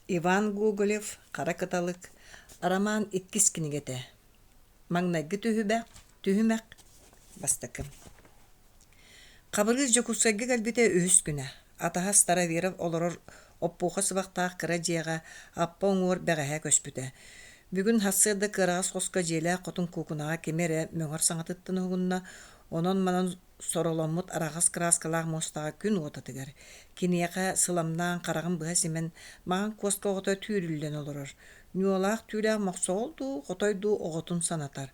Иван Гоголев «Хара кыталык» арамаан иккис кинигэтэ. Маҥнайгы түһүмэх, түһүмэх бастакы. Хабырыыс Дьокуускайга кэлбитэ үһүс күнэ. Атаһа Староверов олорор оппуоха сыбахтаах кыра дьиэҕэ Аппа уҥуор бэҕэһээ көспүтэ. Бүгүн сарсыарда кыараҕас хоско дьиэлээх хотун куукунаҕа кими эрэ мөҥөр саҥатыттан уһугунна, онон-манан сороломмут араҕас кырааскалаах муостаҕа күн уотатыгар, киниэхэ сыламнаан хараҕын быһа симэн, маҥан куоска оҕото түүрүллэн олорор, ньуолаах түүлээх мохсоҕол дуу, хотой дуу оҕотун санатар.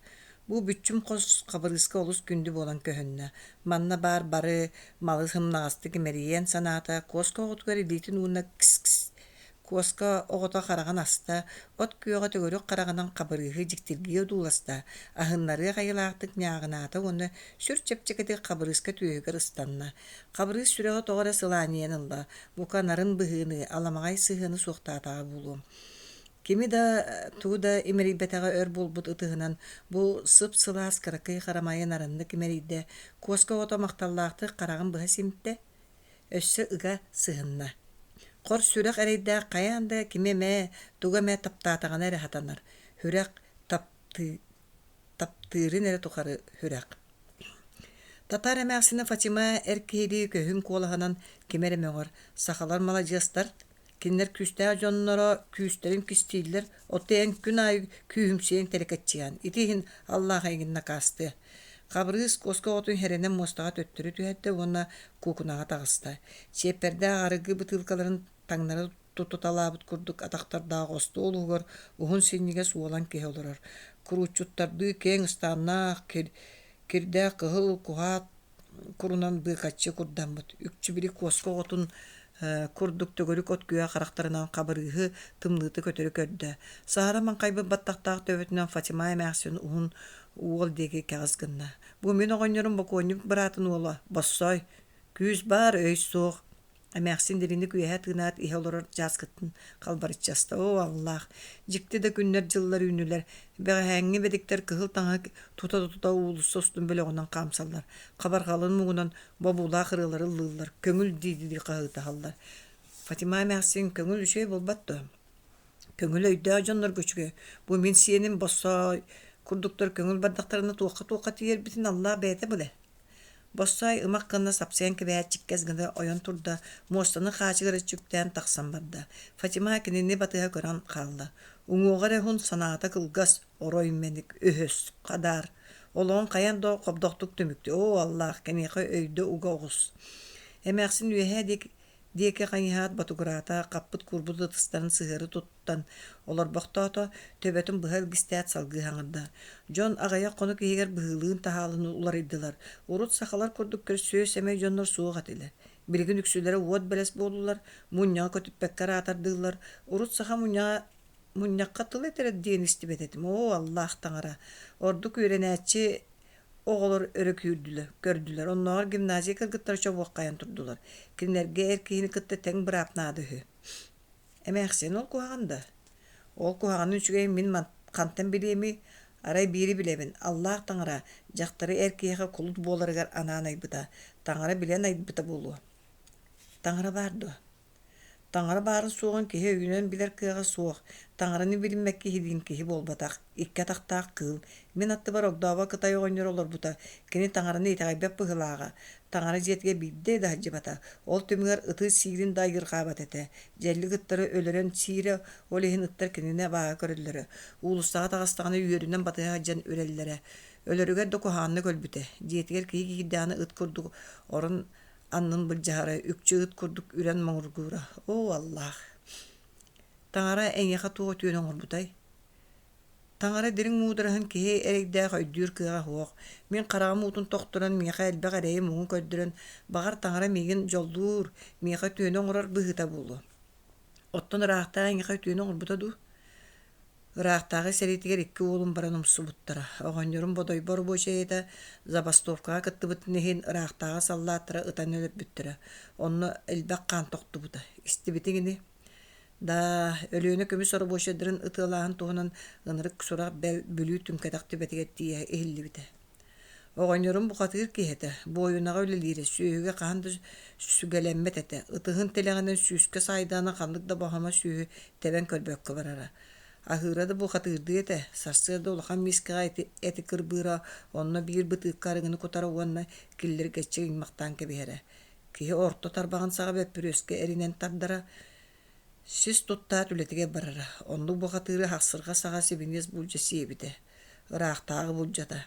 Бу бүччүм хос Хабырыыска олус күндү буолан көһүннэ. Манна баар бары малы сымнаҕастык имэрийиэн санаата, куоска оҕотугар илиитин уунна кис-кис Куоска оҕото хараҕын аста, от күөҕэ төгүрүк хараҕынан Хабырыыһы дьиктиргии одууласта, аһыннарыах айылаахтык ньааҕынаата уонна сүр чэпчэкитик Хабырыыска түөһүгэр ыстанна. Хабырыыс сүрэҕэ тоҕо эрэ сылаанньыйан ылла, бука нарын быһыыны, аламаҕай сыһыаны суохтаатаҕа буолуо. Кими да, тугу да имэрийбэтэҕэ өр буолбут ытыһынан бу сып-сылаас кыракый харамайы нарыннык имэрийдэ, куоска оҕото махталлаахтык хараҕын быһа симтэ, өссө ыга сыһынна. Хор сүрэх эрэйдээх хайаан да кими эмэ, тугу эмэ таптаатаҕына эрэ сатанар. Сүрэх таптыы, таптыырын эрэ тухары сүрэх. Татаар эмээхсинэ Фатима эр киһилии көһүн куолаһынан кими эрэ мөҥөр, сахалар маладьыастар, кинилэр күүстээх дьонноро күүстэрин кистииллэр, оттон эн күн аайы күүһүмсүйэн тэлэкэччийэн, ити иһин Аллаах эйигин накаастыа. Хабырыыс куоска оҕотун хэрэнэн муостаҕа төттөрү түһэрдэ уонна куукунаҕа таҕыста. Чиэппэрдээх арыгы бытыылкаларын таҥнары тутуталаабыт курдук атахтардаах остуол уһугар уһун синньигэс уолан киһи олорор. Курууччуттардыы киэҥ ыстааннаах, кирдээх кыһыл куһаат курунан быыкаччы курдаммыт, үкчү били куоска оҕотун курдук төгүрүк от күөх харахтарынан хабырыыһы тымныыта көтөрү көрдө. Саһара маҥхайбыт баттахтаах төбөтүнэн Фатима эмээхсин уһун уол диэки кэҕис гынна. Бу мин оҕонньорум бокуонньук быраатын уола, Боссоой. Күүс баар, өй суох. Эмээхсин дириҥник үөһэ тыынаат иһэ олорор чааскытын халбарыччы аста. Оо, аллаах, дьикти да күннэр-дьыллар үүннүлэр. Бэҕэһээҥҥи бэдиктэр кыһыл таҥаһы тута-тута уулусса устун бөлөҕүнэн хаамсаллар. Хабарҕалын муҥунан бобуулаах ырыалары ыллыыллар, көҥүл дии-дии хаһыытаһаллар. Фатима эмээхсин көҥүл үчүгэй буолбат дуо? Көҥүл өйдөөх дьоннорго үчүгэй. Бу мин сиэним Боссоой курдуктар көҥүл бардахтарына туохха-туохха тиийэрбитин Аллаах бэйэтэ билэр. Боссоой ымах гына сапсыйан кэбиһээт чиккэс гына ойон турда, муостаны хаачыгыраччы үктээн тахсан барда. Фатима кинини батыһа көрөн хаалла. Уҥуоҕа эрэ уһун, санаата кылгас, орой мэник, өһөс, хадаар. Олоҕун хайаан да хобдохтук түмүктүө, оо, аллаах, киниэхэ өйдө уга оҕус. Эмээхсин үөһээ диэки диэки хайыһаат ботугураата, хаппыт-куурбут ытыстарын сыһыары туттан олорбохтоото, төбөтүн быһа илгистээт салгыы хаҥырда. Дьон аҕыйах хонук иһигэр быһыылыын-таһаалыын уларыйдылар. Урут сахалар курдук көрсүө-сэмэй дьоннор суох этилэр. Билигин үксүлэрэ уот бэлэс буоллулар, мунньаҕы көтүппэккэ араатардыыллар. Урут саха мунньаҕа мунньахха тыл этэрэ диэн истибэт этим. Оо, аллаах таҥара! Ордук үөрэнээччи Оҕолор өрө күүрдүлэр, көрдүлэр, оннооҕор гимназия кыргыттара чобуоххайан турдулар. Кинилэргэ эр киһини кытта тэҥ быраап наада үһү. Эмээхсин, ол куһаҕан да? Ол куһаҕанын үчүгэйин мин хантан билиэмий? Арай биири билэбин, Аллаах таҥара дьахтары эр киһиэхэ кулут буоларыгар анаан айбыта. Таҥара билэн айбыта буолуо. Таҥара баар дуо? Таҥара баарын-суоҕун киһи өйүнэн билэр кыаҕа суох, таҥараны билиммэт киһилиин киһи буолбатах, икки атахтаах кыыл. Мин аттыбар огдообо кытай оҕонньор олорбута, кини таҥараны итэҕэйбэт быһыылааҕа, таҥара дьиэтигэр биирдэ да сылдьыбата, ол түмүгэр ыты сиирин да айыырҕаабат этэ, дьэллик ыттары өлөрөн сиирэ, ол иһин ыттар кинини абааһы көрөллөрө, уулуссаҕа таҕыстаҕына үөрүнэн батыһа сылдьан үрэллэрэ. Өлөрүгэр да куһаҕаннык өлбүтэ, дьиэтигэр киһи киирдэҕинэ ыт курдук орон аннын былдьаһара, үкчү ыт курдук үрэн моҥургуура. Оо, Аллаах! Таҥара эйиэхэ туох үтүөнү оҥорбутай? Таҥара дириҥ муудараһын киһи эрэйдээх өйдүүр кыаҕа суох. Мин хараҕым уутун тохторон, миэхэ элбэх эрэйи-муҥу көрдөрөн, баҕар, таҥара миигин дьоллуур, миэхэ үтүөнү оҥорор быһыыта буолуо. Оттон ыраахтааҕы эйиэхэ үтүөнү оҥорбута дуу? Ыраахтааҕы сэриитигэр икки уолум баран умсубуттара. Оҕонньорум Бодойбо оробуочайа забастовкаҕа кыттыбытын иһин ыраахтааҕы саллааттара ытан өлөрбүттэрэ. Онно элбэх хаан тохтубута. Истибитиҥ ини? Даа, Өлүөнэ көмүс оробуочайдарын ытыалааһын туһунан ынырык сурах бэл Бүлүү түҥкэтэх түбэтигэр тиийэ иһиллибитэ. Оҕонньорум бухатыыр киһи этэ, буойунаҕа үлэлиирэ, сүөһүгэ хаһан да сүгэлэммэт этэ, ытыһын тилэҕинэн сүүскэ саайдаҕына ханнык да боһомо сүөһү тэбэн көрбөккө барара. Аһыыра да бухатыырдыы этэ, сарсыарда улахан миискэҕэ эти, эти кырбыыра, онно биир бытыыкка арыгыны кутара уонна киллиргэччи ыймахтаан кэбиһэрэ. Киһи орто тарбаҕын саҕа бөппүрүөскэ эринэн тардара, Сис туттаат үлэтигэр барара, оннук бухатыыры хахсырҕа саҕа сибиниэс булдьа сиэбитэ, ыраахтааҕы булдьата.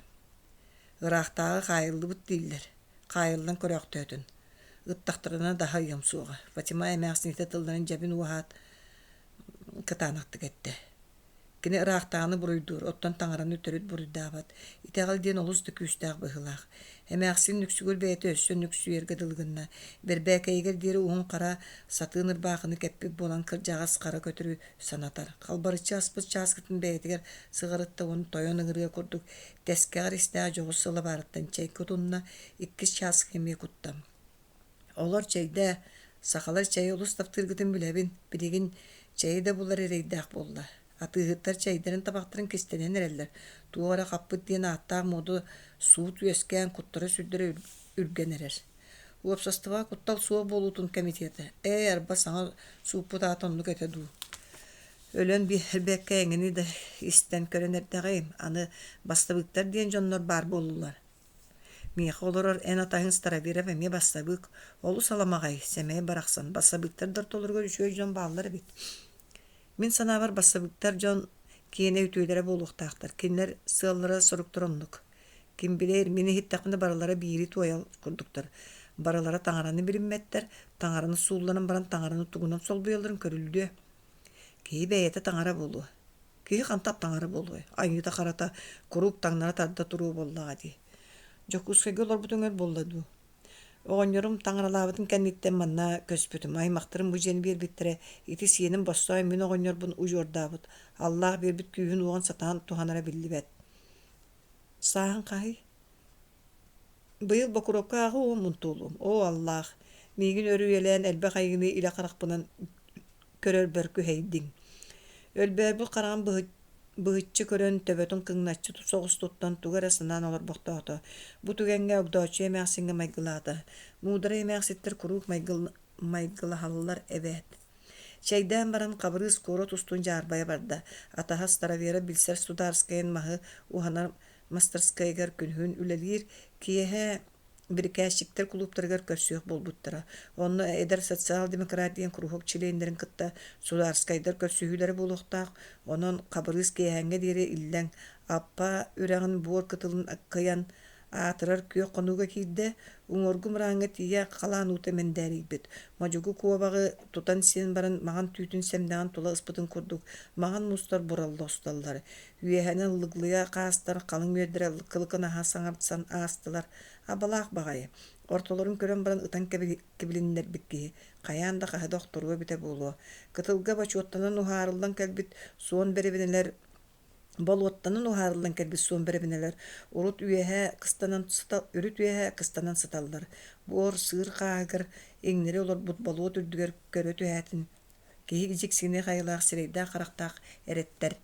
Ыраахтааҕы хаайыллыбыт дииллэр, хаайыллан көрөөхтөөтүн. Ыттахтарына даһа ыйыам суоҕа, Фатима эмээхсинитэ тылларын дьэбин уоһаат кытаанахтык эттэ. Кини ыраахтааҕыны буруйдуур, оттон таҥараны төрүт буруйдаабат. Итэҕэл диэн олус да күүстээх быһыылаах. Эмээхсин нүксүгүр бэйэтэ өссө нүксүйэргэ дылы гынна. Бэрбээкэйигэр диэри уһун хара сатыын ырбаахыны кэппит буолан кырдьаҕас хара көтөрү санатар. Халбарыччы аспыт чааскытын бэйэтигэр сыҕарытта уонна тойон ыҥырыа курдук тэскэҕэр истээх дьоҕус сылабаарыттан чэй кутунна, иккис чааскы эмиэ кутта. Олор чэйдээ, сахалар чэйи олус таптыыргытын билэбин, билигин чэйи да булар эрэйдээх буолла. Атыыһыттар чэйдэрин табахтарын кистэнэн эрэллэр, туох эрэ хаппыт диэн ааттаах муоду суут үөскээн куттара-сүрдэрэ үргэн эрэр. Уопсастыбаҕа куттал суох буолуутун комитета ээ, арба саҥа сууппут аата оннук этэ дуу. Өлөн биэрбэккэ эҥини да истэн көрөн эрдэҕим, аны бастабыыктар диэн дьоннор баар буоллулар. Миэхэ олорор эн атаһыҥ Староверов эмиэ бассабыык, олус аламаҕай, сэмэй барахсан, бассабыыктар да ортолоругар үчүгэй дьон бааллар эбит. Мин санаабар бассабыыктар дьон киэнэ үтүөлэрэ буолуохтаахтар, кинилэр сыаллара-соруктара оннук. Ким билэр, мин иһиттэхпинэ барылара биири туойал курдуктар. Барылара таҥараны билиммэттэр, таҥараны суулларан баран таҥараны тугунан солбуйалларын көрүллүө. Киһи бэйэтэ таҥара буолуо. Киһи хантан таҥара буолуой, айыыта-харата куруук таҥнара тарда туруо буоллаҕа дии. Дьокуускайга олорбутуҥ өр буолла дуу? Оҕонньорум таҥаралаабытын кэнниттэн манна көспүтүм, аймахтарым бу дьиэни биэрбиттэрэ, ити сиэним Боссоой мин оҕонньорбун удьуордаабыт, аллаах биэрбит күүһүн-уоҕун сатаан туһанара биллибэт. Сааһыҥ хаһый? Быйыл Бокуруопка ааҕы уоммун туолуом. Оо, аллаах, миигин өр үйэлээн элбэх айыыны илэ харахпынан көрөрбөр күһэйдиҥ. Өлбөөрбүт хараҕын быһыччы көрөн, төбөтүн кыҥначчы соҕус туттан тугу эрэ санаан олорбохтоото. Бу түгэҥҥэ Огдооччуйа эмээхсиҥҥэ майгылаата. Муударай эмээхситтэр куруук майгылаһаллар эбээт. Чэйдээн баран Хабырыыс куорат устун дьаарбайа барда. Атаһа Старовера билсэр судаарскайын маһы уһанар мастарскайыгар күнүһүн үлэлиир, киэһэ бирикээсчиктэр кулууптарыгар көрсүөх буолбуттара. Онно эдэр социал-демократ диэн куруһуок чилиэннэрин кытта судаарскайдар көрсүһүүлэрэ буолуохтаах. Онон Хабырыыс киэһээҥҥэ диэри иллэҥ Аппа үрэҕин буор кытылын кыйан аатырар күөх хонууга киирдэ, уҥуоргу мырааҥҥа тиийэ халаан уута мэндээрийбит. Модьугу куобаҕы тутан сиэн баран маҥан түүтүн сэмнэҕин тула ыспытын курдук маҥан муустар буралла усталлар. Үөһэнэн лыглыйа хаастар халыҥ үөрдэрэ кылыкынаһа саҥарсан аастылар. Абалаах баҕайы. Ортолорун көрөн баран ытан кэбилиннэрбит киһи хайаан да хаһы да охторуо эбитэ буолуо. Кытылга бочуоттанан уһаарыллан кэлбит суон бэрэбинэлэр болуоттанан уһаарыллан кэлбит суон бэрэбинэлэр урут үөһэ кыстанан үрүт үөһэ кыстанан сыталлар. Буор сыыр хааһыгар иҥнэри олорбут болуот үрдүгэр көрө түһээтин киһи дьиксиниэх айылаах сирэйдээх-харахтаах эрэттэр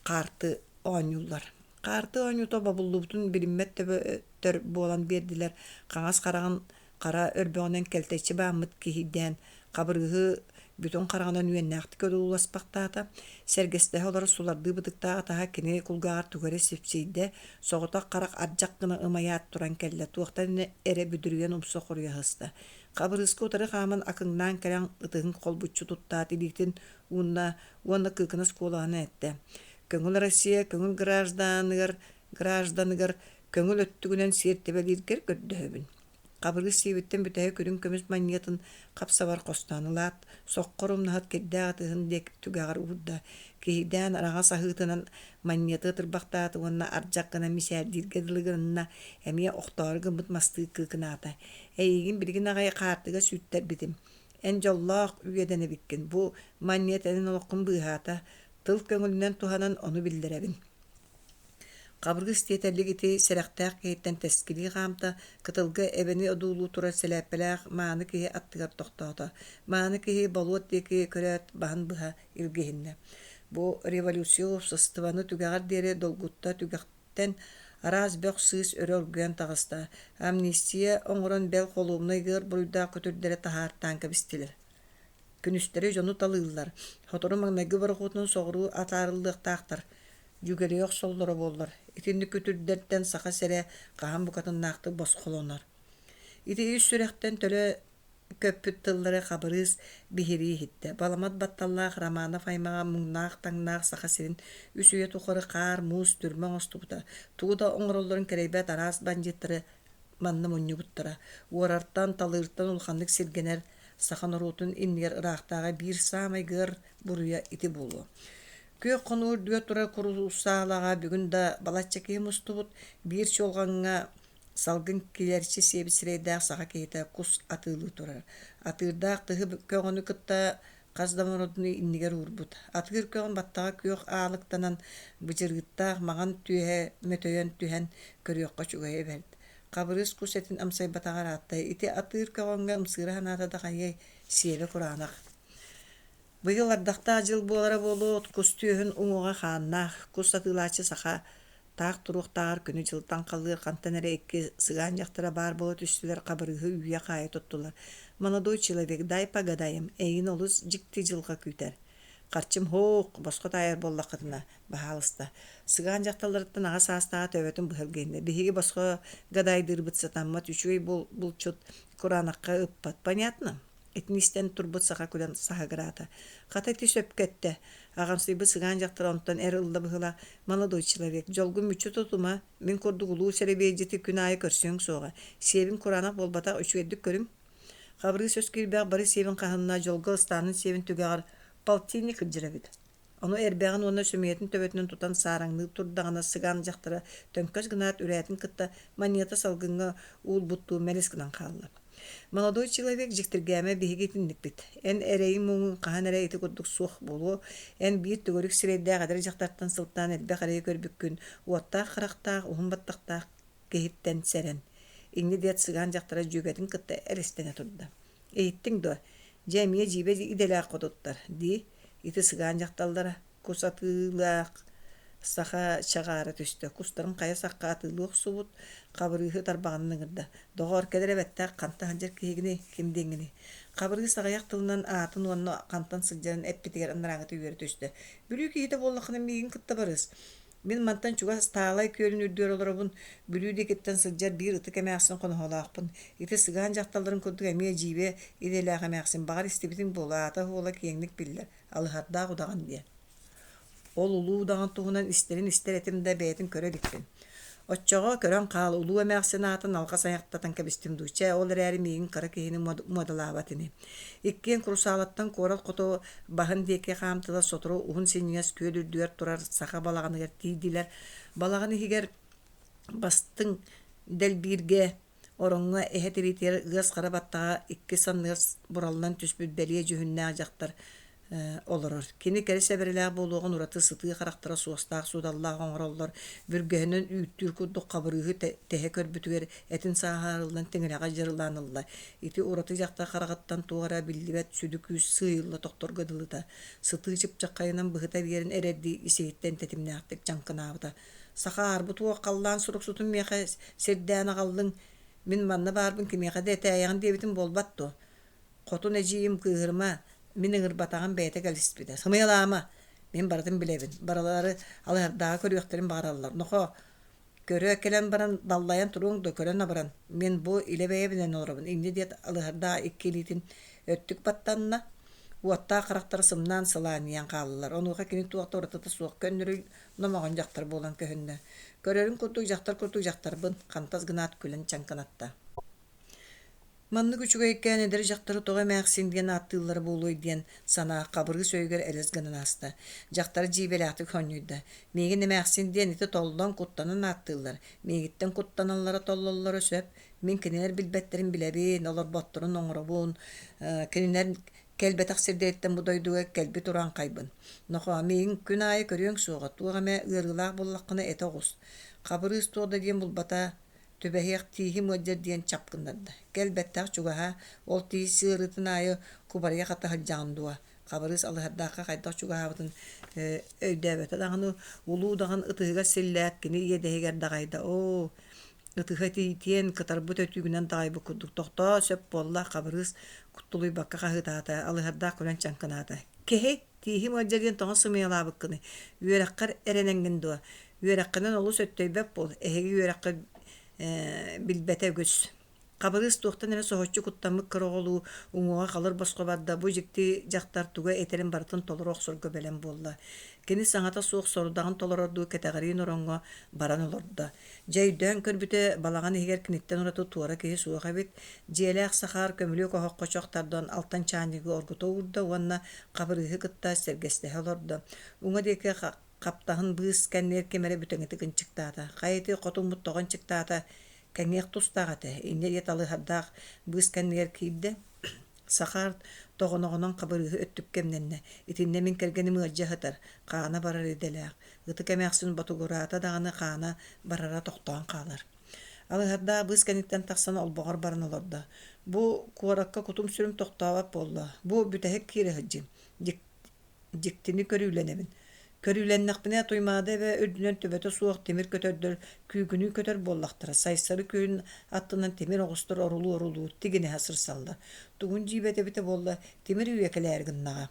хаарты оонньууллар. Хаарты оонньуута бобуллубутун билиммэт төбөтөр буолан биэрдилэр. Хаҥас хараҕын хара өрбөҕүнэн кэлтэччи бааммыт киһийдээн, Хабырыыһы бүтүн хараҕынан үөннээхтик одууласпахтаата. Сэргэстэһэ олорор сулардыы бытыктаах атаһа кини кулгааҕар тугу эрэ сипсийдэ, соҕотох харах ардьах гына ымайаат туран кэллэ, туохтан эрэ бүдүрүйэн умса хоруйа сыста. Хабырыыска утары хааман акыҥнаан кэлэн ытыһын холбуччу туттаат илиитин уунна уонна кыыкынас куолаһынан эттэ: «Көҥүл Россия көҥүл гражданыгар гражданыгар көҥүл өттүгүнэн сиэртибэлииргэр көрдөһөбүн». Хабырыыс сиэбиттэн бүтэһик үрүҥ көмүс манньыатын хап-сабар хостоон ылаат, соххор умнаһыт кирдээх ытыһын диэки түгэҕэр уурда, киһийдээн араҥас аһыытынан манньыаты ытырбахтаата уонна ардьах гына мичээрдииргэ дылы гынна, эмиэ охтоору гыммыт мастыы кыыкынаата: «Эйигин билигин аҕай хаартыга сүүттэрбитим. Эн дьоллоох үөдэн эбиккин, бу манньыат эн олоххун быыһаата, тыл көҥүлүнэн туһанан ону биллэрэбин». Хабыргыс тиэтэллик ити сэрэхтээх киһиттэн тэскилии хаамта, кытылга эбэни одуулуу турар сэлээппэлээх мааны киһи аттыгар тохтоото. Мааны киһи болуот диэки көрөөт баһын быһа илгиһиннэ. Бу революция уопсастыбаны түгэҕэр диэри долгутта түгэхтэн Араас бөх-сыыс өрө оргуйан таҕыста. Амнистия оҥорон бэл холуобунай ыар буруйдаах көтүрдэри таһаартаан кэбистилэр. Күнүстэри дьону талыыллар, сотору маҥнайгы борохуотунан соҕуруу атаарыллыахтаахтар, дьүгэлийэ охсоллоро буоллар. Итинник күтүрдэртэн Саха сирэ хаһан букатыннаахтык босхолонор. Ити ис сүрэхтэн төлө көппүт тыллары Хабырыыс биһирии иһиттэ. Баламат батталлаах Романов аймаҕа муҥнаах-таҥнаах Саха сирин үс үйэ тухары хаар-муус түрмэ оҥостубута, тугу да оҥороллорун кэрэйбэт араас бандьыыттары манна мунньубуттара. Уорартан, талыыртан улаханнык сиргэнэр саха норуотун иннигэр ыраахтааҕы биир саамай ыар буруйа ити буолуо. Күөх хонуу үрдүгэр турар куруусаалаҕа бүгүн да балачча киһи мустубут, биир чуолҕаҥҥа салгын килэрчи сиэбит сирэйдээх саха киһитэ кус атыылыы турар. Атыырдаах тыһы көҕөнү кытта хас да мородуну иннигэр уурбут. Атыыр көҕөн баттаҕа күөх аалыктанан, быдьырыыттаах маҥан түөһэ мөтөйөн түһэн көрүөххэ үчүгэйэ бэрт. Хабырыыс кус этин амсайбатаҕа ыраатта. Ити атыыр көҕөҥҥө ымсыыра санаата да хайыай, сиэбэ кураанах. Быйыл ардахтаах дьыл буолара буолуо, кус түөһүн уҥуоҕа хааннаах, кус атыылааччы саха таах туруохтааҕар күнү-дьыл таҥхалыыр хантан эрэ икки сыгаан дьахтара баар буола түстүлэр, Хабырыыһы үүйэ-хаайа туттулар. «Молодой человек, дай погадаем, эйигин олус дьикти дьылҕа күүтэр. Харчым һуох, босхо таайар буоллаххытына, баһаалыста». Сыгаан дьахталларыттан аҕа саастааҕа төбөтүн быһа илгиһиннэ. «Биһиги босхо гадайдыырбыт сатаммат, үчүгэй булчут кураанахха ыппат, понятно?» Итини истэн турбут саха күлэн саһыгыраата. Хата ити сөпкө эттэ. Аҕамсыйбыт сыгаан дьахтар онтон эр ылла быһыылаах «Молодой человек, дьолгун мүччү тутума, мин курдук улуу сэрэбиэйдьити күн аайы көрсүөҥ суоҕа. Сиэбин кураанах буолбатах, үчүгэйдик көрүҥ». Хабырыыс өс киирбэх бары сиэбин хаһынна, дьолго ыстаанын сиэбин түгэҕэр полтинник кырдьар эбит. Ону эрбэҕин уонна сөмүйэтин төбөтүнэн тутан саараҥныы турдаҕына сыгаан дьахтара төҥкөс гынаат үрээтин кытта манньыата салгыҥҥа уулбуттуу мэлис гынан хаалла. Молодой человек дьиктиргээмэ биһиги итинникпит. Эн эрэйиҥ-муҥуҥ хаһан эрэ ити курдук суох буолуо. Эн биир төгүрүк сирэйдээх эдэр дьахтартан сылтаан элбэх эрэйи көрбүккүн, уоттаах харахтаах, уһун баттахтаах киһиттэн сэрэн. Инньэ диэт сыгаан дьахтара дьүөгэтин кытта эрэстэнэ турда. Иһиттиҥ дуо? Дьэ эмиэ дьиибэ идэлээх хотуттар, дии, ити сыгаан дьахталлара кус атыылаах саха чаҕаара түстэ, кустарын хайа сахха атыылыы охсубут, Хабырыыһы тарбаҕынан ыҥырда: «Доҕоор, кэл эрэ бэттэх, хантан сылдьар киһигиний, ким диэҥҥиний?» Хабырыыс аҕыйах тылынан аатын уонна хантан сылдьарын эппитигэр анарааҥҥыта үөрэ түстэ: «Бүлүү киһитэ буоллаххына миигин кытта барыс. Мин мантан чугас Таалай күөлүн үрдүгэр олоробун, Бүлүү диэкиттэн сылдьар биир ытык эмээхсин хоноһолоохпун. Ити сыгаан дьахталларын курдук эмиэ дьиибэ идэлээх эмээхсин, баҕар истибитиҥ буолуо, аата-суола киэҥник биллэр, Алыһардаах удаҕан диэн. Ол улуу удаҕан туһунан истэрин истэр этим да, бэйэтин көрө иликпин. Оччоҕо көрөн хаал, улуу эмээхсин аатын алҕас айахтатан кэбистим дуу, чэ, ол эрээри миигин кыра киһини муодалаабат ини. Иккиэн Курусаалаттан куорат хоту баһын диэки хаамтылар, сотору уһун синньигэс күөл үрдүгэр турар саха балаҕаныгар тиийдилэр. Балаҕан иһигэр бастыҥ дэлбииргэ ороҥҥо эһэ тириитигэр ыас хара баттаҕа икки санныгар бураллан түспүт бэлиэ дьүһүннээх дьахтар олорор. Кини кэрэ сэбэрэлээх буолуоҕун ураты сытыы харахтара суостаах-суодаллаах оҥороллор, бүргэһинэн үүттүүр курдук хабырыыһы тэһэ көрбүтүгэр этин сааһарыллан тиҥилэҕэ дьырылаан ылла. Ити ураты дьахтар хараҕыттан туох эрэ биллибэт сүдү күүс сыыйылла тохторго дылыта. Сытыы чыпчаххайынан быһыта биэрэн эрэрдии ис-иһиттэн тэтимнээхтик чаҥкынаабыта. Саха аарбыт уох халлаан суруксутун миэхэ сирдээн аҕаллыҥ, мин манна баарбын кимиэхэ да этээйэҕин диэбитим буолбат дуо? Хотун эдьиийим кыыһырыма, мин ыҥырбатаҕым бэйэтэ кэлиспитэ. Сымыйалаама, мин барытын билэбин, барылары Алыһардааҕы көрүөхтэрин баҕараллар. Нохоо, көрө кэлэн баран даллайан туруоҥ дуо, көрөн абыран, мин бу илэ бэйэбинэн олоробун, инньэ диэт Алыһардаах икки илиитин өттүк баттанна, уоттаах харахтара сымнаан сылаанньыйан хааллылар. Онуоха кини туох да уратыта суох көннөрү номоҕон дьахтар буолан көһүннэ. Көрөрүн курдук дьахтар курдук дьахтарбын, хантас гынаат күлэн чаҥкынатта. Маннык үчүгэйкээн эдэр дьахтары тоҕо эмээхсин диэн ааттыыллара буолуой диэн санаа Хабырыыс өйүгэр элэс гынан ааста. Дьахтар дьиибэлээхтик сонньуйда: «Миигин эмээхсин диэн ити толлон, куттанан ааттыыллар. Миигиттэн куттаналлара толлоллоро сөп. Мин кинилэр билбэттэрин билэбин, олорботторун оҥоробун. Кинилэр кэлбэтэх сирдэриттэн бу дойдуга кэлбит урааҥхайбын. Нохоо, миигин күн аайы көрүөҥ суоҕа, туох эмэ ыарыылаах буоллаххына этэ оҕус». Хабырыыс туох да диэн булбата, Түбэһиэх тииһим ыалдьар диэн чап гыннарда. Кэл бэттэх чугаһаа, ол тиис ыарыытын аайы кубарыйа хата сылдьаҕын дуо? Хабырыыс Алыһардаахха хайдах чугаһаабытын өйдөөбөтө даҕаны, улуу удаҕан ытыһыгар силлээт, кини иэдэһигэр даҕайда: «Оо, ытыһа итиитиэн, кытарбыт өтүүгүнэн даҕайбыт курдук, тохтоо, сөп буолла» Хабырыыс тулуйбакка хаһыытаата, Алыһардаах күлэн чаҥкынаата: «Киһи, тииһим ыалдьар диэн тоҕо сымыйалаабыккыный? Үөрэххэр эрэнэҥҥин дуо? Үөрэххинэн олус өттөйбөт буол, эһиги үөрэххит билбэтэ үгүс» Хабырыыс туохтан эрэ соһуччу куттаммыт кыра оҕолуу уҥуоҕа халыр босхо барда, бу дьикти дьахтар тугу этэрин барытын толоро охсорго бэлэм буолла. Кини саҥата суох сорудаҕын толорордуу кэтэҕириин ороҥҥо баран олордо. Дьэ өйдөөн көрбүтэ, балаҕан иһигэр киниттэн ураты туора киһи суох эбит. Дьиэлээх Сахаар көмүлүөк оһоххо чох тардан алтан чаанньыгы оргута уурда уонна Хабырыыһы кытта сэргэстэһэ олордо. Уҥа диэки хаптаһын быыс кэннигэр ким эрэ бүтэҥитик ынчыктаата. Хайа ити хотуммут тоҕо ынчыктаата Кэҥиэх тустаах этэ, инньэ диэт алыһардаах быыс кэннигэр киирдэ, Сахаар тоҕоноҕунан хабырыыһы өттүккэ эмнэннэ, итиннэ мин кэргэним ыалдьа сытар, хаана барар идэлээх, ытык эмээхсин ботугураата даҕаны хаана барара тохтоон хаалар. Алыһардаах быыс кэнниттэн тахсан олбоҕор баран олордо. Бу куоракка кутум-сүрүм тохтообот буолла, бу бүтэһик киирэ сылдьыым, Дьиктини көрүүлэнэбин. Көрүүлэннэхпинэ Туймаада эбэ үрдүнэн төбөтө суох тимир көтөрдөр күүгүнүү көтөр буоллахтара, Сайсары күһүн аттынан тимир оҕустар орулуу-орулуу тигинэһэ сырсаллар. Тугун дьиибэтэ эбитэ буолла, тимир үйэ кэлээри гыннаҕа.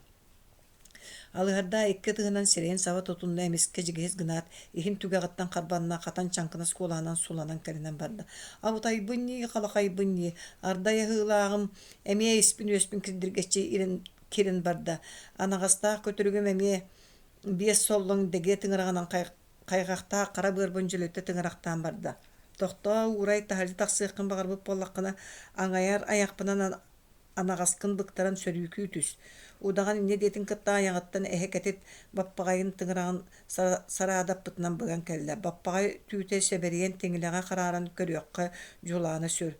Алыһардаах икки ытыһынан сирэйин саба тутунна эмискэ дьигиһис гынаат, иһин түгэҕиттэн харбанна, хатан чаҥкынас куолаһынан суланан кэлинэн барда. Абытайбын ньии, халахайбын ньии, ардай аһыылааҕым эмиэ испин-үөспүн кирдиргэччи ирэн кирин барда. Анаҕастаах көтүрүгүм эмиэ биэс соллоҥ дэгиэ тыҥыраҕынан хайҕахтаах хара быарбын дьөлүтэ тыҥырахтаан барда. Тохтоо, уурай, таһырдьа тахсыаххын баҕарбыт буоллаххына, аҥайар айахпынан анаҕаскын быктаран сөрүүкүү түс. Удаҕан инньэ диэтин кытта айаҕыттан эһэ кэтит баппаҕайын тыҥыраҕын сараадаппытынан быган кэллэ. Баппаҕай түүтэ сэбэрийэн тиҥилэҕэ харааран көрүөххэ дьулаана сүр.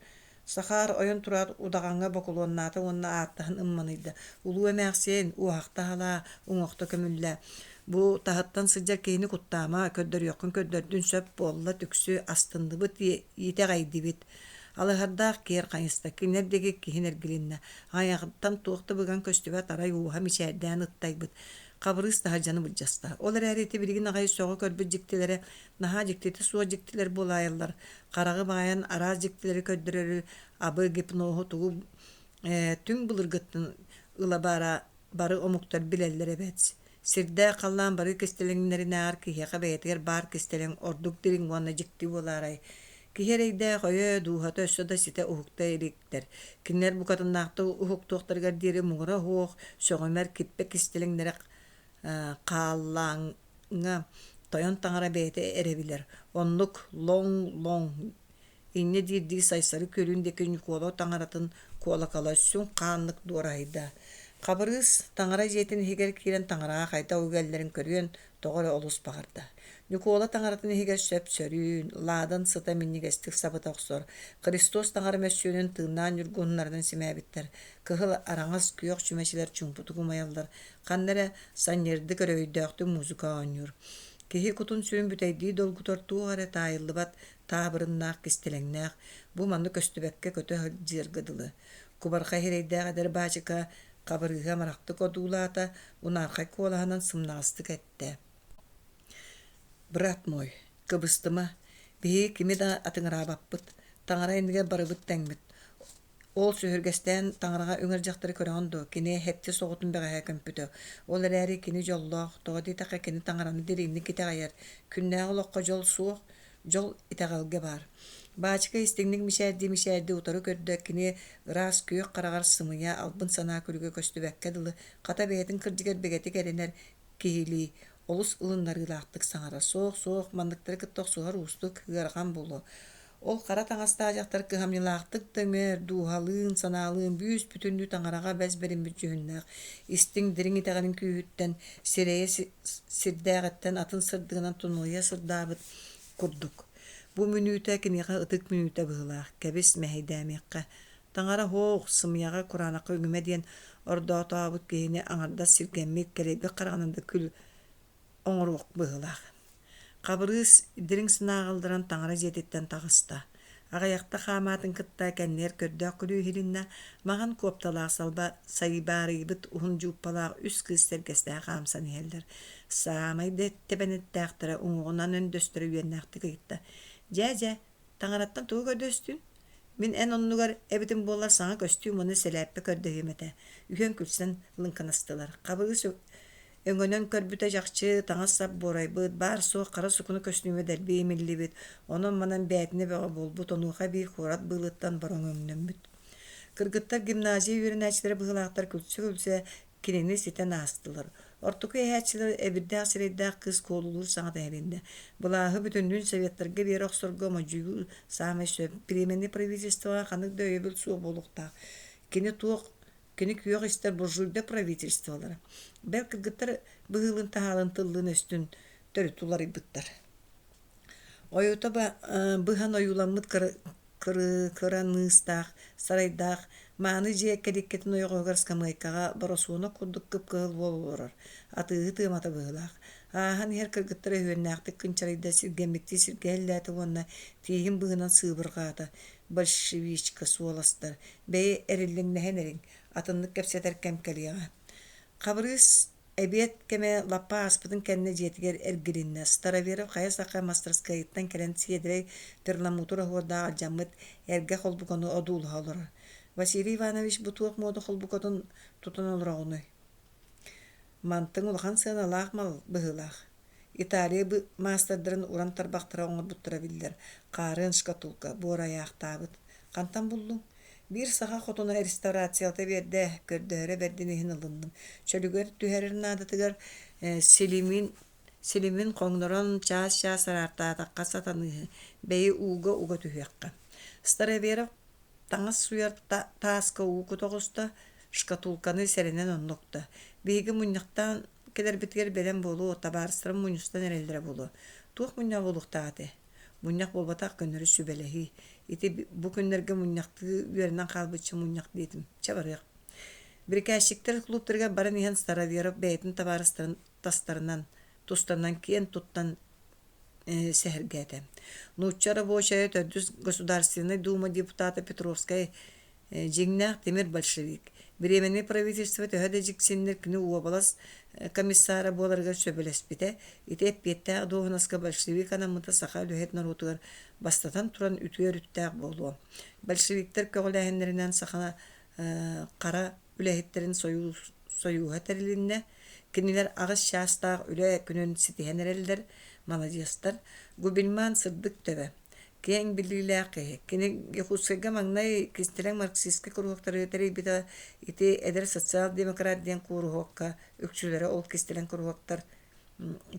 Сахаар ойон тураат удаҕаҥҥа бокулуоннаата уонна ааттаһан ымманыйда: «Улуу эмээхсиэн, уоһахта аһалаа, уҥуохта көмүллээ. Бу таһыттан сылдьар киһини куттаама, көрдөрүөххүн көрдөрдүн сөп буолла, түксү, астынныбыт, итэҕэйдибит». Алыһардаах киэр хайыста, кинилэр диэки киһин эргилиннэ. Айаҕыттан туох да быган көстүбэт, арай уоһа мичээрдээн ыттайбыт. Хабырыыс таһырдьаны былдьаста. Ол эрээри ити билигин аҕай сөҕө көрбүт дьиктилэрэ наһаа дьиктитэ суох дьиктилэр буолаайаллар, хараҕы баайан араас дьиктилэри көрдөрөрү абы гипноһу тугу түҥ былыргыттан ыла баара бары омуктар билэллэр эбээт. Сирдээх халлаан бары кистэлэҥнэринээҕэр киһиэхэ бэйэтигэр баар кистэлэҥ ордук дириҥ уонна дьикти буолаарай. Киһи эрэйдээх өйө, дууһата өссө да ситэ уһукта иликтэр. Кинилэр букатыннаахтык уһуктуохтарыгар диэри муҥура суох, сөҕүмэр киппэ кистэлэҥнэрэ хааллааҥ Ҥа тойон таҥара бэйэтэ эрэ билэр, оннук лоҥ-лоҥ инньэ диирдии Сайсары күөлүн диэки Ньукуола таҥаратын куолакала сүҥ хааннык дуораһыйда. Хабырыыс таҥара дьиэтин иһигэр киирэн таҥараҕа хайдах үгэллэрин көрүөн тоҕо эрэ олус баҕарда. Ньукуола таҥаратын иһигэр сөп-сөрүүн, лаадан сыта минньигэстик сабыта охсор, Христос таҥара мөссүөнүн тыыннаан ньургуһуннарынан симээбиттэр, кыһыл, араҥас, күөх чүмэчилэр чуумпутук умайаллар, Ханна эрэ санньыардык өрөгөйдөөхтүк музыка оонньуур. Киһи кутун-сүрүн бүтэйдии долгутар туох эрэ таайыллыбат таабырыннаах, кистэлэҥнээх, бу манна көстүбэккэ көтө сылдьыарга дылы. Кубархай сирэйдээх эдэр баачыка хабырыыһы амарахтык одуулаата, унаархай куолаһынан сымнаҕастык эттэ: «Брат мой, кыбыстыма, биһиги кими да атыҥыраабаппыт, таҥара иннигэр барыбыт тэҥмит. Ол сүһүргэстээн таҥараҕа үҥэр дьахтары көрөҕүн дуо, кини эһэпти соҕотун бэҕэһээ көмпүтэ. Ол эрээри кини дьоллоох, тоҕо диэтэххэ кини таҥараны дириҥник итэҕэйэр, күннээҕи олоххо дьол суох, дьол итэҕэлгэ баар. Баачыка истиҥник мичээрдии-мичээрдии утары көрдө, кини ыраас күөх хараҕар сымыйа, албын санаа күлүгэ көстүбэккэ дылы, хата бэйэтин кырдьыгар бигэтик эрэнэр киһилии, олус ылыннарыылаахтык саҥарар. Суох, суох, манныктары кытта охсуһар уустук, ыарахан буолуо. Ол хара таҥастаах дьахтар кыһамньылаахтык да үҥэр, дууһалыын, санаалыын бүүс-бүтүннүү таҥараҕа бэс бэриммит дьүһүннээх, истиҥ, дириҥ итэҕэлин күүһүттэн, сирэйэ сирдээҕиттэн атын сырдыгынан туналыйа сырдаабыт курдук. Бу мүнүүтэ киниэхэ ытык мүнүүтэ быһыылаах, кэбис, мэһэйдээмиэххэ. Таҥара һуох, сымыйаҕа кураанахха үҥүмэ диэн ордоотообут киһини аҥардас сиргэммит, кэлэйбит хараҕынан да күл оҥоруох быһыылаах. Хабырыыс дириҥ санааҕа ылларан таҥара дьиэтиттэн таҕыста. Аҕыйахта хаамаатын кытта кэннигэр көрдөөх күлүү иһилиннэ, маҥан куопталаах салба сайбаарыйбыт уһун дьууппалаах үс кыыс сэргэстэһэ хаамсан иһэллэр. Саамай да тэбэнэттээхтэрэ уҥуоҕунан өндөстөрө үөннээхтик ыйытта: «Дьээ-дьэ, таҥараттан тугу көрдөстүҥ? Мин эн оннугар эбитим буоллар саҥа көстүүм уонна сэлээппэ көрдөһүөм этэ» үһүөн күлсэн лыҥкынастылар. Хабырыыс Өҥөнөн көрбүтэ чахчы, таҥас-сап буорайбыт, баар-суох хара сукуна көстүүмэ дэлби имиллибит, онон-манан бээтинэ бөҕө буолбут, онуоха эбии куорат быылыттан бороҥ өҥнөммүт. Кыргыттар гимназия үөрэнээччилэрэ быһыылаахтар күлсэ-күлсэ кинини ситэн аастылар. Ортоку иһээччилэр эбирдээх сирэйдээх кыыс куолулуур саҥата иһилиннэ. Былааһы бүтүннүүн советтарга биэрэ охсорго модьуйуу саамай сөп. Временный правительствоҕа ханнык да өйөбүл суох буолуохтаах. Кини туох Кини күөх истэр буржуйдар правительстволара, бэл кыргыттар быһыылын-таһаалын тыллыын-өстүн төрүт уларыйбыттар. Ойута быһан ойууламмыт кыраныыстаах, сарайдаах мааны дьиэ кэлииккэтин ойоҕоһугар ыскамыайкаҕа боросуонак курдук кып-кыһыл уол олорор, атыыһыт ыамата быһыылаах. Ааһан иһэр кыргыттар өһүөннээхтик кынчарыйда, сиргэммиттии сиргэһэллээтэ уонна тииһин быһынан сыыбырҕаата, большевичка суоластар, бэйи эриллиҥнэһэн эриҥ, атыннык кэпсэтэр кэм кэлиэҕэ. Хабырыыс эбиэт кэмэ лаппа ааспытын кэннэ дьиэтигэр эргилиннэ. Староверов хайа саха мастарыскыайыттан кэлэн сиэдэрэй перламутр оһуордаах алдьаммыт эргэ холбуканы одуулаһа олорор. Василий Иванович бу туох муода холбукатын тутан олороҕунуй? Мантыҥ улахан сыаналаах мал быһыылаах. Италия маастардарын уран тарбахтара оҥорбуттара биллэр, хаарыан шкатулка, буорайаахтаабыт. Хантан буллуҥ? Биир саха хотуна реставрациялата биэрдэ, көрдөһөрө бэрдин иһин ылынным. Чөлүгэр түһэрэр наадатыгар силимин силимин хоҥнорон чаас-чаас араартаатахха сатаныыһы, бэйи ууга уга түһүөххэ. Староверов таҥас сууйар тааска уу кута оҕуста, шкатулканы сэрэнэн онно укта. Биһиги мунньахтаан кэлэрбитигэр бэлэм буолуо, табаарыстарым мунньустан эрэллэрэ буолуо. Туох мунньаҕа буолуохтаах этэй? Мунньах буолбатах көннөрү сүбэлэһии. Ити бу күннэргэ мунньахтыы үөрэнэн хаалбычча мунньах диэтим. Чэ барыах. Бирикээсчиктэр клубтарыгар баран иһэн Староверов бэйэтин табаарыстарын тастарынан, тустарынан киэн туттан сэһэргээтэ. Нуучча рабочайа төрдүс Государственнай Дума депутата Петровскай дьиҥнээх тимир большевик. Бириэмэннэй правительство төһө да дьиксиннэр кини уобалас комиссара буоларыгар сөбүлэспитэ. Ити эппиэттээх дуоһунаска большевик анаммыта саха үлэһит норуотугар бастатан туран үтүө өрүттээх буолуо. Большевиктар көҕүлээһиннэринэн саха хара үлэһиттэрин сойууһа тэрилиннэ. Кинилэр аҕыс чаастаах үлэ күнүн ситиһэн эрэллэр, маладьыастар. Губельман сырдык төбө, киэҥ билиилээх киһи. Кини Якутскайга маҥнай кистэлэҥ марксистскай куруһуоктары тэрийбитэ. Ити эдэр социал-демократ диэн куруһуокка үксүлэрэ ол кистэлэҥ куруһуоктар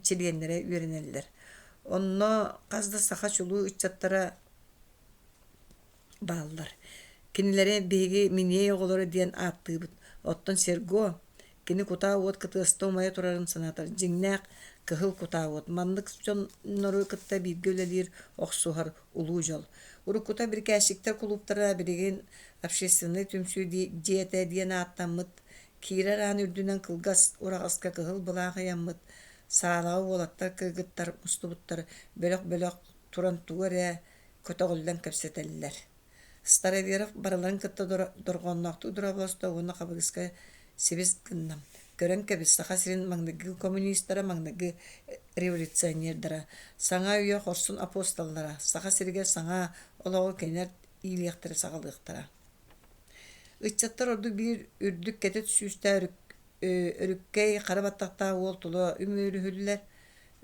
чилиэннэрэ үөрэнэллэр. Онно хас да саха чулуу ыччаттара бааллар. Кинилэри биһиги Миниэй оҕолоро диэн ааттыыбыт. Оттон Серго, кини кутаа уот кытыаста умайа турарын санатар, дьиҥнээх кыһыл кутаа уот. Маннык дьоннору кытта бииргэ үлэлиир, охсуһар улуу дьол. Уруккута бирикээсчиктэр кулууптара билигин общественнай түмсүү дьиэтэ диэн ааттаммыт, киирэр аан үрдүнэн кылгас ураҕаска кыһыл былаах ыйаммыт, саалаҕа уолаттар, кыргыттар мустубуттар, бөлөх-бөлөх туран тугу эрэ көтөҕүллэн кэпсэтэллэр. Староверов барыларын кытта дорҕоонноохтук дорооболосто уонна Хабырыыска сибис гынна: «Көрөн кэбис, Саха сирин маҥнайгы коммунистара, маҥнайгы революционердара, саҥа үйэ хорсун апостоллара, Саха сиригэр саҥа олоҕу кинилэр иилиэхтэрэ-саҕалыахтара». Ыччаттар ордук биир үрдүк кэтит сүүстээх өрүккэй хара баттахтаах уол тула үмүөрүһүллэр,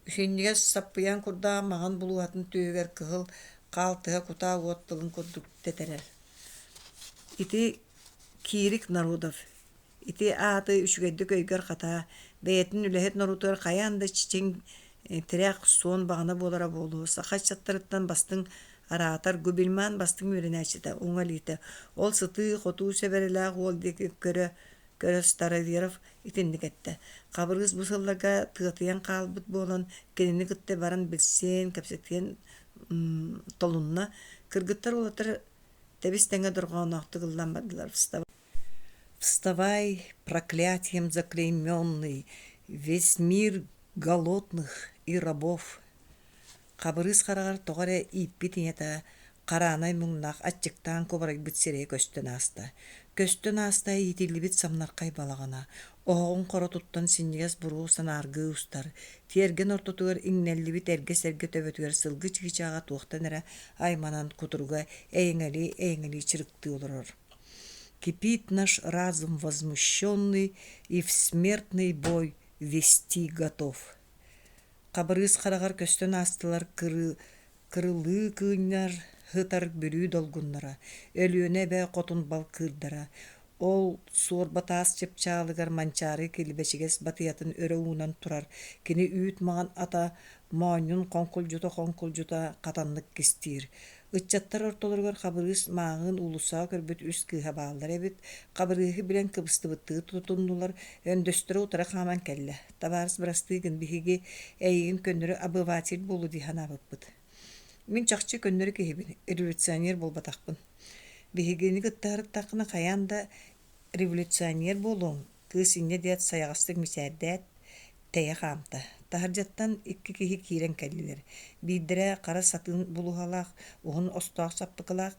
Синньигэс саппыйаан курдаах маҥан булууһатын түөһүгэр кыһыл хаалтыһа кутаа уот тылын курдук тэтэрэр. Ити Кирик Народов ити ааты үчүгэйдик өйгөр хатаа, бэйэтин үлэһит норуотугар хайаан да чиҥ тирэх, суон баҕана буолара буолуо. Саха ыччаттарыттан бастыҥ араатар, Губельман бастыҥ үөрэнээччитэ, уҥа илиитэ. Ол сытыы-хотуу сэбэрэлээх уол диэки көрө көрө Староверов итинник эттэ. Хабырыыс бу сылларга тыатыйан хаалбыт буолан, кинини кытта баран билсиэн, кэпсэтиэн толунна. Кыргыттар уолаттар тэбис-тэҥэ дорҕоонноохтук ыллаан бардылар. «Вставай, проклятием заклейменный, весь мир голодных и рабов» Хабырыыс хараҕар тоҕо эрэ ииппит ийэтэ Хараанай муҥнаах аччыктаан кубарыйбыт сирэйэ көстөн ааста. Көстөн ааста иитиллибит самнархай балаҕана, оһоҕун хоротуттан синньигэс буруо санааргыы устар, тиэргэн ортотугар иҥнэллибит эргэ сэргэ төбөтүгэр сылгы чыычааҕа туохтан эрэ айманан кутуруга эйэҥэлии-эйэҥэлии чырыктыы олорор. Кипит наш разум возмущенный и в смертный бой вести готов. Хабырыыс хараҕар көстөн аастылар кырылыы кыынньар сытар Бүлүү долгуннара, Өлүөнэ эбэ хотун балкыырдара, ол суорба таас чыпчаалыгар Манчаары килбэчигэс батыйатын өрө уунан турар кини үүт маҥан ата моонньун хоҥкулдьута-хоҥкулдьута хатаннык кистиир. Ыччаттар ортолоругар Хабырыыс мааҕын уулуссаҕа көрбүт үс кыыһа бааллар эбит. Хабырыыһы билэн кыбыстыбыттыы тутуннулар, өндөстөрө утары хааман кэллэ. Табаарыс бырастыы гын, биһиги эйигин көннөрү обыватель буолуо дии санаабыппыт. Мин чахчы көннөрү киһибин, революционер буолбатахпын. Биһигини кытта сырыттаххына хайаан да революционер буолуоҥ, кыыс инньэ диэт сайаҕастык мичээрдээт, тэйэ хаамта. Таһырдьаттан икки киһи киирэн кэллилэр. Биирдэрэ хара сатыын булуһалаах, уһун остоох саппыкылаах,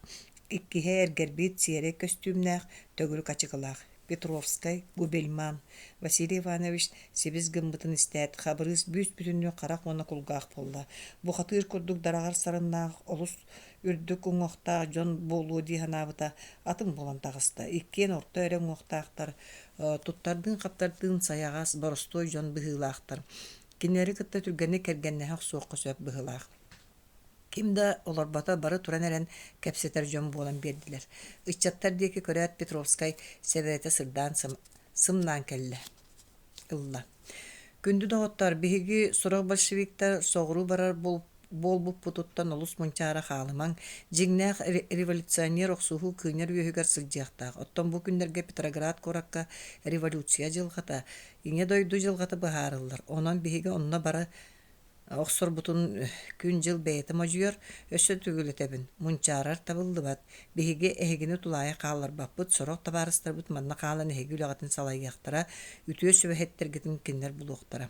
иккиһэ эргэрбит сиэрэй көстүүмнээх, төгүрүк ачыкылаах. Петровскай, Губельман Василий Иванович сибис гыммытын истээт, Хабырыыс бүүс-бүтүннүү харах уонна кулгаах буолла. Бухатыыр курдук дараҕар сарыннаах, олус үрдүк уҥуохтаах дьон буолуо дии санаабыта атын буолан таҕыста. Иккиэн орто эрэ уҥуохтаахтар, туттардыын-хаптардыын сайаҕас, боростуой дьон быһыылаахтар. Кинилэри кытта түргэнник кэргэннэһэ охсуохха сөп быһыылаах. Ким да олорбото, бары туран эрэн кэпсэтэр дьон буолан биэрдилэр. Ыччаттар диэки көрөөт Петровскай сэбэрэтэ сырдаан сымнаан кэллэ ылла. Күндү доҕоттоор, биһиги сорох большевиктар соҕуруу барар буолбуппутуттан олус мунчаара хаалымаҥ. Дьиҥнээх революционер охсуһуу кыынньар үөһүгэр сылдьыахтаах. Оттон бу күннэргэ Петроград куоракка революция дьылҕата, Ийэ дойду дьылҕата быһаарыллар. Онон биһиги онно бара Охсорбутун күн-дьыл бэйэтэ модьуйар, өссө төгүлэтэбин, мунчаарар табыллыбат. Биһиги эһигини тулаайах хаалларбаппыт, сорох табаарыстарбыт манна хаалан эһиги үлэҕитин салайыахтара, үтүө сүбэһиттэргитин кинилэр булуохтара.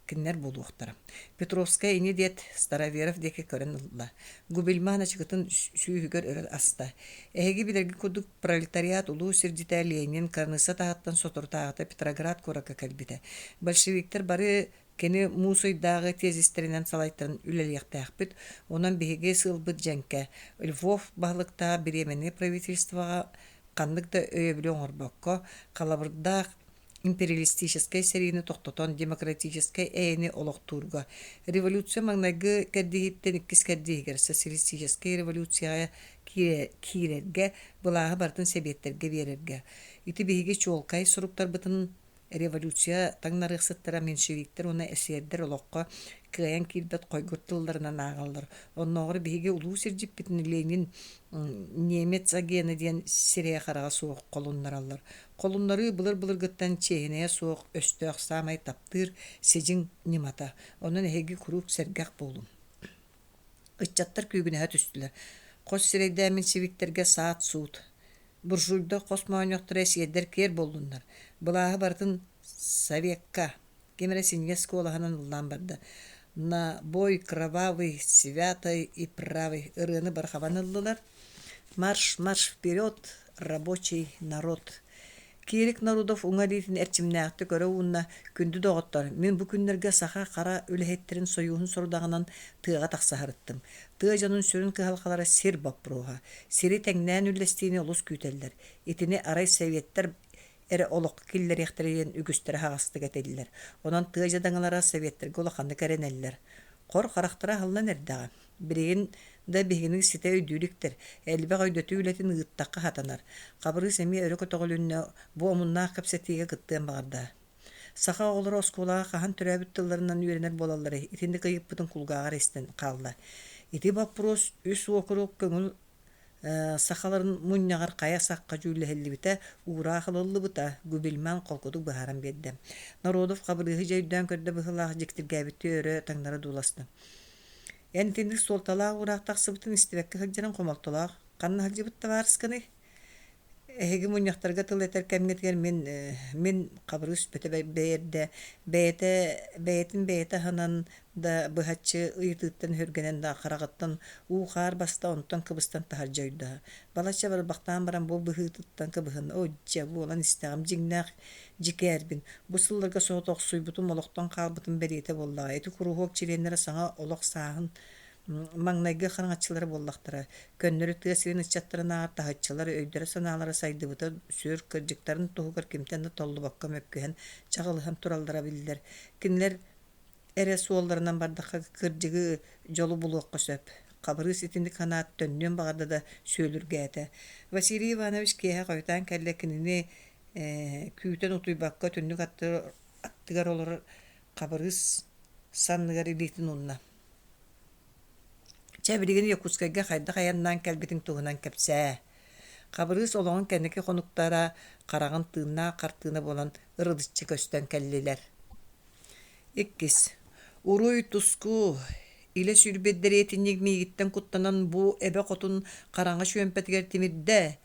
Кинилэр буолуохтара. Петровская ини диэт, Староверов диэки көрөн ылла. Губельман ачыкытын сүүһүгэр өрө аста. Эһиги билэргит курдук пролетариат улуу сирдьитэ Ленин кыраныысса таһыттан соторутааҕыта Петроград куоракка кэлбитэ. Большевиктар бары кини муус ыйдааҕы тезистэринэн салайтаран үлэлиэхтээхпит. Онон биһиги сыалбыт дьэҥкэ. Львов баһылыктаах бириэмэннэй правительствоҕа ханнык да өйөбүлү оҥорбокко, халабырдаах империалистическай сэриини тохтотон демократическай эйэни олохтуурга, революция маҥнайгы кэрдииһиттэн иккис кэрдииһигэр социалистическай революцияҕа киирэргэ, былааһы барытын сэбиэттэргэ биэрэргэ. Ити биһиги чуолкай суруктарбытын революция таҥнарыахсыттара меньшевиктэр уонна эсердэр олоххо кыайан киирбэт хойгур тылларынан ааҕаллар. Оннооҕор биһиги улуу сирдьиппитин Ленин немец агена диэн сирэйэ-хараҕа суох холуннараллар. Холуннарыы былыр-былыргыттан чиэһинэйэ суох өстөөх саамай таптыыр сидьиҥ ньымата. Онон эһиги куруук сэргэх буолуҥ. Ыччаттар күүгүнэһэ түстүлэр. Хос сирэйдээн меньшевиктэргэ саат-суут. Буржуйдар хос моонньохторо эсиэрдэр киэр буоллуннар. Былааһы барытын Совекка, ким эрэ синньигэс куолаһынан ыллаан барда. На бой кровавый, святой и правый ырыаны бархабан ыллылар. Марш, марш вперед, рабочий народ! Кирик Народов уҥа илиитин эрчимнээхтик өрө уунна, «Күндү доҕоттор, мин бу күннэргэ саха хара үлэһиттэрин сойууһун сорудаҕынан тыаҕа тахса сырыттым. Тыа дьонун сүрүн кыһалҕалара сир боппуруоһа. Сири тэҥнээн үллэстиини олус күүтэллэр. Итини арай советтар эрэ олоххо киллэриэхтэрэ диэн үгүстэрэ аһаҕастык этиллэр. Онон тыа дьадаҥылара советтарга улаханнык эрэнэллэр. Хор харахтара аһыллан эрдэҕэ. Билигин да биһигини ситэ өйдүү иликтэр, элбэх өйдөтүү үлэтин ыыттахха сатанар. Хабырыыс эмиэ өрө көтөҕүлүннэ, бу омуннаах кэпсэтиигэ кыттыан баҕарда. Саха оҕолоро оскуолаҕа хаһан төрөөбүт тылларынан үөрэнэр буолалларый? Итинник ыйыппытын кулгааҕар истэн хаалла. Ити боппуруос үс уокурук көҥүл сахаларын мунньаҕар хайа сахха дьүүллэһиллибитэ, уураах ылыллыбыта, Губельман холкутук быһааран биэрдэ. Народов Хабырыыһы дьэ өйдөөн көрдө быһыылаах дьиктиргээбиттии өрө таҥнары дууласта. Эн итинник суолталаах уураах тахсыбытын истибэккэ сылдьарыҥ хомолтолоох. Ханна сылдьыбыт табаарыскыный? Эһиги мунньахтарга тыл этэр кэмҥитигэр мин мин Хабырыыс бөтө бэйэрдэ бэйэтэ бэйэтин бэйэтэ аһынан да быһаччы ыйытыыттан өһүргэнэн да хараҕыттан уу-хаар баста, онтон кыбыстан таһырдьа ойдо. Балачча барбахтаан баран бу быһыытыттан кыбыһын, оо дьэ, буолан истэҕим, дьиҥнээх дьикээрбин, бу сылларга соҕотохсуйбутум олохтон хаалбытым бэлиэтэ буоллаҕа. Ити куруһуок чилиэннэрэ саҥа олох сааһын Маҥнайгы хараҥаччылара буоллахтара, көннөрү тыа сирин ыччаттарынааҕар таһыччылар өйдөрө-санаалара сайдыбыта сүр, кырдьыктарын туһугар кимтэн да толлубакка мөккүһэн, чаҕылыһан тураллара биллэр. Кинилэр эрэ суолларынан бардахха кырдьыгы, дьолу булуохха сөп. Хабырыыс итинник санаат төннүөн баҕарда да сүөлүргээтэ. Василий Иванович киэһэ хойутаан кэллэ кинини күүтэн утуйбакка түннүк аттыгар олорор Хабырыыс санныгар илиитин уунна. Чэ, билигин Якутскайга хайдах айаннаан кэлбитиҥ туһунан кэпсээ. Хабырыыс олоҕун кэнники хонуктара хараҕын тыыннаах хартыына буолан ырылыччы көстөн кэллилэр. Иккис. Уруй-туску, илэ сүүрбэт дэриэтинньик миигиттэн куттанан бу эбэ хотун хараҥа чүөмпэтигэр тимирдэ,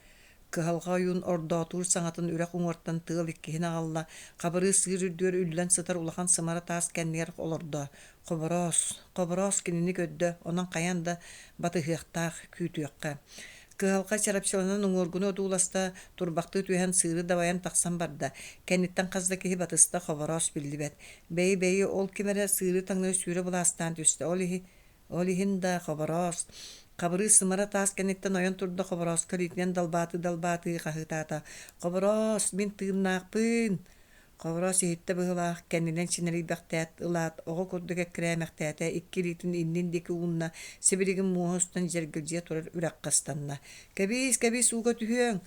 Кыһалҕа ойуун ордоотуур саҥатын үрэх уҥуортан тыал иккиһин аҕалла, Хабырыыс сыыр үрдүгэр үллэн сытар улахан сымара таас кэннигэр олордо. Хобороос, Хобороос кинини көрдө, онон хайаан да батыһыахтаах, күүтүөххэ. Кыһалҕа чарапчыланан уҥуоргуну одууласта, турбахтыы түһэн сыыры дабайан тахсан барда. Кэнниттэн хас да киһи батыста, Хобороос биллибэт. Бэйи-бэйи, ол ким эрэ сыыры таҥнары сүүрэ былаастаан түстэ, ол иһи Ол иһин да Хобороос, Хабырыыс сымара таас кэнниттэн ойон турда Хоборооско илиитинэн далбаатыы-далбаатыы хаһыытаата: «Хобороос, мин тыыннаахпын!» Хобороос иһиттэ быһыылаах, кэннинэн чинэрийбэхтээт ылаат, оҕо курдук эккирээмэхтээтэ, икки илиитин иннин диэки уунна, сибилигин муоһа устан дьэргэлдьийэ турар үрэххэ ыстанна. «Кэбиис, кэбиис, ууга түһүөҥ!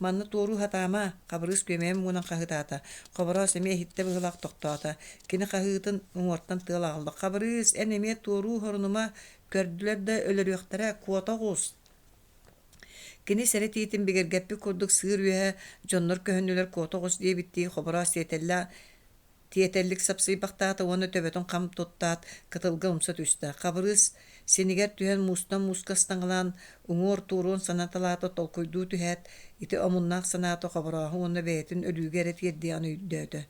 Манна туоруу сатаама, Хабырыыс күөмэйин муҥунан хаһыытаата. Хобороос эмиэ иһиттэ быһыылаах тохтоото. Кини хаһыытын уҥуортан тыал аҕалла. Хабырыыс, эн эмиэ туоруу хорунума, көрдүлэр да өлөрүөхтэрэ, куота оҕус. Кини сэрэтиитин бигэргэппит курдук сыыр үөһэ дьоннор көһүннүлэр куота оҕус диэбиттии Хобороос тиэтэллээх Тиэтэллик сапсыйбахтаата уонна төбөтүн хам туттаат, кытылга умса түстэ. Хабырыыс синигэр түһэн муустан мууска ыстаҥалаан, уҥуор туоруон санаталаата толкуйдуу түһээт, ити омуннаах санаата Хоборооһу уонна бэйэтин өлүүгэ эрэ тиэрдиэҕин өйдөөтө.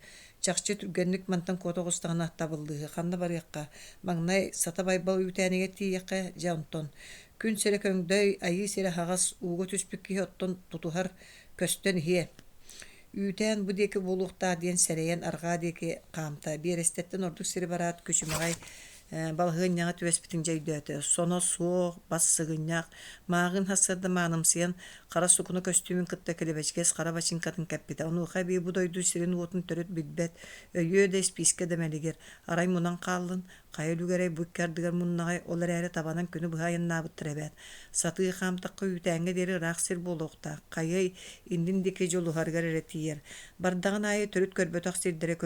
Чахчы түргэнник мантан куота оҕустаҕына табыллыыһы. Ханна барыахха? Маҥнай Сата Байбал үүтээнигэр тиийиэххэ, дьэ онтон. Күн сирэ көҥдөй, айыы сирэ аһаҕас, ууга түспүт киһи оттон тутуһар, көстөн иһиэ. Үүтээн бу диэки буолуохтаах диэн сэрэйэн арҕаа диэки хаамта. Биэрэстэттэн ордук сири бараат күчүмэҕэй балаһыанньаҕа түбэспитин дьэ өйдөөтө. Соно суох, бас сыгынньах, мааҕын сарсыарда маанымсыйан хара сукуна көстүүмүн кытта килэбэчигэс хара бачыыҥкатын кэппитэ. Онуоха эбии бу дойду сирин-уотун төрүт билбэт, өйүө да испиискэ да мэлигир. Арай мунан хааллын, Хайа үлүгэрэй бу икки ардыгар муннаҕай, ол эрээри табанан күнү быһа айаннаабыттар эбээт. Сатыы хаамтахха үүтээҥҥэ диэри ыраах сир буолуохтаах, хайыай, иннин диэки дьулуһарыгар эрэ тиийэр. Бардаҕын аайы төрүт көрбөтөх сирдэрэ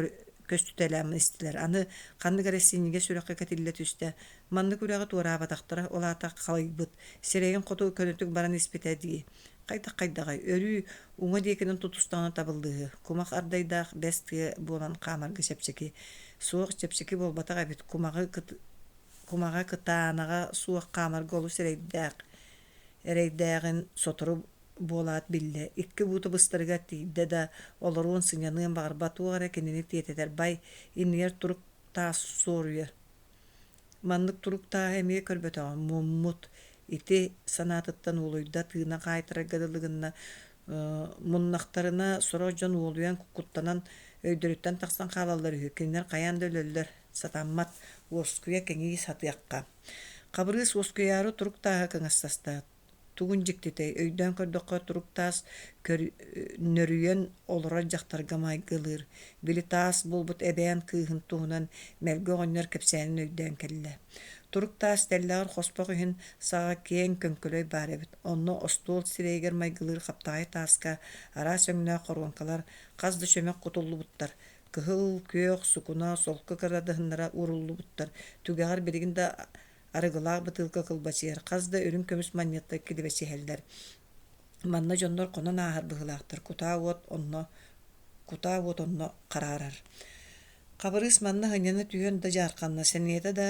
көстүтэлээн истилэр. Аны ханнык эрэ синньигэс үрэххэ кэтиллэ түстэ. Маннык үрэҕи туораабатахтара, ол аата халыйбыт, сирэйин хоту көнөтүк баран испитэ дии. Хайдах-хайдаҕай, өрүү уҥа диэкинэн тутустаҕына табыллыыһы, кумах ардайдаах бэс тыа буолан хаамарга чэпчэки. Суох, чэпчэки буолбатах эбит, кумаҕы кумаҕа кытаанаҕа суох хаамарга олус эрэйдээх эрэйдээҕин сотору буолаат биллэ. Икки буута быстарыгар тиийдэ да, олоруон, сынньаныан баҕарбат туох эрэ кинини тиэтэтэр бай, иннигэр турук таас суоруйар Маннык туруктааһы эмиэ көрбөтөҕүм, муммут, ити санаатыттан уолуйда, тыына хаайтарарга дылы гынна, муннахтарына сорох дьон уолуйан, куттанан өйдөрүттэн тахсан хаалаллар үһү, кинилэр хайаан да өлөллөр, сатаммат, уоскуйа кэҥии сатыахха. Хабырыыс уоскуйаары турук тааһы кыҥастаста, Тугун дьиктитэй, өйдөөн көрдөххө, турук таас нөрүйэн олорор дьахтарга майгылыыр, били таас буолбут эбээн кыыһын туһунан Мэлгэ оҕонньор кэпсээнин өйдөөн кэллэ. Турук таас тэллэҕэр хоспох иһин саҕа киэҥ көҥкөлөй баар эбит, онно остуол сирэйигэр майгылыыр хаптаҕай тааска араас өҥнөөх хоруоҥкалар, хас да чөмөх кутуллубуттар, кыһыл, күөх, сукуна, солко кырадаһыннара ууруллубуттар, түгэҕэр билигин да арыгылаах бытыылка кылбачыйар, хас да үрүҥ көмүс манньыаттар килибэчиһэллэр. Манна дьоннор хонон ааһар быһыылаахтар, кутаа уот онно кутаа уот онно хараарар. Хабырыыс манна сынньана түһүөн да дьаарханна, сэниэтэ да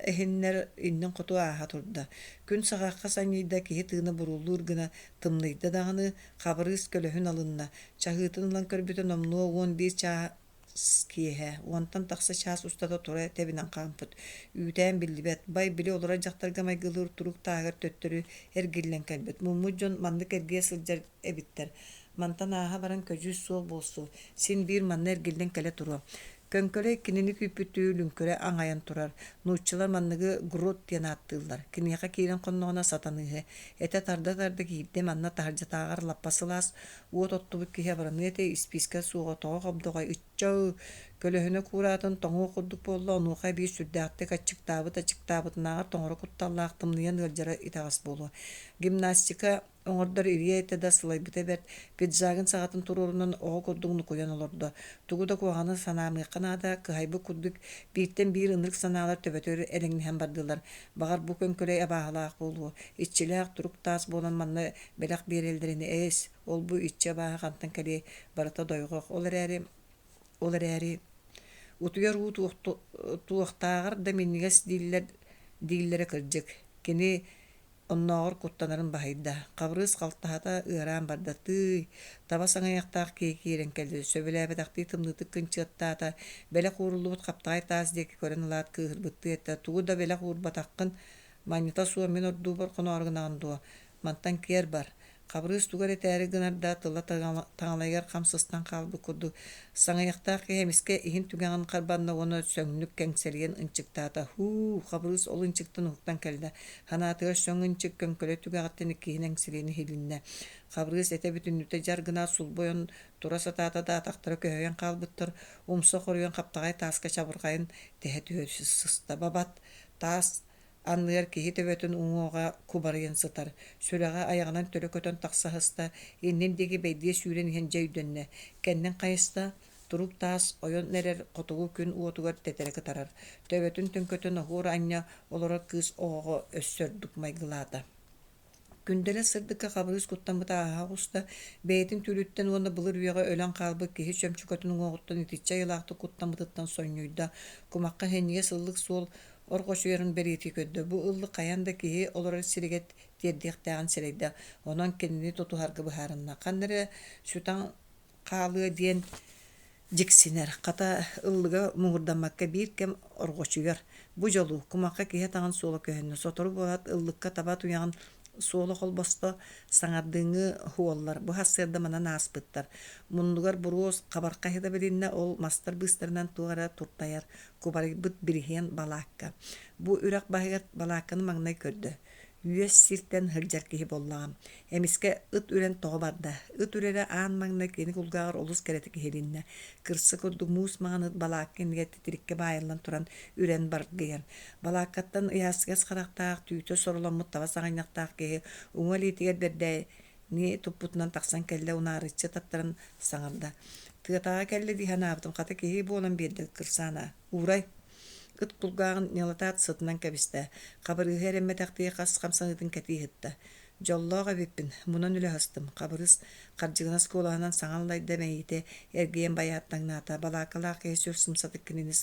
эһиннэр иннин хоту ааһа турда. Күн саҕахха санньыйда, киһи тыына буруллуур гына тымныйда даҕаны, Хабырыыс көлөһүн алынна, чаһыытын ылан көрбүтэ номнуо 11 чаас киэһэ, уонтан тахса чаас устата тура тэбинэн хаампыт. Үүтээн биллибэт, бай били олорор дьахтарга майгылыыр турук тааһыгар төттөрү эргиллэн кэлбит. Муммут дьон маннык эргийэ сылдьар эбиттэр. Мантан ааһа баран көдьүүс суох буолсу, син биир манна эргиллэн кэлэ туруо. Көҥкөлөй кинини күүппүттүү лүҥкүрэ аҥайан турар. Нууччалар манныгы грот диэн ааттыыллар. Киниэхэ киирэн хонноҕуна сатаныыһы. Этэ тарда-тарда киирдэ, манна таһырдьатааҕар лаппа сылаас, уот оттубут киһи абыраныа этэ, испиискэ суоҕа тоҕо хобдоҕой ычча-ы Көлөһүнэ куураатын тоҥуо курдук буолла, онуоха эбии сүрдээхтик аччыктаабыт аччыктаабытынааҕар тоҥоро кутталлаах тымныйан ыалдьара итэҕэс буолуо. Гимнастика оҥордор Илья этэ да сылайбыта бэрт, пиджагын саҕатын туруорунан оҕо курдук нукуйан олордо. Тугу да куһаҕаны санаамыахха наада, кыһайбыт курдук бииртэн биир ынырык санаалар төбөтүгэр элэҥнэһэн бардылар. Баҕар, бу көҥкөлөй абааһылаах буолуо, иччилээх турук таас буолан манна бэлэх биэрэллэрин ээс, ол-бу иччи абааһы хантан кэлиэй, барыта дойҕох. Ол эрээри, ол эрээри, утуйар уу туохтааҕар да минньигэс дииллэр дииллэрэ кырдьык. Кини Оннооҕор куттанарын баһыйда, Хабырыыс халтаһата ыараан барда, тыый, таба саҥыйахтаах киһи киирэн кэллэ, сөбүлээбэтэхтии тымныытык кынчыаттаата, бэлэх ууруллубут хаптаҕай таас диэки көрөн ылаат кыыһырбыттыы эттэ, тугу да бэлэх уурбатаххын, манньыта суох мин ордуубар хоноору гынаҕын дуо, мантан киэр бар. Хабырыыс тугу эрэ этээри гынар да, тыла таҥалайыгар хам сыстан хаалбыт курдук, саҥыйахтаах киһи эмискэ иһин түгэҕин харбанна уонна сөҥнүк кэҥсэлийэн ынчыктаата. Һуу, Хабырыыс ол ынчыктан уһуктан кэллэ. Санаатыгар сөҥ ынчык көҥкөлө түгэҕиттэн иккиһин эҥсилийэн иһилиннэ. Хабырыыс этэ бүтүннүүтэ дьар гына сулбу ойон тура сатаата да, атахтара көһүйэн хаалбыттар, умса хоруйан хаптаҕай тааска чабырҕайын тэһэ түһэ сыста. Бабат, таас Анныгар киһи төбөтүн уҥуоҕа кубарыйан сытар, сүрэҕэ айаҕынан төлө көтөн тахса сыста, иннин диэки бэйдиэ сүүрэн иһэн дьэ өйдөннө, кэннин хайыста, турук таас ойон эрэр хотугу күн уотугар тэтэрэ кытарар, төбөтүн төҥкөтөн оһуор анньа олорор кыыс оҕоҕо өссө ордук майгылаата. Күндэлэ сырдыкка Хабырыыс куттаммыта ааһа оҕуста, бэйэтин түүлүттэн уонна былыр үйэҕэ өлөн хаалбыт киһи чөмчөкөтүн уҥуоҕуттан итиччэ айылаахтык куттаммытыттан сонньуйда, кумахха синньигэс ыллык суол орҕочуйарын бэлиэтии көрдө. Бу ыллык хайаан да киһи олорор сиригэр тиэрдиэхтээҕин сэрэйдэ, онон кинини тутуһарга быһаарынна. Ханна эрэ сүтэн хаалыа диэн дьиксинэр, хата ыллыга муҥурдаммакка биир кэм орҕочуйар. Бу дьолу, кумахха киһи атаҕын суола көһүннэ, сотору буолаат ыллыкка таба туйаҕын суола холбосто, саҥардыыҥҥы уоллар бу сарсыарда манан ааспыттар. Муннугар буруо хабархай сыта билиннэ, ол мастар быыстарынан туох эрэ туртайар, кубарыйбыт бириһиэн балаакка. Бу үрэх баһыгар балаакканы маҥнай көрдө. Үөс сиртэн сылдьар киһи буоллаҕым. Эмискэ ыт үрэн тоҕо барда. Ыт үрэрэ аан маҥнай кини кулгааҕар олус кэрэтик иһилиннэ. Кырса курдук муус маҥан ыт балаакка иннигэр титириккэ баайыллан туран үрэн баргыйар. Балааккаттан ыйаастыгас харахтаах, түүтэ сороломмут таба саҕынньахтаах киһи уҥа илиитигэр бэрдээни туппутунан тахсан кэллэ унаарыччы таттаран саҥарда. Тыатааҕы кэллэ дии санаабытым, хата киһи буолан биэрдэ кырсаана. Уурай Ыт кулгааҕын ньылатаат сытынан кэбистэ, Хабырыыһы эрэммэтэхтии хас хамсаныытын кэтии сытта. Дьоллоох эбиппин, мунан үлэ аһастым, Хабырыыс хардьыгынас куолаһынан саҥа аллайда мэйиитэ эргийэн байааттаҥнаата, балаакалаах киһи сүр сымсатык кинини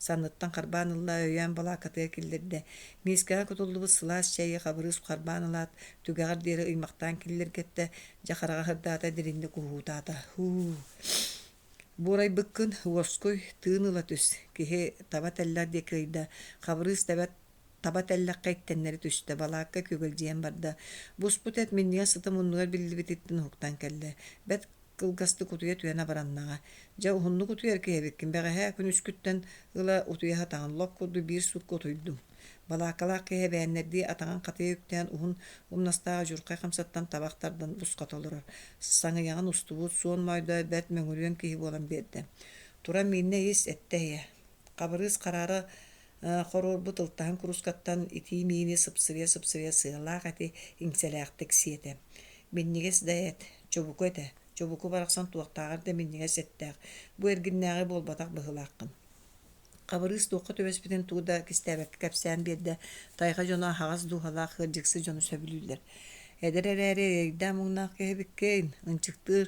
санныттан харбаан ылла, өйөөн балаакатыгар киллэрдэ. Миискэҕэ кутуллубут сылаас чэйи Хабырыыс харбаан ылаат, түгэҕэр диэри ыймахтаан киллэргэттэ, дьэ хараҕа сырдаата, дириҥник уһуутаата. Һуу Буорайбыккын, уоскуй, тыын ыла түс, киһи таба тэллэх диэки ыйда, Хабырыыс тэбэ таба тэллэххэ иттэннэри түстэ, балаакка күөгэлдьийэн барда. Буспут эт минньигэс сыта муннугар биллибититтэн уһуктан кэллэ. Бэрт кылгастык утуйа түһэн абыраннаҕа. Дьэ, уһуннук утуйар киһи эбиккин, бэҕэһээ күнүскүттэн ыла утуйа сатаҕын, лоп курдук биир суукка утуйдум. Балаакалаах киһи эбээннэрдии атаҕын хатыйа үктээн уһун умнастаах адьурхай хамсаттан табах тардан бусхата олорор. Саҥыйаҕын устубут, суон моойдоох бэрт мөҥүрүөн киһи буолан биэрдэ. Туран мииннэ ис, эттэ иһэ. Хабырыыс хараара хоруорбут ылтаһын куруускаттан итии миини сыпсырыйа-сыпсырыйа сыалаах эти иҥсэлээхтик сиэтэ. Минньигэс да эт, чубуку этэ. Чубуку барахсан туохтааҕар да минньигэс эттээх. Бу эргиннээҕи буолбатах быһыылааххын. Хабырыыс туохха түбэспитин тугу да кистээбэккэ кэпсээн биэрдэ, тайҕа дьоно аһаҕас дууһалаах ыалдьыксы дьону сөбүлүүллэр. Эдэр эрээри эрэйдээх муҥнаах киһи эбиккин, ынчыктыыр.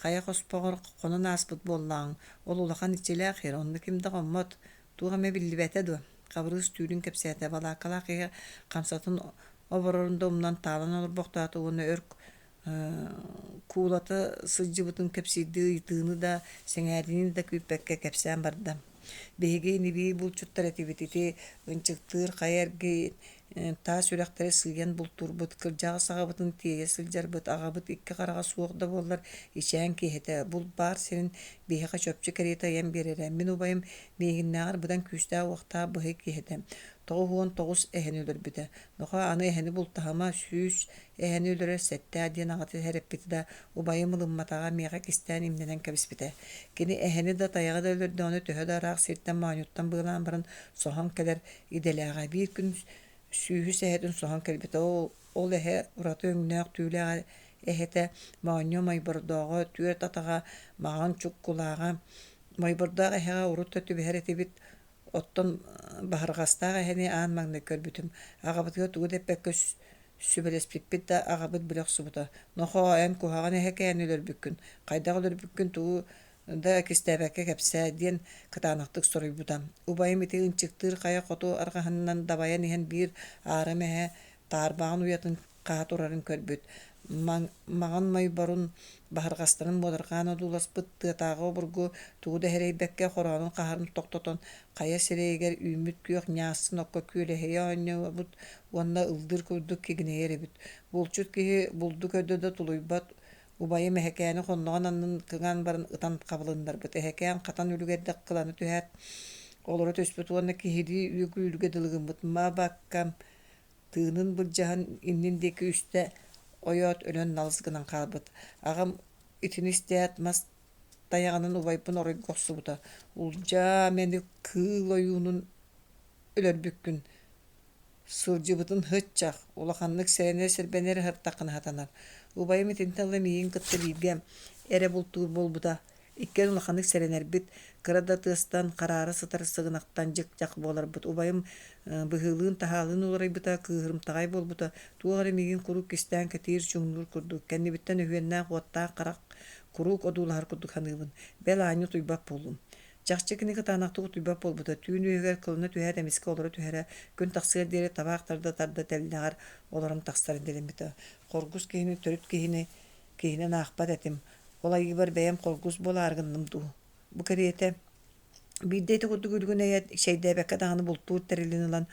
Хайа хоспоҕор хонон ааспыт буоллаҕыҥ, ол улахан иччилээх сир, онно ким да хоммот, туох эмэ биллибэтэ дуо? Хабырыыс түүлүн кэпсээтэ, балааккалаах киһи хамсатын оборорун да умнан таалан олорбохтоото уонна өр куулата сылдьыбытын кэпсиирдии ыйытыыны да, сэҥээриини да күүппэккэ кэпсээн барда. Биһиги ини-бии булчуттар этибит, ити ынчыктыыр хайа эргин таас үрэхтэри сыыйан бултуурбут, кырдьаҕас аҕабытын тиэйэ сылдьарбыт, аҕабыт икки хараҕа суох да буоллар ичээн киһи этэ, булт баар сирин биһиэхэ чопчу кэриэтэ ыйан биэрэрэ. Мин убайым миигиннээҕэр быдан күүстээх-уохтаах быһый киһи этэ, 99 эһэни өлөрбүтэ. Нохоо, аны эһэни бултаһыма, 100 Эһэни өлөрөр сэттээх диэн аҕата сэрэппитэ да, убайым ылымматаҕа, миэхэ кистээн имнэнэн кэбиспитэ. Кини эһэни да, тайаҕы да өлөрдөҕүнэ төһө да ыраах сиртэн моонньуттан быалаан баран соһон кэлэр идэлээҕэ. Биир күн сүүһүс эһэтин соһон кэлбитэ. Ол, ол эһэ ураты өҥнөөх түүлээх эһэтэ моонньо мойбордооҕо, түөрт атаҕа маҕан чуккулааҕа. Мойбордоох эһэҕэ урут да түбэһэр этибит, Оттон баһырҕастаах эһэни аан маҥнай көрбүтүм. Аҕабытыгар тугу да эппэккэ сүбэлэспиппит да, аҕабыт билэ охсубута: «Нохоо, эн куһаҕан эһэкээни өлөрбүккүн, хайдах өлөрбүккүн тугу да кистээбэккэ кэпсээ» диэн кытаанахтык соруйбута. Убайым ити ынчыктыыр хайа хоту арҕаһынан дабайан иһэн биир аарым эһэ таарбаҕын уйатын хаһа турарын көрбүт, маҥан мойборун баһырҕастарын муодарҕаан одууласпыт тыатааҕы обургу тугу да сэрэйбэккэ хороонун хаһарын тохтотон хайа сирэйигэр үүммүт күөх ньаассын окко күөлэһийэ оонньообут уонна ыллыыр курдук кигинэйэр эбит. Булчут киһи булду көрдө да тулуйбат, убайым эһэкээни хонноҕун аннын кыҥаан баран ытан хабылыннарбыт. Эһэкээн хатан үлүгэрдэх кылана түһээт, олоро түспүт уонна киһилии үөгүлүүргэ дылы гыммыт. «Ма-баккам, Тыынын былдьаһан иннин диэки үстэ ойоот өлөн налыс гынан хаалбыт. Аҕам итини истээт мас тайаҕынан убайбын оройго охсубута: «Улдьаа мэник кыыл ойуунун өлөрбүккүн, сылдьыбытын һыччах, улаханнык сэрэнэр-сэрбэнэр сырыттаххына сатанар». Убайым итинтэн ыла миигин кытта бииргэ эрэ бултуур буолбута. Иккиэн улаханнык сэрэнэрбит, кыра да тыастан, хараара сытар сыгынахтан дьик-дьах буоларбыт. Убайым быһыылыын-таһаалыын уларыйбыта, кыыһырымтаҕай буолбута, туох эрэ миигин куруук кистээн кэтиир, чуҥнуур курдук, кэннибиттэн өһүөннээх уоттаах харах куруук одуулаһар курдук саныыбын. Бэл аанньа утуйбат буоллум. Чахчы кини кытаанахтык утуйбат буолбута, түүн үөһүгэр кылына түһээт эмискэ олоро түһэрэ, күн тахсыар диэри табаах тарда-тарда тэллэҕэр олорон тахсар идэлэммитэ. Хоргус киһини төрүт киһини киһинэн аахпат этим, Ол айыыбар бэйэм хоргус буолаары гынным дуу? Бу кэриэтэ биирдэ ити курдук үлүгүн эйэ чэйдээбэккэ даҕаны бултуур тэрилин ылан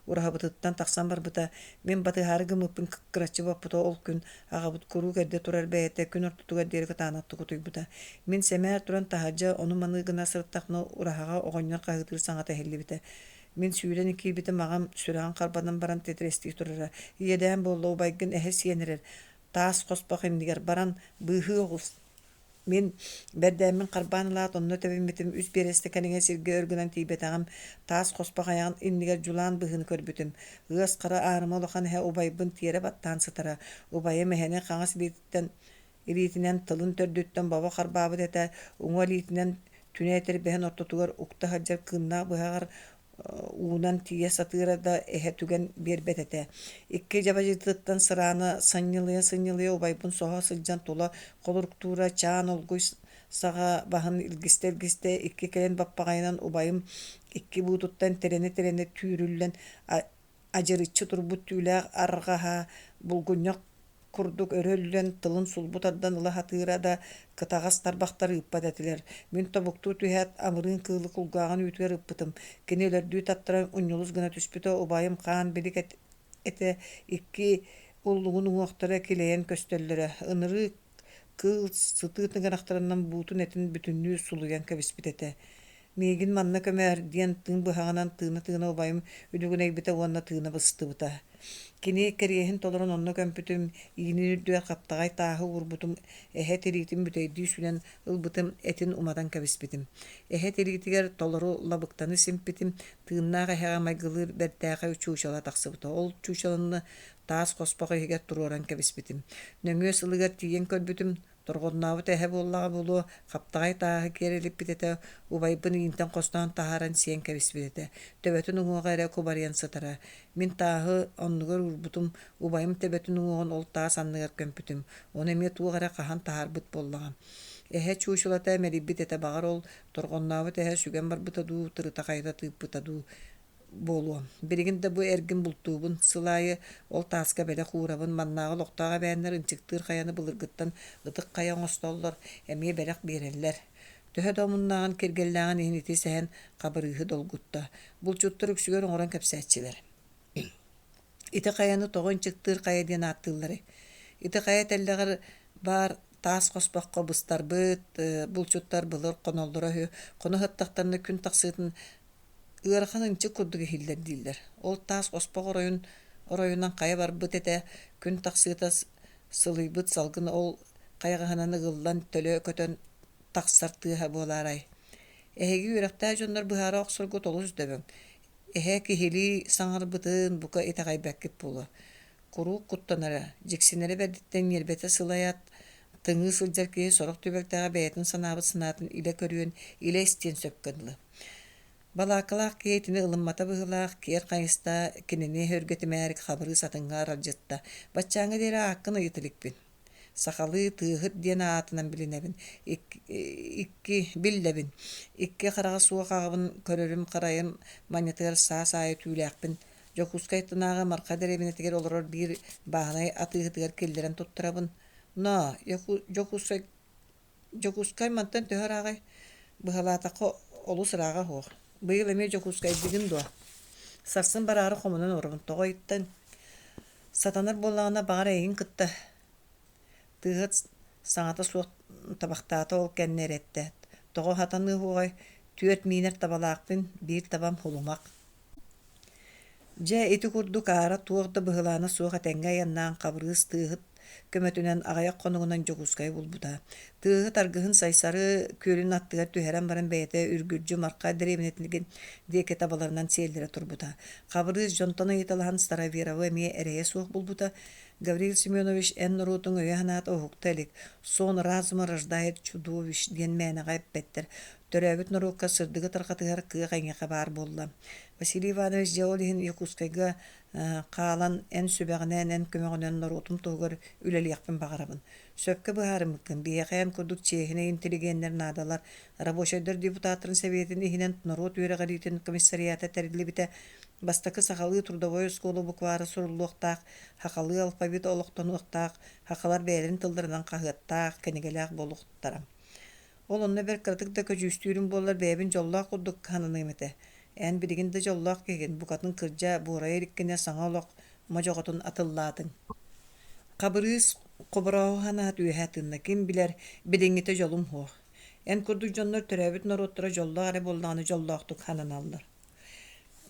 ураһабытыттан тахсан барбыта. Мин батыһаары гыммыппын кыраччы боппута ол күн аҕабыт куруук эрдэ турар бэйэтэ күн ортотугар диэри кытаанахтык утуйбута. Мин сэмээр туран таһырдьа ону-маны гына сырыттахпына ураһаҕа оҕонньор хаһыытыыр саҥата иһиллибитэ. Мин сүүрэн киирбитим аҕам сүрэҕин харбанан баран титирэстии турара. Иэдээн буолла убайгын эһэ сиэн эрэр таас хоспох иннигэр баран быыһыы оҕус. Мин бэрдээммин харбаан ылаат онно тэбиммитим үс биэрэстэ кэриҥэ сиргэ өр гынан тиийбэтэҕим, таас хоспох айаҕын иннигэр дьулаан быһыыны көрбүтүм. Ыас хара аарыма улахан эһэ убайбын тиэрэ баттаан сытара. Убайым эһэни хаҥас илиититтэн илиитинэн тылын төрдүттэн бобо харбаабыт этэ, уҥа илиитинэн түнэ этэрбэһин ортотугар укта сылдьар кыыннаах быһаҕар уунан тиийэ сатыыра да эһэ түгэн биэрбэт этэ. Икки дьабадьытыттан сыраана санньылыйа-сынньылыйа убайбын соһо сылдьан тула холоруктуура, чаан олгуй саҕа баһын илгистэ-илгистэ икки кэлин баппаҕайынан убайым икки буутуттан тирэнэ-тирэнэ түүрүллэн адьырыччы турбут түүлээх арҕаһа булгунньах курдук өрө үллэн тылын сулбу тардан ыла сатыыра да, кытаҕас тарбахтар ыыппат этилэр. Мин тобуктуу түһээт, амырыын кыылы кулгааҕын үүтүгэр ыппытым. Кини өлөрдүү таттаран унньулус гына түспүтэ, убайым хаан билик этэ икки уллугун уҥуохтара килэйэн көстөллөрө. Ынырык кыыл сытыы тыҥырахтарынан буутун этин бүтүннүү сулуйан кэбиспит этэ. Миигин манна көмөөр диэн тыын быһаҕынан тыына-тыына убайым үлүгүнэйбитэ уонна тыына быстыбыта. Кини кэриэһин толорон онно көмпүтүм, иинин үрдүгэр хаптаҕай тааһы уурбутум, эһэ тириитин бүтэйдии сүлэн ылбытым, этин уматан кэбиспитим. Эһэ тириитигэр толору лабыктаны симпитим, тыыннаах эһэҕэ майгылыыр бэртээхэй чуучала тахсыбыта. Ол чуучаланы таас хоспох иһигэр туруоран кэбиспитим. Нөҥүө сылыгар тиийэн көрбүтүм, Торҕоннообут эһэ буоллаҕа буолуо, хаптаҕай тааһы киэр илиппит этэ, убайбын иинтэн хостоон таһааран сиэн кэбиспит этэ, төбөтүн уҥуоҕа эрэ кубарыйан сытара. Мин тааһы оннугар уурбутум, убайым төбөтүн уҥуоҕун ол таас анныгар көмпүтүм, ону эмиэ туох эрэ хаһан таһаарбыт буоллаҕа. Эһэ чуучулата мэлийбит этэ баҕар ол торҕоннообут эһэ сүгэн барбыта дуу, тырыта-хайыта тыыппыта дуу буолуо. Билигин да бу эргин бултуубун, сыл аайы ол тааска бэлэх уурабын, маннааҕы олохтоох эбээннэр ынчыктыыр хайаны былыргыттан ытык хайа оҥостоллор, эмиэ бэлэх биэрэллэр. Төһө да омуннааҕын, киргэллээҕин иһин ити сэһэн Хабырыыһы долгутта. Булчуттар үксүгэр оҥорон кэпсээччилэр. Ити хайаны тоҕо ынчыктыыр хайа диэн ааттыылларый? Ити хайа тэллэҕэр баар таас хоспоххо быстарбыт булчуттар былыр хоноллоро үһү. Хоно сыттахтарына күн тахсыытын ыарахан ынчык курдук иһиллэр дииллэр. Ол таас хоспох оройун оройунан хайа барбыт этэ, күн тахсыыта сылыйбыт салгын ол хайаҕаһынан ыгыллан төлө көтөн тахсар тыаһа буолаарай? Эһиги үөрэхтээх дьоннор быһаара охсоргут олус дөбөҥ. Эһэ киһилии саҥарбытын бука итэҕэйбэккит буолуо. Куруук куттанара, дьиксинэрэ бэрдиттэн ньиэрбэтэ сылайаат, тыҥыы сылдьар киһи сорох түбэлтэҕэ бэйэтин санаабыт санаатын илэ көрүөн, илэ истиэн сөпкө дылы. Балааккалаах киһи итини ылыммата быһыылаах, киэр хайыста, кинини өһүргэтимээри Хабырыыс атыҥҥа аралдьытта: «Баччааҥҥа диэри ааккын ыйыта иликпин. Сахалыы Тыаһыт диэн аатынан билинэбин, икки биллэбин. Икки хараҕа суох аҕабын көрөрүм-харайым манньатыгар саас аайы түүлээхпин. Дьокуускай аттынааҕы Марха дэриэбинэтигэр олорор биир бааһынай атыыһытыгар киллэрэн туттарабын. Ноо, Дьокуускай Дьокуускай мантан төһө ырааҕый? Быһалаатахха олус ырааҕа суох. Быйыл эмиэ Дьокуускайдыыгын дуо? Сарсын бараары хомунан олоробун. Тоҕо ыйыттыҥ? Сатанар буоллаҕына, баҕар эйигин кытта Тыаһыт саҥата суох табахтаата ол кэннэ эрэ эттэ: «Тоҕо сатаныа суоҕай, түөрт миинэр табалаахпын, биир табам хулумах» Дьэ, ити курдук аара туох да быһылаана суох этэҥҥэ айаннаан Хабырыыс тыаһыт көмөтүнэн аҕыйах хонугунан Дьокуускайы булбута. Тыаһыт аргыһын Сайсары күөлүн аттыгар түһэрэн баран бэйэтэ үргүлдьү Марха дэриэбинэтин диэки табаларынан сиэллэрэ турбута. Хабырыыс дьонтон ыйыталаһан Староверовы эмиэ эрэйэ суох булбута. Гаврил Семенович, эн норуотуҥ өйө-санаата уһукта илик, сон разума рождает чудовищ диэн мээнэҕэ эппэттэр. Төрөөбүт норуокка сырдыгы тарҕатыһар кыах эйиэхэ баар буолла. Василий Иванович дьэ ол иһин Якутскайга хаалан эн сүбэҕинэн, эн көмөҕүнэн норуотум туһугар үлэлиэхпин баҕарабын. Сөпкө быһаарыммыккын, биһиэхэ эн курдук чиэһинэй интеллигеннэр наадалар. Рабочайдар депутаттарын сэбиэтин иһинэн норуот үөрэҕириитин комиссариата тэриллибитэ. Бастакы сахалыы трудовой оскуола буквара суруллуохтаах, сахалыы алфавит олохтонуохтаах, сахалар бэйэлэрин тылларынан хаһыаттаах, кинигэлээх буолуохтара. Ол онно бэрт кыратык да көдьүүстүүрүм буоллар бэйэбин дьоллоох курдук сананыам этэ. Эн билигин да дьоллоох киһигин, букатын кырдьа, буорайа иликкинэ саҥа олох модьоҕотун атыллаатыҥ. Хабырыыс Хоборооһу санаат үөһэ тыынна, ким билэр, билиҥҥитэ дьолум суох. Эн курдук дьоннор төрөөбүт норуоттара дьоллоох эрэ буоллаҕына дьоллоохтук сананаллар.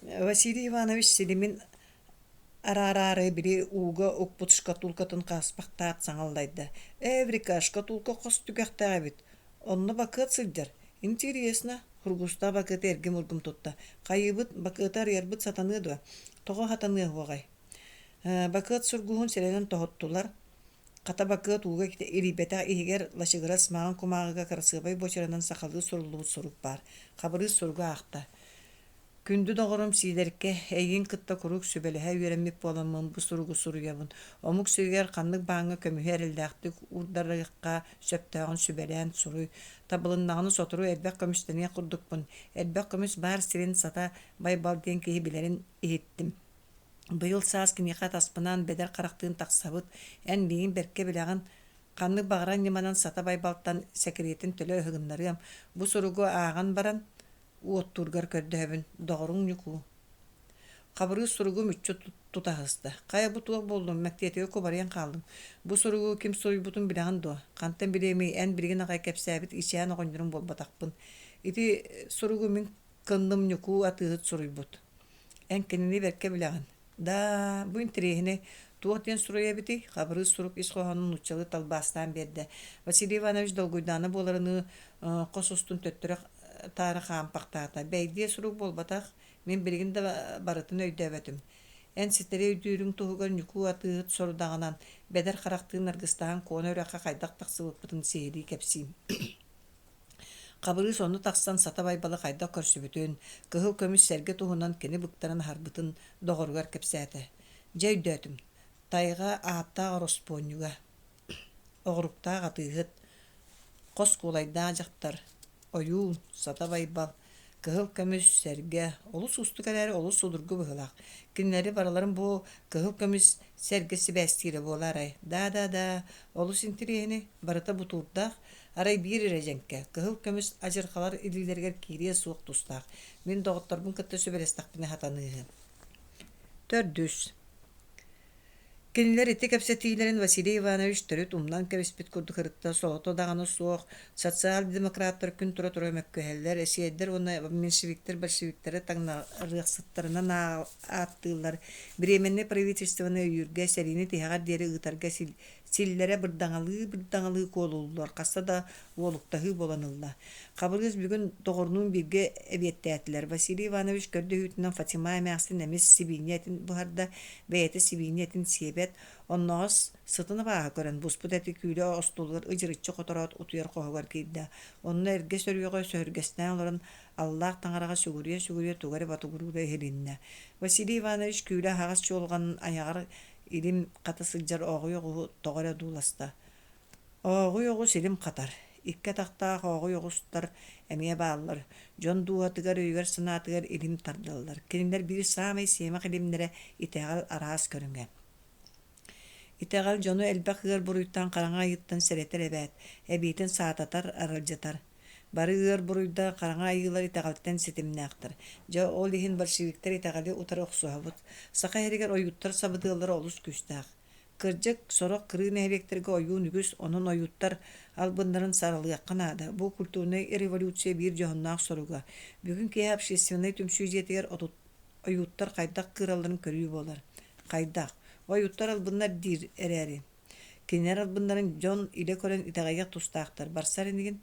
Василий Иванович силимин араараары били ууга укпут шкатулкатын хааспахтаат саҥа аллайда: «Эврика, шкатулка хос түгэхтээх эбит, онно бакыат сылдьар. Интересно» Хургустаах бакыаты эргим-ургум тутта. «Хайыыбыт, бакыаты арыйарбыт сатаныа дуо? Тоҕо сатаныа суоҕай?» Бакыат сургуһун сэрэнэн тоһуттулар. Хата бакыат ууга илийбэтэх иһигэр лачыгырас маҥан кумааҕыга кырасыабай буочаранан сахалыы суруллубут сурук баар. Хабырыыс суругу аахта: Күндү доҕорум Сиидэркэ, эйигин кытта куруук сүбэлэһэ үөрэммит буоламмын бу суругу суруйабын. Омук сиригэр ханнык бааҥҥа көмүһү эрэллээхтик уурдарыахха сөптөөҕүн сүбэлээн суруй. Табылыннаҕына сотору элбэх көмүстэниэх курдукпун. Элбэх көмүс баар сирин Сата Байбал диэн киһи билэрин иһиттим. Быйыл саас киниэхэ атаспынаан бэдэр харахтыын тахсабыт. Эн миигин бэркэ билэҕин. Ханнык баҕарар ньыманан Сата Байбалтан сэкириэтин төлө ыһыгыннарыам. Бу суругу ааҕан баран, уоттуургар көрдөһөбүн, доҕоруҥ Ньукуу. Хабырыыс суругу мүччү тута сыста. Хайа бу туох буоллуҥ, мэктиэтигэр кубарыйан хааллыҥ. Бу суругу ким суруйбутун билэҕин дуо? Хантан билиэмий, эн билигин аҕай кэпсээбит ичээн оҕонньоруҥ буолбатахпын. Ити суругу мин кынным Ньукуу атыыһыт суруйбут. Эн кинини бэркэ билэҕин. Да, бу интэриэһинэй. Туох диэн суруйа эбитий? Хабырыыс сурук ис хоһоонун нууччалыы талбаастаан биэрдэ. Василий Иванович долгуйдаана буоларыныы хос устун төттөрү таары хаампахтаата. Бэйдиэ сурук буолбатах, мин билигин да барытын өйдөөбөтүм. Эн ситэри өйдүүрүҥ туһугар Ньукуу атыыһыт сорудаҕынан, бэдэр харахтыын аргыстаһан Куона үрэххэ хайдах тахсыбыппытын сиһилии кэпсиим. Хабырыыс онно тахсан Сата Байбалы хайдах көрсүбүтүн, кыһыл көмүс сэргэ туһунан кини быктаран аһарбытын доҕоругар кэпсээтэ. Дьэ өйдөөтүм, тайҕа ааттаах ороспуонньуга, оҕуруктаах атыыһыт. Хос куолайдаах дьахтар, ойуун, сата Байбал, кыһыл көмүс сэргэ олус уустук эрээри олус судургу быһыылаах. Кинилэри барыларын бу кыһыл көмүс сэргэ сибээстиирэ буолаарай? Да-да-да, олус интириэһинэй, барыта бутуурдаах, арай биир эрэ дьэҥкэ, кыһыл көмүс адьырҕалар илиилэригэр киириэ суох тустаах. Мин доҕотторбун кытта сүбэлэстэхпинэ сатаныыһы. Төрдүс. Кинилэр ити кэпсэтиилэрин Василий Иванович төрүт умнан кэбиспит курдук ырытта, солото даҕаны суох, социал-демократтар күн тура-тура мөккүһэллэр, эсиэрдэр уонна меньшевиктэр большевиктары таҥнарыахсыттарынан ааттыыллар, Временнэй правительствоны өйүүргэ, сэриини тиһэҕэр диэри ыытарга силлэрэ бырдаҥалыы-бырдаҥалыы куолуллар, хаста да уолуктаһыы буолан ылла. Хабырыыс бүгүн доҕорунуун бииргэ эбиэттээтилэр. Василий Иванович көрдөһүүтүнэн Фатима эмээхсин эмис сибиинньэ этин буһарда, бэйэтэ сибиинньэ этин сиэбэт, оннооҕор сытын абааһы көрөн буспут эти күүлэ остуолугар ыдьырыччы хотороот утуйар хоһугар киирдэ. Онно эргэ сөрүөҕэ сөһүргэстээн олорон аллаах таҥараҕа сүгүрүйэ-сүгүрүйэ тугу эрэ ботугуруура иһилиннэ. Василий Иванович күүлэ аһаҕас чуолҕанын айаҕар илим хата сылдьар ооҕуй оҕуһу тоҕо эрэ одууласта. Ооҕуй оҕус илим хатар, икки атахтаах ооҕуй оҕустар эмиэ бааллар, дьон дууһатыгар, өйүгэр-санаатыгар илим тардаллар. Кинилэр биир саамай сиэмэх илимнэрэ итэҕэл араас көрүҥэ. Итэҕэл дьону элбэх ыар буруйтан хараҥа айыыттан сэрэтэр эбээт, эбиитин саататар, аралдьытар. Бары ыар буруйдар хараҥа айыылар итэҕэлтэн ситимнээхтэр. Дьэ, ол иһин большевиктар итэҕэли утары охсуһабыт. Саха иһигэр ойууттар сабыдыаллара олус күүстээх. Кырдьык, сорох кырыы нэһилиэктэргэ ойуун үгүс, онон ойууттар албыннарын саралыахха наада. Бу культурнай революция биир дьоһуннаах соруга. Бүгүн киэһэ общественнай түмсүү дьиэтигэр ойууттар хайдах кыыралларын көрүү буолар. Хайдах? Ойууттар албыннар диир эрээри. Кинилэр албыннарын дьон илэ көрөн итэҕэйиэх тустаахтар. Барсар инигин?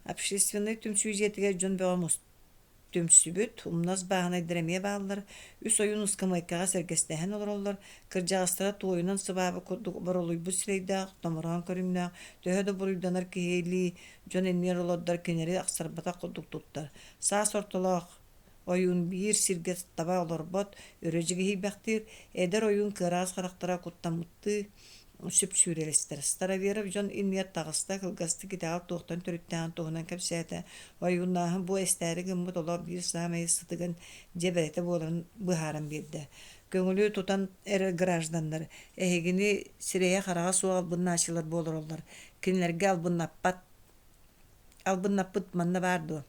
Общественнай түмсүү дьиэтигэр дьон бөҕө түмсүбүт, умнас бааһынайдар эмиэ бааллар, үс ойуун ыскамыайкаҕа сэргэстэһэн олороллор, кырдьаҕастара туойунан сыбаабыт курдук боролуйбут сирэйдээх, томороон көрүҥнээх, төһө да буруйданар киһилии дьон иннигэр олордор кинилэри ахсарбатах курдук туттар. Саас ортолоох ойуун биир сиргэ таба олорбот, өрө дьигиһийбэхтиир, эдэр ойуун кыараас харахтара куттаммыттыы сүпсүүрэлэстэр. Староверов дьон иннигэр таҕыста, кылгастык итэҕэл туохтан төрүттээҕин туһунан кэпсээтэ. Ойууннааһын бу эстээри гыммыт олох биир саамай сытыгын дьэ бэйэтэ буоларын быһааран биэрдэ. Көҥүлү тутан эрэр гражданнар эһигини сирэйэ-хараҕа суох албыннааччылар буолароллор. Кинилэргэ албыннаппат албыннаппыт манна баар дуо?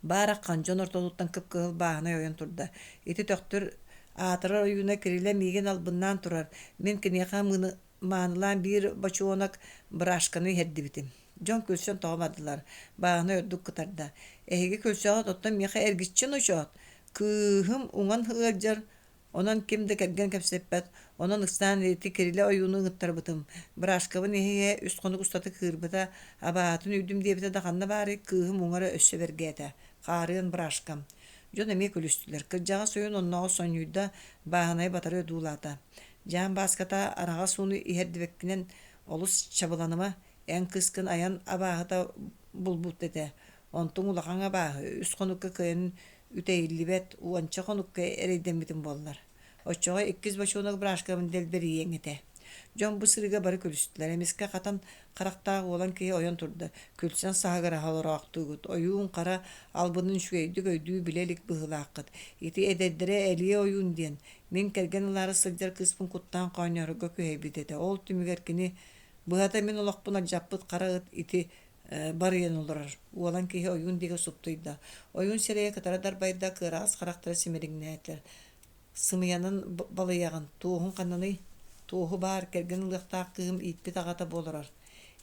Баар аххан дьон ортотуттан кып-кыһыл бааһынай ойон турда. Ити Төхтүр аатырар ойууна Кирилэ миигин албыннаан турар, мин киниэхэ маанылаан биир бочуонак брашканы иһэрдибитим. Дьон күлсэн тоҕо бардылар, бааһынай ордук кытарда. Эһиги күлсэҕит, оттон миэхэ эргиччи ночоот. Кыыһым уҥан ыалдьар, Онон ким да кэргэн кэпсэппэт, онон ыксаан ити Кирилэ ойууну ыҥыттарбытым. Брашкабын иһэ-иһэ үс хонук устата кыырбыта, абаһатын үүрдүм диэбитэ да ханна баарый, кыыһым уҥара өссө бэргээтэ. Хаарыан брашкам. Дьон эмиэ күлүстүлэр. Кырдьаҕас ойуун оннооҕор сонньуйда, бааһынайы батары одуулаата. Дьаам Бааската араҕас ууну иһэрдибэккинэн олус чабыланыма, эн кыыскын айан абааһыта булбут этэ. Онтуҥ улахан абааһы, үс хонукка кыайан үтэйиллибэт, уонча хонукка эрэйдэммитим буоллар. Оччоҕо иккис бочуонак брашкабын дэлбэрийиэҥ этэ. Дьон бу сырыыга бары күлүстүлэр. Эмискэ хатан харахтаах уолан киһи ойон турда. Күлсэн саһыгыраһа олороохтуугут. Ойуун хара албынын үчүгэйдик өйдүү билэ илик быһыылааххыт. Ити эдэрдэрэ Элиэ ойуун диэн. Мин кэргэн ылаары сылдьар кыыспын куттаан хоонньоорго күһэйбит этэ. Ол түмүгэр кини быһата мин олохпун алдьаппыт хара ыт ити барыйан олорор. Уолан киһи ойуун диэки суптуйда. Ойуун сирэйэ кытара дарбайда, кыараҕас харахтара симириҥнээтилэр. Сымыйанан балыйаҕын, туоһуҥ ханнаный? Туоһу баар, кэргэн ылыахтаах кыыһым ииппит аҕата буоларар.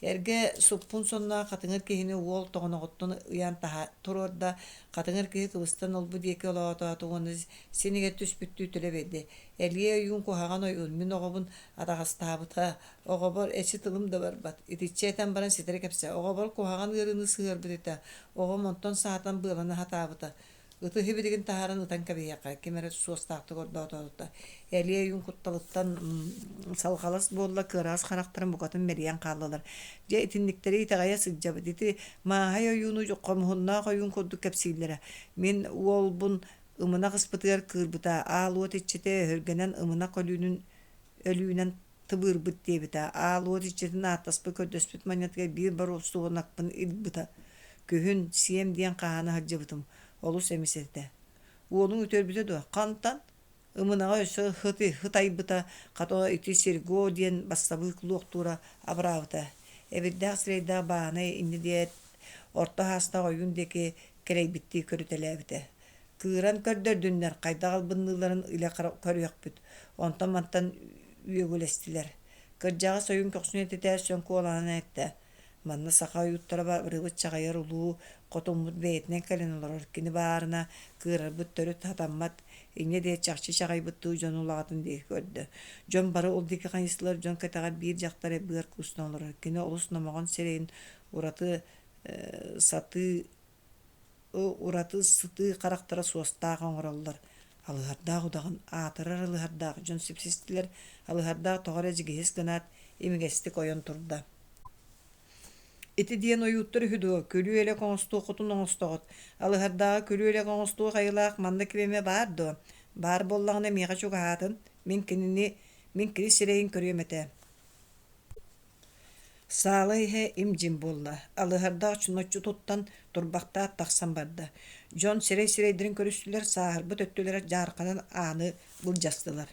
Эргэ суппун сонноох хатыҥыр киһини уол тоҕоноҕуттан ыйаан таһа туруорда. Хатыҥыр киһи кыбыстан олбу диэки олоотоото уонна синигэр түспүттүү төлө биэрдэ. Элиэ ойуун куһаҕан ойуун, мин оҕобун атаҕастаабыта, Оҕобор эчи тылым да барбат, итиччэ этэн баран ситэри кэпсээ, оҕобор куһаҕан ыарыыны сыһыарбыт этэ, оҕом онтон саатан быалана сатаабыта. Ытыһы билигин таһааран ытан кэбиһиэххэ, ким эрэ суостаахтык ордоотообута. Элиэ ойуун кутталыттан салҕалас буолла, кыараҕас харахтарын букатын мэлийэн хааллылар. Дьэ, итинниктэри итэҕэйэ сылдьабыт. Ити Мааһай ойууну хомуһуннаах ойуун курдук кэпсииллэрэ. Мин уолбун ымынах ыспытыгар кыырбыта, аал уот иччитэ өһүргэнэн ымынах өлүүнүн өлүүнэн. тыбыырбыт диэбитэ, аал уот иччитин ааттаспыт-көрдөспүт манньатыгар биир боруостуонакпын ылбыта. Күһүн сиэм диэн хаһаана сылдьыбытым, олус эмис этэ. Уолуҥ үтүөрбүтэ дуо? Хантан? Ымынаҕа өссө хытайбыта, хата ити Серго диэн бассабыык луохтуура абыраабыта. Эбирдээх сирэйдээх бааһынай инньэ диэт, орто саастаах ойуун диэки кэлэйбиттии көрүтэлээбитэ. Кыыран көрдөрдүннэр, хайдах албынныылларын илэ көрүөхпүт. Онтон-мантан үөгүлэстилэр. Кырдьаҕас ойуун көхсүн этитэ сөҥ куолаһынан эттэ: Манна саха ойууттара барыбыт чаҕыйар улуу хотуммут бэйэтинэн кэлэн олорор, кини баарына кыырарбыт төрүт сатаммат, инньэ диэт чахчы чаҕыйбыттыы дьон улаҕатын диэки көрдө. Дьон бары ол диэки хайыстылар, дьон кэтэҕэр биир дьахтар быар куустан олорор. Кини олус номоҕон сирэйин ураты сатыы ураты сытыы харахтара суостаах оҥороллор. Алыһардаах удаҕан, аатырар алыһардаах дьон сипсистилэр, алыһардаах тоҕо эрэ дьигиһис гынаат, имигэстик ойон турда. Ити диэн ойууттар үһү дуо, күлүү-элэк оҥостуоххутун оҥостоҕут, алыһардааҕы күлүү-элэк оҥостуох айылаах манна ким эмэ баар дуо? Баар буоллаҕына миэхэ чугаһаатын, мин кинини, мин кини сирэйин көрүөм этэ. Саала иһэ им-дьим буолла, алыһардаах чуноччу туттан, турбахтаат тахсан барда. Дьон сирэй-сирэйдэрин көрүстүлэр, сааһырбыт өттүлэрэ дьаарханан ааны былдьастылар.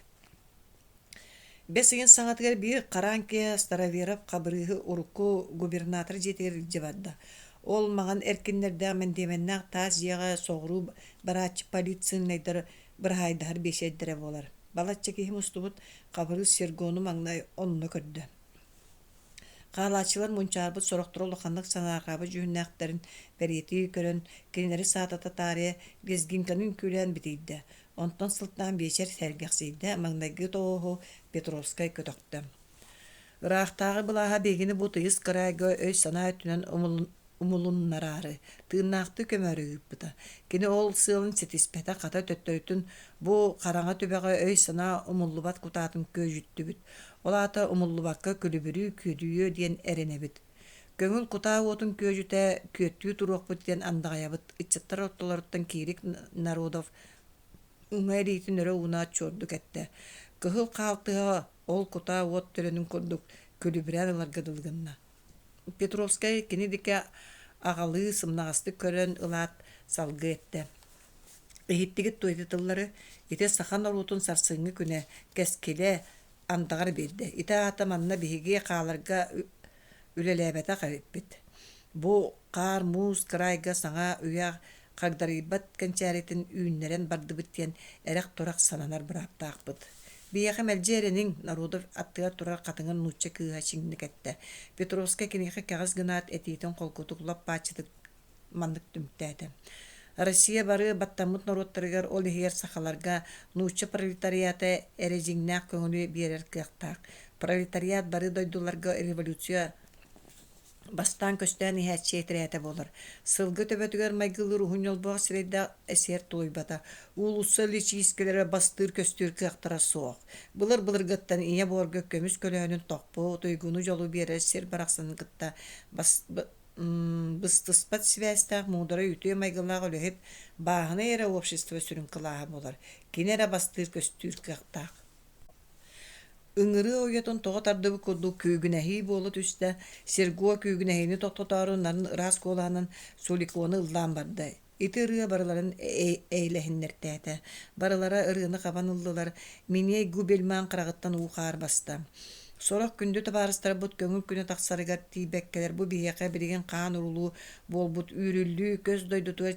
Бэс ыйын саҥатыгар биир хараан киһи Староверов Хабырыыһы урукку губернатор дьиэтигэр илдьэ барда. Ол маҥан эркиннэрдээх мэндиэмэннээх таас дьиэҕэ соҕуруу барааччы полицейнайдар быраһаайдаһар биэчэрдэрэ буолар. Балачча киһи мустубут Хабырыыс Сергону маҥнай онно көрдө. Хаалааччылар мунчаарбыт сорохторо улаханнык санаарҕаабыт дьүһүннээхтэрин бэлиэтии көрөн, кинилэри саатата таарыйа лезгинканы үҥкүүлээн битийдэ. Онтон сылтаан биэчэр сэргэхсийдэ, маҥнайгы тоҕооһу Петровскай көтөхтө. Ыраахтааҕы былааһа биһигини бу тыйыс кыраайга өй-санаа өттүнэн умулуннараары, тыыннаахтыы көмөөрү ыыппыта. Кини ол сыалын ситиспэтэ, хата төттөрүтүн бу хараҥа түбэҕэ өй-санаа умуллубат кутаатын күөдьүттүбүт. Ол аата умуллубакка күлүбүрүү күөдүйүө диэн эрэнэбит. Көҥүл кутаа уотун күөдьүтэ күөттүү туруохпут диэн андаҕайабыт. Ыччаттар ортолоруттан Кирик Народов уҥа илиитин өрө уунаат чуордук эттэ: «Кыһыл хаалтыһа ол кутаа уот төлөнүн курдук күлүбүрээн ыларга дылы гынна». Петровскай кини диэки аҕалыы сымнаҕастык көрөн ылаат салгыы эттэ: «Иһиттигит дуо ити тыллары? Ити саха норуотун сарсыҥҥы күнэ, кэскилэ, андаҕар биэрдэ. Ити аата манна биһиги хааларга үлэлээбэтэх эбиппит. Бу хаар-муус кыраайга саҥа үйэ хагдарыйбат кэнчээритин үүннэрэн бардыбыт диэн эрэх-турах сананар бырааптаахпыт. Биһиэхэ мэлдьи эрэниҥ, Народов аттыгар турар хатыҥыр нуучча кыыһа чиҥник эттэ. Петровскай киниэхэ кэҕис гынаат этиитин холкутук лоп-бааччытык маннык түмүктээтэ. Россия бары баттаммыт норуоттарыгар, ол иһигэр сахаларга, нуучча пролетариата эрэ дьиҥнээх көҥүлү биэрэр кыахтаах. Пролетариат бары дойдуларга революция бастаан көстөөн иһээччи этэрээтэ буолар. Сылгы төбөтүгэр майгылыыр уһун ньолбоох сирэйдээх эсиэр тулуйбата. Уулусса личиискэлэрэ бастыыр-көстүүр кыахтара суох. Былыр-былыргыттан ийэ буорга көмүс көлөһүнүн тохпут, уйгуну-дьолу биэрэр сир барахсанын кытта быстыспат сибээстээх муударай үтүө майгылаах үлэһит бааһынай эрэ общество сүрүн кылааһа буолар. Кини эрэ бастыыр-көстүүр кыахтаах. Ыҥырыы уйатын тоҕо тардыбыт курдук күүгүнэһии буола түстэ, Серго күүгүнэһиини тохтотоору нарын ыраас куолаһынан Суликоны ыллаан барда. Ити ырыа барыларын эйэлэһиннэртээтэ. Барылара ырыаны хабан ыллылар, Миниэй Губельман хараҕыттан уу-хаар баста. Сорох күндү табаарыстарбыт көҥүл күнэ тахсарыгар тиийбэккэлэр бу биһиэхэ билигин хаан урулуу буолбут үүрүллүү көс дойдутугар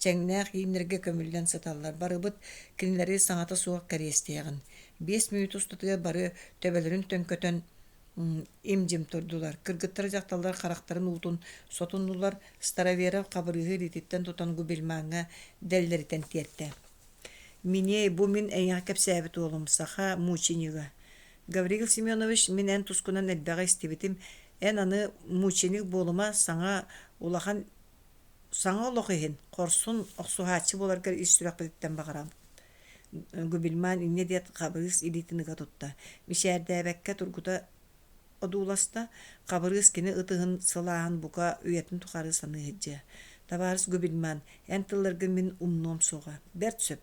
чэҥнээх ииннэргэ көмүллэн сыталлар. Барыбыт кинилэри саҥата суох кэриэстиэҕин. 5 мүнүүтэ устатыгар бары төбөлөрүн төҥкөтөн им-дьим турдулар. Кыргыттар дьахталлар харахтарын уутун сотуннулар. Староверов Хабырыыһы илиититтэн тутан Губельмаҥҥа дэллэритэн тиэртэ. «Миниэй, бу мин эйиэхэ кэпсээбит уолум, саха мученига. Гаврил Семенович, мин эн тускунан элбэҕи истибитим. Эн аны мученик буолума, саҥа улахан саҥа олох иһин хорсун охсуһааччы буоларгар ис сүрэхпититтэн баҕарабын. Губельман инньэ диэт Хабырыыс илиитин ыга тутта, мичээрдээбэккэ тургута одууласта, Хабырыыс кини ытыһын сылааһын бука үйэтин тухары саныы сылдьыа. Табаарыс Губельман, эн тылларгын мин умнуом суоҕа. Бэрт сөп.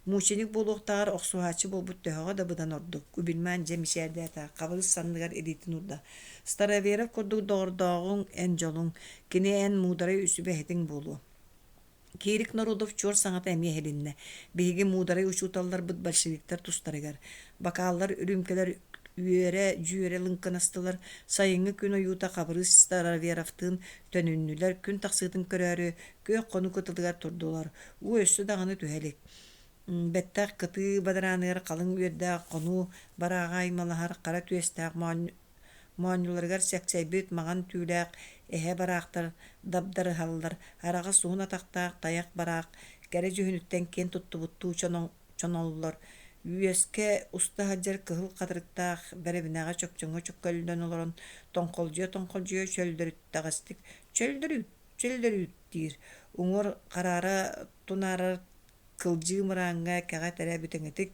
Мученик буолуохтааҕар охсуһааччы буолбут төһөҕө да быдан ордук. Губельман дьэ мичээрдээтэ, Хабырыыс санныгар илиитин уурда. Староверов курдук доҕордооҕуҥ эн дьолуҥ, кини эн муударай сүбэһитиҥ буолуо. Кирик Народов чуор саҥата эмиэ иһилиннэ: «Биһиги муударай учууталларбыт большевиктар тустарыгар, бакааллар, үрүүмкэлэр үөрэ-дьүөрэ лыҥкынастылар, сайыҥҥы күн ойуута Хабырыыс Староверовтыын төнүннүлэр, күн тахсыытын көрөөрү күөх хонуу кытылыгар турдулар, уу өссө даҕаны түһэ илик. Бэттэх кытыы бадарааныгар халыҥ үөрдээх хонуу барааҕа аймалаһар хара түөстээх Моонньуларыгар сэксэйбит маҥан түүлээх эһэ бараахтар дабдарыһаллар, араҕас уһун атахтаах тайах бараах кэрэ дьүһүнүттэн киэн туттубуттуу чоноллор, үөскэ уста сылдьар кыһыл хатырыктаах бэрэбинэҕэ чөкчөҥө чөккөллөн олорон тоҥхолдьуйа-тоҥхолдьуйа чөллөрүттэҕэстик «чөллөрүүт, чөллөрүүт» диир, уҥуор хараара тунаарар кылдьыы мырааҥҥа кэҕэ этэрэ бүтэҥитик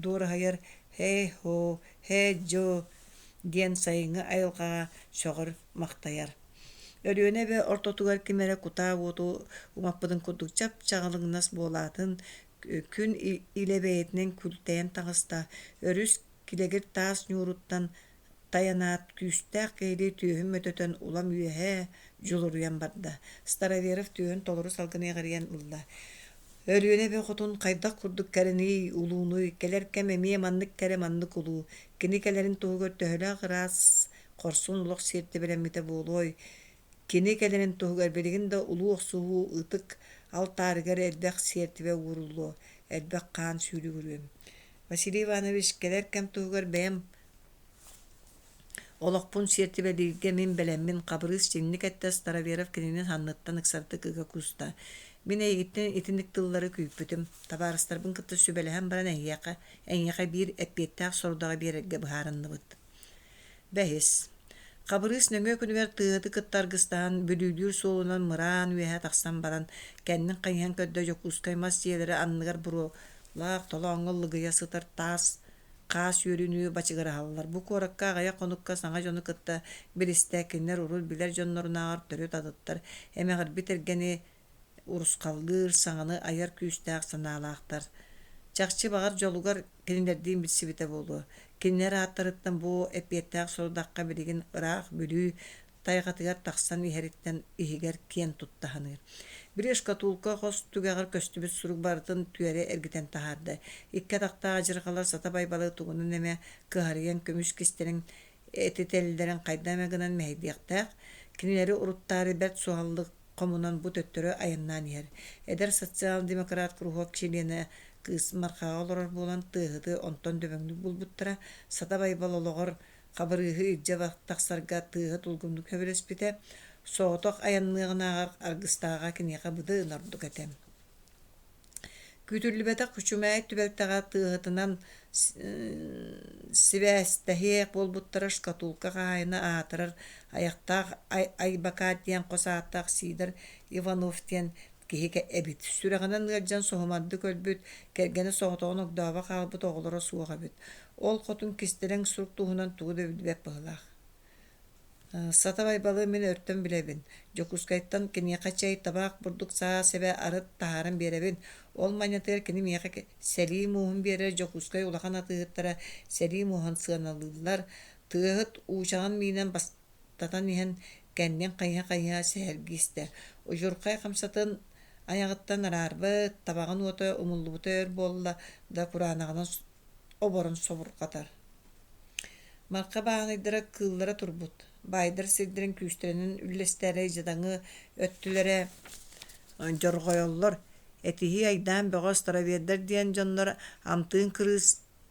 дуораһыйар «һэй-һоо, һээ-дьоо» диэн сайыҥҥы айылҕаҕа сөҕөр-махтайар. Өлүөнэ эбэ ортотугар ким эрэ кутаа уоту умаппытын курдук чап-чаҕылыҥнас буолаатын, күн илэ бэйэтинэн күлтэйэн таҕыста, өрүс килэгир таас ньууруттан тайанаат, күүстээх киһилии түөһүн мөтөтөн улам үөһэ дьулуруйан барда. Староверов түөһүн толору салгыны эҕирийэн ылла. Өлүөнэ эбэ хотун хайдах курдук кэрэний, улуунуй, кэлэр кэм эмиэ маннык кэрэ, маннык улуу. Кини кэлэрин туһугар төһөлөөх ыраас, хорсун олох сиэртибэлэммитэ буолуой? Кини кэлэрин туһугар билигин да улуу охсуһуу ытык алтаарыгар элбэх сиэртибэ ууруллуо, элбэх хаан сүүрүгүрүө. Василий Иванович кэлэр кэм туһугар бэйэм Олохпун сиэртибэлииргэ мин бэлэммин, Хабырыыс чиҥник эттэ, Староверов кинини санныттан ыксардык ыга кууста. Мин эйигиттэн итинник тыллары күүппүтүм. Табаарыстарбын кытта сүбэлэһэн баран эһиэхэ, эйиэхэ биир эппиэттээх сорудаҕы биэрэргэ быһаарынныбыт. Бэһис. Хабырыыс нөҥүө күнүгэр тыаһыты кытта аргыстаһан, Бүлүүлүүр суолунан мыраан үөһэ тахсан баран, кэннин хайыһан көрдө Дьокуускай мас дьиэлэрэ анныгар буруолаах толооҥҥо лыгыйа сытар таас хаас үөрүнүү бачыгыраһаллар. Бу куоракка аҕыйах хонукка саҥа дьону кытта билистэ, кинилэр урут билэр дьоннорунааҕар төрүт атыттар, эмэҕирбит эргэни урусхаллыыр, саҥаны айар күүстээх санаалаахтар. Чахчы баҕар дьолугар кинилэрдиин билсибитэ буолуо. Кинилэр ааттарыттан бу эппиэттээх сорудахха билигин ыраах Бүлүү тайҕатыгар тахсан иһэриттэн иһигэр киэн тутта саныыр. Били шкатулка хос түгэҕэр көстүбүт сурук барытын түөрэ эргитэн таһаарда. Икки атахтаах адьырҕалар Сата Байбалы тугунан эмэ кыһарыйан көмүс кистэлэҥ этитэллэрин хайда эмэ гынан мэһэйдиэхтээх, кинилэри уруттаары бэрт суһаллык хомунан бу төттөрү айаннаан иһэр. Эдэр социал-демократ куруһуок чилиэнэ кыыс Мархаҕа олорор буолан тыаһыты онтон дөбөҥнүк булбуттара, Сата Байбал олоҕор Хабырыыһы илдьэ тахсарга тыаһа тулгуннук сөбүлэспитэ, соҕотох айанныаҕынааҕар аргыстааҕа киниэхэ быдан ордук этэ. Күүтүллүбэтэх күчүмэҕэй түбэлтэҕэ тыаһытынан сибээстэһиэх буолбуттара шкатулка хаһаайына аатырар айахтаах Айбакаат диэн хос ааттаах Сидор Иванов диэн киһи эбит. Сүрэҕинэн ыалдьан соһумардык өлбүт, кэргэнэ соҕотоҕун огдообо хаалбыт оҕолоро суох эбит. Ол хотун кистэлэҥ сурук туһунан тугу да билбэт быһыылаах. Сата Байбалы мин өртөн билэбин. Дьокуускайтан киниэхэ чэй, табаах, бурдук саа сэбэ арыт таһааран биэрэбин. Ол манньатыгар кини миэхэ сэлии мууһун биэрэр Дьокуускай улахан атыыһыттара сэлии мууһун сыаналыыллар. Тыаһыт уучаҕын миинэн бастатан иһэн кэннин хайыһа-хайыһа сэһэргии истэ. Удьурхай хамсатын айаҕыттан араарбыт, табаҕын уота умуллубута өр буолла да кураанаҕынан оборон собурҕатар. Марха бааһынайдара кыыллара турбут, баайдар сирдэрин күүстэринэн үллэстээри дьадаҥы өттүлэрэ дьорҕойоллор, этиһии-айдаан бөҕө старовердар диэн дьоннор амтыын кырыыс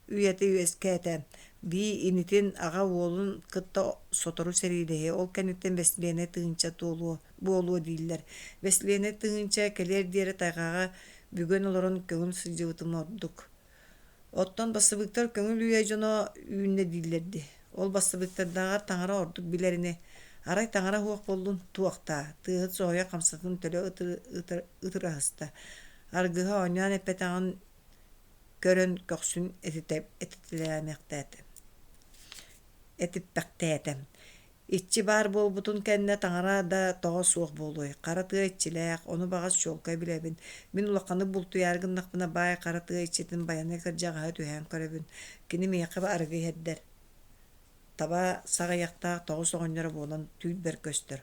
үйэтэ үөскээтэ, бии инитин аҕа уолун кытта сотору сэриилэһиэ, ол кэнниттэн бэстилиэнэй тыһыынча туолуо буолуо дииллэр. Бэстилиэнэй тыһыынча кэлиэр диэри тайҕаҕа бүгэн олорон көҥүл сылдьыбытым ордук. Оттон бассабыыктар көҥүл үйэ дьоно үүннэ дииллэр дии. Ол бассабыыктардааҕар таҥара ордук билэр ини. Арай таҥара суох буоллун туохтаа, тыаһыт соһуйа хамсатын төлө ытыраһыста. Аргыһа оонньоон эппэтэҕин көрөн көхсүн этитэлээмэхтээтэ. Этиппэхтээтэ. Иччи баар буолбутун кэннэ таҥара да тоҕо суох буолуой, хара тыа иччилээх, ону баҕас чуолкай билэбин. Мин улаханнык бултуйаары гыннахпына баай хара тыа иччитин Байанай кырдьаҕаһы түһээн көрөбүн. Кини миэхэ арыгы иһэрдэр. Таба саҕыйахтаах тоҕус оҕонньоро буолан түүлбэр көстөр.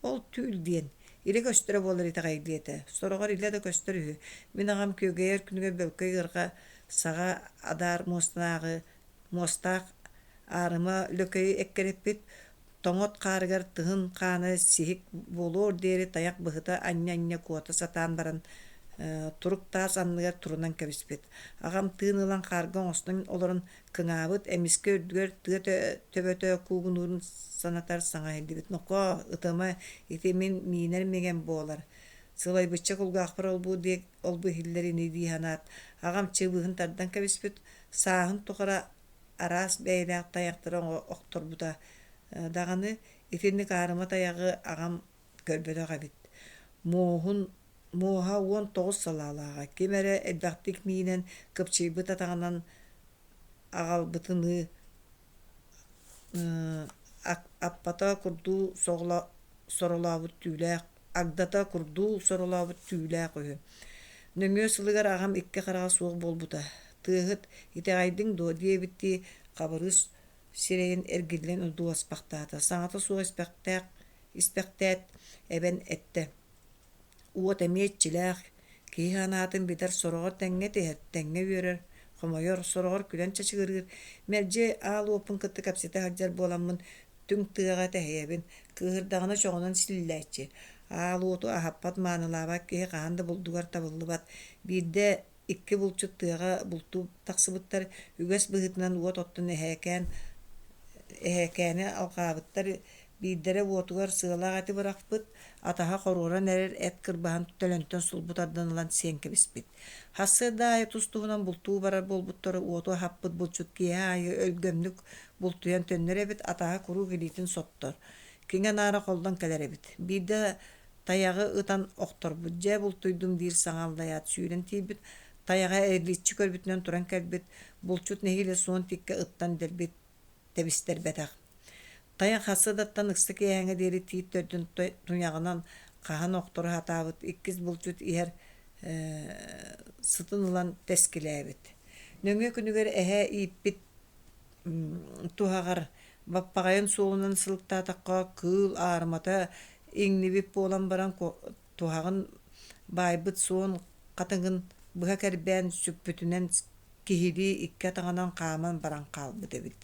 Ол түүл диэн, илэ көстөрө буолар итэҕэйдиэ этэ. Сороҕор илэ да көстөр үһү. Мин аҕам күөгэйэр күнүгэр бөлкөй ыарҕа саҕа адаар муостанааҕы муостаах аарыма лөкөйү эккирэппит, тоҥот хаарыгар тыһын хаана сиһик буолуор диэри тайах быһыта анньа-анньа куота сатаан баран турук таас анныгар турунан кэбиспит. Аҕам тыын ылан хаарга оҥостон олорон кыҥаабыт, эмискэ үрдүгэр тыа төбөтө куугунуурун санатар саҥа иһиллибит: «Нокоо, ытыма, ити мин миинэр миҥэм буолар». Сылайбычча кулгаахпар олбу олбу иһиллэр ини дии санаат, аҕам чыбыыһын тардан кэбиспит, сааһын тухары араас бэйэлээх тайахтары охторбута даҕаны, итинник аарыма тайаҕы аҕам көрбөтөх эбит. Муоһун муоһа 19 салаалааҕа, ким эрэ элбэхтик миинэн, кыпчыйбыт атаҕынан аҕалбытыныы аппата курдуу соролообут түүлээх агдата курдуу соролообут түүлээх үһү. Нөҥүө сылыгар аҕам икки хараҕа суох буолбута. Тыаһыт итэҕэйдиҥ дуо диэбиттии Хабырыыс сирэйин эргиллэн одууласпахтаата. Саҥата суох испэхтээх испэхтээт эбэн эттэ: Уот эмиэ иччилээх, киһи санаатын билэр, сороҕор тэҥҥэ түһэр, тэҥҥэ үөрэр, хомойор, сороҕор күлэн чачыгырыыр. Мэлдьи аал уоппун кытта кэпсэтэ сылдьар буоламмын, түҥ тыаҕа тэһийэбин, кыыһырдаҕына чоҕунан силлээччи. Аал уоту аһаппат, маанылаабат киһи хаһан да булдугар табыллыбат. Биирдэ икки булчут тыаҕа бултуу тахсыбыттар, үгэс быһыытынан уот оттон эһээкээн эһээкээни алҕаабыттар, биирдэрэ уотугар сыалаах эти бырахпыт, атаһа хоруоран эрэр эт кырбаһын төлөнтөн сулбу тардан ылан сиэн кэбиспит. Сарсыарда аайы тус-туһунан бултуу барар буолбуттара уоту аһаппыт булчут киэһэ аайы өлгөмнүк бултуйан төннөр эбит, атаһа куруук илиитин соттор, киҥэ-наара холлон кэлэр эбит. Биирдэ тайаҕы ытан охторбут, дьэ бултуйдум диир саҥа аллайаат сүүрэн тиийбит, тайаҕа эриличчи көрбүтүнэн туран кэлбит, булчут нэһиилэ суон тиккэ ыттан дэлби тэбистэрбэтэх. Тайах сарсыардаттан ыкса киэһээҥҥэ диэри тиит төрдүн туйаҕынан хаһан охторо сатаабыт иккис булчут иһэр сытын ылан тэскилээбит. Нөҥүө күнүгэр эһэ ииппит туһаҕар баппаҕайын суолунан сылыктаатахха кыыл аарымата иҥнибит буолан баран туһаҕын баайбыт суон хатыҥын быһа кэрбээн сүкпүтүнэн киһилии икки атаҕынан хааман баран хаалбыт эбит.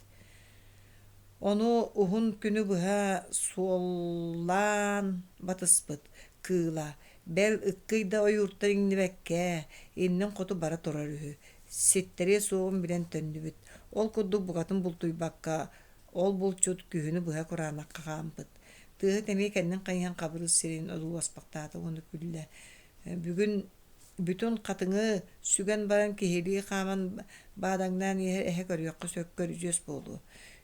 Ону уһун күнү быһа суоллаан батыспыт кыыла, бэл ыккый да ойууртан иҥнибэккэ, иннин хоту бара турар үһү. Ситтэриэ суоҕун билэн төннүбүт. Ол курдук букатын бултуйбакка, ол булчут күһүнү быһа кураанахха хаампыт. Тыаһыт эмиэ кэннин хайыһан Хабырыыс сирин одууласпахтаата уонна күллэ. Бүгүн бүтүн хатыҥы сүгэн баран киһилии хааман баадаҥнаан иһэр эһэ көрүөххэ сөп көрүдьүөс буолуо.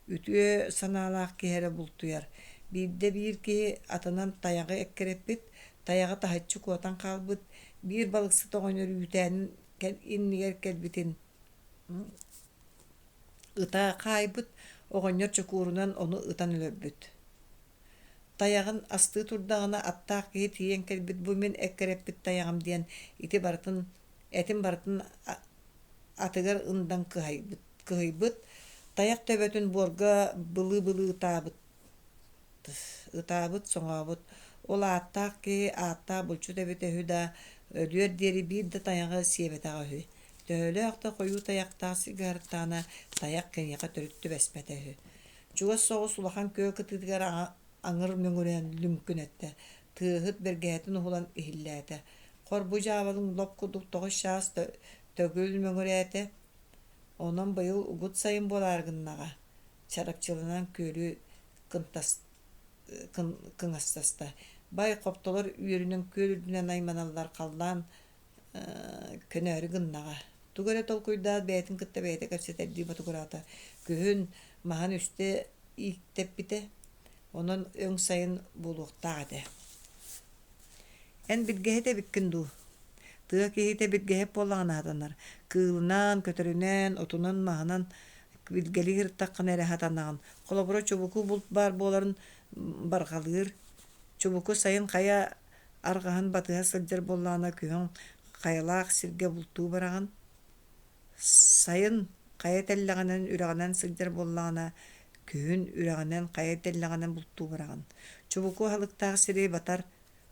Үтүө санаалаах киһи эрэ бултуйар. Биирдэ биир киһи атынан тайаҕы эккирэппит, тайаҕы таһыччы куотан хаалбыт, биир балыксыт оҕонньор үүтээнин иннигэр кэлбитин ыта хаайбыт, оҕонньор чокуурунан ону ытан өлөрбүт. Тайаҕын астыы турдаҕына аттаах киһи тиийэн кэлбит бу мин эккирэппит тайаҕым диэн ити барытын этин барытын атыгар ындан кыһайбыт кыһыйбыт, тайах төбөтүн буорга былыы-былыы ытаабыт ытаабыт, соҥообут. Ол ааттаах киһи ааттаах булчут эбитэ үһү да, өлүөр диэри биир да тайаҕы сиэбэтэҕэ үһү. Төһөлөөх да хойуу тайахтаах сиргэ сырыттаҕына, тайах киниэхэ төрүт түбэспэтэ үһү. Чугас соҕус улахан күөл кытыытыгар аҥыр мөҥүрээн лүҥкүнэттэ, тыаһыт бэргэһэтин уһулан иһиллээтэ. Хор бу дьаабалыҥ лоп курдук тоҕус чаас төгүл мөҥүрээтэ, онон быйыл угут сайын буолаары гыннаҕа, чарапчыланан күөлү кыҥастаста. Бай хоптолор үөрүнэн күөл үрдүнэн айманаллар халлаан көнөөрү гыннаҕа. Тугу эрэ толкуйдаат бэйэтин кытта бэйэтэ кэпсэтэрдии ботугураата. Күһүн маһын үстэ ииктэппитэ, онон өҥ сайын буолуохтаах этэ. Эн билгэһит эбиккин дуу? Тыа киһитэ билгэһит буоллаҕына сатанар. Кыылынан, көтөрүнэн, отунан-маһынан. Билгэлии сырыттаххына эрэ сатанаҕын. Холобура, чубуку булт баар буоларын барҕалыыр. Чубуку сайын хайа арҕаһын батыһа сылдьар буоллаҕына, күһүн хайалаах сиргэ бултуу бараҕын. Сайын хайа тэллэҕинэн үрэҕинэн сылдьар буоллаҕына, күһүн үрэҕинэн хайа тэллэҕинэн бултуу бараҕын. Чубуку аһылыктаах сири батар,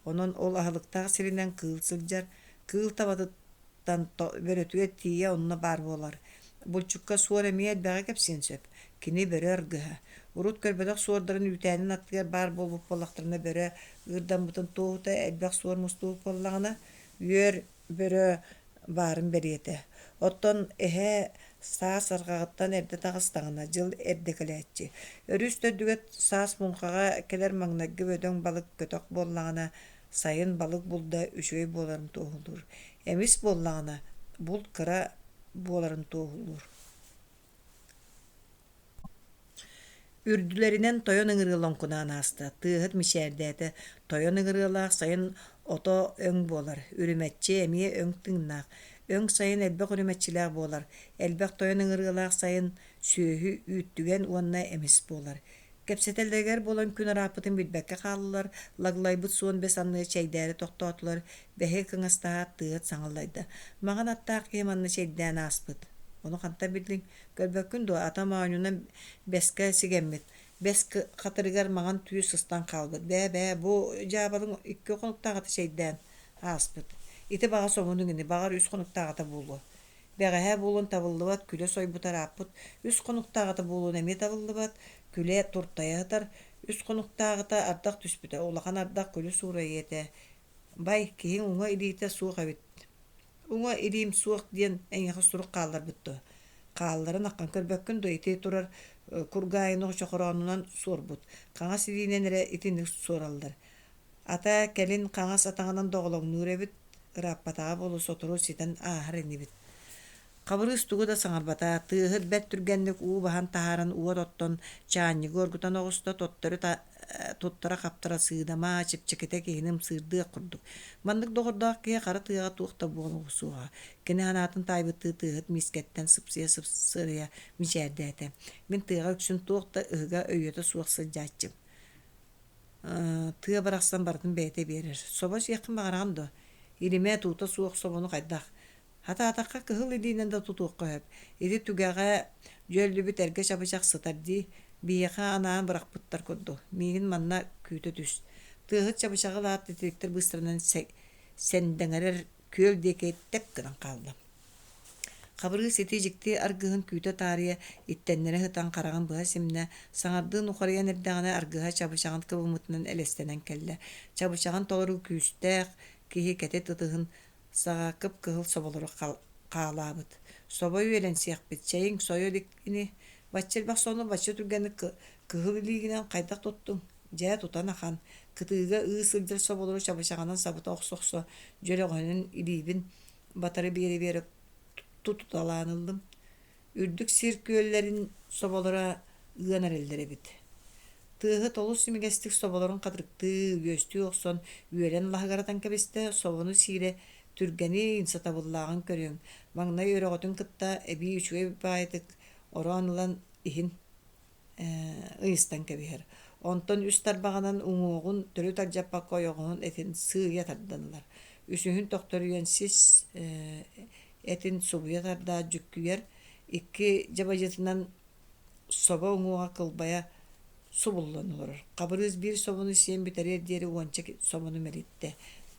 онон ол аһылыктаах сиринэн кыыл сылдьар, кыыл табатыттан бөрөтүгэр тиийэ онно баар буолар. Булчукка суор эмиэ элбэҕи кэпсиэн сөп. Кини бөрө аргыһа. Урут көрбөтөх суордарын үүтээнин аттыгар баар буолбут буоллахтарына бөрө ыырдаммытын туоһута элбэх суор мустубут буоллаҕына, үөр бөрө баарын бэлиэтэ. Оттон эһэ саас арҕаҕыттан эрдэ таҕыстаҕына, дьыл эрдэ кэлээччи. Өрүс төрдүгэр саас муҥхаҕа кэлэр маҥнайгы бөдөҥ балык көтөх буоллаҕына, сайын балык булда үчүгэй буоларын туоһулуур. Эмис буоллаҕына, булт кыра буоларын туоһулуур. Үрдүлэринэн тойон ыҥырыы лоҥкунаан ааста, тыаһыт мичээрдээтэ, тойон ыҥырыылаах сайын ото өҥ буолар, үрүмэччи эмиэ өҥ тыыннаах, өҥ сайын элбэх үрүмэччилээх буолар, элбэх тойон ыҥырыылаах сайын сүөһү үүттүгэн уонна эмис буолар. Кэпсэтэллэригэр буолан күн ырааппытын билбэккэ хааллылар, лаглайбыт суон бэс анныгар чэйдээри тохтоотулар, бэһи кыҥастаһаат тыаһыт саҥаллайда: «Маҕан аттаах киһи манна чэйдээн ааспыт. Ону хантан биллиҥ? Көрбөккүн дуо, атам оонньуунан бэскэ сигэммит, бэс хатырыгар маҥан түү сыстан хаалбыт. Бээ-бээ, бу дьаабалыҥ икки хонуктааҕыта чэйдээн ааспыт. Ити баҕас омунуҥ ини, баҕар үс хонуктааҕыта буолуо. Бэҕэһээ буолуон табыллыбат, күлэ сойбут арааппыт, үс хонуктааҕыта буолуон эмиэ табыллыбат, күлэ туртайа сытар, үс хонуктааҕыта ардах түспүтэ, улахан ардах күлү суурайыа этэ. Бай, киһиҥ уҥа илиитэ суох эбит. Уҥа илиим суох диэн эйиэхэ сурук хаалларбыт дуо? Хаалларын аххан көрбөккүн дуо ити турар кургаайыны чохороонунан суорбут, хаҥас илиинэн эрэ итинник суораллар. Ата кэлин хаҥас атаҕынан доҕолоҥнуур эбит, ырааппатаҕа буолуо сотору ситэн ааһар инибит. Хабырыыс тугу да саҥарбата, тыаһыт бэрт түргэнник уу баһан таһааран уот оттон, чаанньыгы оргутан оҕуста, тоттору туттара-хаптара сыыдама, чэпчэкитэ киһини ымсыырдыах курдук. Маннык доҕордоох киһи хара тыаҕа туох да буолуо суоҕа. Кини санаатын таайбыттыы тыаһыт миискэттэн сыпсыйа-сыпсырыйа мичээрдээтэ. Мин тыаҕа үксүн туох да ыһыга-өйүөтэ суох сылдьааччым. Тыа барахсан барытын бэйэтэ биэрэр. Собо сиэххин баҕараҕын дуо? Илимэ, туута суох собону хайдах? Хатаатахха кыһыл илиинэн да тутуохха сөп. Ити түгэҕэ дьөллүбүт эргэ чабычах сытар дии, биһиэхэ анаан бырахпыттар курдук. Миигин манна күүтэ түс. Тыаһыт чабычаҕы ылаат титириктэр быыстарынан сэндэҥэрэр күөл диэки тэп гынан хаалла. Хабырыыс ити дьикти аргыһын күүтэ таарыйа, иттэннэрэ сытан хараҕын быһа симнэ, саҥардыы нухарыйан эрдэҕинэ аргыһа чабычаҕын кыбыммытынан элэстэнэн кэллэ. Чабычаҕын толору күүстээх киһи кэтит ытыһын саҕа кып-кыһыл соболору хаалаабыт. Собо үөлэн сиэхпит, чэйиҥ сойо илик ини, бачча элбэх сону бачча түргэнник кыһыл илиигинэн хайдах туттуҥ? Дьэ, тутан ахан, кытыыга ыы сылдьар соболору чабычаҕынан сабыта охсо-охсо, дьөлөҕөһүнэн илиибин батары биэрэ-биэрэ тутуталаан ыллым. Үрдүк сир күөллэрин соболоро ыан эрэллэр эбит. Тыаһыт олус имигэстик соболорун хатырыктыы, үөстүү охсон, үөрэн лаһыгыратан кэбистэ, собону сиирэ түргэнин, сатабыллааҕын көрүөҥ. Маҥнай өрөҕөтүн кытта эбии үчүгэй баайытык ороон ылан иһин ыйыстан кэбиһэр. Онтон үс тарбаҕынан уҥуоҕун төрүт алдьаппакка ойоҕоһун этин сыыйа тардан ылар. Үсүһүн төхтөрүйэн сис этин субуйа тардаат дьүккүйэр, икки дьабадьытынан собо уҥуоҕа кылбайа субуллан олорор. Хабырыыс биир собону сиэн бүтэриэр диэри уонча собону мэлиттэ.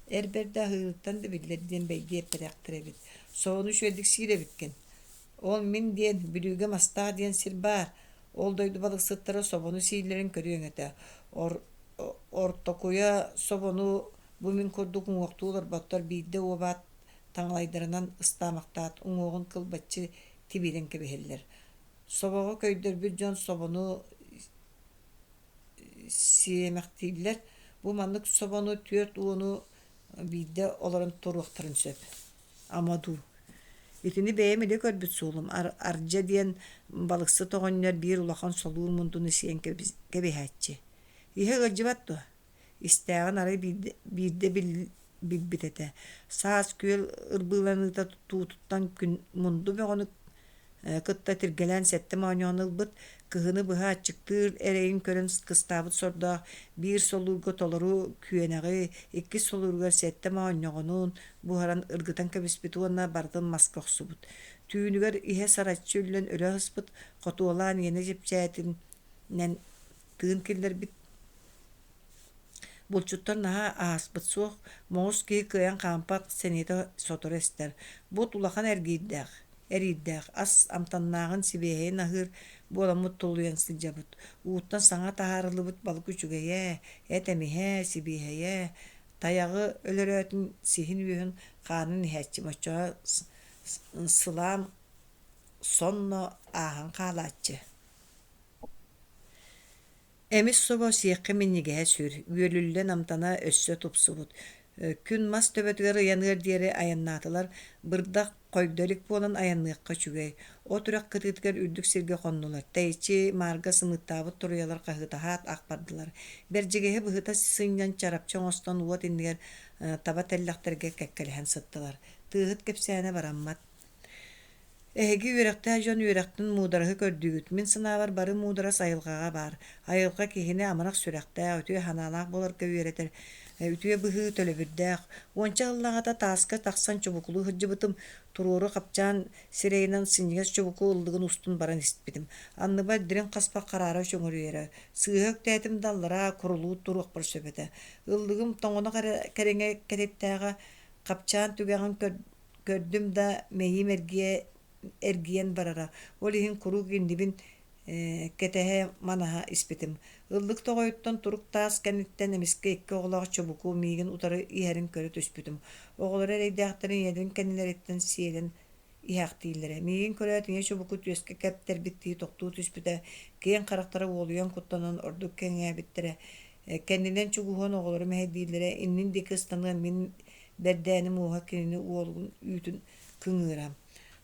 Эр бэрдэ аһыырыттан да биллэр диэн бэйдиэ эппэтэхтэр эбит. Собону үчүгэйдик сиир эбиккин. Ол мин диэн Бүлүүгэ Мастаах диэн сир баар. Ол дойду балыксыттара собону сииллэрин көрүөҥ этэ. Ор ортокуйа собону бу мин курдук уҥуохтуу олорботтор биирдэ уобаат таҥалайдарынан ыстаамахтаат уҥуоҕун кылбаччы тибиирэн кэбиһэллэр. Собоҕо көйдөрбүт дьон собону сиэмэхтииллэр. Бу маннык собону түөрт уону биирдэ олорон туруохтарын сөп. Ама дуу. Итини бэйэм илэ көрбүт суолум Ардьа диэн балыксыт оҕонньор биир улахан солуур мундуну сиэн кэбиһээччи. Иһэ ыалдьыбат дуо? Истээҕин арай биирдэ, биирдэ билбит этэ. Саас күөл ырбыыланыыта туутуттан күн мунду бөҕөнү кытта тиргэлээн сэттэ моонньоон ылбыт, кыһыны быһа аччыктыыр эрэйин көрөн кыстаабыт сордоох биир солуурга толору күөнэҕи, иккис солууругар сэттэ моонньоҕонун буһаран ыргытан кэбиспит уонна барытын маска охсубут. Түүнүгэр иһэ сараччы үллэн өлө сыспыт, хотуолаан иэнэ чэпчээтинэн тыын киллэрбит. Булчуттар наһаа ааспыт суох, моҕус киһи кыайан хаампат, сэниэтэ сотору эстэр. Бут улахан эргиирдээх, эриирдээх, ас амтаннааҕын сибиэһэйин аһыыр буоламмыт тулуйан сылдьабыт. Ууттан саҥа таһаарыллыбыт балык үчүгэйэ, эт эмиһэ, сибиэһэйэ, тайаҕы өлөрөөтүн сиһин үөһүн хаанын иһээччим, оччоҕо сылаам сонно ааһан хаалааччы. Эмис собо сиэххэ минньигэһэ сүр, үөлүллэн амтана өссө тупсубут. Күн мас төбөтүгэр ыйаныар диэри айаннаатылар, бырдах хойдо илик буолан айанныахха үчүгэй. От үрэх кытыытыгар үрдүк сиргэ хоннулар, тэйиччи маарга сымыыттаабыт туруйалар хаһыытаһаат ах бардылар. Бэрдьигэһи быһыта сынньан чарапчы оҥостон уот иннигэр таба тэллэхтэргэ кэккэлэһэн сыттылар. Тыаһыт кэпсээнэ бараммат. Эһиги үөрэхтээх дьон үөрэхтэн муудараһы көрдүүгүт. Мин санаабар бары муударас айылҕаҕа баар. Айылҕа киһини амарах сүрэхтээх, үтүө санаалаах буоларга үөрэтэр. Үтүө быһыы төлөбүрдээх. Уонча сыллааҕыта тааска тахсан чубукулуу сылдьыбытым, туруору хапчаан сирэйинэн синньигэс чубуку ыллыгын устун баран испитим. Анныбар дириҥ хаспах хараара чөҥөрүйэрэ. Сыыһа үктээтим да аллараа курулуу туруохпар сөп этэ. Ыллыгым тоҥонох эрэ кэриҥэ кэтиттээҕэ, хапчаан түгэҕин Көрдүм да, мэйиим эргийэ эргийэн барара, ол иһин куруук иннибин кэтэһэ-манаһа испитим. Ыллык тоҕойуттан турук таас кэнниттэн эмискэ икки оҕолоох чубуку миигин утары иһэрин көрө түспүтүм. Оҕолоро эрэйдээхтэрин ийэлэрин кэннилэриттэн сиэлэн иһээхтииллэрэ. Миигин көрөөт ийэ чубуку түөскэ кэптэрбиттии тохтуу түспүтэ, киэҥ харахтара уолуйан куттанан ордук кэҥээбиттэрэ. Кэннинэн чугуһуон оҕолоро мэһэйдииллэрэ, иннин диэки ыстаныан мин бэрдээним уоһа кинини уолун үүтүн кыҥыыра.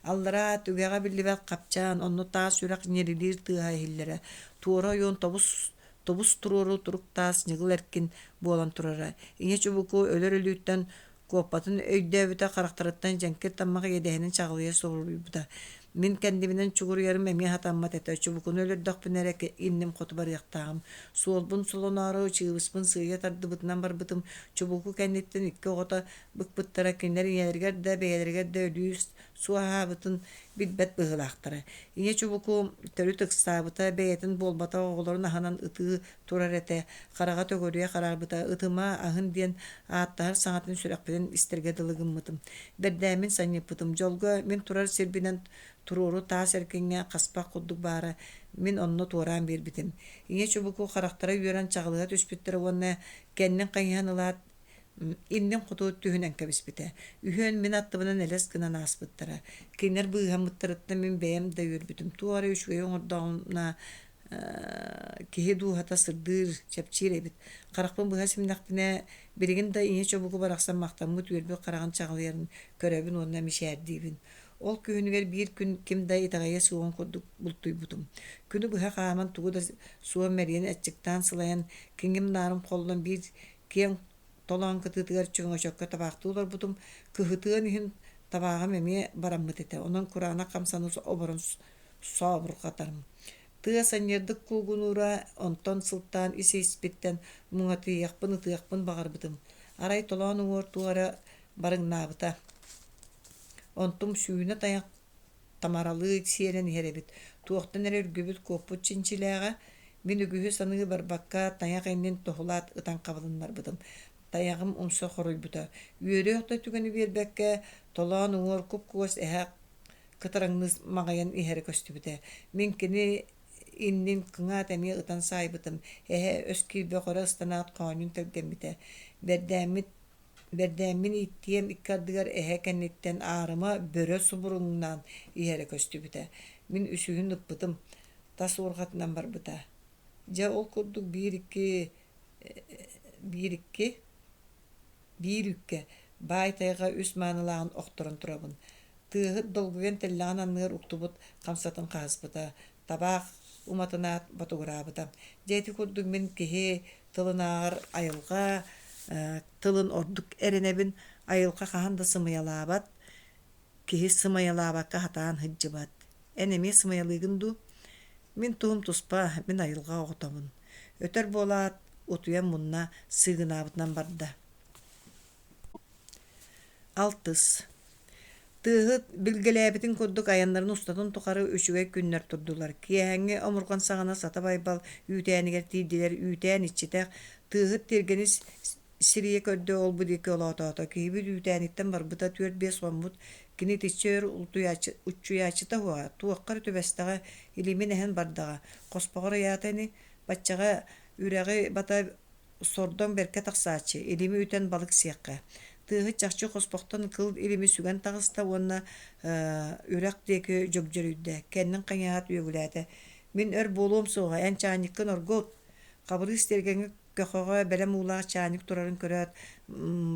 Аллараа түгэҕэ биллибэт хапчаан, онно таас үрэх ньирилиир тыаһа иһиллэрэ. Туора ойуун тобус тобус туруору турук таас ньыгыл эркин буолан турара. Ийэ чубуку өлөр өлүүттэн Куоппатын өйдөөбүтэ харахтарыттан дьэҥкир таммах иэдэһинэн чаҕылыйа суруйбута. Мин кэннибинэн чугуруйарым эмиэ сатаммат этэ, чубукуну өлөрдөхпүнэ эрэ инним хоту барыахтааҕым. Суолбун солоноору чыыбыспын сыыйа тардыбытынан барбытым, чубуку кэнниттэн икки оҕото быкпыттара, кинилэр ийэлэригэр да, бэйэлэригэр да өлүү суоһаабытын билбэт быһыылаахтара. Ийэ чубуку төрүт ыксаабыта, бэйэтин буолбатах оҕолорун аһынан ытыы турар этэ, хараҕа төгүрүйэ хараарбыта, ытыма, аһын диэн ааттаһар саҥатын сүрэхпинэн истэргэ дылы гыммытым. Бэрдээммин санньыппытым. Дьолго, мин турар сирбинэн туруору таас эркиҥҥэ хаспах курдук баара, мин онно туораан биэрбитим. Ийэ чубуку харахтара үөрэн чаҕылыһа түспүттэрэ уонна кэннин хайыһан ылаат, иннин хоту түһүнэн кэбиспитэ. Үһүөн мин аттыбынан элэс гынан ааспыттара. Кинилэр быыһаммыттарыттан мин бэйэм да үөрбүтүм. Туох эрэ үчүгэйи оҥордоҕуна киһи дууһата сырдыыр, чэпчиир эбит. Харахпын быһа симнэхпинэ, билигин да ийэ чобуку барахсан махтаммыт үөрбүт хараҕын чаҕылыйарын көрөбүн уонна мичээрдиибин. Ол күһүнүгэр биир күн ким да итэҕэйиэ суоҕун курдук бултуйбутум. Күнү быһа хааман тугу да суон мэрийэн аччыктаан сылайан, киҥим-наарым холлон биир киэҥ толоон кытыытыгар чөҥөчөккө табаахтыы олорбутум, кыһытыан иһин табааҕым эмиэ бараммыт этэ, онон кураанах хамсаны оборон сообурҕатарым. Тыа санньыардык куугунуура, онтон сылтаан ис-испиттэн муҥатыйыахпын, ытыахпын баҕарбытым. Арай толоон уҥуор туох эрэ барыҥнаабыта. Онтум сүүнэ тайах тамаралыы сиэлэн иһэр эбит. Туохтан эрэ үргүбүт куоппут чинчилээҕэ. Мин үгүһү саныы барбакка, тайах иннин тоһулаат ытан хабылыннарбытым. Тайаҕым умса хоруйбута. Үөрүөх да түгэни биэрбэккэ, толоон уҥуор куп-кугас эһэ кытараҥныы маҕайан иһэрэ көстүбүтэ. Мин кини иннин кыҥаат эмиэ ытан саайбытым. Эһэ өс киирбэх өрө ыстанаат хоонньун тэлгэммитэ. Бэрдээммит Бэрдээммин ииттиэм икки ардыгар эһэ кэнниттэн аарыма бөрө субуруҥнаан иһэрэ көстүбүтэ. Мин үсүһүн ыппытым, тас уорҕатынан барбыта. Дьэ ол курдук биир-икки биир-икки биир үккэ баай тайҕа үс маанылааҕын охторон турабын. Тыаһыт долгуйан тэллэҕин анныгар уктубут хамсатын хаһыспыта, табаах уматынаат ботугураабыта. Дьэ ити курдук мин киһи тылынааҕар айылҕа тылын ордук эрэнэбин, айылҕа хаһан да сымыйалаабат, киһи сымыйалаабакка сатаан сылдьыбат. Эн эмиэ сымыйалыыгын дуу? Мин туһум туспа, мин айылҕа оҕотобун. Өтөр буолаат, утуйан мунна сыыгынаабытынан барда. Алтыс. Тыаһыт билгэлээбитин курдук айаннарын устатын тухары үчүгэй күннэр турдулар. Киэһээҥҥи омурҕан саҕана Сата Байбал үүтээнигэр тиийдилэр. Үүтээн иччитэх, тыаһыт тиэргэни сирийэ көрдө, ол-бу диэки олоотоото. Киһибит үүтээниттэн барбыта түөрт-биэс хоммут. Кини итиччэ өр уччуйааччыта уһуоҕа, туохха эрэ түбэстэҕэ, илимин эһэн бардаҕа. Хоспоҕор ыйаата ини, баччаҕа үрэҕи бата Сордоҥ бэркэ тахсааччы, илими үтэн балык сиэххэ. Тыаһыт чахчы хоспохтон кыл илими сүгэн таҕыста уонна үрэх диэки дьөгдьөрүйдэ, кэннин хайыһаат үөгүлээтэ: «Мин өр буолуом суоҕа, эн чаанньыккын оргут!» Хабырыыс тиэргэҥҥэ көхөҕө бэлэм уулаах чаанньык турарын көрөөт,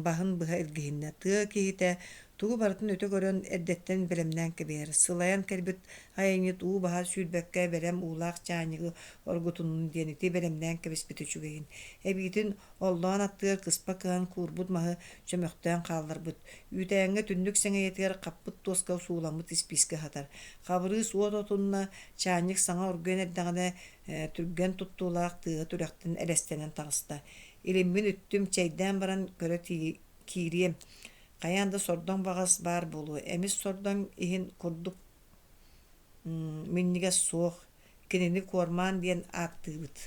баһын быһа илгиһиннэ. Тыа киһитэ тугу барытын өтө көрөн, эрдэттэн бэлэмнээн кэбиһэр. Сылайан кэлбит айанньыт уу баһа сүүрбэккэ бэлэм уулаах чаанньыгы оргутуннун диэн ити бэлэмнээн кэбиспит үчүгэйин. Эбиитин оллоон аттыгар кыспа кыһан куурбут маһы чөмөхтөөн хаалларбыт. Үүтээҥҥэ түннүк сэҥийэтигэр хаппыт туоска сууламмыт испиискэ сытар. Хабырыыс уот отунна, чаанньык саҥа оргуйан эрдэҕинэ түргэн туттуулаах тыаһа түрэхтэн элэстэнэн таҕыста. Илиммин үттүм, чэйдээн баран көрө киириэм. Хайаан да сордоҥ баҕас баар буолуо, эмис сордоҥ иһин курдук минньигэс суох, кинини куормаан диэн ааттыыбыт.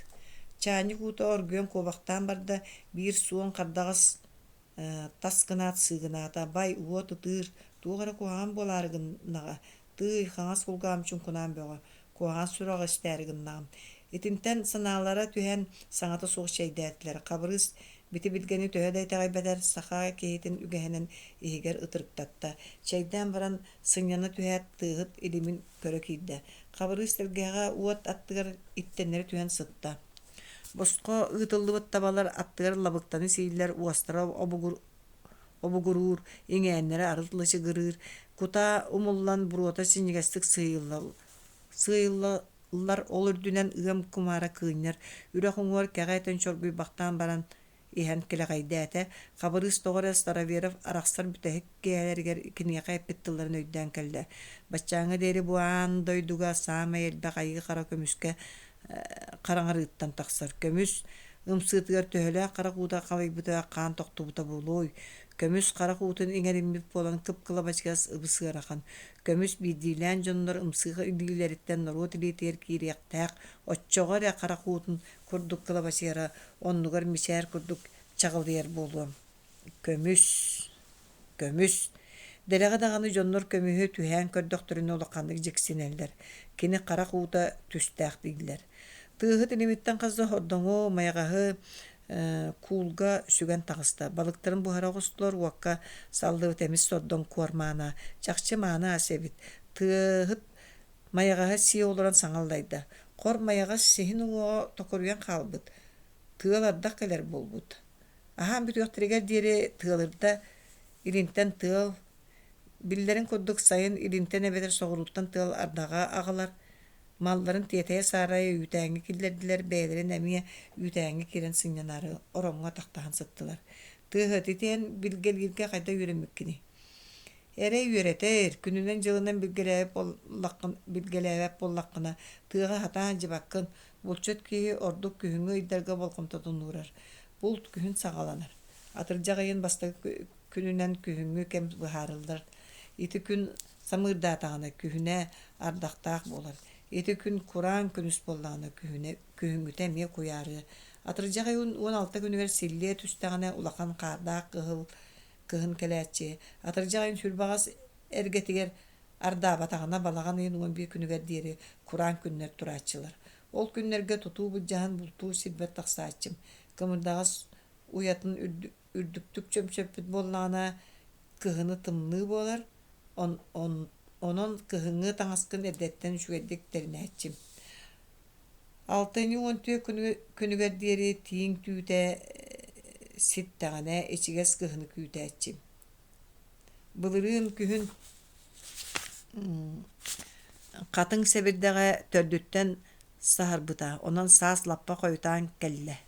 Чаанньык уута оргуйан куобахтаан барда, биир суон хардаҕас тас гынаат сыыгынаата, бай уот ытыыр, туох эрэ куһаҕан буолаары гыннаҕа, тыый, хаҥас кулгаам чуҥкунаан бөҕө, куһаҕан сураҕы истээри гыннаҕым. Итинтэн санаалара түһэн, саҥата суох чэйдээтилэр. Хабырыыс бити-билгэни төһө да итэҕэйбэтэр, саха киһитин үгэһинэн иһигэр ытырыктатта. Чэйдээн баран, сынньана түһээт, тыаһыт илимин көрө киирдэ. Хабырыыс тэлгэһэҕэ уот аттыгар иттэннэри түһэн сытта. Босхо ыытыллыбыт табалар аттыгар лабыктаны сииллэр, уостара обугуруур, иҥээннэрэ арыт лычыгырыыр, кутаа умуллан буруота синньигэстик сыыйыллар, ол үрдүнэн ыам кумаара кыынньар, үрэх уҥуор кэҕэ этэн чоргуйбахтаан баран иһэн килэҕэйдээтэ, Хабырыыс тоҕо эрэ Староверов арахсар бүтэһик киэһэлэригэр киниэхэ эппит тылларын өйдөөн кэллэ: «Баччааҥҥа диэри бу аан дойдуга саамай элбэх айыы хара көмүскэ хараҥарыыттан тахсар. Көмүс ымсыытыгар төһөлөөх харах уута халыйбыта, хаан тохтубута буолуой? Көмүс харах уутун иҥэриммит буолан кып-кылабачыгас ыбыс ыарахан. Көмүс биирдиилээн дьоннор ымсыы илиилэриттэн норуот илиитигэр киириэхтээх, оччоҕо эрэ харах уутун курдук кылабачыйара оннугар мичээр курдук чаҕылыйар буолуо. Көмүс, көмүс. Дэлэҕэ даҕаны дьоннор көмүһү түһээн көрдөхтөрүнэ улаханнык дьиксинэллэр. Кини харах уута түстээх дииллэр. Тыаһыт илимиттэн хас да хордоҥу, майаҕаһы куулга сүгэн таҕыста. Балыктарын буһара оҕустулар, уокка саллыбыт эмис сордоҥ куормаана. Чахчы мааны ас эбит. Тыаһыт Майаҕаһы сии олорон саҥа аллайда: «Хор майаҕас сиһин уҥуоҕа токуруйан хаалбыт, тыал ардах кэлэр буолбут. Аһаан бүтүөхтэригэр диэри тыалырда, илинтэн тыал, биллэрин курдук сайын илинтэн эбэтэр соҕурууттан тыал ардаҕа аҕалар, малларын тиэтэйэ-саарайа үүтээҥҥэ киллэрдилэр, бэйэлэрин эмиэ үүтээҥҥэ киирэн сынньанаары ороҥҥо атахтаһан сыттылар. Тыаһыт итиэн билгэлииргэ хайдах үөрэммиккиний Эрэй үөрэтэр, күнүнэн-дьылынан билгэлээбэт буоллаххына, тыаҕа сатаан дьыбаккын, булчут киһи ордук күһүҥҥү ыйдарга болҕомтотун уурар. Булт күһүн саҕаланар. Атырдьах ыйын бастакы күнүнэн күһүҥҥү кэм быһаарыллар. Ити күн самыырдаатаҕына, күһүнэ ардахтаах буолар. Ити күн кураан күнүс буоллаҕына, күһүнэ, күһүҥҥүтэ эмиэ куйаарыа. Атырдьах ыйын 16 күнүгэр силлиэ түстэҕинэ, улахан хаардаах кыһыл Кыһын кэлээччи, атырдьах ыйын сүрбаҕас эргэтигэр ардаабатаҕына балаҕан ыйын 11 күнүгэр диэри кураан күннэр турааччылар. Ол күннэргэ тутуу былдьаһан бултуур сирбэр тахсааччым. Кымырдаҕас уйатын үрдүктүк чөмчөппүт буоллаҕына, кыһыны тымныы буолар, онон кыһыҥҥы таҥаскын эрдэттэн үчүгэйдик тэринээччим. Алтынньы 14 күнүгэр диэри тииҥ түүтэ ситтэҕинэ ичигэс кыһыны күүтээччим. Былырыын күһүн хатыҥ сэбирдэҕэ төрдүттэн саһарбыта, онон саас лаппа хойутаан кэллэ.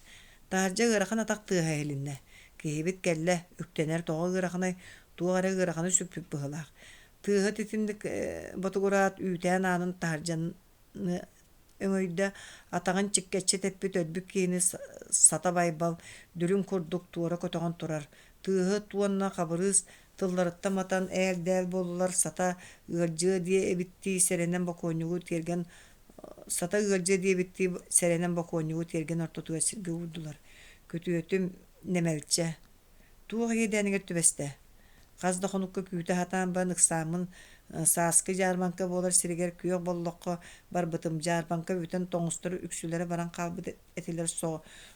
Таһырдьа ыарахан атах тыаһа иһилиннэ. Киһибит кэллэ, үктэнэр тоҕо ыараханай, туох эрэ ыараханы сүкпүт быһыылаах. Тыаһыт итинник ботугураат үүтээн аанын таһырдьаны өҥөйдө, атаҕын чиккэччи тэппит өлбүт киһини Сата Байбал дүлүҥ курдук туора көтөҕөн турар. Тыаһыт уонна Хабырыыс тылларыттан матан ээл-дээл буоллулар, Сата ыалдьыа диэ эбиттии сэрэнэн бокуонньугу тиэргэн Сата ыалдьыа диэбиттии сэрэнэн бокуонньугу тиэргэн ортотугар сиргэ уурдулар. Күтүөтүм нэмэлчэ Туох иэдээнигэр түбэстэ? Хас да хонукка күүтэ сатаан баран ыксааммын сааскы дьаарбаҥка буолар сиригэр күөх боллоххо барбытым. Дьаарбаҥка бүтэн тоҥустар үксүлэрэ баран хаалбыт этилэр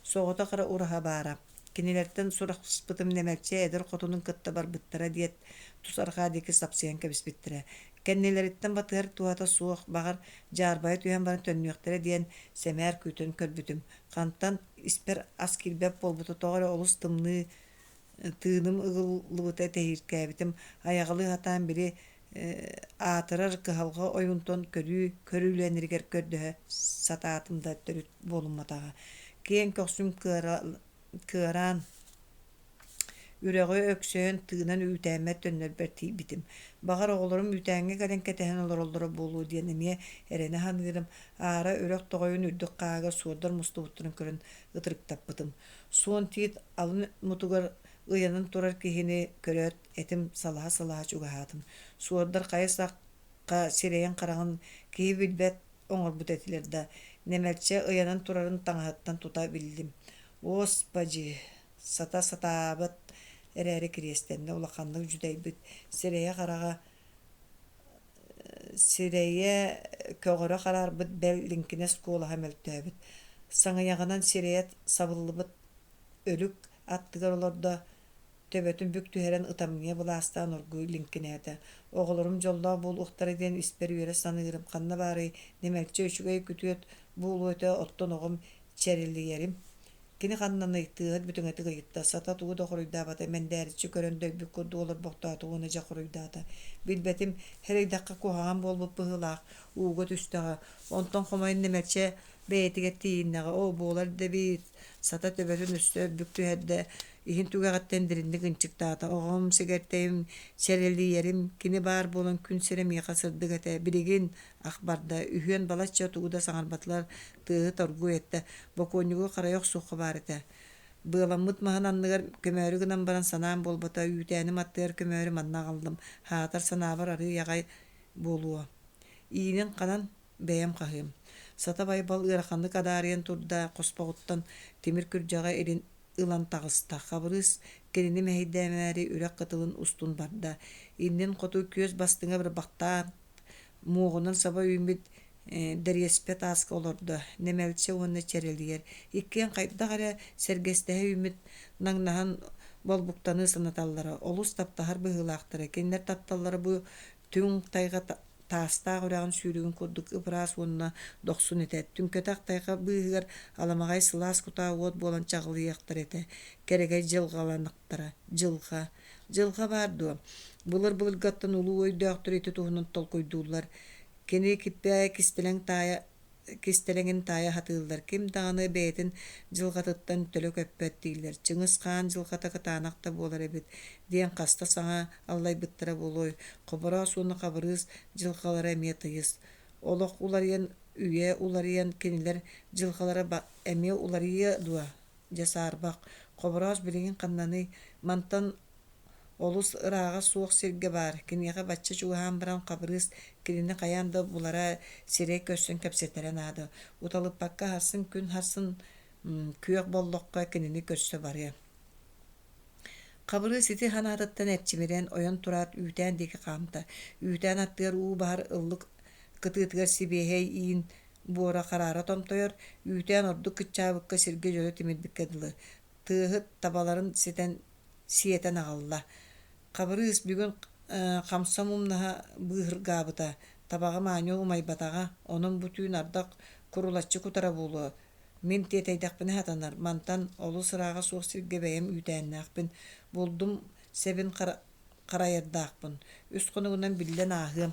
соҕотох эрэ ураһа баара. Кинилэртэн сурахсыппытым нэмэлчи эдэр хотунун кытта барбыттара диэт тус арҕаа диэки сапсыйан кэбиспиттэрэ. Кэннилэриттэн батыһар туһата суох, баҕар, дьаарбайа түһэн баран төннүөхтэрэ диэн сэмээр күүтэн көрбүтүм. Хантан испэр ас киирбэт буолбута тоҕо эрэ олус тымныы тыыным ыгыллыбыта тэһииркээбитим айаҕалыы сатаан били аатырар кыһалҕа ойуунтан көрүү көрүүлэнэригэр көрдөһө сатаатым да төрүт буолумматаҕа киэҥ көхсүм кыараан Үрэҕи өксөйөн тыынан үүтээммэр төннөрбөр тиийбитим. Баҕар, оҕолорум үүтээҥҥэ кэлэн кэтэһэн олороллоро буолуо диэн эмиэ эрэнэ саныырым. Аара үрэх тоҕойун үрдүк хааһыгар суордар мустубуттарын көрөн ытырыктаппытым. Суон тиит алын мутугар ыйанан турар киһини көрөөт, этим салаһа-салаһа чугаһаатым. Суордар хайа сахха сирэйин-хараҕын киһи билбэт оҥорбут этилэр да, нэмэлчэ ыйанан турарын таҥаһыттан тута биллим. Уоспадьы, сата сатаабат эрээри кириэстэннэ улаханнык дьүдэйбит, сирэйэ-хараҕа сирэйэ көҕөрө хараарбыт бэл лиҥкинэс куолаһа мөлтөөбүт, саҥыйаҕынан сирэйэ сабыллыбыт өлүк аттыгар олордо, төбөтүн бүк түһэрэн ытамньыйа былаастаан оргууй лиҥкинээтэ. Оҕолорум дьоллоох буолуохтара диэн испэр үөрэ саныырым, ханна баарый, нэмэлчи үчүгэй күтүөт буолуо этэ, оттон оҕом чэрэлийэрим. Кини ханнаный, тыаһыт бүтүҥэтик ыйытта, сата тугу да хоруйдаабата, мэндээриччи көрөн дөйбүт курдук олорбохтоото уонна дьэ хоруйдаата. Билбэтим, сэрэйдэххэ куһаҕан буолбут быһыылаах, ууга түстэҕэ, онтон хомойон нэмэрчэ бэйэтигэр тиийиннэҕэ, оо, буолар да эбит, сата төбөтүн өссө бүк түһэрдэ, иһин түгэҕиттэн дириҥник ынчыктаата, оҕом, сэгэртэйим, чэрэлийэрим, кини баар буолан күн сирэ миэхэ сырдык этэ, билигин ах барда, үһүөн балачча тугу да саҥарбатылар, тыаһы торгуй эттэ, бокуонньугу харайа охсуохха баар этэ. Быаламмыт маһын анныгар көмөөрү гынан баран санаам буолбата, үүтээним аттыгар көмөөрү манна аҕаллым, һаатар санаабар арыый аҕай буолуо. Иинин ханан, бэйэм хаһыым. Сата Байбал ыараханнык адаарыйан турда, хоспоҕуттан тимир күрдьэҕи илин ылан таҕыста. Хабырыыс кинини мэһэйдээмээри үрэх кытылын устун барда. Иннин хоту күөс бастыҥа бырбахтаан, муоҕунан саба үүммүт дэриэспэ тааска олордо, нэмэлчэ уонна чэрэлийэр. Иккиэн хайдах эрэ сэргэстэһэ үүммүт наҥнаһан болбуктаныы санаталлара, олус таптаһар быһыылаахтара. Кинилэр тапталлара бу түҥ тайҕа таастаах үрэҕин сүүрүгүн курдук ып-ыраас уонна дохсун этэ. Түҥкэтэх тайҕа быыһыгар аламаҕай сылаас кутаа уот буолан чаҕылыйыахтара этэ. Кэрэгэй дьылҕаланыхтара. Дьылҕа. Дьылҕа баар дуо? Былыр-былыргаттан улуу өйдөөхтөр ити туһунан толкуйдууллар. Кини киппэ кистэлэҥ таайа кистэлэҥин таайа сатыыллар, ким даҕаны бэйэтин дьылҕатыттан төлө көппөт дииллэр, Чыҥыс Хаан дьылҕата кытаанах да буолар эбит диэн хаста саҥа аллайбыттара буолуой, Хобороос уонна Хабырыыс дьылҕалара эмиэ тыйыс. Олох уларыйан, үйэ уларыйан кинилэр дьылҕалара эмиэ уларыйыа дуо? Дьэ саарбах, Хобороос билигин ханнаный, мантан олус ырааҕа суох сиргэ баар, киниэхэ бачча чугаһаан баран Хабырыыс кинини хайаан да булара, сирэй көрсөн кэпсэтэрэ наада, уталыппакка сарсын күн сарсын күөх боллоххо кинини көрсө барыа. Хабырыыс ити санаатыттан эрчимирэн, ойон тураат үүтээн диэки хаамта. Үүтээн аттыгар уу баһар ыллык кытыытыгар сибиэһэй иин буора хараара томтойор, үүтээн ордук кыччаабыкка сиргэ дьөлө тимирбиккэ дылы. Тыаһыт табаларын ситэн сиэтэн аҕалла. Хабырыыс бүгүн хамсам умнаһа быыһыргаабыта, табаҕым аанньа умайбатаҕа, онон бу түүн ардах курулаччы кутара буолуо. Мин тиэтэйдэхпинэ сатанар, мантан олус ырааҕа суох сиргэ бэйэм үүтээннээхпин, булдум сэбин харайардаахпын, үс хонугунан биллэн ааһыам.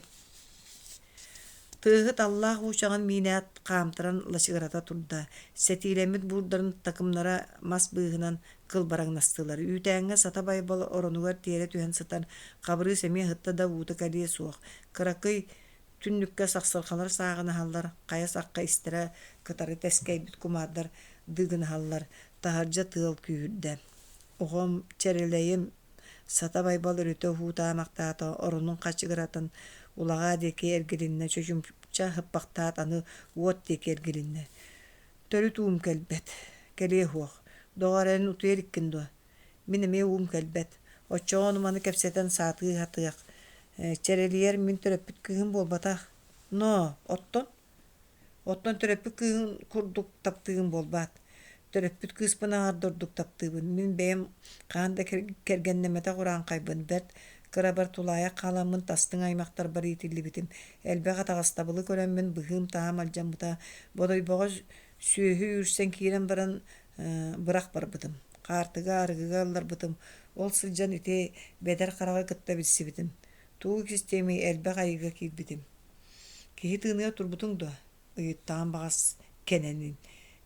Тыаһыт аллаах уучаҕын миинээт хаамтаран лачыгырата турда, сэтиилэммит буурдарын такымнара мас быыһынан кылбараҥнастылар. Үүтээҥҥэ Сата Байбал оронугар тиэрэ түһэн сытан, Хабырыыс эмиэ сытта да уута кэлиэ суох. Кыракый түннүккэ сахсырҕалар сааҕынаһаллар, хайа сахха истэрэ кытары тэскэйбит кумаардар дыыгынаһаллар, таһырдьа тыал күүһүрдэ. Оҕом, чэрэлэйим, Сата Байбал өрүтэ уһуутаамахтаата, оронун хачыгыратан улаҕаа диэки эргилиннэ, чочумча ыһыппахтаат аны уот диэки эргилиннэ. Төрүт уум кэлбэт, кэлиэ суох. Доҕоор, эн утуйа иликкин дуо? Мин эмиэ уум кэлбэт. Оччоҕо ону-маны кэпсэтэн саатыы сатыах. Чэрэлийэр мин төрөппүт кыыһым буолбатах. Ноо, оттон? Оттон төрөппүт кыыһын курдук таптыыгын буолбаат? Төрөппүт кыыспын аҥарда ордук таптыыбын. Мин бэйэм хаһан да кэргэннэммэтэх урааҥхайбын, бэрт кырабар тулаайах хааламмын тастыҥ аймахтарбар иитиллибитим. Элбэх атаҕастабылы көрөммүн быһыым-таһаам алдьаммыта. Бодойбоҕо сүөһү үүрсэн киирэн баран бырах барбытым. Хаартыга, арыгыга ылларбытым. Ол сылдьан ити бэдэр хараҕы кытта билсибитим. Тугу кистиэмий, элбэх айыыга киирбитим. Киһи тыыныгар турбутуҥ дуо? ыйыттаҕым баҕас кэнэнин.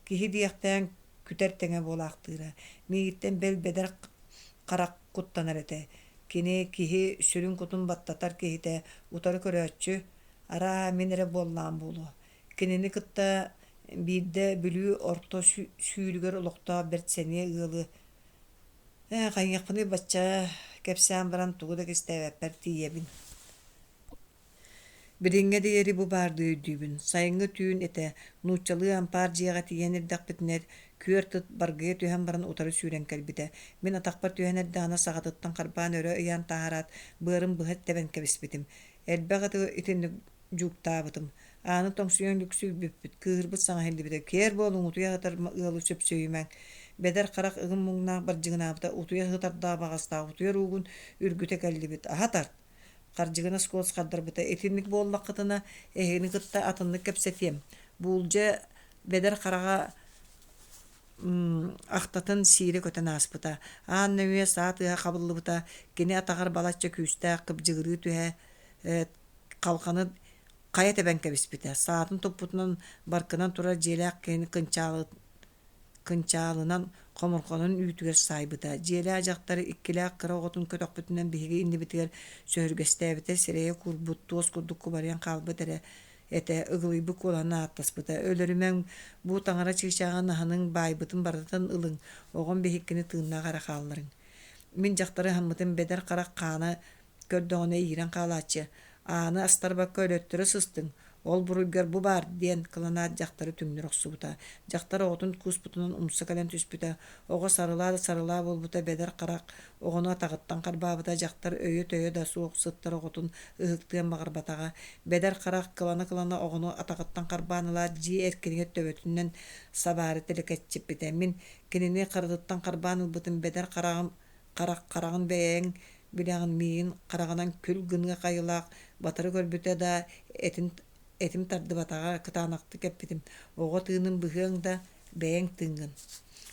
Киһи диэхтээн күтэр тэҥэ буолаахтыыра. Миигиттэн бэл бэдэр харах куттанар этэ. Кини киһи сүрүн-кутун баттатар киһитэ, утары көрөөччү, араа мин эрэ буоллаҕым буолуо. Кинини кытта биирдэ Бүлүү орто сүүрүгэр олохтоох бэрт сэниэ ыалы «Ээ, хайыахпыный бачча кэпсээн баран тугу да кистээбэппэр тиийэбин» Билиҥҥэ диэри бу баардыы өйдүүбүн, сайыҥҥы түүн этэ, нууччалыы ампаар дьиэҕэ тиийэн эрдэхпитинэ, күөрт ыт баргыйа түһэн баран утары сүүрэн кэлбитэ. Мин атахпар түһэн эрдэҕинэ саҕатыттан харбаан өрө ыйаан таһаараат, быарын быһа тэбэн кэбиспитим. Элбэх ыты итинник дьууктаабытым. Ааны тоҥсуйан лүксүйбүппүт, кыыһырбыт саҥа иһиллибитэ: «Киэр буолуҥ, утуйа сытар ыалы сөпсөйүмэҥ!» Бэдэр харах ыгым муҥнаах бардьыгынаабыта, утуйа сытардаах баҕастаах утуйар уугун үргүтэ кэллибит, аһа тарт! Хардьыгынас куолас хардарбыта: «Итинник буоллаххытына, эһигини кытта атыннык кэпсэтиэм» Буулдьа бэдэр хараҕа ахтатын сиирэ көтөн ааспыта. Аан нөҥүө саа тыаһа хабыллыбыта, кини атаҕар балачча күүстээх кыбдьыгырыы түһэ халҕаны хайа тэбэн кэбиспитэ. Саатын туппутунан баркынан турар дьиэлээх киһини кынчаалынан хомурҕанын үүтүгэр саайбыта. Дьиэлээх дьахтар иккилээх кыра оҕотун көтөхпүтүнэн биһиги иннибитигэр сөһүргэстээбитэ, сирэйэ куурбут, туос курдук кубарыйан хаалбыт эрэ этэ, ыгылыйбыт куолаһын ааттаспыта: «Өлөрүмэҥ, бу таҥара чыычааҕын аһыныҥ, баайбытын барытын ылыҥ, оҕом биһиккини тыыннаах эрэ хаалларыҥ». Мин дьахтары аһыммытым бэдэр харах хаана көрдөҕүнэ иирэн хаалааччы, ааны астарбакка өлөттөрө сыстыҥ, ол буруйгар бу баар диэн кыланаат дьахтары түҥнэри охсубута. Дьахтар оҕотун кууспутунан умса кэлэн түспүтэ, оҕо сарылаа да сарылаа буолбута, бэдэр харах оҕону атаҕыттан харбаабыта, дьахтар өйө-төйө да суох сыттар оҕотун ыһыктыан баҕарбатаҕа. Бэдэр харах кылана-кылана оҕону атаҕыттан харбаан ылаат, дьиэ эркинигэр төбөтүнэн сабаары тэлэкэччиппитэ. Мин кинини харытыттан харбаан ылбытым, бэдэр хараҕым Харах хараҕын бэйэҥ билэҕин миигин хараҕынан күл гыныах айылаах батары көрбүтэ да этин этим тардыбатаҕа кытаанахтык эппитим оҕо тыынын быһыаҥ да бэйэҥ тыыҥҥын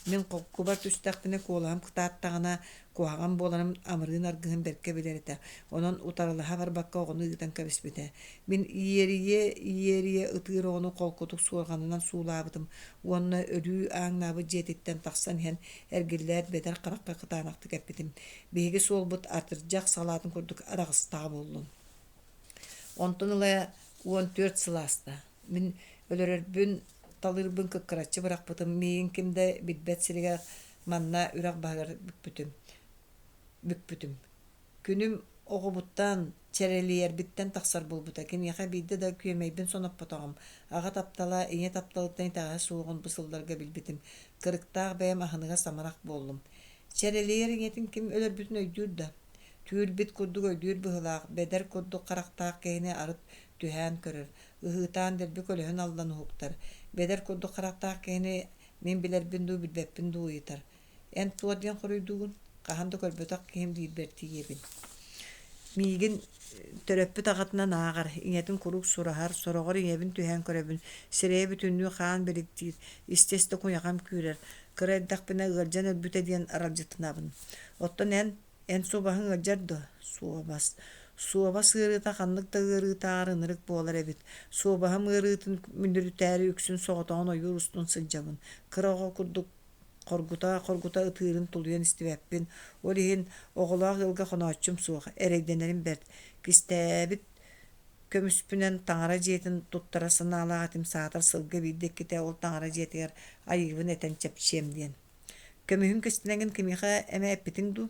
мин холкубар түстэхпинэ куолаһым кытааттаҕына куһаҕан буоларым амырыын аргыһым бэркэ билэр этэ онон утарылаһа барбакка оҕону ыытан кэбиспитэ мин иэрийэ иэрийэ ытыыр оҕону холкутук суорҕанынан суулаабытым уонна өлүү ааҥнаабыт дьиэтиттэн тахсан иһэн эргиллээт бэдэр харахха кытаанахтык эппитим: «Биһиги суолбут атырдьах салаатын курдук араҕыстаҕа буоллун». Онтон ыла 14 сыл ааста. Мин өлөрөрбүн, талыырбын кыккыраччы бырахпытым, миигин ким да билбэт сиригэр манна үрэх баһыгар бүкпүтүм. Бүкпүтүм. Күнүм оҕобуттан, чэрэлийэрбиттэн тахсар буолбута. Киниэхэ биирдэ да күөмэйбин соноппотоҕум. Аҕа таптала, ийэ тапталыттан итэҕэһэ суоҕун бу сылларга билбитим. Кырыктаах бэйэм аһыныгас амарах буоллум. Чэрэлийэр ийэтин ким өлөрбүтүн өйдүүр да? Түүл-бит курдук өйдүүр быһыылаах, бэдэр курдук харахтаах киһини арыт түһээн көрөр, ыһыытаан дэлби көлөһүн аллан уһуктар. Бэдэр курдук харахтаах киһини мин билэрбин дуу, билбэппин дуу ыйытар. Эн туох диэн хоруйдуугун? Хаһан да көрбөтөх киһим диирбэр тиийэбин. Миигин төрөппүт аҕатынан ааҕар, ийэтин куруук сураһар, сороҕор ийэбин түһээн көрөбүн, сирэйэ бүтүннүү хаан биликтиир, истэ-истэ куйаҕам күүрэр, кыра эрдэхпинэ ыалдьан өлбүтэ диэн аралдьытынабын. Оттон эн, эн суобаһыҥ ыалдьар дуо? Суобас. Суобас ыарыыта ханнык да ыарыытааҕар ынырык буолар эбит. Суобаһым ыарыытын мүлүрүтээри үксүн соҕотоҕун ойуур устун сылдьабын. Кыра оҕо курдук хоргута-хоргута ытыырын тулуйан истибэппин. Ол иһин оҕолоох ыалга хонооччум суох, эрэйдэнэрим бэрт. Кистээбит көмүспүнэн таҥара дьиэтин туттарар санаалаах этим саатар сылга биирдэ-иккитэ ол таҥара дьиэтигэр айыыбын этэн чэпчиэм диэн. Көмүһүн кистэлэҥин кимиэхэ эмэ эппитиҥ дуу?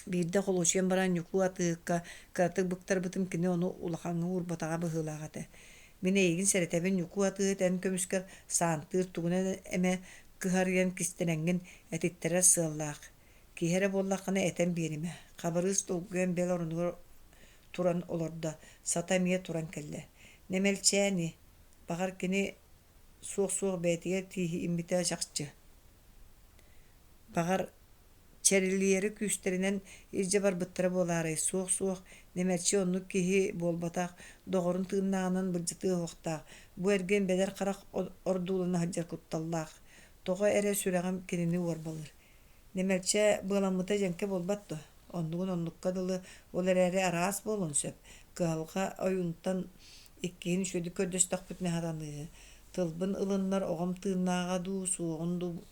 Биирдэ холуочуйан баран Ньукуу атыыһыкка кыратык быктарбытым кини ону улахаҥҥа уурбатаҕа быһыылаах этэ. Мин эйигин сэрэтэбин Ньукуу атыыһыт эн көмүскэр саантыыр тугунан эмэ кыһарыйан кистэнэҥҥин этиттэрэр сыаллаах. Киһи эрэ буоллаххына этэн биэримэ. Хабырыыс долгуйан бэл оронугар туран олордо, Сата эмиэ туран кэллэ. Нэмэлчээни, баҕар кини суох-суох бэйэтигэр тииһиммитэ чахчы. Баҕар Чэрэлийэри күүстэринэн илдьэ барбыттара буолаарай, суох-суох, Нэмэрчи оннук киһи буолбатах, доҕорун тыыннааҕынан былдьатыа уһуохтаах, бу эргин бэдэр харах ордуулана сылдьар кутталлаах. Тоҕо эрэ сүрэҕим кинини уорбалыыр. Нэмэрчэ быаламмыта дьэҥкэ буолбат дуо? Оннугун оннукка дылы, ол эрээри араас буолуон сөп. Кыһалҕа ойуунтан иккиһин үчүгэйдик көрдөстөхпүтүнэ сатаныыһы. Тылбын ылыннар оҕом тыыннааҕа дуу, суоҕун дуу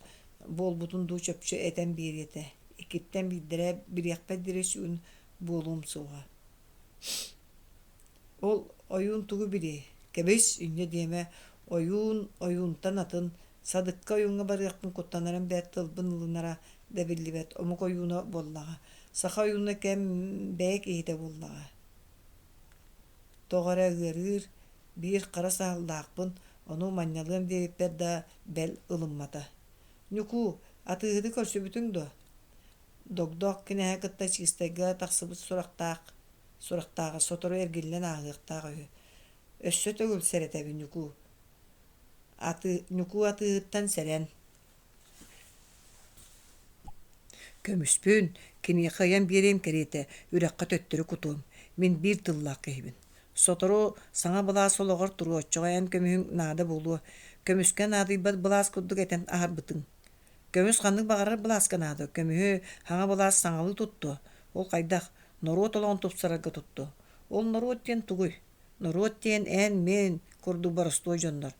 буолбутун дуу чопчу этэн биэриэ этэ. Иккиттэн биирдэрэ билиэхпэр диэри сүгүн буолуом суоҕа. Ол ойуун тугу билиэй? Кэбис, инньэ диэмэ, ойуун ойуунтан атын, садыкка ойууҥҥа барыахпын куттанарым бэрт тылбын ылынара да биллибэт омук ойууна буоллаҕа. Саха ойууна кэм бэйэ киһитэ буоллаҕа. Тоҕо эрэ ыарыыр, биир хара саһыллаахпын, ону манньалыам диэбиппэр да бэл ылыммата. Ньукуу, атыыһыты көрсүбүтүҥ дуо? Догдоох кинээһи кытта Чыыстайга тахсыбыт сурахтаах сурахтааҕа сотору эргиллэн ааһыахтаах үһү. Өссө төгүл сэрэтэбин Ньукуу. Аты, Ньукуу атыыһыттан сэрэн. Көмүспүн, киниэхэ ыйан биэриэм кэриэтэ, үрэххэ төттөрү кутуом. Мин биир тыллаах киһибин. Сотору саҥа былаас олоҕор туруо, оччоҕо эн көмүһүҥ наада буолуо. Көмүскэ наадыйбат былаас курдук этэн аһарбытыҥ. Көмүс ханнык баҕарар былааска наада. Көмүһү саҥа былаас саҥалыы туттуо. Ол хайдах? Норуот олоҕун тупсарарга туттуо. Ол норуот диэн тугуй? Норуот диэн эн-мин курдук боростуой дьоннор.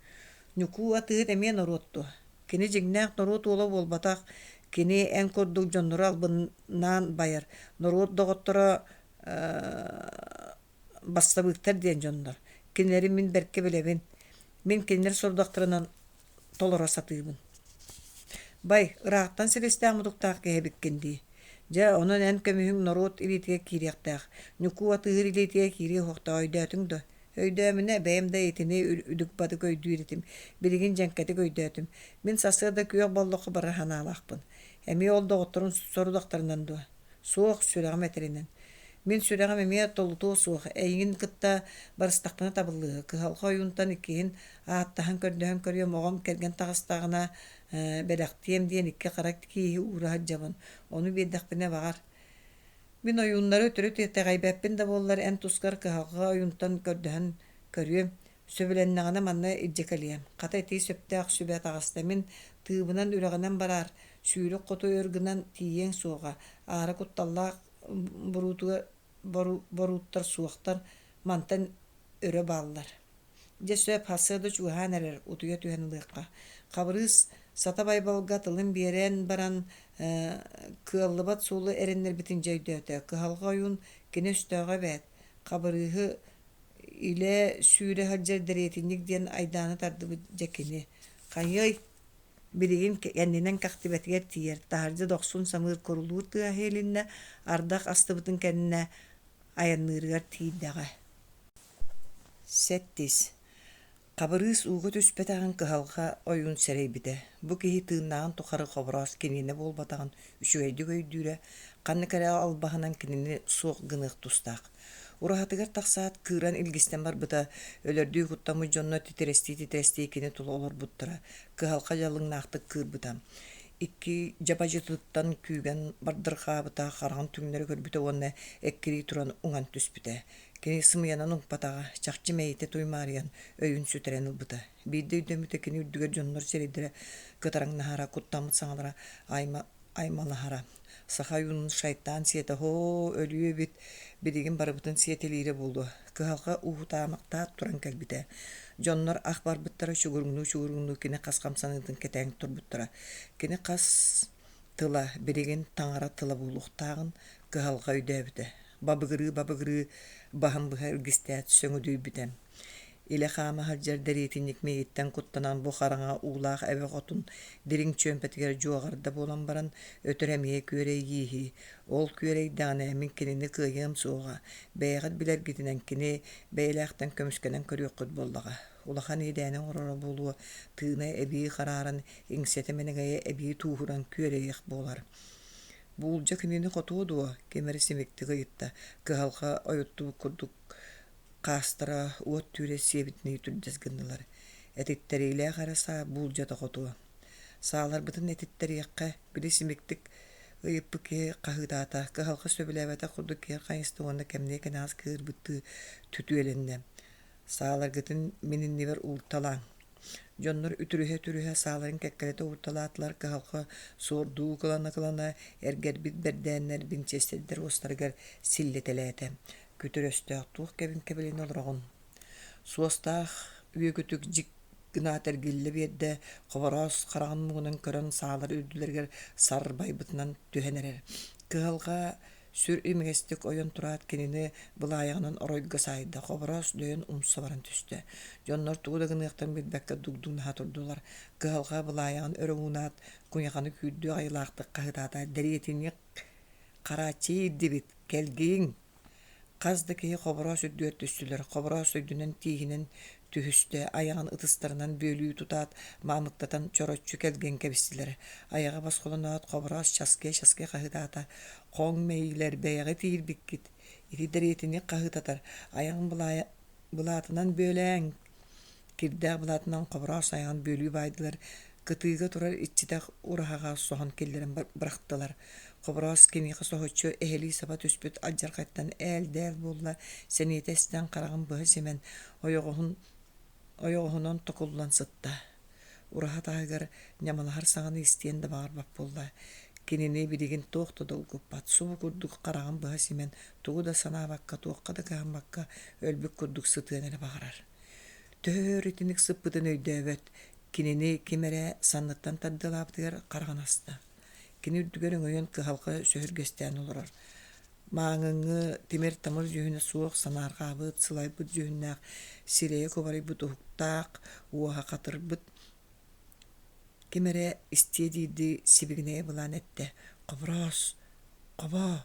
Ньукуу атыыһыт эмиэ норуот дуо? Кини дьиҥнээх норуот уола буолбатах, кини эн курдук дьоннору албыннаан байар. Норуот доҕотторо бассабыыктар диэн дьоннор. Кинилэри мин бэркэ билэбин. Мин кинилэр сорудахтарынан толоро сатыыбын. Бай, ыраахтан силистээх-мутуктаах киһи эбиккин дии. Дьэ, онон эн көмүһүҥ норуот илиитигэр киириэхтээх. Ньукуу атыыһыр илиитигэр киириэ суохтаах өйдөөтүҥ дуо? Өйдөөмүнэ, бэйэм да итини үдүк-бадык өйдүүр этим. Билигин дьэҥкэтик өйдөөтүм. Мин сарсыарда күөх боллоххо барар санаалаахпын. Эмиэ ол доҕотторун сорудахтарынан дуо? Суох, сүрэҕим этэринэн. Мин сүрэҕим эмиэ толутуо суох, эйигин кытта барыстахпына табыллыыһы. Кыһалҕа ойуунтан иккиһин ааттаһан көрдөһөн көрүөм, оҕом кэргэн таҕыстаҕына бэлэхтиэм диэн икки хара кииһи уура сылдьабын. Ону биэрдэхпинэ баҕар. Мин ойууннары төрүт итэҕэйбэппин да буоллар, эн тускар кыһалҕа ойуунтан көрдөһөн көрүөм. Сөбүлэннэҕинэ манна илдьэ кэлиэм. Хата ити сөптөөх сүбэ таҕыста. Мин тыыбынан үрэҕинэн бараар, сүүрүк хоту өр гынан тиийиэҥ суоҕа. Аара кутталлаах буруутугар борууттар суохтар, мантан өрө бааллар. Дьэ сөп, сарсыарда чугаһаан эрэр, утуйа түһэн ылыахха. Хабырыыс Сата Байбалга тылын биэрэн баран кыаллыбат суолу эрэннэрбитин дьэ өйдөөтө. Кыһалҕа ойуун кини өстөөҕө эбээт. Хабырыыһы илэ сүүрэ сылдьар дэриэтинньик диэн айдааны тардыбыт дьэ кини. Хайыай, билигин кэннинэн кэхтибэтигэр тиийэр, таһырдьа дохсун самыыр курулуур тыаһа иһилиннэ, ардах астыбытын кэннэ айанныырыгар тиийдэҕэ. Сэттис Хабырыыс ууга түспэтэҕин кыһалҕа ойуун сэрэйбитэ. Бу киһи тыыннааҕын тухары Хобороос киниэнэ буолбатаҕын үчүгэйдик өйдүүрэ, ханнык эрэ албаһынан кинини суох гыныах тустаах. Ураһатыгар тахсаат, кыыран илгистэн барбыта, өлөрдүү куттаммыт дьонно титирэстии-титирэстии кини тула олорбуттара, кыһалҕа дьалыҥнаахтык кыырбыта. Икки дьабадьытыттан күүгэн бардырҕаабыта, хараҕын түҥнэри көрбүтэ уонна эккирии туран уҥан түспүтэ. Кини сымыйанан уҥпатаҕа, чахчы мэйитэ туймаарыйан, өйүн сүтэрэн ылбыта. Биирдэ өйдөммүтэ кини үрдүгэр дьоннор сирэйдэрэ кытараҥнаһара, куттаммыт саҥалара аймалаһара. Саха ойуунун шайтан сиэтэ һоо өлүө эбит, билигин барыбытын сиэтэлиирэ буолуо. Кыһалҕа уһутаамахтаат туран кэлбитэ. Дьоннор ах барбыттара чугуруҥнуу-чугуруҥнуу кини хас хамсаныытын кэтээн турбуттара. Кини хас тыла билигин таҥара тыла буолуохтааҕын кыһалҕа өйдөөбүтэ. Бабыгырыы-бабыгырыы баһын быһа илгистээт сөҥүдүйбүтэ. Илэ хаама сылдьар дэриэтинньик миигиттэн куттанан бу хараҥа уулаах эбэ хотун дириҥ чүөмпэтигэр дьуоҕарда буолан баран өтөр эмиэ күөрэйииһи. Ол күөрэйдэҕинэ мин кинини кыайыам суоҕа, бэйэҕит билэргитинэн кини бэйэлээхтэн көмүскэнэн көрүөххүт буоллаҕа. Улахан иэдээни оҥороро буолуо, тыына эбии харааран, иҥсэтэ мэнэгэйэ эбии тууһуран күөрэйиэх буолар. Буулдьа кинини хотуо дуо? Ким эрэ симиктик ыйытта, кыһалҕа ойуттубут курдук хаастара уот түүрэ сиэбитинии түрдэс гыннылар. Этиттэриилээх эрэ саа буулдьата хотуо. Сааларбытын этиттэриэххэ, били симиктик ыйыппыт киһи хаһыытаата, кыһалҕа сөбүлээбэтэх курдук киэр хайыста уонна кэмниэ кэнэҕэс кыырбыттыы түтүөлэннэ. Сааларгытын мин иннибэр уурталааҥ. Дьоннор үтүрүһэ-үтүрүһэ сааларын кэккэлэтэ уурталаатылар, кыһалҕа суордуу кылана-кылана эргэрбит бэрдээннэр бинчиэстэрдэр уостарыгар силлэтэлээтэ. Күтүр өстөөх туох кэбин кэбилэнэ олороҕун? Суостаах үөгүтүк дьик гынаат эргиллэ биэрдэ, Хобороос хараҕын муҥунан көрөн саалар үрдүлэригэр сарбайбытынан түһэн эрэр. Кыһалҕа сүр имигэстик ойон тураат кинини былаайаҕынан оройго саайда, Хобороос дөйөн умса баран түстэ. Дьоннор тугу да гыныахтарын билбэккэ дугдуҥнаһа турдулар. Кыһалҕа былаайаҕын өрө уунаат, куйаханы күүрдүөх айылаахтык хаһыытаата: «Дэриэтинньик харааччы иирдибит, кэлгийиҥ!» Хас да киһи Хобороос үрдүгэр түстүлэр, Хобороос өйдөнөн тииһинэн түһүстэ, айаҕын ытыстарынан бүөлүү тутаат, маамыктатан чороччу кэлгэн кэбистилэр. Айаҕа босхолоноот, Хобороос часкыйа-часкыйа хаһыытаата: «Хоҥ мэйиилэр, бэйэҕит иирбиккит, ити дэриэтинньик хаһыытатар, айаҕын былаатынан бүөлээҥ!» Кирдээх былаатынан Хобороос айаҕын бүөлүү баайдылар, кытыыга турар иччитэх ураһаҕа соһон киллэрэн бырахтылар. Хобороос киниэхэ соһуччу эһэлии саба түспүт алдьархайтан ээл-дээл буолла, сэниэтэ эстэн хараҕын быһа симэн, ойоҕоһун ойоҕоһунан токуллан сытта. Ураһа таһыгар ньамалаһар саҥаны истиэн да баҕарбат буолла. Кинини билигин туох да долгуппат, субу курдук хараҕын быһа симэн, тугу да санаабакка, туохха да кыһаммакка өлбүт курдук сытыан эрэ баҕарар. Төһө өр итинник сыппытын өйдөөбөт, кинини ким эрэ санныттан тардыалаабытыгар хараҕын аста. Кини үрдүгэр өҥөйөн кыһалҕа сөһүргэстээн олорор. Мааҥыҥҥы тимир-тамыр дьүһүнэ суох, санаарҕаабыт, сылайбыт дьүһүннээх, сирэйэ кубарыйбыт уһуктаах, уоһа хатырбыт ким эрэ истиэ диирдии сибигинэйэ былаан эттэ: «Хобороос, хобоо,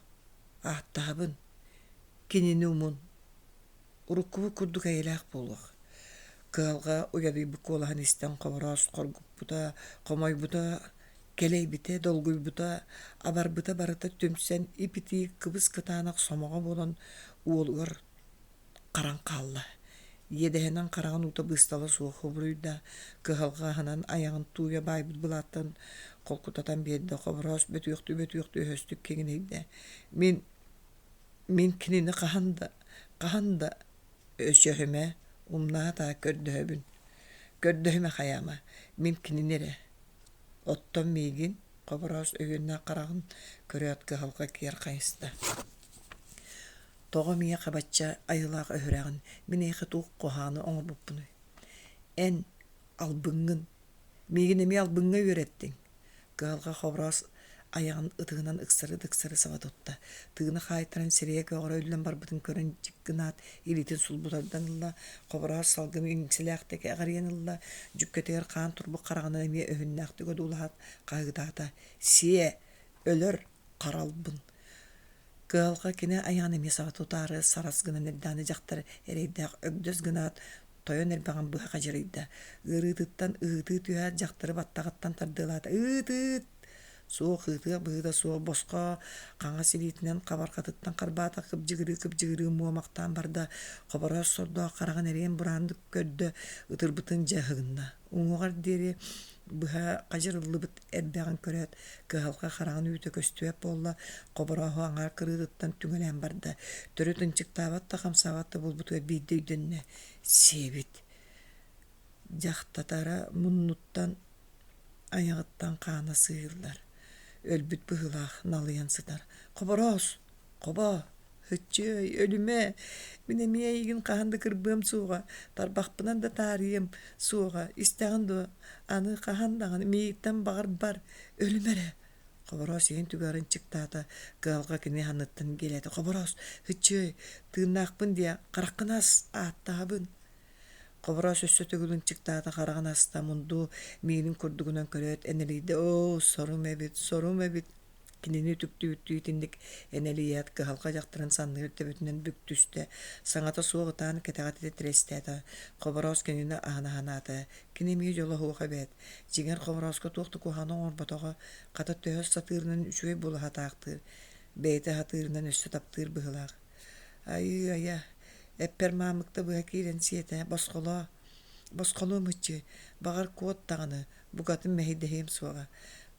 ааттаһабын, кинини умун» Уруккубут курдук эйэлээх буолуох. Кыһалҕа уйадыйбыт куолаһын истэн Хобороос хоргуппута, хомойбута, кэлэйбитэ, долгуйбута, абарбыта барыта түмсэн ип-итии кыбыс-кытаанах сомоҕо буолан уолугар харан хаалла. Иэдэһинэн хараҕын уута быыстала суох хобуруйда, кыһалҕа аһынан айаҕын тууйа баайбыт былааттан холкутатан биэрдэ, Хобороос бөтүөхтүү-бөтүөхтүү өһөстүк киҥинэйдэ: «Мин Мин кинини хаһан да, хаһан да өсөһүмэ, умнаһа көрдөһөбүн, көрдөһүмэ хайаама, мин кинини эрэ. Оттон миигин Хобороос өйүөннээх хараҕын көрөөт кыһалҕа киэр хайыста. Тоҕо миэхэ бачча айылаах өһүрэҕин, мин эйиэхэ туох куһаҕаны оҥорбуппунуй? Эн албыҥҥын Миигин эмиэ албыҥҥа үөрэттиҥ Кыһалҕа Хобороос айаҕын ытыһынан ыксары-ыксары саба тутта, тыына хаайтаран сирэйэ көҕөрө үллэн барбытын көрөн дьик гынаат, илиитин сулбу тардан ылла, Хобороос салгыны иҥсэлээхтик эҕирийэн ылла, дьүккэтигэр хаан турбут хараҕынан эмиэ өһүннээхтик одуулаһаат, хаһыытаата: «Сиэ, өлөр харалбын!» Кыһалҕа кини айаҕын эмиэ саба тутаары сарас гынан эрдэҕинэ дьахтар эрэйдээх өгдөс гынаат, тойон эрбэҕин быһа хадьырыйда. Ыарыытыттан ыһыытыы түһээт дьахтары баттаҕыттан тардыалаата: «Ыыт-ыыт!» Суох ыытыах быһыыта суох босхо хаҥас илиитинэн хабарҕатыттан харбаата кыбдьыгырыы-кыбдьыгырыы муомахтаан барда, Хобороос сордоох хараҕын эриэн бурааннык көрдө, ытырбытын дьэ ыһыгынна. Уҥуоҕар диэри быһа хадьырыллыбыт эрбэҕин көрөөт, кыһалҕа хараҕын үүтэ көстүбэт буолла, Хоборооһу аҥаар кырыытыттан түҥэлээн барда. Төрүт ынчыктаабат да, хамсаабат да буолбутугар биирдэ өйдөннө: сиэбит дьахтатара муннуттан, айаҕыттан хаана сыыйыллар. Өлбүт быһыылаах налыйан сытар. Хобороос! Хобо! Һыччыай, өлүмэ! Мин эмиэ эйигин хаһан да кырбыам суоҕа, тарбахпынан да таарыйыам суоҕа, истэҕин дуо, аны хаһан даҕаны миигиттэн баҕар бар, өлүмэ эрэ Хобороос иһин түгэҕин чыктаата, кыһалҕа кини санныттан гиэлээтэ: «Хобороос, һыччыай, тыыннаахпын диэ, хараххын ас, ааттаһабын» Хобороос өссө төгүл ынчыктаата, хараҕын аста, мунду миинин курдугунан көрөөт, энэлийдэ: «Оо, сорум эбит, сорум эбит» Кинини үтүктүбүттүү итинник энэлийээт, кыһалҕа дьахтарын санныгар төбөтүнэн бүк түстэ, саҥата суох ытаан кэтэҕэ титирэстээтэ. Хобороос кинини аһына санаата: кини эмиэ дьоло суох эбээт. Дьиҥэр, Хоборооско туох да куһаҕаны оҥорботоҕо, хата төһө сатыырынан үчүгэй буола сатаахтыыр, бэйэтэ сатыырынан өссө таптыыр быһыылаах. Айыы-айа, эппэр маамыкта быһа киирэн сиэтэ, босхолоо, босхолуом ыччы, баҕар куот даҕаны, букатын мэһэйдэһиэм суоҕа.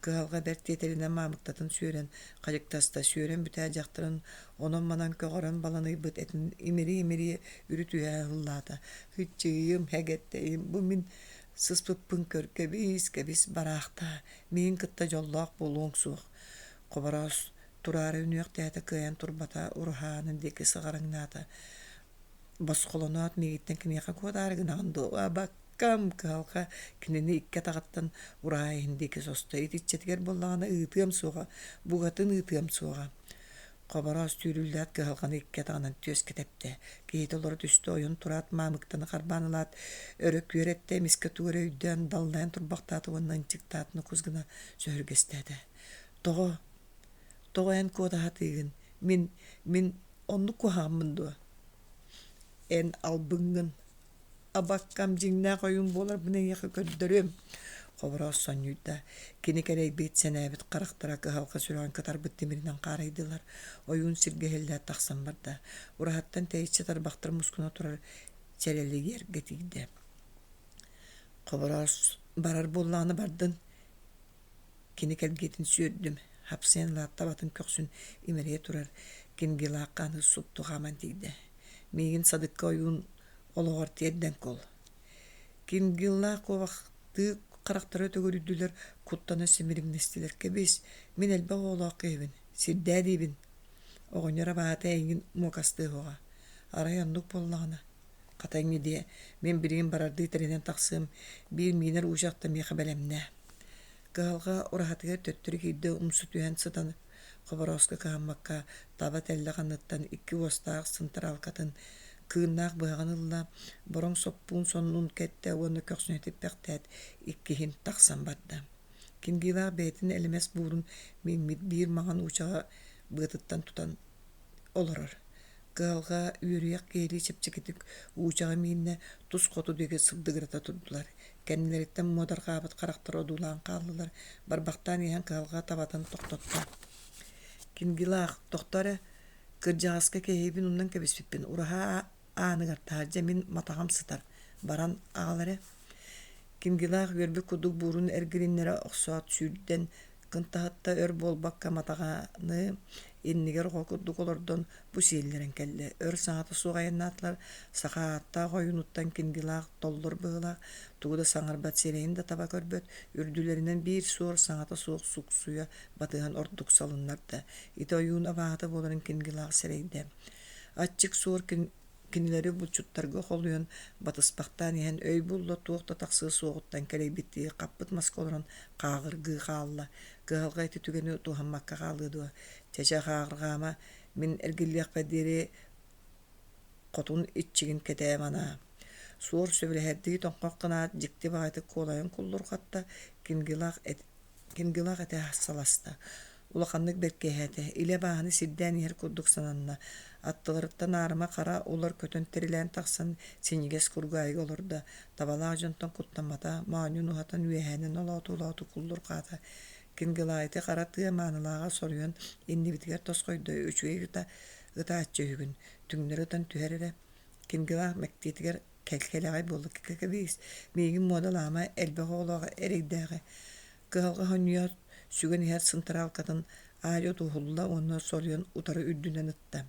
Кыһалҕа бэрт тиэтэлинэн маамыктатын сүөрэн хадьыктаста, сүөрэн бүтээт дьахтарын онон-манан көҕөрөн баланыйбыт этин имирий-имирий үрүт үөһэ ыһыллаата. Ыччыйым, һэгэттэйим, бу мин сыспыппын көр, кэбис, кэбис, бараахтаа, миигин кытта дьоллоох буолуоҥ суох. Хобороос тураары үнүөхтээтэ кыайан турбата, ураһаанын диэки сыҕарыҥнаата. Босхолоноот миигиттэн киниэхэ куотаары гынаҕын дуо? Абаккам, кыһалҕа кинини икки атаҕыттан ураһа иһин диэки состо. Итиччэтигэр буоллаҕына ыытыам суоҕа, букатын ыытыам суоҕа. Хобороос түүрүллээт кыһалҕаны икки атаҕынан түөскэ тэптэ. Киһитэ олоро түстэ, ойон тураат маамыктаны харбаан ылаат, өрө күөрэттэ, эмискэ тугу эрэ өйдөөн, даллайан турбахтаата уонна ынчыктаат нукус гына сөһүргэстээтэ. Тоҕо? Тоҕо эн куотаһатыыгын? Мин, мин оннук куһаҕаммын дуо? Эн албыҥҥын, абаккам дьиҥнээх ойуун буоларбын эйиэхэ көрдөрүөм Хобороос сонньуйда, кини кэлэйбит, сэнээбит харахтара кыһалҕа сүрэҕин кытарбыт тимиринэн хаарыйдылар, ойуун сиргэ иһиллээт тахсан барда, ураһаттан тэйиччи тарбахтар мускуна турар чэрэлигэргэ тиийдэ. Хобороос барар буоллаҕына бардын, кини кэлгиэтин сүөрдүм, хапсыйан ылаат табатын көхсүн имэрийэ турар Кингилаахха аны супту хааман тиийдэ. Миигин садыкка ойуун олоҕор тиэрдэн кул. Кингилаах куобахтыы харахтара төгүрүйдүлэр, куттана симириҥнэстилэр. Кэбис, мин элбэх оҕолоох киһибин, сирдээ диибин. Оҕонньор абаата эйигин муокастыа суоҕа. Арай оннук буоллаҕына Хата инньэ диэ, мин билигин барардыы тэринэн тахсыам, биир миинэр уучахта миэхэ бэлэмнээ. Кыһалҕа ураһатыгар төттөрү киирдэ умса түһэн сытан Хоборооско кыһаммакка таба тэллэх анныттан икки уостаах сынтараалкатын кыыннаах быһаҕын ылла, бороҥ соппуун соннун кэттэ уонна көхсүн этиппэхтээт иккиһин тахсан барда. Кингилаах бэйэтин элэмэс буурун мииммит биир маҥан уучаҕа быатыттан тутан олорор. Кыһалҕа үөрүйэх киһилии чэпчэкитик уучаҕы мииннэ, тус хоту диэки сыбдыгырата турдулар. Кэннилэриттэн муодарҕаабыт харахтар одуулаан хааллылар, барбахтаан иһэн кыһалҕа табатын тохтотто. Кингилаах, тохто эрэ, кырдьаҕаска кэһиибин умнан кэбиспиппин, ураһа ааныгар таһырдьа мин матаҕам сытар, баран аҕал эрэ. Кингилаах үөрбүт курдук буурун эргилиннэрэ охсоот сүүрдэн Кынтаһытта өр буолбакка матаҕаны иннигэр оҕо курдук олордон бу сиэллэрэн кэллэ. Өр саҥата суох айаннаатылар, саха ааттаах ойуунуттан кингилаах толлор быһыылаах, тугу да саҥарбат сирэйин да таба көрбөт, үрдүлэринэн биир суор саҥата суох суксуйа батыһан ордук салыннарда. Ити ойуун абааһыта буоларын кингилаах сэрэйдэ. Аччык суор Кинилэри булчуттарга холуйан батыспахтаан иһэн өй булла туох да тахсыа суоҕуттан кэлэйбиттии хаппыт маска олорон хааҕыргыы хаалла. Кыһалҕа ити түгэни туһаммакка хаалыа дуо? Чэ-чэ хааҕырҕаама, мин эргиллиэхпэр диэри хотун иччигин кэтээ манаа. Суор сөбүлэһэрдии тоҥхох гынаат дьикти баҕайытык куолайын куллурҕатта, Кингилаах Кингилаах этэ саласта Улаханнык бэркиһээтэ, илэ абааһыны сирдээн иһэр курдук сананна. Аттыларыттан аарыма хара улар көтөн тирилээн тахсан синньигэс кургаайыга олордо, табалаах дьонтон куттаммата, моонньун уһатан үөһээнэн олооту-олооту куллурҕаата. Кингилаайты хара тыа маанылааҕа соруйан иннибитигэр тосхойдо, үчүгэй ыта ытааччы үһүгүн, түҥнэри ытан түһэр эрэ. Кингилаах мэктиэтигэр кэлэҕэй буолла кэбиис, миигин муодалаама, элбэх оҕолоох эрэйдээҕи Кыһалҕа сонньуйар, сүгэн иһэр сынтараалкатын аайы тууһулла уонна соруйан утары үрдүнэн ытта.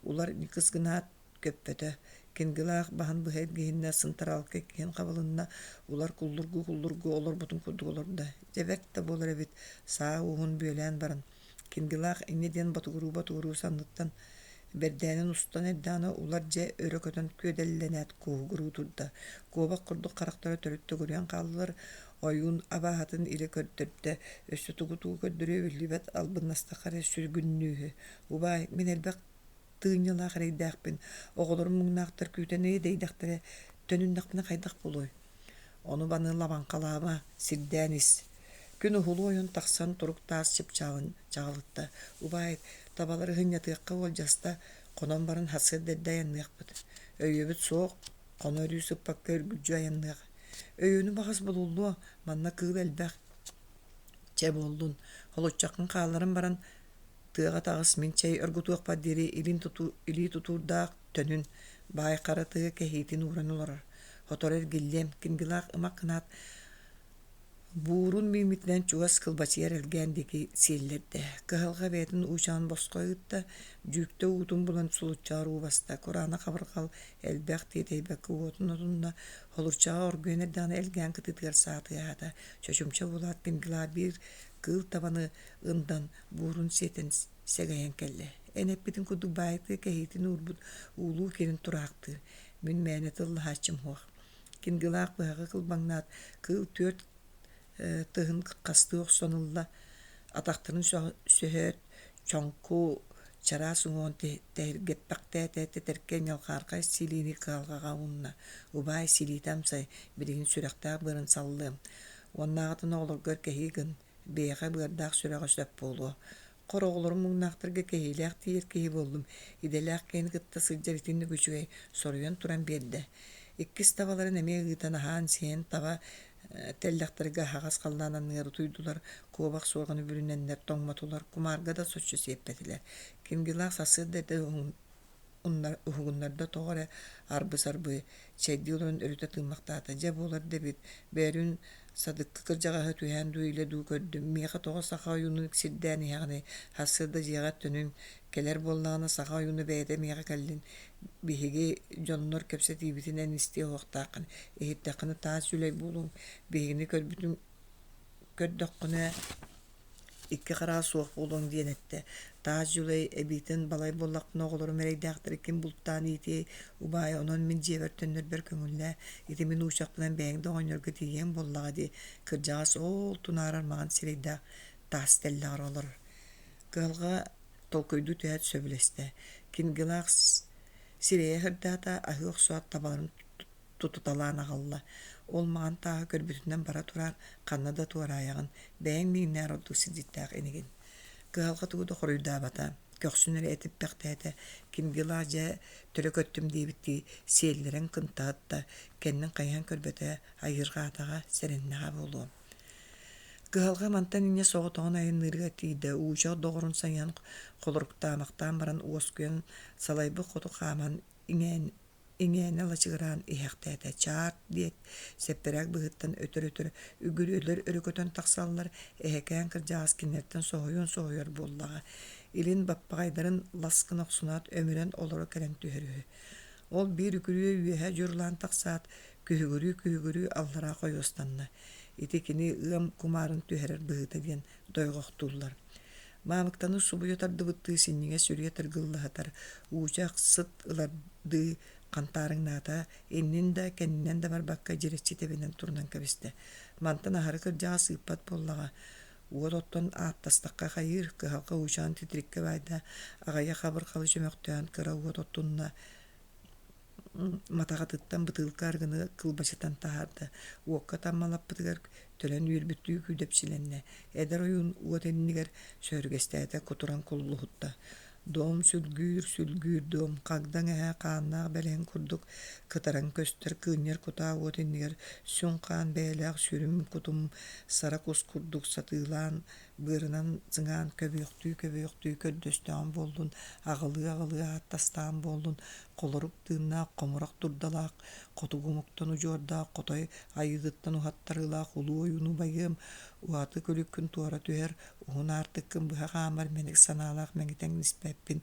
Улар ньыкыс гынаат, көппөтө. Кингилаах баһын быһа илгиһиннэ, сынтараалка иккиһин хабылынна, улар куллургу-куллургу олорбутун курдук олордо. Дьэ бэрт да буолар эбит, саа ууһун бүөлээн баран. Кингилаах инньэ диэн ботугуруу-ботугуруу санныттан бэрдээнин устан эрдэҕинэ улар дьэ өрө көтөн күөдэллэнээт куоһугуруу турда. Куобах курдук харахтара төрүт төгүрүйэн хааллылар, ойуун абааһытын илэ көрдөрдө, өссө тугу-тугу көрдөрүө биллибэт албыннастахха эрэ сүргүннүүһү. Убаай, мин элбэх тыынньалаах эрэйдээхпин, оҕолорум муҥнаахтар күүтэн эдэйдэхтэрэ, төнүннэхпинэ хайдах буолуой? Ону-маны лабаҥхалаама, сирдээн ис. Күн уһулу ойон тахсан турук таас чыпчаалын чаҕылытта. Убаай, табалары ыһынньатыахха уолдьаста, хонон баран сарсыарда эрдэ айанныахпыт. Өйүөбүт суох, хоно-өрүү сыппакка үргүлдьү айанныах. Өйүөнү баҕас булуллуо, манна кыыл элбэх. Чэ буоллун, холуччаххын хаалларан баран Тыаҕа таҕыс, мин чэй оргутуохпар диэри илин тутуу, илии тутуурдаах төнүн, баай хара тыа кэһиитин ууран олорор. Сотору эргиллиэм, Кингилаах ымах гынаат, буурун мииммитинэн чугас кылбачыйар элгээн диэки сиэллэрдэ. Кыһалҕа бэйэтин уучаҕын босхо ыытта, дьүүктэ уутун булан сулуччаҕар уу баста, кураанах хабырҕал элбэх тиэтэйбэккэ уотун отунна, холурчаҕа оргуйан эрдэҕинэ элгээн кытыытыгар саа тыаһаата. Чочумча буолаат Кингилаах биир кыыл табаны ындан буурун сиэтэн сэгэйэн кэллэ. Эн эппитин курдук баайытыы кэһиитин уурбут уулуу кирин тураахтыыр. Мин мээнэ тыллаһааччым суох. Кингилаах быһаҕы кылбаҥнаат, кыыл түөрт тыһын хастыы охсон ылла, атахтарын сөһөөт, чоҥку чараас уҥуоҕун тэһиргэппэхтээтэ, тэтэркэй ньалхаархай силиини кыһалҕаҕа уунна. Убаай силиитэ амсай, билигин сүрэхтээх быарын саллыам. Уоннааҕытын оҕолоргор кэһии гын, Биһиэхэ быардаах сүрэҕэ сөп буолуо. Хор оҕолорум муҥнаахтарга кэһиилээх тиийэр киһи буоллум, идэлээх киһини кытта сылдьар итинник үчүгэй, соруйан туран биэрдэ. Иккис табаларын эмиэ ыытан аһаан-сиэн таба тэллэхтэргэ аһаҕас халлаан анныгар утуйдулар, куобах суорҕаны бүрүнэннэр тоҥмотулар, кумаарга да соччо сиэппэтилэр. Кингилаах сарсыарда эрдэ уһугуннарда тоҕо эрэ арбы-сарбы чэйдии олорон өрүтэ тыыммахтаата. Дьэ буолар да эбит, бөөлүүн Садыкка кырдьаҕаһы түһээн дуу, илэ дуу көрдүм. Миэхэ тоҕо саха ойуунун сирдээн иһэҕиний? Сарсыарда дьиэҕэр төнүн, кэлэр буоллаҕына саха ойууна бэйэтэ миэхэ кэллин. Биһиги дьоннор кэпсэтиибитин эн истиэ суохтааххын. Иһиттэххинэ таас дьүлэй буолуоҥ. Биһигини көрбүтүҥ көрдөххүнэ икки хараҕа суох буолуоҥ диэн эттэ. Таас дьулай эбиитин балай буоллахпына оҕолорум эрэйдээхтэри ким бултаан иитиэй, убаай, онон мин дьиэбэр төннөрбөр көҥүллээ, ити мин уучахпынан бэйэҥ да оҕонньорго тиийиэҥ буоллаҕа дии, кырдьаҕас оол тунаарар маҥан сирэйдээх таас тэллэҕэр олорор. Кыһалҕа толкуйдуу түһээт сөбүлэстэ. Кингилаах сирэйэ сырдаата, аһыы охсоот табаларын тутуталаан аҕалла. Ол маҥан тааһы көрбүтүнэн бара тураар, ханна да туораайаҕын, бэйэҥ миигиннээр ордук сирдьиттээх инигин. Кыһалҕа тугу да хоруйдаабата, көхсүн эрэ этиппэхтээтэ, Кингилаа дьэ төлө көттүм диэбиттии сиэллэрэн кынтаһытта, кэннин хайыһан көрбөтө, айыырҕаатаҕа, сэрэннэҕэ буолуо. Кыһалҕа мантан инньэ соҕотоҕун айанныырыгар тиийдэ, уучах доҕорун сайыһан холоруктаамахтаан баран уоскуйан салайбыт хоту хааман иҥээн Иҥээнэ лачыгыраан иһэхтээтэ, чаарт диэт, сэппэрээк быһыттан өтөр-өтөр үгүрүөлэр өрө көтөн тахсаллар, эһэкээн кырдьаҕас кинилэртэн соһуйуон соһуйар буоллаҕа, илин баппаҕайдарын лас гына охсунаат өмүрэн олоро кэлэн түһэр үһү. Ол биир үкүрүө үөһэ дьурулаан тахсаат, күһүгүрүү-күһүгүрүү аллараа хойуостанна. Ити кини ыам кумаарын түһэрэр быһыыта диэн дойҕохтууллар. Маамыктаны субуйа тардыбыттыы синньигэс үрүйэ тыргыллаһытар, уучах сыт ылардыы хантаарыҥнаата, иннин да, кэннинэн да барбакка дьирэччи тэбинэн турунан кэбистэ. Мантан аһары кырдьаҕас ыыппат буоллаҕа. Уот оттон ааттастахха хайыыр, кыһалҕа уучаҕын титириккэ баайда, аҕыйах хабырҕалы чөмөхтөөн кыра уот оттунна, матаҕатыттан бытыылка арыгыны кылбачытан таһаарда, уокка таммалаппытыгар төлөн үөрбүттүү күүдэпчилэннэ, эдэр ойуун уот иннигэр сөһүргэстээтэ, кутуран куллуһутта. Дом сүлгүүр, сүлгүүр дом, хагдаҥ эһэ хааннаах бэлэһин курдук кытаран көстөр кыынньар кутаа уот иннигэр сүҥ хаан бэйэлээх сүрүм-кутум сара кус курдук сатыылаан быарынан сыҥаан көбүөхтүү-көбүөхтүү көрдөстөҕүм буоллун, аҕылыы-аҕылыы ааттастаҕым буоллун, холорук тыыннаах, хомурах дурдалаах, хотугу омуктан удьуордаах хотой айыытыттан уһаттарыылаах улуу ойууну байыам, уһаты күлүккүн туора түһэр, уһун аартыккын быһа хаамар мэник санаалаах мэҥитэҥ испэппин,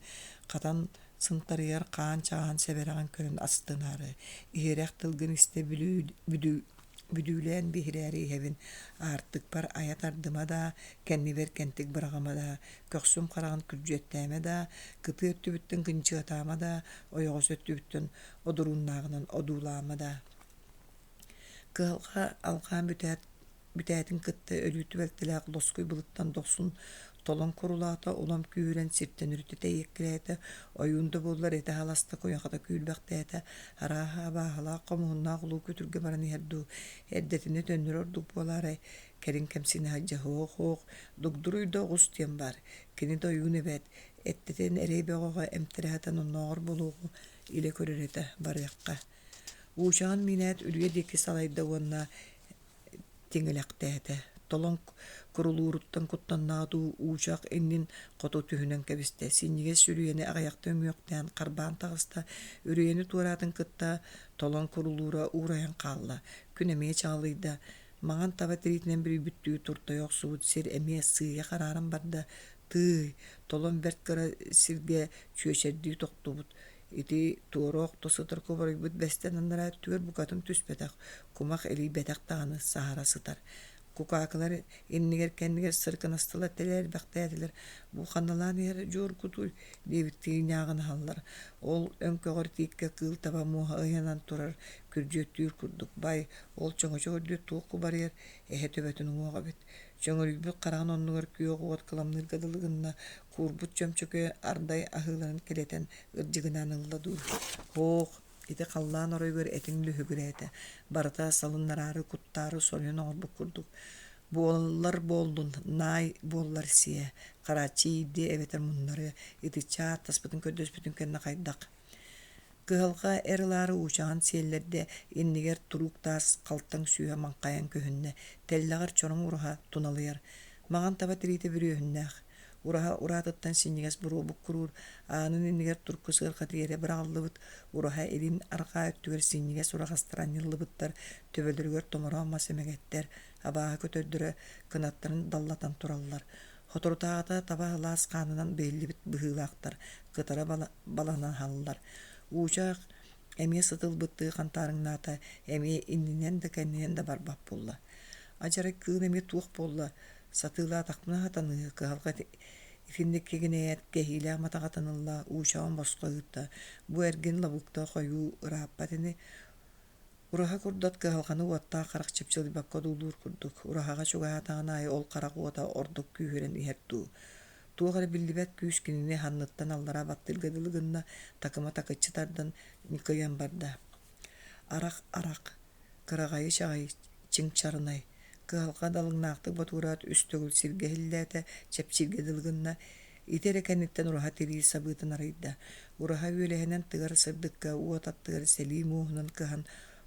хатан Сынтарыйар хаан чаҕаан сэбэрэҕин көрөн астынаары, иһирэх тылгын истэ бүдүүлээн биһирээри иһэбин, аартыкпар айа тардыма даа, кэннибэр кэнтик быраҕыма даа, көхсүм хараҕын күрдьүөттээмэ даа, кытыы өттүбүттэн кынчыатаама даа, ойоҕос өттүбүттэн одурууннааҕынан одуулаама даа. Кыһалҕа алҕаан бүтээт бүтээтин кытта өлүү түбэлтэлээх лоскуй былыттан дохсун толон курулаата, улам күүһүрэн сиртэн өрүтэ тэйиэккэлээтэ, ойуун да буоллар этэ халаста, куйахата күүрбэхтээтэ, арааһа абааһылаах хомуһуннаах улуу күтүргэ баран иһэр дуу, эрдэтинэ төннөрө ордук буолаарай, кэлин кэмсинэ сылдьа һоох-һоох, дугдуруйда оҕус диэн баар, кини да ойуун эбээт, эттэтэн эрэй бөҕөҕө эмтэрэ сатан оннооҕор буолуоҕу илэ көрөр этэ, барыахха. Уучаҕын миинээт үрүйэ диэки салайда уонна тиҥилэхтээтэ, толон курулууруттан куттаннаҕа дуу, уучах иннин хоту түһүнэн кэбистэ, синньигэс үрүйэни аҕыйахта үҥүөхтээн харбаан таҕыста, үрүйэни туораатын кытта толон курулуура уурайан хаалла, күн эмиэ чаҕылыйда, маҥан таба тириитинэн бүрүйбүттүү туртайа охсубут сир эмиэ сыыйа харааран барда, тыый, толон бэрт кыра сиргэ чүөчэрдии тохтубут, Ити туора охто сытар кубарыйбыт бэстэн анараа өттүгэр букатын түспэтэх, кумах илийбэтэх даҕаны саһара сытар. Кукаакылар иннигэр-кэннигэр сыркынастылар, тэлээрбэхтээтилэр, бу ханналаан иһэр дьуоргутуй диэбиттии ньааҕынаһаллар. Ол өҥкөҕөр тииккэ кыыл таба муоһа ыйанан турар күрдьүөттүүр курдук бай, ол чөҥөчөк үрдү туох кубарыйар эһэ төбөтүн уҥуоҕа эбит. Чөҥөрүйбүт хараҕын оннугар күөх уот кыламныырга дылы гынна, куурбут чөмчөкө ардай аһыыларын килэтэн ырдьыгынаан ылла дуу. Һоох, ити халлаан оройугар этиҥ лүһүгүрээтэ, барыта салыннараары, куттаары соруйан оҥорбут курдук. Буоллар буоллун, наай буоллар сиэ, харааччы иирдиэ эбэтэр муннарыа, итиччэ ааттаспытын көрдөспүтүн кэннэ хайдах Кыһалҕа эр ылаары уучаҕын сиэллэрдэ, иннигэр туруук таас халтаҥ сүүһэ маҥхайан көһүннэ, тэллэҕэр чороҥ ураһа туналыйар. Маҥан таба тириитэ бүрүөһүннээх. Ураһа ураатыттан синньигэс буруо буккуруур, аанын иннигэр турку сыарҕа тиэрэ быраҕыллыбыт, ураһа илин арҕаа өттүгэр синньигэс ураҕастар анньыллыбыттар, төбөлөрүгэр томороон мас эмэгэттэр, абааһы көтөрдөрө кынаттарын даллатан тураллар. Соторутааҕыта таба сылаас хаанынан быһыллыбыт быһыылаахтар, кытара баланаһаллар. Уучах эмиэ сытылбыттыы хантаарыҥнаата, эмиэ иннинэн да кэннинэн да барбат буолла. Адьарай кыыл эмиэ туох буолла, сатыылаатахпына сатаныыһы, кыһалҕа итинник кигинэйээт кэһиилээх матаҕатын ылла, уучаҕын босхо ыытта. Бу эргин лабыкта хойуу ырааппат ини, Ураһа курдат кыһалҕаны уоттаах харах чыпчылыйбакка одуулуур курдук, ураһаҕа чугаһаатаҕын аайы ол харах уота ордук күүһүрэн иһэр дуу, туох эрэ биллибэт күүс кинини санныттан аллара баттыырга дылы гынна, такыма такыччы тардан ньыкыйан барда. Арах-арах, кыраҕайы чаҕый, чиҥ-чарынай, кыһалҕа далыҥнаахтык ботугураат үс төгүл сиргэ иһиллээтэ, чэпчииргэ дылы гынна, Ити эрэ кэнниттэн ураһа тирии сабыытын арыйда. Ураһа үөлэһинэн тыгар сырдыкка уот аттыгар сэлии мууһунан кыһан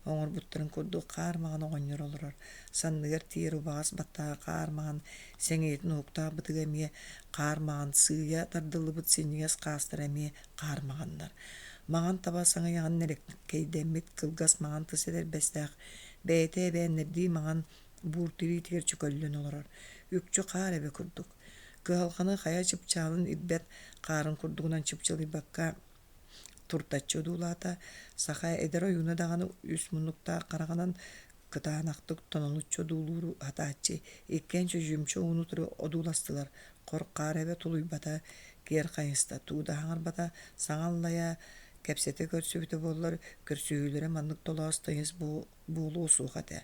оҥорбуттарын курдук хаар маҥан оҕонньор олорор. Санныгар тиийэр убаҕас баттаҕа хаар маҥан, сэҥийэтин уһуктаах бытыга эмиэ хаар маҥан, сыыйа тардыллыбыт синньигэс хаастара эмиэ хаар маҥаннар. Маҥан таба саҥыйаҕын нэлэккэйдэммит кылгас маҥан тыс этэрбэстээх, бэйэтэ эбээннэрдии маҥан буур тириитигэр чөкөллөн олорор. Үкчү хаар эбэ курдук. Кыһалҕаны хайа чыпчаалын ирбэт хаарын курдугунан чыпчылыйбакка туртаччы одуулаата, саха эдэр ойууна даҕаны үс муннуктаах хараҕынан кытаанахтык тонолуччу одуулууру сатааччы, иккиэн чөчүмчү ууну утары одууластылар, хор хаар эбэ тулуйбата, киэр хайыста, тугу да саҥарбата, саҥа аллайа, кэпсэтэ көрсүбүтэ буоллар, көрсүһүүлэрэ маннык толоос тыйыс буолуо суох этэ.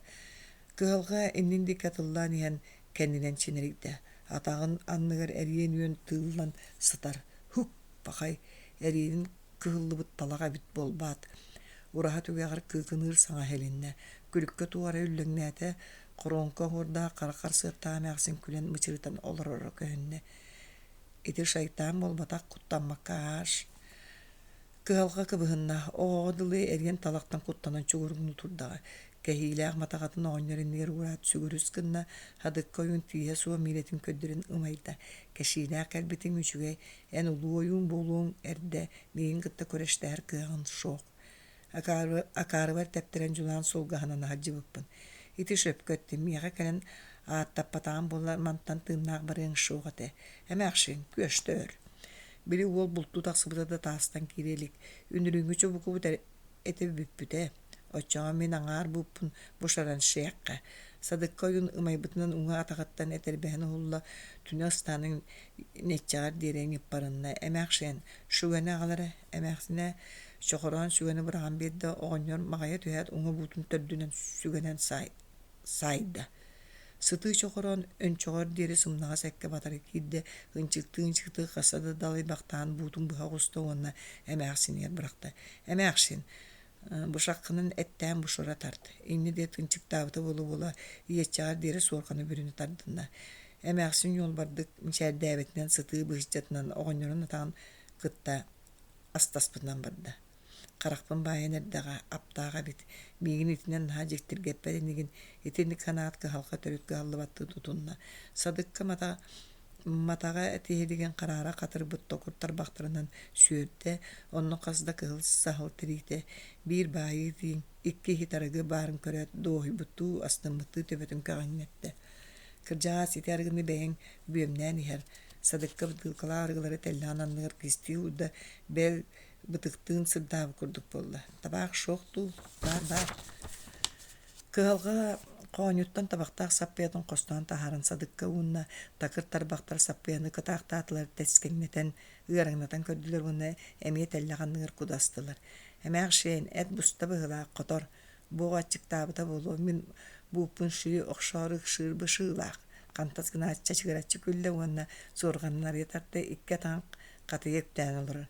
Кыһалҕа иннин диэки атыллаан иһэн кэннинэн чинэрийдэ, атаҕын анныгар эриэн үөн тыыллан сытар. Һук, пахай, эриэнин кыһыллыбыт талах эбит буолбаат. Ураһа түгэҕэр кыыкыныыр саҥа иһилиннэ, күлүккэ туох эрэ үллэҥнээтэ, хоруоҥка оһуордаах хара харсыаттаах эмээхсин күлэн мычырытан олороро көһүннэ. Ити шайтан буолбатах, куттаммакка ааш. Кыһалҕа кыбыһынна, оҕоҕо дылы эриэн талахтан куттанан чугуруҥнуу турдаҕа. Кэһиилээх матаҕатын оҕонньор иннигэр уураат сүгүрүс гынна, хадыкка ойуун тииһэ суох миилэтин көрдөрөн ымайда. Кэшиилээх кэлбитиҥ үчүгэй, эн улуу ойуун буолуоҥ эрдэ, миигин кытта күрэстэһэр кыаҕын суох. Акаарыбар тэптэрэн дьулаан суолга аһынан аһадьыбыппын. Ити сөпкө эттим, миэхэ кэлэн ааттаппатаҕым буоллар мантан тыыннаах барыаҥ суох этэ. Эмээхсин, күөстэ өр. Били уол бултуу тахсыбыта да таастан киирэ илик. Үнүрүүҥҥү чубукубут этэ бүппүтэ. Оччоҕо мин аҥаар бууппун бушаран сиэххэ. Садыкка ойуун ымайбытынан уҥа атаҕыттан этэрбэһин уһулла, түнэ ыстаанын нэччэҕэр диэри ньыппарынна. Эмээхсиэн, сүгэни аҕал эрэ. Эмээхсинэ чохороон сүгэни быраҕан биэрдэ, оҕонньор маҕайа түһээт уҥа буутун төрдүнэн сүгэнэн саайда. Сытыы чохороон өнчөҕөр диэри сымнаҕас эккэ батары киирдэ, ынчыктыы-ынчыктыы хаста да далыйбахтаан буутун быһа оҕуста уонна эмээхсинигэр бырахта. «Эмээхсин, бышаххынан эттээн бушура тарт» инньэ диэт ынчыктаабыта буола-буола иэччэҕэр диэри суорҕаны бүрүнэ тардынна. Эмээхсин ньуолбардык мичээрдээбитинэн сытыы быһыччатынан оҕонньорун атаҕын кытта астаспытынан барда. Харахпын баайан эрдэҕэ, аптаах эбит, миигин итинэн наһаа дьиктиргэппэт инигин, итинник санаат кыһалҕа төрүт кыһаллыбаттыы тутунна. Садыкка мата матаҕа тиһилигин хараара хатырбыт токур тарбахтарынан сүөрдэ, онно хас да кыһыл саһыл тириитэ, биир баайыы тииҥ, икки иһит арыгы баарын көрөөт дуоһуйбуттуу, астыммыттыы төбөтүн кэҕиҥнэттэ. Кырдьаҕас ити арыгыны бэйэҥ бүөмнээн иһэр, садыкка бытыылкалаах арыгылары тэллэҕин анныгар кистии уурда, бэл бытыктыын сырдаабыт курдук буолла. Табаах суох дуу? Баар-баар. Кыһалҕа хоонньуттан табахтаах саппыйатын хостоон таһааран садыкка уунна, такыр тарбахтар саппыйаны кытаахтаатылар, тэскэҥнэтэн, ыараҥнатан көрдүлэр уонна эмиэ тэллэх анныгар кудастылар. Эмээхсиэн, эт буста быһыылаах, хотор. Бу оҕо аччыктаабыта буолуо, мин бууппун шии охсоору ыксыыр бышыылаах. Хантас гынааччы чачыгыраччы күллэ уонна суорҕанын арыйа тарта, икки атаҕын хатыйа үктээн олорор.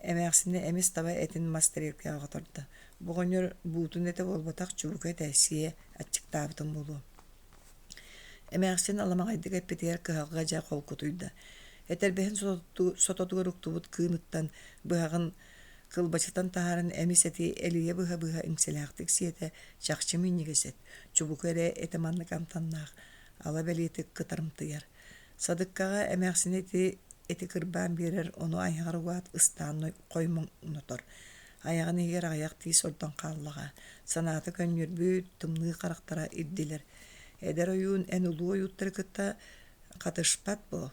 Эмээхсинэ эмис таба этин мас тэриэлкэҕэ хотордо. Бу оҕонньор буутун этэ буолбатах, чубуку этэ, сиэ, аччыктаабытым буолуо. Эмээхсин аламаҕайдык эппитигэр кыһалҕа дьэ холкутуйда. Этэрбэһин сототугар уктубут кыыныттан быһаҕын кылбачытан таһааран эмис эти элийэ быһа-быһа иҥсэлээхтик сиэтэ, чахчы минньигэс эт, чубуку эрэ этэ маннык амтаннаах, ала бэлиэтик кытарымтыйар. Садыккаҕа эмээхсинэ ити эти кырбаан биэрэр, ону айаҕар угаат ыстаан хоймоҥнотор. Айаҕын иһигэр аҕыйах тиис ордон хааллаҕа. Санаата көнньүөрбүт, тымныы харахтара ирдилэр. Эдэр ойуун эн улуу ойууттары кытта хатышпат буол.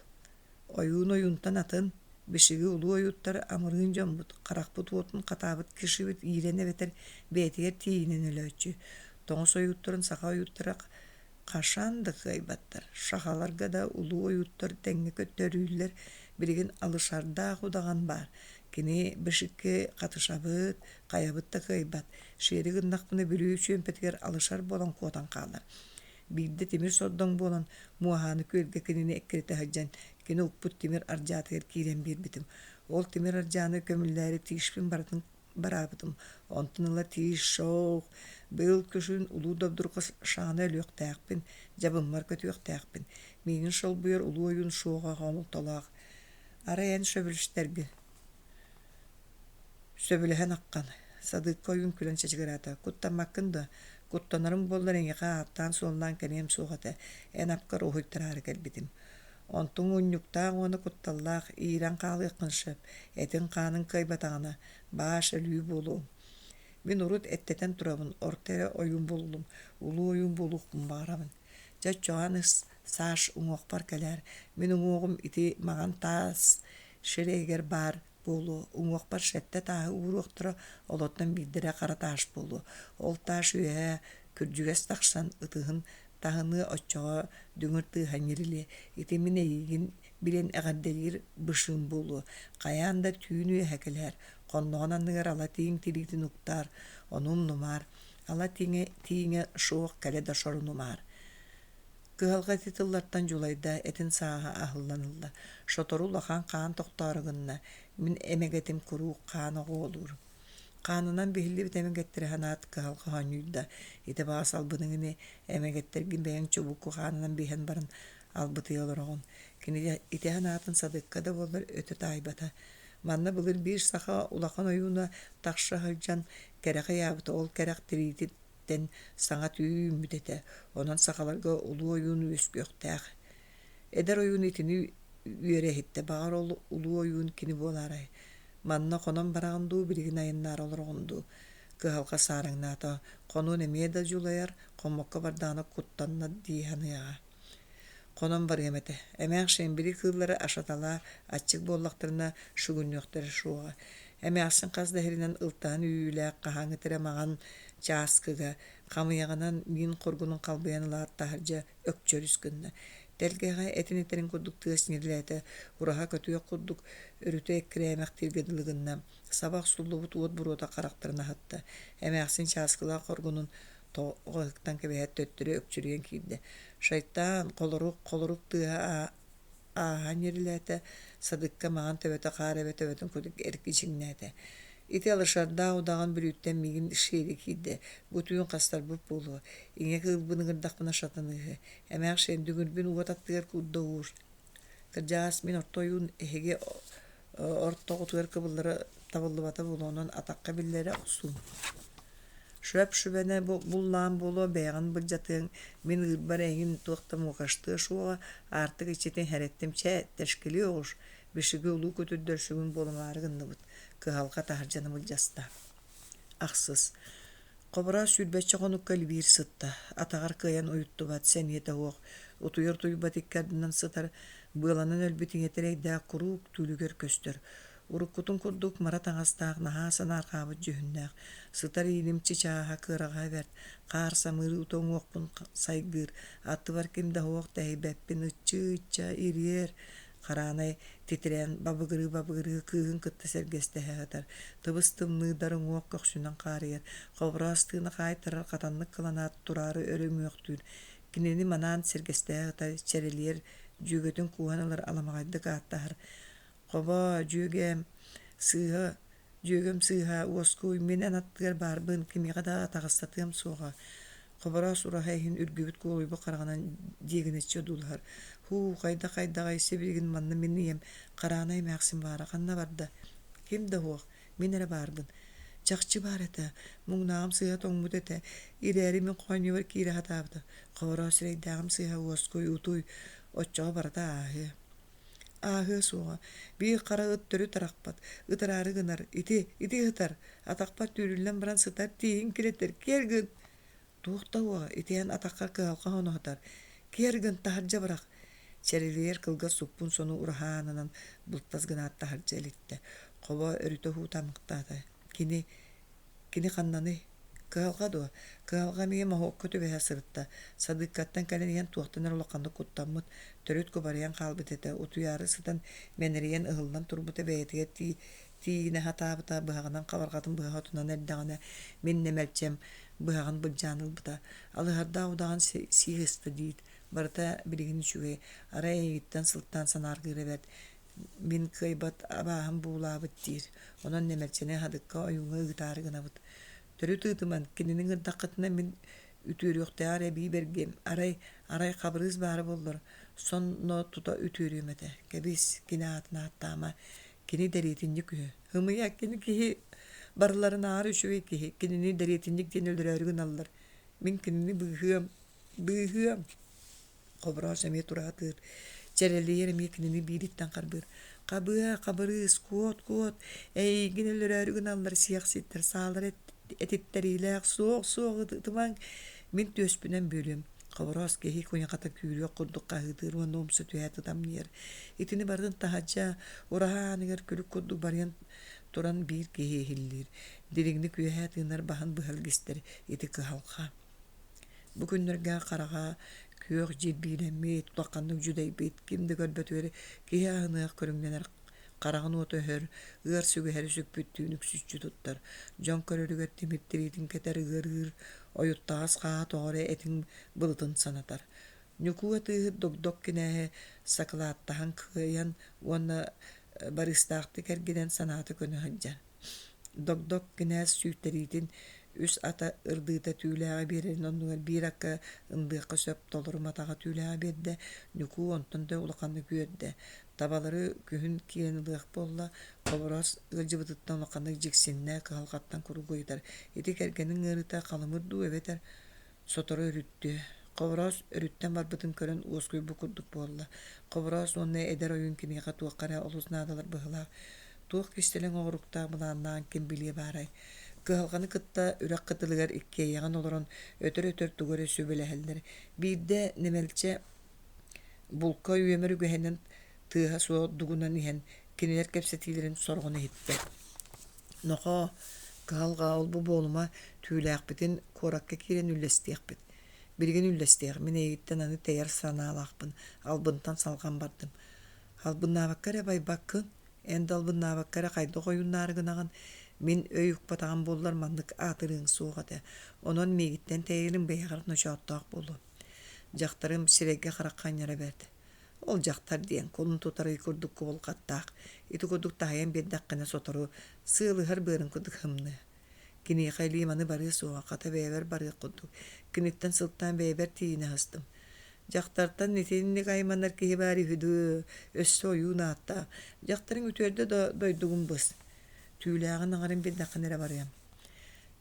Ойуун ойуунтан атын, бишиги улуу ойууттар амырыын дьоммут, харахпыт уотун хатаабыт кишибит иирэн эбэтэр бэйэтигэр тиийинэн өлөөччү. Тоҥус ойууттарын саха ойууттара Хашан да кыайбаттар, сахаларга да улуу ойууттар тэҥҥэ көрдөрүүллэр, билигин Алышардаах удаҕан баар, кини Бишикки хатышабыт, хайабыт да кыайбат, сиэри гыннахпына Бүлүү чүөмпэтигэр Алышар буолан куотан хаалар. Биирдэ тимир сордоҥ буолан Муоһааны күөлгэ кинини эккирэтэ сылдьан, кини укпут тимир ардьаатыгар киирэн биэрбитим. Ол тимир ардьааны көмүллээри тиишпин барытын бараабытым. Онтон ыла тиис шоу, быйыл күһүн Улуу Добдурга шааны өлүөхтээхпин, дьабыммар көтүөхтээхпин. Миигин солбуйар улуу ойуун суоҕа хомолтолоох. Арай эн сөбүлэстэргин Сөбүлэһэн аххан, Садыыкка ойуун күлэн чачыгыраата: «Куттаммаккын дуо? Куттанарым буоллар эйиэхэ ааттаан-суоллаан кэлиэм суох этэ, эн апкар уһуйтараары кэлбитим. Онтуҥ унньуктаах уонна кутталлаах, иирэн хаалыаххын сөп, этиҥ-хааныҥ кыайбатаҕына, бааш өлүү буолуоҥ. Мин урут эттэтэн турабын, орто эрэ ойуун буоллум, улуу ойуун буолуохпун баҕарабын. Дьэ оччоҕо аны Саш уҥуохпар кэлээр, мин уҥуоҕум ити маҥан таас сирэйигэр баар буолуо, уҥуохпар сэттэ тааһы ууруохтара, олортон биирдэрэ хара таас буолуо. Ол таас үөһэ күрдьүгэс тахсан ытыһын таһыныа оччоҕо дүҥүр тыаһа ньирилиэ. Ити мин эйигин билэн эҕэрдэлиир бышыым буолуо. Хайаан да түүн үөһэ кэлээр, хонноҕун анныгар ала тииҥ тириитин уктаар, ону умнумаар, ала тииҥэ, тииҥэ суох кэлэ да сорунумаар. Кыһалҕа ити тыллартан дьулайда, этин сааһа аһыллан ылла. Сотору улахан хаан тохтоору гынна, мин эмэгэтим куруук хаан оҕуолуур. Хаанынан биһиллибит эмэгэттэри санаат кыһалҕа хоонньуйда. Ити баҕас албыныҥ ини, эмэгэттэргин бэйэҥ чубуку хаанынан биһэн баран албытыйа олороҕун. Кини ити санаатын садыкка да буоллар өтө таайбата. Манна былыр биир саха улахан ойууна тахса сылдьан кэрэх ыйаабыта, ол кэрэх тириитин тэн саҥа түү үүммүт этэ, онон сахаларга улуу ойуун үөскүөхтээх. Эдэр ойуун итини үөрэ иһиттэ, баҕар ол улуу ойуун кини буолаарай? Манна хонон бараҕын дуу, билигин айаннаары олороҕун дуу? Кыһалҕа саараҥнаата, хонуон эмиэ да дьулайар, хоммокко бардаҕына куттанна дии саныаҕа. Хонон барыам этэ. Эмээхсин били кыыллары ашаталаа, аччык буоллахтарына сүгүннүөхтэрэ суоҕа. Эмээхсин хас да иһиринэн ылтаһан үүйүүлээх хаһааҥҥыта эрэ маҥан чааскыга хамыйаҕынан миин хоргунун халбыйан ылаат таһырдьа өкчөрүс гынна. Тэлгэһэҕэ этин этэрин курдук тыас ньирилээтэ, ураһа көтүөх курдук өрүтэ эккирээмэхтииргэ дылы гынна. Саба охсуллубут уот буруота харахтарын аһатта. Эмээхсин чааскылаах хоргунун тоҕо ыһыктан кэбиһээт төттөрү өкчөрүйэн киирдэ. Шайтан, холорук, холорук тыаһа ааһа ньирилээтэ, садыкка маҥан төбөтө хаар эбэ төбөтүн курдук эргичиҥнээтэ. Ити алышардаах удаҕан Бүлүүттэн миигин Шери киирдэ, бу түүн хастарбыт буолуо, ийэ кыылбын ыҥырдахпына сатаныыһы, эмээхсин дүҥүрбүн уот аттыгар куурда уур. Кырдьаҕас мин орто ойуун эһиги ортоҕутугар кыбыллара табыллыбата буолуо, онон атахха биллэрэ охсуум. Шөп шүбэнэ буллаан буолуо, бэйэҕин былдьатыаҥ, мин ыырбар эйигин туох да муокастыа суоҕа, аартык иччитин сэрэттим, чэ, тэшкили оҕус, бишиги улуу көтүрдэр сүгүн буолумаары гынныбыт, кыһалҕа таһырдьаны былдьаста. Ахсыс Хобороос сүүрбэччэ хонукка илбиир сытта, атаҕар кыайан уйуттубат, сэниэтэ суох, утуйар утуйбат икки ардынан сытар, быаланан өлбүт ийэтэ эрэйдээх куруук түүлүгэр көстөр. Уруккутун курдук мара таҥастаах, наһаа санаарҕаабыт дьүһүннээх, сытар ииним чычааһа кыараҕаһа бэрт, хаар самыыр уута уҥуохпун сайгыыр, аттыбар ким да суох тэһийбэппин, ыччыы-ычча, ириэр, Хараанай титирээн бабыгырыы-бабыгырыы кыыһын кытта сэргэстэһэ сытар, тыбыс-тымныы дар уҥуох көхсүнэн хаарыйар, хобороос тыына хаайтарар хатаннык кыланаат тураары өрө үҥүөхтүүр, кинини манаан сэргэстэһэ сытар чэрэлийэр дьүөгэтин кууһан ылар аламаҕайдык ааттаһар: «Хобоо, дьүөгэм, сыыһа, дьүөгэм сыыһа, уоскуй, мин эн аттыгар баарбын, кимиэхэ да атаҕастатыам суоҕа» Хобороос ураһа иһин үргүбүт куолуйбут хараҕынан дьиэгинэччи одуулаһар: «Һуу, хайдах-хайдаҕай, сибилигин манна мин ийэм Хараанай эмээхсин баара ханна барда? Ким да суох, мин эрэ баарбын. Чахчы баар этэ, муҥнааҕым сыыһа тоҥмут этэ, ирээри мин хоонньубар киирэ сатаабыта. Хобороос эрэйдээҕим сыыһа уоскуй, утуй, оччоҕо барыта ааһыа». Ааһыа суоҕа, биир хара ыт төрүт арахпат, ытыраары гынар, ити, ити ыһытар, атахпар түүрүллэн баран сытар тииһин килэтэр, киэр гын! Туох да уоҕа, итиэн атахха кыһалҕа хоноһутар, киэр гын, таһырдьа бырах! Чэрэлийэр кылгас суппун сону ураһа аанынан былтас гынаат таһырдьа илиттэ, хобо өрүтэ уһуутаамахтаата. Кини, кини ханнаный? Кыһалҕа дуо? Кыһалҕа эмиэ моһуокка түбэһэ сырытта. Садыыккаттан кэлэн иһэн туохтан эрэ улаханнык куттаммыт, төрүт кубарыйан хаалбыт этэ. Утуйаары сытан мэнэрийэн ыһыллан турбута бэйэтигэр тии тиийинэ сатаабыта, быһаҕынан хабарҕатын быһа отунан эрдэҕинэ, мин нэмэлчэм быһаҕын былдьаан ылбыта. Алыһардаах удаҕан сии сыста диир. Барыта билигин үчүгэй, арай эйигиттэн сылтаан санааргыыра бэрт. Мин кыайбат абааһым буулаабыт диир. Онон нэмэлчэни хадыкка ойууҥҥа ыытаары гынабыт. Төрүт ыытыман, кинини ыҥырдаххытына мин үтүөрүөхтээҕэр эбии бэргиэм. Арай, арай Хабырыыс баара буоллар, сонно тута үтүөрүөм этэ. Кэбис, кини аатын ааттаама. Кини дэриэтинньик үһү. Ымыйа, кини киһи барыларынааҕар үчүгэй киһи. Кинини дэриэтинньик диэн өлөрөөрү гыналлар. Мин кинини быыһыам, быыһыам. Хобороос эмиэ тураатыыр, чэрэлийэр эмиэ кинини биириттэн харбыыр: «Хабыа, Хабырыыс, куот, куот, эйигин өлөрөөрү гыналлар сиэхситтэр, саалар этиттэриилээх, суох, суох ытымаҥ, мин түөспүнэн бүөлүөм» Хобороос киһи куйахата күүрүөх курдук хаһыытыыр уонна умса түһээт ытамньыйар. Итини барытын таһырдьа, ураһа ааныгар күлүк курдук барыйан туран биир киһи иһиллиир. Дириҥник үөһээ тыынар баһын быһа илгистэр ити кыһалҕа. Бу күннэргэ хараҕа күөх дьирбиилэммит, улаханнык дьүдэйбит, ким да көрбөтүгэр киһи аһыныах көрүҥнэнэр хараҕын уота өһөр, ыар сүгэһэри сүкпүттүүн үксүччү туттар, дьон көрөрүгэр тимир тириитин кэтэр ыарыыр, ойуттаҕас хаа тоҕо эрэ этиҥ былытын санатар. Ньукуу атыыһыт догдок кинээһи сакылааттаһан кыайан уонна барыыстаахтык эргинэн санаата көнө сылдьар. Догдок кинээс сүүйтэриитин үс ата ырдыыта түүлээҕи биэрэрин оннугар биир акка ындыахха сөп толору матаҕа түүлээҕи биэрдэ, Ньукуу онтон да улаханнык үөрдэ. Табалары күһүн киирэн ылыах буолла, Хобороос ыалдьыбытыттан улаханнык дьиксиннэ, кыһалҕаттан куруук ыйытар: «Ити кэргэниҥ ыарыыта халымыр дуу эбэтэр Сотору өрүттүө. Хобороос өрүттэн барбытын көрөн уоскуйбут курдук буолла. Хобороос уонна эдэр ойуун киниэхэ туохха эрэ олус наадалар быһыылаах. Туох кистэлэҥ оҕуруктаах былааннааҕын ким билиэ баарай. Кыһалҕаны кытта үрэх кытылыгар иккиэйэҕин олорон өтөр-өтөр тугу эрэ сүбэлэһэллэр. Биирдэ Нэмэлчэ. Булка үөмэр үгэһинэн тыаһа суох дугунан иһэн кинилэр кэпсэтиилэрин сороҕун иһиттэ. Нохоо, кыһалҕа ол-бу буолума, түүлээхпитин куоракка киирэн үллэстиэхпит. Билигин үллэстиэх, мин эйигиттэн аны тэйэр санаалаахпын, албынтан салҕан бардым. Албыннаабакка эрэ байбаккын, эн да албыннаабакка эрэ хайдах ойууннаары гынаҕын, мин өй укпатаҕым буоллар маннык аатырыаҥ суох этэ. Онон миигиттэн тэйэрим бэйэҕэр ночооттоох буолуо. Дьахтарым сирэйгэ-харахха анньара бэрт. Ол дьахтар диэн кулун тутар ый курдук кубулҕаттаах, ити курдук таһыйан биэрдэххинэ сотору сыалыһар быарын курдук ымныа. Киниэхэ илиим аны барыа суоҕа, хата бэйэбэр барыах курдук. Киниттэн сылтаан бэйэбэр тиийинэ сыстым. Дьахтартан итинник айманар киһи баар үһү дуу, өссө ойуун ааттаах. Дьахтарыҥ үтүөрдэ да дойдугун быс. Түүлээҕин аҥарын биэрдэххинэ эрэ барыам.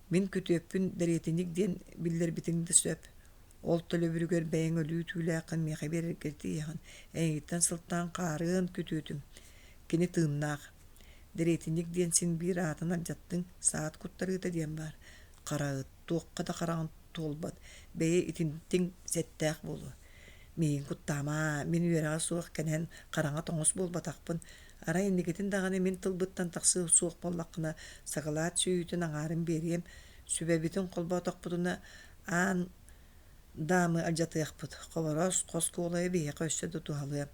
Мин күтүөппүн дэриэтинньик диэн биллэрбитиҥ да сөп. Ол төлөбүрүгэр бэйэҥ өлүү түүлээххин миэхэ биэрэргэр тиийэҕин. Эйигиттэн сылтаан хаарыан күтүөтүм. Кини тыыннаах. Дэриэтинньик диэн син биир аатын алдьаттыҥ, саат куттарыыта диэн баар. Хара ыт, туохха да хараҕын туолбат, бэйэ итинтиҥ сэттээх буолуо. Миигин куттаама, мин үөрэҕэ суох кэнэн хараҥа тоҥус буолбатахпын. Арай инникитин даҕаны мин тылбыттан тахсыа суох буоллаххына, сакалаат сүүйүүтүн аҥаарын биэриэм, сүбэбитин холботохпутуна аан даамы алдьатыахпыт, Хобороос хос куолайа биһиэхэ өссө да туһалыа.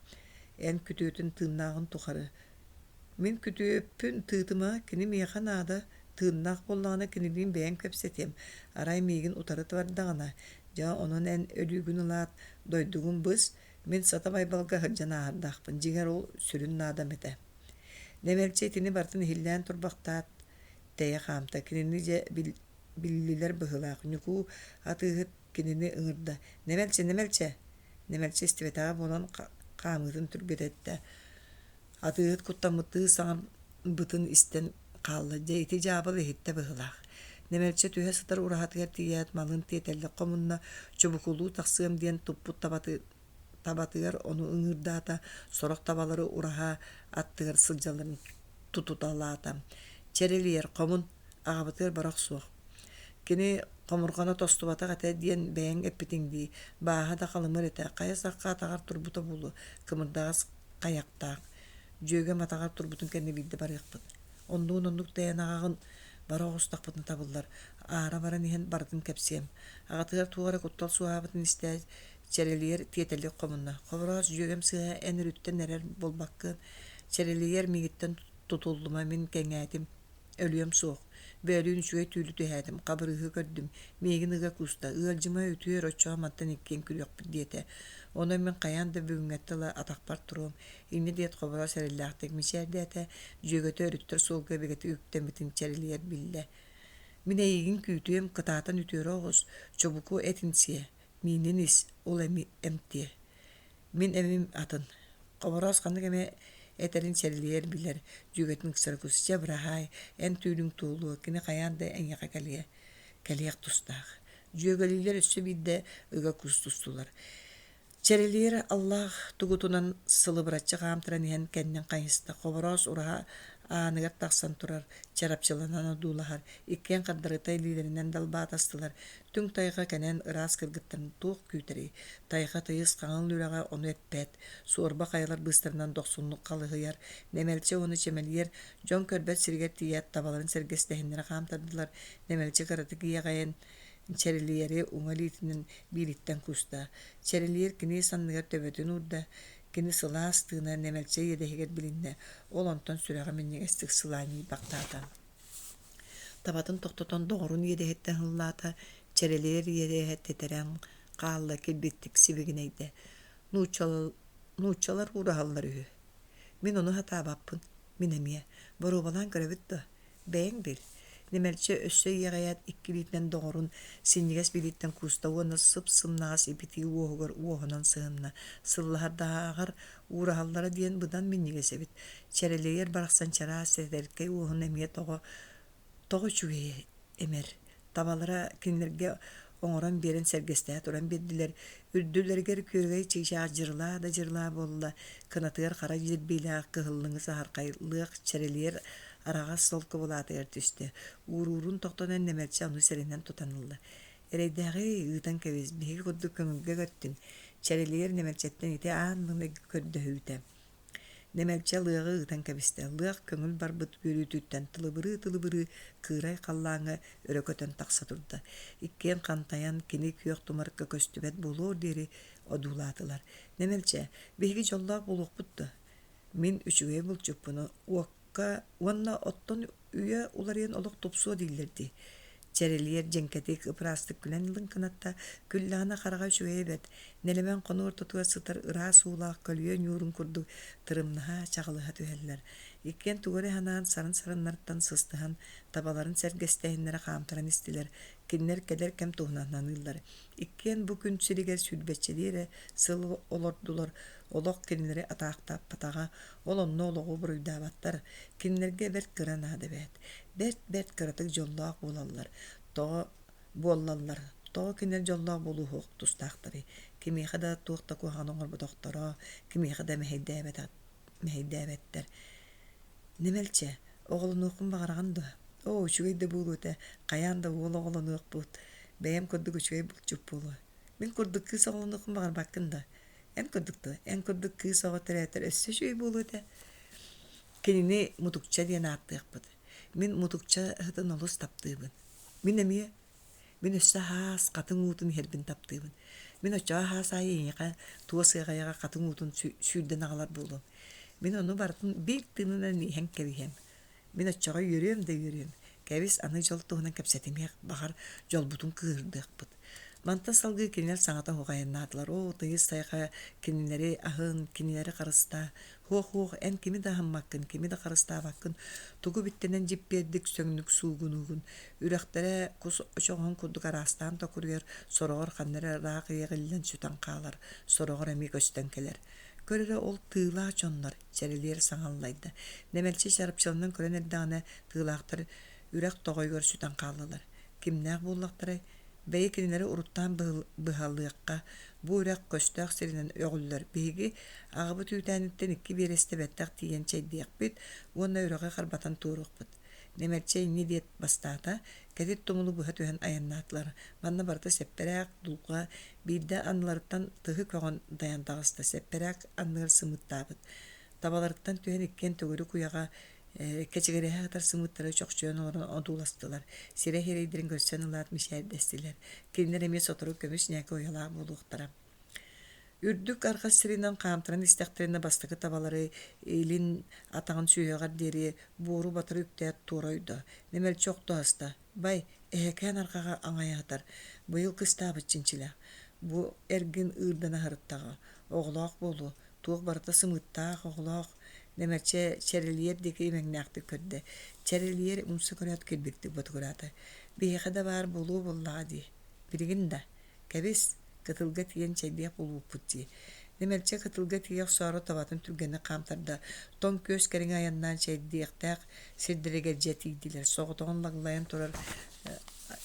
Эн күтүөтүн тыыннааҕын тухары. Мин күтүөппүн тыытыма, кини миэхэ наада, тыыннаах буоллаҕына кинилиин бэйэм кэпсэтиэм, арай миигин утары бардаҕына, дьэ онон эн өлүүгүн ылаат, дойдугун быс, мин Сата Байбалга сылдьан ааһардаахпын, дьиҥэр ол сүрүн наадам этэ. Нэмэлчи итини барытын иһиллээн турбахтаат, тэйэ хаамта, кинини дьэ биллилэр быһыылаах, Ньукуу атыыһыт кинини ыҥырда: «Нэмэлчэ, Нэмэлчэ!» Нэмэлчэ истибэтэҕэ буолан хаамыытын түргэтэттэ. Атыыһыт куттаммыттыы саҥарбытын истэн хаалла: «Дьэ, ити дьаабыл иһиттэ быһыылаах». Нэмэлчэ түһэ сытар ураһатыгар тиийээт малын тиэтэллик хомунна, чубукулуу тахсыам диэн туппут табатыгар ону ыҥыырдаата, сорох табалары ураһа аттыгар сылдьалларын тутуталаата. «Чэрэлийэр, хомун, аҕабытыгар бара охсуох. Кини хомурҕана тостубатах этэ диэн бэйэҥ эппитиҥ дии, бааһа да халымыр этэ, хайа сахха атаҕар турбута буолуо, кымырдаҕас хайахтаах. Дьүөгэм атаҕар турбутун кэннэ биирдэ барыахпыт. Оннугун-оннук тэйэн аҕаҕын бара оҕустахпытына табыллар, аара баран иһэн барытын кэпсиэм. Аҕатыгар туох эрэ куттал суоһаабытын истээт, Чэрэлийэр тиэтэлик хомунна. Хобороос дьүөгэм сыыһа эн өрүттэн эрэр буолбаккын. Чэрэлийэр миигиттэн тутуллума, мин кэҥээтим. Өлүөм суох. Бөөлүүн үчүгэй түүлү түһээтим, Хабырыыһы көрдүм, миигин ыга кууста, ыалдьыма үтүөр, оччоҕо мантан иккиэн күлүөхпүт диэтэ. Онон мин хайаан да бүгүҥҥэттэн ыла атахпар туруом. Инньэ диэт Хобороос эрэллээхтик мичээрдээтэ, дьүөгэтэ өрүттэр суолга бигэтик үктэммитин чэрэлийэр биллэ. Мин эйигин күүтүөм, кытаатан үтүөрэ оҕус, чобуку этин сиэ, миинин ис, ол эми эмтиэ. Мин эмим атын. Хобороос ханнык эмэ этэрин сэллийэр билэр, дьүөгэтин ыксары кус, чэ быраһаай, эн түүлүҥ туолуо, кини хайаан да эйиэхэ кэлиэ, кэлиэх тустаах. Дьүөгэлиилэр өссө биирдэ ыга куустустулар. Чэрэлиэр аллаах тугутунан сылыбыраччы хаамтаран иһэн кэннин хайыста, Хобороос ураһа ааныгар тахсан турар, чарапчыланан одуулаһар, иккиэн хардарыта илиилэринэн далбаатастылар, Түҥ тайҕа кэнэн ыраас кыргыттарын туох күүтэрий? Тайҕа тыйыс хаҥыл үрэҕэ ону эппэт, суорба хайалар быыстарынан дохсуннук халыһыйар, Нэмэлчи уонна чэмэлийэр дьон көрбөт сиригэр тиийээт табаларын сэргэстэһиннэрэ хаамтардылар, Нэмэлчи кыратык иэҕэйэн Чэрэлийэри уҥа илиитинэн биириттэн кууста. Чэрэлийэр кини санныгар төбөтүн уурда, кини сылаас тыына Нэмэлчи иэдэһигэр билиннэ, ол онтон сүрэҕэ минньигэстик сылаанньыйбахтаата. Табатын тохтотон доҕорун иэдэһиттэн ыллаата, чэрэлийэр иэдэһэ тэтэрэн хаалла, килбиттик сибигинэйдэ: «Нууччалар уураһаллар үһү. Мин ону сатаабаппын, мин эмиэ. Боруобалаан көрөбүт дуо? Бэйэҥ бил» Нэмэлчи өссө иэҕэйээт икки илиитинэн доҕорун синньигэс билииттэн кууста уонна сып-сымнаҕас ибитии уоһугар уоһунан сыһынна, сыллаһардааҕар уураһаллара диэн быдан минньигэс эбит. Чэрэлийэр барахсан чараас сэтэркэй уоһун эмиэ тоҕо тоҕо үчүгэй эмэр. Табалара кинилэргэ оҥорон биэрэн сэргэстэһэ туран биэрдилэр. Үрдүлэригэр күөгэй чыычаах дьырылаа да дьырылаа буолла, кынатыгар хара дьирбиилээх кыһыллыҥы саһархай лыах чэрэлийэр араҕас солко былаатыгар түстэ. Ууруурун тохтотон нэмэлчи ону сэрэнэн тутан ылла. Эрэйдээҕи ыытан кэбис, биһиги курдук көҥүлгэ көттүн. Чэрэлийэр нэмэлчэттэн ити аан маҥнайгы көрдөһүүтэ. Нэмэлчэ лыаҕы ыытан кэбистэ. Лыах көҥүл барбыт үөрүүтүттэн тылыбырыы-тылыбырыы кыырай халлааҥҥа өрө көтөн тахса турда. Иккиэн хантайан кини күөх тумарыкка көстүбэт буолуор диэри одуулаатылар. Нэмэлчэ, биһиги дьоллоох буолуохпут дуо? Мин үчүгэй булчуппун, уокка уонна оттон Үйэ уларыйан олох тупсуо дииллэр дии. Чэрэлийэр дьэҥкэтик, ыпыраастык күлэн лыҥкынатта, күллэҕинэ хараҕа үчүгэйэ бэрт, нэлэмэн хонуу ортотугар сытар ыраас уулаах көлүйэ ньуурун курдук тырымнаһа, чаҕылыһа түһэллэр. Иккиэн тугу эрэ санаан сарын-сарыннарыттан сыстыһан, табаларын сэргэстэһиннэрэ хаамтаран истилэр, кинилэр кэлэр кэм туһунан аныыллар. Иккиэн бу күн сиригэр сүүрбэччэлии эрэ сыл олордулар, олох кинилэри атаахтаппатаҕа, ол онно олоҕу буруйдаабаттар, кинилэргэ бэрт кыра наада эбээт. Бэрт-бэрт кыратык дьоллоох буолаллар, тоҕо буоллаллар, тоҕо кинилэр дьоллоох буолуоһуох тустаахтарый? Кимиэхэ да туох да куһаҕаны оҥорботохторо, кимиэхэ да мэһэйдээбэттэр. Нэмэлчэ, оҕолонуоххун баҕараҕын дуо? Оо, үчүгэй да буолуо этэ, хайаан да уол оҕолонуохпут, бэйэм курдук үчүгэй булчут буолуо. Мин курдук кыыс оҕолонуоххун баҕарбаккын да? Эн курдук дуо? Эн курдук кыыс оҕо төрөөтөр өссө үчүгэй буолуо этэ. Кинини Мутукча диэн ааттыахпыт. Мин Мутукча ыһытын олус таптыыбын. Мин эмиэ Мин өссө аһаас хатыҥ уутун иһэрбин таптыыбын. Мин оччоҕо аһаас аайы эйиэхэ туос ыаҕайаҕа хатыҥ уутун сүүрдэн аҕалар буолуом. Мин ону барытын биир тыынынан иһэн кэбиһиэм. Мин оччоҕо үөрүөм да үөрүөм. Кэбис, аны дьол туһунан кэпсэтимиэх, баҕар, дьолбутун кыыһырдыахпыт. Мантан салгыы кинилэр саҥата суох айаннаатылар. Оо, тыйыс тайҕа кинилэри аһын, кинилэри харыстаа. Һуох-һуох, эн кими да аһыммаккын, кими да харыстаабаккын, тугу биттэнэн дьиппиэрдик сөҥнүк суугунуугун. Үрэхтэрэ кус очоҕоһун курдук араастаан токуруйар, сороҕор ханна эрэ ыраах иэҕиллэн сүтэн хаалар, сороҕор эмиэ көстөн кэлэр. Көр эрэ ол тыылаах дьоннор, чэрэлиэр саҥа аллайда. Нэмэлчи чарапчыланан көрөн эрдэҕинэ, тыылаахтар үрэх тоҕойугар сүтэн хааллылар. Кимнээх буоллахтарай? Бэйи кинилэри уруттаан быһалыахха, бу үрэх көстөөх сиринэн өҕүллэр. Биһиги аҕабыт үүтээниттэн икки биэрэстэ бэттэх тиийэн чэйдиэхпит уонна үрэҕи харбатан туоруохпут. Нэмэрчэ инньэ диэт бастаата, кэтит тумулу быһа түһэн айаннаатылар. Манна барыта сэппэрээк, дулҕа, биирдэ анныларыттан тыһы көҕөн дайан таҕыста, сэппэрээк анныгар сымыыттаабыт. Табаларыттан түһэн иккиэн төгүрүк уйаҕа кэчигирэһэ сытар сымыыттары чохчойон олорон одууластылар, сирэй сирэйдэрин көрсөн ылаат мичээрдэстилэр. Кинилэр эмиэ сотору көмүс ньээкэ уйалаах буолуохтара. Үрдүк арҕас сиринэн хаамтаран истэхтэринэ бастакы табалары илин атаҕын сүһүөҕэр диэри буору батары үктээт туора ойдо. Нэмэлчи охто аста. Бай, эһэкээн арҕаҕа аҥайа сытар. Быйыл кыстаабыт чинчилээх. Бу эргин ыырдана сырыттаҕа. Оҕолоох буолуо, туох барыта сымыыттаах, оҕолоох. Нэмэрчэ чэрэлийэр диэки имэҥнээхтик көрдө. Чэрэлийэр умса көрөөт килбиктик ботугураата. Биһиэхэ да баар буолуо буоллаҕа дии. Билигин да, Кэбис, кытылга тиийэн чэйдиэх буолбуппут дии. Нэмэлчэ кытылга тиийэ охсоору табатын түргэнник хаамтарда. Тоҥ күөс кэриҥэ айаннаан чэйдиэхтээх сирдэригэр дьэ тиийдилэр. Соҕотоҕун лаглайан турар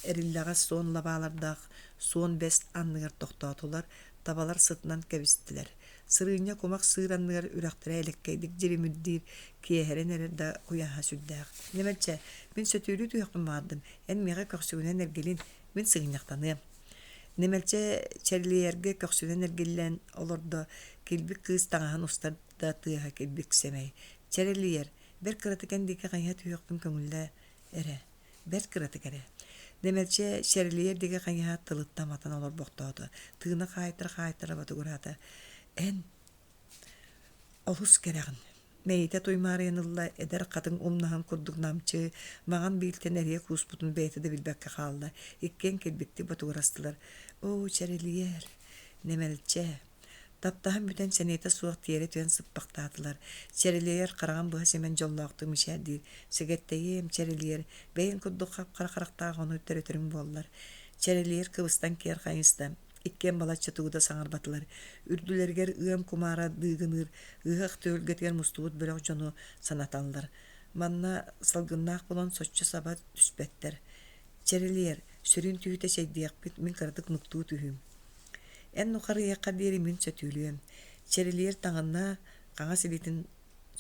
эриллэҕэс суон лабаалардаах суон бэс анныгар тохтоотулар, табалар сытынан кэбистилэр. Сырыынньа кумах сыыр анныгар үрэхтэрэ элэккэйдик дьиримирдиир, киэһэрэн эрэр да куйааһа сүрдээх. Нэмэлчэ, мин сөтүөлүү түһүөхпүн баҕардым, эн миэхэ көхсүгүнэн эргилин, Мин сыгынньахтаныам. Нэмэлчэ чэрэлийэргэ көхсүнэн эргиллэн олордо, килбик кыыс таҥаһын устар да тыаһа килбик сэмэй. Чэрэлийэр, бэрт кыратык эн диэки хайыһа түһүөхпүн көҥүллээ эрэ, бэрт кыратык эрэ. Нэмэлчэ чэрэлийэр диэки хайыһа тылыттан матан олорбохтоото, тыына хаайтара-хаайтара ботугураата. Эн Олус кэрэҕин, мэйитэ туймаарыйан ылла, эдэр хатыҥ умнаһын курдук намчы, маҥан биилтэн эрийэ кууспутун бэйэтэ да билбэккэ хаалла, иккиэн килбиктик ботугурастылар: «Оо, чэрэлийэр, нэмэлчэ!» Таптаһан бүтэн сэниэтэ суох тиэрэ түһэн сыппахтаатылар. Чэрэлийэр хараҕын быһа симэн дьоллоохтук мичээрдиир: «Сэгэттэйиэм, чэрэлийэр, бэйэҥ курдук хап-хара харахтаах ону төрөтөрүҥ буоллар». Чэрэлийэр кыбыстан киэр хайыста Иккиэн балачча тугу да саҥарбатылар. Үрдүлэригэр ыам кумаара дыыгыныыр, ыһыах түһүлгэтигэр мустубут бөлөх дьону санаталлар. Манна салгыннаах буолан соччо саба түспэттэр. Чэрэлиэр, сүрүн түһүүтэ чэйдиэхпит, мин кыратык нуктуу түһүүм. Эн нухарыйыахха диэри мин сөтүөлүөм. Чэрэлиэр таҥынна, хаҥас илиитин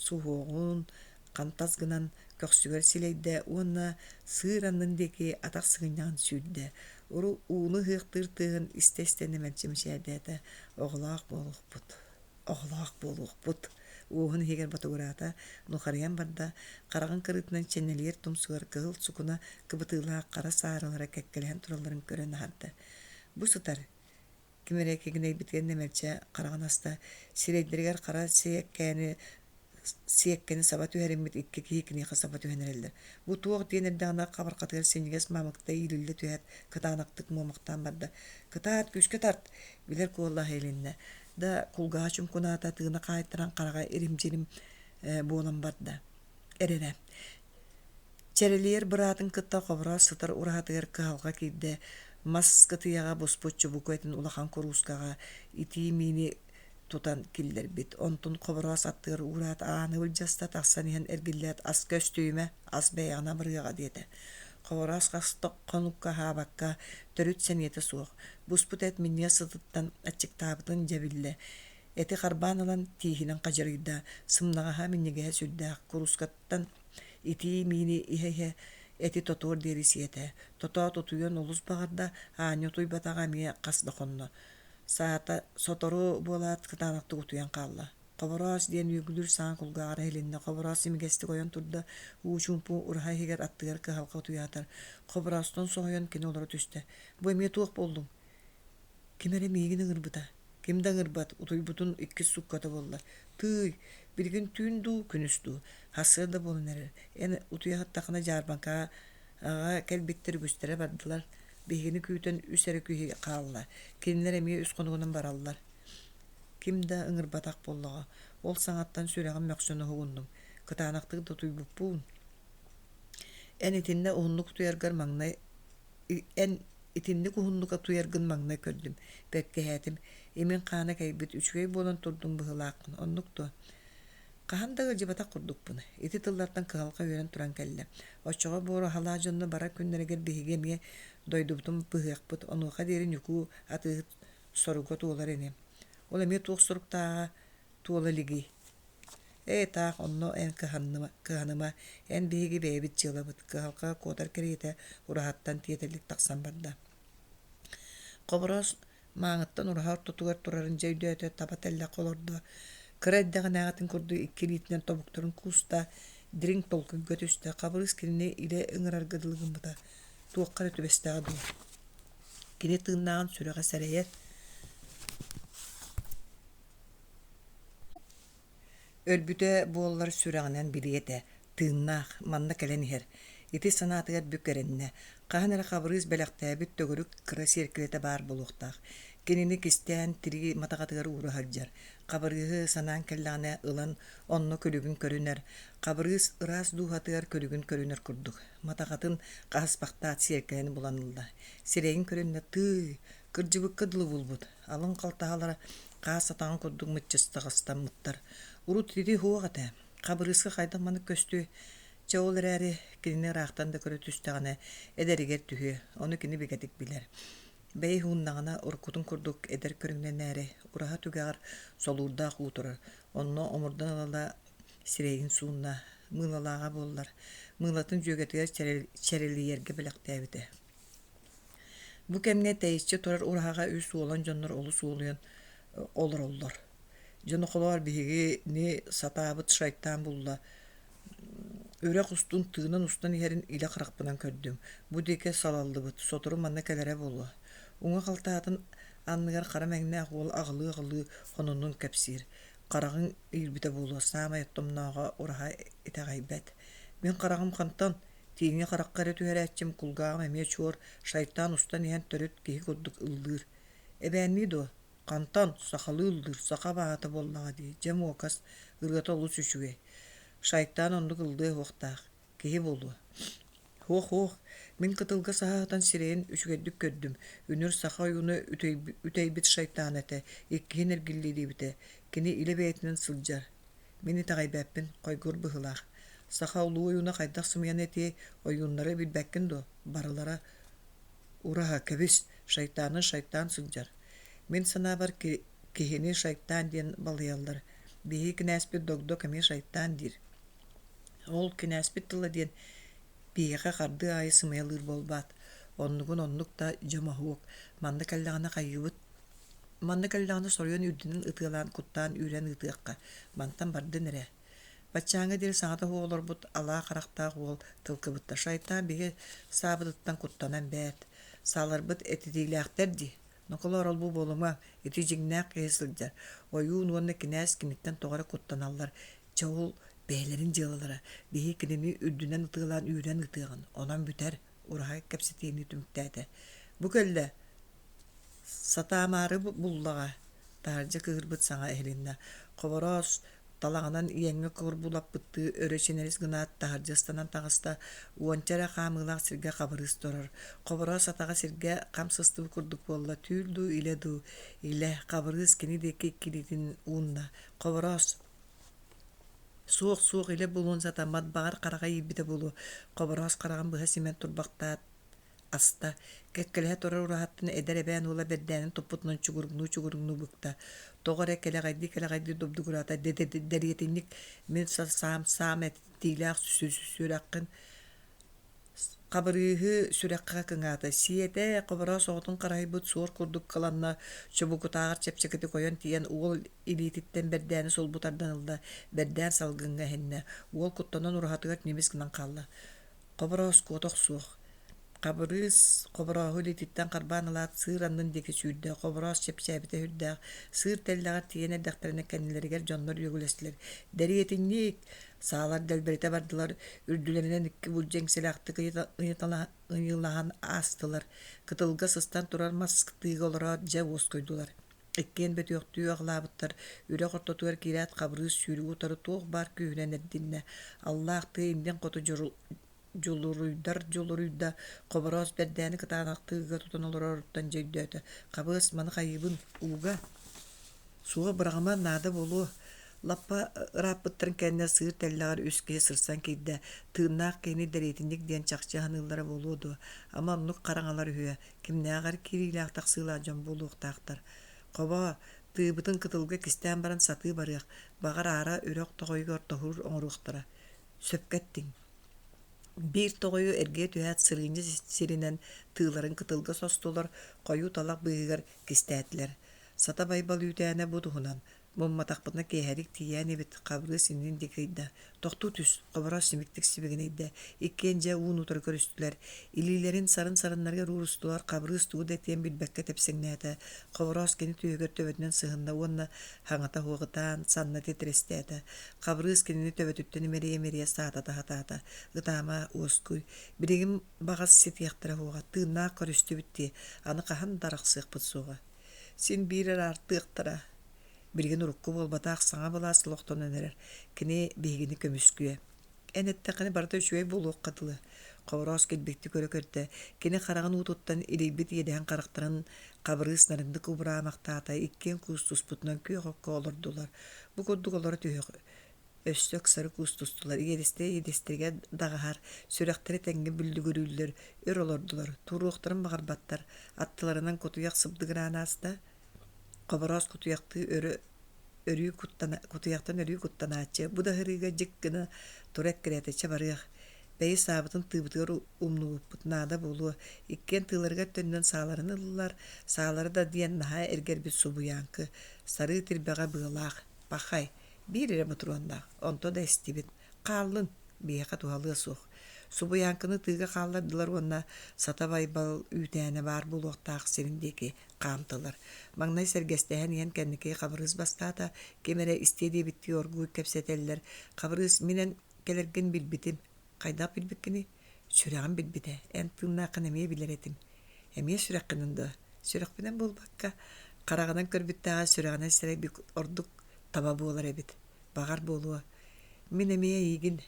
суһуоҕун. Хантас гынан көхсүгэр силэйдэ уонна сыыр аннын диэки атах сыгынньаҕын сүүрдэ. Уру ууну ыһыахтыыр тыаһын истэ-истэ нэмэлчи мичээрдээтэ: «Оҕолоох буолуохпут, оҕолоох буолуохпут» уоһун иһигэр ботугураата, нухарыйан барда, хараҕын кырыытынан чэнэлийэр тумсугар кыһыл сукуна кыбытыылаах хара сааралара кэккэлэһэн туралларын көрөн аһарда. Бу сытар Ким эрэ кигинэйбитигэр нэмэлчэ хараҕын аста, сирэйдэригэр хара сиэккэни сиэккэни саба түһэриммит икки киһи киниэхэ саба түһэн эрэллэр. Бу туох диэн эрдэҕинэ хабархатыгар синньигэс маамыкта иилиллэ түһээт, кытаанахтык муомахтаан барда. «Кытаат, күүскэ тарт!» билэр куолаһа иһилиннэ. Да кулгааҕа чуҥкунаата, тыына хаайтаран хараҕа ирим-дьирим буолан барда. Эрэрэ. Чэрэлийэр быраатын кытта Хобороос сытар ураһатыгар кыһалҕа киирдэ, мас кытыйаҕа буспут чубуку этин улахан куруускаҕа итии миини тутан киллэрбит. Онтун Хобороос аттыгар уураат ааны былдьаста, тахсан иһэн эргиллээт «Аска өстүйүмэ, ас бэйэҕин абырыаҕа» диэтэ. Хобороос хас хонукка аһаабакка, төрүт сэниэтэ суох, буспут эт минньигэс сытыттан аччыктаабытын дьэ биллэ. Эти харбаан ылан тииһинэн хадьырыйда, сымнаҕаһа минньигэһэ сүрдээх, куруускаттан Итии миини иһэ-иһэ эти тотуор диэри сиэтэ, тотоот утуйуон олус баҕарда, аанньа утуйбатаҕа эмиэ хас да хонно. Саата сотору буолаат кытаанахтык утуйан хаалла. Хобороос диэн үөгүлүүр саҥа кулгааҕар иһилиннэ. Хобороос имигэстик ойон турда, уу чуумпу ураһа иһигэр аттыгар кыһалҕа утуйаатар. Хобороостон соһуйан кини олоро түстэ. Бу эмиэ туох буоллуҥ? Ким эрэ миигин ыҥырбыта. Ким да ыҥырбат, утуйбутун иккис суукката буолла. Тыый, билигин түүн дуу, күнүс дуу, сарсыарда буолан эрэр. Эн утуйа сыттаххына дьаарбаҥкаҕа кэлбиттэр үгүстэрэ бардылар. Биһигини күүтэн үс эрэ киһи хаалла. Кинилэр эмиэ үс хонугунан бараллар. Ким да ыҥырбатах буоллаҕа. Ол саҥаттан сүрэҕим мөхсөн уһугуннум. Кытаанахтык да утуйбуппун. Эн итиннэ уһуннук утуйаргар маҥнай Эн итинник уһуннук утуйаргын маҥнай көрдүм, бэркиһээтим, имиҥ хаана кэйбит, үчүгэй буолан турдуҥ быһыылааххын, оннук дуо? Хаһан да ыалдьыбатах курдукпун. Ити тыллартан кыһалҕа үөрэн туран кэллэ. Оччоҕо буораһалаах дьонно барар күннэригэр биһиги эмиэ дойдубутун быһыахпыт, онуоха диэри Ньукуу атыыһыт соруга туолар ини. Ол эмиэ туох соруктааҕа туола илигий? Ээ, таах, онно эн кыһанныма, кыһаныма, эн биһиги бэйэбит дьыалабыт, кыһалҕа куотар кэриэтэ ураһаттан тиэтэллик тахсан барда. Хобороос мааҥыттан ураһа ортотугар турарын дьэ өйдөөтө, таба тэллэххэ олордо, кыра эрдэҕинээҕитин курдук икки илиитинэн тобуктарын кууста, дириҥ толкуйга түстэ, Хабырыыс кинини илэ ыҥырарга дылы гыммыта, туохха эрэ түбэстэҕэ дуу. Кини тыыннааҕын сүрэҕэ сэрэйэр Өлбүтэ буоллар сүрэҕинэн билиэ этэ, тыыннаах, манна кэлэн иһэр. Ити санаатыгар бүк эрэннэ, хаһан эрэ Хабырыыс бэлэхтээбит төгүрүк кыра сиэркилэтэ баар буолуохтаах. Кинини кистээн тирии матаҕатыгар уура сылдьар. Хабырыыһы санаан кэллэҕинэ ылан онно күлүгүн көрүнэр. Хабырыыс ыраас дууһатыгар күлүгүн көрүнэр курдук. Матаҕатын хаһыспахтаат сиэркилэни булан ылла. Сирэйин көрүннэ тыый, кырдьыбыкка дылы булбут. Алын халтаһалара хаас атаҕын курдук мыччыстаҕастаммыттар. Урут ити суох этэ. Хабырыыска хайдах маннык көстүөй? Чэ, ол эрээри кинини ыраахтан да көрө түстэҕинэ, эдэригэр түһүө, ону кини бигэтик билэр. Бэйи ууннаҕына, уруккутун курдук эдэр көрүҥнэнээри, ураһа түгэҕэр солуурдаах уу турар, онно омурдан ыла-ыла сирэйин суунна, мыылалааҕа буоллар, мыылатын дьүөгэтигэр чэрэлийэргэ бэлэхтээбитэ. Бу кэмҥэ тэйиччи турар ураһаҕа үс уолан дьоннор олус уолуйан олороллор. Дьон охолоор биһигини сатаабыт шайтан булла. Үрэх устун тыынан устан иһэрин илэ харахпынан көрдүм. Бу диэки салаллыбыт, сотору манна кэлэрэ буолуо. Уҥа халтаһатын анныгар хара мэҥнээх уол аҕылыы-аҕылыы хонунун кэпсиир. Хараҕыҥ иирбитэ буолуо, саамай оттомнооҕо ураһа итэҕэйбэт. Мин хараҕым хантан? Тииҥи харахха эрэ түһэрээччим, кулгааҕым эмиэ чуор, шайтан устан иһэн төрүт киһи курдук ыллыыр. Эбээннии дуо? Хантан? Сахалыы ыллыыр, саха абааһыта буоллаҕа дии, дьэ муокас, ырыата олус үчүгэй. Шайтан оннук ыллыа суохтаах, киһи буолуо. Һуох-һуох, мин кытылга саһа сытан сирэйин үчүгэйдик көрдүм, үнүр саха ойууна үтэйбит шайтан этэ, иккиһин эргиллиэ диэбитэ, кини илэ бэйэтинэн сылдьар. Мин итэҕэйбэппин, хойгур быһыылаах. Саха улуу ойууна хайдах сымыйаны этиэй, ойууннары билбэккин дуо? Барылара ураһа, кэбис, шайтаны шайтан сылдьар. Мин санаабар киһини шайтан диэн балыйаллар. Биһиги кинээспит Догдок эмиэ шайтан диир. Ол кинээспит тыла диэн биһиэхэ хардыы аайы сымыйалыыр буолбаат, оннугун оннук да дьэ моһуок, манна кэллэҕинэ хайыыбыт Манна кэллэҕинэ соруйан үрдүнэн ытыалаан куттаан үүрэн ыытыахха, мантан бардын эрэ. Баччааҥҥа диэри саҥата суох олорбут алаа харахтаах уол тыл кыбытта: «Шайтан биһи саабытыттан куттанан бэрт, сааларбыт этитиилээхтэр дии, ноколоор ол-бу буолума, ити дьиҥнээх киһи сылдьар, ойуун уонна кинээс киниттэн тоҕо эрэ куттаналлар, чэ ол бэйэлэрин дьыалалара, биһи кинини үрдүнэн ытыалаан үүрэн ыытыаҕын, онон бүтэр», ураһа кэпсэтиини түмүктээтэ. «Бу кэллэ, Сатаамаары буллаҕа, таһырдьа кыыһырбыт саҥа иһилиннэ, Хобороос талаҕынан иэҥҥэ курбуулаппыттыы өрө чинэрис гынаат таһырдьа ыстанан таҕыста, уонча эрэ хаамыылаах сиргэ Хабырыыс турар. Хобороос атаҕа сиргэ хам сыстыбыт курдук буолла, түүл дуу, илэ дуу, илэ, Хабырыыс кини диэки икки илиитин уунна. Хобороос Суох, суох, илэ буолуон сатаммат, баҕар хараҕа иирбитэ буолуо, Хобороос хараҕын быһа симэн турбахтаат аста, кэккэлэһэ турар ураһаттан эдэр эбээн уола бэрдээнин туппутунан чугуруҥнуу-чугуруҥнуу быкта. Тоҕо эрэ кэлэҕэйдии-кэлэҕэйдии добдугураата дэриэтинньик мин саам саам этиилээх сүрэххин Хабырыыһы сүрэххэ кыҥаата, сиэтэ, Хобороос оҕотун харайбыт суор курдук кыланна, чубукутааҕар чэпчэкитик ойон тиийэн уол илиититтэн бэрдээни сулбу тардан ылла, бэрдээн салгыҥҥа эһиннэ, уол куттанан ураһатыгар ньимис гынан хаалла. Хобороос куота охсуох Хабырыыс Хоборооһу илиититтэн харбаан ылаат сыыр аннын диэки сүүрдэ, Хобороос чэпчээбитэ сүрдээх, сыыр тэллэҕэр тиийэн эрдэхтэринэ кэннилэригэр дьоннор үөгүлэстилэр: «Дэриэтинньик!» Саалар дэлбэритэ бардылар, үрдүлэринэн икки булдьа иҥсэлээхтик ыйылаһан аастылар, кытылга сыстан турар мас тыыга олороот дьэ уоскуйдулар. Иккиэн бөтүөхтүү аҕылаабыттар, үрэх ортотугар киирээт Хабырыыс сүүрүгү утары туох баар күүһүнэн эрдиннэ, аллаах тыа иннин хоту дьулуруйдар дьулуруйда, Хобороос бэрдээни кытаанахтыы ыга тутан олороруттан дьэ өйдөөтө: «Хабыас, маны хайыыбын, ууга?» «Суох, быраҕыма, наада буолуо» Лаппа ырааппыттарын кэннэ сыыр тэллэҕэр үс киһи сырсан киирдэ, тыыннаах киһини дэриэтинньик диэн чахчы саныыллара буолуо дуо, ама оннук хараҥалар үһүө, кимнээҕэр киириилээх-тахсыылаах дьон буолуохтаахтар. Хобоо, тыыбытын кытылга кистээн баран сатыы барыах, баҕар аара үрэх тоҕойугар тоһуур оҥоруохтара. Сөпкө эттиҥ. Биир тоҕойу эргийэ түһээт сырыынньа сиринэн тыыларын кытылга состулар, хойуу талах быыһыгар кистээтилэр. Сата Байбал үүтээнэ бу туһунан, Мумматахпытына киэһэлик тиийээн эбит, Хабырыыс иннин диэки ыйда. Тохтуу түс, Хобороос симиктик сибигинэйдэ. Иккиэн дьэ уун утары көрүстүлэр. Илиилэрин сарын-сарыннарыгар уурустулар, Хабырыыс тугу да этиэн билбэккэ тэпсэҥнээтэ. Хобороос кини түөһүгэр төбөтүнэн сыһынна уонна хаҥата уоҕутаан, санна титирэстээтэ. Хабырыыс кинини төбөтүттэн имэрийэ-имэрийэ саатата сатаата. Ытаама, уоскуй. Билигин баҕас ситиэхтэрэ суоҕа, тыыннаах көрүстүбүт дии, аны хаһан да арахсыахпыт суоҕа. Син биир араартыахтара. Билигин урукку буолбатах саҥа былаас олохтонон эрэр. Кини биһигини көмүскүө. Эн эттэххинэ барыта үчүгэй буолуохха дылы. Хобороос килбиктик өрө көрдө. Кини хараҕын уутуттан илийбит иэдэһин харахтарын Хабырыыс нарыннык убураамахтаата, иккиэн куустуспутунан күөх окко олордулар. Бу курдук олоро түһүөх өссө ыксары куустустулар, иэдэстэрэ-иэдэстэригэр даҕаһар, сүрэхтэрэ тэҥҥэ бүллүгүрүүллэр, өр олордулар, туруохтарын баҕарбаттар, аттыларынан кутуйах сыбдыгыраан ааста. Хобороос кутуйахтыы өрө өрүү куттана, кутуйахтан өрүү куттанааччы, бу да ыһырыыга дьик гына тура эккирээтэ, чэ барыах, бэйи саабытын тыыбытыгар умнубуппут наада буолуо, иккиэн тыыларыгар төннөн сааларын ыллылар, саалара да диэн наһаа эргэрбит субуйааҥкы, сарыы тирбэҕэ быалаах, пахай, биир эрэ ботуруоннаах, онто да эстибит, хааллын, биһиэхэ туһалыа суох. Субуйааҥкыны тыыга хааллардылар уонна Сата Байбал үүтээнэ баар буолуохтаах сирин диэки хаамтылар. Маҥнай сэргэстэһэн иһэн кэнники Хабырыыс бастаата, ким эрэ истиэ диэбиттии оргууй кэпсэтэллэр. Хабырыыс мин эн кэлэргин билбитим. Хайдах билбиккиний? Сүрэҕим билбитэ. Эн тыыннааххын эмиэ билэр этим. Эмиэ сүрэххинэн дуо? Сүрэхпинэн буолбакка, хараҕынан көрбүттээҕэр сүрэҕинэн сэрэйбит ордук таба буолар эбит. Баҕар буолуо. Мин эмиэ эйигин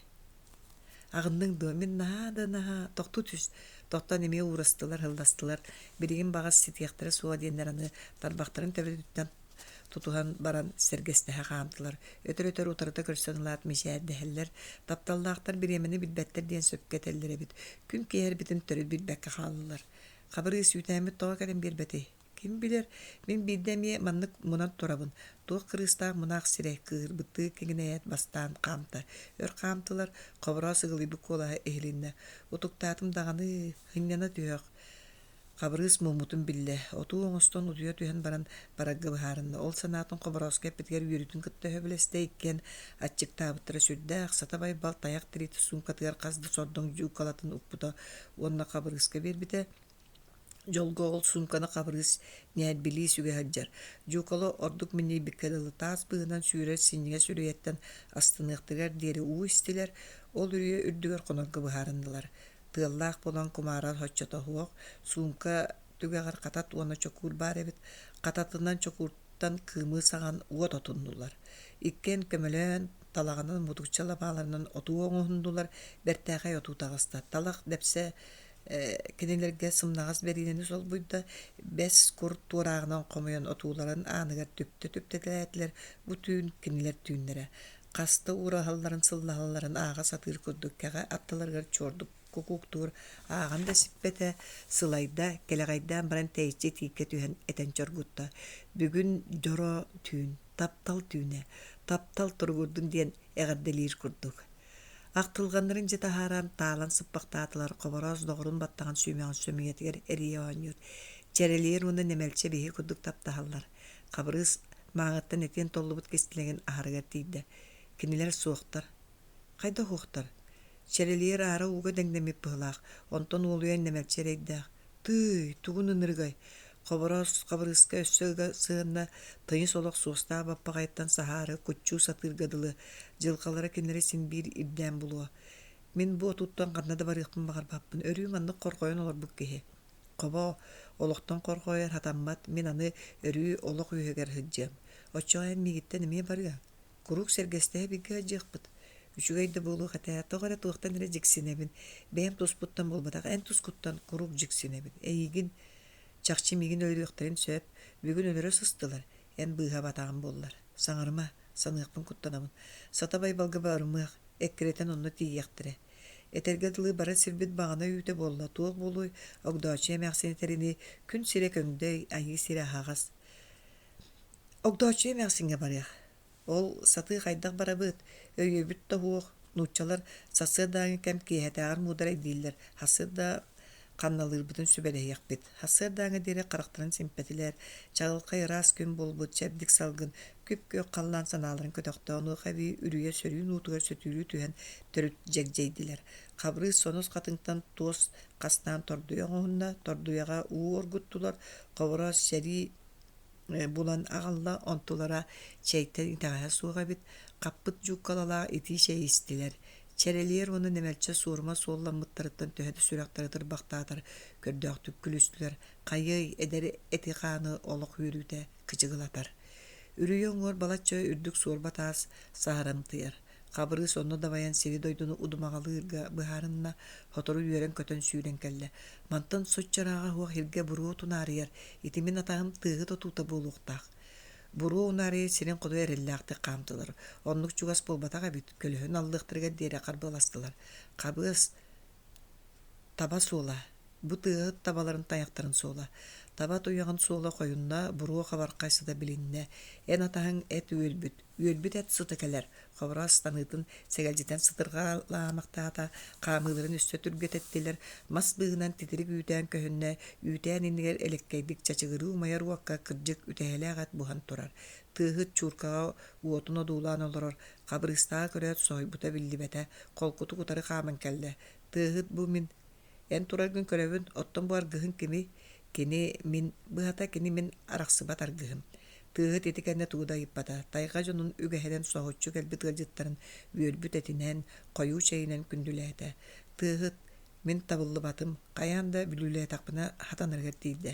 Аҕынныҥ дуо, мин наһаа да наһаа тохтуу түс, тохтоон эмиэ уурастылар, һылластылар, билигин баҕас ситиэхтэрэ суоҕа диэннэр аны тарбахтарын төбөтүттэн тутуһан баран сэргэстэһэ хаамтылар, өтөр-өтөр утарыта көрсөн ылаат мичээрдэһэллэр, тапталлаахтар бириэмэни билбэттэр диэн сөпкө этэллэр эбит, күн киэһэрбитин төрүт билбэккэ хааллылар. Хабырыыс үүтээммит тоҕо кэлэн биэрбэтий? Ким билэр, мин биирдэ эмиэ маннык мунан турабын. Туох кырыыстаах мунаах сирэй, кыыһырбыттыы киҥинэйээт бастаан хаамта. Өр хаамтылар, Хобороос ыгылыйбыт куолаһа иһилиннэ. Утуктаатым даҕаны, һынньана түһүөх. Хабырыыс муммутун биллэ, отуу оҥостон утуйа түһэн баран барарга быһаарынна. Ол санаатын Хоборооско эппитигэр үөрүүтүн кытта сөбүлэстэ, иккиэн аччыктаабыттара сүрдээх, Сата Байбал тайах тириитэ суумкатыгар хас да сордоҥ дьуукалатын укпута уонна Хабырыыска биэрбитэ. Дьолго ол суумканы Хабырыыс ньээрбилии сүгэ сылдьар. Дьуукала ордук минньийбиккэ дылы таас быыһынан сүүрэр синньигэс үрүйэттэн астыныахтарыгар диэри уу истилэр, ол үрүйэ үрдүгэр хонорго быһаарыннылар. Тыаллаах буолан кумаарар соччото суох, суумка түгэҕэр хатат уонна чокуур баар эбит, хататынан чокууртан кыымы саҕан уот отуннулар. Иккиэн көмөлөөн, талаҕынан мутукча лабааларынан отуу оҥоһуннулар, бэртээхэй отуу таҕыста. Талах дэпсэ кинилэргэ сымнаҕас бэриинэни солбуйда, бэс кур туорааҕынан хомуйан отууларын ааныгар түптэ түптэлээтилэр, бу түүн кинилэр түүннэрэ. Хаста уураһалларын сыллаһалларын ааҕа сатыыр курдук кэҕэ аттыларыгар чуордук кукууктуур ааҕан да сиппэтэ, сылайда, кэлэҕэйдээн баран тэйиччи тииккэ түһэн этэн чоргутта: «Бүгүн дьоро түүн, таптал түүнэ, таптал туругурдун диэн эҕэрдэлиир курдук». Ахтылҕаннарын дьэ таһааран, таалан сыппахтаатылар, Хобороос доҕорун баттаҕын сүүмэҕин сөмүйэтигэр эрийэ оонньуур. Чэрэлийэр уонна нэмэлчэ биһи курдук таптаһаллар. Хабырыыс мааҕыттан этиэн толлубут кистэлэҥин аһарыгар тиийдэ. Кинилэр суохтар. Хайдах уохтар? Чэрэлийэр аара ууга дэҥнэммит быһыылаах, онтон уолуйан нэмэлчи эрэйдээх. Тыый, тугун ынырыгай? Хобороос Хабырыыска өссө ыга сыһынна, тыйыс олох суостаах баппаҕайыттан саһаары, куччуу сатыырга дылы, дьылҕалара кинилэри син биир ирдээн булуо. Мин бу отуттан ханна да барыахпын баҕарбаппын, өрүү маннык хорҕойон олорбут киһи. Хобо, олохтон хорҕойор хатаммат, мин аны өрүү олох үөһүгэр сылдьыам. Оччоҕо эн миигиттэн эмиэ барыаҥ. Куруук сэргэстэһэ бииргэ сылдьыахпыт. Үчүгэй да буолуох этэ, тоҕо эрэ туохтан эрэ дьиксинэбин. Бэйэм туспуттан буолбатах, эн тускуттан куруук дьиксинэбин. Эйигин, чахчы миигин өлөрүөхтэрин сөп, бүгүн өлөрө сыстылар, эн быыһаабатаҕым буоллар. Саҥарыма, саныахпын куттанабын. Сата Байбалга барымыах, эккирэтэн онно тиийиэхтэрэ. Этэргэ дылы барар сирбит баҕана үүтэ буолла, туох буолуой, Огдооччуйа эмээхсин этэринии, күн сирэ көҥдөй, айыы сирэ аһаҕас. Огдооччуйа эмээхсиҥҥэ барыах. Ол сатыы хайдах барабыт, өйүөбүт да суох, нууччалар сарсыардааҥҥы кэм киэһэтээҕэр муударай дииллэр, сарсыарда ханналыырбытын сүбэлэһиэхпит. Сарсыардааҥҥы диэри харахтарын симпэтилэр, чаҕылхай ыраас күн буолбут, чэбдик салгын, күп-күөх халлаан санааларын көтөхтө, онуоха эбии үрүйэ сөрүүн уутугар сөтүөлүү түһэн төрүт дьэгдьэйдилэр. Хабырыыс сонус хатыҥтан туос хастаан тордуйа оҥоһунна, тордуйаҕа уу оргуттулар, Хобороос сэрии булан аҕалла, онтулара чэйтэн итэҕэһэ суох эбит, хаппыт дьууккалалаах итии чэй истилэр. Чэрэлиэр уонна нэмэлчэ суорума суолламмыттарыттан төһө да сүрэхтэрэ тырбахтаатар, көрдөөхтүк күлүстүлэр, хайыай, эдэр эти-хааны олох үөрүүтэ кычыгылатар. Үрүйэ уҥуор балачча үрдүк суорба таас саһарымтыйар. Хабырыыс онно дабайан сири-дойдуну удумаҕалыырга быһаарынна, сотору үөрэн-көтөн сүүрэн кэллэ. Мантан соччо ырааҕа суох иһиргэ буруо тунаарыйар, ити мин атаһым тыаһы тотуута буолуохтаах. Буруо унаарыйар сирин хоту эрэллээхтик хаамтылар. Оннук чугас буолбатах эбит, көлөһүн аллыахтарыгар диэри харбыаластылар. Хабыас таба суола, бу тыаһыт табаларын тайахтарын суола. Таба туйаҕын суола хойунна, буруо хабархай сыта билиннэ. Эн атаһыҥ эт үөлбүт, үөлбүт эт сыта кэлэр. Хобороос таныытын сэгэлдьитэн сытырҕалаамахтаата, хаамыыларын өссө түргэтэттилэр, мас быыһынан титирик үүтээн көһүннэ, үүтээн иннигэр элэккэйдик чачыгырыы умайар уокка кырдьык үтэһэлээх эт буһан турар. Тыаһыт чууркаҕа уотун одуулаан олорор, Хабырыыстааҕы көрөөт соһуйбута биллибэтэ, холкутук утары хааман кэллэ: «Тыаһыт бу мин, эн тураргын көрөбүн, оттон бу аргыһыҥ кимий?» «Кини мин, быһата кини мин арахсыбат аргыһым». Тыаһыт ити кэннэ тугу да ыйыппата, тайҕа дьонун үгэһинэн соһуччу кэлбит ыалдьыттарын үөрбүт этинэн, хойуу чэйинэн күндүлээтэ. Тыаһыт, мин табыллыбатым, хайаан да бүлүүлээтэхпинэ хатанарыгар тиийдэ.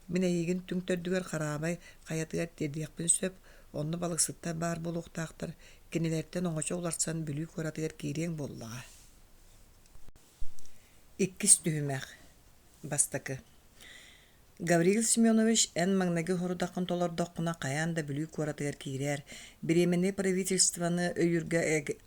Мин эйигин түҥ төрдүгэр хараабай хайатыгар тиэрдиэхпин сөп, онно балыксыттар баар буолуохтаахтар, кинилэртэн оҥочо уларсан Бүлүү куоратыгар киириэҥ буоллаҕа. Иккис түһүмэх. Бастакы. Гаврил Семенович, эн маҥнайгы сорудаххын толордоххуна хайаан да Бүлүү куоратыгар киирээр, Бириэмэннэй правительствоны өйүүргэ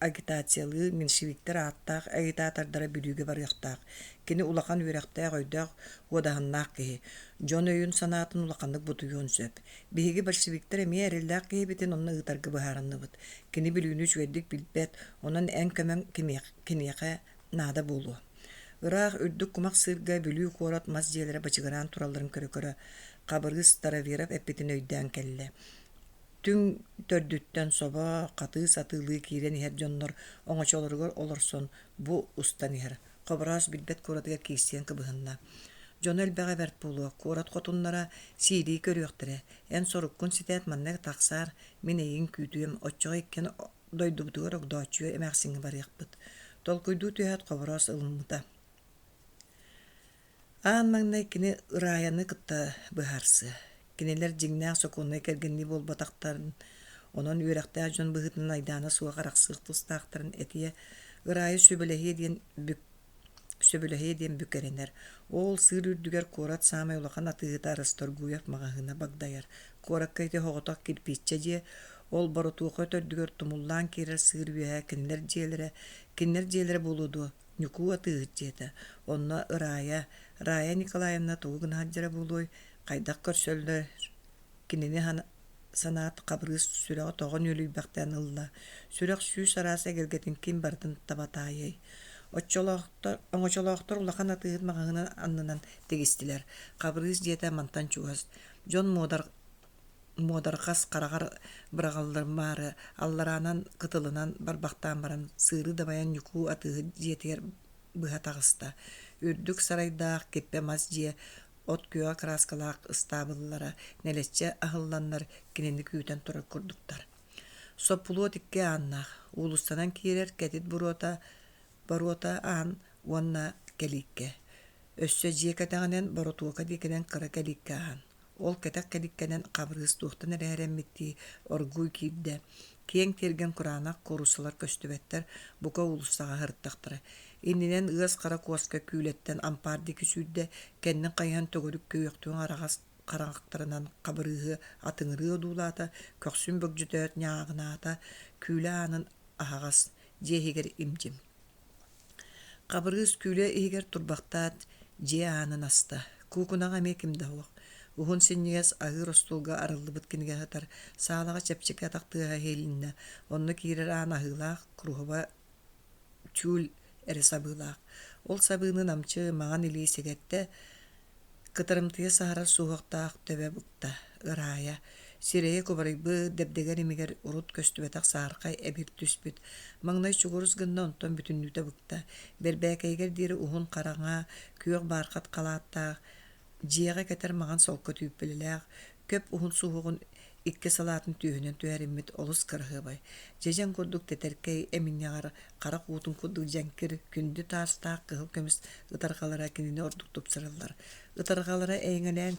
агитациялыы меньшевиктэр ааттаах агитатордара Бүлүүгэ барыахтаах. Кини улахан үөрэхтээх, өйдөөх, уодаһыннаах киһи. Дьон өйүн-санаатын улаханнык бутуйуон сөп. Биһиги большевиктар эмиэ эрэллээх киһибитин онно ыытарга быһаарынныбыт. Кини Бүлүүнү үчүгэйдик билбэт, онон эн көмөҥ киниэхэ наада буолуо. Ыраах үрдүк кумах сыырга Бүлүү куорат мас дьиэлэрэ бачыгыраан туралларын көрө-көрө, Хабырыыс Староверов эппитин өйдөөн кэллэ. Түҥ төрдүттэн собо, хатыы сатыылыы киирэн иһэр дьоннор оҥочолоругар олорсон бу устан иһэр. Хобороос билбэт куоратыгар киирсиэн кыбыһынна. Дьоно элбэҕэ бэрт буолуо, куорат хотуннара сиилии көрүөхтэрэ. Эн соруккун ситээт манна тахсаар, мин эйигин күүтүөм, оччоҕо иккиэн дойдубутугар Огдооччуйа эмээхсиҥҥэ барыахпыт. Толкуйдуу түһээт Хобороос ылыммыта. Аан маҥнай кини Ырайаны кытта быһаарсыа. Кинилэр дьиҥнээх сокуоннай кэргэннии буолбатахтарын, онон үөрэхтээх дьон быһыытынан айдаана суох арахсыах тустаахтарын этиэ, Ырайа сүбэлэһиэ диэн бүк сөбүлэһиэ диэн бүк эрэнэр. Ол сыыр үрдүгэр куорат саамай улахан атыыһыта Расторгуев маҕаһыына багдайар. Куоракка ити соҕотох кирпииччэ дьиэ, ол боротуоха төрдүгэр тумуллаан киирэр сыыр үөһэ кинилэр дьиэлэрэ, кинилэр дьиэлэрэ буолуо дуо, Ньукуу атыыһыт дьиэтэ. Онно Ырая, Рая Николаевна тугу гына сылдьара буолуой, хайдах көрсөллөр, кинини санаат Хабырыыс сүрэҕэ тоҕо нүөлүйбэхтээн ылла, сүрэх сүүс араас эгэлгэтин ким барытын таба таайыай. Оччолоохтор, оҥочолоохтор улахан атыыһыт маҕаһыынын аннынан тигистилэр. Хабырыыс дьиэтэ мантан чугас. Дьон муодар муодарҕас хараҕар быраҕыллымаары аллараанан кытылынан барбахтаан баран сыыры дабайан Ньукуу атыыһыт дьиэтигэр быһа таҕыста. Үрдүк сарайдаах киппэ мас дьиэ от күөҕэ кырааскалаах ыстаабыллара нэлэччи аһылланнар кинини күүтэн турар курдуктар. Соппулуот икки ааннаах, уулуссанан киирэр кэтит буруота боруота аан уонна кэлииккэ. Өссө дьиэ кэтэҕинэн боротуока диэкинэн кыра кэлииккэ аан. Ол кэтэх кэлииккэнэн Хабырыыс туохтан эрэ эрэммиттии оргууй киирдэ. Киэҥ тиэргэн кураанах кууруссалар көстүбэттэр, бука уулуссаҕа сырыттахтара. Иннинэн ыас хара куоска күүлэттэн ампаар диэки сүүрдэ, кэннин хайыһан төгүрүк күөхтүҥ араҕас харахтарынан Хабырыыһы атыҥырыы одуулаата, көхсүн бөгдьөтөөт ньааҕынаата, күүлэ аанын аһаҕас, дьиэ иһигэр им-дьим. Хабырыыс күүлэ иһигэр турбахтаат, дьиэ аанын аста. Куукунаҕа эмиэ ким да суох. Уһун синньигэс аһыыр остуолга арыллыбыт кинигэ сытар, саалаҕа чэпчэки атах тыаһа иһилиннэ. Онно киирэр аан аһыылаах, куруһуба чүүл эрэ сабыылаах. Ол сабыыны намчы, маҥан илии сэгэттэ, Кытарымтыйа саһарар суһуохтаах төбө быкта, ыраайа, сирэйэ кубарыйбыт, дэбдэгэр имигэр урут көстүбэтэх саһархай эбир түспүт, маҥнай чугурус гынна, онтон бүтүннүүтэ быкта, бэрбээкэйигэр диэри уһун хараҥа, күөх баархат халааттаах, дьиэҕэ кэтэр маҥан солко түүппүлэлээх, көп уһун суһуоҕун икки салаатын түөһүнэн түһэриммит олус кыраһыабай, дьэдьэн курдук тэтэркэй эминньэҕэр харах уутун курдук дьэҥкир, күндү таастаах кыһыл көмүс ытарҕалара кинини ордук тупсараллар. Ытарҕалара эйэҥэлээн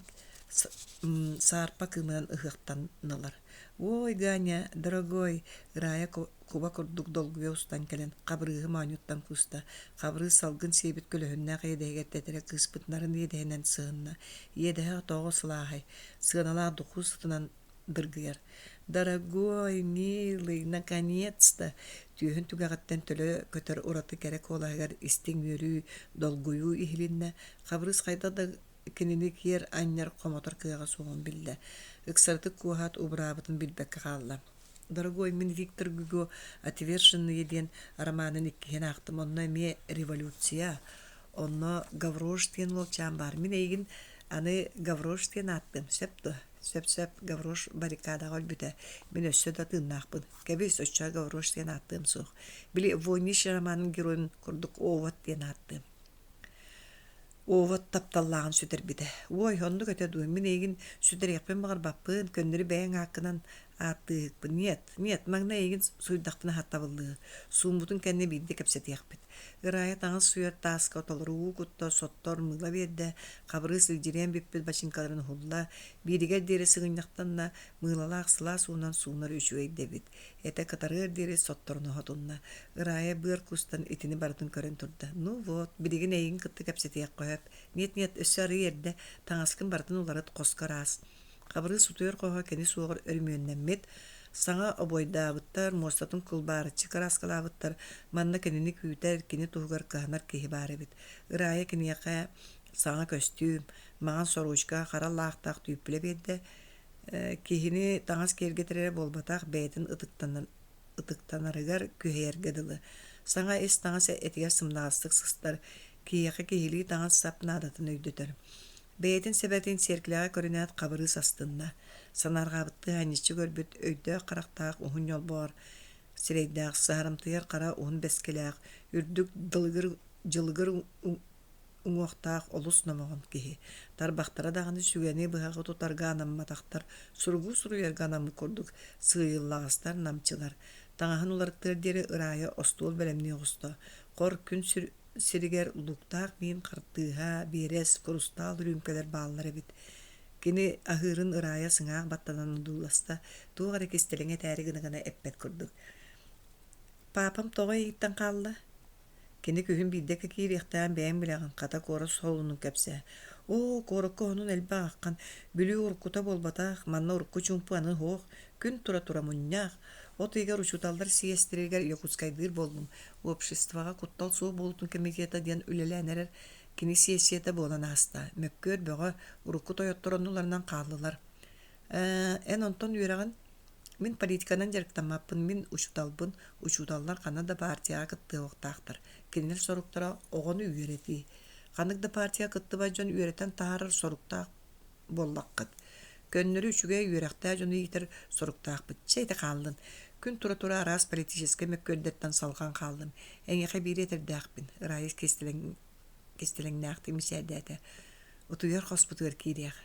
саарпа кыымынан ыһыахтаннылар. «Ой, Ганя, дорогой!» Ырая куба курдук долгуйа устан кэлэн, Хабырыыһы моонньуттан кууста. Хабырыыс салгын сиэбит көлөһүннээх иэдэһигэр тэтэрэ кыыспыт нарын иэдэһинэн сыһынна. Иэдэһэ тоҕо сылааһай, сыаналаах духуу сытынан дыргыйар. «Дорогой, милый, наконец-то!» Түөһүн түгэҕиттэн төлө көтөр ураты кэрэ куолаһыгар истиҥ үөрүү, долгуйуу иһилиннэ. Хабырыыс хайдах да кинини киэр анньар хомотор кыаҕа суоҕун биллэ. Ыксаратык куоһаат убураабытын билбэккэ хаалла. «Дорогой, мин Виктор Гюго «Отверженные» диэн романын иккиһин аахтым, онно эмиэ революция, онно Гаврош диэн уолчаан баар. Мин эйигин аны Гаврош диэн ааттыам, сөп дуо?» Сөп-сөп, Гаврош баррикадаҕа өлбүтэ. Мин өссө да тыыннаахпын. Кэбис, оччоҕо Гаврош диэн ааттыам суох. Били Войнич романын геройун курдук Овод диэн ааттыам. Овод тапталлааҕын сүтэрбитэ. Уой, оннук этэ дуу, мин эйигин сүтэриэхпин баҕарбаппын, көннөрү бэйэҥ ааккынан. Ааттыыһыкпын. Нет, нет, маҥнай эйигин суйдахпына хаттабыллыы. Сууммутун кэннэ биирдэ кэпсэтиэхпит. Ырайа таҥас суйар тааска толору уу кутта, соттор, мыыла биэрдэ, Хабырыыс илдьириэн бүппүт бачыыҥкаларын уһулла, бииригэр диэри сыгынньахтанна, мыылалаах сылаас уунан суунар үчүгэй да эбит. Этэ кытарыар диэри сотторун оһотунна. Ырайа быар кустан итини барытын көрөн турда. Ну вот, билигин эйигин кытта кэпсэтиэххэ сөп. Нет-нет, өссө арыый эрдэ, таҥаскын барытын уларыт, хоско ыраас. Хабырыыс утуйар хоһо кини суоҕар өрөмүөннэммит, саҥа обуойдаабыттар, муостатын кылбаарыччы кырааскалаабыттар, манна кинини күүтэр, кини туһугар кыһанар киһи баар эбит. Ырайа киниэхэ саҥа көстүүм, маҥан сорочка, хара лаахтаах түүппүлэ биэрдэ. Киһини таҥас киэргэтэр эрэ буолбатах, бэйэтин ытыктанарыгар күһэйэргэ дылы. Саҥа ис таҥас этигэр сымнаҕастык сыстар, киһиэхэ киһилии таҥас-сап наадатын өйдөтөр. Бэйэтин сэбэтин сиэркилэҕэ көрүнээт Хабырыыс астынна, санаарҕаабыттыы анньыччы көрбүт өйдөөх харахтаах уһун ньолбоор сирэйдээх, саһарымтыйар хара уһун бэскилээх, үрдүк дылыгыр дьылыгыр уҥуохтаах олус номоҕон киһи. Тарбахтара даҕаны сүгэни быһаҕы тутарга анамматахтар, суругу суруйарга анаммыт курдук сыыйыллаҕастар, намчылар. Таҥаһын уларыттыар диэри Ырайа остуол бэлэмнии оҕуста. Хор күн сиригэр лууктаах миин хартыыһа, биэрэс, курустаал үрүүмкэлэр бааллар эбит. Кини аһыырын Ырайа сыҥаах баттанан одууласта, туох эрэ кистэлэҥи этээри гына-гына эппэт курдук. «Паапам тоҕо эйигиттэн хаалла?» Кини күһүн биирдэ киириэхтээн бэйэҥ билэҕин, хата куорат суолунун кэпсээ. Оо, куоракка оһонун элбэх аххан, Бүлүү уруккута буолбатах, манна урукку чуумпу аны суох, күн тура-тура мунньах. От ыйыгар учууталлар сийиэстэригэр Якутскайдыыр буоллум, обществоҕа куттал суох буолуутун комитета диэн үлэлээн эрэр кини сиэссийэтэ буолан ааста. Мөккүөр бөҕө, урукку тойоттор оннуларынан хааллылар. Ээ, эн онтон үөрэҕин Мин политиканан дьарыктаммаппын, мин учууталбын, учууталлар ханна да партияҕа кыттыахтаахтар. Кинилэр соруктара оҕону үөрэтии. Ханнык да партияҕа кыттыбат дьон үөрэтэн таһаарар соруктаах буоллаххыт. Көннөрү үчүгэй үөрэхтээх дьону иитэр соруктаахпыт. Чэ ити хааллын. Күн тура-тура араас политическай мөккүөрдэртэн салҕан хааллым. Эйиэхэ биири этэрдээхпин, Ырайы кистэлэҥнээхтик мичээрдээтэ. Утуйар хоспутугар киириэх.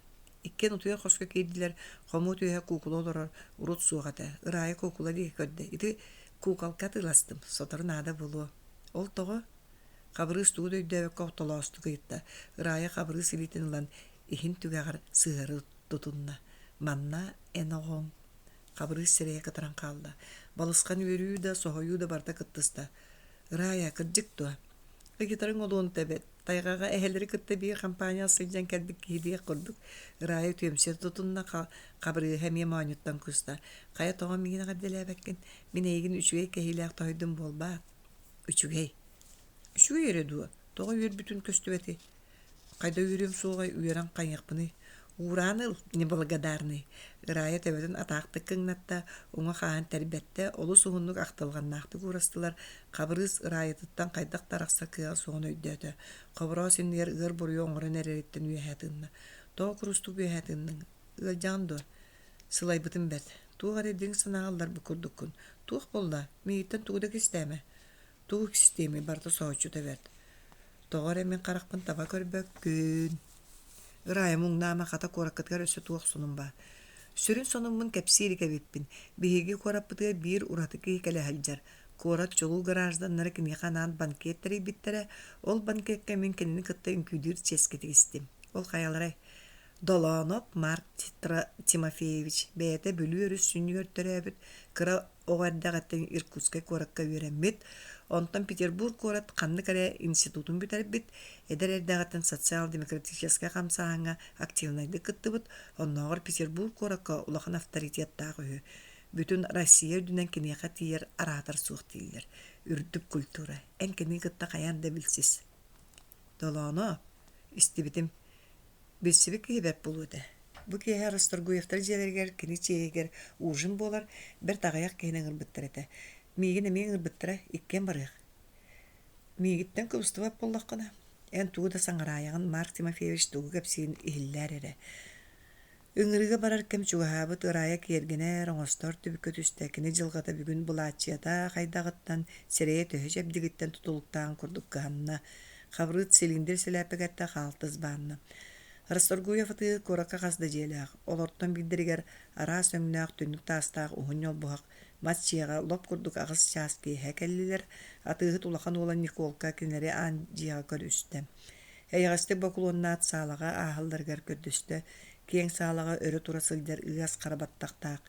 Иккиэн утуйар хоско киирдилэр, хомуот үөһэ куукула олорор, урут суох этэ. Ырайа куукула диэки көрдө. Ити куукалка атыыластым, сотору наада буолуо. Ол тоҕо? Хабырыыс тугу да өйдөөбөккө ортолоостук ыйытта. Ырайа Хабырыыс илиитин ылан иһин түгэҕэр сыһыары тутунна. Манна эн оҕоҥ. Хабырыыс сирэйэ кытаран хаалла. Балысхан үөрүү да, соһуйуу да барыта кыттыста. Ырайа, кырдьык дуо? Ыйытарыҥ олуон тэбэт. Тайҕаҕа эһэлэри кытта биир хампаанньаҕа сылдьан кэлбит киһи диэх курдук. Ырайа үтүөмсүйэ тутунна, Хабырыыһа эмиэ моонньуттан куста. Хайа тоҕо миигин эҕэрдэлээбэккин? Мин эйигин үчүгэй кэһиилээх тоһуйдум буолбаат? Үчүгэй. Үчүгэй эрэ дуо? Тоҕо үөрбүтүн көстүбэтий? Хайда үөрүөм суоҕай, үөрэн хайыахпыный? Уураан ыл, неблагодарный. Ырайа төбөтүн атаахтык кыҥнатта, уҥа хааһын тэрбэттэ, олус уһуннук ахтылҕаннаахтык уурастылар, Хабырыыс Ырайатыттан хайдах да арахсар кыаҕа суоҕун өйдөөтө. Хобороос иннигэр ыар буруйу оҥорон эрэриттэн үөһэ тыынна. Тоҕо курустук үөһэ тыынныҥ? Ыалдьаҕын дуо? Сылайбытым бэрт. Туох эрэ дириҥ санааҕа ылларбыт курдуккун. Туох буолла? Миигиттэн тугу да кистээмэ. Тугу кистиэмий, барыта соһуччута бэрт. Тоҕо эрэ мин харахпын таба көрбөккүн. Ырайа муҥнаама хата куораккытыгар өссө туох сонун баар. Сүрүн сонуммун кэпсии илик эбиппин. Биһиги куораппытыгар биир ураты киһи кэлэ сылдьар. Куорат чулуу гражданнара киниэхэ анаан банкет тэрийбиттэрэ. Ол банкекка мин кинини кытта үҥкүүлүүр чиэскэ тигистим. Ол хайаларай? Долооноп Марк Тимофеевич бэйэтэ Бүлүү өрүс сүнньүгэр төрөөбүт, кыра оҕо эрдэҕиттэн Иркутскай куоракка үөрэммит, онтон Петербург куорат ханнык эрэ институтун бүтэрбит, эдэр эрдэҕиттэн социал-демократическай хамсааһыҥҥа активнайдык кыттыбыт, оннооҕор Петербург куоракка улахан авторитеттаах үһү. Бүтүн Россия үрдүнэн киниэхэ тиийэр араатар суох дииллэр. Үрдүк культура. Эн кинини кытта хайаан да билсис. Долооно, истибитим. Билсибит киһи бэрт буолуо этэ. Бу киэһэ Расторгуевтар дьиэлэригэр кини чиэһигэр ужин буолар, бэрт аҕыйах киһини ыҥырбыттар этэ. Миигин эмиэ ыҥырбыттара, иккиэн барыах. Миигиттэн кыбыстыбат буоллаххына, эн тугу да саҥараайаҕын Марк Тимофеевич тугу кэпсиирин иһиллээр эрэ. Ыҥырыыга барар кэм чугаһаабыт Ырайа киэргэнэр, оҥостор түбүккэ түстэ, кини дьылҕата бүгүн былааччыйата хайдаҕыттан, сирэйэ төһө чэбдигиттэн тутулуктааҕын курдук кыһанна. Хабырыыт цилиндр сэлээппэ кэттэ хаалтыс баанна. Расторгуев атыыһыт куоракка хас да дьиэлээх, олортон биирдэригэр араас өҥнөөх түннүк таастаах уһун ньолбуһах мас дьиэҕэ лоп курдук 8 чаас киэһэ кэллилэр. Атыыһыт улахан уола Николка кинилэри аан дьиэҕэ көрүстэ. Эйэҕэстик бокулуоннаат саалаҕа ааһалларыгар көрдөстө. Киэҥ саалаҕа өрө тура сылдьар ыас хара баттахтаах,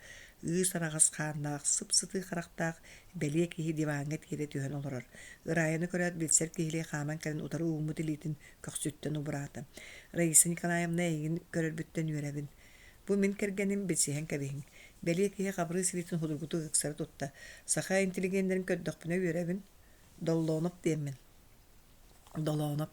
ыыс араҕас хааннаах, сып-сытыы харахтаах бэлиэ киһи диваҥҥа тиэрэ түһэн олорор. Ырайаны көрөөт билсэр киһилии хааман кэлэн утары ууммут илиитин көхсүттэн убураата. «Раиса Николаевна эйигин көрөрбүттэн үөрэбин. Бу мин кэргэним, билсиһэн кэбиһиҥ». Бэлиэ киһи Хабырыыс илиитин судургутук ыксары тутта. «Саха интеллигеннэрин көрдөхпүнэ үөрэбин. Доллоунов диэммин». Долооноп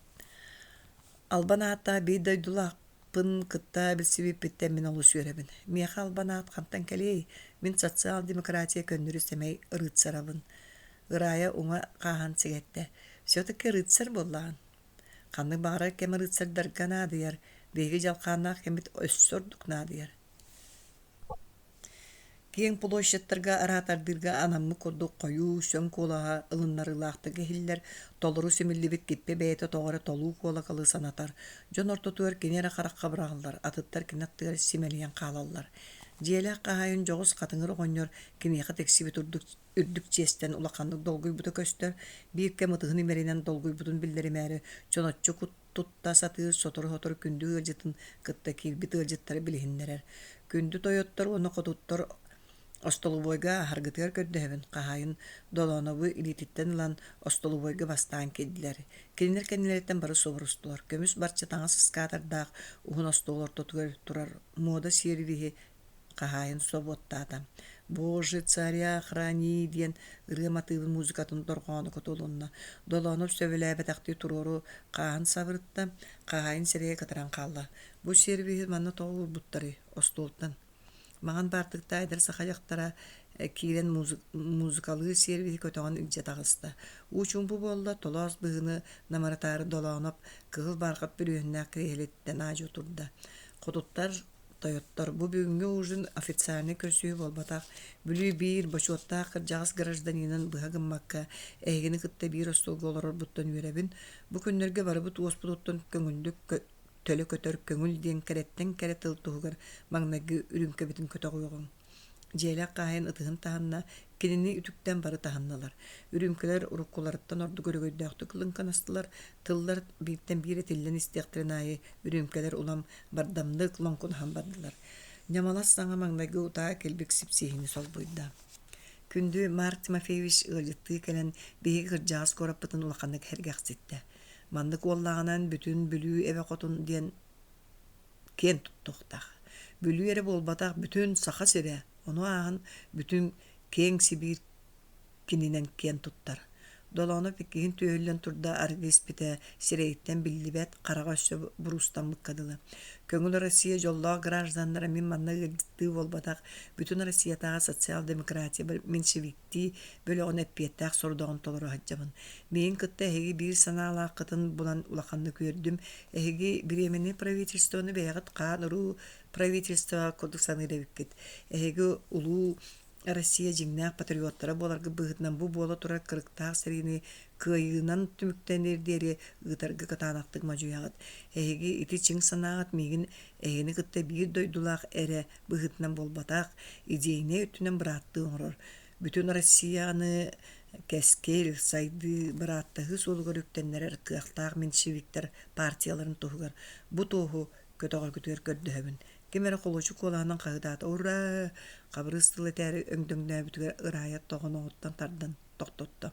Албан ааттаах биир дойдулаахпын кытта билсибиппиттэн мин олус үөрэбин. Миэхэ албан аат хантан кэлиэй? Мин социал-демократия көннөрү сэмэй рыцарабын. Ырайа уҥа хааһан сигэттэ. Все-таки рыцарь буоллаҕын. Ханнык баҕарар кэм рыцардарга наадыйар, биһиги дьалхааннаах кэммит өссө ордук наадыйар. Киэҥ площадьтарга араатардыырга анаммыт курдук хойуу, сөҥ куолаһа ылыннарыылаахтык иһиллэр, толору симиллибит киппэ бэйэтэ тоҕо эрэ толуу куолакалы санатар, дьон ортотугар кини эрэ харахха быраҕыллар, атыттар кини аттыгар симэлийэн хаалаллар. Дьиэлээх хаһаайын дьоҕус хатыҥыр оҕонньор киниэхэ тиксибит үрдүк чиэстэн улаханнык долгуйбута көстөр, биир кэм ытыһын имэринэн долгуйбутун биллэримээри чоноччу тутта сатыыр сотору-сотору күндү ыалдьытын кытта киирбит ыалдьыттары билиһиннэрэр. Күндү тойоттор уонна хотуттар остолобуойга аһаргытыгар көрдөһөбүн, хаһаайын Долоонобу илиититтэн ылан остолобуойга бастаан киирдилэр. Кинилэр кэннилэриттэн бары субурустулар. Көмүс барча таҥас ыскаатардаах уһун остуол ортотугар турар муода сервиһи хаһаайын собуоттаата. «Боже, царя храни» диэн ырыа матыыбын музыкатын дорҕооно кутулунна. Долоонов сөбүлээбэтэхтии туруору хааһын сабырытта, хаһаайын сирэйэ кытаран хаалла. «Бу сервиһи манна тоҕо уурбуттарый?» Остуолтан. Маҥан баартыктаах эдэр саха дьахтара киирэн музыкалыы сервиһи көтөҕөн илдьэ таҕыста. Уу чуумпу буолла, толоос быһыыны намыратаары Долооноп кыһыл бархат бүрүөһүннээх кириэһилэттэн аадьуо турда. Хотуттар Тойоттор, бу бүгүҥҥү ужин официальнай көрсүһүү буолбатах, Бүлүү биир бочуоттаах кырдьаҕас гражданинын быһа гыммакка, эһигини кытта биир остуолга олорорбуттан үөрэбин. Бу күннэргэ барыбыт уоспутуттан көҥүллүк төлө көтөр көҥүл диэн кэрэттэн кэрэ тыл туһугар маҥнайгы үрүүмкэбитин көтөҕүөҕүҥ. Дьиэлээх хаһаайын ытыһын таһынна, кинини үтүктэн бары таһыннылар. Үрүүмкэлэр уруккуларыттан ордук өрөгөйдөөхтүк лыҥкынастылар, тыллар бииртэн биир этиллэн истиэхтэрин аайы үрүүмкэлэр улам бардамнык лоҥкунаһан бардылар. Ньамалас саҥа маҥнайгы утаа килбик сипсиһини солбуйда. Күндү Марк Тимофеевич ыалдьыттыы кэлэн биһиги кырдьаҕас куораппытын улаханнык сэргэхситтэ. Маннык уоллааҕынан бүтүн Бүлүү эбэ хотун диэн киэн туттуохтаах. Бүлүү эрэ буолбатах, бүтүн Саха сирэ, ону ааһан бүтүн киэҥ Сибиир кининэн киэн туттар. Долоонов иккиһин түөһүллэн турда арыгы испитэ сирэйиттэн биллибэт, хараҕа өссө буруустаммыкка дылы. Көҥүл Россия дьоллоох гражданнара мин манна ыалдьыттыы буолбатах, бүтүн Россиятааҕы социал-демократия меньшевиктии бөлөҕүн эппиэттээх сорудаҕын толоро сылдьабын. Миигин кытта эһиги биир санаалааххытын булан улаханнык үөрдүм. Эһиги бириэмэни правительствоны бэйэҕит хаан-уруу правительство курдук саныыр эбиккит. Эһиги улуу Россия дьиҥнээх патриоттара буоларгыт быһыытынан бу буола турар кырыктаах сэриини кыайыынан түмүктэниэр диэри ыытарга кытаанахтык модьуйаҕыт. Эһиги ити чиҥ санааҕыт миигин эһигини кытта биир дойдулаах эрэ быһыытынан буолбатах, идейнэй өттүнэн бырааттыы оҥорор. Бүтүн Россияны кэскил, сайдыы, бырааттаһыы суолугар үктэннэрэр кыахтаах меньшевиктэр партияларын туһугар бу туоһу көтөҕөргүтүгэр көрдөһөбүн. Ким эрэ холуочук куолаһынан хаһыытаата «Ура!» Хабырыыс тыл этээри өҥдөҥнөөбүтүгэр Ырайа тоҕоноҕуттан тардан тохтотто.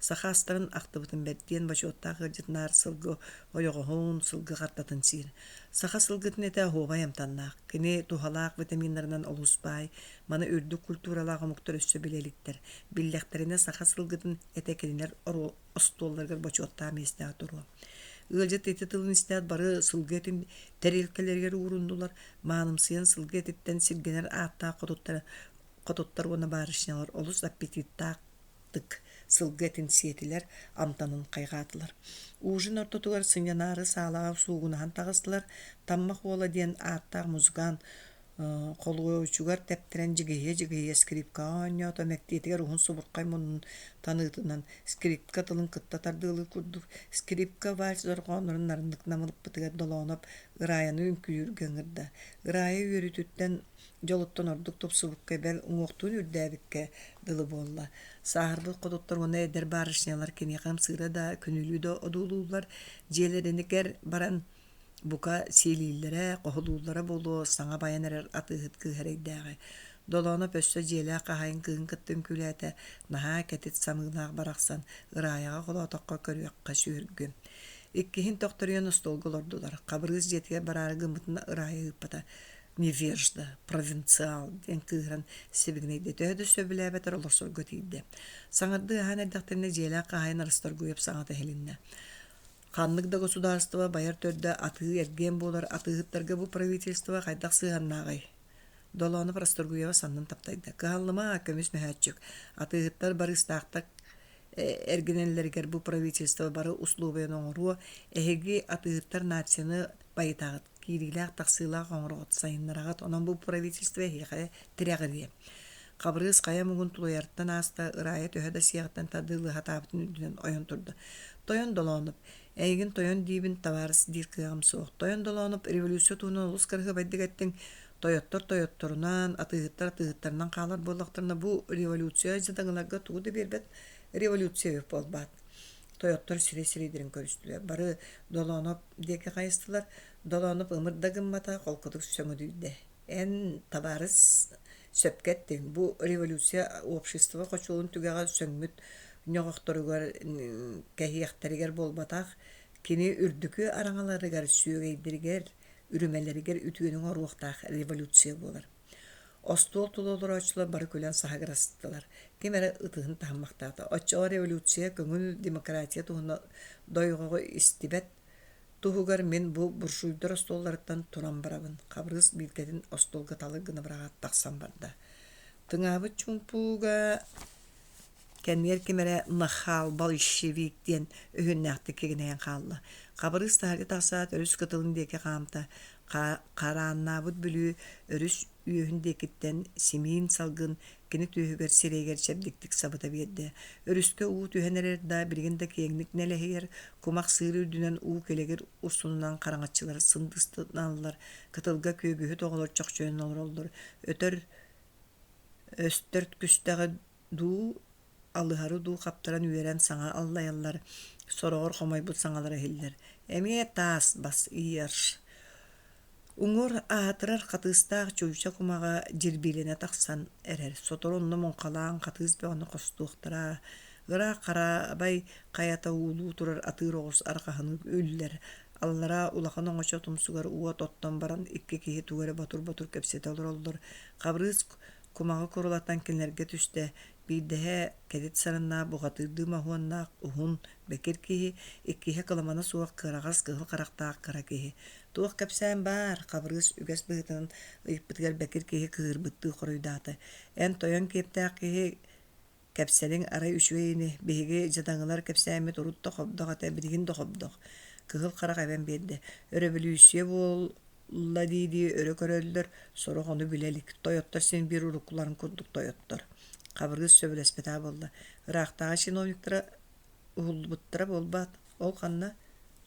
Саха астарын ахтыбытын бэрт диэн бочуоттаах ыалдьытынаар сылгы ойоҕоһун, сылгы хартатын сиир. Саха сылгытын этэ оһуобай амтаннаах. Кини туһалаах витаминнарынан олус баай. Маны үрдүк культуралаах омуктар өссө билэ иликтэр. Биллэхтэринэ саха сылгытын этэ кинилэр остуолларыгар бочуоттаах миэстэҕэ туруо. Ыалдьыт ити тылын истээт бары сылгы этин тэриэлкэлэригэр ууруннулар, маанымсыйан сылгы этиттэн сиргэнэр ааттаах хотуттар, хотуттар уонна барышнялар олус аппетиттаахтык сылгы этин сиэтилэр, амтанын хайҕаатылар. Ужин ортотугар сынньанаары саалаҕа суугунаһан таҕыстылар, Таммах уола диэн ааттаах музыкант. Холуочугар тэптэрэн дьигиһийэ-дьигиһийэ скрипкаҕа оонньоото, мэктиэтигэр уһун субурхай муннун таныытынан скрипка тылын кытта тардыалыыр курдук скрипка вальс дорҕооннорун нарыннык намылыппытыгар Долооноп Ырайаны үҥкүүлүүргэ ыҥырда. Ырая үөрүүтүттэн дьолуттан ордук тупсубукка, бэл уҥуохтуун үрдээбиккэ дылы буолла. Сааһырбыт хотуттар уонна эдэр барышнялар киниэхэ ымсыыра да, күнүүлүү да одуулууллар, дьиэлэринигэр баран Бука, сиэлииллэрэ, хоһулууллара буолуо, саҥа байан эрэр атыыһыт кыыһа эрэйдээҕи. Долооноп өссө дьиэлээх хаһаайын кыыһын кытта үҥкүүлээтэ, наһаа кэтит самыылаах барахсан, ырайаҕа холоотоххо көрүөххэ сүөргү. Иккиһин төхтөрүйэн остуолга олордулар. Хабырыыс дьиэтигэр бараары гыммытын Ырайа ыыппата. Невежда, провинциал диэн кыыһыран сибигинэйдэ. Төһө да сөбүлээбэтэр олорсорго тиийдэ. Саҥардыы аһаан эрдэхтэринэ дьиэлээх хаһаайын Расторгуев саҥата иһилиннэ. Ханнык да государство байар төрдө атыы-эргиэн буолар атыыһыттарга бу правительство хайдах сыһыаннааҕый? Долоонов Расторгуева саннын таптайда. Кыһаллыма, көмүс мөһөөччүк. Атыыһыттар барыыстаахтар эргинэллэригэр бу правительство бары услуобуйаны оҥоруо. Эһиги атыыһыттар нацияны байытаҕыт, киириилээх-тахсыылаах оҥороҕут, сайыннараҕыт. Онон бу правительство эһиэхэ тирэҕириэ. Хабырыыс хайа муҥун тулуйарыттан ааста, Ырайа төһө да сиэҕиттэн тардыылыы сатаабытын үрдүнэн ойон турда. Тойон Долоонуп, эйигин тойон диибин, табаарыс диир кыаҕым суох. Тойон Долоонуп революция туһунан олус кыраһыабайдык эттиҥ. Тойоттор тойотторунан, атыыһыттар атыыһыттарынан хаалар буоллахтарына, бу революция дьадаҥыларга тугу да биэрбэт революция эбит буолбаат. Тойоттор сирэй-сирэйдэрин көрүстүлэр. Бары Долооноп диэки хайыстылар. Долооноп ымыр да гыммата, холкутук сөҥүдүйдэ. Эн, табаарыс, сөпкө эттиҥ. Бу революция общество хочуолун түгэҕэ сөҥмүт ньоҕохторугар кэһиэхтэригэр буолбатах, кини үрдүкү араҥаларыгар, сүөгэйдэригэр, үрүмэлэригэр үтүөнү оҥоруохтаах революция буолар. Остуол тула олорооччулар бары күлэн саһыгырастылар. Ким эрэ ытыһын таһыммахтаата. Оччоҕо революция, көҥүл, демократия туһунан дойҕоҕу истибэт туһугар мин бу буржуйдар остуолларыттан туран барабын. Хабырыыс биилкэтин остуолга талыр гына быраҕаат тахсан барда. Тыҥаабыт чуумпуга кэннигэр ким эрэ «Нахал, большевик» диэн өһүөннээхтик кигинэйэн хаалла. Хабырыыс таһырдьа тахсаат өрүс кытылын диэки хаамта. Харааннаабыт Бүлүү өрүс үөһүн диэкиттэн симиин салгын кини түөһүгэр сирэйигэр чэбдиктик сабыта биэрдэ. Өрүскэ уу түһэн эрэр да, билигин да киэҥник нэлэһийэр, кумах сыыр үрдүнэн уу килэгир урсунунан хараҥаччылар сындыстаналлар, кытылга күөгүһүт оҕолор чохчойон олороллор. Өтөр өстөр күстэҕи дуу, алыһары дуу хаптаран үөрэн саҥа аллайаллар, сороҕор хомойбут саҥалара иһиллэр. Эмиэ таас бас ерш Уҥуор аатырар хатыыстаах чууча кумаҕа дьирбиилэнэ тахсан эрэр, сотору онно муҥхалаан хатыыс бөҕөнү хостуохтара, ыраах хараабай хайата уулуу турар атыыр оҕус арҕаһыныы үллэр, аллараа улахан оҥочо тумсугар уот оттон баран икки киһи тугу эрэ ботур-ботур кэпсэтэ олороллор. Хабырыыс кумаҕы курулатан кинилэргэ түстэ, биирдэһэ кэтит сарыннаах бухатыырдыы моһуоннаах уһун бэкир киһи, иккиһэ кыламана суох кыараҕас кыһыл харахтаах кыра киһи. Туох кэпсээн баар? Хабырыыс үгэс быһыытынан ыйыппытыгар бэкир киһи кыыһырбыттыы хоруйдаата. Эн тойон киэптээх киһи кэпсэлиҥ арай үчүгэй ини, биһиги дьадаҥылар кэпсээммит урут да хобдох этэ, билигин да хобдох. Кыһыл харах эбэн биэрдэ. Өрөбөлүүссүйэ буолла дии-дии өрө көрөллөр, сорох ону билэ илик. Тойоттор син биир уруккуларын курдук тойоттор. Хабырыыс сөбүлэспэтэҕэ буолла. Ыраахтааҕы чиновниктара уһуллубуттара буолбаат, ол ханна?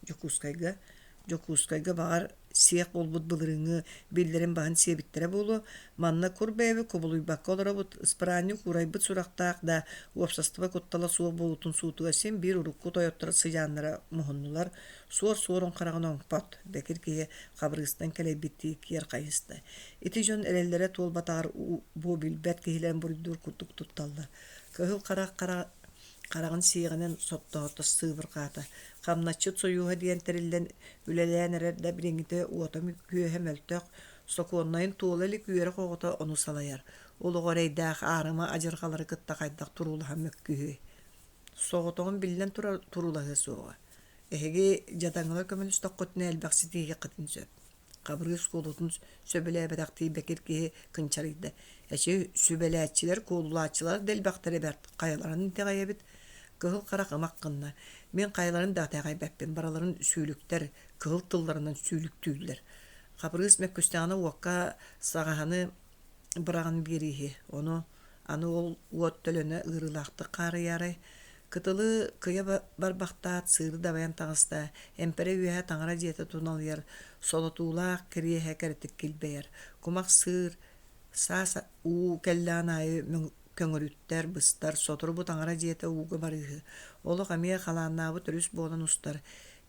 Дьокуускайга. Дьокуускайга баҕар сиэх буолбут былырыыҥҥы биллэрин баһын сиэбиттэрэ буолуо. Манна кур бэйэбит кубулуйбакка олоробут, ыспыраанньык уурайбыт сурахтаах да, уопсастыба куттала суох буолуутун суутугар син биир урукку тойоттор сыдьааннара муһуннулар, суор суорун хараҕын оҥпот, бэкир киһи Хабырыыстан кэлэйбиттии киэр хайыста. Ити дьон эрэллэрэ туолбатаҕар бу билбэт киһилэрин буруйдуур курдук тутталлар. Кыһыл харах хара хараҕын сиэҕинэн соттоото сыыбырҕаата. Хамначчыт сойууһа диэн тэриллэн үлэлээн эрэр да билиҥҥитэ уота-күөһэ мөлтөх, сокуоннайын туола илик үөрэх оҕото ону салайар. Ол оҕо эрэйдээх аарыма адьырҕалары кытта хайдах туруулаһан мөккүһүөй? Соҕотоҕун биллэн турар туруулаһыа суоҕа. Эһиги дьадаҥылар көмөлөстөххүтүнэ элбэх ситиһиэххитин сөп. Хабырыыс куолутун сөбүлээбэтэхтии бэкир киһи кынчарыйда. Эчи, сүбэлээччилэр, куолулааччылар да элбэхтэрэ бэрт, хайаларын итэҕэйэбит? Кыһыл харах ымах гынна. Мин хайаларын да итэҕэйбэппин, барыларын сүүлүктэр, кыһыл тылларынан сүүлүктүүллэр. Хабырыыс мөккүстэҕинэ уокка саҕаһаны быраҕан биэрииһи, ону аны ол уот төлөнө ыарыылаахтык хаарыйаарай? Кытылы кыйа барбахтаат, сыыры дабайан таҕыста, эмпэрэ үөһэ таҥара дьиэтэ туналыйар, солотуулаах кириэһэ кэрэтик килбэйэр. Кумах сыыр саас уу кэллэҕин аайы көҥөрүттэр, быстар, сотору бу таҥара дьиэтэ ууга барыыһы. Олох эмиэ халааннаабыт өрүс буолан устар.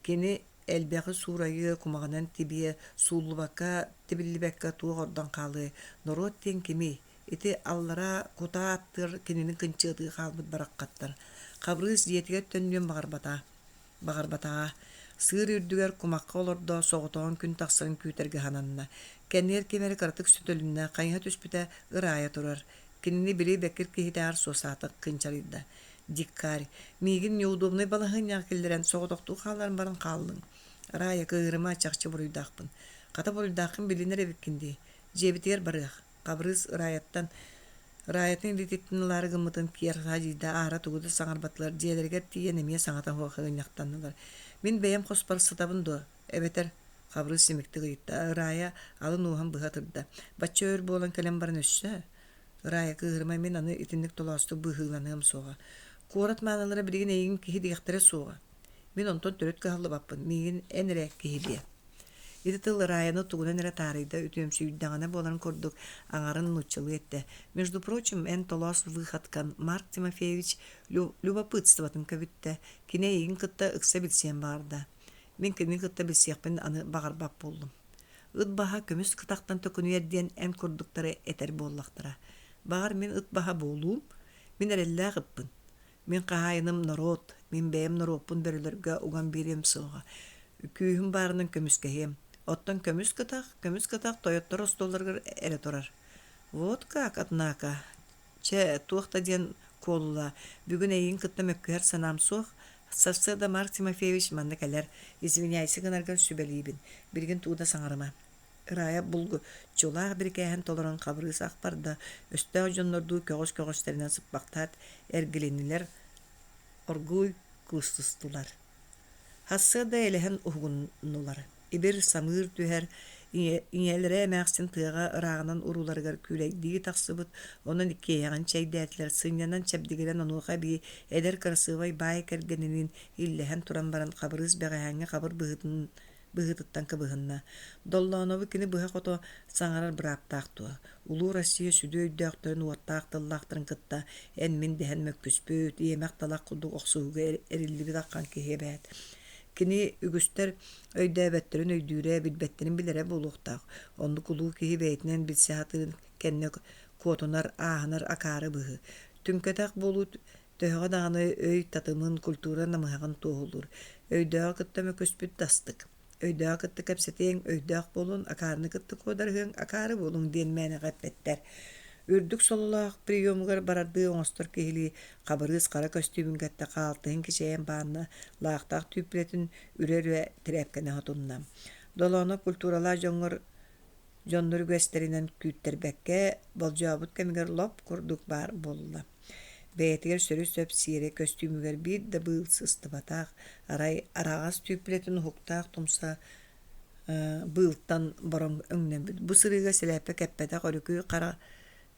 Кини элбэҕи суурайыа, кумаҕынан тибиэ, сууллубакка, тибиллибэккэ туох ордон хаалыай? Норуот диэн кимий? Ити аллараа кутаа аттыгар кинини кынчыатыы хаалбыт бараххаттар. Хабырыыс дьиэтигэр төннүөн баҕарбата. Баҕарбатаҕа. Сыыр үрдүгэр кумахха олордо, соҕотоҕун күн тахсарын күүтэргэ сананна. Кэннигэр ким эрэ кыратык сөтөлүннэ, хайыһа түспүтэ ыраайа турар. Кинини били бэкир киһитээҕэр суосаатык кынчарыйда. Дикарь, миигин неудобнай балаһыанньаҕа киллэрэн соҕотохтуу хаалларан баран хааллыҥ. Рая, кыыһырыма, чахчы буруйдаахпын. Хата буруйдааххын билинэр эбиккин дии. Дьиэбитигэр барыах. Хабырыыс Ырайаттан Ырайатын илиититтэн ылаары гыммытын киэр хаадьыйда, аара тугу да саҥарбатылар, дьиэлэригэр тиийэн эмиэ саҥата суох ыгынньахтаннылар. Мин бэйэм хоспор сытабын дуо? Эбэтэр Хабырыыс симиктик ыйытта. Ырая алын уоһун быһа ытырда. Бачча өр буолан кэлэн баран өссө? Ырая кыыһырыма, мин аны итинник толоостук быһыыланыам суоҕа. Куорат маанылара билигин эйигин киһи диэхтэрэ суоҕа. Мин онтон төрүт кыһаллыбаппын, миигин эн эрэ киһи диэ. Ити тыл Раяны тугунан эрэ таарыйда, үтүөмсүйдэҕинэ буоларын курдук, аҥарын нууччалыы эттэ. Между прочим, эн толоос выходкан Марк Тимофеевич любопытствотын көбүттэ. Кини эйигин кытта ыкса билсиэн баҕарда. Мин кинини кытта билсиэхпин аны баҕарбат буоллум. Ыт баһа көмүс кытахтан төкүнүйэр диэн эн курдуктары этэр буоллахтара. Баҕар мин ыт баһа буолуум, мин эрэллээх ыппын. Мин хаһаайыным норуот, мин бэйэм норуоппун бөрөлөргө уган биэриэм суоҕа. Күүһүм баарынан көмүскэһиэм. Оттон көмүс кытах, көмүс кытах тойоттор остуолларыгар эрэ турар. Вот как, однако. Чэ, туох да диэн куолула, бүгүн эйигин кытта мөккүһэр санаам суох. Сарсыарда Марк Тимофеевич манна кэлэр, извиняйся гынаргар сүбэлиибин. Билигин тугу да саҥарыма. Ырайа булгуччулаах бирикээһин толорон Хабырыыс ах барда, өстөөх дьоннордуу көҕүс-көҕүстэринэн сыппахтаат эргилиннилэр, оргууй куустустулар. Сарсыарда элэһэн уһугуннулар. Ибир самыыр түһэр, ийэлэрэ эмээхсин тыаҕа ырааҕынан урууларыгар күүлэйдии тахсыбыт, онон иккиэйэҕин чэйдээтилэр, сынньанан чэбдигирэн онуоха эбии эдэр кырасыабай баай кэргэниниин иллэһэн туран баран Хабырыыс бэҕэһээҥҥи хабыр быһыытын быһыытыттан кыбыһынна. Доллоонобу кини быһа-хото саҥарар бырааптаах дуо? Улуу Россия сүдү өйдөөхтөрүн уоттаах тыллаахтарын кытта эн-мин дэһэн мөккүспүт, иэмэх талах курдук охсуһууга эриллибит аххан киһи эбээт. Кини үгүстэр өйдөөбөттөрүн өйдүүрэ, билбэттэрин билэрэ буолуохтаах. Оннук улуу киһи бэйэтинэн билсэ сатыырын кэннэ куотунар, ааһынар акаары быһыы. Түҥкэтэх буолуу Төһөҕө даҕаны өй татымын, культура намыһаҕын туоһулуур. Өйдөөҕү кытта мөкүспүт да астык. Өйдөөҕү кытта кэпсэтиэҥ, өйдөөх буолун, акаарыны кытта куодарыһыаҥ, акаары буолуҥ диэн мээнэҕэ эппэттэр. Үрдүк сололоох приемугар барардыы оҥостор киһилии Хабырыыс хара көстүүмүн кытта хаалтыһын кичэйэн баанна, лаахтаах түүппүлэтин үрэ-үрэ тирээпкэни хотунна. Долооно культуралаах дьоҥҥор дьоннор үгэстэринэн күүттэрбэккэ, болдьообут кэмигэр лоп курдук баар буолла. Бэйэтигэр сөрү-сөп сиэрэй көстүүмүгэр биир да быыл сыстыбатах, арай араҕас түүппүлэтин уһуктаах тумса быылтан бороҥ өҥнөммүт. Бу сырыыга сэлээппэ кэппэтэх өрүкүй хара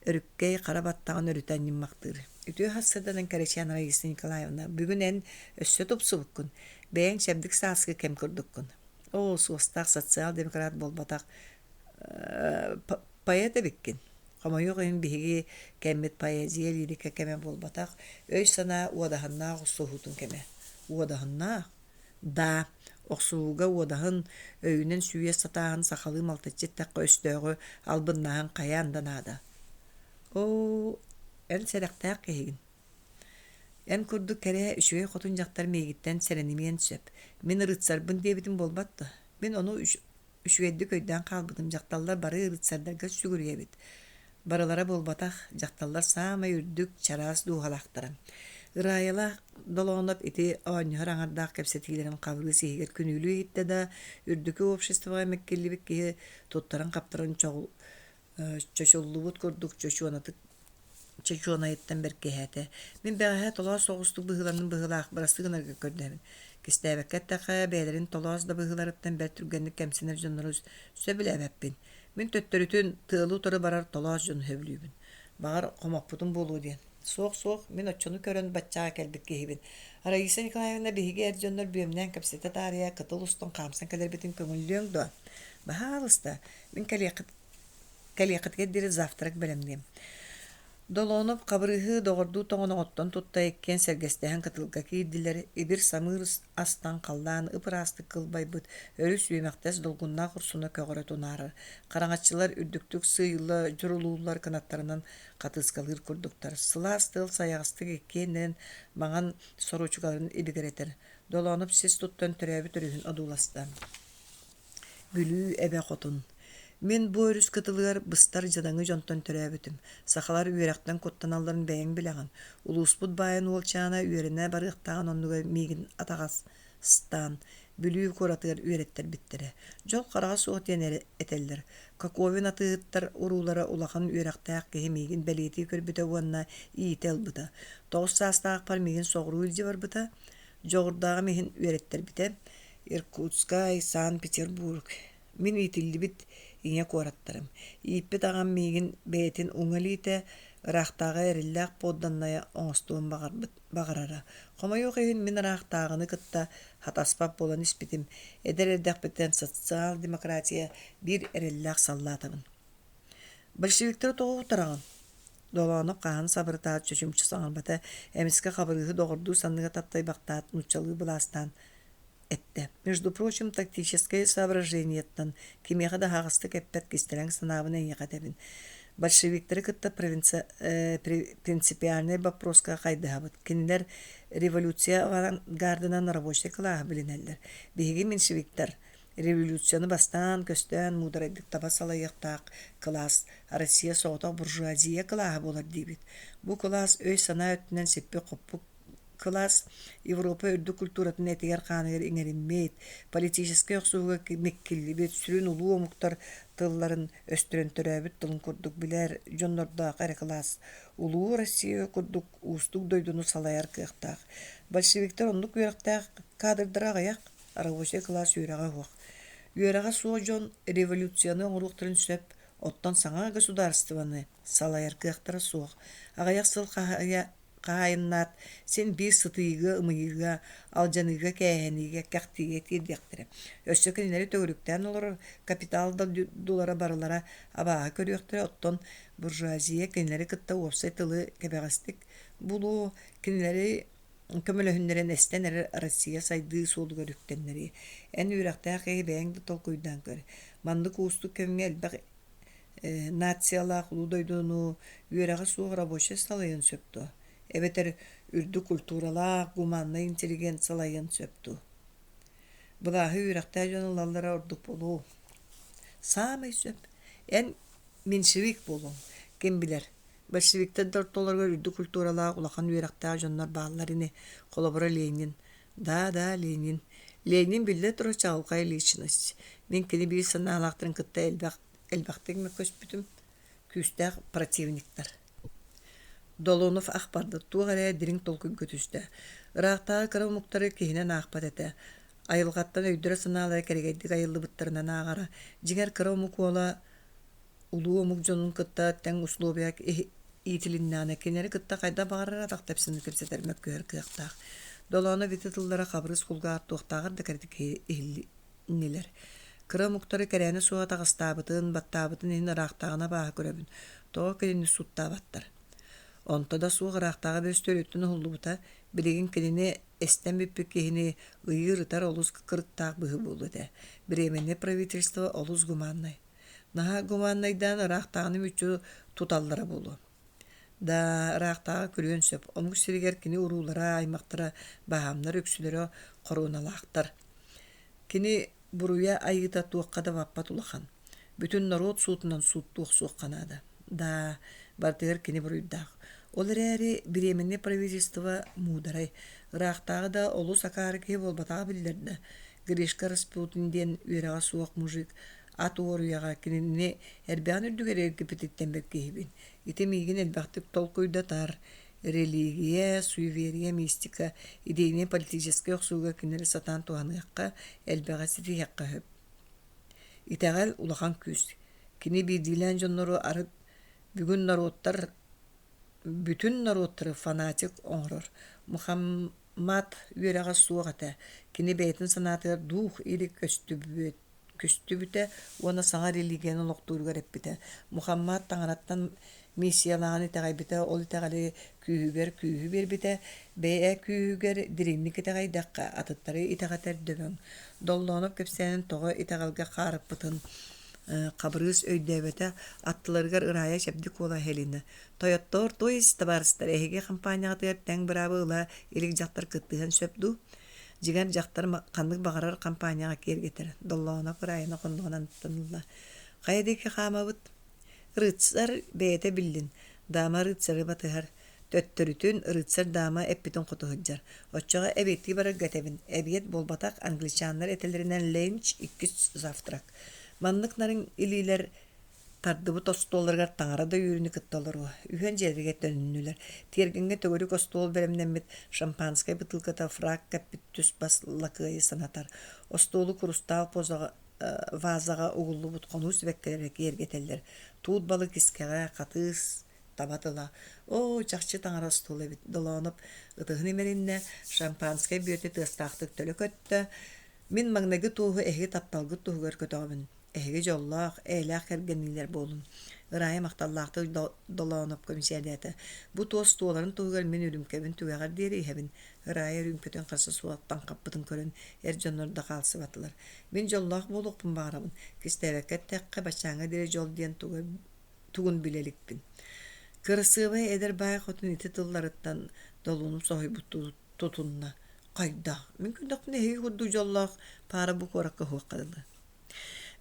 өрүккэй хара баттаҕын өрүтэ анньыммахтыыр. Үтүө сарсыарданан Кэрэчээн Раиса Николаевна, бүгүн эн өссө тупсубуккун, бэйэҥ чэбдик сааскы кэм курдуккун. Оо, суостаах социал-демократ буолбатах поэт эбиккин. Хомойуох иһин биһиги кэммит поэзия, лирика кэмэ буолбатах, өй-санаа уодаһыннаах охсуһуутун кэмэ. Уодаһыннаах? Да, охсуһууга уодаһын, өйүнэн сүүйэ сатааһын сахалыы малтаччы эттэххэ өстөөҕү албыннааһын хайаан да наада. Оо, эн сэрэхтээх киһигин. Эн курдук кэрэ, үчүгэй хотун дьахтар миигиттэн сэрэнимиэн сөп. Мин рыцарбын диэбитим буолбат дуо? Мин ону Үчүгэйдик өйдөөн хаалбытым дьахталлар бары рыцардарга сүгүрүйэбит. Барылара буолбатах, дьахталлар саамай үрдүк, чараас дууһалаахтара. Ырайалаах Долооноп ити оонньоһор аҥардаах кэпсэтиилэрин Хабырыыс иһигэр күнүүлүү иһиттэ да, үрдүкү обществоҕа миккиллибит киһи туттаран-хаптаран чочуллубут курдук чочуонатык чочуонайыттан бэркиһээтэ. Мин бэҕэһээ толоос соҕустук быһыыланным быһыылаах, бырастыы гынарга көрдөһөбүн. Кистээбэккэ эттэххэ, бэйэлэрин толоос да быһыыларыттан бэрт түргэнник кэмсинэр дьоннору сөбүлээбэппин. Мин төттөрүтүн тыалы утары барар толоос дьону сөбүлүүбүн. Баҕар, хомоппутум буолуо диэн. Суох, суох, мин оччону көрөн баччаҕа кэлбит киһибин. Раиса Николаевна биһиги эр дьоннор бүөмнээн кэпсэтэ таарыйа кытыл устун хаамсан кэлэрбитин көҥүллүөҥ дуо? Баһаалыста, мин кэлиэххит кэлиэххитигэр диэри завтрак бэлэмниэм. Долоонов Хабырыыһы доҕордуу тоҥоноҕуттан тутта иккиэн сэргэстэһэн кытылга киирдилэр, ибир-самыыр астан халлаан ып-ыраастык кылбайбыт, өрүс үөмэхтэс долгуннаах урсуна көҕөрө тунаарар, хараҥаччылар үрдүктүк сыыйылла дьурулууллар кынаттарынан хатыыскалыыр курдуктар, сылаас тыал сайаҕастык иккиэннэрин маҥан соруочукаларын ибигирэтэр, Долоонов сис туттан төрөөбүт өрүһүн одууласта. Бүлүү эбэ хотун. Мин бу өрүс кытылыгар быстар дьадаҥы дьонтон төрөөбүтүм. Сахалар үөрэхтэн куттаналларын бэйэҥ билэҕин. Улууспут баайын уолчаана үөрэнэ барыахтааҕын оннугар миигин атаҕастаан Бүлүү куоратыгар үөрэттэрбиттэрэ. Дьол хараҕа суох диэн эрэ этэллэр. Коковин атыыһыттар уруулара улахан үөрэхтээх киһи миигин бэлиэтии көрбүтэ уонна иитэ ылбыта. 9 саастаахпар миигин соҕуруу илдьэ барбыта. Дьоҕурдааҕым иһин үөрэттэрбитэ. Иркутскай, Санкт-Петербург. Мин иитиллибит ийэ куораттарым. Ииппит аҕам миигин бэйэтин уҥа илиитэ, ыраахтааҕы эрэллээх подданная оҥостуон баҕарбыт баҕарара. Хомойуох иһин, мин ыраахтааҕыны кытта хатаспат буолан испитим. Эдэр эрдэхпиттэн социал-демократия биир эрэллээх саллаатабын. Большевиктары тоҕо утараҕын? Долоонов хаһан сабырытаат чочумча саҥарбата, эмискэ Хабырыыһы доҕордуу санныга таптайбахтаат нууччалыы былаастаан эттэ: «Между прочим, тактическай соображениеттан кимиэхэ да аһаҕастык эппэт кистэлэҥ санаабын эйиэхэ этэбин. Большевиктары кытта принципиальнай боппуруоска хайдыһабыт. Кинилэр революция авангардынан рабочай кылааһы билинэллэр. Биһиги меньшевиктэр Революцияны бастаан-көстөөн муударайдык таба салайыахтаах кылаас Россия соҕотох буржуазия кылааһа буолар диибит. Бу кылаас өй-санаа өттүнэн сиппит-хоппут кылаас Европа үрдүк культуратын этигэр-хааныгар иҥэриммит, политическай охсуһууга миккиллибит, сүрүн улуу омуктар тылларын өстөрөн төрөөбүт тылын курдук билэр дьоннордоох эрэ кылаас улуу Россия курдук уустук дойдуну салайар кыахтаах. Большевиктар оннук үөрэхтээх кадрдара аҕыйах, рабочай кылаас үөрэҕэ суох. Үөрэҕэ суох дьон революцияны оҥоруохтарын сөп, оттон саҥа государствоны салайар кыахтара суох. Аҕыйах сыл хаһаайыннаат, син биир сытыйыыга-ымыйыыга, алдьаныыга-кээһэниигэ, кэхтиигэ тиэрдиэхтэрэ. Өссө кинилэри төгүрүктээн олорор капитал дойдулара барылара абааһы көрүөхтэрэ, оттон буржуазия кинилэри кытта уопсай тылы кэбэҕэстик булуо, кинилэри көмөлөһүннэрэн эстэн эрэр Россия сайдыы суолугар үктэннэриэ. Эн үөрэхтээх киһи бэйэҥ да толкуйдаан көр. Маннык уустук кэмҥэ элбэх нациялаах улуу дойдуну үөрэҕэ суох рабочай салайыан сөп дуо? Эбэтэр үрдүк культуралаах, гуманнай интеллигент салайыан сөп дуо? Былааһы үөрэхтээх дьон ылаллара ордук буолуо. Саамай сөп. Эн меньшевик буолуоҥ. Ким билэр, Большевиктар да ортолоругар үрдүк культуралаах улахан үөрэхтээх дьоннор бааллар ини, холобура Ленин. Да, да, Ленин. Ленин биллэ турар чаҕылхай личность. Мин кини биир санаалаахтарын кытта элбэх, элбэхтик мөккөспүтүм. Күүстээх противниктар. Долонов ах барда, туох эрэ дириҥ толкуйга түстэ. Ыраахтааҕы кыра омуктары киһинэн аахпат этэ. Айылҕаттан өйдөрө-санаалара кэрэгэйдик айыллыбыттарынан ааҕара. Дьиҥэр кыра омук уола улуу омук дьонун кытта тэҥ условия иитилиннэҕинэ кинилэри кытта хайдах баҕарар атах тэпсэн кэпсэтэр мөккүһэр кыахтаах. Долооно ити тыллара Хабырыыс кулгааҕар туохтааҕар да кэрэтик иһиллиннилэр. Кыра омуктары кэрээнэ суох атаҕастаабытын, баттаабытын иһин ыраахтааҕына абааһы көрөбүн. Тоҕо кинини сууттаабаттар? Онто да суох ыраахтааҕы бөстүөлүттэн уһуллубута, билигин кинини эстэн бүппүт киһини ыйыыр-ытар олус кырыктаах быһыы буолуо этэ. Временное правительство олус гуманнай. Наһаа гуманнайдаан ыраахтааҕыны мүччү туталлара буолуо. Да, ыраахтааҕы күлүөн сөп. Омук сиригэр кини уруулара, аймахтара баһаамнар үксүлэрэ хоруоналаахтар. Кини буруйа айыыта туохха да баппат улахан. Бүтүн норуот суутунан сууттуу охсуохха наада. Да, барытыгар кини буруйдаах. Ол эрээри бириэмэннэй правительство муударай. Ыраахтааҕы да олус акаары киһи буолбатаҕа биллэрдэ. Гришка Распутин диэн үөрэҕэ суох мужик ат уоруйаҕа кинини эрбэҕин үрдүгэр эргиппититтэн бэркиһибин. Ити миигин элбэхтик толкуйдатар. Религия, суеверие, мистика, идейнэй-политическай охсууга кинилэри сатаан туһаныахха, элбэҕи ситиһиэххэ сөп. Итэҕэл улахан күүс. Кини биирдиилээн дьоннору арыт бүгүн норуоттар бүтүн норуоттары фанатик оҥорор. Мухаммад үөрэҕэ суох этэ. Кини бэйэтин санаатыгар дух или көстүбүт көстүбүтэ уонна саҥа религияны олохтууругар эппитэ. Мухаммад таҥараттан миссиялааҕын итэҕэйбитэ, ол итэҕэли күүһүгэр күүһү биэрбитэ, бэйэ күүһүгэр дириҥник итэҕэйдэххэ, атыттары итэҕэтэр дөбөҥ. Доллоонов кэпсээнин тоҕо итэҕэлгэ хаарыппытын Хабырыыс өйдөөбөтө, аттыларыгар Ырая чэбдик уола иһилиннэ: «Тойоттоор, то есть, табаарыстар, эһиги хампаанньаҕытыгар тэҥ быраабы ыла илик дьахтар кыттыһыан сөп дуу?» Дьиҥэр, дьахтар ханнык баҕарар хампаанньаҕа киэргэтэр, Доллоонов Ырайаны хонноҕунан аттан ылла: «Хайа диэки хаамабыт?» Рыцарь бэйэтэ биллин, дама рыцары батыһар, төттөрүтүн рыцарь дама эппитин хоту сылдьар. Оччоҕо эбиэттии барарга этэбин, эбиэт буолбатах, англичаннар этэллэринэн ленч иккис завтрак. Маннык нарын илиилэр тардыбыт остуолларыгар таҥара да үөрүүнү кытта олоруо. Үһүөн дьиэлэригэр төнүннүлэр. Тиэргэҥҥэ төгүрүк остуол бэлэмнэммит шампанскай бытыылката фраг кэппит түс-бас лакыайы санатар. Остуолу курустаал позаҕа вазаҕа угуллубут хонуу сибэккилэрэ киэргэтэллэр. Туут балык искэҕэ, хатыыс, таба тыла. Оо, чахчы таҥара остуола эбит, Долооноп ытыһын имэриннэ, шампанскай бүөтэ тыастаахтык төлө көттө. Мин маҥнайгы туоһу эһиги тапталгыт туһугар көтөҕөбүн. Эһиги дьоллоох, эйэлээх кэргэнниилэр буолун. Ырайа махталлаахтык Долоонопко мичээрдээтэ. Бу туос туоларын туһугар мин үрүүмкэбин түгэҕэр диэри иһэбин. Ырайа үрүүмкэтин харса суоттан хаппытын көрөн, эр дьоннор да хаалсыбатылар. Мин дьоллоох буолуохпун баҕарабын. Кистээбэккэ эттэххэ, баччааҥҥа диэри дьол диэн туга тугун билэ иликпин. Кырасыабай эдэр баай хотун ити тылларыттан долунум соһуйбуттуу тутунна. Хайдах? Мин көрдөхпүнэ эһиги курдук дьоллоох паара бу куоракка уһуохха дылы.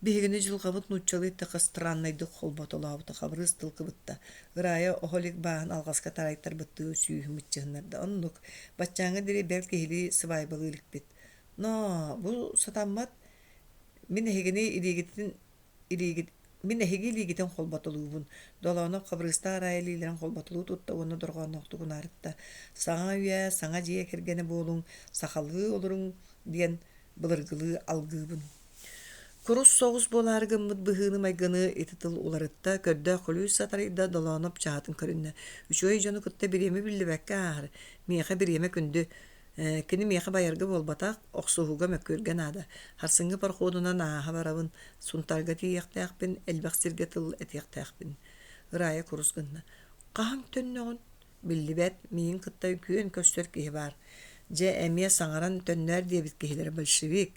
Биһигини дьылҕабыт нууччалыы эттэххэ страннайдык холботолообута Хабырыыс тыл кыбытта. Ырайа оһо илик бааһын алҕаска таайтарбыттыы сүүһүн мыччыһыннарда. Оннук, баччааҥҥа диэри бэл киһилии сыбаайбалыы иликпит. Ноо, бу сатаммат. Мин эһигини илиигитин илиигит мин эһиги илиигитин холботолуубун. Долоонов Хабырыыстаах Ырайа илиилэрин холботолуу тутта уонна дорҕоонноохтук унаарытта. Саҥа үйэ, саҥа дьиэ кэргэнэ буолуҥ, сахалыы олоруҥ диэн былыргылыы алгыыбын. Курус соҕус буолаары гыммыт быһыыны-майгыны ити тыл уларытта, көрдөөх күлүүс сатарыйда, Долооноп чаһытын көрүннэ. Үчүгэй дьону кытта бириэмэ биллибэккэ ааһар. Миэхэ бириэмэ күндү. Кини миэхэ байарга буолбатах, охсуһууга мөккүөргэ наада. Харсыҥҥы пароходунан ааһа барабын, Сунтаарга тиийиэхтээхпин, элбэх сиргэ тыл этиэхтээхпин. Ырайа курус гынна. Хаһан төннөҕүн? Биллибэт, миигин кытта күөн көрсөр киһи баар. Дьэ, эмиэ саҥаран төннөөр диэбит киһилэрэ большевик.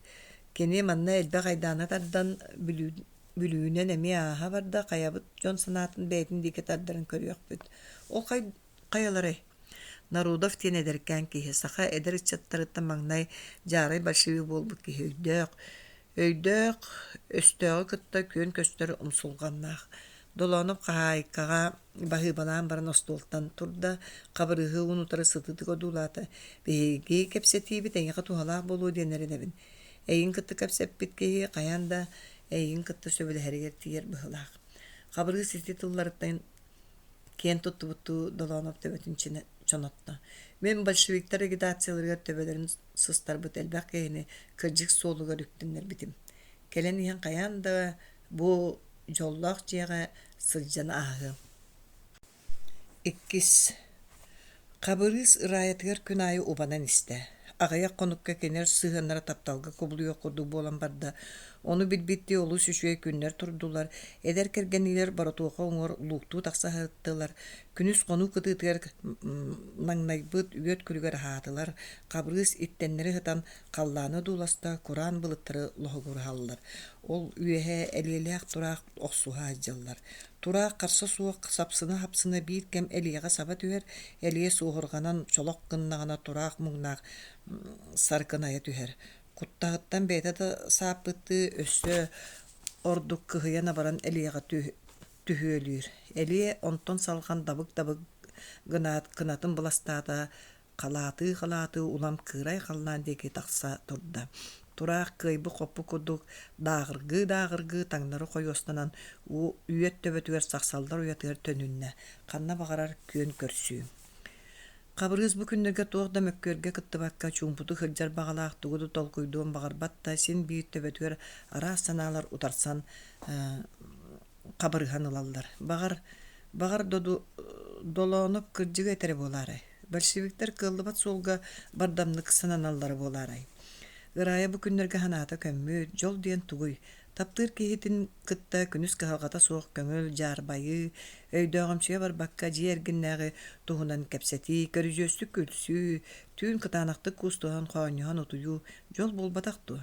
Кини манна элбэх айдааны тардан, Бүлүүнэн эмиэ ааһа барда, хайабыт дьон санаатын бэйэтин диэки тардарын көрүөхпүт. Ол хайаларай? Народов диэн эдэркээн киһи, саха эдэр ыччаттарыттан маҥнай дьаарай большевик буолбут киһи өйдөөх, өйдөөх, өстөөҕү кытта күөн көстөр умсулҕаннаах. Долоонов хаһаайкаҕа баһыыбалаан баран остуолтан турда, Хабырыыһы уун-утары сытыытык одуулаата: «Биһиги кэпсэтиибит эйиэхэ туһалаах буолуо диэн эрэнэбин. Эйигин кытта кэпсэппит киһи хайаан да эйигин кытта сөбүлэһэригэр тиийэр быһыылаах». Хабырыыс ити тылларыттан киэн туттубуттуу Долоонов төбөтүн чонотто: «Мин большевиктар агитацияларыгар төбөлөрүн сыстарбыт элбэх киһини кырдьык суолугар үктэннэрбитим. Кэлэн иһэн хайаан да бу дьоллоох дьиэҕэ сылдьан ааһыам. Иккис Хабырыыс Ырайатыгар күн аайы убанан истэ. Аҕыйах хонукка кинилэр сыһыаннара тапталга кубулуйуох курдук буолан барда. Ону билбиттии олус үчүгэй күннэр турдулар, эдэр кэргэнниилэр боротуоха уҥуор лууктуу тахса сырыттылар, күнүс хонуу кытыытыгар маҥнайбыт үөт күлүгэр аһаатылар, Хабырыыс иттэннэри сытан халлааны одууласта, кураан былыттары лоһугураһаллар. Ол үөһэ элиэлээх тураах охсуһа сылдьаллар. Тураах харса суох сапсына-сапсына биир кэм элиэҕэ саба түһэр, элиэ суоһурҕанан чолох гыннаҕына тураах муҥнаах саркынайа түһэр. Куттаһыттан бэйэтэ да сааппыттыы өссө ордук кыһыйан-абаран элиэҕэ түһүөлүүр. Элиэ онтон салҕан дабык-дабык гынаат кынатын быластаата, халаатыы-халаатыы улам кыырай халлаан диэки тахса турда. Тураах кыайбыт-хоппут курдук дааҕыргыы-дааҕыргыы таҥнары хойуостанан үөт төбөтүгэр сахсаллар уйатыгар төнүннэ, ханна баҕарар күөн көрсүү. Хабырыыс бу күннэргэ туох да мөккүөргэ кыттыбакка чуумпутук сылдьар баҕалаах тугу да толкуйдуон баҕарбат да син биир төбөтүгэр араас санаалар утарсан хабырыһан ылаллар. Баҕар, баҕар Долооноп кырдьыгы этэрэ буолаарай? Большевиктар кыаллыбат суолга бардамнык сананаллара буолаарай? Ырайа бу күннэргэ санаата көммүт, дьол диэн тугуй? Таптыыр киһитин кытта күнүс кыһалҕата суох көҥүл дьаарбайыы, өйдөөҕүмсүйэ барбакка дьиэ эргиннээҕи туһунан кэпсэтии, көрүдьүөстүк күлсүү, түүн кытаанахтык куустуһан хоонньоһон утуйуу дьол буолбатах дуо?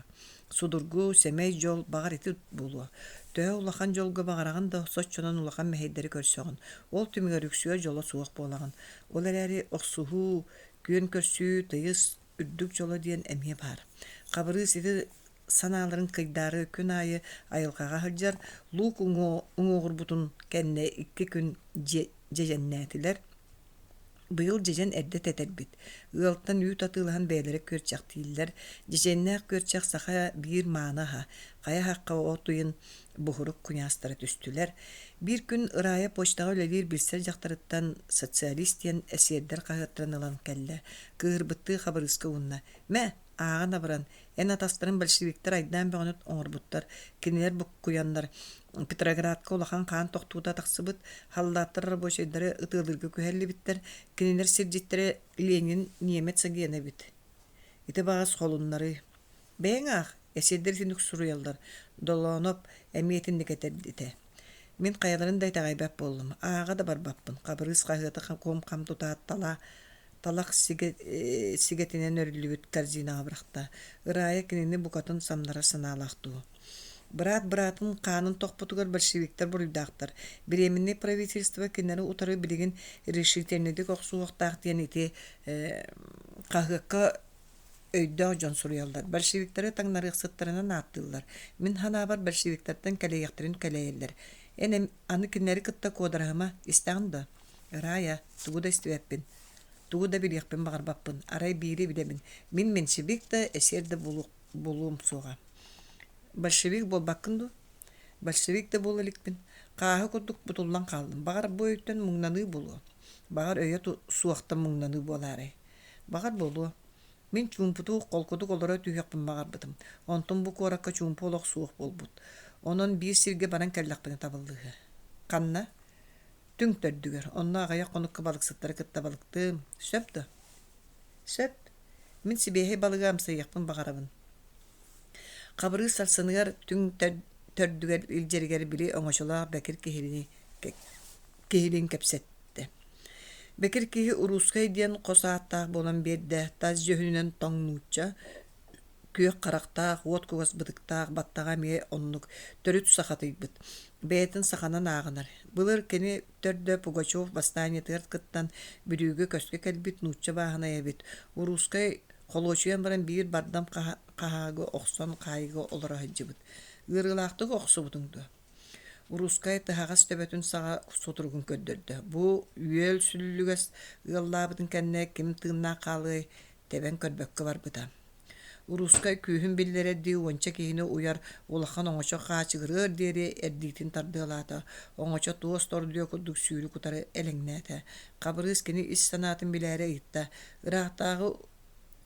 Судургу, сэмэй дьол баҕар ити буолуо. Төһө улахан дьолго баҕараҕын да соччонон улахан мэһэйдэри көрсөҕүн. Ол түмүгэр үксүгэр дьоло суох буолаҕын. Ол эрээри охсуһуу, күөн көрсүү, тыйыс, үрдүк дьоло диэн эмиэ баар. Хабырыыс ити санааларын кыйдаары күн аайы айылҕаҕа сылдьар, луук уҥуоҕурбутун кэннэ икки күн дьэдьэннээтилэр. Быйыл дьэдьэн эрдэ тэтэрбит. Ыалтан үүт атыылаһан бэйэлэрэ күөрчэхтииллэр. Дьэдьэннээх күөрчэх саха биир мааны аһа. Хайа хахха от ыйын буһурук куйаастара түстүлэр. Биир күн Ырая почтаҕа үлэлиир билсэр дьахтарыттан «Социалист» диэн эсиэрдэр хаһыаттарын ылан кэллэ. Кыыһырбыттыы Хабырыыска уунна: «Мэ, ааҕан абыран, эн атастарын большевиктар айдаан бөҕөнү оҥорбуттар, кинилэр буккуйаннар Петроградка улахан хаан тохтуута тахсыбыт, халлааттар рабочайдары ытыалыырга күһэллибиттэр, кинилэр сирдьиттэрэ Ленин немец агена эбит. Ити баҕас холуннарыы. Бэйэҥ аах, эсиэрдэр итинник суруйаллар, Долооноп эмиэ итинник этэрдитэ. Мин хайаларын да итэҕэйбэт буоллум, ааҕа да барбаппын, Хабырыыс хаһыаты кум-хам тутаат тала талах сигэтинэн өрүллүбүт корзинаҕа бырахта. Ырая кинини букатын самнарар санаалаах дуу. Быраат быраатын хаанын тохпутугар большевиктар буруйдаахтар. Бириэмэннэй правительство кинилэри утары билигин решительнэйдик охсуһуохтаах диэн ити хаһыакка өйдөөх дьон суруйаллар. Большевиктары таҥнарыахсыттарынан ааттыыллар. Мин санаабар большевиктартан кэлэйиэхтэрин кэлэйэллэр. Эн аны кинилэри кытта куодараһыма, истэҕин да? Ырая, тугу да истибэппин, тугу да билиэхпин баҕарбаппын, арай биири билэбин, мин меньшевик да, эсер да буолуом суоҕа. Большевик буолбаккын дуо? Большевик да буола иликпин. Хааһы курдук бутуллан хааллым. Баҕар, бу өйтөн муҥнаныы буолуо. Баҕар, өйө суохтан муҥнаныы буолаарай. Баҕар буолуо. Мин чуумпутук, холкутук олоро түһүөхпүн баҕарбытым. Онтон бу куоракка чуумпу олох суох буолбут. Онон биир сиргэ баран кэллэхпинэ табыллыыһы. Ханна? Түҥ төрдүгэр, онно аҕыйах хонукка балыксыттары кытта балыктыым. Сөп дуо? Сөп. Мин сибиэһэй балыгы амсайыахпын баҕарабын. Хабырыыс сарсыныгар түҥ төрдүгэр илдьэригэр били оҥочолоох бэкир киһини киһилиин кэпсэттэ. Бэкир киһи Уруускай диэн хос ааттаах буолан биэрдэ, тас дьүһүнүнэн тоҥ нуучча, күөх харахтаах, уот кугас бытыктаах, баттаҕа эмиэ оннук, төрүт сахатыйбыт. Бэйэтин саханан ааҕынар. Былыр кини төрдө Пугачев восстаниетыгар кыттан, Бүлүүгэ көскө кэлбит нуучча бааһынайа эбит. Уруускай холуочуйан баран биир бардам хаһаагы охсон хаайыыга олоро сылдьыбыт. Ыарыылаахтык охсубутуҥ дуо? Уруускай тыһаҕас төбөтүн саҕа сутуругун көрдөрдө. Бу үөл сүллүгэс ыаллаабытын кэннэ ким тыыннаах хаалыай, тэбэн көрбөккө барбыта. Уруускай күүһүн биллэрэрдии уонча киһини уйар улахан оҥочо хаачыгырыар диэри эрдиитин тардыалаата, оҥочо туос тордуйа курдук сүүрүк утары элэҥнээтэ. Хабырыыс кини ис санаатын билээри ыйытта: «Ыраахтааҕы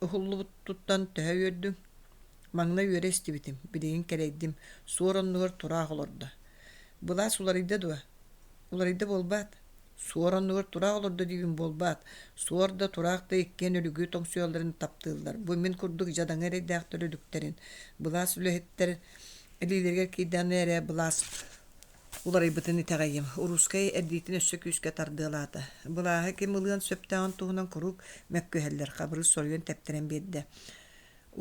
уһуллубутуттан төһө үөрдүҥ?» Маҥнай үөрэ истибитим, билигин кэлэйдим, суор оннугар тураах олордо. «Былаас уларыйда дуо?» «Уларыйда буолбаат?» Суор оннугар тураах олордо диибин буолбаат, суор да, тураах да иккиэн өлүгү тоҥсуйалларын таптыыллар. Бу мин курдук дьадаҥы эрэйдээхтэр өлүктэрин, былаас үлэһиттэр илиилэригэр киирдэҕинэ эрэ былаас уларыйбытын итэҕэйиэм. Уруускай эрдиитин өссө күүскэ тардыалаата. Былааһы ким ылыан сөптөөҕүн туһунан куруук мөккүһэллэр, Хабырыыс соруйан тэптэрэн биэрдэ.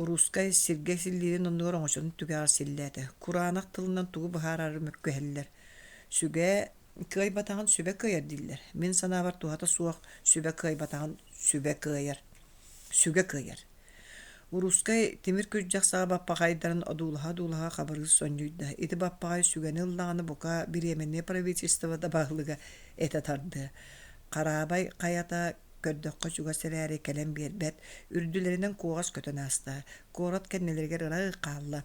Уруускай сиргэ силлиирин оннугар оҥочотун түгэҕэр силлээтэ. Кураанах тылынан тугу быһаарары мөккүһэллэр. Сүгэ кыайбатаҕын сүбэ кыайар дииллэр. Мин санаабар туһата суох сүбэ кыайбатаҕын сүбэ кыайар. Сүгэ кыайар. Уруускай тимир күрдьэх саҕа баппаҕайдарын одуулаһа-одуулаһа хабырыыс сонньуйда. Ити баппаҕай сүгэни ыллаҕына бука бириэмэннэй правительство да баһылыга этэ тардыа. Хараабай хайата көрдөххө чугас эрээри кэлэн биэрбэт, үрдүлэринэн куоҕас көтөн ааста, куорат кэннилэригэр ыраах хаалла.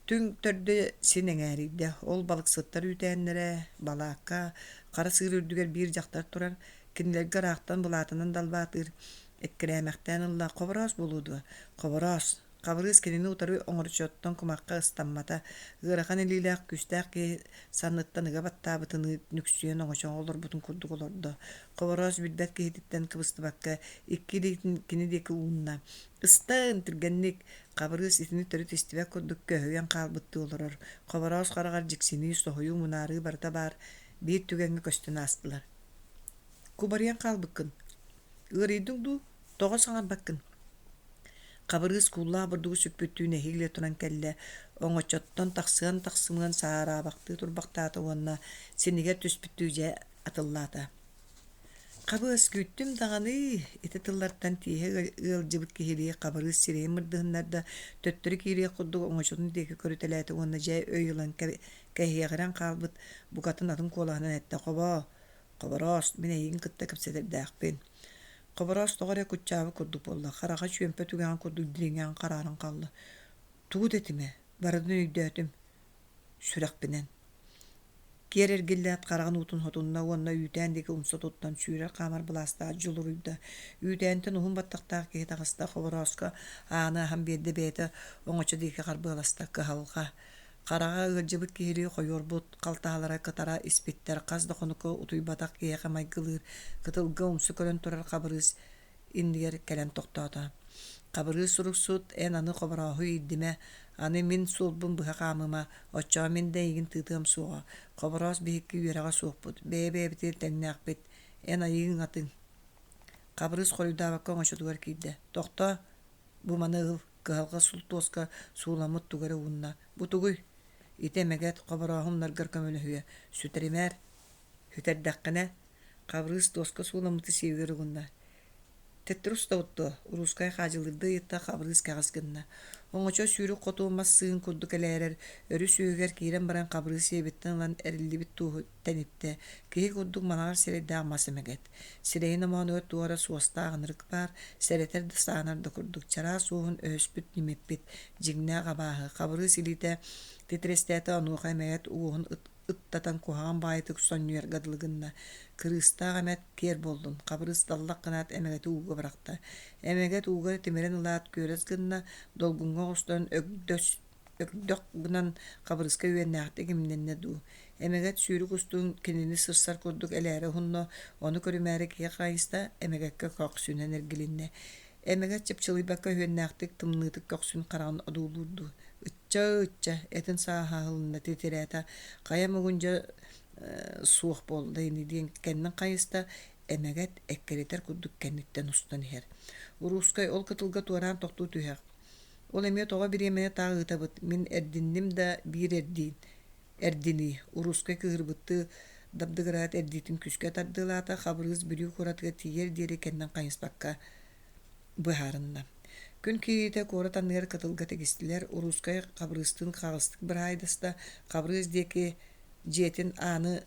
Түҥ төрдө син эҥээрийдэ, ол балыксыттар үүтээннэрэ, балаакка, хара сыыр үрдүгэр биир дьахтар турар. Кинилэргэ ыраахтан былаатынан далбаатыыр, эккирээмэхтээн ылла, Хобороос буолуо дуо? Хобороос! Хабырыыс кинини утары оҥорчоттон кумахха ыстаммата, ыарахан илиилээх күүстээх киһи санныттан ыга баттаабытыныы нүксүйэн оҥочоҕо олорбутун курдук олордо. Хобороос билбэт киһититтэн кыбыстыбакка икки илиитин кини диэки уунна. «Ыстан, түргэнник!» Хабырыыс итини төрүт истибэт курдук көһүйэн хаалбыттыы олорор. Хобороос хараҕар дьиксинии, соһуйуу, мунаарыы барыта баар биир түгэҥҥэ көстөн аастылар. «Кубарыйан хаалбыккын. Ыарыйдыҥ дуу? Тоҕо саҥарбаккын?» Хабырыыс кууллаах бурдугу сүкпүттүү нэһиилэ туран кэллэ, оҥочоттон тахсыан-тахсымыан саараабахтыы турбахтаата уонна синигэр түспүттүү дьэ атыллаата. «Хабыас, күүттүм даҕаны-ыы» ити тыллартан тииһэ ыалдьыбыт киһилии Хабырыыс сирэйин мырдыһыннарда, төттөрү киириэх курдук оҥочотун диэки көрүтэлээтэ уонна дьэ өй ылан кэһиэҕирэн хаалбыт букатын атын куолаһынан эттэ: «Хобоо, Хобороос, мин эйигин кытта кэпсэтэрдээхпин. Хобороос тоҕо эрэ куччаабыт курдук буолла, хараҕа чүөмпэ түгэҕин курдук дириҥээн харааран хаалла. Тугу да этимэ, барытын өйдөөтүм, сүрэхпинэн. Киэр эргиллээт хараҕын уутун хотунна уонна үүтээн диэки умса туттан сүүрэр-хаамар былаастаах дьулуруйда. Үүтээнтэн уһун баттахтаах киһи таҕыста, Хоборооско ааны аһан биэрдэ бэйэтэ оҥочо диэки харбыаласта, кыһалҕа. Хараҕа ыалдьыбыт киһилии хойуорбут халтаһалара кытара испиттэр, хас да хонукка утуйбатах киһиэхэ майгылыыр, кытылга умса көрөн турар Хабырыыс иннигэр кэлэн тохтоото. «Хабырыыс суруксут, эн аны Хоборооһу иирдимэ, аны мин суолбун быһа хаамыма, оччоҕо мин да эйигин тыытыам суоҕа. Хобороос биһикки үөрэҕэ суохпут, бэйэ-бэйэбитигэр тэҥнээхпит, эн айыыҥ атын». Хабырыыс хоруйдаабакка оҥочотугар киирдэ. «Тохтоо, Бу маны ыл, кыһалҕа султуоска сууламмыт тугу эрэ уунна. Бу тугуй? Ити эмэгэт хоборооһу умнаргар көмөлөһүө. Сүтэримээр. Сүтэрдэххинэ, Хабырыыс туоска сууламмыты сиэбигэр угунна. Төттөрү устабыт дуо? Уруускай хаадьылыырдыы ыйытта, Хабырыыс кэҕис гынна. Оҥочо сүүрүк хоту мас сыыһын курдук элээрэр, өрүс үөһүгэр киирэн баран Хабырыыс сиэбиттэн ылан эриллибит туоһу тэниттэ, киһи курдук манаҕар сирэйдээх мас эмэгэт. Сирэйин омоонугар туох эрэ суостаах ынырык баар, сэрэтэр да саанар да курдук, чараас уоһун өһөспүт ньимиппит, дьиҥнээх абааһы, Хабырыыс илиитэ титирэстээтэ, онуоха эмэгэт уоһун ыттатан куһаҕан баҕайытык сонньуйарга дылы гынна. Кырыыстаах эмэт киэр буоллун, Хабырыыс даллах гынаат эмэгэти ууга бырахта. Эмэгэт ууга тимирэн ылаат күөрэс гынна, долгуҥҥа оҕустаран өгдөс Өгдөх гынан Хабырыска үөннээхтик имнэннэ дуу, эмэгэт сүүрүк устун кинини сырсар курдук элээрэ уһунна, ону көрүмээри киһи хайыста, эмэгэккэ көхсүнэн эргилиннэ. Эмэгэт чыпчылыйбакка үһүөннээхтик тымныытык көхсүн хараҕын одуулуур дуу, ычча-ычча, этин сааһа аһылынна титирээтэ, хайа муҥун дьэ суох буолла ини диэн кэннин хайыста, эмэгэт эккирэтэр курдук кэнниттэн устан иһэр. Уруускай ол кытылга туораан тохтуу түһэх, Ол эмиэ тоҕо бириэмэни таах ыытабыт, мин эрдинним да биир эрдиин, эрдинии, уруускай кыыһырбыттыы дабдыгыраат эрдиитин күүскэ тардыалаата, Хабырыыс Бүлүү куоратыгар тиийэр диэри кэннин хайыспакка быһаарынна. Күн киириитэ куорат анныгар кытылга тигистилэр, Уруускай Хабырыыстыын хаҕыстык быраайдаста, Хабырыыс диэки дьиэтин ааны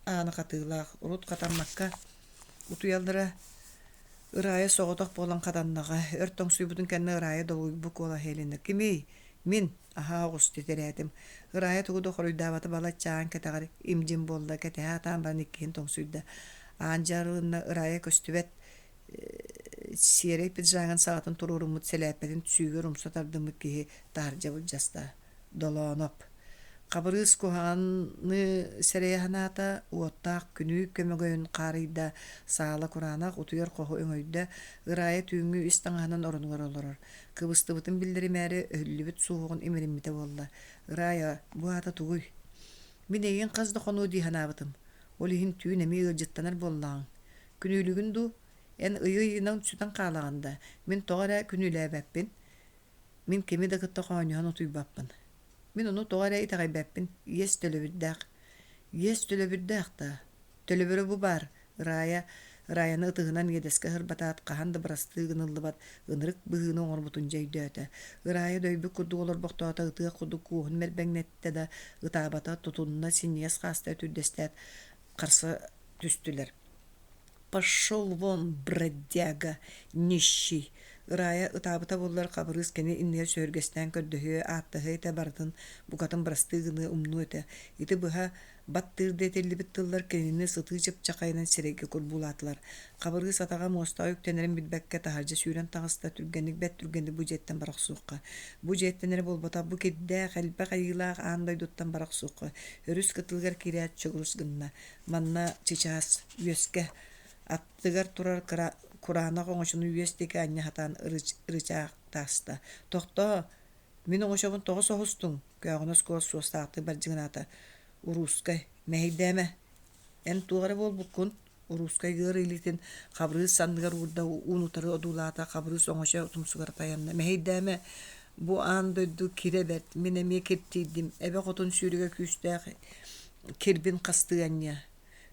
аана хатыылаах, урут хатаммакка утуйаллара Ырайа соҕотох буолан хатаннаҕа, өр тоҥсуйбутун кэннэ Ырайа долгуйбут куолаһа иһилиннэ: «Кимий? Мин!» Аһаа оҕус титирээтим. Ырайа тугу да хоруйдаабата балачча аан кэтэҕэр им-дьим буолла, кэтэһэ сатаан баран иккиһин тоҥсуйда. Аан дьаарылынна, Ырайа көстүбэт сиэрэй пиджагын саҕатын туруоруммут сэлээппэтин сүүгэр умса тардыммыт киһи таһырдьа былдьаста. Долооноп Хабырыыс куһаҕаны сэрэйэ санаата, уоттаах күнүү көмөгөйүн хаарыйда, саала кураанах утуйар хоһу өҥөйдө, Ырайа түүҥҥү ис таҥаһынан оронугар олорор. Кыбыстыбытын биллэримээри өһүллүбүт суоһугун имириммитэ буолла. «Ырайа, бу аата тугуй? Мин эйигин хас да хонуо дии санаабытым. Ол иһин түүн эмиэ ыалдьыттанар буоллаҕыҥ. Күнүүлүгүн дуу? Эн ыйы-ыйынан сүтэн хаалаҕын да, мин тоҕо эрэ күнүүлээбэппин. Мин кими да кытта хоонньоһон утуйбаппын. Мин ону тоҕо эрэ итэҕэйбэппин, иэс төлөбүрдээх. Иэс төлөбүрдээх да, төлөбүрэ бу баар, Ырайа Ырайаны ытыһынан иэдэскэ сырбатаат, хаһан да бырастыы гыныллыбат ынырык быһыыны оҥорбутун дьэ өйдөөтө. Ырайа дөйбүт курдук олорбохтоото, ытыах курдук куоһун мэрбэҥнэттэ да, ытаабата, тутунна, синньигэс хаастара түрдэстээт, харса түстүлэр. «Пошел вон, бродяга, нищий!» Ырайа ытаабыта буоллар, Хабырыыс кини иннигэр сөһүргэстээн көрдөһүө, ааттаһыа этэ барытын букатын бырастыы гыныа умнуо этэ. Ити быһа Баттыырда этиллибит тыллар кинини сытыы чыпчахайынан сирэйгэ курбуулаатылар. Хабырыыс атаҕа муостаҕа үктэнэрин билбэккэ таһырдьа сүүрэн таҕыста, түргэнник бэрт түргэнник бу дьиэттэн бара охсуохха. Бу дьиэттэн эрэ буолбатах, бу кирдээх, элбэх айыылаах аан дойдуттан бара охсуохха. Өрүс кытылыгар киирээт чугурус гынна. Манна чычаас, үөскэ аттыгар турар кыра кураанах оҥочону үөс диэки анньа сатаан ырычаахтаста. «Тохтоо, мин оҥочобун тоҕо соһустуҥ?» Көөҕүнэс куос суостаахтык бардьыгынаата. «Уруускай, мэһэйдээмэ, эн туох эрэ буолбуккун?» Уруускай ыар илиитин Хабырыыс санныгар уурда, уун-утары одуулаата, Хабырыыс оҥочо тумсугар тайанна. «Мэһэйдээмэ, бу аан дойду кирэ бэрт, мин эмиэ киртийдим, эбэ хотун сүүрүгэ күүстээх кирбин хастыы анньыа.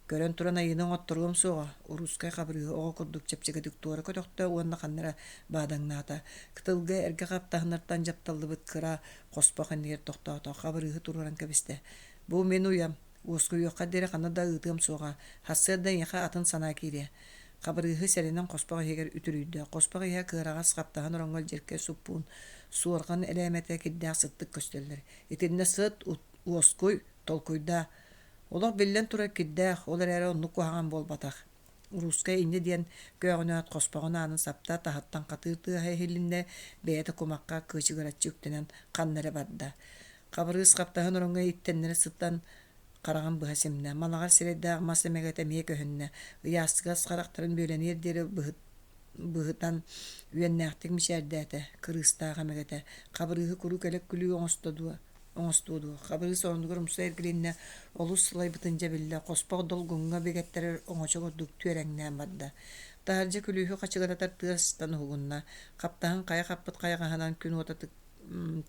Көрөн туран айыыны оҥотторуом суоҕа, Уруускай Хабырыыһы оҕо курдук чэпчэкитик туора көтөхтө уонна ханна эрэ баадаҥнаата. Кытылга эргэ хаптаһыннартан дьапталлыбыт кыра хоспох иннигэр тохтоото, Хабырыыһы туруоран кэбистэ. Бу мин уйам, уоскуйуохха диэри ханна да ыытыам суоҕа, сарсыарда эйиэхэ атын санаа киириэ. Хабырыыһы сэрэнэн хоспох иһигэр үтүрүйдэ. Хоспох иһэ кыараҕас хаптаһын ороҥҥо илдьиркэй суппуун, суорҕан элээмэтэ кирдээх сыттык көстөллөр. Итиннэ сыт, уоскуй, толкуйдаа. Олох биллэн турар кирдээх, ол эрээри оннук куһаҕан буолбатах. Уруускай инньэ диэн көөҕүнээт хоспоҕун аанын сапта, таһыттан хатыыр тыаһа иһилиннэ, бэйэтэ кумахха кыычыгыраччы үктэнэн ханна эрэ барда. Хабырыыс хаптаһын ороҥҥо иттэннэрэ сытан хараҕын быһа симнэ. Малаҕар сирэйдээх мас эмэгэтэ эмиэ көһүннэ. Ыйаастыгас харахтарын бүөлэниэр диэри быһытан үөннээхтик мичээрдээтэ, кырыыстаах эмэгэтэ. Хабырыыһы куруук элэк күлүү оҥосто дуо? оҥостуо дуо, Хабырыыс оронугар умса эргилиннэ, олус сылайбытын дьэ биллэ, хоспох долгуҥҥа бигэттэрэр оҥочо курдук түөрэҥнээн барда. Таһырдьа күлүүһү хачыгыратар тыастан уһугунна, хаптаһын хайа хаппыт хайаҕаһынан күн уота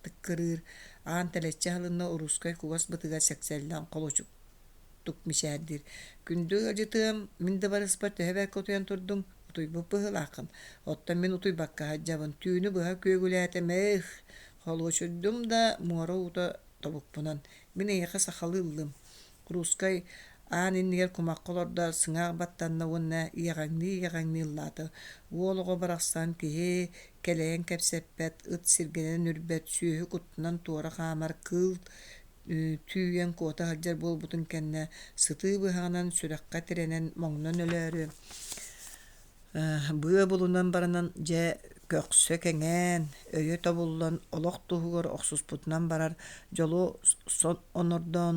тыккырыыр, аан тэлэччи аһылынна, уруускай кугас бытыга сэксэллэн холуочуктук мичээрдиир. «Күндү ыалдьытыам, мин да барыспар төһө бэркэ утуйан турдуҥ, утуйбут быһыылааххын. Оттон мин утуйбакка сылдьабын, түүнү быһа күөгүлээтим, эх, Холуочуйдум да, муора уута тобукпунан. Мин эйиэхэ сахалыы ыллым. Русскай аан иннигэр кумахха олордо, сыҥаах баттанна уонна иэҕэҥнии-иэҕэҥнии ыллаата. Уол оҕо барахсан киһи кэлэйэн кэпсэппэт, ыт сиргэнэн үрбэт, сүөһү куттанан туора хаамар, кыыл түүйэн куота сылдьар буолбутун кэннэ сытыы быһаҕынан сүрэххэ тирэнэн моҥнон өлөөрү Быа булунан баранан дьэ көхсө кэҥээн, өйө тобуллан олох туһугар охсуспутунан барар, дьолу онордоон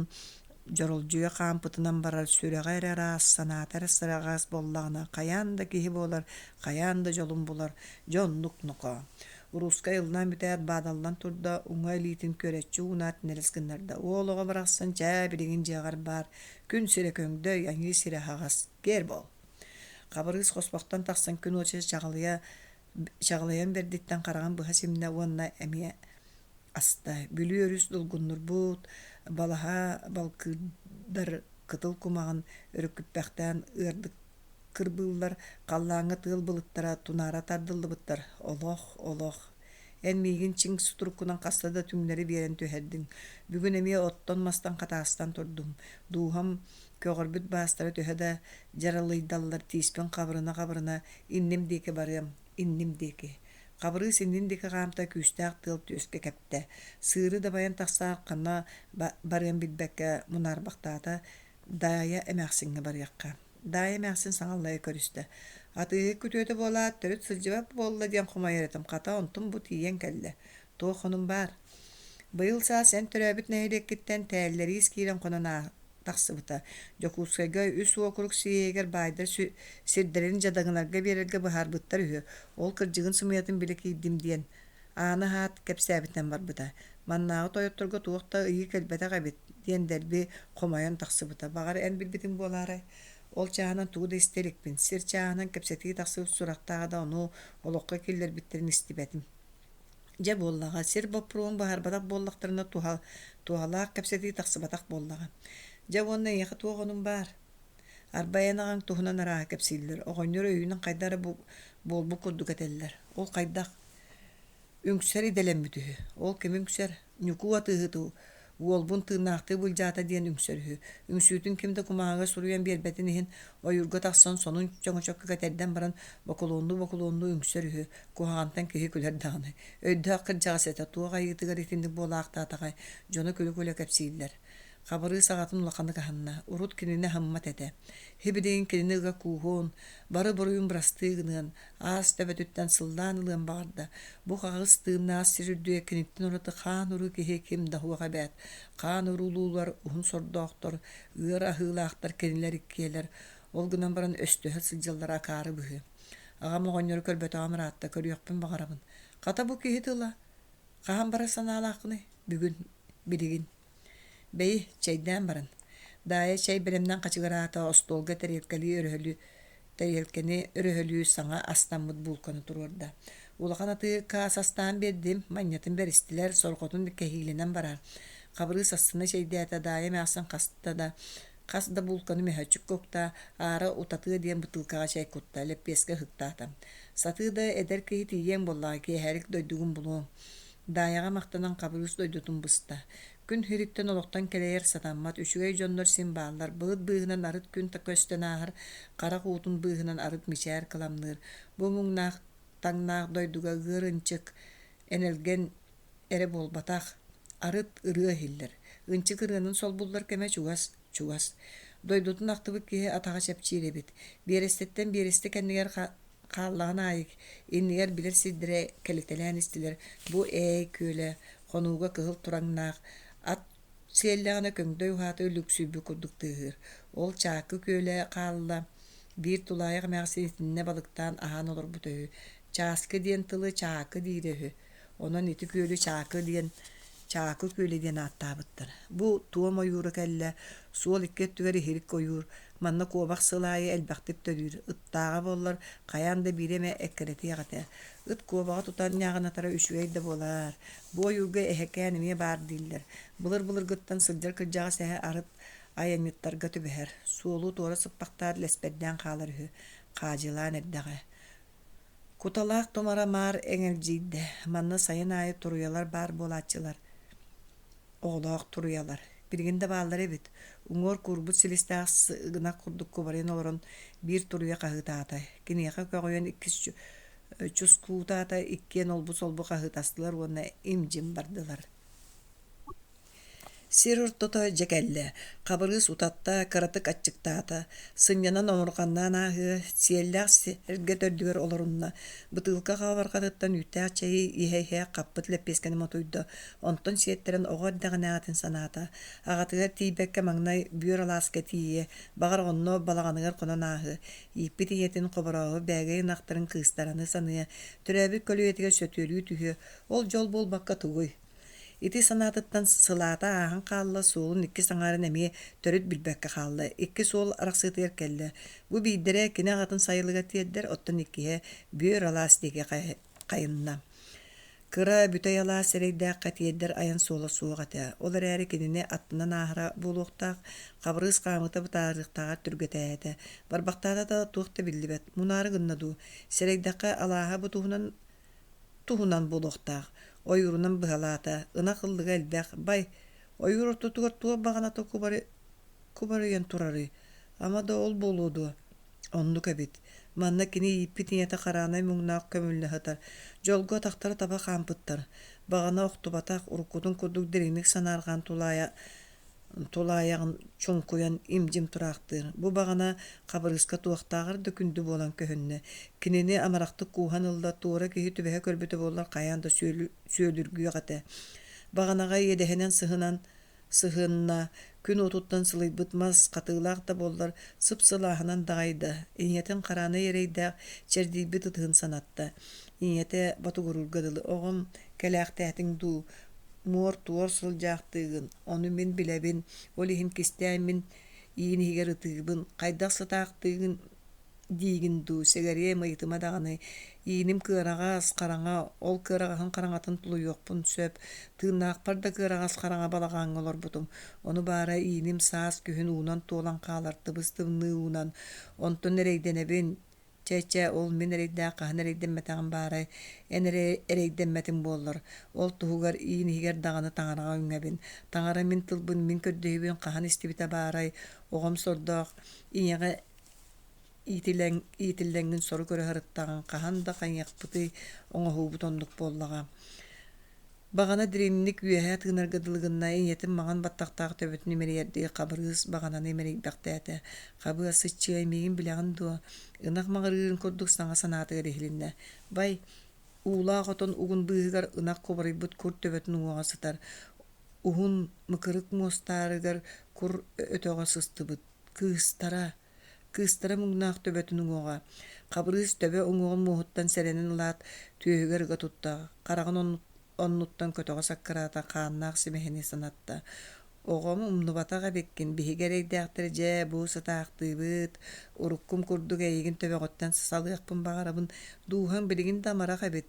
дьоролдьуйа хаампытынан барар, сүрэҕэ эрэ ыраас, санаата эрэ сыраҕас буоллаҕына хайаан да киһи буолар, хайаан да дьолун булар, дьэ оннук нохоо. Уруускай ыллаан бүтээт баадаллан турда, уҥа илиитин күөрэччи уунаат нэлэс гыннарда: «Уол оҕо барахсан чээ билигин дьиэҕэр баар, күн сирэ көҥдөй, аньыы сирэ аһаҕас, киэр буол» Хабырыыс хоспохтон тахсан күн уоча чаҕылыйа чаҕылыйан бэрдиттэн хараҕын быһа симнэ уонна эмиэ аста. Бүлүү өрүс долгуннурбут, балаһа балкыырдар кытыл кумаҕын өрүкүппэхтээн ыардык кырбыыллар, халлааҥҥа тыал былыттара тунаара тардыллыбыттар. Олох, олох Эн миигин чиҥ сутуруккунан хаста да түҥнэри биэрэн түһэрдиҥ. Бүгүн эмиэ оттон-мастан хатаастан турдум. Дууһам көҕөрбүт баастара төһө да дьаралыйдаллар тииспин хабырына-хабырына инним диэки барыам, инним диэки. Хабырыыс иннин диэки хаамта күүстээх тыал түөскэ кэптэ. Сыыры дабайан тахсаат ханна барыан билбэккэ мунаарбахтаата, Даайа эмээхсиҥҥэ барыахха. Даайа эмээхсин саҥа аллайа көрүстэ. Атыыһыт күтүөтэ буолаат, төрүт сылдьыбат буолла диэн хомойор этим, хата онтум бу тиийэн кэллэ. Туох хонум баар? Быйыл саас эн төрөөбүт нэһилиэккиттэн тээллэриис киирэн хонон тахсыбыта. Дьокуускайга үс уокурук сийиэһигэр баайдар сирдэрин дьадаҥыларга биэрэргэ быһаарбыттар үһү. Ол кырдьыгын-сымыйатын билэ киирдим диэн Ааны аһаат, кэпсээбитинэн барбыта. Маннааҕы тойотторго туох да ыйыы кэлбэтэх эбит диэн дэлби хомойон тахсыбыта. Баҕар, эн билбитиҥ буолаарай? Ол чааһынан тугу да истэ иликпин. Сир чааһынан кэпсэтии тахсыбыт сурахтааҕа да ону олоххо киллэрбиттэрин истибэтим. Дьэ буоллаҕа, сир боппуруоһун быһаарбатах буоллахтарына туһалаах кэпсэтии тахсыбатах буоллаҕа. Дьэ уонна эйиэхэ туох онум баар? Арба эн аҕаҥ туһунан арааһы кэпсииллэр, оҕонньор өйүнэн хайдах эрэ буолбут курдук этэллэр. Ол хайдах? Үҥсэр идэлэммит үһү. Ол ким үҥсэр? Ньукуу атыыһыт уолбун тыыннаахтыы былдьаата диэн үҥсэр үһү. Үҥсүүтүн ким да кумааҕыга суруйан биэрбэтин иһин, ойуурга тахсан сонун чөҥөчөккө кэтэрдэн баран бокулуоннуу-бокулуоннуу үҥсэр үһү. Куһаҕантан киһи күлэр даҕаны. Өйдөөх кырдьаҕас этэ, туох айыытыгар итинник буолаахтаатаҕай, дьоно күлэ-күлэ кэпсииллэр. Хабырыыс аҕатын улаханнык аһынна, урут кинини аһыммат этэ. Сибилигин кинини ыга кууһуон, бары буруйун бырастыы гыныан, аас төбөтүттэн сыллаан ылыан баҕарда. Бу хаҕыс тыыннаах сир үрдүгэр киниттэн ураты хаан-уруу киһи ким да суох эбээт. Хаан уруулуулар уһун сордоохтор, ыар аһыылаахтар кинилэр иккиэлэр, ол гынан баран өстөһө сылдьаллара акаары быһыы. Аҕам оҕонньору көрбөтөҕүм ыраатта, көрүөхпүн баҕарабын. Хата бу киһи тыла Хаһан барар санаалааххыный? Бүгүн, билигин. Бэйи, чэйдээн баран. Даайа чэй бэлэмнээн хачыгыраата, остуолга тэриэлкэлии өрөһөлүү тэриэлкэни өрөһөлүү саҥа астаммыт буулканы туруорда. Улахан атыыка ас астаан биэрдим, манньатын бэристилэр, сорҕотун кэһиилэнэн барар. Хабырыыс астына чэйдээтэ, Даайа эмээхсин хаста да хас да буулканы мөһөөччүккэ укта, аара утатыа диэн бытыылкаҕа чэй кутта, лэппиэскэ ыһыктаата. Сатыы да эдэр киһи тиийиэҥ буоллаҕа, киэһэрик дойдугун булуоҥ. Даайаҕа махтанан Хабырыыс дойдутун быста. Күн сириттэн олохтон кэлэйэр сатаммат, үчүгэй дьоннор син бааллар, былыт быыһынан арыт күн көстөн ааһар, харах уутун быыһынан арыт мичээр кыламныыр. Бу муҥнаах таҥнаах дойдуга ыар ынчык, энэлгэн эрэ буолбатах, арыт ырыа иһиллэр. Ынчык ырыанан солбуллар кэмэ чугас, чугас. Дойдутун ахтыбыт киһи атаҕа чэпчиир эбит. Биэрэстэттэн биэрэстэ кэннигэр хааллаҕын аайы иннигэр билэр сирдэрэ кэлитэлээн истилэр. Бу Ээй күөлэ, хонууга кыһыл тураҥнаах, ат сиэллэҕинэ көҥдөй уһаата үлүксүйбүт курдук тыаһыыр. Ол Чаакы күөлэ хаалла, биир тулаайах эмээхсин итиннэ балыктаан аһаан олорбута үһү. Чааскы диэн тылы Чаакы диирэ үһү. Онон ити күөлү Чаакы диэн Чаакы күөлэ диэн ааттаабыттар. Бу туом ойуура кэллэ, суол икки өттүгэр иһирик ойуур, манна куобах сыл аайы элбэхтик төрүүр, ыттааҕа буоллар, хайаан да биири эмэ эккирэтиэх этэ. Ыт куобаҕы тутан ньааҕынатара үчүгэй да буолаар. Бу ойуурга эһэкээн эмиэ баар дииллэр. Былыр-былыргыттан сылдьар кырдьаҕас эһэ арыт айанньыттарга түбэһэр, суолу туора сыппахтаат лэспэрдээн хаалар үһү, хаадьылаан эрдэҕэ. Куталаах тумара маар эҥэлдьийдэ, манна сайын аайы туруйалар баар буолааччылар, оҕолоох туруйалар. Билигин да бааллар эбит. Уҥуор куурбут силистээх сыгынах курдук кубарыйан олорон биир туруйа хаһыытаата. Киниэхэ көҕүйэн иккис чускуутаата, иккиэн олбу-солбу хаһыытастылар уонна им-дьим бардылар. Сир ортото дьэ кэллэ, Хабырыыс утатта, кыратык аччыктаата, сынньанан омурҕаннаан ааһыа, сиэллээх сэргэ төрдүгэр олорунна, бытыылка хабарҕатыттан үүттээх чэйи иһэ-иһэ хаппыт лэппиэскэни мотуйда, онтон сиэттэрэн оҕо эрдэҕинээҕитин санаата, аҕатыгар тиийбэккэ маҥнай Бүөр алааска тиийиэ, баҕар онно балаҕаныгар хонон ааһыа, ииппит ийэтин Хоборооһу бээгэй ынахтарын кыыстараны саныа, төрөөбүт көлүйэтигэр сөтүөлүү түһүө, ол дьол буолбакка тугуй Ити санаатыттан сылаата ааһан хаалла, суолун иккис аҥаарын эмиэ төрүт билбэккэ хаалла. Икки суол арахсыытыгар кэллэ. Бу биирдэрэ кини аҕатын сайылыгар тиэрдэр, оттон иккиһэ Бүөр алаас диэки хайынна. Кыра бүтэй алаас эрэйдээххэ тиэрдэр айан суола суох этэ. Ол эрээри кинини аттынан ааһара буолуохтаах, Хабырыыс хаамыыта бытаарыахтааҕар түргэтээтэ. Барбахтаата да туох да биллибэт. Мунаары гынна дуу? Сэрэйдэххэ, алааһа бу туһунан туһунан буолуохтаах, ойуурунан быһалаата, ынах ыллыга элбэх, бай, ойуур ортотугар туох баҕаната кубарыйан турарый, ама да ол буолуо дуо? Оннук эбит. Манна кини ииппит ийэтэ Хараанай муҥнаах көмүллэ сытар, дьолго атахтара таба хаампыттар, баҕана охтубатах, уруккутун курдук дириҥник санаарҕаан тулаайа тулаайаҕын чуҥкуйан им-дьим тураахтыыр. Бу баҕана Хабырыыска туохтааҕар да күндү буолан көһүннэ. Кинини амарахтык кууһан ылла, туора киһи түбэһэ көрбүтэ буоллар хайаан да сүөлүргүөх этэ. Баҕанаҕа иэдэһинэн сыһынан сыһынна, күн уотуттан сылыйбыт мас, хатыылаах да буоллар, сып-сылааһынан даҕайда, ийэтин хараанай эрэйдээх чэрдийбит ытыһын санатта. Ийэтэ ботугуруурга дылы «Оҕом, кэлээхтээтиҥ дуу, муор-туор сылдьаахтыыгын, ону мин билэбин, ол иһин кистээн мин иин иһигэр ытыыбын, хайдах сытаахтыыгын диигин дуу, сэгэриэм ыйытыма даҕаны, ииним кыараҕас, хараҥа, ол кыараҕаһын хараҥатын тулуйуохпун сөп, тыыннаахпар да кыараҕас хараҥа балаҕаҥҥа олорбутум, ону баара ииним саас күһүн уунан туолан хаалар тыбыс-тымныы уунан, онтон эрэйдэнэбин, Чэ-чэ, ол мин эрэйдээх хаһан эрэйдэммэтэҕим баарай, эн эрэ эрэйдэммэтиҥ буоллар, ол туһугар иин иһигэр даҕаны таҥараҕа үҥэбин. Таҥара мин тылбын, мин көрдөһүүбүн хаһан истибитэ баарай, оҕом сордоох ийэҕэ иитилэҥ иитиллэҥҥин сору көрө сырыттаҕыҥ, хаһан да хайыахпытый, оҥоһуубут оннук буоллаҕа. Баҕана дириҥник үөһэ тыынарга дылы гынна, ийэтин маҥан баттахтаах төбөтүн имэрийэрдии Хабырыыс баҕананы имэрийбэхтээтэ: «Хабыа, сыччыай, миигин билэҕин дуо?» Ынах маҕырыырын курдук саҥа санаатыгар иһилиннэ: «Бай, уулаах отон угун быыһыгар ынах кубарыйбыт кур төбөтүн уҥуоҕа сытар, уһун, мыкырык муостаарыгар кур өтөҕө сыстыбыт. Кыыстара, кыыстара муҥнаах төбөтүн уҥуоҕа. Хабырыыс төбө уҥуоҕун муоһуттан сэрэнэн ылаат, түөһүгэр ыга тутта, хараҕын оннуттан көтөҕө саккыраата, хааннаах симэһини санатта. Оҕом умнубатах эбиккин, биһиги эрэйдээхтэр дьэ бу сытаахтыыбыт, уруккум курдук эйигин төбөҕүттэн салыахпын баҕарабын, дууһаҥ билигин да амарах эбит,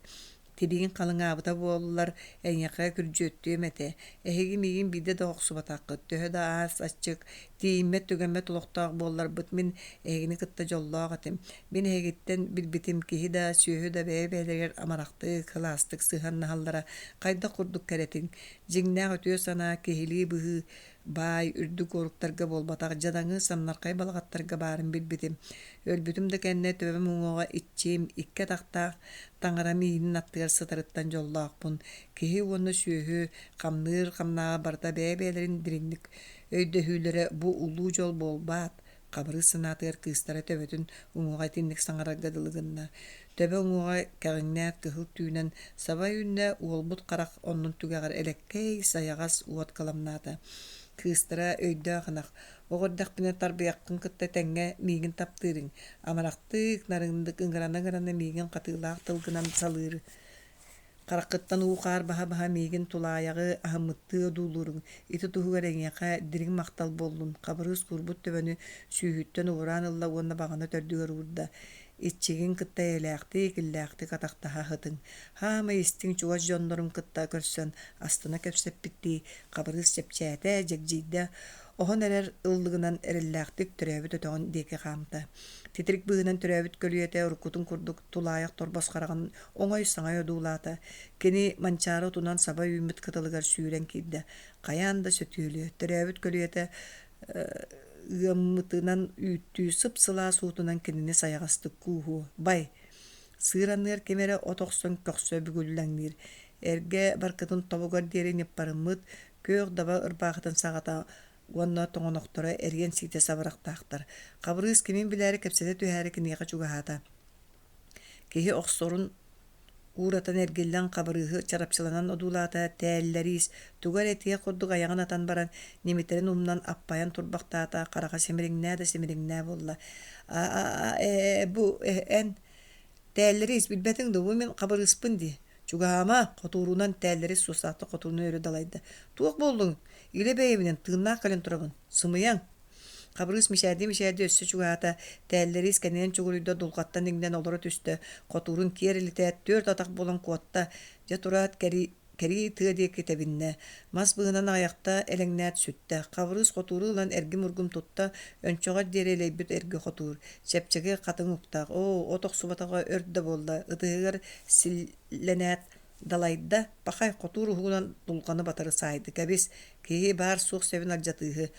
Тирииҥ халыҥаабыта буоллар, эйиэхэ күрдьүөттүөм этэ. Эһиги миигин биирдэ да охсубатаххыт, төһө да аас аччык, тиийиммэт-түгэммэт олохтоох буолларбыт, мин эһигини кытта дьоллоох этим. Мин эһигиттэн билбитим, киһи да, сүөһү да бэйэ-бэйэлэригэр амарахтык, сылаастык сыһыаннаһаллара хайдах курдук кэрэтин. Дьиҥнээх үтүө санаа, киһилии быһыы баай, үрдүк уоруктарга буолбатах, дьадаҥы, самнархай балаҕаттарга баарын билбитим. Өлбүтүм да кэннэ төбөм уҥуоҕа иччиим, икки атахтаах таҥара миинин аттыгар сытарыттан дьоллоохпун. Киһи уонна сүөһү хамныыр хамнааҕа барыта бэйэ-бэйэлэрин дириҥник өйдөһүүлэрэ бу улуу дьол буолбаат? Хабырыыс санаатыгар кыыстара төбөтүн уҥуоҕа итинник саҥарарга дылы гынна. Төбө уҥуоҕа кэҕиҥнээх кыһыл түүнэн саба үүннэ, уолбут харах оннун түгэҕэр элэккэй, сайаҕас уот кыламнаата. Кыыстара өйдөөх ынах, оҕо эрдэхпинэ тарбыйаххын кытта тэҥҥэ миигин таптыырыҥ, амарахтык, нарыннык ыҥырана-ыҥырана миигин хатыылаах тылгынан салыыр Хараххыттан уу-хаар баһа-баһа миигин тулаайаҕы аһыммыттыы одуулууруҥ, ити туһугар эйиэхэ дириҥ махтал буоллун, Хабырыыс куурбут төбөнү сүүһүттэн убураан ылла уонна баҕана төрдүгэр уурда. Иччигин кытта эйэлээхтик, иллээхтик атахтаһа сытыҥ. Хаамай истиҥ чугас дьоннорун кытта көрсөн астына кэпсэппиттии Хабырыыс чэпчээтэ, дьэгдьийдэ, оһон эрэр ыллыгынан эрэллээхтик төрөөбүт өтөҕүн диэки хаамта. Титирик быыһынан төрөөбүт көлүйэтэ уруккутун курдук тулаайах торбос хараҕын оҥой-саҥай одуулаата. Кини Манчаары отунан саба үүммүт кытылыгар сүүрэн киирдэ. Хайаан да сөтүөлүө, төрөөбүт көлүйэтэ ыаммытынан үүттүү сып-сылаас уутунан кинини сайаҕастык кууһуо. Бай! Сыыр анныгар ким эрэ от охсон көхсө бүгүллэҥниир. Эргэ баркытын тобугар диэри ньыппарыммыт күөх даба ырбаахытын саҕата уонна тоҥонохторо эриэн сиитэ сабырахтаахтар. Хабырыыс кимин билээри кэпсэтэ түһээри киниэхэ чугаһаата. Киһи охсорун ууратан эргиллэн Хабырыыһы чарапчыланан одуулаата, тээллэриис, тугу эрэ этиэх курдук айаҕын атан баран, ньимитэрин умнан аппайан турбахтаата, хараҕа симириҥнээ да симириҥнээ буолла. «А-а-а, бу эн тээллэриис, билбэтиҥ дуо, бу мин Хабырыыспын дии. Чугаһаама, хотуурунан тээллэрис суостаахтык хотуурунан өрө далайда. Туох буоллуҥ? Илэ бэйэбинэн тыыннаах кэлэн турабын. Сымыйаҥ!» Хабырыыс мичээрдии-мичээрдии өссө чугаһаата, тээллэриис кэннинэн чугуруйда, дулҕаттан иҥнэн олоро түстэ, хотуурун киэр илитээт, түөрт атах буолан куотта, дьэ тураат кэрии, кэрии тыа диэки тэбиннэ. Мас быыһынан аҕыйахта элэҥнээт сүттэ. Хабырыыс хотууру ылан эргим-ургум тутта, өнчөҕөр диэри элэйбит эргэ хотуур, чэпчэки хатыҥ уктаах, оо, от охсубатаҕа өр да буолла, ытыһыгар силлэнээт далайда, пахай хотуур уһугунан дулҕаны батары саайда, кэбис, киһи баар-суох сэбин алдьатыыһы.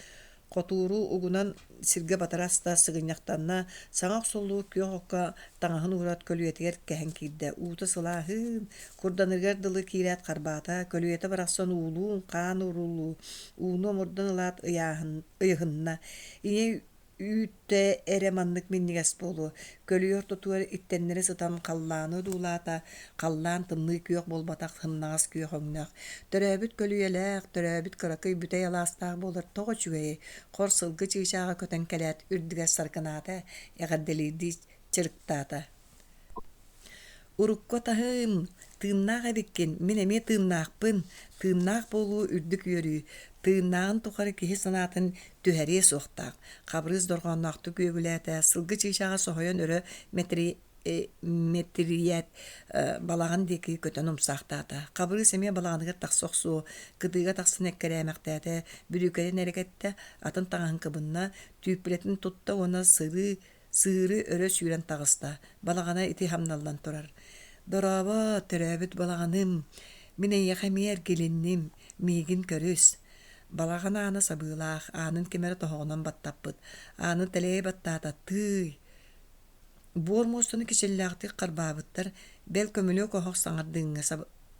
Хотууру угунан сиргэ батары аста, сыгынньахтанна, саҥа охсуллубут күөх окко таҥаһын уураат көлүйэтигэр кэһэн киирдэ. Уута сылааһын, курданыгар дылы киирээт харбаата, көлүйэтэ барахсан уулуун, хаан уруулуу, ууну омурдан ылаат ыйааһын, ыйыһынна. Ийэ үүтэ эрэ маннык минньигэс буолуо, көлүйэ ортотугар иттэннэри сытан халлааны одуулаата, халлаан тымныы күөх буолбатах сымнаҕас күөх өҥнөөх. Төрөөбүт көлүйэлээх, төрөөбүт кыракый бүтэй алаастаах буолар тоҕо үчүгэйэй, хор сылгы чыычааҕа көтөн кэлээт үрдүгэр саркынаата, эҕэрдэлиирдии чырыктаата. Урукку атаһым, тыыннаах эбиккин, мин эмиэ тыыннаахпын, тыыннаах буолуу үрдүк үөрүү, тыыннааҕын тухары киһи санаатын түһэриэ суохтаах, Хабырыыс дорҕоонноохтук үөгүлээтэ, сылгы чыычааҕа соһуйан өрө мэтирийээт балаҕан диэки көтөн умсаахтаата. Хабырыыс эмиэ балаҕаныгар тахса охсуо, кытыыга тахсан эккирээмэхтээтэ, бүрүүкэтин эрэ кэттэ, атын таҥаһын кыбынна, түүппүлэтин тутта уонна сырыы Сыыры өрө сүүрэн таҕыста, балаҕана ити хамналлан турар. «Дорообо, төрөөбүт балаҕаным, мин эйиэхэ эмиэ эргилинним, миигин көрүс». Балаҕан аана сабыылаах, аанын ким эрэ тоһоҕонон баттаппыт, ааны тэлэйэ баттаата, тыый! Буор муостаны кичэллээхтик харбаабыттар, бэл көмүлүөк оһох саҥардыыҥҥа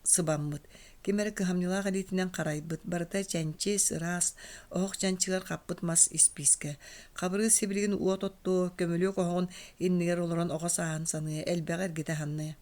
сыбаммыт, ким эрэ кыһамньылаах илиитинэн харайбыт, барыта чэнчис, ыраас, оһох чанчыгар хаппыт мас испиискэ. Хабырыыс сибилигин уот оттуо, көмүлүөк оһоҕун иннигэр олорон оҕо сааһын саныа, элбэҕи эргитэ саныа.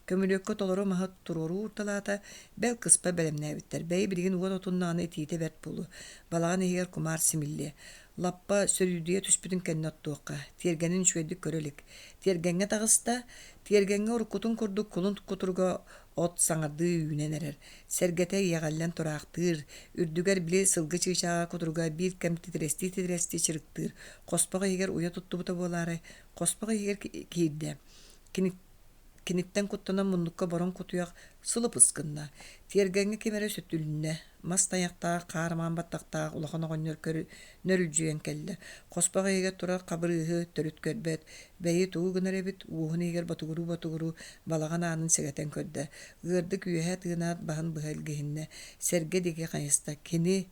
Көмүлүөккэ толору маһы туруору уурталаата, бэл кыспа бэлэмнээбиттэр. Бэйи билигин уот отуннаҕына итиитэ бэрт буолуо, балаҕан иһигэр кумаар симиллиэ. Лаппа сөрүүдүйэ түспүтүн кэннэ оттуохха, тиэргэнин үчүгэйдик көрө илик. Тиэргэҥҥэ таҕыста, тиэргэҥҥэ уруккутун курдук кулун кутуруга от саҥардыы үүнэн эрэр. Сэргэтэ иэҕэллэн тураахтыыр, үрдүгэр били сылгы чыычааҕа кутуруга биир кэм титирэстии-титирэстии чырыктыыр. Хоспох иһигэр уйа туттубута буолаарай, хоспох иһигэр киирдэ. Кини Киниттэн куттанан муннукка бороҥ кутуйах сылыпыс гынна. Тиэргэҥҥэ ким эрэ сүтүлүннэ, мас тайахтаах, хаар маҥан баттахтаах улахан оҕонньор нөрүлдьүйэн кэллэ. Хоспох иһигэр турар хабырыыһы төрүт көрбөт, бэйи тугу гынар эбит, уоһун иһигэр ботугуруу-ботугуруу балаҕан аанын сэгэтэн көрдө. Ыардык үөһэ тыынаат баһын быһа илгиһиннэ, сэргэ диэки хайыста. Кини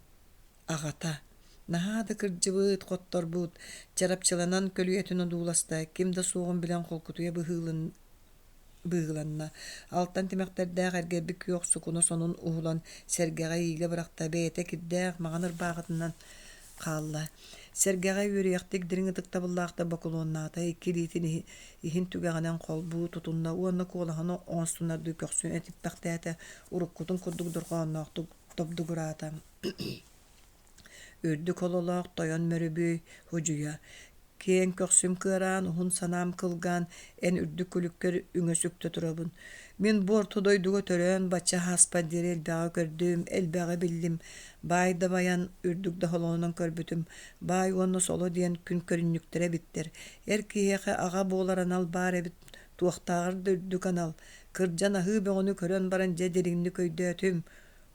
аҕата наһаа да кырдьыбыт, хотторбут, чарапчыланан көлүйэтин одууласта, ким да суоҕун билэн холкутуйа быһыыланна. Алтан тимэхтэрдээх эргэрбит күөх сукуна сонун уһулан сэргэҕэ иилэ бырахта, бэйэтэ кирдээх маҕан ырбаахытынан хаалла. Сэргэҕэ үөрүйэхтик дириҥ ытыктабыллаахтык бокулуоннаата, икки илиитин иһин түгэҕинэн холбуу тутунна уонна куолаһын оҥостунардыы көхсүн этиппэхтээтэ, уруккутун курдук дорҕоонноохтук добдугураата. Үрдүк ололоох тойон мөрүбүй худьуйа, киэҥ көхсүм кыараан, уһун санаам кылгаан, эн үрдүк күлүккэр үҥэ-сүктэ турабын. Мин бу орто дойдуга төрөөн бачча ааспар диэри элбэҕи көрдүм, элбэҕи биллим. Баай да байан, үрдүк да холонон көрбүтүм. Баай уонна соло диэн күн көрүнньүктэрэ эбиттэр. Эр киһиэхэ аҕа буолар анал баар эбит, туохтааҕар да үрдүк анал. Кырдьан аһыы бөҕөнү көрөн баран дьэ дириҥник өйдөөтүм.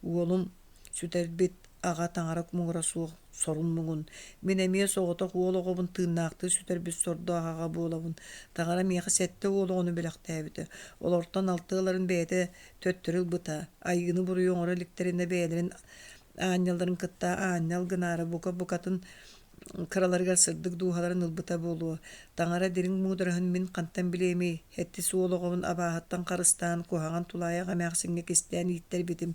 Уолум сүтэрбит аҕа таҥара муҥура суох сорун-муҥун, мин эмиэ соҕотох уол оҕобун тыыннаахтыы сүтэрбит сордоох аҕа буолабын. Таҥара миэхэ сэттэ уол оҕону бэлэхтээбитэ. Олортон алтыаларын бэйэтэ төттөрү ылбыта. Айыыны-буруйу оҥоро иликтэринэ бэйэлэрин аанньалларын кытта аанньал гынаары бука букатын кыраларыгар сырдык дууһаларын ылбыта буолуо. Таҥара дириҥ муудараһын мин хантан билиэмий, эттис уол оҕобун абааһыттан харыстаан, куһаҕан тулаайах эмээхсиҥҥэ кистээн ииттэрбитим.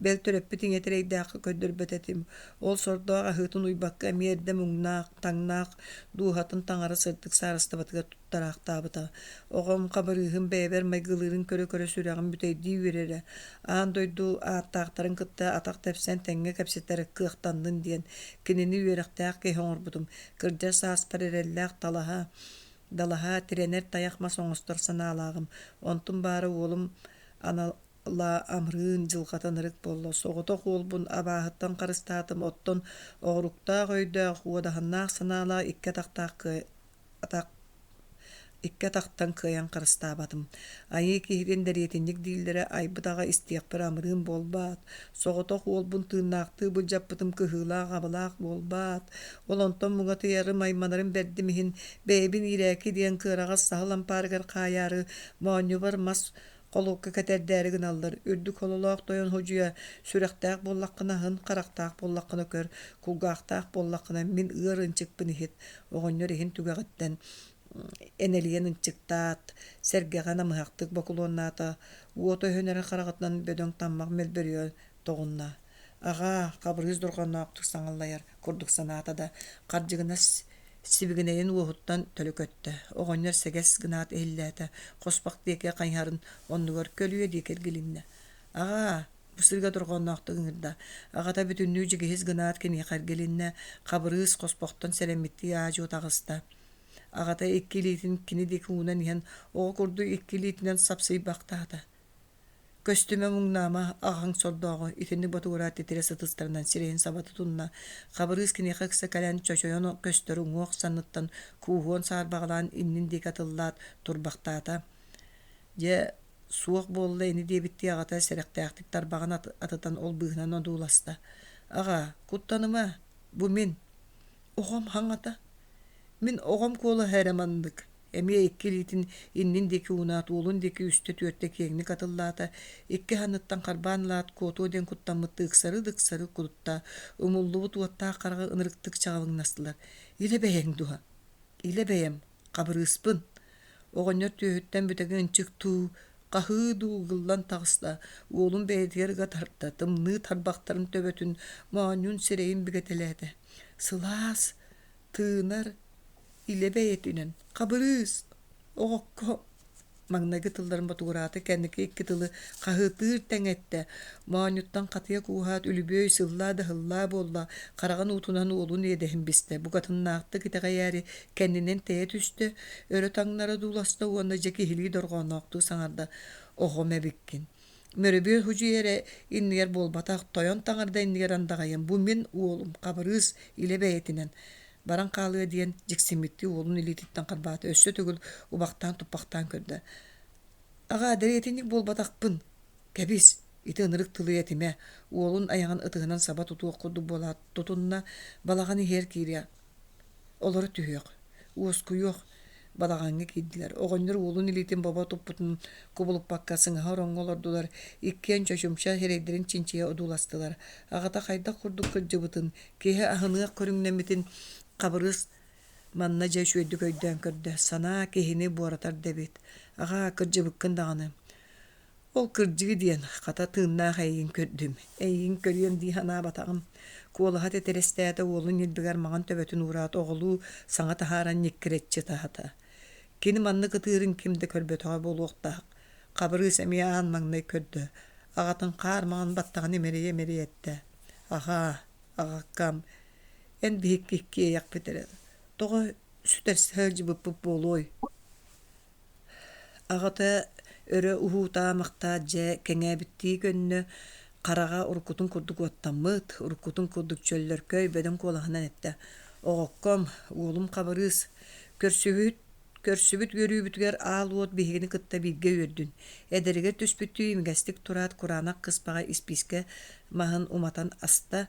Бэл төрөппүт ийэтэ эрэйдээххэ көрдөрбөт этим. Ол сордоох аһыытын уйбакка эмиэ эрдэ муҥнаах, таҥнаах дууһатын таҥара сырдык саарыстыбатыгар туттараахтаабыта. Оҕом хабырыыһым бэйэбэр майгылыырын көрө-көрө сүрэҕим бүтэйдии үөрэрэ. Аан дойду ааттаахтарын кытта атах тэпсэн тэҥҥэ кэпсэтэр кыахтаннын диэн кинини үөрэхтээх киһи оҥорбутум. Кырдьар сааспар эрэллээх талаһа, далаһа, тирэнэр тайах мас оҥостор санаалааҕым. Онтум баара уолум анал ла амырыын дьылҕата ынырык буолла, соҕотох уолбун абааһыттан харыстаатым, оттон оҕуруктаах өйдөөх, уодаһыннаах санаалаах икки атахтаах атах икки атахтан кыайан харыстаабатым. Айыы киһитин дэриэтинньик дииллэрэ айбыт аҕа истиэхпэр амырыын буолбаат, соҕотох уолбун тыыннаахтыы былдьаппытым кыһыылаах-абалаах буолбаат, ол онтон муҥатыйарым, айманарым бэрдим иһин бэйэбин иирээки диэн кыараҕас саһыл ампаарыгар хаайаары моонньубар мас Холуокка кэтэрдээри гыналлар, үрдүк хололоох тойон ходьуйа, сүрэхтээх буоллаххына аһын, харахтаах буоллаххына көр, кулгаахтаах буоллаххына мин ыар ынчыкпын иһит, оҕонньор иһин түгэҕиттэн энэлийэн ынчыктаат, сэргэҕэ намыһахтык бокулуоннаата, уота өһөн эрэ хараҕытынан бөдөҥ таммах мөлбөрүйэ тоҕунна. Аҕаа, Хабырыыс дорҕоонноохтук саҥаллайар курдук санаата да, хардьыгынас сибигинэйин уоһуттан төлө көттө. Оҕонньор сэгэс гынаат иһиллээтэ, хоспох диэки хайыһарын оннугар көлүйэ диэки эргилиннэ. Аҕаа, бу сырыыга дорҕоонноохтук ыҥырда. Аҕата бүтүннүү дьигиһис гынаат киниэхэ эргилиннэ, Хабырыыс хоспохтон сэрэммиттии аа-дьуо таҕыста. Аҕата икки илиитин кини диэки уунан иһэн, оҕо курдук икки илиитинэн сапсыйбахтаата. Көстүмэ муҥнаама, аҕаҥ сордооҕу итинник ботугураат титирэ сытыстарынан сирэйин саба тутунна. Хабырыыс киниэхэ ыкса кэлэн чочойон көстөр уҥуох санныттан кууһуон саарбаҕалаан иннин диэки атыллаат турбахтаата. Дьэ, суох буолла ини диэбиттии аҕата сэрэхтээхтик тарбаҕын атытан ол быыһынан одууласта. Аҕаа, куттаныма, бу мин. Оҕом хаҥата. Мин оҕом куолаһа эрэ маннык. Эмиэ икки илиитин иннин диэки уунаат, уолун диэки үстэ-түөртэ киэҥник атыллаата, икки санныттан харбаан ылаат, куотуо диэн куттаммыттыы ыксары да ыксары кутта, умуллубут уоттаах хараҕы ынырыктык чаҕылыҥнастылар. «Илэ бэйэҥ дуо? Илэ бэйэм, хабырыыспын!» Оҕонньор түөһүттэн бүтэҥи ынчык туу, Хаһыы дуу ыгыллан таҕыста, уолун бэйэтигэр ыга тарта, тымныы тарбахтарын төбөтүн, моонньун сирэйин бигэтэлээтэ. Сылаас, тыынар, илэ бэйэтинэн «Хабырыыс! Оҕокко!» Маҥнайгы тылларын ботугураата, кэнники икки тылы хаһыытыыр тэҥэ эттэ, моонньуттан хатыйа кууһаат, үлүбүөй сыллаа да ыһыллаа буолла, хараҕын уутунан уолун иэдэһин бистэ, букатыннаахтык итэҕэйээри кэннинэн тэйэ түстэ, өрө таҥнара дууласта уонна дьэ киһилии дорҕоонноохтуу саҥарда: «Оҕом эбиккин. Мөрөбүөл һудьуйа эрэ иннигэр буолбатах, тойон таҥарда иннигэр андаҕайым, бу мин уолум, Хабырыыс, илэ бэйэтинэн баран хаалыа диэн дьиксиммиттии уолун илиититтэн харбаата, өссө төгүл убахтаан-туппахтаан көрдө. «Аҕаа, дэриэтинньик буолбатахпын, кэбис, ити ынырык тылы этимэ», уолун айаҕын ытыһынан саба тутуох курдук буолаат тутунна, балаҕан иһигэр киириэх, олоро түһүөх, уоскуйуох балаҕаҥҥа киирдилэр. Оҕонньор уолун илиитин бобо туппутун кубулуппакка сыҥаһа ороҥҥо олордулар, иккиэн чочумча сирэйдэрин чинчийэ одууластылар. Аҕата хайдах курдук кырдьыбытын, киһи аһыныах көрүҥнэммитин Хабырыыс манна дьэ үчүгэйдик өйдөөн көрдө. Санаа киһини буоратар да эбит. Аҕаа, кырдьыбыккын даҕаны. Ол кырдьыы диэн, хата тыыннаах эйигин көрдүм, эйигин көрүөм дии санаабатаҕым. Куолаһа титирэстээтэ уолун ньилбэгэр маҥан төбөтүн уураат оҕолуу саҥа таһааран ньиккирэччи таһата. Кини маннык ытыырын ким да көрбөтөҕө буолуохтаах. Хабырыыс эмиэ аан маҥнай көрдө, аҕатын хаар маҥан баттаҕын имэрийэ-имэрийэ эттэ: «Аҕаа, аҕаккам, эн биһикки иккиэйэхпит эрэ, тоҕо сүтэрсэ сылдьыбыппыт буолуой?» Аҕата өрө уһуутаамахтаат дьэ кэҥээбиттии көннө, хараҕа уруккутун курдук уоттаммыт, уруккутун курдук чөллөркөй бөдөҥ куолаһынан эттэ: «Оҕокком, уолум Хабырыыс, көрсүбүт көрсүбүт үөрүүбүтүгэр аал уот биһигини кытта бииргэ үөрдүн». Эдэригэр түспүттүү имигэстик тураат кураанах кыспаҕа испиискэ маһын уматан аста,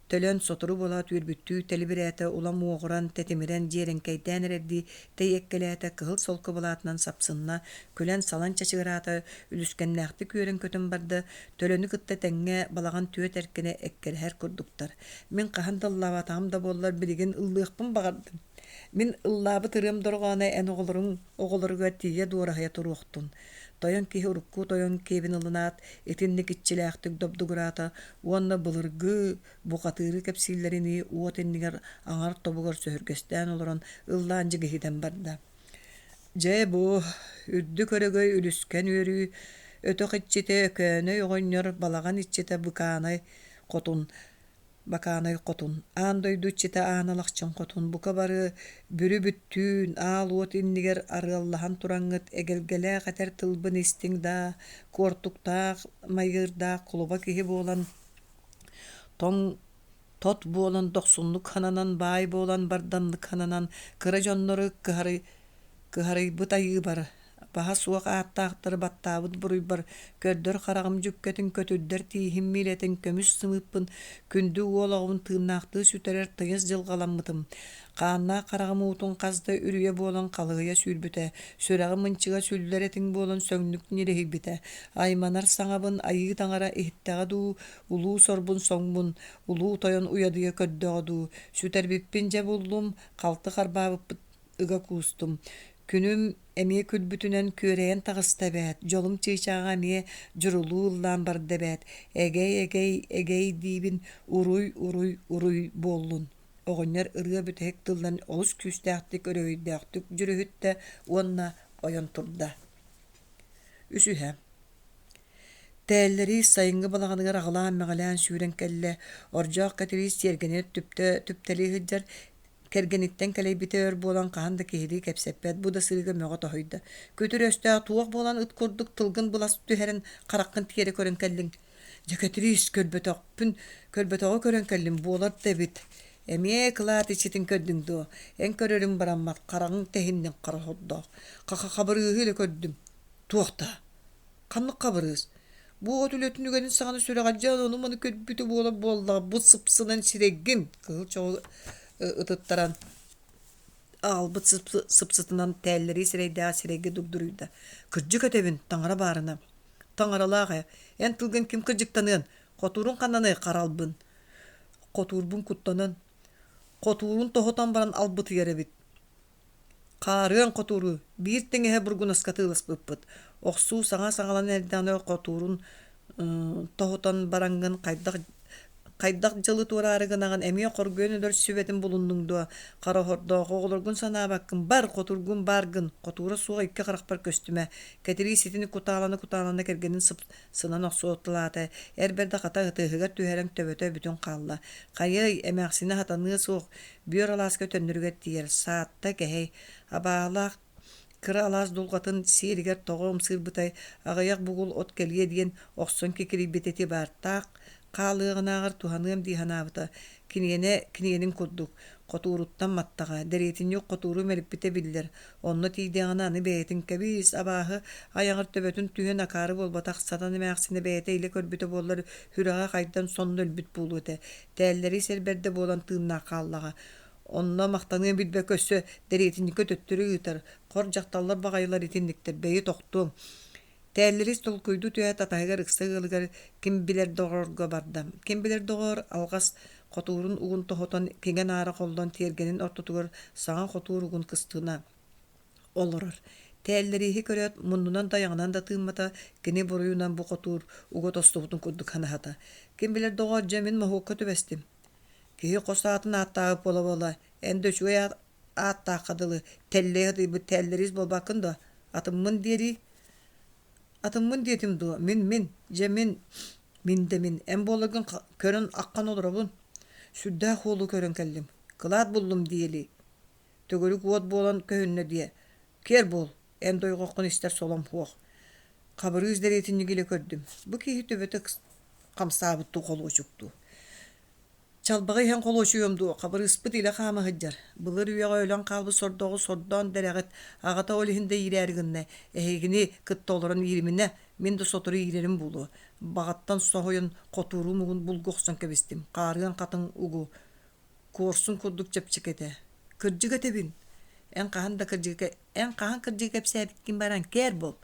Төлөн сотору буолаат үөрбүттүү тэлибирээтэ, улам уоҕуран, тэтимирэн, дьиэрэҥкэйдээн эрэрдии тэйиэккэлээтэ, кыһыл солко былаатынан сапсынна, күлэн-салан чачыгыраата, үлүскэннээхтик үөрэн-көтөн барда, Төлөнү кытта тэҥҥэ балаҕан түөрт эркинэ эккирэһэр курдуктар. Мин хаһан да ыллаабатаҕым да буоллар, билигин ыллыахпын баҕардым. Мин ыллаабыт ырыам дорҕооно эн оҕолоруҥ оҕолоругар тиийэ дуораһыйа туруохтун. Тойон киһи урукку тойон киэбин ылынаат, итинник иччилээхтик добдугураата уонна былыргы бухатыыры кэпсииллэринии уот иннигэр аҥар тобугар сөһүргэстээн олорон ыллаан дьигиһитэн барда. Дьэ бу, үрдүк өрөгөй үлүскэн үөрүү, өтөх иччитэ Өкөөнөй оҕонньор балаҕан иччитэ Быкаанай хотун Бакаанай хотун, аан дойду иччитэ Аан Алахчын хотун, бука бары бүрү-бүттүүн, аал уот иннигэр арыаллаһан тураҥҥыт эгэлгэлээх этэр тылбын истиҥ даа, куортуктаах, майыырдаах кулуба киһи буолан, тоҥ тот буолан дохсуннук хананан, баай буолан бардамнык хананан, кыра дьоннору кыһарыйбыт айыыбар, Баһа суох ааттаахтары баттаабыт буруйбар көрдөр хараҕым дьүккэтин көтүрдэр тииһим миилэтин көмүс сымыыппын күндү уол оҕобун тыыннаахтыы сүтэрэр тыйыс дьылҕаламмытым. Хааннаах хараҕым уутун хас да үрүйэ буолан халыһыйа сүүрбүтэ, сүрэҕим ынчыга сүллэр этиҥ буолан сөҥнүк ньириһийбитэ. Айманар саҥабын айыы таҥара иһиттэҕэ дуу, улуу сорбун соҥмун, улуу тойон уйадыйа көрдөҕө дуу, сүтэрбиппин дьэ буллум, халты харбаабыппыт ыга куустум. Күнүм эмиэ күлбүтүнэн күөрэйэн таҕыста эбээт, дьолум чыычааҕа эмиэ дьурулуу ыллаан барда эбээт, эгэй-эгэй, эгэй диибин, уруй, уруй, уруй буоллун. Оҕонньор ырыа бүтэһик тылларын олус күүстээхтик, өрөгөйдөөхтүк дьүрүһүттэ уонна ойон турда. Үсүһэ. Тээллэриис сайыҥҥы балаҕаныгар аҕылаан-мэҕилээн сүүрэн кэллэ, Ордьоох Кэтириис тиэргэнигэр түптэ түптэлии сылдьар, Кэргэниттэн кэлэйбитэ өр буолан хаһан да киһилии кэпсэппэт, бу да сырыыга мөҕө тоһуйда: «Күтүр өстөөх туох буолан ыт курдук тылгын былас түһэрэн хараххын тиэрэ көрөн кэллиҥ?» «Дьэ, Кэтириис, көрбөтөхпүн, көрбөтөҕү көрөн кэллим, буолар да эбит. Эмиэ кылаат иччитин көрдүҥ дуо? Эн көрөрүҥ бараммат, хараҕыҥ тэһиннин хара сордоох. Ха-ха-хабырыыһы илэ көрдүм. Туох даа? Ханнык хабырыыс? Бу от үлэтин үгэнин саҕана сүрэҕэлдьээн ону-маны көрбүтэ буолар буоллаҕа, бу сыпсынан сирэйгин кыһыл чоҕу ытыттаран аҕалбыт сыпсытынан тээллэрии сирэйдээх сирэйгэ дугдуруйда. Кырдьык этэбин, таҥара баарына. Таҥаралаах ээ, эн тылгын ким кырдьыктаныан, хотуурун ханнаный харалбын. Хотуурбун куттанан, хотуурун тоһутан баран албытыйар эбит. Хаарыан хотууру биир тэҥэһэ бургунаска атыыласпыппыт. Охсуу саҥа саҕаланан эрдэҕинэ хотуурун тоһутан бараҥҥын хайдах хайдах дьылы туораары гынаҕын эмиэ хоргуйан өлөр сүбэтин булуннуҥ дуо? Хара оһордоох оҕолоргун санаабаккын бар, хотургун бааргын, хотуура суох икки харахпар көстүмэ. Кэтириис итини кутаалана-кутаалана кэргэнин сынан охсуоталаата, эр бэрдэ хата ытыһыгар түһэрэн төбөтө бүтүн хаалла. Хайыай, эмээхсинэ сатаныа суох, бүөр алааска төннөрүгэр тиийэр, саатта кэһэй, абааһылаах кыра алаас дулҕатын сиэригэр тоҕо ымсыырбытай, аҕыйах бугул от кэлиэ диэн охсон кикирийбит эти баартаах хаалыаҕынааҕар туһаныам дии санаабыта, киниэнэ киниэнин курдук, хотууруттан маттаҕа, дэриэтинньик хотууру мэлиппитэ биллэр, онно тиийдэҕинэ аны бэйэтин кэбиис, абааһы айаҕар төбөтүн түһэн акаары буолбатах сатан эмээхсинэ бэйэтэ илэ көрбүтэ буоллар сүрэҕэ хайдан сонно өлбүт буолуо этэ, тээллэри сэрбэрдэ буолан тыыннаах хааллаҕа. Онно махтаныан билбэккэ өссө дэриэтинньиккэ төттөрү ыытар, хор дьахталлар баҕайылар итинниктэр, бэйи тохтуоҥ. Тээллэрис толкуйдуу түһээт атаһыгар ыкса ыалыгар ким билэр доҕорго барда. Ким билэр доҕоор алҕас хотуурун угун тоһутан киҥэ-наара холлон тиэргэнин ортотугар саҥа хотуур угун кыстына олорор. Тээллэрииһи көрөөт муннунан да айаҕынан да тыыммата, кини буруйунан бу хотуур уга тостубутун курдук санаһата. Ким билэр доҕоор дьэ мин моһуокка түбэстим. Киһи хос аатын ааттаабыт буола-буола, эн да үчүгэй ааттаахха дылы тэллэй сытыйбыт тээллэриис буолбаккын дуо? Атыммын диэрий? Атыммын диэтим дуо? Мин, мин, дьэ мин, мин да мин, эн буоларгын көрөн аххан олоробун. Сүрдээх уолу көрөн кэллим. Кылаат буллум диэли. Төгүрүк уот буолан көһүннэ диэ. Киэр буол, эн дойҕоххун истэр солом суох. Хабырыыс дэриэтинньиги илэ көрдүм. Бу киһи төбөтө хамсаабыттуу холуочуктуу. Чалбаҕы иһэн холуочуйуом дуо, хабырыыспыт илэ хаама сылдьар. Былыр үйэҕэ өлөн хаалбыт сордооҕу сордоон да эрэҕит, аҕата ол иһин да иирээри гынна. Эһигини кытта олорон иириминэ, мин да сотору иирэрим буолуо. Баҕаттан соһуйан хотуурум угун булгу охсон кэбистим. Хаарыан хатыҥ угу куорсун курдук чэпчэки этэ. Кырдьык этэбин. Эн хаһан да кырдьыгы эн хаһан кырдьыгы кэпсээбиккин баран кээр буол.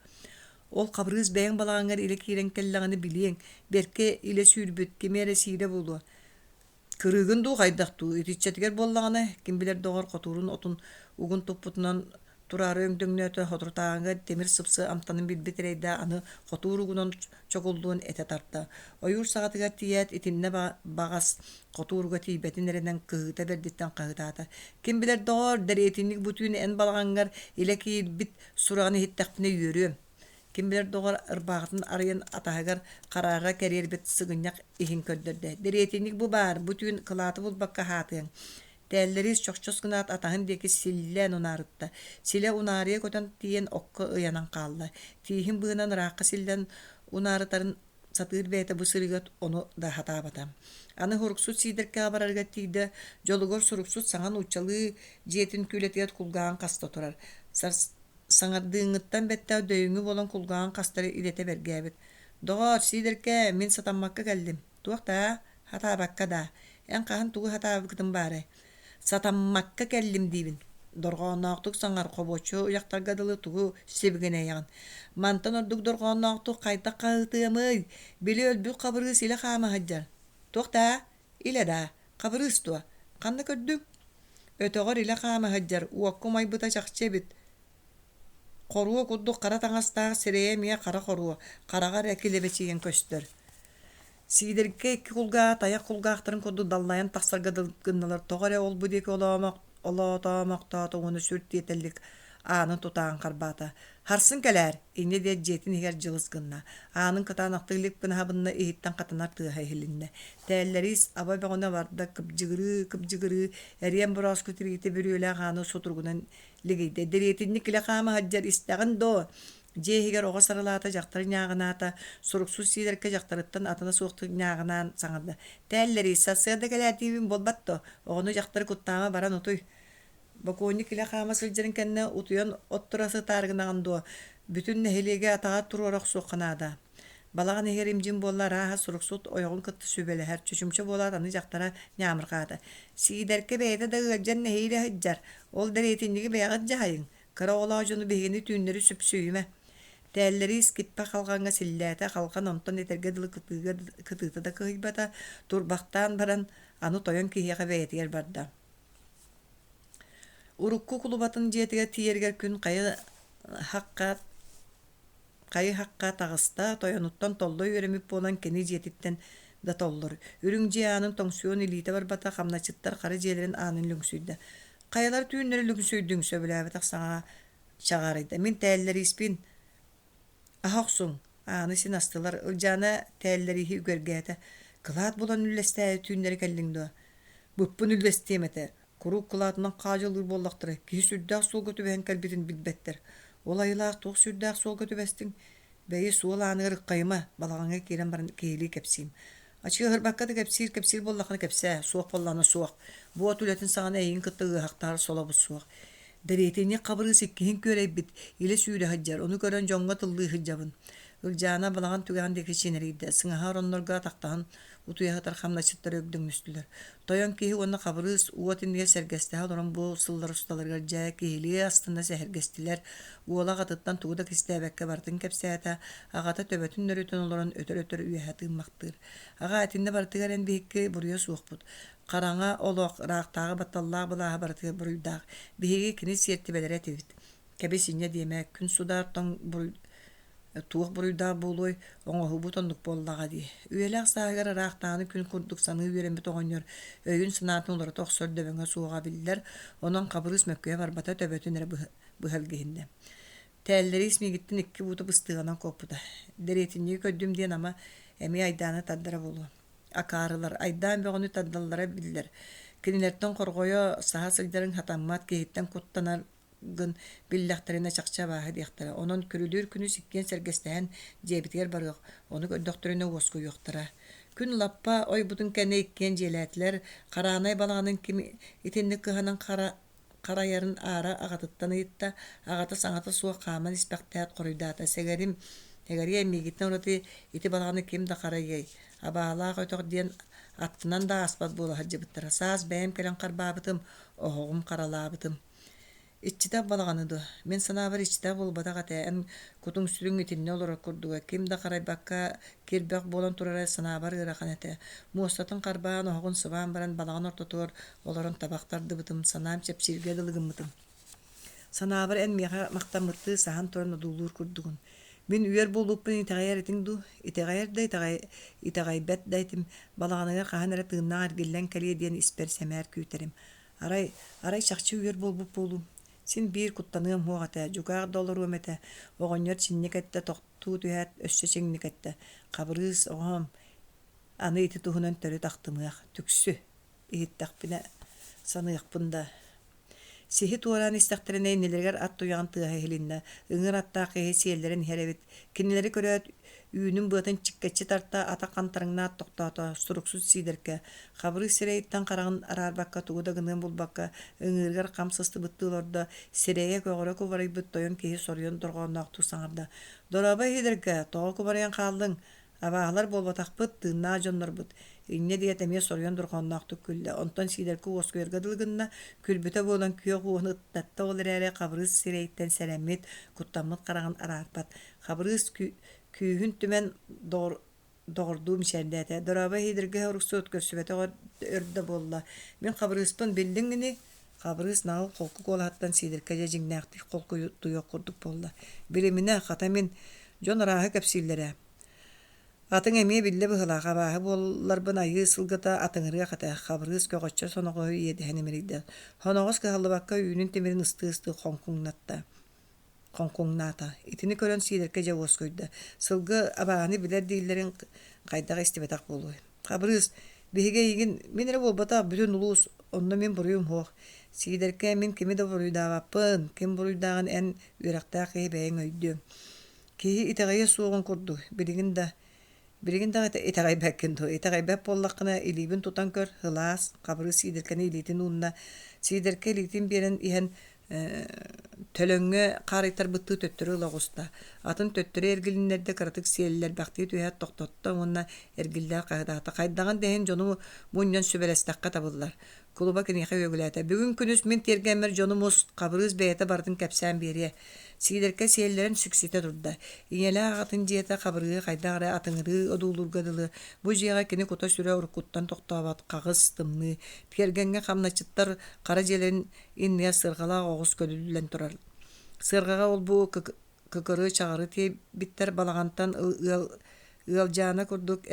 Ол хабырыыс бэйэҥ балаҕаҥҥар илэ киирэн кэллэҕинэ билиэҥ, бэркэ илэ сүүрбүт, кими эрэ сиирэ буолуо. Кырыыгын дуу, хайдах дуу, итиччэтигэр буоллаҕына, ким билэр доҕор хотуурун отун угун туппутунан тураары өҥдөҥнөөтө, соторутааҕыга тимир сыпсы амтанын билбит эрэйдээх аны хотуур угунан чокуллуон этэ тарта. Ойуур саҕатыгар тиийээт, итиннэ баҕас хотууруга тиийбэтин эрэнэн кыһыыта бэрдиттэн хаһыытаата: «Ким билэр доҕоор, дэриэтинньик бу түүн эн балаҕаҥҥар илэ киирбит сураҕын иһиттэхпинэ үөрүөм. Ким билэр доҕор ырбаахытын арыйан атаһыгар хараара кэриэрбит сыгынньах иһин көрдөрдө. Дэриэтинньик бу баар, бу түүн кылааты булбакка аһаатыаҥ. Тээллэриис чохчос гынаат атаһын диэки силлээн унаарытта. Силэ унаарыйа көтөн тиийэн окко ыйанан хаалла. Тииһин быыһынан ыраахха силлэн унаарытарын сатыыр бэйэтэ бу сырыыга ону да сатаабата. Аны суруксут Сиидэркэҕэ барарыгар тиийдэ, дьолугар суруксут саҥа нууччалыы дьиэтин күүлэтигэр кулгааҕын хаста турар. Саҥардыыҥҥыттан бэттэх дөйүҥү буолан кулгааҕын хастары идэтэ бэргээбит. «Доҕоор, Сиидэркээ, мин сатаммакка кэллим. Туох даа? Хатаабакка даа? Эн хаһан тугу хатаабыккытын баарай? Сатаммакка кэллим диибин. Дорҕоонноохтук саҥар, хобуоччу дьахтарга дылы тугу сибигинэйэҕин? Мантан ордук дорҕоонноохтук хайдах хаһыытыамый? Били өлбүт Хабырыыс илэ хаама сылдьар. Туох даа? Илэ даа? Хабырыыс дуо? Ханна көрдүҥ? Өтөҕөр илэ хаама сылдьар, уокка умайбыта чахчы эбит. Хоруо курдук хара таҥастаах сирэйэ эмиэ хара хоруо, хараҕа эрэ килэбэчийэн көстөр. Сиидэргэ икки кулгааҕа тайах кулгаахтарын курдук даллайан тахсарга дылы гыннылар, тоҕо эрэ ол-бу диэки олоотоомохтоото уонна сүр тиэтэллик аанын тутаан харбаата. «Харсын кэлээр!» инньэ диэт дьиэтин иһигэр дьылыс гынна. Аанын кытаанахтык илик гына хабынна, иһиттэн хатанар тыаһа иһилиннэ. Тээллэриис аба бөҕөнө барда, кыбдьыгырыы-кыбдьыгырыы, эриэн борооску тириитэ бүрүөлээх ааны сутуругунан лигийдэ. Дэриэтинньик илэ хаама сылдьар истэҕин дуо? Дьиэ иһигэр оҕо сарылаата, дьахтар ньааҕынаата, суруксут Сиидэркэ дьахтарыттан атына суохтук ньааҕынаан саҥарда: «Тээллэрий, сарсыарда кэлээтиибин буолбат дуо? Оҕону дьахтары куттаама баран утуй. Бокуонньук илэ хаама сылдьарын кэннэ утуйан отторо сытаары гынаҕын дуо? Бүтүн нэһилиэги атаҕар туруора охсуохха наада». Балаҕан иһигэр им-дьим буолла арааһа суруксут ойоҕун кытта сүбэлэһэр, чочумча буолаат аны дьахтара ньаамырҕаата: «Сиидэркэ бэйэтэ да ыалдьан нэһиилэ сылдьар, ол дэриэтинньиги бэйэҕит дьаһайыҥ, кыра оҕолоох дьону биһигини түүннэри сүпсүйүмэ». Тээллэриис киппэ халҕаҥҥа силлээтэ, халҕан онтон этэргэ дылы кытыыга кытыыта да кыһыйбата, турбахтаан баран аны тойон киһиэхэ бэйэтигэр барда. Урукку кулубатын дьиэтигэр тиийэригэр күн хайа хахха хайы-хахха таҕыста, тойонуттан толло үөрэммит буолан кини дьиэтиттэн да толлор. Үрүҥ дьиэ аанын тоҥсуйуон илиитэ барбата, хамначчыттар хара дьиэлэрин аанын лүҥсүйдэ. Хайалар түүннэри лүҥсүйдүҥ, сөбүлээбэтэх саҥа чаҕаарыйда. Мин тээллэрииспин, Аһа охсуҥ, ааны син астылар, Ылдьаана тээллэрииһи үгэргээтэ: «Кылаат булан үллэстээри түүннэри кэллиҥ дуо?» «Быппын үллэстиэм этэ, куруук кылаатынан хаадьылыыр буоллахтара, киһи сүрдээх суолга түбэһэн кэлбитин билбэттэр. Ол айылаах туох сүрдээх суолга түбэстиҥ? Бэйи, суол ааныгар ыккайыма, балаҕаҥҥа киирэн баран киһилии кэпсиим. Ачыаһырбакка да кэпсиир-кэпсиир буоллаххына кэпсээ, суох буоллаҕына суох. Бу от үлэтин саҕана эйигин кытта ыаһахтаһар солобут суох. Дэриэтинньик Хабырыыс иккиһин күөрэйбит, илэ сүүрэ сылдьар, ону көрөн дьоҥҥо тыллыы сылдьабын. Ылдьаана балаҕан түгэҕин диэки чинэрийдэ, сыҥаһа ороннорго атахтаһан утуйа сытар хамначчыттар өгдөҥнөстүлэр. Тойон киһи уонна Хабырыыс уот иннигэр сэргэстэһэ олорон бу сыллар усталарыгар дьэ киһилии астына сэһэргэстилэр. Уола аҕатыттан тугу да кистээбэккэ барытын кэпсээтэ, аҕата төбөтүн нөрүтэн олорон өтөр-өтөр үөһэ тыыммахтыыр. Аҕаа, итиннэ барытыгар эн биһикки буруйа суохпут. Хараҥа олох, ыраахтааҕы батталлаах былааһа барытыгар буруйдаах. Биһиги кини сиэртибэлэрэ этибит. Кэбис инньэ диэмэ, күн судаар тоҥ буруй туох буруйдаах буолуой, оҥоһуубут оннук буоллаҕа дии. Үйэлээх сааһыгар ыраахтааҕыны күн курдук саныы үөрэммит оҕонньор өйүн-санаатын уларыта охсор дөбөҥө суоҕа биллэр, онон Хабырыыс мөккүһэ барбата, төбөтүн эрэ быһа илгиһиннэ. Тээллэриис миигиттэн икки буута быстыаҕынан куоппута. Дэриэтинньиги көрдүм диэн ама эмиэ айдааны тардара буолуо. Акаарылар айдаан бөҕөнү тардаллара биллэр. Кинилэртэн хорҕойо саһа сылдьарыҥ сатаммат, киһиттэн куттанар гын биллэхтэринэ чахчы абааһы диэхтэрэ. Онон күрүлүүр күнүс иккиэн сэргэстэһэн дьиэбитигэр барыах, ону көрдөхтөрүнэ уоскуйуохтара. Күн лаппа ойбутун кэннэ иккиэн дьиэлээтилэр. Хараанай балаҕанын ким итинник кыһанан хара харайарын аара аҕатыттан ыйытта, аҕата саҥата суох хааман испэхтээт хоруйдаата: «Сэгэрим, эгэриэ миигиттэн ураты ити балаҕаны ким да харайыай, абаалаах өтөх диэн аттынан да ааспат буола сылдьыбыттара. Саас бэйэм кэлэн харбаабытым, оһоҕум харалаабытым. Иччитэх балаҕаны дуо? Мин санаабар иччитэх буолбатах этэ, эн кутуҥ-сүрүҥ итиннэ олорор курдуга, ким да харайбакка кирбэх буолан турара санаабар ыарахан этэ. Муостатын харбаан, оһоҕун сыбаан баран балаҕан ортотугар олорон табах тардыбытым, санаам чэпчииргэ дылы гыммытым. Санаабар эн миэхэ махтаммыттыы саһан туран одуулуур курдугун. Мин үөр буолбуппун итэҕэйэр этиҥ дуу? Итэҕэйэр да итэҕэй, итэҕэйбэт да этим, балаҕаныгар хаһан эрэ тыыннаах эргиллэн кэлиэ диэн испэр сэмээр күүтэрим. Арай, арай чахчы үөр буолбут буолуум. Син биир куттаныам суох этэ, дьукаах да олоруом этэ. Оҕонньор чинник эттэ, тохтуу түһээт, өссө чиҥник эттэ: «Хабырыыс, оҕом, аны ити туһунан төрүт ахтымыах, түксү» иһиттэхпинэ саныахпын да Сиһи туораан истэхтэринэ иннилэригэр ат туйаҕын тыаһа иһилиннэ, ыҥыр аттаах киһи сиэллэрэн иһэр эбит. Кинилэри көрөөт, үүнүн быатын чиккэччи тарта, ата хантарыҥнаат тохтоото, суруксут Сиидэркэ, Хабырыыс сирэйиттэн хараҕын араарбакка тугу да гыныан булбакка, ыҥыырыгар хам сыстыбыттыы олордо, сирэйэ көҕөрө кубарыйбыт тойон киһи соруйан дорҕоонноохтук саҥарда: «Дорообо, Сиидэркэ, тоҕо кубарыйан хааллыҥ? Абааһылар буолбатахпыт, тыыннаах дьоннорбут» инньэ диэт эмиэ соруйан дорҕоонноохтук күллэ, онтон Сиидэркэ уоскуйарга дылы гынна, күлбүтэ буолан күөх уоһун ыттатта ол эрээри Хабырыыс сирэйиттэн сэрэммит, куттаммыт хараҕын араарбат. Хабырыыс күүһүн түмэн доҕордуу мичээрдээтэ: «Дорообо, Сиидэргэ уруксуут көрсүбэтэх өр да буолла. Мин Хабырыыспын биллиҥ ини?» Хабырыыс наҕыл холку куолаһыттан Сиидэркэ дьэ дьиҥнээхтик холкутуйуох курдук буолла: «Билиминэ, хата мин, дьон арааһы кэпсииллэр ээ. Атыҥ эмиэ биллэ быһыылаах, абааһы буолларбын айыы сылгыта атыҥырыах этэ» Хабырыыс көҕөччөр соноҕоһу иэдэһэн имэрийдэ. Соноҕос кыһаллыбакка үүнүн тимирин ыстыы-ыстыы хоҥкуҥнатта хоҥкуҥнаата. Итини көрөн Сиидэркэ дьэ уоскуйда. Сылгы абааһыны билэр дииллэрин хайдах истибэтэх буолуой. Хабырыыс, биһиги эйигин мин эрэ буолбатах, бүтүн улуус, онно мин буруйум суох. Сиидэркэ, мин кими да буруйдаабаппын, ким буруйдааҕын эн үөрэхтээх киһи бэйэҥ өйдүөҥ. Киһи итэҕэйиэ суоҕун курдук, билигин да Билигин да итэҕэйбэккин дуо? Итэҕэйбэт буоллаххына, илиибин тутан көр, һылаас, Хабырыыс Сиидэркэни илиитин уунна. Сиидэркэ илиитин биэрэн иһэн төлөҥҥө хаарыйтарбыттыы төттөрү ыла оҕуста. Атын төттөрү эргилиннэрдэ кыратык сиэллэрбэхтии түһээт тохтотто уонна эргиллээх хаһыытаата. Хайдаҕын да иһин дьону мунньан сүбэлэстэххэ табыллар. Кулуба киниэхэ үөгүлээтэ: «Бүгүн күнүс мин тиэргэммэр дьону мус, Хабырыыс бэйэтэ барытын кэпсээн биэриэ». Сиидэркэ сиэллэрин сүксүтэ турда. Ийэлээх аҕатын дьиэтэ Хабырыыһы хайдах эрэ атыҥырыы одуулуурга дылы, бу дьиэҕэ кини кута-сүрэ уруккуттан тохтообот хаҕыс, тымныы. Тиэргэҥҥэ хамначчыттар хара дьиэлэрин иннигэр сыарҕалаах оҕус көлүллэн турар. Сыарҕаҕа ол-бу кыкыры-чаҕыры тиэйбиттэр балаҕантан ыал ыалдьаана курдук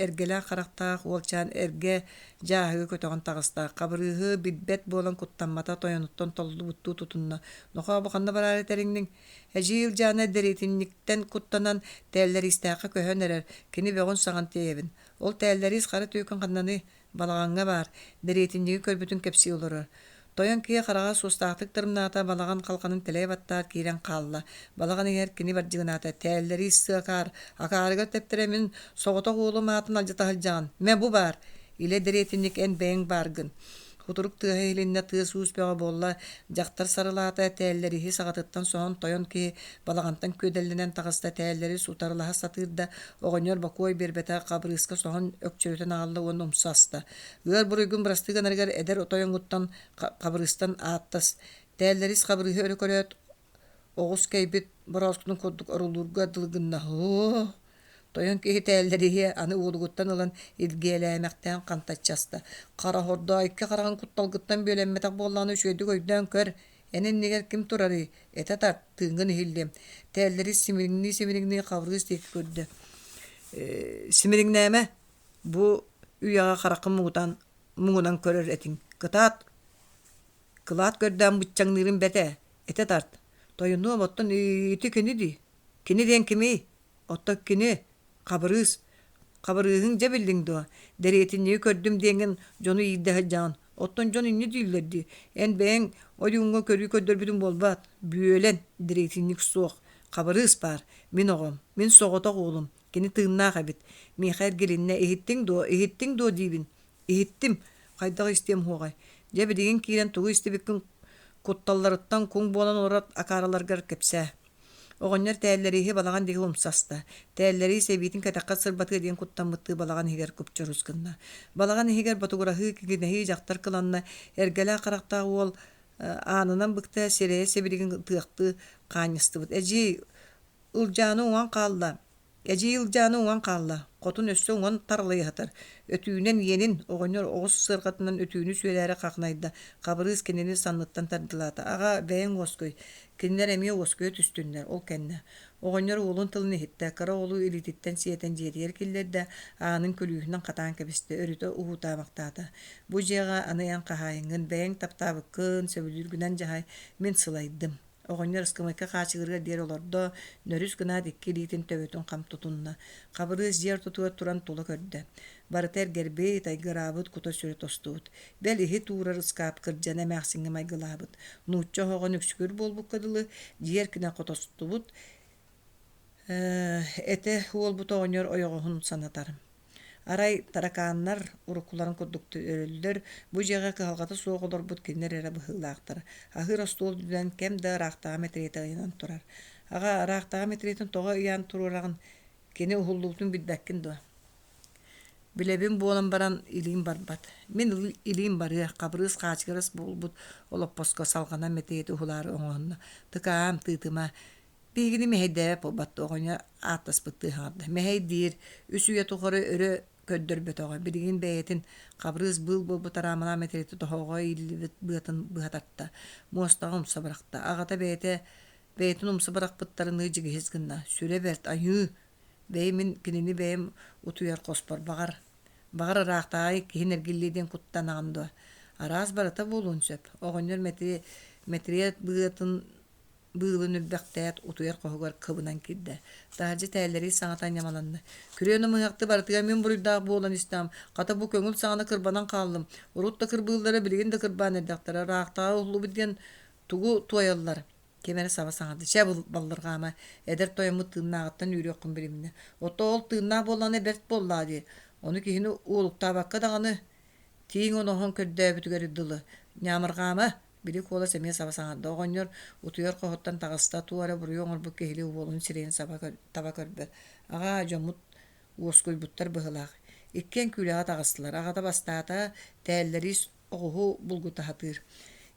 эргэлээх харахтаах уолчаан эргэ дьааһыгы көтөҕөн таҕыста. Хабырыыһы билбэт буолан куттаммата, тойонуттан толлубуттуу тутунна. «Нохоо, бу ханна бараары тэриҥниҥ?» Эдьиий Ылдьаана дэриэтинньиктэн куттанан Тээллэриистээххэ көһөн эрэр, кини бөҕүн-саҕын тиэйэбин. Ол Тээллэриис хара түөкүн ханнаный? Балаҕаҥҥа баар, дэриэтинньиги көрбүтүн кэпсии олорор. Тойон киһи хараҕа суостаахтык тырымнаата, балаҕан халҕанын тэлэйэ баттаат киирэн хаалла. Балаҕан иһэр кини бардьыгынаата, тээллэрии сыакаар, акаарыгар тэптэрэ мин соҕотох уолум аатын алдьата сылдьаҕын, мэ бу баар, илэ дэриэтинньик эн бэйэҥ бааргын. Кутурук тыаһа иһилиннэ, тыас-уус бөҕө буолла, дьахтар сарылаата, тээллэрииһи саҕатыттан соһон тойон киһи балаҕантан күөдэллэнэн таҕыста, тээллэрис утарылаһа сатыыр да, оҕонньор бокуой биэрбэтэ, хабырыыска соһон өкчөрүтэн аҕалла уонна умса аста. Ыар буруйгун бырастыы гынарыгар эдэр тойоҥҥуттан Хабырыыстан ааттас, Тээллэрис Хабырыыһы өрө көрөөт, оҕус кэйбит борооскутун курдук орулуурга дылы гынна: «Һоо, тойон киһи тээллэриһиэ, аны уолугуттан ылан илгиэлээмэхтээн хантаччы аста. Хара хордоо икки хараҕын кутталгыттан бүөлэммэтэх буоллаҕына үчүгэйдик өйдөөн көр, эн иннигэр ким турарый, этэ тарт, тыыҥҥын иһиллиэм». Тээллэрис симириҥнии-симириҥнии Хабырыыс диэки көрдө: «Симириҥнээмэ, Бу үйэҕэ хараххын муҥутаан муҥунан көрөр этиҥ. Кытаат, кылаат көрдөөн быччаҥныырым бэрт ээ, этэ тарт. Тойонуом, оттон ити кини дии. Кини диэн кимий? Оттон кини, Хабырыыс. Хабырыыһыҥ дьэ биллиҥ дуо? Дэриэтинньиги көрдүм диэҥҥин дьону иирдэ сылдьаҕын. Оттон дьон инньэ дииллэр дии. Эн бэйэҥ ойууҥҥа көрүү көрдөрбүтүҥ буолбаат? Бүөлэн, дэриэтинньик суох. Хабырыыс баар. Мин оҕом. Мин соҕотох уолум. Кини тыыннаах эбит. Миэхэ эргилиннэ, иһиттиҥ дуо, иһиттиҥ дуо диибин. Иһиттим. Хайдах истиэм уһуоҕай. Дьэ билигин киирэн тугу истибиккин кутталларыттан куҥ буолан олорор акаарыларгар кэпсээ. Оҕонньор тээллэрииһи балаҕан диэки умсаста. Тээллэриис эбиитин кэтэххэ сырбатыа диэн куттаммыттыы балаҕан иһигэр купчурус гынна. Балаҕан иһигэр ботугураһыы, кигинэһии дьахтар кыланна, эргэлээх харахтаах уол аанынан быкта, сирэйэ сибилигин тыахтыы хаанньыстыбыт. Эдьиий, Ылдьааны уҥан хаалла, эдьиий Ылдьааны уҥан хаалла, хотун өссө уҥан таралыйа Өтүүнэн иэнин, оҕонньор оҕус сыарҕатынан өтүүнү сүөлээри хахынайда, Хабырыыс кинини санныттан тардылаата: «Аҕаа, бэйэҥ уоскуй, кинилэр эмиэ уоскуйа түстүннэр, ол кэннэ». Оҕонньор уолун тылын иһиттэ, кыра уолу илиититтэн сиэтэн дьиэтигэр киллэрдэ, аанын күлүүһүнэн хатаан кэбистэ, өрүтэ уһуутаамахтаата: «Бу дьиэҕэ аны эн хаһаайыҥҥын, бэйэҥ таптаабыккын, сөбүлүүргүнэн дьаһай, мин сылайдым». Оҕонньор ыскамыайка хаачыгырыар диэри олордо, нөрүс гынаат икки илиитин төбөтүн хам тутунна. Хабырыыс дьиэ ортотугар туран тула көрдө. Барыта эргэрбит, айгыраабыт, кута-сүрэ тостубут. Бэл иһит уурар ыскаап кырдьан эмээхсиҥҥэ майгылаабыт. Нуучча оһоҕун үксүгүр буолбукка дылы, дьиэ эркинэ хотостубут, этэ уолбут оҕонньор ойоҕоһун санатар. Арай таракааннар уруккуларын курдук өлөллөр, бу дьиэҕэ кыһалҕата суох олорбут кинилэр эрэ быһыылаахтар. Аһыыр остуол үрдүнэн кэм да ыраахтааҕы мэтириэтэ ыйанан турар. Аҕа, ыраахтааҕы мэтириэтин тоҕо ыйаан туруораҕын? Кини уһуллубутун билбэккин дуо? Билэбин буолан баран илиим барбат. Мин илиим барыа, Хабырыыс хаачыгырас буолбут олоппоско салҕанан мэтириэти уһулаары оҥоһунна. Тыкаам, тыытыма, Биһигини мэһэйдээбэт буолбат оҕонньор ааттаспыттыы саҥарда. Мэһэй диир, үс үйэ тухары өрө көрдөрбөтөҕө, билигин бэйэтин Хабырыыс быыл буолбут араамалаах мэтириэти тоһоҕоҕо иилиллибит быатын быһа тарта, муостаҕа умса бырахта. Аҕата бэйэтэ бэйэтин умса бырахпыттарыныы дьигиһис гынна: «Сүрэ бэрт, айыы! Бэйи мин кинини бэйэм утуйар хоспор баҕар, баҕар ыраахтааҕы иккиһин эргиллиэ диэн куттанаҕын дуо? Араас барыта буолуон сөп». Оҕонньор мэтириэт быатын быылын үрбэхтээт, утуйар хоһугар кыбынан киирдэ. Таһырдьа тээллэрии саҥата ньамаланна. Күрүө намыһахты барытыгар мин буруйдаах буолан истэҕим. Хата бу көҥүл саҕана кырбанан хааллым. Урут да кырбыыллара, билигин да кырбаан эрдэхтэрэ. Ыраахтааҕы уһуллубут диэн тугу туойаллар? Ким эрэ саба саҥарда. Чэ, баллырҕаама, эдэр тойоммут тыыннааҕыттан үүрүөххүн билимнэ. Ото ол тыыннаах буоллаҕына бэрт буоллаҕа дии. Ону киһини уолуктаабакка даҕаны тииҥ оноһон көрдөөбүтүгэр дылы. Ньаамырҕаама, Били куолас эмиэ саба саҥарда. Оҕонньор утуйар хоһуттан таҕыста, туох эрэ буруйу оҥорбут киһилии уолун сирэйин саба таба көрбөт. Аҕаа, дьоммут уоскуйбуттар быһыылаах. Иккиэн күүлэҕэ таҕыстылар. Аҕата бастаата, тээллэрии оҕуһу булгута сатыыр.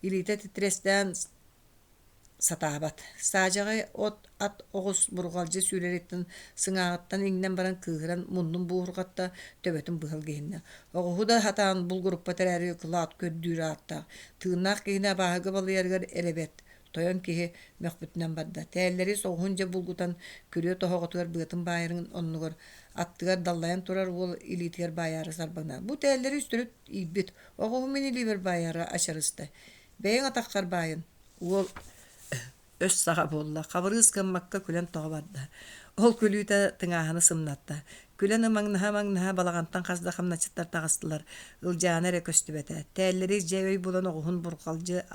Илиитэ титирэстээн сатаабат. Саадьаҕай от ат оҕус бурҕалдьы сүүрэриттэн сыҥааҕыттан иҥнэн баран кыыһыран муннун буоһурҕатта, төбөтүн быһа илгиһиннэ. Оҕуһу да сатаан булгуруппат эрээри кылаат көрдүүр ааттаах, тыыннаах киһини абааһыга балыйарыгар эрэ бэрт, тойон киһи мөхпүтүнэн барда. Тээллэри соҕуһун дьэ булгутан күрүө тоһоҕотугар быатын баайарын оннугар аттыгар даллайан турар уол илиитигэр баайаары сарбана. Бу тээллэри үстүрүт иирбит, оҕуһу мин илиибэр баайара ачарыста. Бэйэҥ атаххар баайын. Уол өс саҕа буолла, Хабырыыс гыммакка күлэн тоҕо барда. Ол күлүүтэ тыҥааһыны сымнатта. Күлэн ымаҥнаһа-ымаҥнаһа балаҕантан хас да хамначчыттар таҕыстылар, Ылдьаана эрэ көстүбэтэ. Тээллэри дьэ өй булан оҕуһун бурҕалдьы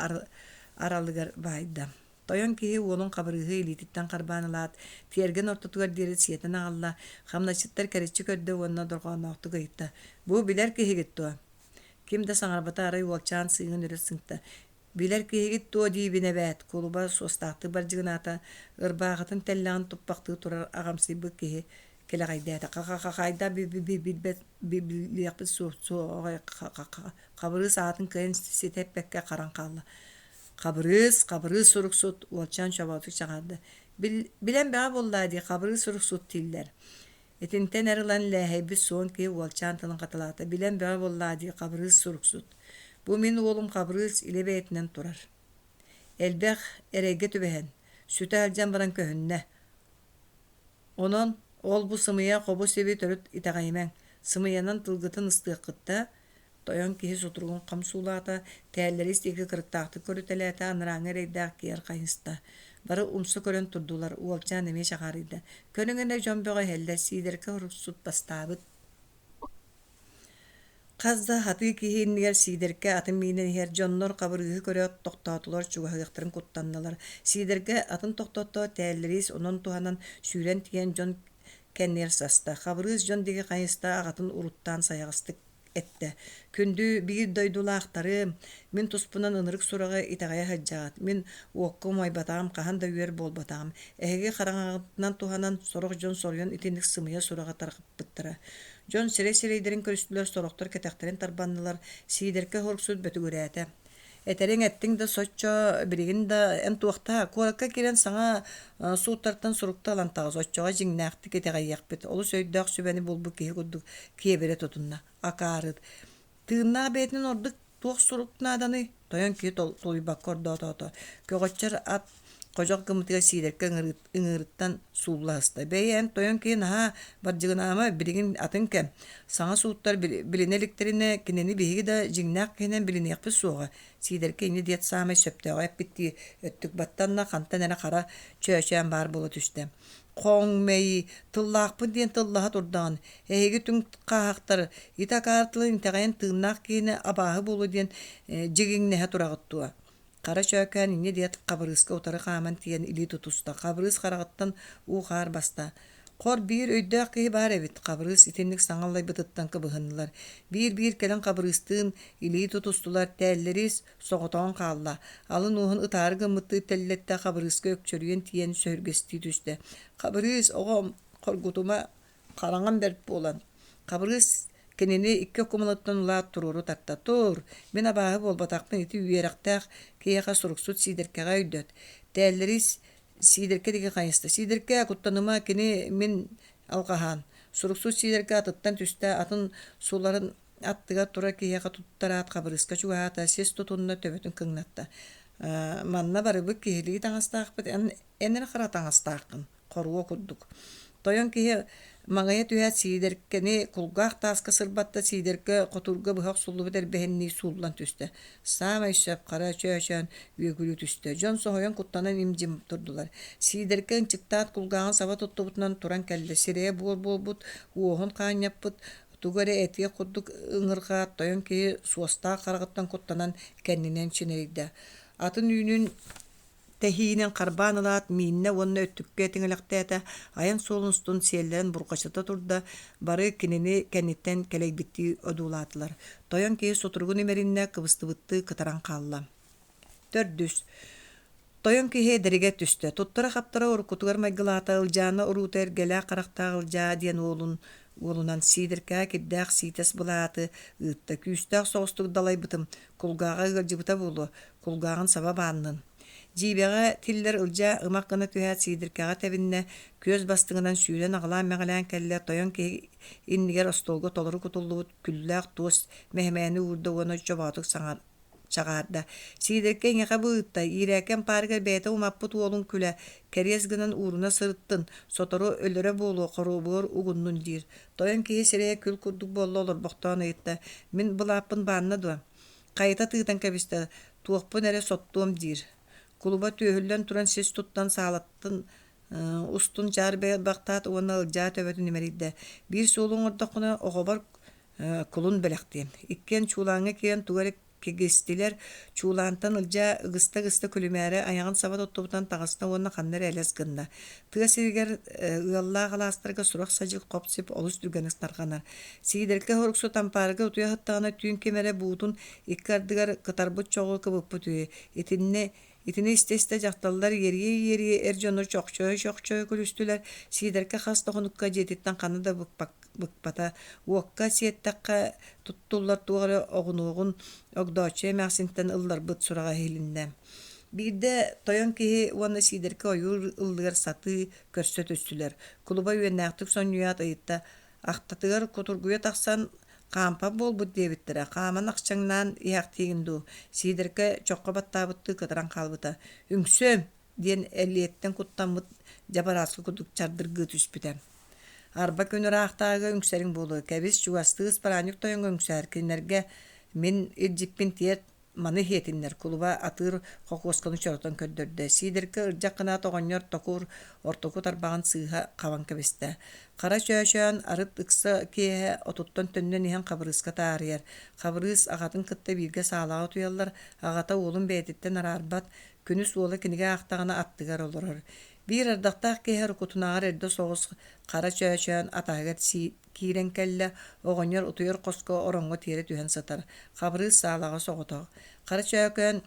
аралыгар баайда. Тойон киһи уолун Хабырыыһы илиититтэн харбаан ылаат, тиэргэн ортотугар диэри сиэтэн аҕалла, хамначчыттар кэриччи көрдө уонна дорҕоонноохтук ыйытта: «Бу билэр киһигит дуо?» Ким да саҥарбата, арай уолчаан сыыһын өрө сыҥта: «Билэр киһигит дуо диибин эбээт, кулуба суостаахтык бардьыгынаата, ырбаахытын тэллэҕин туппахтыы турар аҕамсыйбыт киһи кэлэҕэйдээтэ. Ха-ха-ха-хайда билбэт билиэхпит суоҕай Хабырыыс аатын кыайан ситэ эппэккэ харан хаалла. Хабырыыс, Хабырыыс суруксут, уолчаан чобоотук чаҕаарда. Билэн бөҕө буоллаа дии, Хабырыыс суруксут дииллэр. Итинтэн эр ылан лээһэйбит суон киһи уолчаан тылын хатылаата. Билэн бөҕө буоллаа дии, Хабырыыс суруксут. Бу мин уолум Хабырыыс илэ бэйэтинэн турар. Элбэх эрэйгэ түбэһэн, сүтэ сылдьан баран көһүннэ. Онон ол-бу сымыйа хобу-сиби төрүт итэҕэйимэҥ, сымыйанан тылгытын ыстыаххыт да, Тойон киһи сутуругун хам суулаата, тээллэри диэки кырыктаахтык көрүтэлээтэ, анарааҥҥы эрэйдээх киэр хайыста. Бары умса көрөн турдулар, уолчаан эмиэ чаҕаарыйда. Көрүҥ эрэ дьон бөҕө иһэллэр, Сиидэркэ уруксут бастаабыт. Хас да хатыы киһи иннигэр Сиидэркэ атын миинэн иһэр дьоннор Хабырыыһы көрөөт тохтоотулар, чугаһыахтарын куттаннылар. Сиидэркэ атын тохтотто, тээллэриис онон туһанан сүүрэн тиийэн дьон кэннигэр саста. Хабырыыс дьон диэки хайыста, аҕатын уруттаан сайаҕастык эттэ: «Күндү биир дойдулаахтарым, мин туспунан ынырык сураҕы итэҕэйэ сылдьаҕыт. Мин уокка умайбатаҕым, хаһан да үөр буолбатаҕым. Эһиги хараҥаҕытынан туһанан, сорох дьон соруйан итинник сымыйа сураҕы тарҕаппыттара. Дьон сирэй-сирэйдэрин көрүстүлэр, сорохтор кэтэхтэрин тарбаннылар, Сиидэркэ хорсут бөтүгүрээтэ. Этэриҥ эттиҥ да соччо, билигин да эн туохтаа, куоракка киирэн саҥа сууттартан сурукта ылан таҕыс, оччоҕо дьиҥнээхтик итэҕэйиэхпит, олус өйдөөх сүбэни булбут киһи курдук киэбирэ тутунна. Акаарыт. Тыыннаах бэйэтинэн ордук туох сурук нааданый? Тойон киһи тулуйбакка ордоотоото. Көҕөччөр ат ходьох гыммытыгар Сиидэркэ ыҥыырыттан суулла сыста. Бэйи эн тойон киһи наһаа бардьыгынаама, билигин атын кэм. Саҥа сууттар билинэ иликтэринэ, кинини биһиги да дьиҥнээх киһинэн билиниэхпит суоҕа. Сиидэркэ инньэ диэт саамай сөптөөҕү эппиттии өттүк баттанна, хантан эрэ хара чөөчөөн баар буола түстэ. Хоҥ мэйии, тыллаахпын диэн тыллаһа турдаҕын, эһиги түҥ хааһахтар ити акаар тылын итэҕэйэн тыыннаах киһини абааһы буолуо диэн дьигиҥнэһэ тураҕыт дуо? Хара чөөкөөн инньэ диэт Хабырыыска утары хааман тиийэн илии тутуста. Хабырыыс хараҕыттан уу-хаар баста. Хор биир өйдөөх киһи баар эбит, Хабырыыс итинник саҥа аллайбытыттан кыбыһыннылар. Биир-биир кэлэн Хабырыыстыын илии тутустулар, тээллэриис соҕотоҕун хаалла. Алын уоһун ытаары гыммыттыы тэллэттэ Хабырыыска өкчөрүйэн тиийэн сөһүргэстии түстэ. «Хабырыыс, оҕом, хоргутума, хараҥам бэрт буолан». Хабырыыс кинини икки окумалыттан улаат туруору тарта: «Тур, мин абааһы буолбатахпын, ити үөрэхтээх киһиэхэ суруксут Сиидэркэҕэ өйдөт. Тээллэриис Сиидэркэ диэки хайыста. Сиидэркэ, куттаныма, кини мин алҕаһаан. Суруксут Сиидэркэ атыттан түстэ, атын суларын аттыгар турар киһиэхэ туттараат Хабырыыска чугаһаата, сис тутунна, төбөтүн кыҥнатта. Манна барыбыт киһилии таҥастаахпыт, эн, эн эрэ хара таҥастааххын, хоруо курдук. Тойон киһи маҥайа түһээт Сиидэркэни кулгаах тааска сырбатта, Сиидэркэ хотуурга быһа охсуллубут эрбэһиннии сууллан түстэ. Саамай сөп хара чөөчөөн үөгүлүү түстэ. Дьон соһуйан куттанан им-дьим турдулар. Сиидэркэ ынчыктаат кулгааҕын саба туттубутунан туран кэллэ. Сирэйэ буор буолбут, уоһун хаанньаппыт, тугу эрэ этиэх курдук ыҥырҕаат, тойон киһи суостаах хараҕыттан куттанан кэннинэн чинэрийдэ. Атын үүнүн тэһиинин харбаан ылаат, мииннэ уонна өттүккэ тиҥилэхтээтэ, айан суолун устун сиэллэрин бурҕачыта турда, бары кинини кэнниттэн кэлэйбиттии одуулаатылар. Тойон киһи сутуругун имэриннэ, кыбыстыбыттыы кытаран хаалла. Төрдүс. Тойон киһи эдэригэр түстэ. Туттара-хаптара уруккутугар майгылаата, Ылдьаана уруута эргэлээх харахтаах Ылдьаа диэн уолун уолунан Сиидэркэҕэ кирдээх сиитэс былааты ыытта. Күүстээх соҕустук далайбытым, кулгааҕа ыалдьыбыта буолуо, кулгааҕын саба бааннын. Дьиибэҕэ тиллэр Ылдьаа ымах гына түһээт Сиидэркэҕэ тэбиннэ, күөс бастыҥынан сүүрэн аҕылаан-мэҕилээн кэллэ, тойон киһи иннигэр остуолга толору кутуллубут күллээх туос мэһэмээни уурда уонна чобоотук чаҕаарда. Сиидэркэ эйиэхэ бу ыытта, иирээки ампаарыгар бэйэтэ умаппыт уолун күлэ, кэриэс гынан ууруна сырыттын, сотору өлөрө буолуо, хоруобугар угуннун диир. Тойон киһи сирэйэ күл курдук буолла олорбохтоон ыйытта: «Мин былааппын баанна дуо?» Хайыта тыытан кэбистэ, туохпун эрэ соттуом диир. Кулуба түөһүллэн туран сис туттан саалаттан устун дьаар бахтаат уонна Ылдьаа төбөтүн имэрийдэ. Биир суолу оҥордоххуна оҕобор кулун бэлэхтиэм. Иккиэн чуулааҥҥа киирэн тугу эрэ кигистилэр, чуулаантан Ылдьаа ыгыста-ыгыста күлүмээри айаҕын саба туттубутунан таҕыста уонна ханна эрэ элэс гынна. Тыа сиригэр ыаллаах алаастарга сурах-садьык хоп-сип олус түргэнник тарҕанар. Сиидэркэ Һоруксут ампаарга утуйа сыттаҕына түүн ким эрэ буутун икки ардыгар кытарбыт чоҕу кыбыппыт үһү. Итиннэ Итини истэ-истэ дьахталлар иэрийэ-иэрийэ эр дьону чохчойо-чохчойо күлүстүлэр. Сиидэркэ хас да хонукка дьиэтиттэн ханна да быкпата. Уокка сиэттэххэ туттуллар туох эрэ оҕунуоҕун Огдооччуйа эмээхсинтэн ылларбыт сураҕа иһилиннэ. Биирдэ тойон киһи уонна Сиидэркэ ойуур ыллыгар сатыы көрсө түстүлэр. Кулуба үөннээхтик сонньуйаат ыйытта: Ахтатыгар кутургуйа тахсан хаампат буолбут диэбиттэрэ, хааман ахчаҥнаан иһээхтиигин дуу, Сиидэркэ чоххо баттаабыттыы кытаран хаалбыта. «Үҥсүөм!» диэн Элиэттэн куттаммыт дьабарааскы курдук чардыргыы түспүтэ. Арба күн ыраахтааҕыга үҥсэриҥ буолуо, кэбис, чугастыы ыспараанньык тойоҥҥо үҥсээр, кинилэргэ мин илдьиппин тиэрт, Маны иһиэтиннэр, кулуба атыыр хокуосканы чоротон көрдөрдө. Сиидэркэ ырдьах гынаат оҕонньор токур ортоку тарбаҕын сыыһа хабан кэбистэ. Хара Чөөчөөн арыт ыкса киэһэ отуттан төннөн иһэн Хабырыыска таарыйар. Хабырыыс аҕатын кытта бииргэ саалаҕа утуйаллар, аҕата уолун бэйэтиттэн араарбат, күнүс уола кинигэ аахтаҕына аттыгар олорор. Биир ардахтаах киэһэ уруккутунааҕар эрдэ соҕус Хара Чөөчөөн атаһыгар киирэн кэллэ, оҕонньор утуйар хоско ороҥҥо тиэрэ түһэн сытар, Хабырыыс саалаҕа соҕотох. Хара Чөөкөөн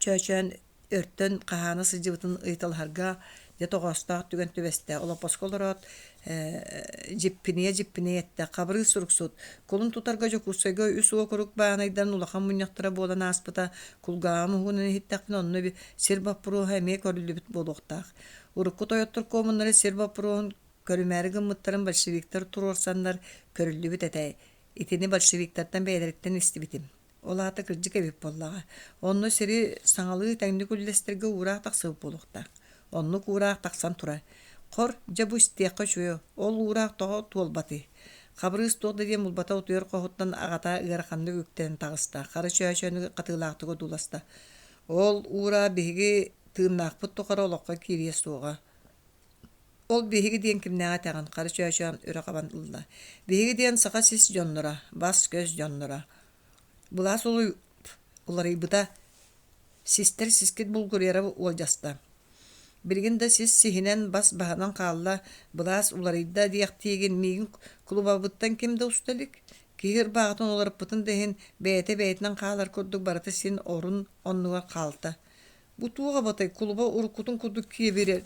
Чөөчөөн өртөн хаһаана сылдьыбытын ыйыталаһарга дьэ тоҕоостоох түгэн түбэстэ. Олоппоско олороот дьиппинийэ-дьиппинийэ эттэ: «Хабырыыс суруксут, кулун тутарга Дьокуускайга үс уокурук баанайдарын улахан мунньахтара буолан ааспыта. Кулгааҕым уһугунан иһиттэхпинэ, онно сир боппуруоһа эмиэ көрүллүбүт буолуохтаах. Урукку тойоттор куомуннара сир боппуруоһун Көрүмээри гыммыттарын большевиктар туруорсаннар көрүллүбүт этэ. Итини большевиктартан бэйэлэриттэн истибитим. Ол аата кырдьык эбит буоллаҕа. Онно сири саҥалыы тэҥник үллэстэргэ уураах тахсыбыт буолуохтаах. Оннук уураах тахсан турар. Хор, дьэ бу истиэххэ үчүгэй, ол уураах тоҕо туолбатый? Хабырыыс туох да диэн булбата утуйар хоһуттан аҕата ыараханнык үктэнэн таҕыста, хара чөөчөөнү хатыылаахтык одууласта. Ол уураах биһиги тыыннаахпыт тухары олоххо киириэ суоҕа. Ол биһиги диэн кимнээҕи этэҕин, хара чөөчөөн өрө хабан ылла. Биһиги диэн саха сис дьонноро, бас-көс дьонноро. Былаас уларыйбыта, систэр сискит булгуруйара уолдьаста. Билигин да сис сиһинэн бас баһынан хаалла, былаас уларыйда диэхтиигин миигин кулубабыттан ким да уста илик. Киһи ырбааҕытын уларыппытын да иһин бэйэтэ бэйэтинэн хаалар курдук барыта син орун оннугар хаалта. Бу туох абатай, кулуба уруккутун курдук киэбирэр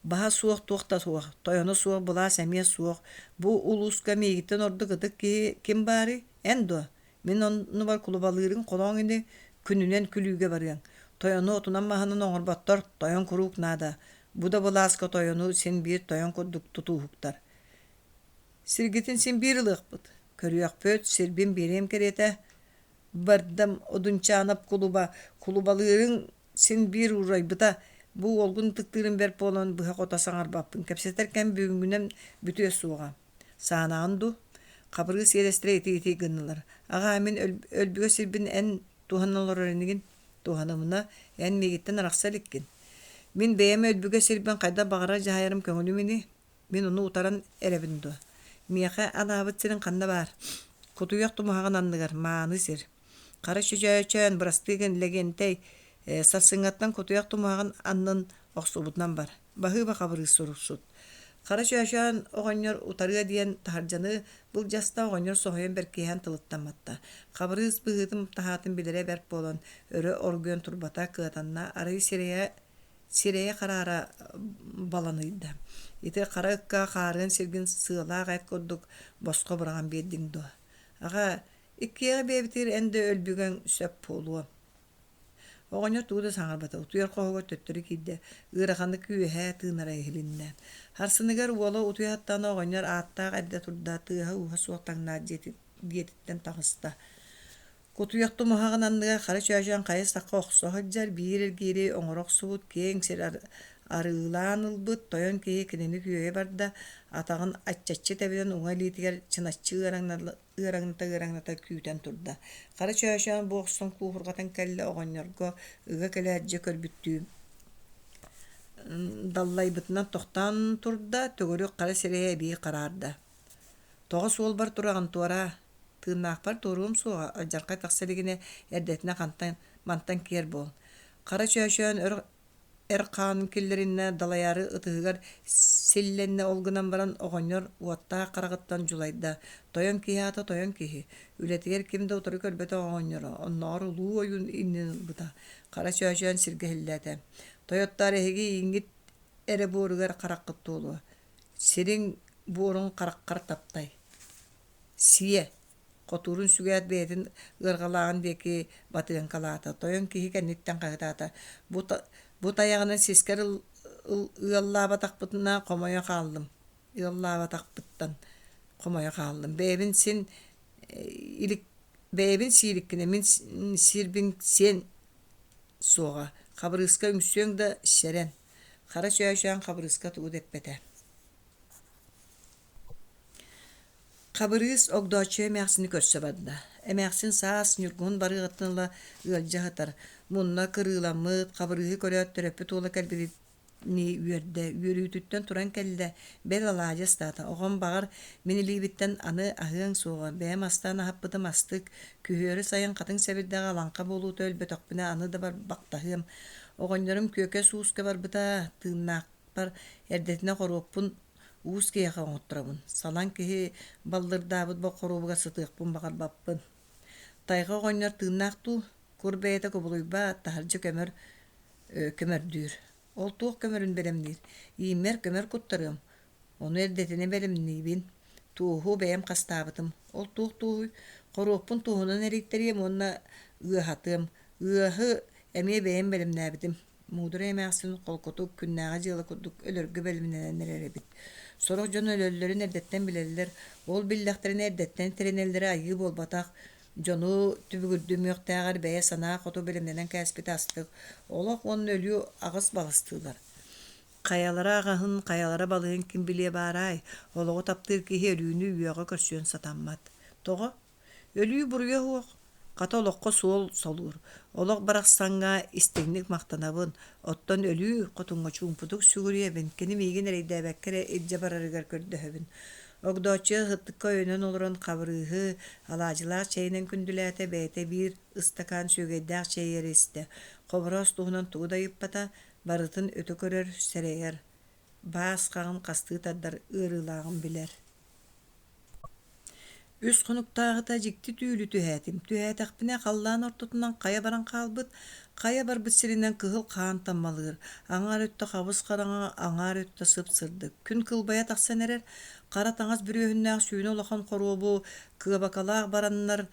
Баһа суох туох да суох, тойоно суох былаас эмиэ суох. Бу улууска миигиттэн ордук ытык киһи ким баарый? Эн дуо? Мин оннубар кулубалыырыҥ холооҥ ини, күнүнэн күлүүгэ барыаҥ. Тойону отунан-маһынан оҥорботтор, тойон куруук наада. Бу да былааска тойону син биир тойон курдук тутууһуктар. Сиргитин син биир ылыахпыт. Көрүөхпүт, сирбин биэриэм кэриэтэ. Бардам Одунчаанап кулуба, кулубалыырыҥ син биир уурайбыта, бу уолгун ытыктыырым бэрт буолан быһа-хото саҥарбаппын, кэпсэтэр кэм бүгүҥҥүнэн бүтүө суоҕа. Саанаҕын дуу? Хабырыыс иэдэстэрэ ити-ити гыннылар. Аҕаа, мин өлбүгэ сирбин эн туһана олорор инигин? Туһанымына, эн миигиттэн арахса иликкин. Мин бэйэм өлбүгэ сирбин хайдах баҕарар дьаһайарым көҥүлүм ини. Мин ону утаран эрэбин дуо? Миэхэ анаабыт сириҥ ханна баар? Кутуйах тумуһаҕын анныгар мааны сир. Хара чөчөөчөөн, бырастыы гын, Лэгиэнтэй, сарсыҥҥаттан кутуйах тумуһаҕын аннын охсубутунан бар. Баһыыба хабырыыс суруксут. Хара Чөөчөөн оҕонньор утарыа диэн таһырдьаны былдьаста, оҕонньор соһуйан бэркиһээн тылыттан матта. Хабырыыс быһыытын-таһаатын билэрэ бэрт буолан, өрө оргуйан турбата, кыатанна, арай сирэйэ сирэйэ хараара баланыйда: «Ити хара ыкка хаарыан сиргин сыалаах эт курдук босхо быраҕан биэрдиҥ дуо? Аҕа, иккиэҕи бэйэбитигэр эн да өлбүгэҥ сөп буолуо» Оҕонньор тугу да саҥарбата, утуйар хоһугар төттөрү киирдэ, ыараханнык үөһэ тыынара иһилиннэ. Харсыныгар уола утуйа сыттаҕына оҕонньор ааттаах эрдэ турда, тыаһа-ууһа суох таҥнаат дьиэтиттэн таҕыста. Кутуйах тумуһаҕын анныгар хара чөөчөөн хайа-сахха охсо сылдьар, биир эргиири оҥоро охсубут киэҥ сир арыылаан ылбыт тойон киһи кинини күөйэ барда, атаҕын аччаччы тэбинэн уҥа илиитигэр чыначчы ыараҥната-ыараҥната күүтэн турда. Хара Чөөчөөн бу охсон куоһурҕатан кэллэ оҕонньорго ыга кэлээт дьэ көрбүттүү даллайбытынан тохтоон турда, төгүрүк хара сирэйэ эбии хараарда. «Тоҕо суолбар тураҕын туораа, тыыннаахпар туоруом суоҕа, алдьархай тахса илигинэ эрдэтинэ хантан мантан киэр буол». Хара Чөөчөөн өр эр хаанын киллэриннэ далайаары ытыһыгар силлэннэ ол гынан баран оҕонньор уоттаах хараҕыттан дьулайда тойон киһи аата тойон киһи үлэтигэр ким да утары көрбөтөх оҕонньоро оннооҕор улуу ойуун иннин ылбыта хара чөөчөөн сиргэ иһиллээтэ тойоттоор эһиги ииҥҥит эрэ буоругар хараххыт туолуо сириҥ буорун хараххар таптай сиэ Хотуурун сүгээт бэйэтин ыарҕалааҕын диэки батыаҥкалаата, тойон киһи кэнниттэн хаһытаата: «Бу, бу тайаҕынан сискэр ыаллаабатахпытына хомойо хааллым, ыаллаабатахпыттан хомойо хааллым. Бэйэбин син илик бэйэбин сиириккинэ мин сиирбин сиэн суоҕа, Хабырыыска үҥсүөҥ да сэрэн». Хара Чөөчөөн Хабырыыска тугу да эппэтэ. Хабырыыс Огдооччуйа эмээхсини көрсө барда. Эмээхсин саас ньургуһун барыаҕыттан ыла ыалдьа сытар, мунна кырыыламмыт, Хабырыыһы көрөөт төрөппүт уола кэлбитинии үөрдэ, үөрүүтүттэн туран кэллэ, бэл алаадьы астаата. Оҕом, баҕар, мин илиибиттэн аны аһыаҥ суоҕа, бэйэм астаан аһаппытым астык, күһүөрү сайын хатыҥ сэбирдэҕэ алаҥха буолуута өлбөтөхпүнэ аны да барбахтаһыам. Оҕонньорум Күөкэс ууска барбыта, тыыннаах Эрдэтинэ хоруоппун уус киһиэхэ оҥотторобун, салаҥ киһи баллырдаабыт хоруобугар сытыахпын баҕарбаппын. Тайҕа оҕонньор тыыннаах дуу, кур бэйэтэ кубулуйбат, таһырдьа көмөр көмөрдүүр. Ол туох көмөрүн бэлэмниир? Ииммэр көмөр куттарыам, ону эрдэтинэ бэлэмниибин. Туоһу бэйэм хастаабытым. Ол туох туоһуй? Хоруоппун туоһунан эрийтэриэм уонна ыаһатыам. Ыаһы эмиэ бэйэм бэлэмнээбитим. Муударай эмээхсин холкутук, күннээҕи дьыала курдук өлөргө бэлэмнэнэн эрэр эбит. Сорох дьон өлөллөрүн эрдэттэн билэллэр, ол биллэхтэринэ эрдэттэн тэринэллэрэ айыы буолбатах, дьону түбүгүрдүмүөхтээҕэр бэйэ санаа хоту бэлэмнэнэн кээспитэ астык, олох уонна өлүү аҕыс балыстыылар. Хайалара аҕаһын, хайалара балыһын ким билиэ баараай, олоҕу таптыыр киһи өлүүнү үөҕэ көрсүөн сатаммат. Тоҕо? Өлүү буруйа суох, хата олоххо суол солуур, олох барахсаҥҥа истиҥник махтанабын, оттон өлүү хотуҥҥа чуумпутук сүгүрүйэбин, кини миигин эрэйдээбэккэ эрэ илдьэ барарыгар көрдөһөбүн. Огдооччуйа сыттыкка өйөнөн олорон Хабырыыһы алаадьылаах чэйинэн күндүлээтэ, бэйэтэ биир ыстакаан сүөгэйдээх чэйи эрэ истэ, Хобороос туһунан тугу да ыйыппата, барытын өтө көрөр, сэрэйэр, баас хаҕын хастыы тардар ыарыылааҕын билэр. Үс хонуктааҕыта дьикти түүлү түһээтим. Түһээтэхпинэ халлаан ортотунан хайа баран хаалбыт, хайа барбыт сиринэн кыһыл хаан таммалыыр, аҥаар өттө хабыс-хараҥа, аҥаар өттө сып-сырдык. Күн кылбайа тахсан эрэр, хара таҥас бүрүөһүннээх сүүнэ улахан хоруобу кыабакалаах бараннар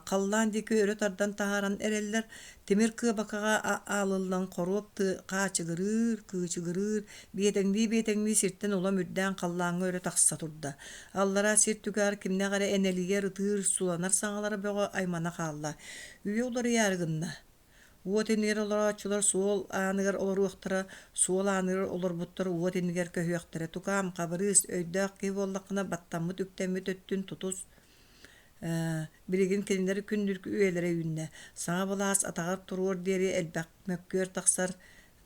халлаан диэки өрө тардан таһааран эрэллэр, тимир кыабакаҕа аалыллан хоруоп хаачыгырыыр, кыычыгырыыр, биэтэҥнии-биэтэҥнии сиртэн улам үрдээн халлааҥҥа өрө тахса турда. Аллараа сир түгэҕэр кимнээх эрэ энэлийэр, ытыыр, суланар саҥалара бөҕө аймана хаалла. Үйэ уларыйаары гынна. Уот иннигэр олорооччулар суол ааныгар олоруохтара, суол ааныгар олорбуттар уот иннигэр көһүөхтэрэ. Тукаам, Хабырыыс, өйдөөх киһи буоллаххына баттаммыт үктэммит өттүн тутус, Билигин кинилэр күннүркү үйэлэрэ үүннэ. Саҥа былаас атаҕар туруор диэри элбэх мөккүөр тахсар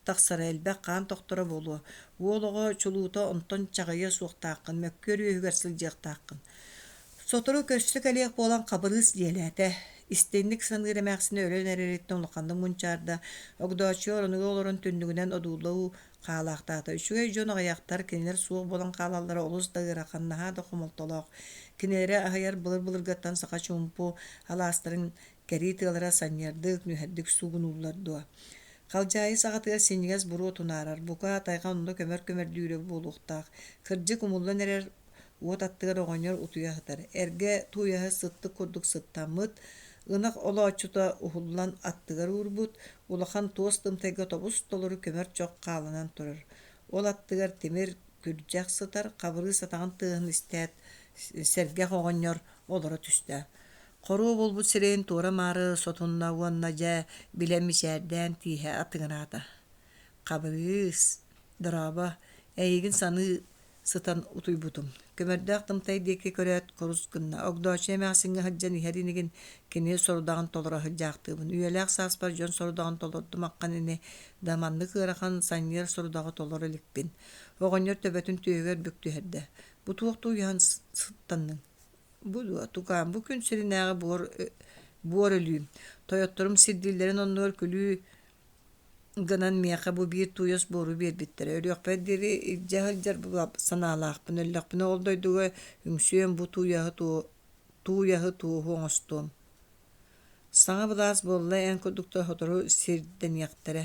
тахсара, элбэх хаан тохторо буолуо. Уол оҕо чулуута онтон чаҕыйыа суохтааххын, мөккүөр үөһүгэр сылдьыахтааххын. Сотору көрсө кэлиэх буолан Хабырыыс дьиэлээтэ. Истиҥник саныыр эмээхсинэ өлөн эрэриттэн улаханнык мунчаарда, Огдооччуйа оронугар олорон түннүгүнэн одуулуу хаалаахтаата. Үчүгэй дьон аҕыйахтар, кинилэр суох буолан хаалаллара олус да ыарахан, наһаа да хомолтолоох. Кинилэри аһыйар былыр-былыргыттан саха чуумпу алаастарын кэрии тыалара санньыардык, нүһэрдик суугунууллар дуо? Халдьаайы саҕатыгар синньигэс буруо тунаарар, бука, тайҕа онно көмөр көмөрдүүрэ буолуохтаах. Кырдьык умуллан эрэр уот аттыгар оҕонньор утуйа сытар. Эргэ тууйаһы сыттык курдук сыттаммыт, ынах олооччута уһуллан аттыгар уурбут, улахан туос тымтайга тобус-толору көмөр чох хааланан турар. Ол аттыгар тимир күрдьэх сытар, Хабырыыс атаҕын тыаһын истээт, сэргэх оҕонньор олоро түстэ. Хоруо буолбут сирэйин туора-маары сотунна уонна дьэ билэн мичээрдээн тииһэ атыҥыраата. Хабырыыс, дорообо, эйигин саныы сытан утуйбутум. Көмөрдөөх тымтай диэки көрөөт курус гынна. Огдооччу эмээхсиҥҥэ сылдьан иһэр инигин кини сорудаҕын толоро сылдьаахтыыбын. Үйэлээх сааспар дьон сорудаҕын толордум аххан ини да маннык ыарахан санньыар сорудаҕы толоро иликпин. Оҕонньор төбөтүн түөһүгэр бүк түһэрдэ. Бу туох тууйаһан сыттанныҥ? Бу дуо, тукаам, бу күн сиринээҕи буор, буор өлүүм. Тойотторум сирдииллэрин оннугар күлүү гынан миэхэ бу биир тууйас буору биэрбиттэрэ. Өлүөхпэр диэри илдьэ сылдьар санаалаахпын. Өллөхпүнэ ол дойдуга үҥсүөм, бу тууйаһы, тууйаһы туоһу оҥостуом. Саҥа былаас буолла эн курдуктар сотору сирдэниэхтэрэ.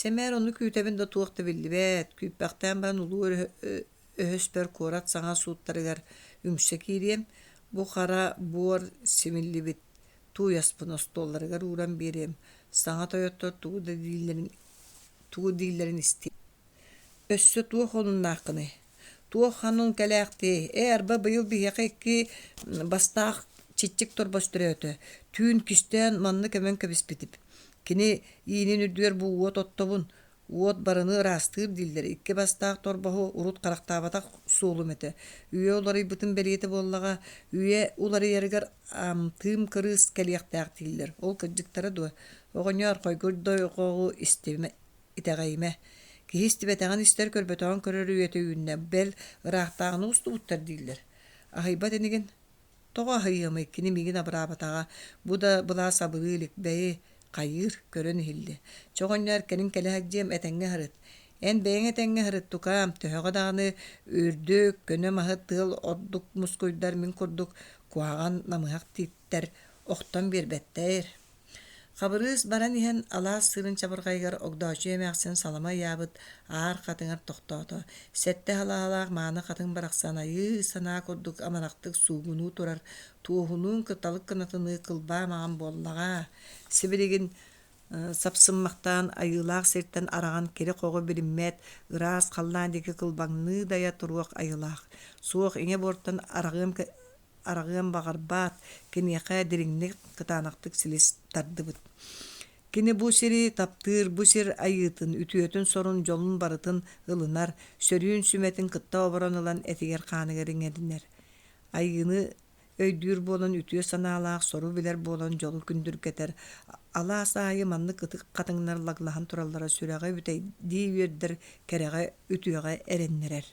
Сэмээр ону күүтэбин да туох да биллибэт. Күүппэхтээн баран улуу өһөспөр куорат саҥа сууттарыгар үҥсэ киириэм, бу хара буор симиллибит тууйаспын остуолларыгар ууран биэриэм, саҥа тойоттор тугу да дииллэрин тугу дииллэрин истиэм. Өссө туох омуннааххыный? Туох ханын кэлээхтиэй? Ээ, арба быйыл биһиэхэ икки бастаах чиччик торбос төрөөтө. Түүн кистээн манна көмөн кэбиспитим. Кини иинин үрдүгэр бу уот оттобун, Уот барыны ыраастыыр дииллэр, икки бастаах торбоһу урут харахтаабатах суолум этэ. Үйэ уларыйбытын бэлиэтэ буоллаҕа, үйэ уларыйарыгар амтыым кырыыс кэлиэхтээх дииллэр. Ол кырдьыктара дуо? Оҕонньоор, хойгур дойҕоҕу истимэ, итэҕэйимэ. Киһи истибэтэҕин истэр, көрбөтөҕүн көрөр үйэтэ үүннэ, бэл, ыраахтааҕыны устубуттар дииллэр. Аһыйбат инигин? Тоҕо аһыйыамый, кини миигин абыраабатаҕа, бу да былаас абырыы илик, бэйи, хайыыр, көрөн иһиллиэ. Чэ оҕонньоор, кэлин кэлэ сылдьыам, этэҥҥэ сырыт. Эн бэйэҥ этэҥҥэ сырыт, тукаам, төһөҕө даҕаны үрдүк, көнө маһы тыал ордук мускуйдар мин курдук куһаҕан намыһах тииттэр охтон биэрбэттэр. Хабырыыс баран иһэн алаас сыырын чабырҕайыгар Огдооччуйа эмээхсин салама ыйаабыт аар хатыҥар тохтоото. Сэттэ халаалаах мааны хатыҥ барахсан айыы санаа курдук амарахтык суугунуу турар, туоһунуун кыталык кынатыныы кылбаа маҕан буоллаҕа. Сибилигин сапсыммахтаан айыылаах сиртэн араҕан кири-хоҕу билиммэт, ыраас халлаан диэки кылбаҥныы дайа туруох айылаах. Суох иҥэ буортан араҕыам араҕыан баҕарбат, киниэхэ дириҥник, кытаанахтык силис тардыбыт. Кини бу сири таптыыр, бу сир айыытын, үтүөтүн сорун, дьолун барытын ылынар, сөрүүн сүмэтин кытта оборон ылан этигэр-хааныгар иҥэринэр. Айыыны өйдүүр буолан үтүө санаалаах, сору билэр буолан дьолу күндүргэтэр. Алаас аайы маннык ытык хатыҥнар лаглаһан тураллара сүрэҕи бүтэйдии үөрдэр, кэрэҕэ, үтүөҕэ эрэннэрэр.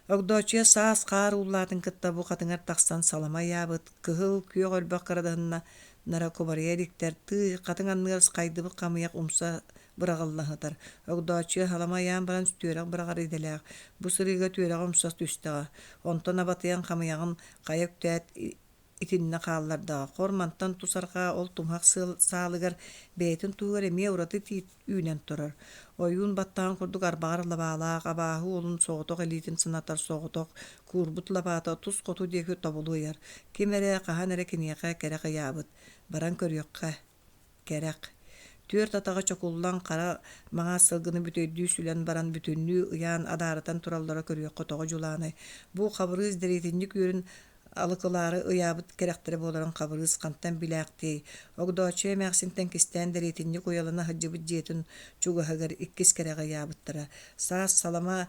Огдооччуйа саас хаар ууллаатын кытта бу хатыҥар тахсан салама ыйаабыт, кыһыл, күөх өрбөх кырадаһыннара кубарыйа иликтэр, тыы, хатыҥ анныгар хайдыбыт хамыйах умса быраҕыллан сытар. Огдооччуйа салама ыйаан баран түөрэх быраҕар идэлээх, бу сырыыга түөрэҕэ умса түстэҕэ. Онтон абатыйан хамыйаҕын хайа үктээт итиннэ хааллардаҕа. Хор мантан тус арҕаа ол тумуһах саалыгар бэйэтин туһугар эмиэ ураты тиит үүнэн турар. Ойуун баттаҕын курдук арбаҕар лабаалаах, абааһы уолун соҕотох илиитин санатар соҕотох куурбут лабаата тус хоту диэки тобулу ыйар. Ким эрэ, хаһан эрэ киниэхэ кэрэх ыйаабыт. Баран көрүөххэ Кэрэх. Түөрт атаҕа чокуллан хара маҥаас сылгыны бүтэйдии сүлэн баран бүтүннүү ыйаан адаарытан тураллара көрүөххэ тоҕо дьулаанай. Бу Хабырыыс дэриэтинньик үөрүн алыкылаары ыйаабыт кэрэхтэрэ буоларын Хабырыыс хантан билээхтиэй. Огдооччуйа эмээхсинтэн кистээн дэриэтинньик уйалана сылдьыбыт дьиэтин чугаһыгар иккис кэрэҕи ыйаабыттара. Саас салама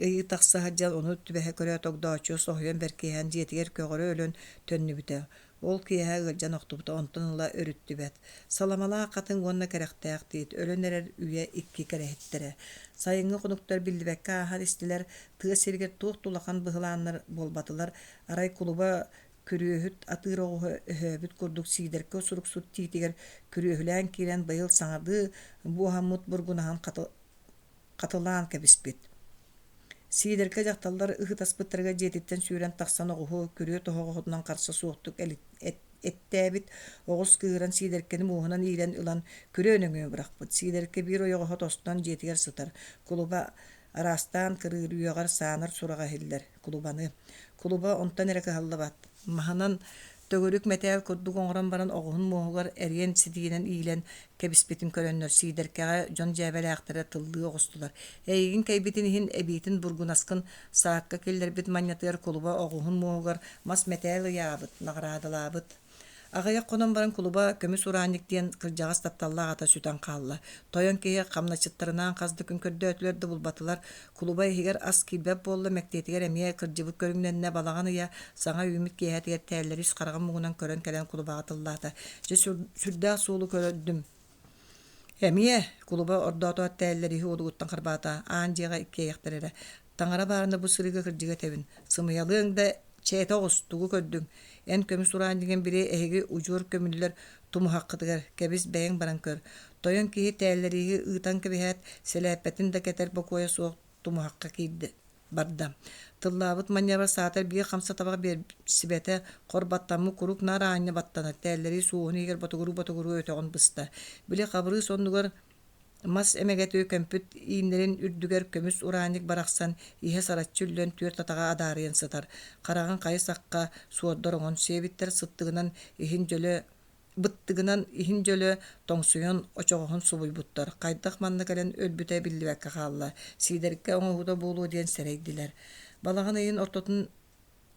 Ыйыы тахса сылдьан ону түбэһэ көрөөт Огдооччуйа соһуйан бэркиһээн дьиэтигэр көҕөрө өлөн төннүбүтэ. Ол киэһэ ыалдьан охтубута, онтон ыла өрүттүбэт. Саламалаах хатыҥ уонна кэрэхтээх тиит, өлөн эрэр үйэ икки кэрэһиттэрэ. Сайыҥҥы хонуктар биллибэккэ ааһан истилэр, тыа сиригэр туох да улахан быһылааннар буолбатылар, арай кулуба күрүөһүт атыыр оҕуһа өһөөбүт курдук Сиидэркэ суруксут тиитигэр күрүөһүлээн киирэн быйыл саҥардыы буоһаммыт бургунаһын хатылаан кэбиспит. Сиидэркэ дьахталлар ыһыытаспыттарыгар дьиэтиттэн сүүрэн тахсан оҕуһу күрүө тоһоҕоһутунан харса суохтук эттээбит, оҕус кыыһыран Сиидэркэни муоһунан иилэн ылан күрүө нөҥүө бырахпыт. Сиидэркэ биир ойоҕоһо тостон дьиэтигэр сытар. Кулуба араастаан кырыыр, үөҕэр, саанар сураҕа иһиллэр. Кулубаны. Кулуба онтон эрэ кыһаллыбат. Маһынан төгүрүк мэтээл курдук оҥорон баран оҕуһун муоһугар эриэн ситиинэн иилэн кэбиспитин көрөннөр Сиидэркэҕэ дьон дьээбэлээхтэрэ тыллыы оҕустулар. Эйигин кэйбитин иһин эбиитин бургунаскын саакка киллэрбит манньатыгар кулуба оҕуһун муоһугар мас мэтээл ыйаабыт, наҕараадалаабыт. Аҕыйах хонон баран кулуба көмүс ураанньык диэн кырдьаҕас тапталлаах ата сүтэн хаалла. Тойон киһи хамначчыттарынаан хас да күн көрдөөтүлэр да булбатылар. Кулуба иһигэр ас киирбэт буолла, мэктиэтигэр эмиэ кырдьыбыт көрүҥнэннэ, балаҕан ыйа саҥа үүммүт киэһэтигэр тээллэри ис хараҕын муҥунан көрөн кэлэн кулубаҕа тыллаата. Дьэ сүрдээх суолу көрдүм. Эмиэ кулуба ордоотоот тээллэрииһи уолугуттан харбаата, аан дьиэҕэ иккиэйэхтэр эрэ. Таҥара баарына бу сырыыга кырдьыга этэбин. Сымыйалыаҥ да чээтэ оҕус, тугу көрдүҥ? Эн көмүс ураанньыгын били эһиги удьуор көмүллэр тумуһаххытыгар, кэбис бэйэҥ баран көр. Тойон киһи тээллэрииһи ыытан кэбиһээт, сэлээппэтин да кэтэр бокуойа суох тумуһахха киирдэ барда. Тыллаабыт манньабар саатар биир хамса табах биэрсибэтэ, хор баттаммыт куруук наар аанньа баттанар, тээллэрии суоһун иһигэр ботугуруу-ботугуруу өтөҕүн быста. Били Хабырыыс оннугар мас эмэгэтэ көмпүт ииннэрин үрдүгэр көмүс ураанньык барахсан иһэ сараччы үллэн түөрт атаҕа адаарыйан сытар. Хараҕын хайы-сахха суордар оҥон сиэбиттэр, сыттыгынан иһин дьөлө быттыгынан иһин дьөлө тоҥсуйан очоҕоһун субуйбуттар, хайдах манна кэлэн өлбүтэ биллибэккэ хаалла, Сиидэркэ оҥоһуута буолуо диэн сэрэйдилэр. Балаҕан ыйын ортотун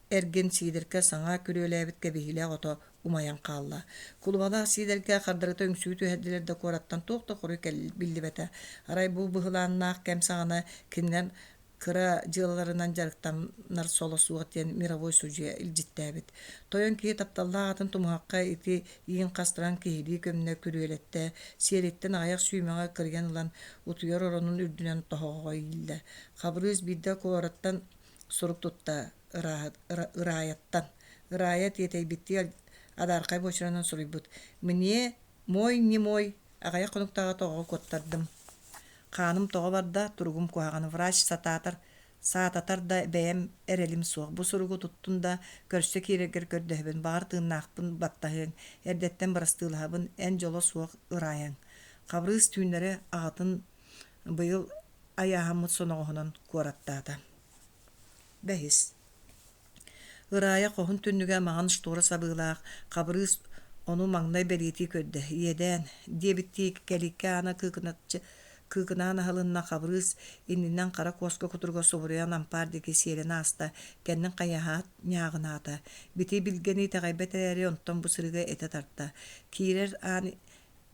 эргин Сиидэркэ саҥа күрүөлээбит кэбиһиилээх ото умайан хаалла. Кулубалаах Сиидэркэ хардарыта үҥсүү түһэрдилэр да куораттан туох да хоруй биллибэтэ. Арай бу быһылааннаах кэм саҕана кинилэр кыра дьыалаларынан дьарыктанар соло суох диэн мировой судьуйа илдьиттээбит. Тойон киһи тапталлаах атын тумуһахха ити иин хастаран киһилии көмнө күрүөлэттэ, сиэриттэн аҕыйах сүүмэҕи кырыйан ылан утуйар оронун үрдүнэн тоһоҕоҕо ииллэ. Хабырыыс биирдэ куораттан сурук тутта Ыраайаттан. Ыраайа тиэтэйбиттии адаархай буочаранан суруйбут: «Мне мой не мой аҕыйах хонуктааҕы тоҕоҕо куоттардым. Хааным тоҕо барда, туругум куһаҕан, врач сатаатар, саататар да бэйэм эрэлим суох. Бу суругу туттун да, көрсө киирэргэр көрдөһөбүн, баҕар тыыннаахпын баттаһыаҥ, эрдэттэн бырастыылаһабын, эн дьоло суох ырайаҥ. Хабырыыс түүннэри аҕатын быйыл айааһаммыт соноҕоһунан куораттаата. Бэһис Ырайа хоһун түннүгэ маҥан штора сабыылаах, Хабырыыс ону маҥнай бэлиэтии көрдө: «Иэдээн» диэбиттии кэлииккэ аана кыыкыначчы кыыкынаан аһылынна, Хабырыыс иннинэн хара куоска кутуруга субуруйан ампаар диэки сиэлэн ааста, кэннин хайыһаат ньааҕынаата. Бити билгэни итэҕэйбэт эрээри, онтон бу сырыыга этэ тарта. Киирэр аан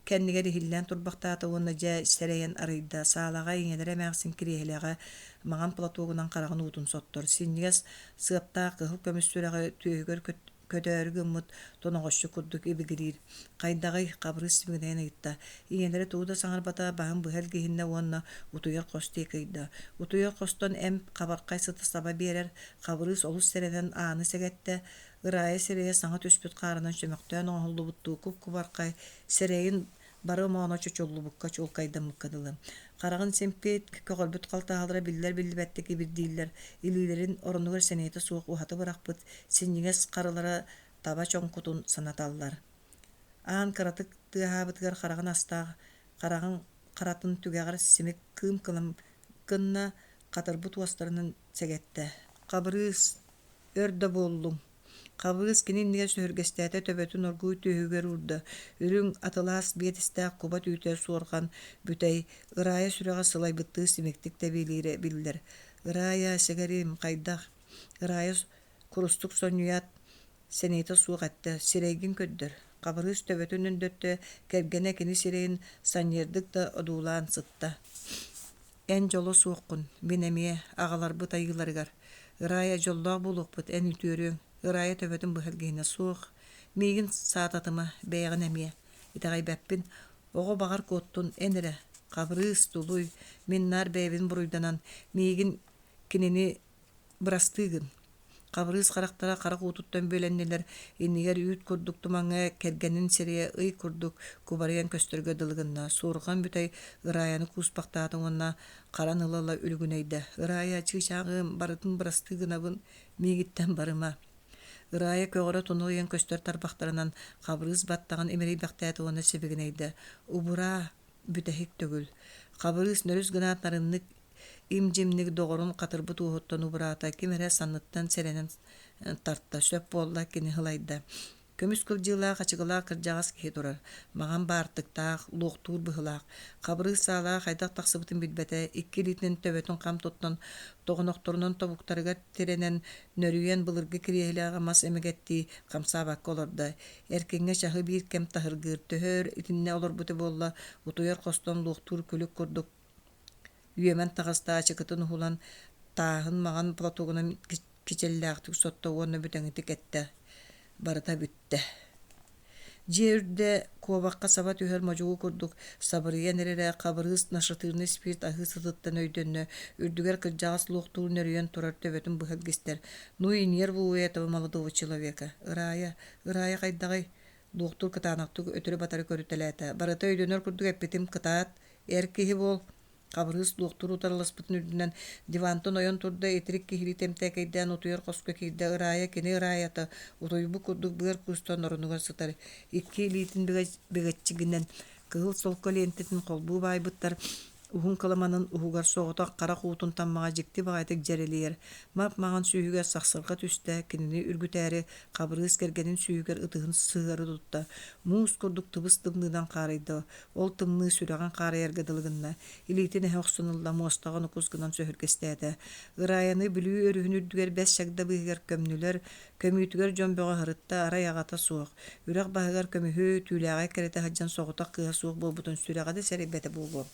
Кэннигэр иһиллээн турбахтаата уонна дьэ сэрэйэн арыйда, саалаҕа ийэлэрэ эмээхсин кириэһилэҕэ маҥан платогунан хараҕын уутун соттор, синньигэс сыаптаах кыһыл көмүс сүрэҕи түөһүгэр көтөөрү гыммыт тоноҕосчу курдук ибигириир. «Хайдаҕый?» Хабырыыс сибигинэйэн ыйытта. Ийэлэрэ тугу да саҥарбата, баһын быһа илгиһиннэ уонна утуйар хос диэки ыйда. Утуйар хостон эмп хабархай сыта саба биэрэр, Хабырыыс олус сэрэнэн ааны сэгэттэ, Ырайа сирэйэ саҥа түспүт хаарынан чөмөхтөөн оҥоһуллубуттуу куп-кубархай, сирэйин бары омооно чочуллубукка чуолкайдаммыкка дылы. Хараҕын симпит, көҕөрбүт халтаһалара биллэр-биллибэттик ибирдииллэр, илиилэрин оронугар сэниэтэ суох уһаты бырахпыт синньигэс харылара таба чоҥкутун санаталлар. Аан кыратык тыаһаабытыгар хараҕын астаах хараҕын харатын түгэҕэр симик кыым кылам гынна, хатырбыт уостарынан сэгэттэ. Хабырыыс Өр да буоллуҥ Хабырыыс кини иннигэр сөһүргэстээтэ, төбөтүн оргууй түөһүгэр уурда, үрүҥ, атылаас биэтэстээх куба түүтэ суорҕан бүтэй, Ырайа сүрэҕэ сылайбыттыы симиктик тэбиэлиирэ биллэр. «Ырайа, сэгэрим, хайдах?» Ырайа курустук сонньуйаат, сэниэтэ суох эттэ: «Сирэйгин көрдөр». Хабырыыс төбөтүн өндөттө, кэргэнэ кини сирэйин санньыардык да одуулаан сытта. Эн дьоло суоххун, мин эмиэ, аҕаларбыт айыыларыгар. Ырайа дьоллоох буолуохпут, эн үтүөрүөҥ. Ырайа төбөтүн быһа илгиһинэ суох. Миигин саататыма, бэйэҕин эмиэ. Итэҕэйбэппин. Оҕо баҕар куоттун, эн эрэ. Хабырыыс, тулуй, мин наар бэйэбин буруйданан, миигин кинини Бырастыы гын Хабырыыс харахтара харах уутуттан бүөлэннилэр, иннигэр үүт курдук тумаҥҥа кэргэнин сирэйэ ый курдук кубарыйан көстөргө дылы гынна. Суорҕан бүтэй Ырайаны кууспахтаата уонна харан ыла-ыла үлүгүнэйдэ: «Ырайа, чыычааҕым, барытын бырастыы гынабын, миигиттэн барыма». Ырайа көҕөрө туналыйан көстөр тарбахтарынан Хабырыыс баттаҕын имэрийбэхтээтэ уонна сибигинэйдэ: «Убураа, бүтэһик төгүл». Хабырыыс нөрүс гынаат нарыннык им-дьимник доҕорун хатырбыт уоһуттан убураата, ким эрэ санныттан сэрэнэн тарта, сөп буолла, кини һылайда. Көмүс кылдьыылаах ачыкылаах кырдьаҕас киһи турар, маҥан баартыктаах, луохтуур быһыылаах, Хабырыыс саалаҕа хайдах тахсыбытын билбэтэ, икки илиитинэн төбөтүн хам туттан, тоҕонохторунан тобуктарыгар тирэнэн, нөрүйэн былыргы кириэһилэҕэ мас эмэгэттии хамсаабакка олордо. Эркиҥҥэ чаһы биир кэм таһыргыыр, төһө өр итиннэ олорбута буолла, утуйар хостон луохтуур күлүк курдук үөмэн таҕыста, ачыкытын уһулан, тааһын маҥан платогунан кичэллээхтик сотто уонна бүтэҥитик эттэ: «Барыта бүттэ». Дьиэ үрдэ куобахха саба түһэр модьугу курдук сабырыйан эрэрэ Хабырыыс нашатырный спирт аһыы сытыттан өйдөннө, үрдүгэр кырдьаҕас луохтуур нөрүйэн турар төбөтүн быһа илгистэр: «Ну и нервы у этого молодого человека! Ырайа, Ырайа хайдаҕый?» Луохтуур кытаанахтык өтөрү-батары көрүтэлээтэ: «Барыта өйдөнөр курдук эппитим, кытаат, эр киһи буол!» Хабырыыс луохтуур утарыласпытын үрдүнэн дивантан ойон турда, итирик киһилии тэмтээкэйдээн утуйар хоско киирдэ. Ырайа кини Ырайата утуйбут курдук быар куустан оронугар сытар, икки илиитин бэгэччигинэн кыһыл солко лиэнтэтин холбуу баайбыттар, уһун кыламанын уһугар соҕотох харах уутун таммаҕа дьикти баҕайытык дьэрэлийэр. Мап-маҥан сүүһүгэр сахсырҕа түстэ, кинини үргүтээри Хабырыыс кэргэнин сүүһүгэр ытыһын сыһыары тутта, муус курдук тыбыс-тымныынан хаарыйда, Ол тымныы сүрэҕин хаарыйарга дылы гынна, илиитин эһэ охсон ылла, муостаҕа нукус гынан сөһүргэстээтэ. Ырайаны Бүлүү өрүһүн үрдүгэр бэс чагда быыһыгар көмнүлэр, көмүүтүгэр дьон бөҕө ыһырытта, арай аҕата суох. Үрэх баһыгар көмүһү, түүлээҕи эккирэтэ сылдьан соҕотох кыыһа суох буолбутун сүрэҕэ да сэрэйбэтэ буолуо.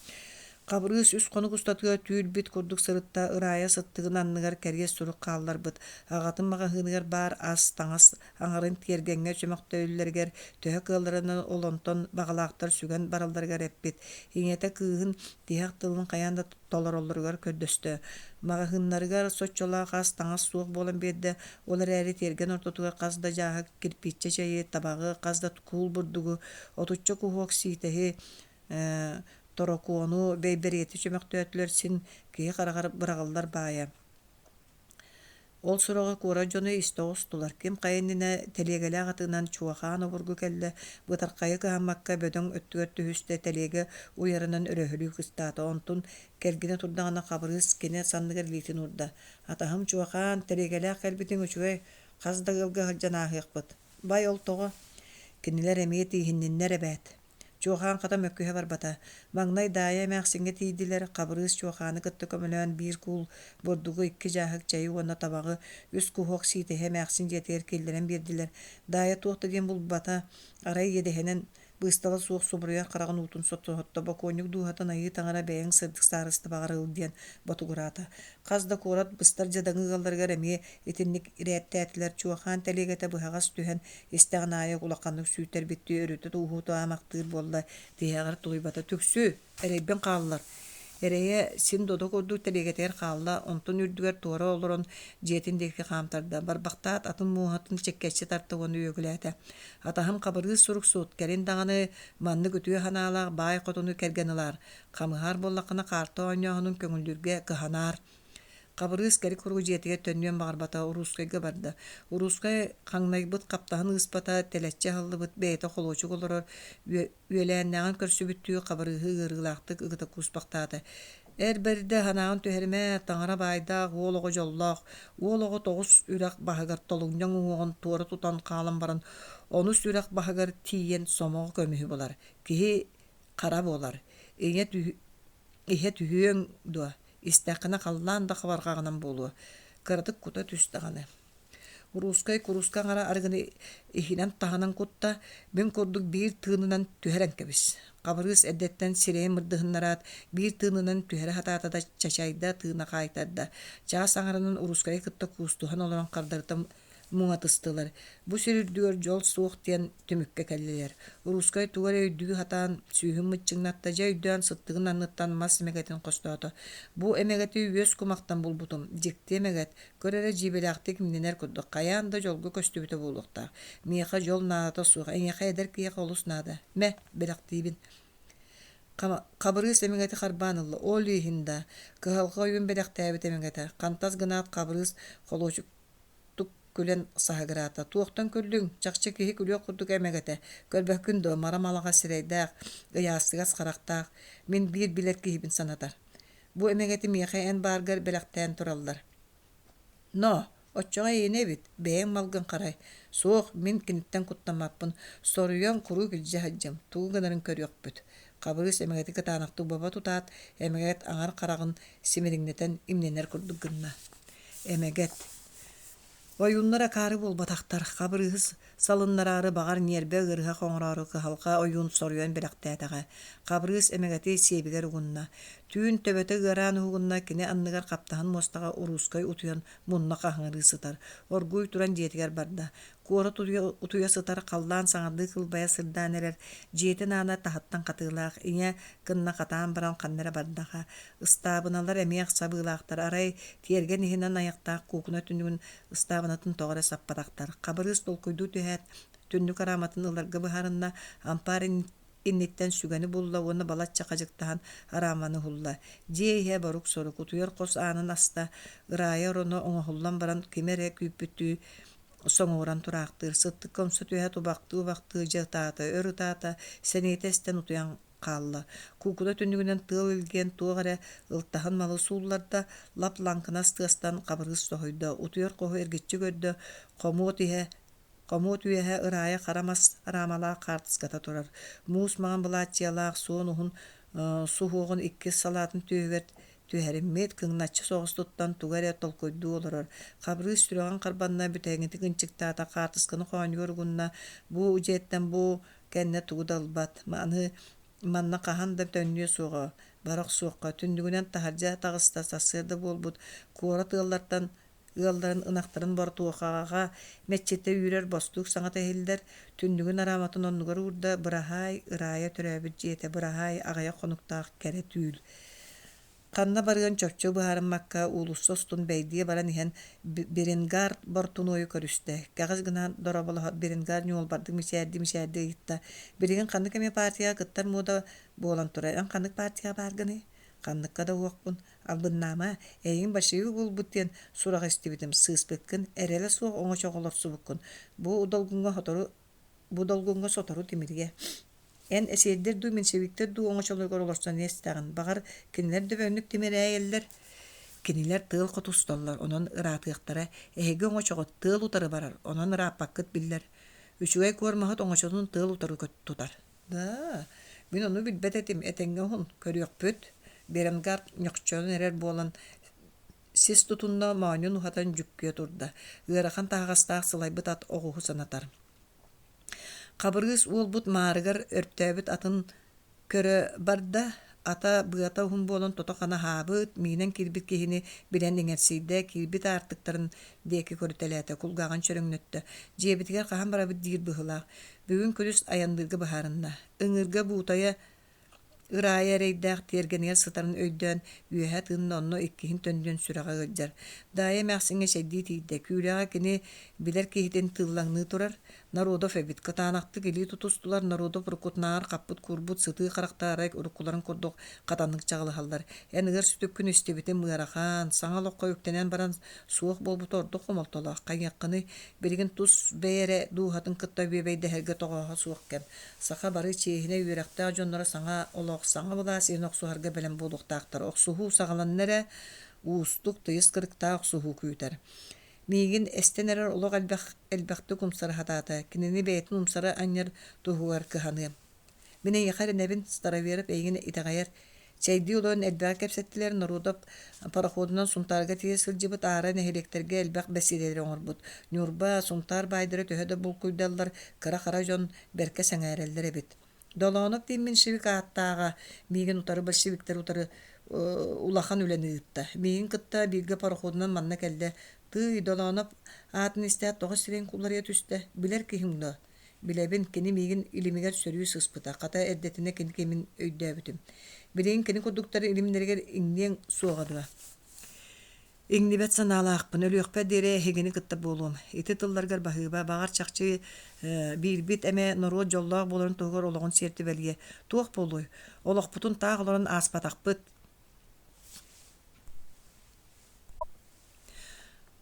Хабырыыс үс хонук устатыгар түүл-бит курдук сырытта, Ырайа сыттыгын анныгар кэриэс сурук хаалларбыт, аҕатын маҕаһыыныгар баар ас, таҥас аҥарын тиэргэҥҥэ чөмөхтөөллөрүгэр төһө кыалларынан ол онтон баҕалаахтар сүгэн баралларыгар эппит. Ийэтэ кыыһын тиһэх тылын хайаан да толороллоругар көрдөстө. Маҕаһыыннарыгар соччолоох ас, таҥас суох буолан биэрдэ, ол эрээри тиэргэн ортотугар хас да дьааһык кирпииччэ чэйи, табаҕы, хас да куул бурдугу, отучча куһуок сиитэһи, торокуону, бэйбэриэти чөмөхтөөтүлэр син киһи хараҕар быраҕыллар баайа. Ол сураҕа куорат дьоно истэ оҕустулар, ким хайа иннинэ тэлиэгэлээх атынан Чуохаан обургу кэллэ, бытархайы кыһаммакка бөдөҥ өттүгэр түһүстэ, тэлиэгэ уйарынан өрөһөлүү кыстаата, онтун кэргэнэ турдаҕына Хабырыыс кини санныгар илиитин уурда: «Атаһым Чуохаан, тэлиэгэлээх кэлбитиҥ үчүгэй, хас да ыалга сылдьан ааһыахпыт. Бай ол тоҕо? Кинилэр эмиэ тииһинниннэр эбээт» Чуохаан хата мөккүһэ барбата. Маҥнай Даайа эмээхсиҥҥэ тиийдилэр, Хабырыыс Чуохааны кытта көмөлөөн биир куул бурдугу, икки дьааһык чэйи уонна табаҕы, үс куһуок сиитэһи эмээхсин дьиэтигэр киллэрэн биэрдилэр. Даайа туох да диэн булбата, арай иэдэһинэн быыстала суох субуруйар хараҕын уутун сотто-сотто бокуонньук дууһатын айыы таҥара бэйэҥ сырдык саарыстыбаҕар ыл диэн ботугураата. Хас да куорат быстар дьадаҥы ыалларыгар эмиэ итинник ирээттээтилэр. Чуохаан тэлиэгэтэ быһаҕас түһэн истэҕин аайы улаханнык сүүйтэрбиттии өрүтэ уһуутаамахтыыр буолла, тиһэҕэр тулуйбата «Түксү, эрэйбин хааллар» Эрэйэ син додо курдук тэлиэгэтигэр хаалла, онтон үрдүгэр туора олорон дьиэтин диэки хаамтарда, барбахтаат атын муоһатын чиккэччи тарта уонна үөгүлээтэ: «Атаһым Хабырыыс суруксут, кэлин даҕаны маннык үтүө санаалаах баай хотуну кэргэн ылаар, хамыһаар буоллаххына хаарта оонньооһунун көҥүллүүргэ кыһанаар» Хабырыыс кэри-куру дьиэтигэр төннүөн баҕарбата, Уруускайга барда. Уруускай хаҥнайбыт хаптаһын ыыспата, тэлэччи аһыллыбыт, бэйэтэ холуочук олорор, үөлээннээҕин көрсүбүттүү Хабырыыһы ыарыылаахтык ыгыта кууспахтаата: «Эр бэрдэ санааҕын түһэримэ, таҥара баайдаах, уол оҕо дьоллоох, уол оҕо тоҕус үрэх баһыгар толугньаҥ уҥуоҕун туора тутан хаалан баран, онус үрэх баһыгар тиийэн сомоҕо көмүһү булар, киһи хара буолар, ийэ иһэ түһүөҥ дуо, истэххинэ халлаан да хабарҕаҕынан буолуо, кыратык кута түс даҕаны Уруускай курууска аҥара арыгыны иһинэн-таһынан кутта, мин курдук биир тыынынан түһэрэн кэбис. Хабырыыс эрдэттэн сирэйин мырдыһыннараат, биир тыынынан түһэрэ сатаата да чачайда, тыына хаайтарда. Чаас аҥарынан Уруускайы кытта куустуһан олорон хардарыта муҥатыстылар. Бу сир үрдүгэр дьол суох диэн түмүккэ кэллилэр. Уруускай тугу эрэ өйдүү сатаан, сүүһүн мыччыҥнатта, дьэ өйдөөн сыттыгын анныттан мас эмэгэтин хостоото. Бу эмэгэти үөс кумахтан булбутум, дьикти эмэгэт, көр эрэ дьиибэлээхтик имнэнэр курдук, хайаан да дьолго көстүбүтэ буолуохтаах. Миэхэ дьол наадата суох, эйиэхэ эдэр киһиэхэ олус наада. Мэ, бэлэхтиибин. Хабырыыс эмэгэти харбаан ылла, ол иһин да, кыһалҕа ойуун бэлэхтээбит эмэгэтэ, хантас гынаат Хабырыыс холуочук күлэн саһыгыраата. Туохтан күллүҥ? Чахчы киһи күлүөх курдук эмэгэтэ. Көрбөккүн дуо, мара малаҕа сирэйдээх, ыйаастыгас харахтаах. Мин биир билэр киһибин санатар. Бу эмэгэти миэхэ эн бааргар бэлэхтээн тураллар. Но, оччоҕо эйиэнэ эбит, бэйэҥ малгын харай. Суох, мин киниттэн куттаммаппын. Соруйан куруук илдьэ сылдьыам, тугу гынарын көрүөхпүт. Хабырыыс эмэгэти кытаанахтык бобо тутаат, эмэгэт аҥар хараҕын симириҥнэтэн имнэнэр курдук гынна. Эмэгэт Ойууннар акаары буолбатахтар, Хабырыыһы салыннараары баҕар ньиэрбэ ыарыһах оҥороору кыһалҕа ойуун соруйан бэлэхтээтэҕэ. Хабырыыс эмэгэти сиэбигэр угунна. Түүн төбөтө ыараан уһугунна, кини анныгар хаптаһын муостаҕа уруускай утуйан мунна хаһыҥырыы сытар. Оргууй туран дьиэтигэр барда. Куорат утуйа сытар, халлаан саҥардыы кылбайа сырдаан эрэр, дьиэтин аана таһыттан хатыылаах, ийэ кынна хатаан баран ханна эрэ бардаҕа. Ыстаабыналар эмиэ сабыылаахтар, арай тиэргэн иһинэн айахтаах куукуна түннүгүн ыстаабынатын тоҕо эрэ саппатахтар. Хабырыыс толкуйдуу түһээт, түннүк арааматын ыларга быһаарынна, ампаар инниттэн сүгэни булла уонна балачча хадьыктаһан арааманы уһулла. Дьиэ иһэ борук-сорук, утуйар хос аанын аста, ыраайа ороно оҥоһуллан баран кими эрэ күүппүттүү соҥуоран тураахтыыр, сыттыкка умса түһэ тубахтыы-убахтыы дьэ ытаата, өр ытаата, сэниэтэ эстэн утуйан хаалла. Куукуна түннүгүнэн тыал илгийэн туох эрэ ылтаһын малы суулларда, лап-лаҥкынас тыастан хабырыыс соһуйда, утуйар хоһу эргиччи көрдө, хомуот иһэ Хомуот үөһэ ыраайа хара мас араамалаах хаартыската турар. Муус маҥан былааччыйалаах суон уһун суһуоҕун иккис салаатын түөһүгэр түһэриммит, кыҥначчы соҕус туттан тугу эрэ толкуйдуу олорор. Хабырыыс сүрэҕин харбанна, бүтэһигинтик ынчыктаата, хаартысканы хоонньугар угунна, бу дьиэттэн бу кэннэ тугу да ылбат. Аны манна хаһан да төннүө суоҕа, бара охсуохха. Түннүгүнэн таһырдьа таҕыста, сарсыарда буолбут, куорат ыаллартан ыалларын ынахтарын бортуохаҕа мэччитэ үүрэр бостуук саҥата иһиллэр, түннүгүн арааматын оннугар уурда, быраһаай, Ыраайа төрөөбүт дьиэтэ, быраһаай, аҕыйах хонуктаах кэрэ түүл. Ханна барыан чопчу быһаарыммакка, уулусса устун бэйдиэ баран иһэн Беренгард Бортунуойу көрүстэ. Кэҕис гынан дорооболоһо Беренгард ньуолбардык мичээрдии-мичээрдии ыйытта: «Билигин ханнык эмэ партияҕа кыттар муода буолан турар, эн ханнык партияҕа бааргыный?» «Ханныкка да уохпун. Албыннаама, эйигин большевик буолбут диэн сурах истибитим, сыыспыккын, эрэлэ суох оҥочоҕо олорсубуккун. Бу долгуҥҥа сотору бу долгуҥҥа сотору тимириэ. Эн эсиэрдэр дуу, меньшевиктэр дуу оҥочолоругар олорсон иэстэҕин. Баҕар, кинилэр дөбөҥнүк тимирээйэллэр. Кинилэр тыал хоту усталлар, онон ыраатыахтара. Эһиги оҥочоҕут тыал утары барар, онон ырааппаккыт биллэр. Үчүгэй куормаһыт оҥочотун тыал утары тутар. Да, мин ону билбэт этим, этэҥҥэ уһун, көрүөхпүт. Беренгард ньохчойон эрэр буолан сис тутунна, моонньун уһатан дьүккүйэ турда. Ыарахан таһаҕастаах сылайбыт ат оҕуһу санатар. Хабырыыс уолбут маарыгар өртөөбүт атын көрө барда, ата быата уһун буолан тото-хана аһаабыт, миинэн киирбит киһини билэн иҥэрсийдэ, киирбит аартыктарын диэки көрүтэлээтэ, кулгааҕын чөрөҥнөттө. Дьиэбитигэр хаһан барабыт диир быһыылаах. Бүгүн күнүс айанныырга быһаарынна. Ыҥыырга буутайа Ыраайа эрэйдээх тиэргэнигэр сытарын өйдөөн, үөһэ тыынна, онно иккиһин төннүөн сүрэҕэ ыалдьар. Даайа эмээхсиҥҥэ чэйдии тиийдэ. Күүлэҕэ кини билэр киһитин тыыллаҥныы турар. Народов эбит. Кытаанахтык илии тутустулар. Народов уруккутунааҕар хаппыт-куурбут, сытыы харахтаах арай уруккуларын курдук хатаннык чаҕылыһаллар. Эн ыар сүтүккүн истибитим ыарахан, саҥа олоххо үктэнэн баран суох буолбута ордук хомолтолоох. Хайыаххыный, билигин тус бэйэ эрэ дууһатын кытта бүөбэйдэһэргэ тоҕооһо суох кэм. Саха бары чиэһинэй үөрэхтээх дьонноро саҥа олох, саҥа былаас иһин охсуһарга бэлэм буолуохтаахтар. Охсуһуу саҕаланна эрэ, уустук, тыйыс кырыктаах охсуһуу күүтэр. Миигин эстэн эрэр олох элбэх элбэхтик умсара сатаата, кинини бэйэтин умсара анньар туһугар кыһаныам. Мин эйиэхэ эрэнэбин, Староверов эйигин итэҕэйэр. Чэйдии олорон элбэҕи кэпсэттилэр, Народов пароходунан Сунтаарга тиийэ сылдьыбыт, аара нэһилиэктэргэ элбэх бэсиэдэлэри оҥорбут. Ньурба, Сунтаар баайдара төһө да булкуйдаллар, кыра-хара дьон бэркэ сэҥээрэллэр эбит. Долоонов диэн меньшевик ааттааҕа миигин утары большевиктар утары улахан үлэни ыытта. Миигин кытта бииргэ пароходунан манна кэллэ. Тыый, Долоонов аатын истээт тоҕо сирэйин кулларыйа түстэ, билэр киһиҥ дуо? Билэбин, кини миигин илимигэр сөрүү сыспыта, хата эрдэтинэ кини кимин өйдөөбүтүм. Билигин кини курдуктар илимнэригэр иҥниэҥ суоҕа дуо? Иҥнибэт санаалаахпын, өлүөхпэр диэри эһигини кытта буолуом. Ити тылларгар баһыыба, баҕар чахчы биирбит эмэ норуот дьоллоох буоларын туһугар олоҕун сиэртибэлиэ. Туох буолуой? Олохпутун таах олорон ааспатахпыт.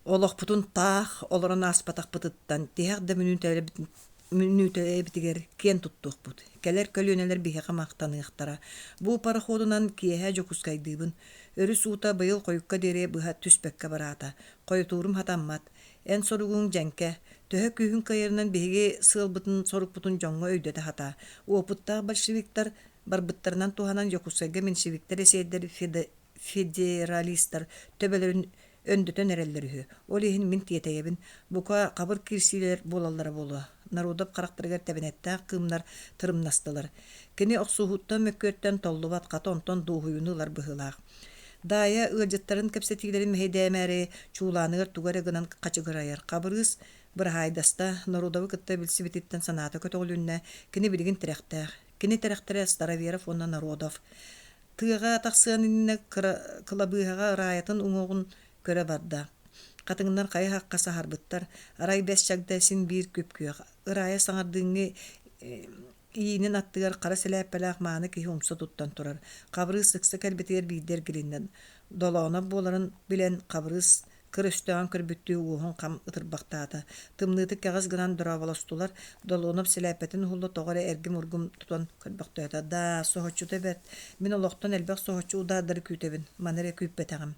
Олохпутун таах олорон ааспатахпытыттан тиһэх да мүнүүтэлэрбитигэр киэн туттуохпут. Кэлэр көлүөнэлэр биһиэхэ махтаныахтара. Бу пароходунан киэһэ Дьокуускайдыыбын. Өрүс уута быйыл хойукка диэри быһа түспэккэ бараата. Хойутуурум хатаммат. Эн соругуҥ дьэҥкэ. Төһө күүһүҥ кыайарынан биһиги сыалбытын-сорукпутун дьоҥҥо өйдөтө сатаа. Уопуттаах большевиктар барбыттарынан туһанан Дьокуускайга меньшевиктэр эсиэрдэр федералистар төбөлөрүн өндөтөн эрэллэр үһү. Ол иһин мин тиэтэйэбин. Бука, хабыр киирсиилэр буолаллара буолуо. Народов харахтарыгар тэбэнэттээх кыымнар тырымнастылар. Кини охсуһууттан мөккүөртэн толлубат, хата онтон дуоһуйууну ылар быһыылаах. Даайа ыалдьыттарын кэпсэтиилэрин мэһэйдээмээри чуулааныгар тугу эрэ гынан хачыгырайар. Хабырыыс быраһаайдаста, Народовы кытта билсибититтэн санаата көтөҕүлүннэ, кини билигин тирэхтээх. Кини тирэхтэрэ Староверов уонна Народов. Тыаҕа тахсыан иннинэ кылабыыһаҕа ыраайатын уҥуоҕун көрө барда. Хатыҥнар хайа-хахха саһарбыттар, арай бэс чагда син биир күп-күөх. Ыраайа саҥардыыҥҥы иинин аттыгар хара сэлээппэлээх мааны киһи умса туттан турар. Хабырыыс ыкса кэлбитигэр биирдэ эргилиннэ. Долооно буоларын билэн, Хабырыыс Кыр өстөөҕүн көрбүттүү уоһун хам ытырбахтаата. Тымныытык кэҕис гынан дорооболостулар, Долуонап сэлээппэтин уһулла тоҕо эрэ эргим-ургум тутан көрбөхтөөтө. «Даа, соһуччута бэрт. Мин олохтон элбэх соһуччу удаардары күүтэбин. Маны эрэ күүппэтэҕим.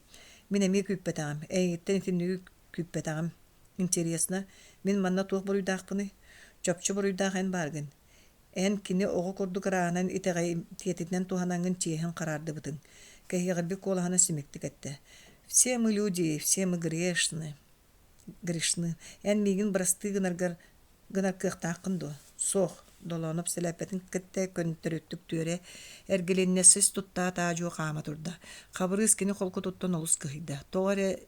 Мин эмиэ күүппэтэҕим. Эйигиттэн итинниги күүппэтэҕим. Интересно, мин манна туох буруйдаахпыный? Чопчу буруйдаах эн бааргын. Эн кини оҕо курдук ырааһынан итэҕэйимтиэтинэн туһанаҥҥын чиэһин хараардыбытыҥ, кэһиэҕирбит куолаһынан симиктик эттэ: «Все мы люди, все мы грешны, грешны. Эн миигин бырастыы гынаргар гынар кыахтааххын дуо?» «Суох», Долооноп сэлээппэтин кытта көнтөрүттүк түөрэ эргилиннэ, сис туттаат аа-дьуо хаама турда. Хабырыыс кини холкутуттан олус кыһыйда. Тоҕо эрэ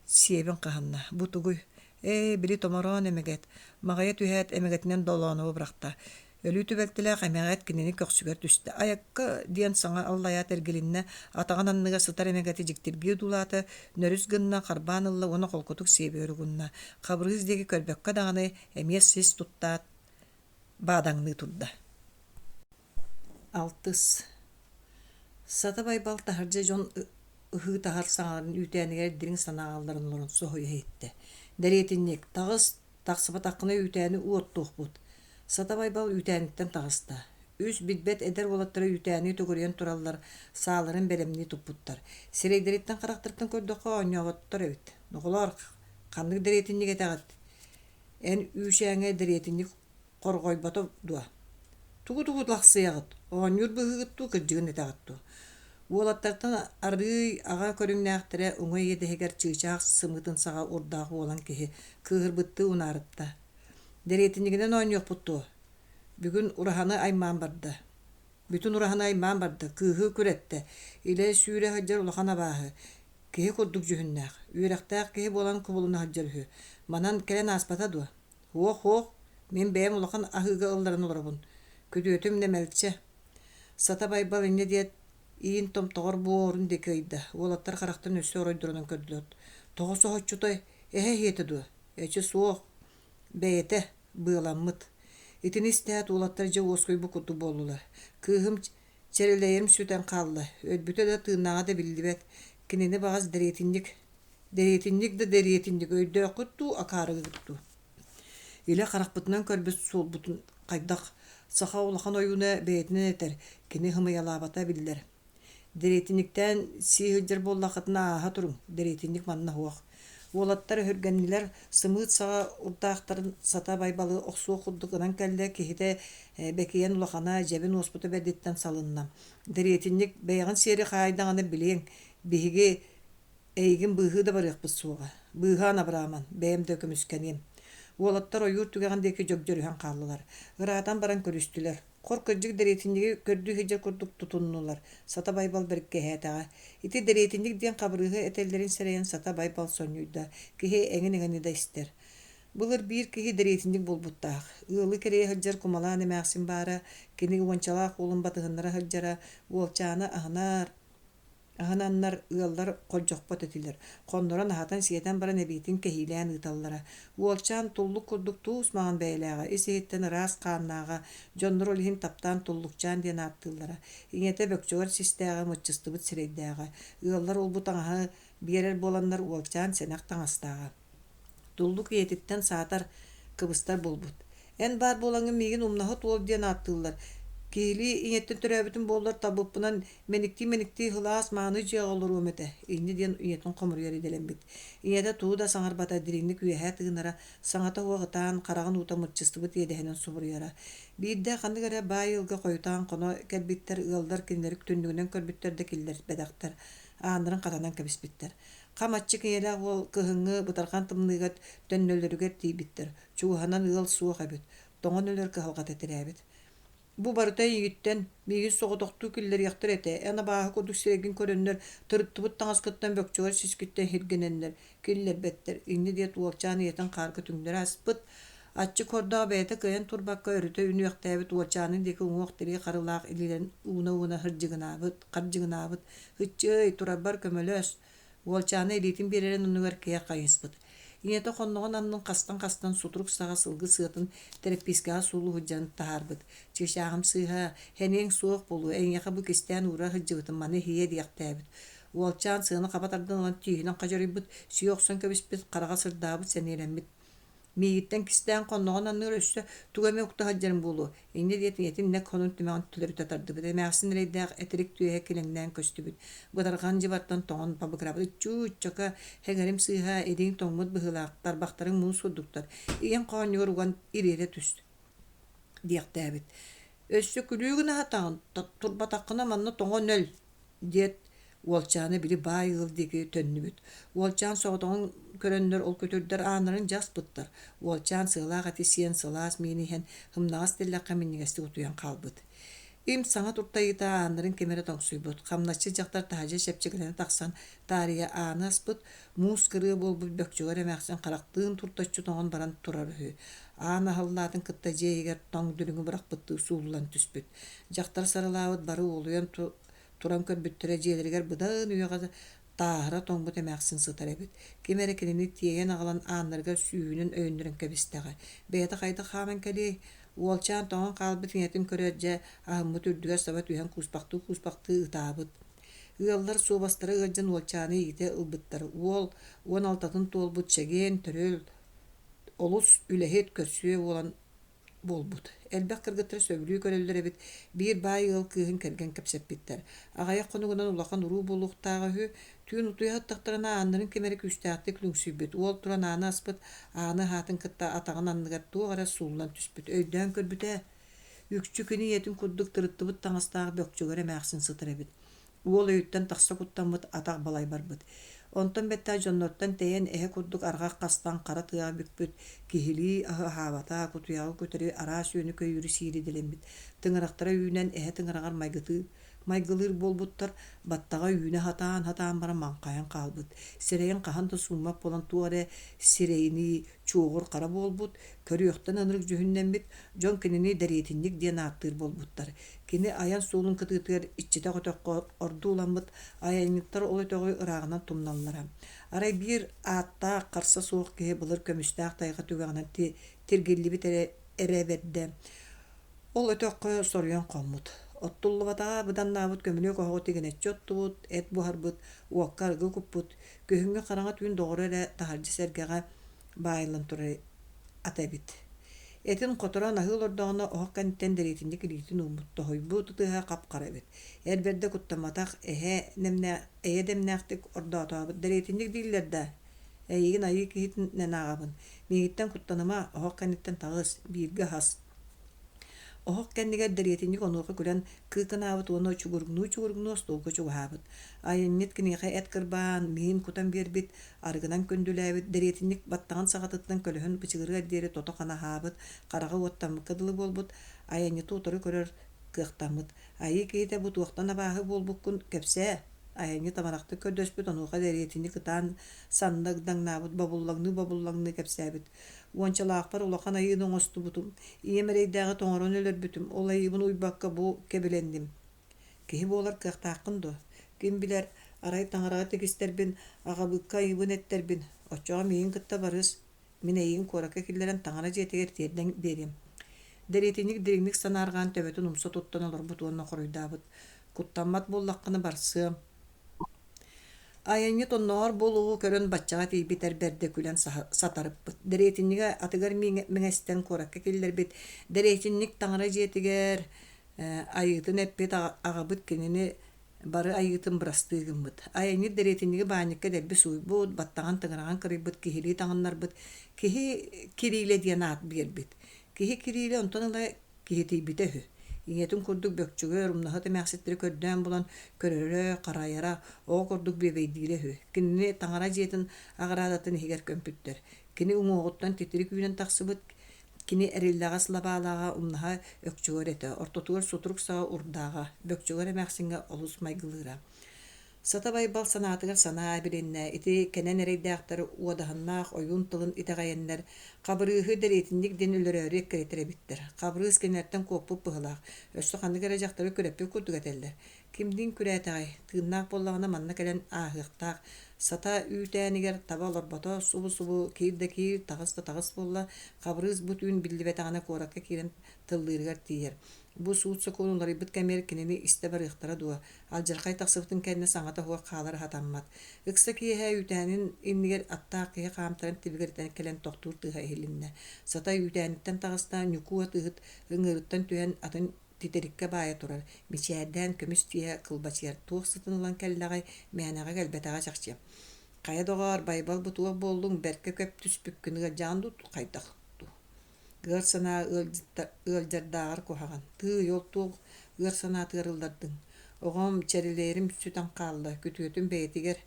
Сиэбин хаһынна: «Бу тугуй? Ээ, били томороон эмэгэт!» Маҕайа түһээт, эмэгэтинэн Долоонову бырахта. Өлүү түбэлтэлээх эмэгэт кинини көхсүгэр түстэ. «Айакка!» диэн саҥа аллайаат эргилиннэ, атаҕын анныгар сытар эмэгэти дьиктиргии одуулаата, нөрүс гынна, харбаан ылла уонна холкутук сиэбигэр угунна. Хабырыыс диэки көрбөккө даҕаны, эмиэ сис туттаат, баадаҥныы турда. Алтыс Сата Байбал таһырдьа дьон ыһыы-таһар саҥаларын үүтээнигэр дириҥ санааҕалларын олорон соһуйа иһиттэ. Дэриэтинньик, таҕыс, тахсыбатаххына үүтээни уоттуохпут. Сата Байбал үүтээниттэн таҕыста. Үс билбэт эдэр уолаттара үүтээни төгүрүйэн тураллар, сааларын бэлэмнии туппуттар. Сирэйдэриттэн-харахтарыттан көрдөххө оонньооботтор эбит. Оҕолоор, ханнык дэриэтинньик этэҕит? Эн үүчээҥҥэ дэриэтинньик хорҕойбото дуо? Тугу-тугу лахсыйаҕыт, оонньуур быһыыгыт дуу, кырдьыгын этэҕит дуу? Уолаттартан арыый аҕа көрүҥнээхтэрэ уҥа иэдэһигэр чыычаах сымыытын саҕа урдаах уолан киһи кыыһырбыттыы унаарытта. Дэриэтинньигинэн оонньуохпут дуо? Бүгүн ураһаны аймаан барда. Бүтүн ураһаны аймаан барда, кыыһы күрэттэ. Илэ сүүрэ сылдьар улахан абааһы. Киһи курдук дьүһүннээх, үөрэхтээх киһи буолан кубулуна сылдьар үһү. Манан кэлэн ааспата дуо? Һуох-һуох, мин бэйэм улахан аһыыга ылларан олоробун. Күтүөтүм Нэмэлчэ. Сата Байбал инньэ диэт, иин томтоҕор буорун диэки ыйда. Уолаттар харахтарын өссө оройдорунан көрдүлэр. Тоҕо соһуччутай, эһэ иһиэтэ дуо? Эчи суох, бэйэтэ, быаламмыт. Итини истээт, уолаттар дьэ уоскуйбут курдук буоллулар. Кыыһым чэрэлэйэрим сүтэн хаалла, өлбүтэ да тыыннааҕа да биллибэт. Кинини баҕас дэриэтинньик Дэриэтинньик да дэриэтинньик өйдөөххүт дуу, акаарыгыт дуу? Илэ харахпытынан көрбүт суолбутун хайдах саха улахан ойууна бэйэтинэн этэр, кини һымыйалаабата биллэр. Дэриэтинньиктээн сии сылдьар буоллаххытына ааһа туруҥ, дэриэтинньик манна суох. Уолаттар өһүргэннилэр, сымыыт саҕа урдаахтарын Сата Байбалы охсуох курдук ынан кэллэ, киһитэ бэкийэн улахана, дьэбин уоспута бэрдиттэн салынна. Дэриэтинньик бэйэҕин сиэри хаайдаҕына билиэҥ, биһиги Эйигин быыһыы да барыахпыт суоҕа, быыһаан абырааман, бэйэм да көмүскэниэм. Уолаттар ойуур түгэҕин диэки дьөгдьөрүһэн хааллылар. Ыраатан баран көрүстүлэр. Хор кырдьык дэриэтинньиги көрдүү сылдьар курдук тутуннулар. Сата Байбал бэркэһээтэҕэ. Ити дэриэтинньик диэн хабырыыһы этэллэрин сэрэйэн Сата Байбал сонньуйда. Киһи эҥин-эҥини да истэр. Былыр биир киһи дэриэтинньик буолбуттаах. Ыалы кэрийэ сылдьар кумалаан эмээхсин баара, кини уончалаах уолун батыһыннара сылдьара, уолчааны аһынар, Аһынаннар, ыаллар холдьохпот этилэр, хоннорон аһатан-сиэтэн баран эбиитин кэһиилээн ыыталлара. Уолчаан туллук курдук туус маҥан бэйэлээҕэ, ис-иһиттэн ыраас хааннааҕа, дьоннор ол иһин таптаан Туллукчаан диэн ааттыыллара. Ийэтэ бөкчөҕөр систээҕэ, мыччыстыбыт сирэйдээҕэ. Ыаллар уолбут таҥаһы биэрэр буоланнар уолчаан сэнэх таҥастааҕа. Туллук ийэтиттэн саатар, кыбыстар буолбут. Эн баар буолаҥҥын миигин умнаһыт уол диэн ааттыыллар. Киһилии ийэттэн төрөөбүтүм буоллар табыппынан мэниктии-мэниктии сылаас мааны дьиэҕэ олоруом этэ, инньэ диэн ийэтин хомуруйар идэлэммит. Ийэтэ тугу да саҥарбата, дириҥник үөһэ тыынара, саҥата суох ытаан, хараҕын уута мырчыстыбыт иэдэһинэн субуруйара. Биирдэ ханнык эрэ баай ыалга хойутаан хоно кэлбиттэр, ыаллар кинилэри түннүгүнэн көрбүттэр да киллэрбэтэхтэр, ааннарын хатанан кэбиспиттэр. Хам аччык ийэлээх уол кыһыҥҥы бытарҕан тымныыга төннөллөрүгэр тиийбиттэр, чугаһынан ыал суох эбит, тоҥон өлөр кыһалҕата тирээбит. Бу барыта эйигиттэн, миигин соҕотохтуу киллэриэхтэр этэ, эн абааһы курдук сирэйгин көрөннөр, тырыттыбыт таҥаскыттан бөкчөҕөр сискиттэн иһиргэнэннэр, киллэрбэттэр, инньэ диэт уолчаан ийэтин хаарга түҥнэри аспыт, аччык хордоох бэйэтэ кыайан турбакка өрүтэ үнүөхтээбит уолчаанын диэки уҥуох-тирии харылаах илиилэрин ууна-ууна хардьыгынаабыт, хардьыгынаабыт, «Ыччыый, турарбар көмөлөс, Уолчаана илиитин биэрэрин оннугар киэр хайыспыт. Ийэтэ хонноҕун аннын хастан-хастан сутурук саҕа сылгы сыатын тэрэппиискэҕэ суулуу сылдьан таһаарбыт. «Чыычааҕым сыыһа, сэниэҥ суох буолуо, эйиэхэ бу кистээн уура сылдьыбытым, маны иһиэ» диэхтээбит. Уолчаан сыаны хаба тардан ылан тииһинэн хадьарыйбыт, сии охсон кэбиспит, хараҕа сырдаабыт, сэниэлэммит. Миигиттэн кистээн хонноҕун анныгар өссө тугу эмэ укта сылдьарым буолуо, инньэ диэт ийэтин нэк хонун тимэҕин төлөрүтэ тардыбыт, эмээхсин эрэйдээх этирик түөһэ килэҥнээн көстүбүт, бытарҕан дьыбартан тоҥон бабыгырабыт ыччуу-ыччака, эҥэрим сыыһа, илииҥ тоҥмут быһыылаах, тарбахтарыҥ муус курдуктар, ийэҥ хоонньугар уган ириэрэ түс диэхтээбит. Өссө күлүү гына сатаҕын, турбатаххына манна тоҥон өл диэт уолчаана били баай ыал диэки төннүбүт. Уолчаан соҕотоҕун көрөннөр ол көтөрдөр ааннарын дьэ аспыттар. Уолчаан сыалаах эти сиэн сылаас миин иһэн ымнаҕас тэллэххэ минньигэстик утуйан хаалбыт. Им саҥа туртайыыта ааннарын ким эрэ тоҥсуйбут. Хамначчыт дьахтар таһырдьа чэпчэкилэнэ тахсан таарыйа ааны аспыт, муус кырыа буолбут бөкчөҕөр эмээхсин харахтыын туртаччы тоҥон баран турар үһү. Аан аһыллаатын кытта дьиэ иһигэр тоҥ дүлүҥү бырахпыттыы сууллан түспүт. Дьахтар сарылаабыт бары уолуйан туран көрбүттэрэ дьиэлэригэр быдан үйэҕэ тааһыра тоҥмут эмээхсин сытар эбит. Ким эрэ кинини тиэйэн аҕалан ааннарыгар сүүһүнэн өйөннөрөн кэбистэҕэ. Бэйэтэ хайдах хааман кэлиэй? Уолчаан тоҥон хаалбыт ийэтин көрөөт дьэ, аһыммыт үрдүгэр саба түһэн кууспахтыы-кууспахтыы ытаабыт. Ыаллар суобастара ыалдьан уолчааны иитэ ылбыттар. Уол 16-ын туолбут чэгиэн, төрөл, олус үлэһит, көрсүө буолан буолбут. Элбэх кыргыттары сөбүлүү көрөллөр эбит, биир баай ыал кыыһын кэргэн кэпсэппиттэр. Аҕыйах хонугунан улахан уруу буолуохтааҕа үһү. Түүн утуйа сыттахтарына ааннарын ким эрэ күүстээхтик лүҥсүйбүт. Уол туран ааны аспыт, ааны аһаатын кытта атаҕын анныгар туох эрэ сууллан түспүт. Өйдөөн көрбүтэ, үкчү кини ийэтин курдук тырыттыбыт таҥастаах бөкчөгөр эмээхсин сытар эбит. Уол өйүттэн тахса куттаммыт, атах балай барбыт. Онтон бэттэх дьоннортон тэйэн эһэ курдук арҕах хастан хара тыаҕа бүкпүт, киһилии аһы аһаабата, кутуйаҕы көтөрү, араас үөнү-көйүүрү сиир идэлэммит. Тыҥырахтара үүнэн эһэ тыҥыраҕар майгытыы майгылыыр буолбуттар, баттаҕа үүнэ сатаан-сатаан баран маҥхайан хаалбыт. Сирэйин хаһан да сууммат буолан туох эрэ сирэйинии чуоҕур хара буолбут, көрүөхтэн ынырык дьүһүннэммит, дьон кинини дэриэтинньик диэн ааттыыр буолбуттар. Кини айан суолун кытыытыгар иччитэх өтөххө ордууламмыт айанньыттар ол өтөҕү ырааҕынан тумналлара. Арай биир ааттаах, харса суох киһи былыр көмүстээх тайҕа түгэҕинэн тиргиллибит эрэ, эрэ бэрдэ. Ол өтөххө соруйан хоммут. Оттуллубатаҕа быданнаабыт көмүлүөк оһоҕу тигинэччи оттубут, эт буһарбыт, уокка арыгы куппут, күһүҥҥү хараҥа түүн доҕоро эрэ таһырдьа сэргэҕэ баайыллан турар ата эбит. Этин хоторон аһыы олордоҕуна оһох кэнниттэн дэриэтинньик илиитин ууммут, тоһуйбут ытыһа хап-хара эбит. Эр бэрдэ куттамматах, эһэ нэмнээх, эйэ дэмнээхтик ордоотообут. Дэриэтинньик дииллэр да, эйигин айыы киһитинэн ааҕабын. Миигиттэн куттаныма, оһох кэнниттэн таҕыс, бииргэ аһас. Оһох кэннигэр дэриэтинньик онуоха күлэн кыыкынаабыт уонна чугуруҥнуу-чугуруҥнуу остуолга чугаһаабыт. Айанньыт киниэхэ эт кырбаан, миин кутан биэрбит, арыгынан күндүлээбит, дэриэтинньик баттаҕын саҕатыттан көлөһүн бычыгырыар диэри тото-хана аһаабыт, хараҕа уоттаммыкка дылы буолбут, айанньыты утары көрөр кыахтаммыт. Айыы киһитэ бу туохтан абааһы буолбуккун кэпсээ. Айанньыт амарахтык көрдөспүт, онуоха дэриэтинньик ытаан санна ыгдаҥнаабыт, бобуллаҥныы-бобуллаҥныы кэпсээбит. Уончалаахпар улахан айыыны оҥостубутум, ийэм эрэйдээҕи тоҥорон өлөрбүтүм, ол айыыбын уйбакка бу кэбилэнним. Киһи буолар кыахтааххын дуо? Ким билэр, арай таҥараҕа тигистэрбин, аҕабыыкка айыыбын эттэрбин, оччоҕо миигин кытта барыс, мин эйигин куоракка киллэрэн таҥара дьиэтигэр тиэрдэн биэриэм. Дэриэтинньик дириҥник санаарҕаан төбөтүн умса туттан олорбут уонна хоруйдаабыт: «Куттаммат буоллаххына барсыам». Айанньыт оннооҕор буолуоҕу көрөн баччаҕа тиийбит эр бэрдэ күлэн сатарыппыт. Дэриэтинньигэ атыгар мэҥэстэн куоракка киллэрбит. Дэриэтинньик таҥара дьиэтигэр айыытын эппит аҕабыт кинини бары айыытын бырастыы гыммыт. Айанньыт дэриэтинньиги баанньыкка дэлби сууйбут, баттаҕын тыҥыраҕын кырыйбыт, киһилии таҥыннарбыт, Киһи Кириилэ диэн аат биэрбит. Киһи Кириилэ онтон ыла киһитийбитэ үһү. Ийэтин курдук бөкчөгөр, умнаһыт эмээхситтэри көрдөөн булан көрөрө-харайара, оҕо курдук бүөбэйдиирэ үһү. Кинини таҥара дьиэтин аҕыраадатын иһигэр көмпүттэр. Кини уҥуоҕуттан титирик үүнэн тахсыбыт, кини эриллэҕэс лабаалааҕа умнаһа өкчөгөр этэ, ортотугар сутурук саҕа урдааҕа, бөкчөгөр эмээхсиҥҥэ олус майгылыыра. Сата Байбал санаатыгар санаа эбилиннэ, ити кэнэн эрэйдээхтэр уодаһыннаах ойуун тылын итэҕэйэннэр, Хабырыыһы дэриэтинньик диэн өлөрөөрү эккирэтэр эбиттэр. Хабырыыс кинилэртэн куоппут быһыылаах, өссө ханнык эрэ дьахтары күрэппит курдук этэллэр. Кимниин күрээтэҕэй, тыыннаах буоллаҕына манна кэлэн ааһыахтаах. Сата үүтээнигэр таба олорбото, субу-субу киир да киир, таҕыс да таҕыс буолла. Хабырыыс бу түүн биллибэтэҕинэ куоракка киирэн тыллыырыгар тиийэр. Бу суут-сокуон уларыйбыт кэмигэр кинини истэ барыахтара дуо? Алдьархай тахсыбытын кэннэ саҥата суох хаалар сатаммат. Ыкса киэһэ үүтээнин иннигэр аттаах киһи хаамтаран тибигиритэн кэлэн тохтуур тыаһа иһилиннэ. Сатай үүтээниттэн таҕыста, Ньукуу атыыһыт ыҥыырыттан түһэн атын титириккэ баайа турар, мичээрдээн көмүс тииһэ кылбачыйар туох сытын ылан кэллэҕэй, мээнэҕэ кэлбэтэҕэ чахчы. Хайа доҕоор, Байбал бу туох буоллуҥ, бэркэ көп түспүккүн ыалдьаҕын дуу, хайдах дуу? Ыар санаа ыалдьардааҕар куһаҕан. Тыый, ол туох ыар санаатыгар ыллардыҥ? Оҕом, чэрилээрим сүтэн хаалла, күтүөтүм бэйэтигэр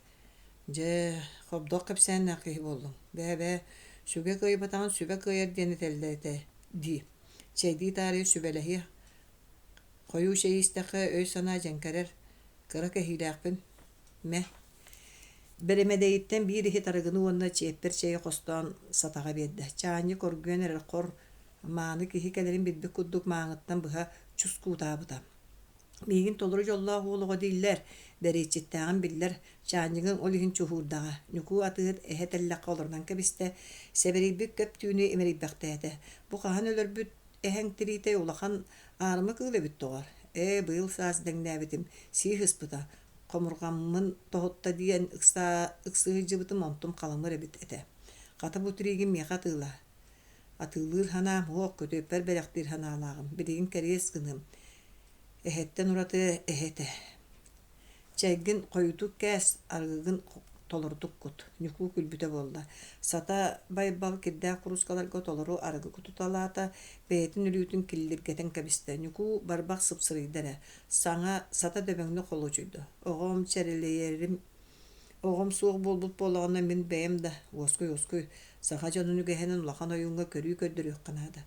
Дьэ, хобдох кэпсээннээх киһи буоллуҥ. Бээ-бээ, сүгэ кыайбатаҕын сүбэ кыайар диэн этэллэр этэ дии. Чэйдии таарыйа сүбэлэһиэх. Хойуу чэйи истэххэ өй-санаа дьэҥкэрэр. Кыра кэһиилээхпин. Мэ. Бэрэмэдэйиттэн биир иһит арыгыны уонна чиэппэр чэйи хостоон сатаҕа биэрдэ. Чаанньык оргуйан эрэр хор мааны киһи кэлэрин билбит курдук мааҥыттан быһа чускуутаабыта. Миигин толору дьоллоох уол оҕо дииллэр, бэриэтчиттээҕим биллэр, чаанньыгыҥ ол иһин чуһуурдаҕа. Ньукуу атыыһыт эһэ тэллэххэ олорунан кэбистэ, сэбэрийбит көп түүнү имэрийбэхтээтэ. Бу хаһан өлөрбүт эһэҥ тириитэ улахан аарыма кыыл эбит доҕор. Ээ, быйыл саас дэҥнээбитим, сии сыспыта. Хомурҕаммын тоһутта диэн ыксыы сылдьыбытым, онтум халамыр эбит этэ. Хата бу тириигин миэхэ атыылаа. Атыылыыр санаам суох, күтүөппэр бэлэхтиир санаалааҕым. Билигин кэриэс гыныам. Эһэттэн ураты эһэ этэ. Чэйгин хойутук кээс, арыгыгын толорутук кут. Ньукуу күлбүтэ буолла. Сата Байбал кирдээх куруускаларга толору арыгы кутуталаата, бэйэтин өлүүтүн киллиргэтэн кэбистэ. Ньукуу барбах сыпсырыйда эрэ. Саҥа сата дөбөҥнүк холуочуйда. Оҕом чэрэлийэрим Оҕом суох буолбут буоллаҕына мин бэйэм да, уоскуй-уоскуй, саха дьонун үгэһинэн улахан ойууҥҥа көрүү көрдөрүөххэ наада.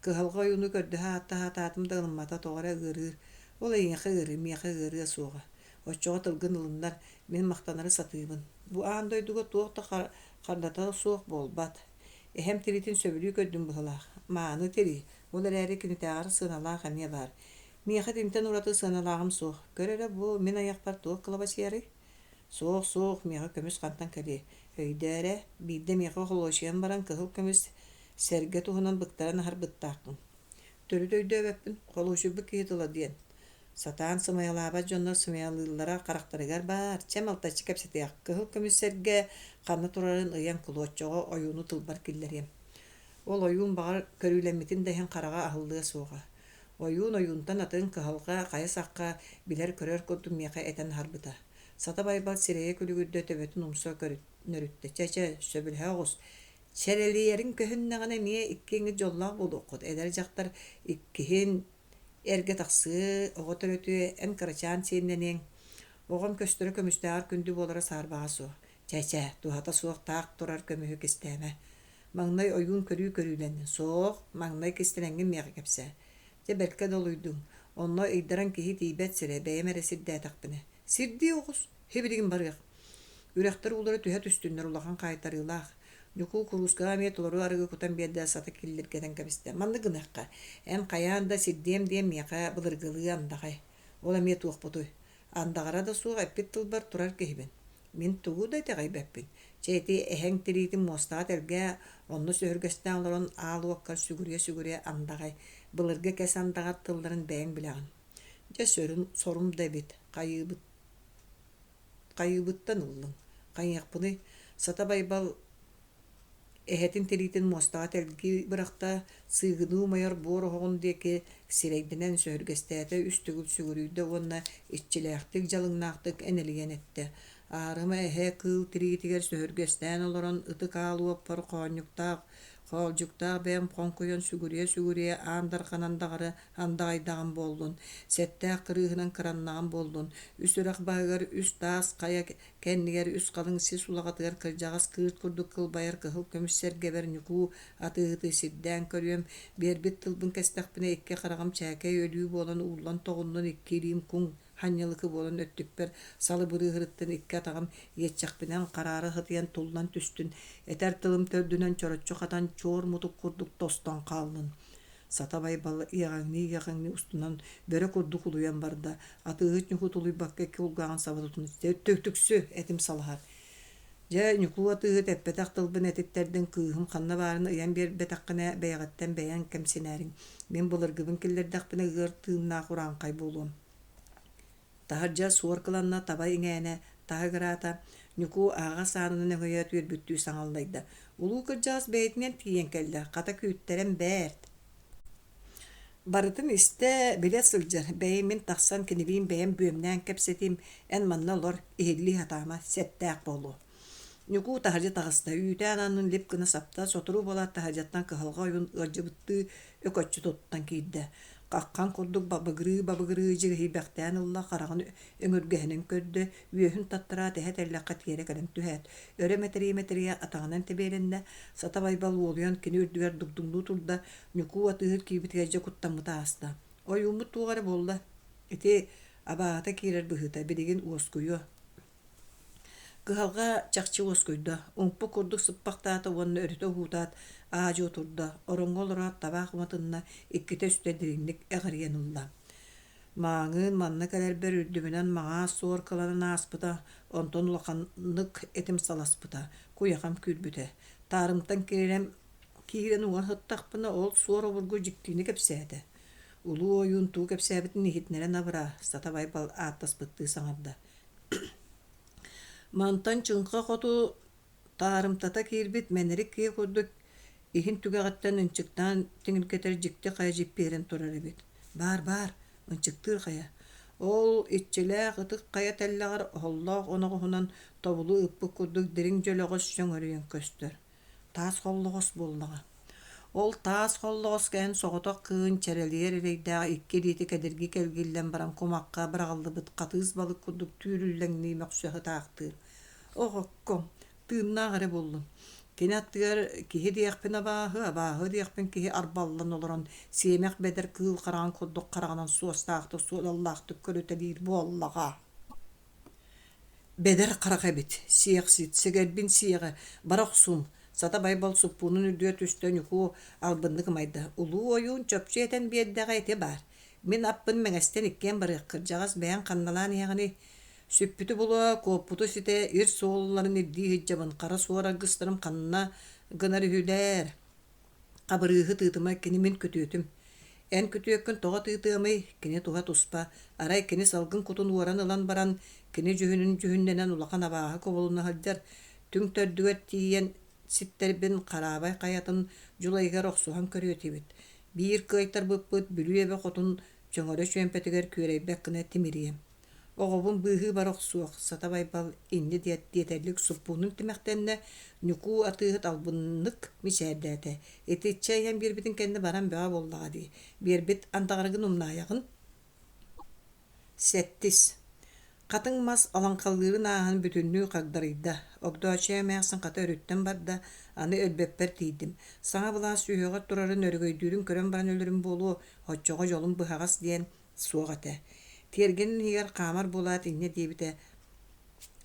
Кыһалҕа ойууну көрдөһө ааттаһаатаатым да ылыммата тоҕо эрэ ыарыыр. Ол эйиэхэ ыарыы, миэхэ ыарыа суоҕа. Оччоҕо тылгын ылыннар, мин махтанары сатыыбын. Бу аан дойдуга туох да хардата суох буолбат. Эһэм тириитин сөбүлүү көрдүм быһыылаах. Мааны тирии, ол эрээри кинитээҕэр сыаналаах эмиэ баар. Миэхэ итинтэн ураты сыаналааҕым суох. Көр эрэ бу мин айахпар туох кылабачыйарый? Суох, суох, миэхэ көмүс хантан кэлиэй? Өйдөө эрэ, биирдэ миэхэ холуочуйан баран кыһыл көмүс сэргэ туһунан быктаран аһарбыттаахпын. Төрүт өйдөөбөппүн, холуочуйбут киһи тыла диэн. Сатаан сымыйалаабат дьоннор сымыйалыыллара харахтарыгар баар, чэ малтаччы кэпсэтиэх, кыһыл көмүс сэргэ ханна турарын ыйан кулуоччоҕо ойууну тылбар киллэриэм. Ол ойуун баҕар көрүүлэммитин да иһин хараҕа аһыллыа суоҕа. Ойуун ойуунтан атын кыһалҕа хайа сахха билэр-көрөр курдук миэхэ этэн аһарбыта. Сата Байбал сирэйэ күлүгүрдэ төбөтүн умса нөрүттэ. Чэ-чэ, сөбүлэһэ оҕус. Чэрэлийэриҥ көһүннэҕинэ эмиэ иккиэҥҥит дьоллоох буолуоххут. Эдэр дьахтар иккиһин эргэ тахсыа, оҕо төрөтүө, эн кырачаан сиэннэниэҥ. Оҕом көстөрө көмүстээҕэр күндү буолара саарбаҕа суох. Чэ-чэ, туһата суох таах турар көмүһү кистээмэ. Маҥнай ойуун көрүү көрүүлэннин. Суох, маҥнай кистэлэҥҥин миэхэ кэпсээ. Дьэ, бэркэ да олуйдуҥ. Онно ыйдаран киһи тиийбэт сирэ, бэйэм эрэ сирдээтэхпинэ. Сирдии оҕус, сибилигин барыах. Үрэхтэр уулара түһэ түстүннэр улахан хаайтарыылаах. Ньукуу куруускаҕа эмиэ толору арыгы кутан биэрдэ, сата киллиргэтэн кэбистэ. Маннык гыныахха, эн хайаан да сирдиэм диэн миэхэ былыргылыы андаҕай. Ол эмиэ туохпутуй? Андаҕара да суох эппит тылбар турар киһибин. Мин тугу да итэҕэйбэппин. Чэ ити эһэҥ тириитин муостаҕа тэлгээ, онно сөһүргэстээн олорон аал уоккар сүгүрүйэ-сүгүрүйэ андаҕай. Былыргы кэс андаҕар тылларын бэйэҥ билэҕин. Дьэ сөрүн сорум да эбит, хайыыбыт. Хайыыбыттан ыллыҥ? Хайыахпыный? Сата Байбал эһэтин тириитин муостаҕа тэлгии бырахта, сыыгыныы умайар буор оһоҕун диэки сирэйдэнэн сөһүргэстээтэ, үс төгүл сүгүрүйдэ уонна иччилээхтик, дьалыҥнаахтык энэлийэн эттэ: «Аарыма эһэ кыыл тириитигэр сөһүргэстээн олорон ытык аал уоппар хоонньуктаах, хоолдьуктаах бэйэм хоҥкуйан сүгүрүйэ-сүгүрүйэ аан дархан андаҕары андаҕайдаҕым буоллун, сэттээх кырыыһынан кыраннаҕым буоллун, үс үрэх баһыгар үс таас хайа кэннигэр үс халыҥ сис улаҕатыгар кырдьаҕас кыырт курдук кылбайар кыһыл көмүс сэргэбэр Ньукуу атыыһыты сирдээн көрүөм, биэрбит тылбын кэстэхпинэ икки хараҕым чээкэй өлүү буолан ууллан тоҕуннун, икки илиим куҥ ханньалыкы буолан өттүкпэр салыбырыыһырыттан икки атаҕым иэччэхпинэн хараара сытыйан туллан түстүн, этэр тылым төрдүнэн чороччу хатан чуор мутук курдук тостон хааллын. Сата Байбал иэҕэҥнии-иэҕэҥнии устунан бөрө курдук улуйан барда, атыыһыт Ньукуу тулуйбакка икки кулгааҕын саба тутун «Түксү, этим салаһар. Дьэ, Ньукуу атыыһыт эппэтэх тылбын этиттэрдиҥ, кыыһым ханна баарын ыйан биэрбэтэххинэ, бэйэҕиттэн бэйэҥ кэмсинээриҥ. Мин былыргыбын киллэрдэхпинэ ыар тыыннаах урааҥхай буолуом». Таһырдьа суор кыланна, таба иҥээнэ, таһа ыгыраата, Ньукуу аһаҕас аанынан өҥөйөөт үөрбүттүү саҥаллайда: «Улуу кырдьаҕас бэйэтинэн тиийэн кэллэ, хата күүттэрэн бэрт Барытын истэ, билэ сылдьар, бэйи мин тахсан кинилиин бэйэм бүөмнээн кэпсэтиим, эн манна олор, иһиллии сатаама, сэттээх буолуо» Ньукуу таһырдьа таҕыста, үүтээн аннын лип гына сапта, сотору буолаат таһырдьаттан кыһалҕа ойуун ыалдьыбыттыы өкөччү туттан киирдэ. Хаххан курдук бабыгырыы-бабыгырыы дьигиһийбэхтээн ылла, хараҕын өҥүргэһинэн көрдө, үөһүн таттараат эһэ тэллэххэ тиэрэ кэлэн түһээт, өрө мэтэрийэ-мэтэрийэ атаҕынан тэбиэлэннэ, Сата Байбал уолуйан кини үрдүгэр дугдуҥнуу турда, Ньукуу атыыһыт киирбитигэр дьэ куттаммыта ааста. Ойууммут туох эрэ буолла, ити абааһыта киирэр быһыыта, билигин уоскуйуо Кыһалҕа чахчы уоскуйда, уҥпук курдук сыппахтаата уонна өрүтэ уһуутаат, аа-дьуо турда, ороҥҥо олороот табаах уматынна, иккитэ-үстэ дириҥник эҕирийэн ылла. Мааҥыын манна кэлэрбэр үрдүбүнэн маҥаас суор кыланан ааспыта, онтон улаханнык этим саласпыта, куйахам күүрбүтэ. Таарымтан киирэн, киирэн уҥа сыттахпына, ол суор обургу дьиктини кэпсээтэ. Улуу ойуун тугу кэпсээбитин иһитиннэрэн абыраа, Сата Байбал ааттаспыттыы саҥарда. Мантан чыҥха хоту таарымтата киирбит мэнэрик киһи курдук иһин түгэҕиттэн ынчыктаан тиҥиргэтэр дьикти хайа дьиппиэрэн турар эбит. Баар-баар, ынчыктыыр хайа. Ол иччилээх ытык хайа тэллэҕэр оһоллоох оноҕоһунан тобулу ыппыт курдук дириҥ дьөлөҕөс сөҥөрүйэн көстөр. Таас холлоҕос буоллаҕа. Ол таас холлоҕос кэһэн соҕотох кыын чэрэлийэр эрэйдээх икки илиитэ кэдирги кэлгиллэн баран кумахха быраҕыллыбыт хатыыс балык курдук түүрүллэҥнии мөхсө сытаахтыыр. Оҕокком, тыыннаах эрэ буоллун. Кини аттыгар киһи диэхпин абааһы, абааһы диэхпин киһи арбаллан олорон сиэмэх бэдэр кыыл хараҕын курдук хараҕынан суостаахтык суодаллаахтык көрүтэлиир буоллаҕа. Бэдэр харах эбит, сиэхсит, сэгэрбин сиэҕэ, бара охсуум, Сата Байбал суппуунун үрдүгэр түстэ Ньукуу албыннык ымайда: «Улуу ойуун чопчу этэн биэрдэҕэ ити баар. Мин аппын мэҥэстэн иккиэн барыах, кырдьаҕас бэйэҥ ханналаан иһэҕиний? Сүппүтү булуо, куоппуту ситэ, ир суолларын ирдии сылдьабын, хара суор аргыстарым ханна гынар үһүлээр Хабырыыһы тыытыма, кини мин күтүөтүм. Эн күтүөккүн тоҕо тыытыамый, кини туһа туспа, арай кини салгын кутун уоран ылан баран, кини дьүһүнүн дьүһүннэнэн улахан абааһы кубулуна сылдьар, түҥ төрдүгэр тиийэн ситтэрбин Хараабай хайатын дьулайыгар охсуһан көрүө этибит. Биир кыайтарбыппыт Бүлүү эбэ хотун чөҥөрө чүөмпэтигэр күөрэйбэт гына тимириэм. Оҕобун быыһыы бара охсуох, Сата Байбал инньэ диэт тиэтэллик суппуунун тимэхтэннэ, Ньукуу атыыһыт албыннык мичээрдээтэ: «Итиччэ ыйан биэрбитин кэннэ баран бөҕө буоллаҕа дии, биэрбит андаҕаргын умнаайаҕын» Сэттис Хатыҥ мас алаҥхалыырын ааһан бүтүннүү хагдарыйда, Огдооччуйа эмээхсин хата өрүттэн барда, аны өлбөппөр тиийдим, саҥа былаас сүһүөҕэр турарын өрөгөйдүүрүн көрөн баран өлөрүм буолуо, оччоҕо дьолум быһаҕас диэн суох этэ. Тиэргэнин иһигэр хаамар буолаат инньэ диэбитэ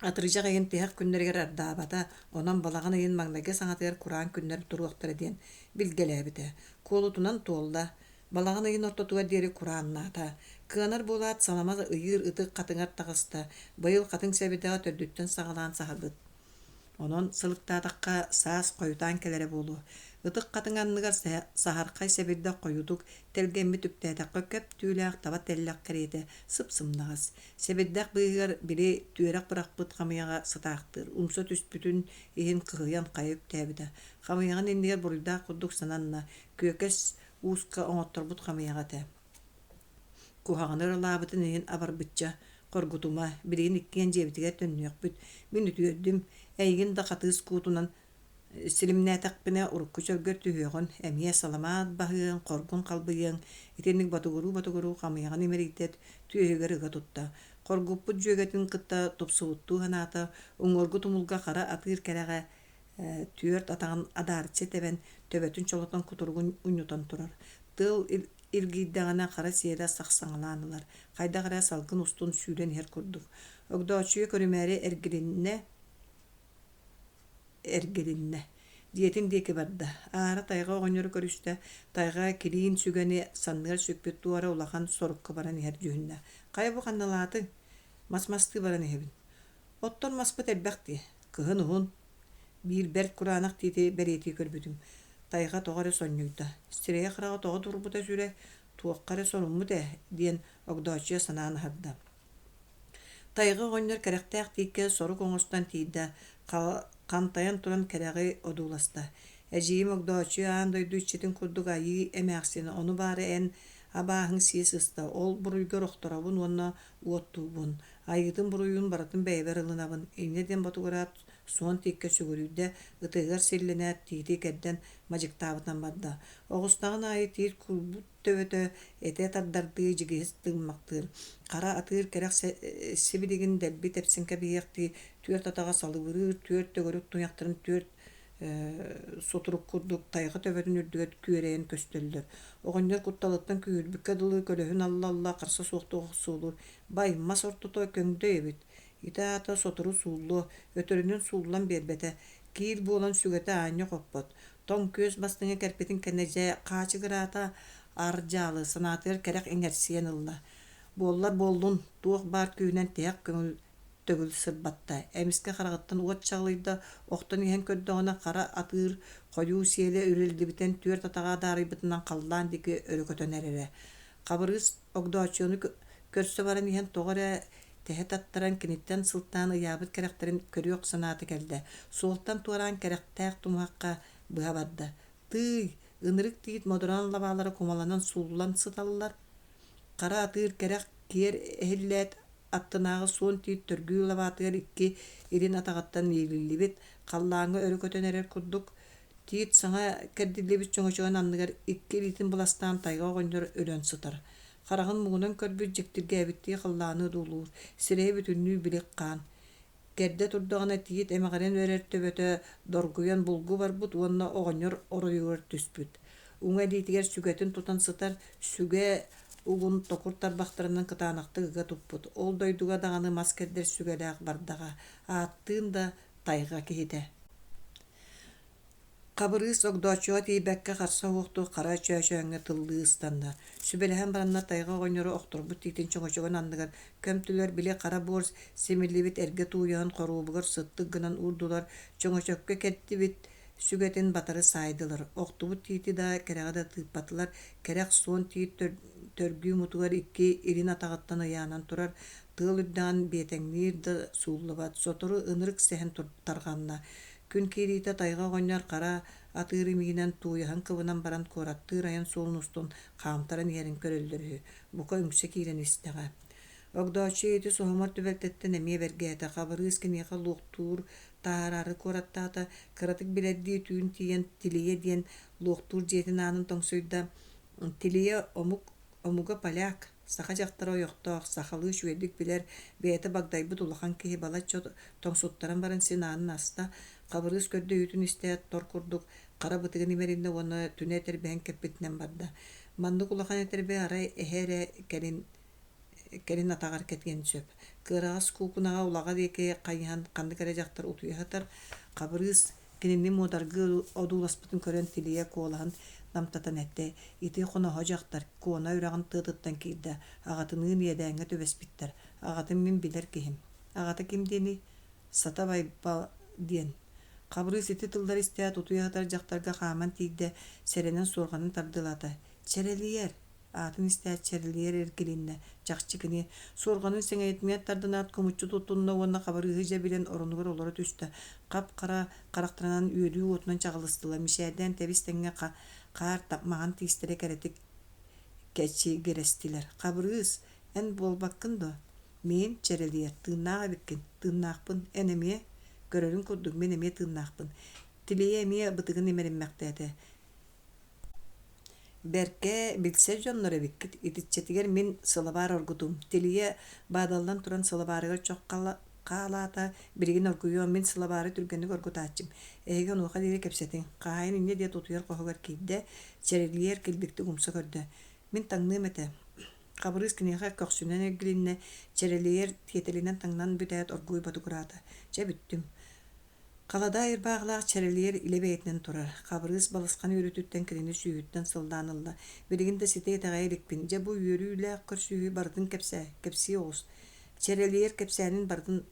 атырдьах ыйын тиһэх күннэригэр ардаабата, онон балаҕан ыйын маҥнайгы саҥатыгар кураан күннэр туруохтара диэн билгэлээбитэ. Куолутунан туолла. Балаҕан ыйын ортотугар диэри курааннаата. Кыанар буолаат салама ыйыыр ытык хатыҥар таҕыста, быйыл хатыҥ сэбирдэҕэ төрдүттэн саҕалаан саһарбыт. Онон сылыктаатахха, саас хойутаан кэлэрэ буолуо. Ытык хатыҥ анныгар саһархай сэбирдэх хойуутук тэлгэммит үктээтэххэ көп түүлээх таба тэллэх кэриэтэ сып-сымнаҕас. Сэбирдэх быыһыгар били түөрэх бырахпыт хамыйаҕа сытаахтыыр, умса түспүтүн иһин кыһыйан хайа үктээбитэ. Хамыйаҕын иннигэр буруйдаах курдук сананна, Күөкэс ууска оҥотторбут хамыйаҕа этэ. Куһаҕаны ыралаабытын иһин абарбычча, хоргутума, билигин иккиэн дьиэбитигэр төннүөхпүт, мин үтүөрдүм, эйигин да хатыыс куутунан силимнээтэхпинэ урукку чөлгөр түһүөҕүн, эмиэ саламаат баһыаҥ, хоргун халбыйыаҥ, итинник ботугуруу-ботугуруу хамыйаҕын имэрийдэ, түөһүгэр ыга тутта. Хоргуппут дьүөгэтин кытта тупсубуттуу санаата, уҥуоргу тумулга хара атыыр кэрэҕэ түөрт атаҕын адаарыччы тэбэн, төбөтүн чолотон кутуругун унньутан турар. Тыал илгийдэҕинэ хара сиэлэ сахсаҥалаан ылар, хайдах эрэ салгын устун сүүрэн иһэр курдук. Огдооччуйа көрүмээри эргилиннэ, эргилиннэ. Дьиэтин диэки барда. Аара тайҕа оҕонньору көрүстэ. Тайҕа килиин сүгэни санныгар сүкпүт туора улахан сорукка баран иһэр дьүһүннэ. Хайа бу ханналаатыҥ? Мас-мастыы баран иһэбин. Оттон маспыт элбэх дии. Кыһын уһун. Биир бэрт кураанах тиити бэлиэтии көрбүтүм. Тайҕа тоҕо эрэ сонньуйда. Сирэйэ-хараҕа тоҕо турбута сүрэ, туохха эрэ соруммут ээ, диэн Огдооччуйа санаан аһарда. Тайҕа оҕонньор кэрэхтээх тииккэ сорук оҥостон тиийдэ, хантайан туран кэрэҕи одууласта. Эдьиийим Огдооччуйа аан дойду иччитин курдук айыы эмээхсин, ону баара эн абааһыҥ сии сыста, ол буруйгар охторобун уонна уоттуубун. Айыытын-буруйун барытын бэйэбэр ылынабын, инньэ диэн ботугураат суон тииккэ сүгүрүйдэ, ытыһыгар силлэнээт, тиити кэрдэн мадьыктаабытынан барда. Оҕустаҕын аайы тиит курбут төбөтө этэ тардардыы дьигиһис тыыммахтыыр. Хара атыыр кэрэх сибилигин дэлби тэпсэн кэбиһиэхтии түөрт атаҕа салыбырыыр, түөрт төгүрүк туйахтарын түөрт сутурук курдук тайҕа төбөтүн үрдүгэр күөрэйэн көстөллөр. Оҕонньор кутталыттан күүһүрбүккэ дылы көлөһүн алла-алла харса суохтук охсуолуур. Бай, мас ортото көҥдөй эбит. Ити аата сотору сууллуо, өтөрүнэн сууллан биэрбэтэ. Киил буолан сүгэтэ аанньа хоппот. Тоҥ күөс бастыҥа кэлбитин кэннэ дьэ хаачыгыраата ар дьаалы, санаатыгар кэрэх иҥэрсийэн ылла. Буоллар буоллун, туох баар күүһүнэн тиһэх көҥүл төгүл сырбатта. Эмискэ хараҕыттан уот чаҕылыйда, охтон иһэн көрдөҕүнэ хара атыыр хойуу сиэлэ үрэллибитин түөрт атаҕа адаарыйбытынан халлаан диэки өрө көтөн эрэрэ. Хабырыыс Огдооччуйаны көрсө баран иһэн тоҕо эрэ тэһэ таттаран киниттэн сылтаан ыйаабыт кэрэхтэрин көрүөх санаата кэллэ. Суолтан туораан кэрэхтээх тумуһахха быһа барда. Тыый, ынырык тиит модураан лабаалара кумаланан сууллан сыталлар. Хара атыыр кэрэх киэр эһиллээт, аттынааҕы суон тиит төргүү лабаатыгар икки илин атаҕыттан иилиллибит, халлааҥҥа өрө көтөн эрэр курдук, Тиит саҥа кэрдиллибит чөҥөчөгүн анныгар икки илиитин быластаан тайҕа оҕонньор өлөн сытар. Хараҕын муҥунан көрбүт дьиктиргээбиттии халлааны одуулуур, сирэйэ бүтүннүү билик хаан. Кэрдэ турдаҕына тиит эмэҕирэн эрэр төбөтө доргуйан булгу барбыт уонна оҕонньор оройугар түспүт. Уҥа илиитигэр сүгэтин тутан сытар, сүгэ угун токур тарбахтарынан кытаанахтык ыга туппут. Ол дойдуга даҕаны мас кэрдэр сүгэлээх бардаҕа, ааттыын да тайҕа киһитэ. Хабырыыс Огдооччуга тиийбэккэ харса уохтуу хара чөөчөөҥҥө тыллыы ыстанна. Сүбэлэһэн бараннар тайҕа оҕонньору охторбут тиитин чөҥөчөгүн анныгар көмтүлэр, били хара буор симиллибит эргэ тууйаһын хоруобугар сыттык гынан уурдулар, чөҥөчөккө кэрдибит сүгэтин батары саайдылар. Охтубут тиити да, кэрэҕи да тыыппатылар, кэрэх суон тиит төргүү мутугар икки илин атаҕыттан ыйаанан турар, тыал үрдэҕин биэтэҥниир да сууллубат, сотору ынырык сэһэн тарҕанна. Күн киириитэ тайҕа оҕонньор хара атыыр имиинэн тууйаһын кыбынан баран куораттыыр айан суолун устун хаамтаран иһэрин көрөллөр үһү, бука үҥсэ киирэн истэҕэ. Огдооччуйа ити соһумар түбэлтэттэн эмиэ бэргээтэ, Хабырыыс киниэхэ луохтуур таһаараары куораттаата, кыратык билэрдии түүн тиийэн Тилийэ диэн луохтуур дьиэтин аанын тоҥсуйда. Тилийэ омук омуга поляк, саха дьахтара ойохтоох, сахалыы үчүгэйдик билэр, бэйэтэ багдайбыт улахан киһи балачча тоҥсуттаран баран син аанын аста, Хабырыыс көрдөһүүтүн истээт, тор курдук хара бытыгын имэриннэ уонна түнэ этэрбэһин кэппитинэн барда. Маннык улахан этэрбэһи арай эһэ эрэ кэлин кэлин атаҕар кэтиэн сөп. Кыараҕас куукунаҕа улаҕа диэки хайыһан ханнык эрэ дьахтар утуйа сытар. Хабырыыс Кинини муодаргыы одууласпытын көрөн тилийэ куолаһын намтатан эттэ: «Ити хоноһо дьахтар Куона үрэҕин тыатыттан киирдэ, аҕатыныын иэдээҥҥэ түбэспиттэр. Аҕатын мин билэр киһим. Аҕата ким диэний? Сата Байбал диэн. Хабырыыс ити тыллары истээт, утуйа сытар дьахтарга хааман тиийдэ, сэрэнэн суорҕанын тардыалаата. «Чэрэлийэр!» Аатын истээт, Чэрэлийэр эргилиннэ. Чахчы кини, суорҕанын сэҥийэтинэн тардынаат, кумуччу туттунна уонна Хабырыыһы дьэ билэн оронугар олоро түстэ. Хап-хара харахтарынан үөрүү уотунан чаҕылыстылар, мичээрдээн тэбис-тэҥҥэ хаар маҥан тиистэрэ кэрэтик кэчигирэстилэр. «Хабырыыс, эн буолбаккын дуо?» «Мин, Чэрэлийэр, тыыннаах эбиккин, тыыннаахпын, эн эмиэ?» «Көрөрүҥ курдук, мин эмиэ тыыннаахпын». Тилийэ эмиэ бытыгын имэриммэхтээтэ. Бэркэ билсэр дьоннор эбиккит, итиччэтигэр мин сылабаар оргутуум. Тилийэ баадаллан туран сылабаарыгар чох хаалаата, билигин оргуйуом, мин сылабаары түргэнник оргутааччым. Эһиги онуоха диэри кэпсэтиҥ. Хаһаайын инньэ диэт утуйар хоһугар киирдэ, чэрэлийэр килбиктик умса көрдө. Мин таҥныам этэ. Хабырыыс киниэхэ көхсүнэн эргилиннэ, чэрэлийэр тиэтэлинэн таҥнан бүтээт оргууй ботугураата. Чэ бүттүм. Халадаай ырбаахылаах чэрэлийэр илэ бэйэтинэн турар. Хабырыыс балысхан үөрүүтүттэн кинини сүүһүттэн сыллаан ылла. Билигин да ситэ итэҕэйэ иликпин. Дьэ бу үөрүүлээх көрсүһүү барытын кэпсээ, кэпсии оҕус. Чэрэлийэр кэпсээнин барытын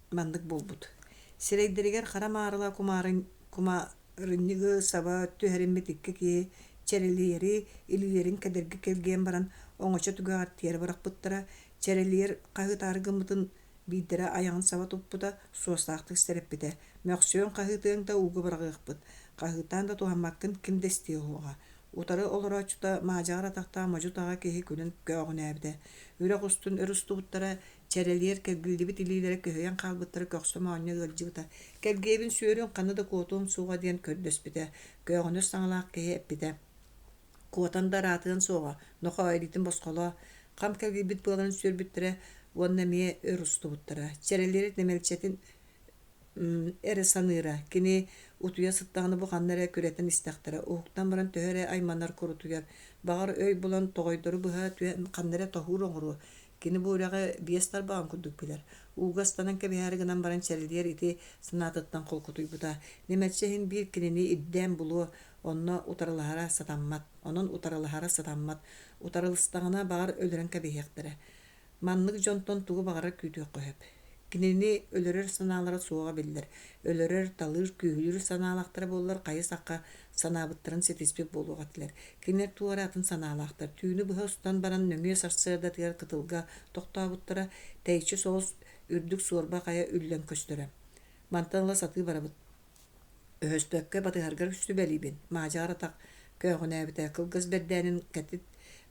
маннык буолбут. Сирэйдэригэр хара маарыла кумаарын кумаарынньыгы саба түһэриммит икки киһи чэрэлийэри илиилэрин кэдэрги кэлгийэн баран оҥочо түгэҕэр тиэрэ бырахпыттара. Чэрэлийэр хаһыытаары гыммытын биирдэрэ айаҕын саба туппута, суостаахтык сэрэппитэ: «Мөхсүөҥ, хаһыытыаҥ да ууга быраҕыахпыт, хаһыытаан да туһаммаккын ким да истиэ суоҕа». Утары олорооччута маадьаҕар атахтаах модьу-таҕа киһи күлэн көөҕүнээбитэ. Үрэх устун өр устубуттара, чэрэлийэр кэлгиллибит илиилэрэ көһүйэн хаалбыттара көхсө моонньо ыалдьыбыта. «Кэлгиэбин сүөрүҥ, ханна да куотуом суоҕа» диэн көрдөспүтэ. Көөҕүнэс саҥалаах киһи эппитэ: Куотан да ыраатыан суоҕа, нохоо илиитин босхолоо, хам кэлгийбит быаларын сүөрбүттэрэ уонна эмиэ өр устубуттара. Чэрэлири нэмэлчэтин эрэ саныыра, кини утуйа сыттаҕына бу ханна эрэ күрэтэн истэхтэрэ, уһуктан баран төһө эрэ айманар курутуйар, баҕар өй булан тоҕойдору быһа түһэн ханна эрэ тоһуур оҥоруо. Кини бу үрэҕи биэс тарбаҕын курдук билэр. Ууга ыстанан кэбиһээри гынан баран чэрэлийэр ити санаатыттан холкутуйбута. Нэмэлчэ иһин биир кинини ирдээн булуо, Онно утарылаһара сатаммат, онон утарылаһара сатаммат, утарылыстаҕына баҕар өлөрөн кэбиһиэхтэрэ. Маннык дьонтон тугу баҕарар күүтүөххэ сөп. Кинини өлөрөр санаалара суоҕа биллэр. Өлөрөр, талыыр, күүһүлүүр санаалаахтара буоллар хайы-сахха санаабыттарын ситиспит буолуох этилэр. Кинилэр туох эрэ атын санаалаахтар. Түүнү быһа устан баран нөҥүө сарсыардатыгар кытылга тохтообуттара, тэйиччи соҕус үрдүк суорба хайа үллэн көстөрө. Мантан ыла сатыы барабыт Өһөспөккө батыһаргар сүбэлиибин, маадьаҕар атах көөҕүнээбитэ, кылгас бэрдээнин кэтит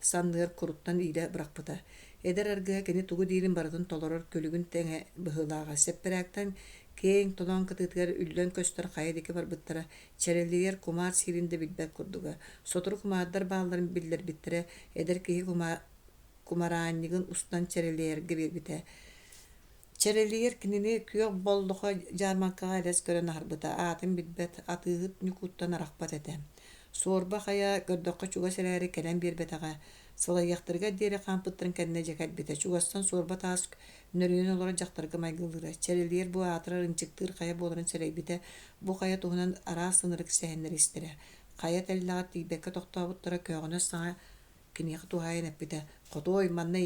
санныгар куруттан иилэ бырахпыта. Эдэр аргыһа кини тугу диирин барытын толорор күлүгүн тэҥэ быһыылааҕа. Сэппэрээктэн киэҥ толоон кытыытыгар үллэн көстөр хайа диэки барбыттара, чэрэлийэр кумаар сиирин да билбэт курдуга. Сотору кумаардар баалларын биллэрбиттэрэ, эдэр киһи кумараанньыгын устан чэрэлийэргэ биэрбитэ. Чэрэлийэр кинини күөх боллохо дьаарбаҥкаҕа элэс көрөн аһарбыта, аатын билбэт, атыыһыт Ньукууттан арахпат этэ. Суорба хайа көрдөххө чугас эрээри кэлэн биэрбэтэҕэ, сылайыахтарыгар диэри хаампыттарын кэннэ дьэ кэлбитэ. Чугастан суорба таас нөрүйэн олорор дьахтарга майгылыыра. Чэрэлийэр бу аатырар ынчыктыыр хайа буоларын сэрэйбитэ, бу хайа туһунан араас ынырык сэһэннэри истэрэ. Хайа тэллэҕэр тиийбэккэ тохтообуттара көөҕүнэс саҥа Киниэхэ туһаайан эппитэ: «Хотуой, манна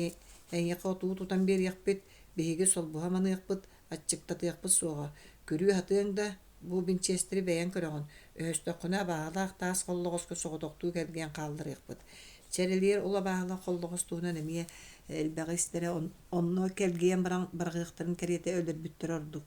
эйиэхэ отуу тутан биэриэхпит, биһиги солбуһа маныахпыт, аччыктатыахпыт суоҕа. Күрүү аһатыаҥ да, бу бинчиэстэри бэйэҥ көрөҕүн, өһөстөххүнэ абааһылаах таас холлоҕоско соҕотохтуу кэлгийэн хаалларыахпыт». Чэрэлиэр ол абааһылаах холлоҕос туһунан эмиэ элбэҕи истэрэ, онно кэлгийэн баран быраҕыахтарын кэриэтэ өлөрбүттэрэ ордук.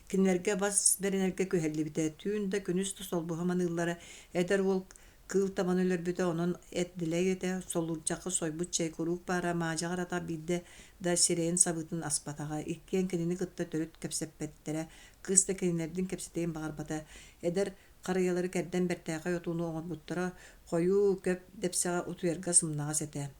Кинилэргэ бас бэринэргэ күһэллибитэ, түүн да, күнүс да солбуһа маныыллара, эдэр уол кыыл табаны өлөрбүтэ, онон эт дэлэй этэ, солуурчахха сойбут чэй куруук баара, маадьаҕар атах биирдэ да сирэйин сабыытын аспатаҕа, иккиэн кинини кытта төрүт кэпсэппэттэрэ, кыыс да кинилэрдиин кэпсэтиэн баҕарбата. Эдэр харыйалары кэрдэн бэртээхэй отууну оҥорбуттара, хойуу көп дэпсэҕэ утуйарга сымнаҕас этэ.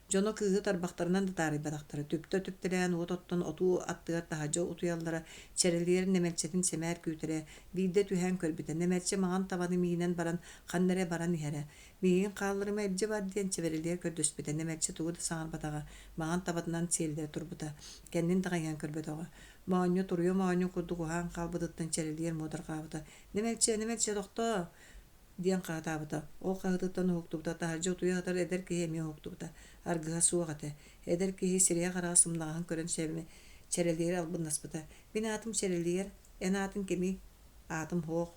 Дьоно кыыһы тарбахтарынан да таарыйбатахтара, түптэ түптэлээн уот оттон отуу аттыгар таһырдьа утуйаллара, чэрэлийэр нэмэлчэтин сэмээр күүтэрэ, биирдэ түһээн көрбүтэ, нэмэлчэ маҥан табаны миинэн баран ханна эрэ баран иһэрэ. Миигин хаалларыма илдьэ бар диэн чэбэрэлийэр көрдөспүтэ, нэмэлчэ тугу да саҥарбатаҕа, маҥан табатынан сиэллэрэ турбута, кэннин даҕайан көрбөтөҕө. Моонньо туруйа моонньун курдук уһаан хаалбытыттан чэрэлийэр муодарҕаабыта. «Нэмэлчэ, нэмэлчэ, тохтоо!» диэн хаһытаабыта. Ол хаһытыттан уһуктубута, таһырдьа утуйа сытар эдэр киһи эмиэ уһуктубута. Аргыһа суох этэ. Эдэр киһи сирэйэ-хараҕа сымнаҕаһын көрөн чэрэлийэр албыннаспыта. «Мин аатым Чэрэлийэр, эн аатыҥ кимий?» Аатым суох.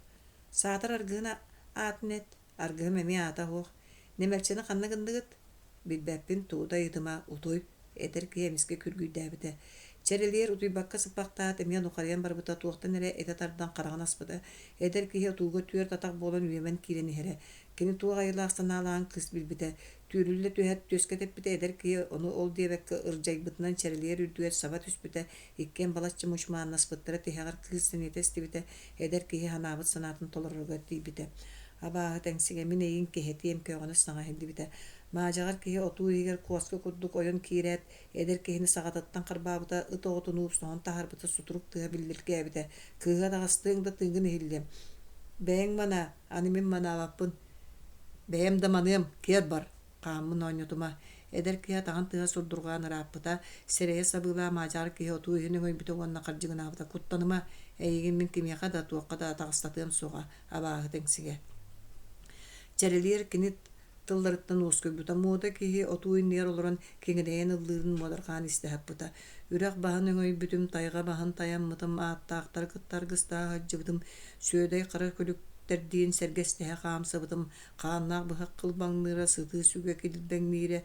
Саатар аргыһын аатын эт. Аргыһым эмиэ аата суох. Нэмэлчэни ханна гынныгыт? Билбэппин, тугу да ыйытыма, утуй, эдэр киһи эмискэ күргүйдээбитэ. Чэрэлиэр утуйбакка сыппахтаат, эмиэ нухарыйан барбыта, туохтан эрэ этэ тардан хараҕын аспыта. Эдэр киһи отууга түөрт атах буолан үөмэн киирэн иһэрэ. Кини туох айылаах санаалааҕын кыыс билбитэ. Түүрүллэ түһээт түөскэ тэппитэ, эдэр киһи ону ол диэбэккэ ырдьайбытынан чэрэлийэр үрдүгэр саба түспүтэ, иккиэн балачча мучумааннаспыттара, тиһэҕэр кыыс сэниэтэ эстибитэ, эдэр киһи санаабыт санаатын толороругар тиийбитэ. Абааһы тэҥсигэ мин эйигин кэһэтиэм көөҕүнэс саҥа иһиллибитэ. Маадьаҕар киһи отуу иһигэр куоска курдук ойон киирээт, эдэр киһини саҕатыттан харбаабыта, ыт оҕотунуу соһон таһаарбыта сутурук тыаһа биллиргээбитэ. Кыыһы атаҕастыаҥ да тыыҥҥын иһиллиэм. Бэйэҥ манаа, аны мин манаабаппын. Бэйэм да маныам, киэр бар, хааммын оонньотума. Эдэр киһи атаҕын тыаһа сурдурҕаан ырааппыта, сирэйэ сабыылаах маадьаҕар киһи отуу иһин өҥөйбүтэ уонна хардьыгынаабыта. Куттаныма, эйигин мин кимиэхэ да, туохха да атаҕастатыам суоҕа, абааһы тэҥсигэ. Чэрэлиэр кини тылларыттан уоскуйбута. Муода киһи отуу иннигэр олорон киҥинэйэн ыллыырын муодарҕаан истэ сыппыта. Үрэх баһын өҥөйбүтүм, тайҕа баһын тайаммытым, ааттаахтары кытта аргыстаһа сылдьыбытым, сүөдэй хара күлүктэрдиин сэргэстэһэ хаамсыбытым, хааннаах быһах кылбаҥныыра, сытыы сүгэ килбэҥниирэ.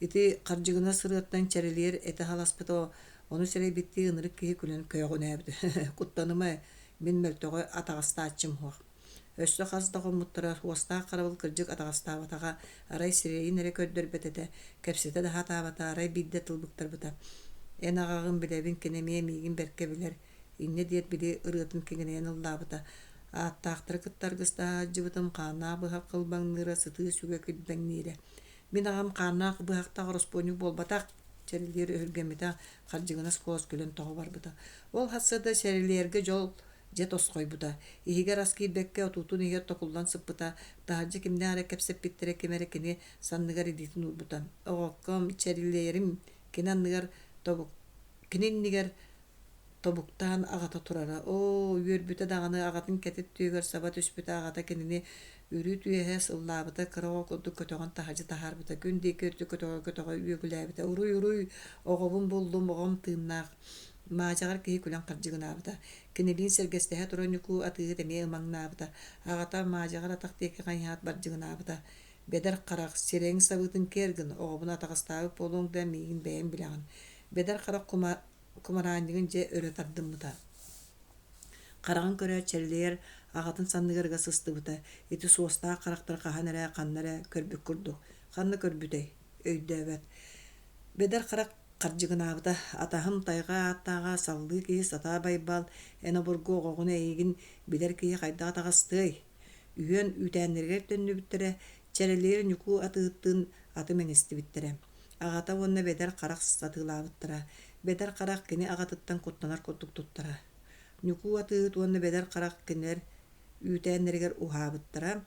Ити хардьыгынас ырыаттан чэрэлийэр этэ халаспыта, ону сэрэйбиттии ынырык киһи күлэн көөҕүнээбитэ. Куттаныма, мин мөлтөҕү атаҕастааччым суох. Өссө хас да хоммуттара, уостаах харабыл кырдьык атаҕастаабатаҕа, арай сирэйин эрэ көрдөрбөт этэ, кэпсэтэ да сатаабата, арай биирдэ тыл быктарбыта: «Эн аҕаҕын билэбин, кини эмиэ миигин бэркэ билэр» инньэ диэт били ырыатын киҥинэйэн ыллаабыта. Ааттаахтары кытта аргыстаһа сылдьыбытым, хааннаах быһах кылбаҥныыра, сытыы сүгэ килбэҥниирэ. Мин аҕам хааннаах быһахтаах ороспуонньук буолбатах, Чэрэлиэр өһүргэммитэ, хардьыгынас куолас күлэн тоҕо барбыта. Ол сарсыарда Чэрэлиэргэ дьол дьэ тосхойбута. Иһигэр ас киирбэккэ, отуутун иһигэр токуллан сыппыта, таһырдьа кимнээх эрэ кэпсэппиттэрэ, ким эрэ кини санныгар илиитин уурбута. Оҕокком, Чэрэлиэрим кини анныгар тобук кини иннигэр тобуктаан аҕата турара. Оо, үөрбүтэ даҕаны аҕатын кэтит түөһүгэр саба түспүтэ, аҕата кинини үрүт үөһэ сыллаабыта, кыра оҕо курдук көтөҕөн таһырдьа таһаарбыта, күн диэки өртө көтөҕө-көтөҕө үөгүлээбитэ: «Уруй-уруй, оҕобун буллум, оҕом тыыннаах!» Маадьаҕар киһи күлэн хардьыгынаабыта. Кинилиин сэргэстэһэ турар Ньукуу атыыһыт эмиэ ымаҥнаабыта. Аҕата маадьаҕар атах диэки хайыһаат бардьыгынаабыта: «Бэдэр харах, сирэйиҥ сабыытын киэр гын, оҕобун атаҕастаабыт буолуоҥ да, миигин бэйэҥ билэҕин». Бэдэр харах кумараанньыгын дьэ өрө тардыммыта. Хараҕын көрөөт чэрэлийэр аҕатын санныгар ыга сыстыбыта. Ити суостаах харахтары хаһан эрэ, ханна эрэ көрбүт курдук. Ханна көрбүтэй? Өйдөөбөт. Бэдэр харах хардьыгынаабыта. Атаһым тайҕа ааттааҕа саллыы киһи Сатаа Байбал, эн обургу оҕоҕун эйигин билэр киһи хайдах атаҕастыай? Үһүөн үүтээннэригэр төннүбүттэрэ, Чэрэлийэр Ньукуу атыыһыттыын аты мэҥэстибиттэрэ. Аҕата уонна Бэдэр Харах сатыылаабыттара. Бэдэр Харах кини аҕатыттан куттанар курдук туттара. Ньукуу атыыһыт уонна Бэдэр Харах кинилэр үүтээннэригэр уһаабыттара.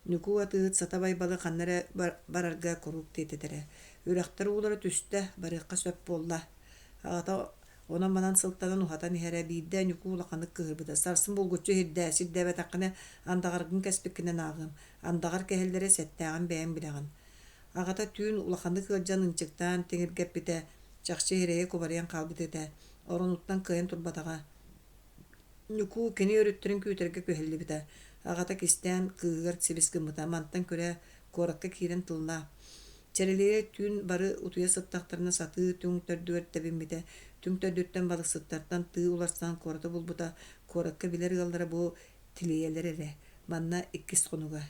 Ньукуу атыыһыт Сата Байбалы ханна эрэ барарга куруук тиэтэтэрэ. Үрэхтэр уулара түстэ, барыахха сөп буолла. Аҕата онон-манан сылтанан уһатан иһэрэ, биирдэ Ньукуу улаханнык кыыһырбыта: «Сарсын булгуччу иһирдээ, сирдээбэтэххинэ андаҕаргын кэспиккинэн ааҕыам, андаҕар кэһэллэрэ сэттээҕин бэйэҥ билэҕин». Аҕата түүн улаханнык ыалдьан ынчыктаан тиҥиргэппитэ, чахчы сирэйэ кубарыйан хаалбыт этэ, оронуттан кыайан турбатаҕа. Ньукуу кини өрүттэрин күүтэргэ күһэллибитэ. Аҕата кистээн кыыһыгар сибис гыммыта, мантан күрээ, куоракка киирэн тыллаа. Чэрэлийэ түүн бары утуйа сыттахтарына сатыы түҥ төрдүгэр тэбиммитэ. Түҥ төрдүттэн балыксыттартан тыы уларсан куораты булбута. Куоракка билэр ыаллара бу тилийэлэр эрэ. Манна иккис хонуга.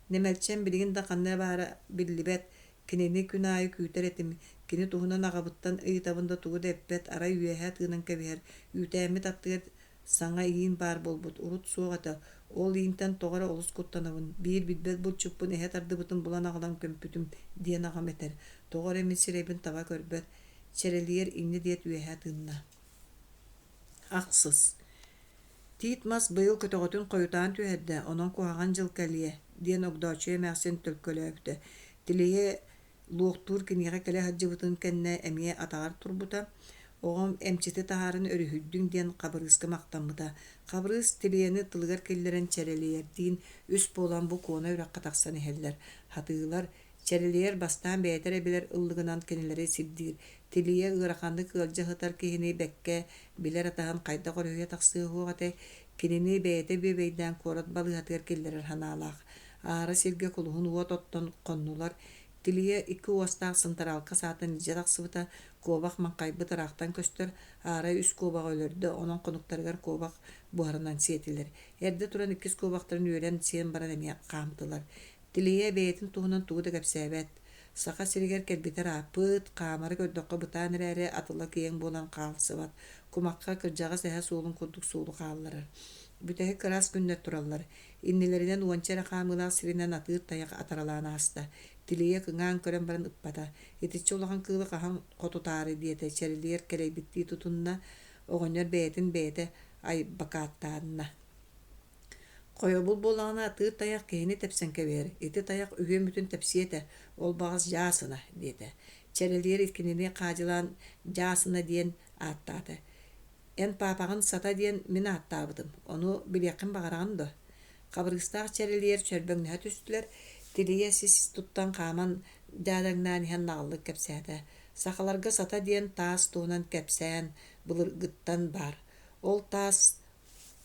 Нэмэлчэм билигин да ханна баара биллибэт, кинини күн аайы күүтэр этим, кини туһунан аҕабыттан ыйытабын да тугу да эппэт, арай үөһэ тыынан кэбиһэр, үүтээммит аттыгар саҥа иин баар буолбут, урут суох этэ, ол иинтэн тоҕо эрэ олус куттанабын, биир билбэт булчуппун эһэ тардыбытын булан аҕалан көмпүтүм диэн аҕам этэр, тоҕо эрэ мин сирэйбин таба көрбөт, чэрэлийэр инньэ диэт үөһэ тыынна. Ахсыс Тиит мас быйыл көтөҕөтүн хойутаан түһэрдэ, онон куһаҕан дьыл кэлиэ, диэн Огдооччуйа эмээхсин төлкөлөөбүтэ. Тилийэ луохтуур киниэхэ кэлэ сылдьыбытын кэннэ эмиэ атаҕар турбута. Оҕом эмчити таһааран өрүһүйдүҥ диэн Хабырыыска махтаммыта. Хабырыыс Тилийэни тылыгар киллэрэн чэрэлийэрдиин үс буолан бу Куона үрэххэ тахсан иһэллэр. Хатыылар, Чэрэлийэр бастаан бэйэтэ эрэ билэр ыллыгынан кинилэри сирдиир, тилийэ ыараханнык ыалдьа сытар киһини бэккэ билэр атаһын хайдах өрүһүйэ тахсыа суох этэй? Кинини бэйэтэ бүөбэйдээн куорат балыыһатыгар киллэрэр санаалаах. Аара сиргэ кулуһун уот оттон хоннулар. Тилийэ икки уостаах сынтараалка саатын илдьэ тахсыбыта, куобах маҥхайбыт ыраахтан көстөр, аара үс куобаҕы өлөрдө, онон хонуктарыгар куобах буһарынан сиэтилэр. Эрдэ туран иккис куобахтарын үөлэн сиэн баран эмиэ хаамтылар. Тилийэ бэйэтин туһунан тугу да кэпсээбэт. Саха сиригэр кэлбитэ ырааппыт, хаамары көрдөххө бытаан эрээри атыла киэҥ буолан хаалсыбат, кумахха кырдьаҕас эһэ суолун курдук суолу хаалларар. Бүтэһик ыраас күннэр тураллар. Иннилэринэн уонча эрэ хаамыылаах сиринэн атыыр тайах атаралаан ааста. Тилийэ кыҥаан көрөн баран ыппата. Итиччэ улахан кыылы хаһан хотутаары диэтэ, чэрэлийэр кэлэйбиттии тутунна, оҕонньор бэйэтин бэйэтэ айбакааттаанна. Хойобул буоллаҕына атыыр тайах киһини тэпсэн кэбиһэр, ити тайах үһүөммүтүн тэпсиэ этэ, ол баҕас дьаасына диэтэ. Чэрэлийэр кинини хаадьылаан дьаасына диэн ааттаата. Эн паапаҕын Сата диэн мин ааттаабытым, ону билиэххин баҕараҕын дуо? Хабырыыстаах чэрэлийэр чөрбөҥнөһө түстүлэр, тилийэ сис туттан хааман дьаадаҥнаан иһэн наҕыллык кэпсээтэ. Сахаларга Сата диэн таас туһунан кэпсээн былыргыттан баар. Ол таас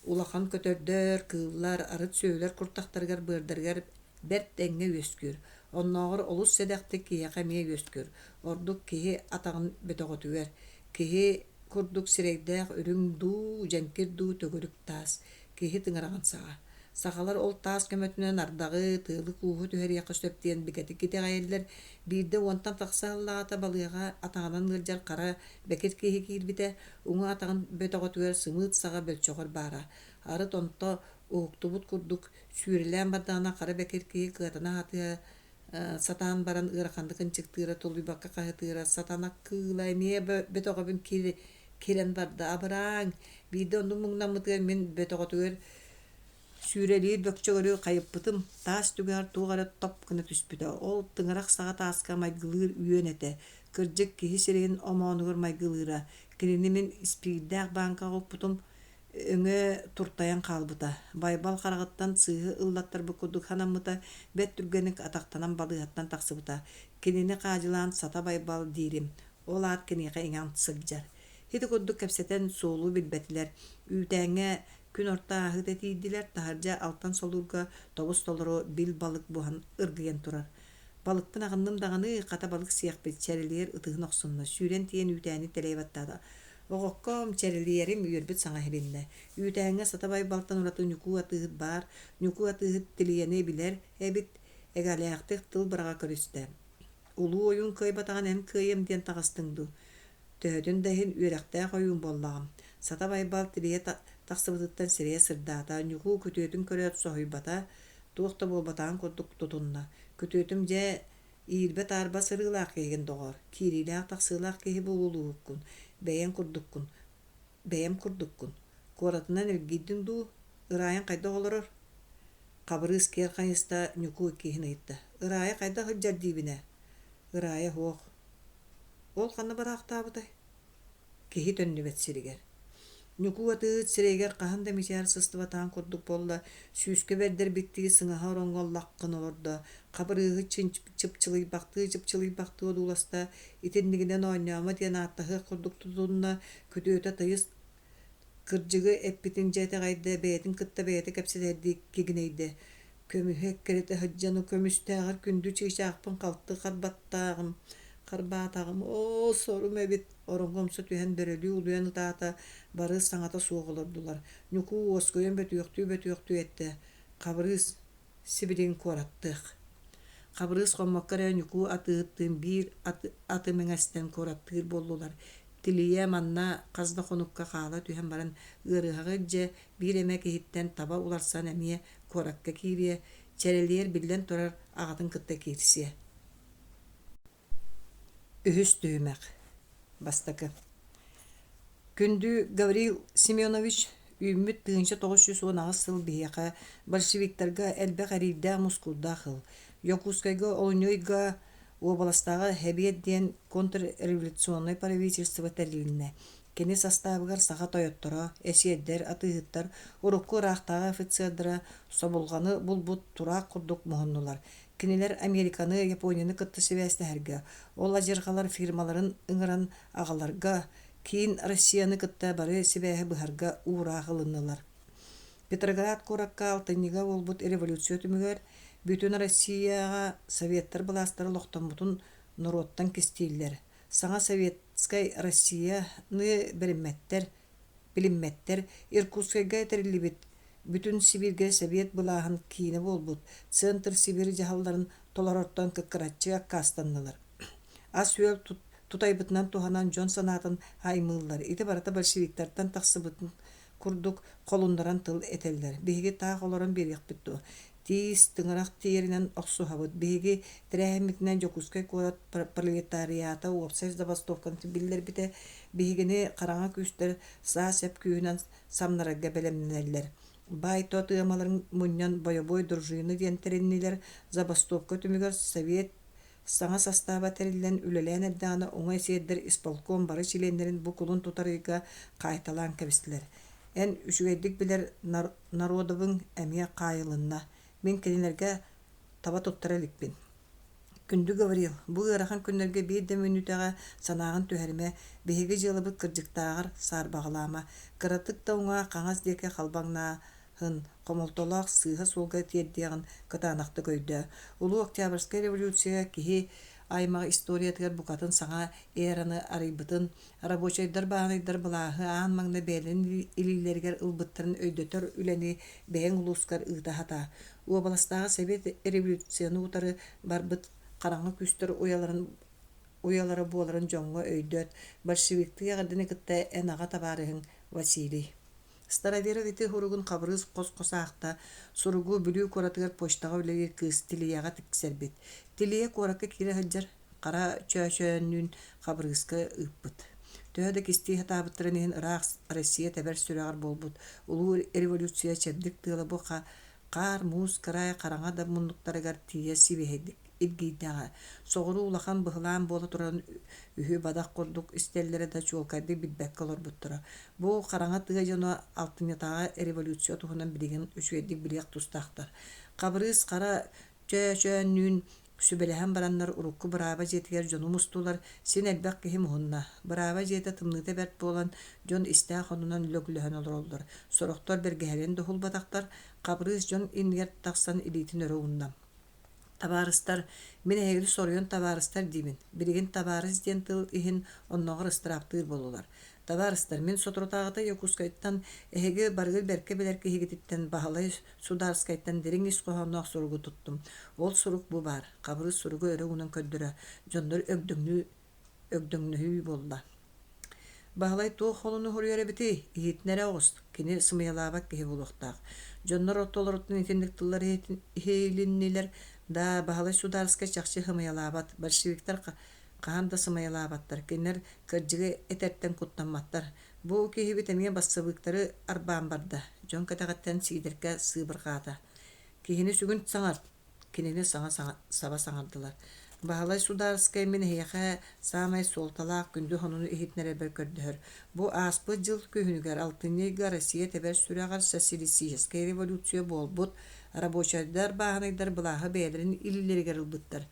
Улахан көтөрдөр, кыыллар, арыт сүөһүлэр куртахтарыгар, быардарыгар бэрт дэҥҥэ үөскүүр. Оннооҕор олус сэдэхтик киһиэхэ эмиэ үөскүүр. Ордук киһи атаҕын бөтөҕөтүгэр. Киһи курдук сирэйдээх үрүҥ дуу, дьэҥкир дуу төгүрүк таас. Киһи тыҥыраҕын саҕа. Сахалар ол таас көмөтүнэн ардаҕы, тыалы-кууһу түһэриэххэ сөп диэн бигэтик итэҕэйэллэр. Биирдэ уонтан тахса сыллааҕыта балыыһаҕа атаҕынан ыалдьар хара бэкир киһи киирбитэ, уҥа атаҕын бөтөҕөтүгэр сымыыт саҕа бөлчөҕөр баара. Арыт онто уһуктубут курдук сүүрэлээн бардаҕына хара бэкир киһи кыатана сатыа сатаан баран ыараханнык ынчыктыыра, тулуйбакка хаһытыыра, сатана кыыла эмиэ бөтөҕөбүн кирэн барда, абырааҥ! Биирдэ оннук муҥнаммытыгар мин бөтөҕөтүгэр сүүрэлиир бөкчөгөрү хайыппытым, таас түгэҕэр туох эрэ топ гына түспүтэ. Ол тыҥырах саҕа тааска майгылыыр үөн этэ. Кырдьык, киһи сирэйин омоонугар майгылыыра. Кинини мин испиирдээх бааҥкаҕа укпутум, өҥө туртайан хаалбыта. Байбал хараҕыттан сыыһы ыллаттарбыт курдук санаммыта, бэрт түргэнник атахтанан балыыһаттан тахсыбыта. Кинини хаадьылаан Сата Байбал диирим. Ол аат киниэхэ иҥэн сылдьар. Ити курдук кэпсэтэн суолу билбэтилэр. Үүтээҥҥэ күн орто ааһыыта тиийдилэр, таһырдьа алтан солуурга тобус-толору бил балык буһан ыргыйан турар. Балыкпын аҕынным даҕаны, хата балык сиэхпит, чэрэлийэр ытыһын охсунна, сүүрэн тиийэн үүтээни тэлэйэ баттаата. Оҕоккоом, чэрэлийэрим үөрбүт саҥа иһилиннэ. Үүтээҥҥэ Сата Байбалтан ураты Ньукуу атыыһыт баар, Ньукуу атыыһыт Тилийэни билэр эбит, эгэлээхтик тыл быраҕа көрүстэ. Улуу ойуун кыайбатаҕын эн кыайыам диэн таҕыстыҥ дуу? Төһөтүн да иһин үөрэхтээх ойуун буоллаҕым. Сата Байбал тилийэ тахсыбытыттан сирэйэ сырдаата, Ньукуу күтүөтүн көрөөт соһуйбата, туох да буолбатаҕын курдук тутунна. Күтүөтүм дьэ иирбэ-таарба сырыылаах киһигин доҕоор, киириилээх-тахсыылаах киһи буолуоххун, бэйэҥ курдуккун, бэйэм курдуккун. Куоратынан эргийдиҥ дуу, Ыраайан хайдах олорор? Хабырыыс киэр хайыста, Ньукуу иккиһин ыйытта. Ыраайа хайдах сылдьар диибин ээ? Ыраайа суох. Ол ханна бараахтаабытай? Киһи төннүбэт сиригэр. Ньукуу атыыһыт сирэйигэр хаһан да мичээр сыстыбатаҕын курдук буолла, сүүскэ бэрдэрбиттии сыҥаһа ороҥҥо лаххын олордо, хабырыыһы чыпчылыйбахтыы-чыпчылыйбахтыы одууласта, итиннигинэн оонньоомо диэн ааттаһыах курдук тутунна, күтүөтэ тыйыс кырдьыгы эппитин дьэ итэҕэйдэ, бэйэтин кытта бэйэтэ кэпсэтэрдии кигинэйдэ: Көмүһү эккирэтэ сылдьан көмүстээҕэр күндү чыычаахпын халты харбаттааҕым, харбаатаҕым, оо, сорум эбит, ороҥҥо умса түһэн бөрөлүү улуйан ытаата, бары саҥата суох олордулар. Ньукуу уоскуйан бөтүөхтүү-бөтүөхтүү эттэ: «Хабырыыс, сибилигин куораттыах». Хабырыыс хоммокко эрэ Ньукуу атыыһыттыын биир аты мэҥэстэн куораттыыр буоллулар. Тилийэ манна хас да хонукка хаала түһэн баран ыарыһаҕы илдьэ биир эмэ киһиттэн таба уларсан эмиэ куоракка киириэ, чэрэлийэр биллэн турар аҕатын кытта киирсиэ. Үһүс түһүмэх. Бастакы. Күндү Гаврил Семенович, үүммүт 1918 сыл биһиэхэ большевиктарга элбэх эриирдээх-мускуурдаах ыл. Дьокуускайга олунньу ыйга уобаластааҕы Сэбиэт диэн контрреволюционнай правительство тэрилиннэ. Кини састаабыгар саха тойотторо, эсиэрдэр, атыыһыттар, урукку ыраахтааҕы офицердара собулҕаны булбут тураах курдук муһуннулар. Кинилэр Американы, Японияны кытта сибээстэһэргэ, ол адьырҕалар фирмаларын ыҥыран аҕаларга, киин Россияны кытта бары сибээһи быһарга уураах ылыннылар. Петроград куоракка алтынньыга буолбут революция түмүгэр бүтүн Россияҕа Советтар былаастара олохтоммутун норуоттан кистииллэр, саҥа Советскай Россияны бэриммэттэр, билиммэттэр, Иркутскайга тэриллибит бүтүн Сибииргэ Сэбиэт былааһын киинэ буолбут Центр Сибирь дьаһалларын толорортон кыккыраччы аккаастаннылар. Ас-үөл тутайбытынан туһанан дьон санаатын аймыыллар. Ити барыта большевиктартан тахсыбытын курдук холуннаран тыл этэллэр. Биһиги таах олорон биэриэхпит дуо? Тиис, тыҥырах тиийэринэн охсуһабыт. Биһиги тэрээһиммитинэн Дьокуускай куорат пролетариата уопсай забастовканы биллэрбитэ. Биһигини хараҥа күүстэр саа-сэп күүһүнэн самнарарга бэлэмнэнэллэр. Баай-тот ыамаларын мунньан бойобуой дружина диэн тэриннилэр. Забастовка түмүгэр Совет Саҥа састааба тэриллэн үлэлээн эрдэҕинэ уҥа эсиэрдэр исполком бары чилиэннэрин бу кулун тутар ыйга хаайталаан кэбистилэр. Эн үчүгэйдик билэр народовыҥ эмиэ хаайылынна. Мин кинилэргэ таба туттара иликпин. Күндү Гаврил, бу ыарахан күннэргэ биир да мүнүүтэҕэ санааҕын түһэримэ, биһиги дьыалабыт кырдьыктааҕар саарбаҕалаама. Кыратык да уҥа хаҥас диэки халбаҥнаа һын, хомолтолоох сыыһа суолга тиэрдиэҕин кытаанахтык өйдөө. Улуу Октябрьскай революция киһи аймах историятыгар букатын саҥа эраны арыйбытын, рабочайдар бааһынайдар былааһы аан маҥнай бэйэлэрин илиилэригэр ылбыттарын өйдөтөр үлэни бэйэҥ улуускар ыыта сатаа. Уобаластааҕы Совет революцияны утары барбыт хараҥа күүстэр уйаларын уйалара буоларын дьоҥҥо өйдөт, большевиктыы эҕэрдэни кытта эн аҕа табаарыһыҥ Василий. Староверов ити суругун Хабырыыс хос-хос аахта, суругу Бүлүү куоратыгар почтаҕа үлэлиир кыыс Тилийэҕэ тиксэрбит. Тилийэ куоракка киирэ сылдьар Хара Чөөчөөннүүн Хабырыыска ыыппыт. Төһө да кистии сатаабыттарын иһин ыраах Россия тэбэр сүрэҕэр буолбут улуу революция чэбдик тыала бу хаар-муус кыраай хараҥа да муннуктарыгар тиийэ сибиэһэйдик илгийдэҕэ. Соҕуруу улахан быһылаан буола турарын үһү бадах курдук истэллэрэ да чуолкайдык билбэккэ олорбуттара. Бу хараҥа тыа дьоно алтынньытааҕы революция туһунан билигин үчүгэйдик билиэх тустаахтар. Хабырыыс Хара Чөөчөөннүүн сүбэлэһэн бараннар урукку бырааба дьиэтигэр дьону мустулар, син элбэх киһи муһунна. Бырааба дьиэтэ тымныыта бэрт буолан, дьон истээх оннунан лөглөһөн олороллор. Сорохтор бэргэһэлэрин да уһулбатахтар. Хабырыыс дьон иннигэр тахсан илиитин өрө уунна. Табаарыстар, мин эһигини соруйан табаарыстар диибин. Билигин табаарыс диэн тыл иһин оннооҕор ыстырааптыыр буоллулар. Табаарыстар, мин соторутааҕыта Якутскайтан эһиги барыгыт бэркэ билэр киһигититтэн Баһылай Судаарскайтан дириҥ ис хоһоонноох суругу туттум. Ол сурук бу баар. Хабырыыс суругу өрө уунан көрдөрө, дьоннор өгдөҥнүү өгдөҥнөһүү буолла. Баһылай туох холуну суруйар эбитий? Иһитинэрэ оҕус, кини сымыйалаабат киһи буолуохтаах. Дьоннор ортолоруттан итинник тыллар иһилиннилэр да, Баһылай судаарыскай чахчы сымыйалаабат, большевиктар хаһан да сымыйалаабаттар, кинилэр кырдьыгы этэртэн куттамматтар. Бу киһибит эмиэ бассабыыктары арбаан барда, дьон кэтэҕиттэн Сиидэркэ сыыбырҕаата. Киһини сүгүн саҥарт, Кинини саҥа саба саҥардылар: «Баһылай судаарыскай мин эһиэхэ саамай суолталаах күндү сонуну иһитиннэрэрбэр көрдөһөр. Бу ааспыт дьыл күһүнүгэр алтынньы ыйга Россия тэбэр сүрэҕэр социалистическай революция буолбут, рабочайдар, бааһынайдар былааһы бэйэлэрин илиилэригэр ылбыттар.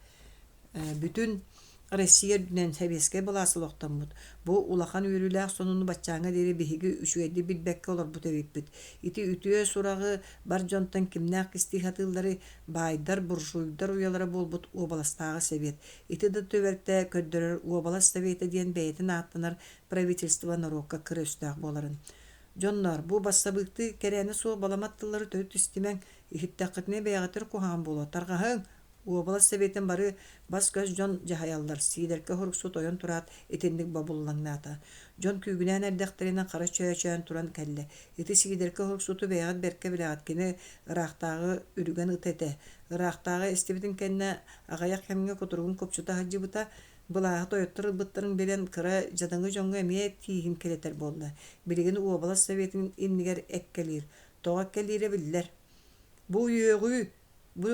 Бүтүн Россия үрдүнэн сэбиэскэй былаас олохтоммут. Бу улахан үөрүүлээх сонуну баччааҥҥа диэри биһиги үчүгэйдик билбэккэ олорбут эбиппит. Ити үтүө сураҕы бар дьонтон кимнээх кистии сатыылларый, баайдар, буржуйдар уйалара буолбут уобаластааҕы сэбиэт. Ити да түбэлтэ көрдөрөр уобалас сэбиэтэ диэн бэйэтин ааттанар правительство норуокка кыра өстөөх буоларын. Дьонноор, бу бассабыыктыы кэрээнэ суох баламат тыллары төрүт истимэҥ, иһиттэххитинэ бэйэҕитигэр куһаҕан буолуо, тарҕаһыҥ! Уобалас сэбиэтин бары бас-көс дьон дьаһайаллар, Сиидэркэ Һуруксут ойон тураат итинник бобуллаҥнаата. Дьон күүгүнээн эрдэхтэринэ хара чөөчөөн туран кэллэ. Ити Сиидэркэ Һуруксуту бэйэҕит бэркэ билэҕит, кини ыраахтааҕы үрүгэн ыта этэ. Ыраахтааҕы эстибитин кэннэ аҕыйах кэмҥэ кутуругун купчута сылдьыбыта, былааһы тойоттор ылбыттарын билэн кыра дьадаҥы дьоҥҥо эмиэ тииһин кэлэтэр буолла. Билигин уобалас советын иннигэр эккэлиир. Тоҕо эккэлиирэ биллэр. Бу үөҕүү Бу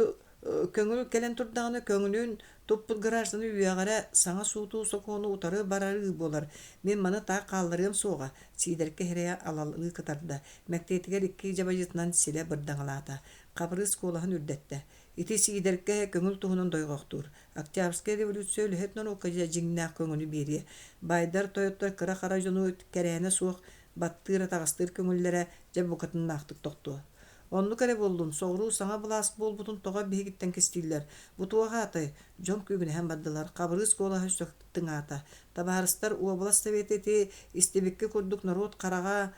көҥүл кэлэн турдаҕына көҥүлүн туппут гражданы үөҕэрэ саҥа сууту-сокуону утары барарыы буолар. Мин маны таах хаалларыам суоҕа, Сиидэркэ иһирэйэ алалыы кытарда, мэктиэтигэр икки дьабадьытынан силэ бырдаҥалаата. Хабырыыс куолаһын үрдэттэ. Ити Сиидэркэ көҥүл туһунан дойҕохтуур. Октябрьскай революция үлэһит норуокка дьэ дьиҥнээх көҥүлү биэриэ. Баайдар, тойоттор кыра-хара дьону кэрээнэ суох баттыыр-атаҕастыыр көҥүллэрэ дьэ букатыннаахтык тохтуо. Оннук эрэ буоллун, соҕуруу саҥа былаас буолбутун тоҕо биһигиттэн кистииллэр? Бу туох аатай? Дьон күүгүнэһэн бардылар. Хабырыыс куолаһа өссө тыҥаата. Табаарыстар, уобалас сэбиэтэ ити истибиккэ курдук норуот хараҕа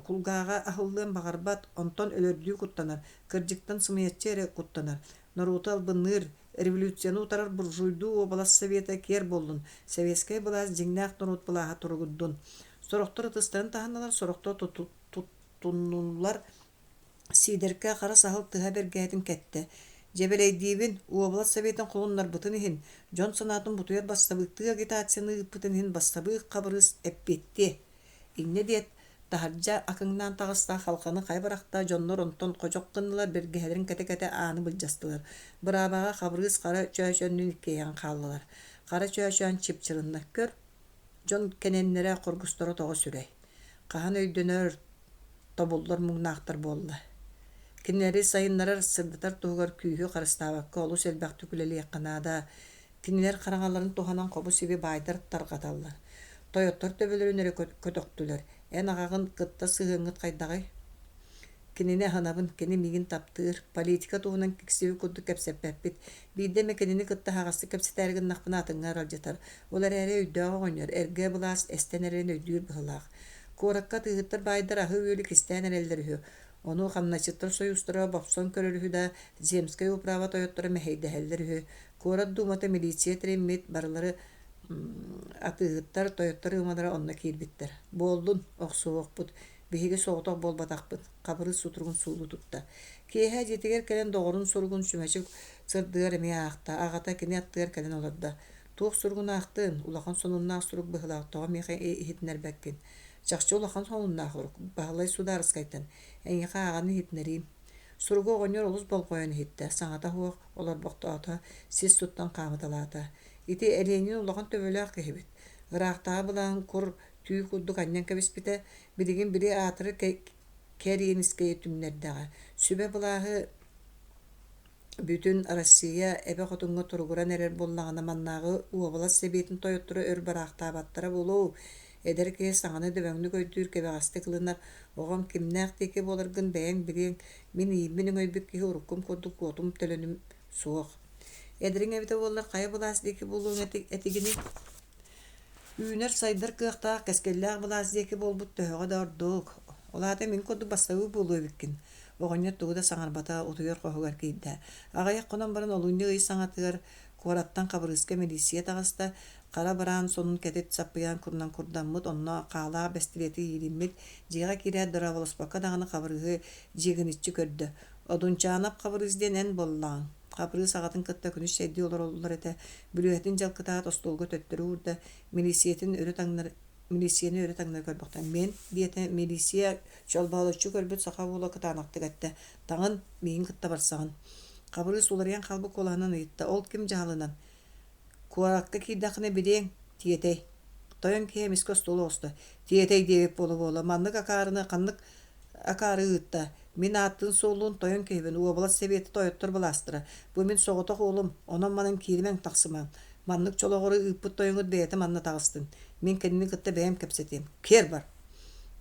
кулгааҕа аһыллыан баҕарбат, онтон өлөрдүү куттанар, кырдьыктан сымыйаччы эрэ куттанар. Норуоту албынныыр, революцияны утарар буржуйдуу уобалас сэбиэтэ киэр буоллун, сэбиэскэй былаас дьиҥнээх норуот былааһа туругурдун. Сорохтор ытыстарын таһыннылар, сорохтор туттуннулар Сиидэркэ хара саһыл тыһа бэргэһэтин кэттэ: «Дьэбэлэйдиибин, уобалас Советын холуннарбытын иһин, дьон санаатын бутуйар бассабыыктыы агитацияны ыыппытын иһин бассабыык Хабырыыс эппиэттиэ!» Инньэ диэт, таһырдьа акыҥнаан таҕыста, халҕаны хайа бырахта, дьоннор онтон ходьох гыннылар, бэргэһэлэрин кэтэ-кэтэ ааны былдьастылар. Быраабаҕа Хабырыыс Хара Чөөчөөннүүн иккиэйэҕин хааллылар. Хара Чөөчөөн чыпчырынна: «Көр, дьон кэнэннэрэ, хоргусторо тоҕо сүрэй? Хаһан өйдөнөр, тобуллар муҥнаахтар буолла. Кинилэри сайыннарар, сырдатар туһугар күүһү харыстаабакка олус элбэхтик үлэлиэххэ наада. Кинилэр хараҥаларын туһанан хобу-сиби баайдар тарҕаталлар. Тойоттор төбөлөрүн эрэ көтөхтүлэр. Эн аҕаҕын кытта сыһыаҥҥыт хайдаҕый? Кинини аһынабын, кини миигин таптыыр. Политика туһунан киксибит курдук кэпсэппэппит. Биирдэ эмэ кинини кытта аһаҕастык кэпсэтээри гыннахпына атыҥҥа аралдьытар. Ол эрээри өйдөөх оҕонньор эргэ былаас эстэн эрэрин өйдүүр быһыылаах. Куоракка атыыһыттар баайдар аһы-үөлү кистээн эрэллэр үһү. Ону хамначчыттар сойуустара бопсон көрөр үһү да, земскэй управа тойотторо мэһэйдэһэллэр үһү. Куорат дуумата милиция тэриммит, барылары атыыһыттар, тойоттор ыамалара онно киирбиттэр. Буоллун, охсуһуохпут. Биһиги соҕотох буолбатахпыт, Хабырыыс сутуругун суулуу тутта. Киэһэ дьиэтигэр кэлэн доҕорун суругун чүмэчи сырдыгар эмиэ аахта, аҕата кини аттыгар кэлэн олордо. Туох суругун аахтыҥ? Улахан сонуннаах сурук быһыылаах, тоҕо миэхэ иһитиннэрбэккин? Чахчы улахан сонуннаах сурук, Баһылай Судаарыскайтан. Эйиэхэ ааҕан иһитиннэриим. Суругу оҕонньор олус болҕойон иһиттэ, саҥата суох олорбохтоото, сис туттан хаамыталаата. Ити Элиэнин улахан төбөлөөх киһибит. Ыраахтааҕы былааһын кур түү курдук анньан кэбиспитэ, билигин били аатырар Кэриэнискэйи түҥнэрдэҕэ. Сүбэ былааһы бүтүн Россия эбэ хотуҥҥа туругуран эрэр буоллаҕына, маннааҕы уобалас сэбиэтин тойотторо өр бараахтаабаттара буолуо. Эдэр киһи саҥаны дөбөҥнүк өйдүүр, кэбэҕэстик ылынар. Оҕом кимнээх диэки буоларгын бэйэҥ билиэҥ, мин ииммин өҥөйбүт киһи уруккум курдук уотум-төлөнүм суох. Эдэриҥ эбитэ буоллар хайа былаас диэки буолуоҥ этигиний? Үүнэр-сайдар кыахтаах, кэскиллээх былаас диэки буолбут төһөҕө да ордук. Ол аата мин курдук бастакы буолуо эбиккин. Оҕонньор тугу да саҥарбата, утуйар хоһугар киирдэ. Аҕыйах хонон баран олунньу ый саҥатыгар куораттан Хабырыыска милииссийэ таҕыста. Хара бараан сонун кэтит саппыйаан курунан курдаммыт, онно хаалаах бэстилиэти иилиммит. Дьиэҕэ киирээт дорооболоспокко даҕаны Хабырыыһы дьиэгиниччи көрдө. Одунчаанап Хабырыыс диэн эн буоллаҕыҥ. Хабырыыс аҕатын кытта күнүс чэйдии олороллор этэ, бүлүүһэтин дьалкытаат остуолга төттөрү уурда, милииссийэтин өрө таҥнары милииссийэни өрө таҥнары көрбөхтө. Мин, диэтэ милииссийэ чолбоолоччу көрбүт саха уола кытаанахтык эттэ, таҥын, миигин кытта барсаҕын. Хабырыыс уларыйан хаалбыт куолаһынан ыйытта, ол ким дьаһалынан? Куоракка киирдэххинэ билиэҥ, тиэтэй. Тойон киһи эмискэ остуолу оҕуста. Тиэтэй диэбит буола-буола, маннык акаарыны ханнык акаары ыытта? Мин ааттыын-суоллуун тойон киһибин, уобалас сэбиэтэ тойоттор былаастара. Бу мин соҕотох уолум, онон-манан кииримэҥ-тахсымаҥ. Маннык чолоҕору ыыппыт тойоҥҥут бэйэтэ манна таҕыстын. Мин кинини кытта бэйэм кэпсэтиэм. Киэр бар!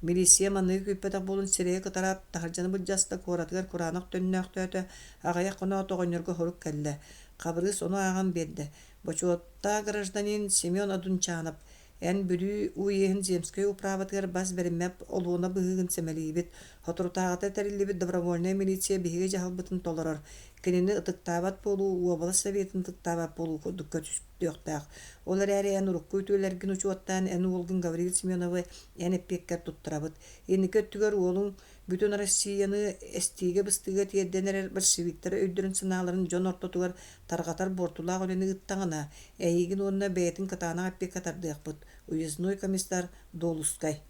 Милииссийэ манныгы күүппэтэх буолан сирэйэ кытараат, таһырдьаны былдьаста, куоратыгар кураанах төннөөхтөөтө, аҕыйах хоноот оҕонньорго хорук кэллэ. Хабырыыс ону ааҕан биэрдэ: «Бочуоттаах гражданин Семен Одунчанов, эн Бүлүү уеһын земскэй управатыгар бас бэриммэт олуона быһыыгын сэмэлиибит. Соторутааҕыта тэриллибит добровольнай милиция биһиги дьаһалбытын толорор. Кинини ытыктаабат буолуу уобалас советын ытыктаабат буолуу курдук көтүтүөхтээх. Ол эрээри эн урукку үтүөлэргин учуоттаан эн уолгун Гаврил Семеновы эн эппиэккэр туттарабыт. Инники өттүгэр уолуҥ Бүтүн Россияны эстиигэ-быстыыга тиэрдэн эрэр большевиктар өйдөрүн-санааларын дьон ортотугар тарҕатар буортулаах үлэни ыыттаҕына, эйигин уонна бэйэтин кытаанах эппиэккэ тардыахпыт, уездной комиссар Долускай.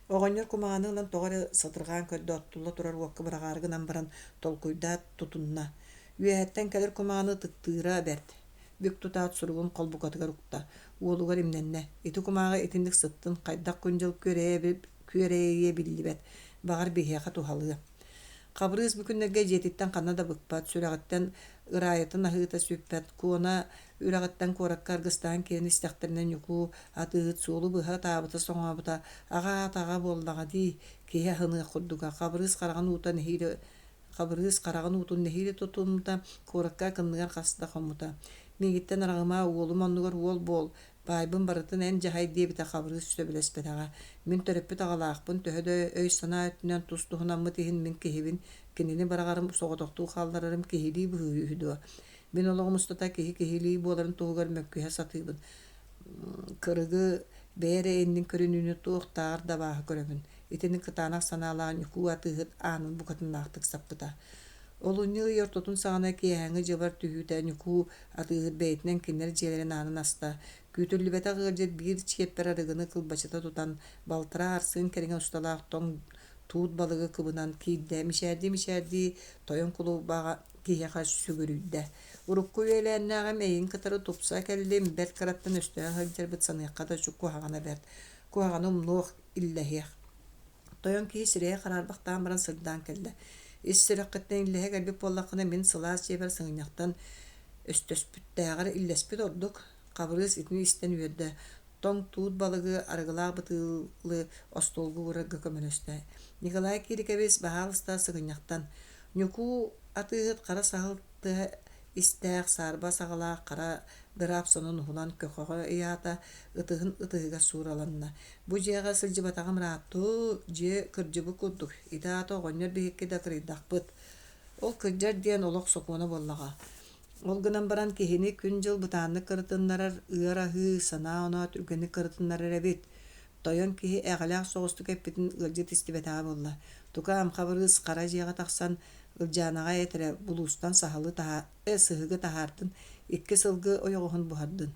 Оҕонньор кумаҕаны ылан тоҕо эрэ сытырҕаан көрдө, оттулла турар уокка быраҕаары гынан баран толкуйдаат тутунна. Үөһэттэн кэлэр кумаҕаны ытыктыыра бэрт. Бүк тутаат суругун холбукатыгар укта. Уолугар имнэннэ. Ити кумааҕы итинник сыттын, хайдах күн-дьыл күөрэйэ күөрэйиэ биллибэт, баҕар биһиэхэ туһалыа. Хабырыыс бу күннэргэ дьиэтиттэн ханна да быкпат, сүрэҕиттэн ыраайытын аһыыта сүппэт, Куона үрэҕиттэн куоракка аргыстаһан киирэн истэхтэринэ Ньукуу атыыһыт суолу быһа ытаабыта-соҥообута, аҕа аата аҕа буоллаҕа дии, киһи аһыныах курдуга. Хабырыыс хараҕын уута нэһиилэ Хабырыыс хараҕын уутун нэһиилэ тутуммута, куоракка кынныгар хаста да хоммута. Миигиттэн араҕыма, уолум оннугар уол буол, баайбын барытын эн дьаһай диэбитэ Хабырыыс сөбүлэспэтэҕэ. Мин төрөппүт аҕалаахпын, төһө да өй-санаа өттүнэн тус-туһунаммыт иһин мин киһибин, кинини быраҕарым, соҕотохтуу хаалларарым киһилии быһыы үһү дуо? Мин олоҕум устата киһи киһилии буоларын туһугар мөккүһэ сатыыбын. Кырыгы бэйэ эрэ иннин көрүнүүнү туохтааҕар да абааһы көрөбүн. Итини кытаанах санаалаах Ньукуу атыыһыт аанын букатыннаахтык саппыта. Олунньу ый ортотун саҕана киэһээҥҥи дьыбар түһүүтэ Ньукуу атыыһыт бэйэтинэн кинилэр дьиэлэрин аанын аста. Күүтүллүбэтэх ыалдьыт биир чиэппэр арыгыны кылбачыта тутан, балтараа арсыын кэриҥэ усталаах тоҥ туут балыгы кыбынан киирдэ, мичээрдии-мичээрдии тойон кулубаҕа киһиэхэ сүгүрүйдэ. Урукку үөлээннээҕим эйигин кытары тупса кэллим, бэрт кыраттан өстөһө сылдьарбыт саныахха да куһаҕана бэрт. Куһаҕаны умнуох, иллэһиэх. Тойон киһи сирэйэ хараарбахтаан баран сырдаан кэллэ. Ис сүрэххиттэн иллэһэ кэлбит буоллаххына, мин сылаас дьиэбэр сыгынньахтан өстөспүттээҕэр иллэспит ордук. Хабырыыс итини истэн үөрдэ. Тоҥ туут балыгы, арыгылаах бытыылы остуолга уурарга көмөлөстө. Николай Кирикович, баһаалыста, сыгынньахтан. Ньукуу атыыһыт хара саһыл тыа истээх, саарба саҕалаах хара дыраап сонун уһулан көхөҕө ыйаата, ытыһын ытыһыгар суураланна. Бу дьиэҕэ сылдьыбатаҕым ырааттыы, дьиэ кырдьыбыт курдук, ити аата оҕонньор биһикки да кырыйдахпыт. Ол кырдьар диэн олох сокуона буоллаҕа. Ол гынан баран киһини күн-дьыл бытааннык кырытыннарар, ыар аһыы, санаа-оноо түргэнник кырытыннарар эбит. Тойон киһи эҕэлээх соҕустук эппитин ыалдьыт истибэтэҕэ буолла. Тукаам Хабырыыс хара дьиэҕэ тахсан Ылдьаанаҕа эт эрэ, булуустан саһылы таһа сыһыгы таһаардын, икки сылгы ойоҕоһун буһардын.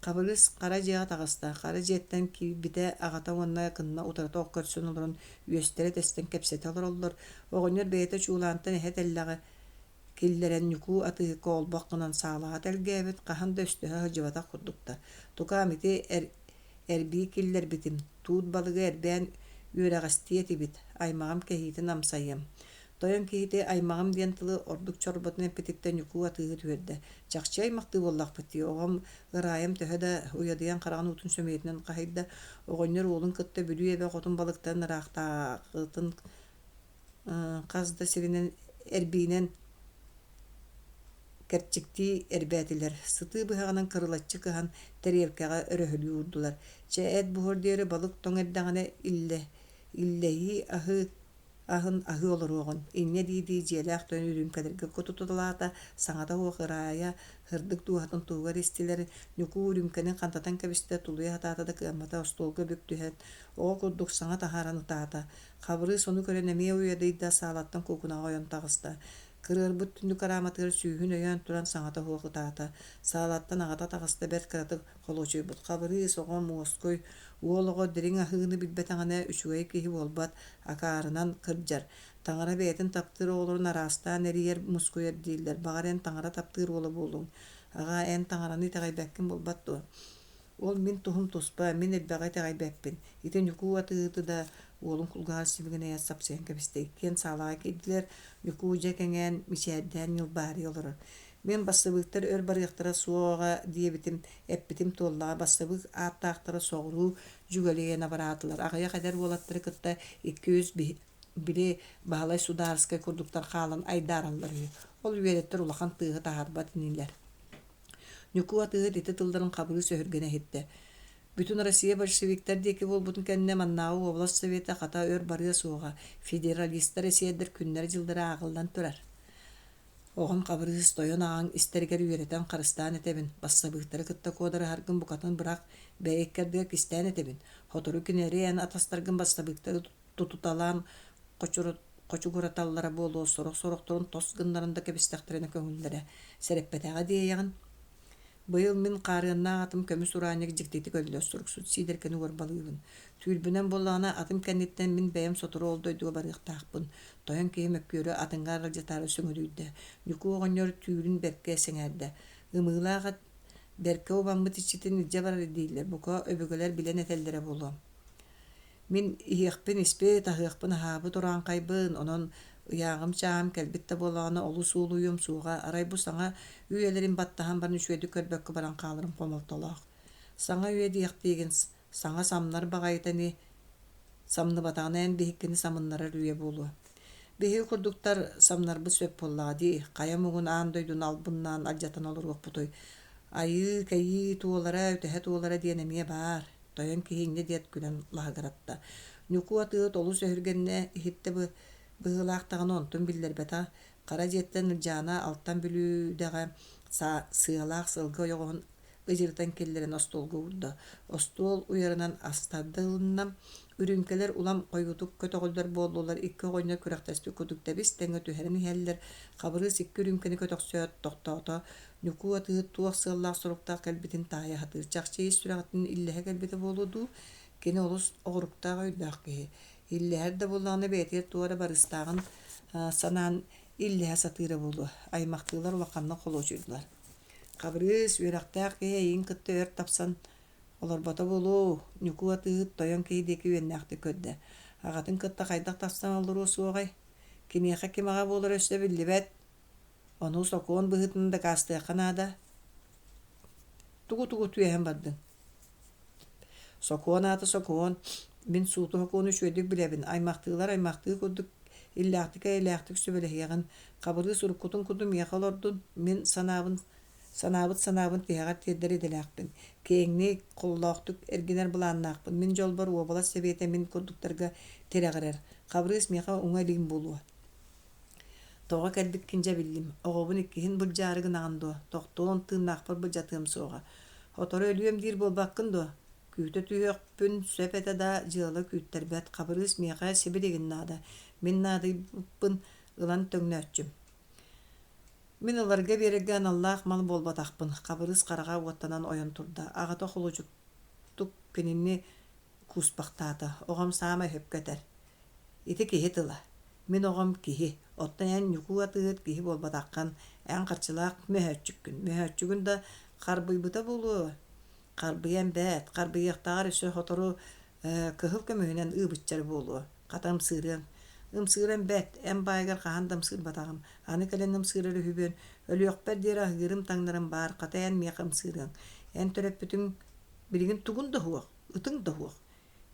Хабырыыс хара дьиэҕэ таҕыста. Хара дьиэттэн киирбитэ аҕата уонна кынна утарыта ох көрсөн олорон үөстэрэ тэстэн кэпсэтэ олороллор. Оҕонньор бэйэтэ чуулаантан эһэ тэллэҕи киллэрэн Ньукуу атыыһыкка олбох гынан саалаҕа тэлгээбит, хаһан да өстөһө сылдьыбатах курдуктар. Тукаам ити эрбии киллэрбитим, туут балыгы эрбээн үөрэҕэстиэ этибит, аймаҕым кэһиитин амсайыам. Тойон киһити аймаҕым диэн тылы ордук чорботун эппититтэн Ньукуу атыыһыт үөрдэ. Чахчы аймахтыы буоллахпыт дии, оҕом Ыраайам төһө да уйадыйан хараҕын уутун сөмүйэтинэн хаһыйда, оҕонньор уолун кытта Бүлүү эбэ хотун балыктарын ыраахтааҕытын хас да сиринэн эрбиинэн кэрчиктии эрбээтилэр, сытыы быһаҕынан кырылаччы кыһан тэриэлкэҕэ өрөһөлүү уурдулар. Чэ, эт буһуор диэри балык тоҥ эрдэҕинэ иллэ, иллэһии аһы аһын аһыы олоруоҕун. Инньэ дии-дии дьиэлээх тойон үрүүмкэлэргэ кутуталаата, саҥата суох ыраайа, сырдык дууһатын туһугар истилэр. Ньукуу үрүүмкэни хантатан кэбистэ, тулуйа сатаата да кыаммата, остуолга бүк түһэн, оҕо курдук саҥа таһааран ытаата. Хабырыыс ону көрөн эмиэ уйадыйда, саалаттан куукунаҕа ойон таҕыста. Кырыарбыт түннүк арааматыгар сүүһүн өйөөн туран саҥата суох ытаата. Саалаттан аҕата таҕыста бэрт кыратык холуочуйбут Хабырыыс оҕом уоскуй, уол оҕо дириҥ аһыыны билбэтэҕинэ үчүгэй киһи буолбат, акаарынан кырдьар. Таҥара бэйэтин таптыыр оҕолорун араастаан эрийэр, мускуйар дииллэр. Баҕар эн таҥара таптыыр уола буолуоҥ. Аҕаа, эн таҥараны итэҕэйбэккин буолбат дуо? Ол мин туһум туспа, мин элбэҕи итэҕэйбэппин. Ити Ньукуу атыыһыты да уолун кулгааҕар сибигинэйэн сапсыйан кэбистэ. Иккиэн саалаҕа киирдилэр. Ньукуу дьэ кэҥээн, мичээрдээн ньылбаарыйа олорор. Мин бассабыыктар өр барыахтара суоҕа диэбитим, эппитим туоллаҕа. Бассабыык ааттаахтара соҕуруу дьүгэлийэн абыраатылар. Аҕыйах эдэр уолаттары кытта икки-үс били Баһылай Судаарыскай курдуктар хаалан айдаараллар үһү. Ол үөрэттэр улахан тыаһы таһаарбат инилэр. Ньукуу атыыһыт ити тылларын Хабырыыс өһүргэнэ иһиттэ. Бүтүн Россия большевиктар диэки буолбутун кэннэ маннааҕы уобалас Совета хата өр барыа суоҕа, федералистар эсиэрдэр күннэрэ-дьыллара ааҕыллан турар. Оҕом Хабырыыс тойон аҕаҥ истэригэр үөрэтэн харыстаан этэбин, бассабыыктары кытта куодарыһаргын букатын бырах, бэйэ иккэрдигэр кистээн этэбин. Сотору кинилэри эн атастаргын бассабыыктары тутуталаан хочугураталлара буолуо, сорох-сорохторун тос гыннаран да кэбистэхтэринэ көҥүллэрэ. Сэрэппэтэҕэ диэйэҕин. Быйыл мин хаарыаннаах атым көмүс ураанньык дьиктитик өллө, суруксут Сиидэркэни уорбалыыбын. Түүрбүнэн буоллаҕына, атым кэнниттэн мин бэйэм сотору ол дойдуга барыахтаахпын. Тойон киһи мөккүөрү атыҥҥа аралдьытаары сөҥүдүйдэ. Ньукуу оҕонньор түүрүн бэркэ сэҥээрдэ. Ымыылаах ат бэркэ убаммыт иччитин илдьэ барар дииллэр, бука, өбүгэлэр билэн этэллэрэ буолуо. Мин иһиэхпин испит, аһыахпын аһаабыт урааҥхайбын, онон ыйааҕым чааһым кэлбит да буоллаҕына олус уолуйуом суоҕа, арай бу саҥа үйэлэрин баттаһан баран үчүгэйдик көрбөккө баран хааларым хомолтолоох. Саҥа үйэ диэхтиигин, саҥа самнар баҕайыта ини, самныбатаҕына эн биһиккини самыннарар үйэ буолуо. Биһиги курдуктар самнарбыт сөп буоллаҕа дии, хайа муҥун аан дойдуну албыннаан алдьатан олоруохпутуй. Айыы-кэйии туолара, үтэһэ туолара диэн эмиэ баар, тойон киһи инньэ диэт күлэн лаһыгыратта. Ньукуу атыыһыт олус өһүргэннэ иһиттэ быһыылаах даҕаны онтун биллэрбэтэх, хара дьиэттэн Ылдьаана алтан бүлүүдэҕэ сыалаах сылгы ойоҕоһун ыдьырытан киллэрэн остуолга уурда. Остуол уйарынан ас тардылынна. Үрүүмкэлэр улам хойуутук көтөҕүллэр буоллулар, икки оҕонньор күрэхтэспит курдук тэбис-тэҥҥэ түһэрэн иһэллэр. Хабырыыс икки үрүүмкэни көтөхсөөт, тохтоото. Ньукуу атыыһыт туох сыаллаах-соруктаах кэлбитин таайа сатыыр. Чахчы ис сүрэҕиттэн иллэһэ кэлбитэ буолуо дуу? Кини олус оҕуруктаах өйдөөх киһи. Иллэһэр да буоллаҕына бэйэтигэр туох эрэ барыстааҕын санаан иллэһэ сатыыра буолуо. Аймахтыылар улаханнык холуочуйдулар. Хабырыыс, үөрэхтээх киһи эйигин кытта өр тапсан олорбото буолуо, Ньукуу атыыһыт тойон киһи диэки үөннээхтик көрдө. Аҕатын кытта хайдах тапсан олоруо суоҕай? Киниэхэ ким аҕа буолара өссө биллибэт. Ону сокуон быһыытынан дакаастыахха наада. Тугу-тугу түөһэн бардыҥ? Сокуон аата сокуон. Мин сууту-сокуону үчүгэйдик билэбин. Аймахтыылар аймахтыы курдук иллээхтик-эйэлээхтик сүбэлэһиэҕин. Хабырыыс уруккутун курдук миэхэ олордун, мин санаабын санаабыт санаабын тиһэҕэр тиэрдэр идэлээхпин. Киэҥник, холлоохтук эргинэр былааннаахпын. Мин дьолбор уобалас сэбиэтэ мин курдуктарга тирэҕирэр. Хабырыыс миэхэ уҥа илиим буолуо. Тоҕо кэлбиккин дьэ биллим. Оҕобун иккиһин былдьаары гынаҕын дуо? Тохтуон, тыыннаахпар былдьатыам суоҕа. Сотору өлүөм диир буолбаккын дуо? Күүтэ түһүөхпүн сөп этэ да, дьыала күүттэрбэт. Хабырыыс миэхэ сибилигин наада. Мин наадыйбыппын ылан төҥнөөччүм. Мин ыларга биэрэргэ аналлаах мал буолбатахпын, Хабырыыс хараҕа уоттанан ойон турда. Аҕата холуочуктук кинини кууспахтаата. Оҕом саамай сөпкө этэр. Ити киһи тыла. Мин оҕом киһи. Оттон эн Ньукуу атыыһыт киһи буолбатаххын. Эн харчылаах мөһөөччүккүн. Мөһөөччүгүн да харбыйбыта буолуо. Харбыйан бээт, харбыйыахтааҕар өссө сотору кыһыл көмүһүнэн ыыбыччар буолуо. Хата ымсыырыаҥ. Ымсыыран бэрт, эн баайгар хаһан да ымсыырбатаҕым. Аны кэлэн ымсыырар үһүбүөн. Өлүөхпэр диэри аһыырым-таҥнарым баар, хата эн миэхэ ымсыырыаҥ. Эн төрөппүтүҥ билигин тугун да уһуох, ытыҥ да уһуох.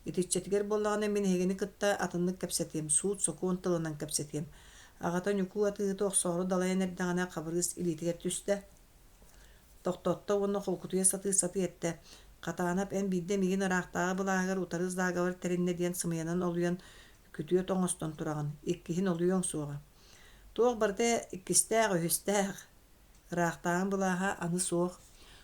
Итиччэтигэр буоллаҕына мин эһигини кытта атыннык кэпсэтиэм, суут-сокуон тылынан кэпсэтиэм. Аҕата Ньукуу атыыһыты охсоору далайан эрдэҕинэ Хабырыыс илиитигэр түстэ. Тохтотто уонна холкутуйа сатыы-сатыы эттэ: «Хатаанап, эн биирдэ миигин ыраахтааҕы былааһыгар утары заговор тэриннэ диэн сымыйанан олуйан күтүөт оҥостон тураҕын, иккиһин олуйуоҥ суоҕа. Туох барыта иккистээх-үһүстээх, Ыраахтааҕы былааһа аны суох.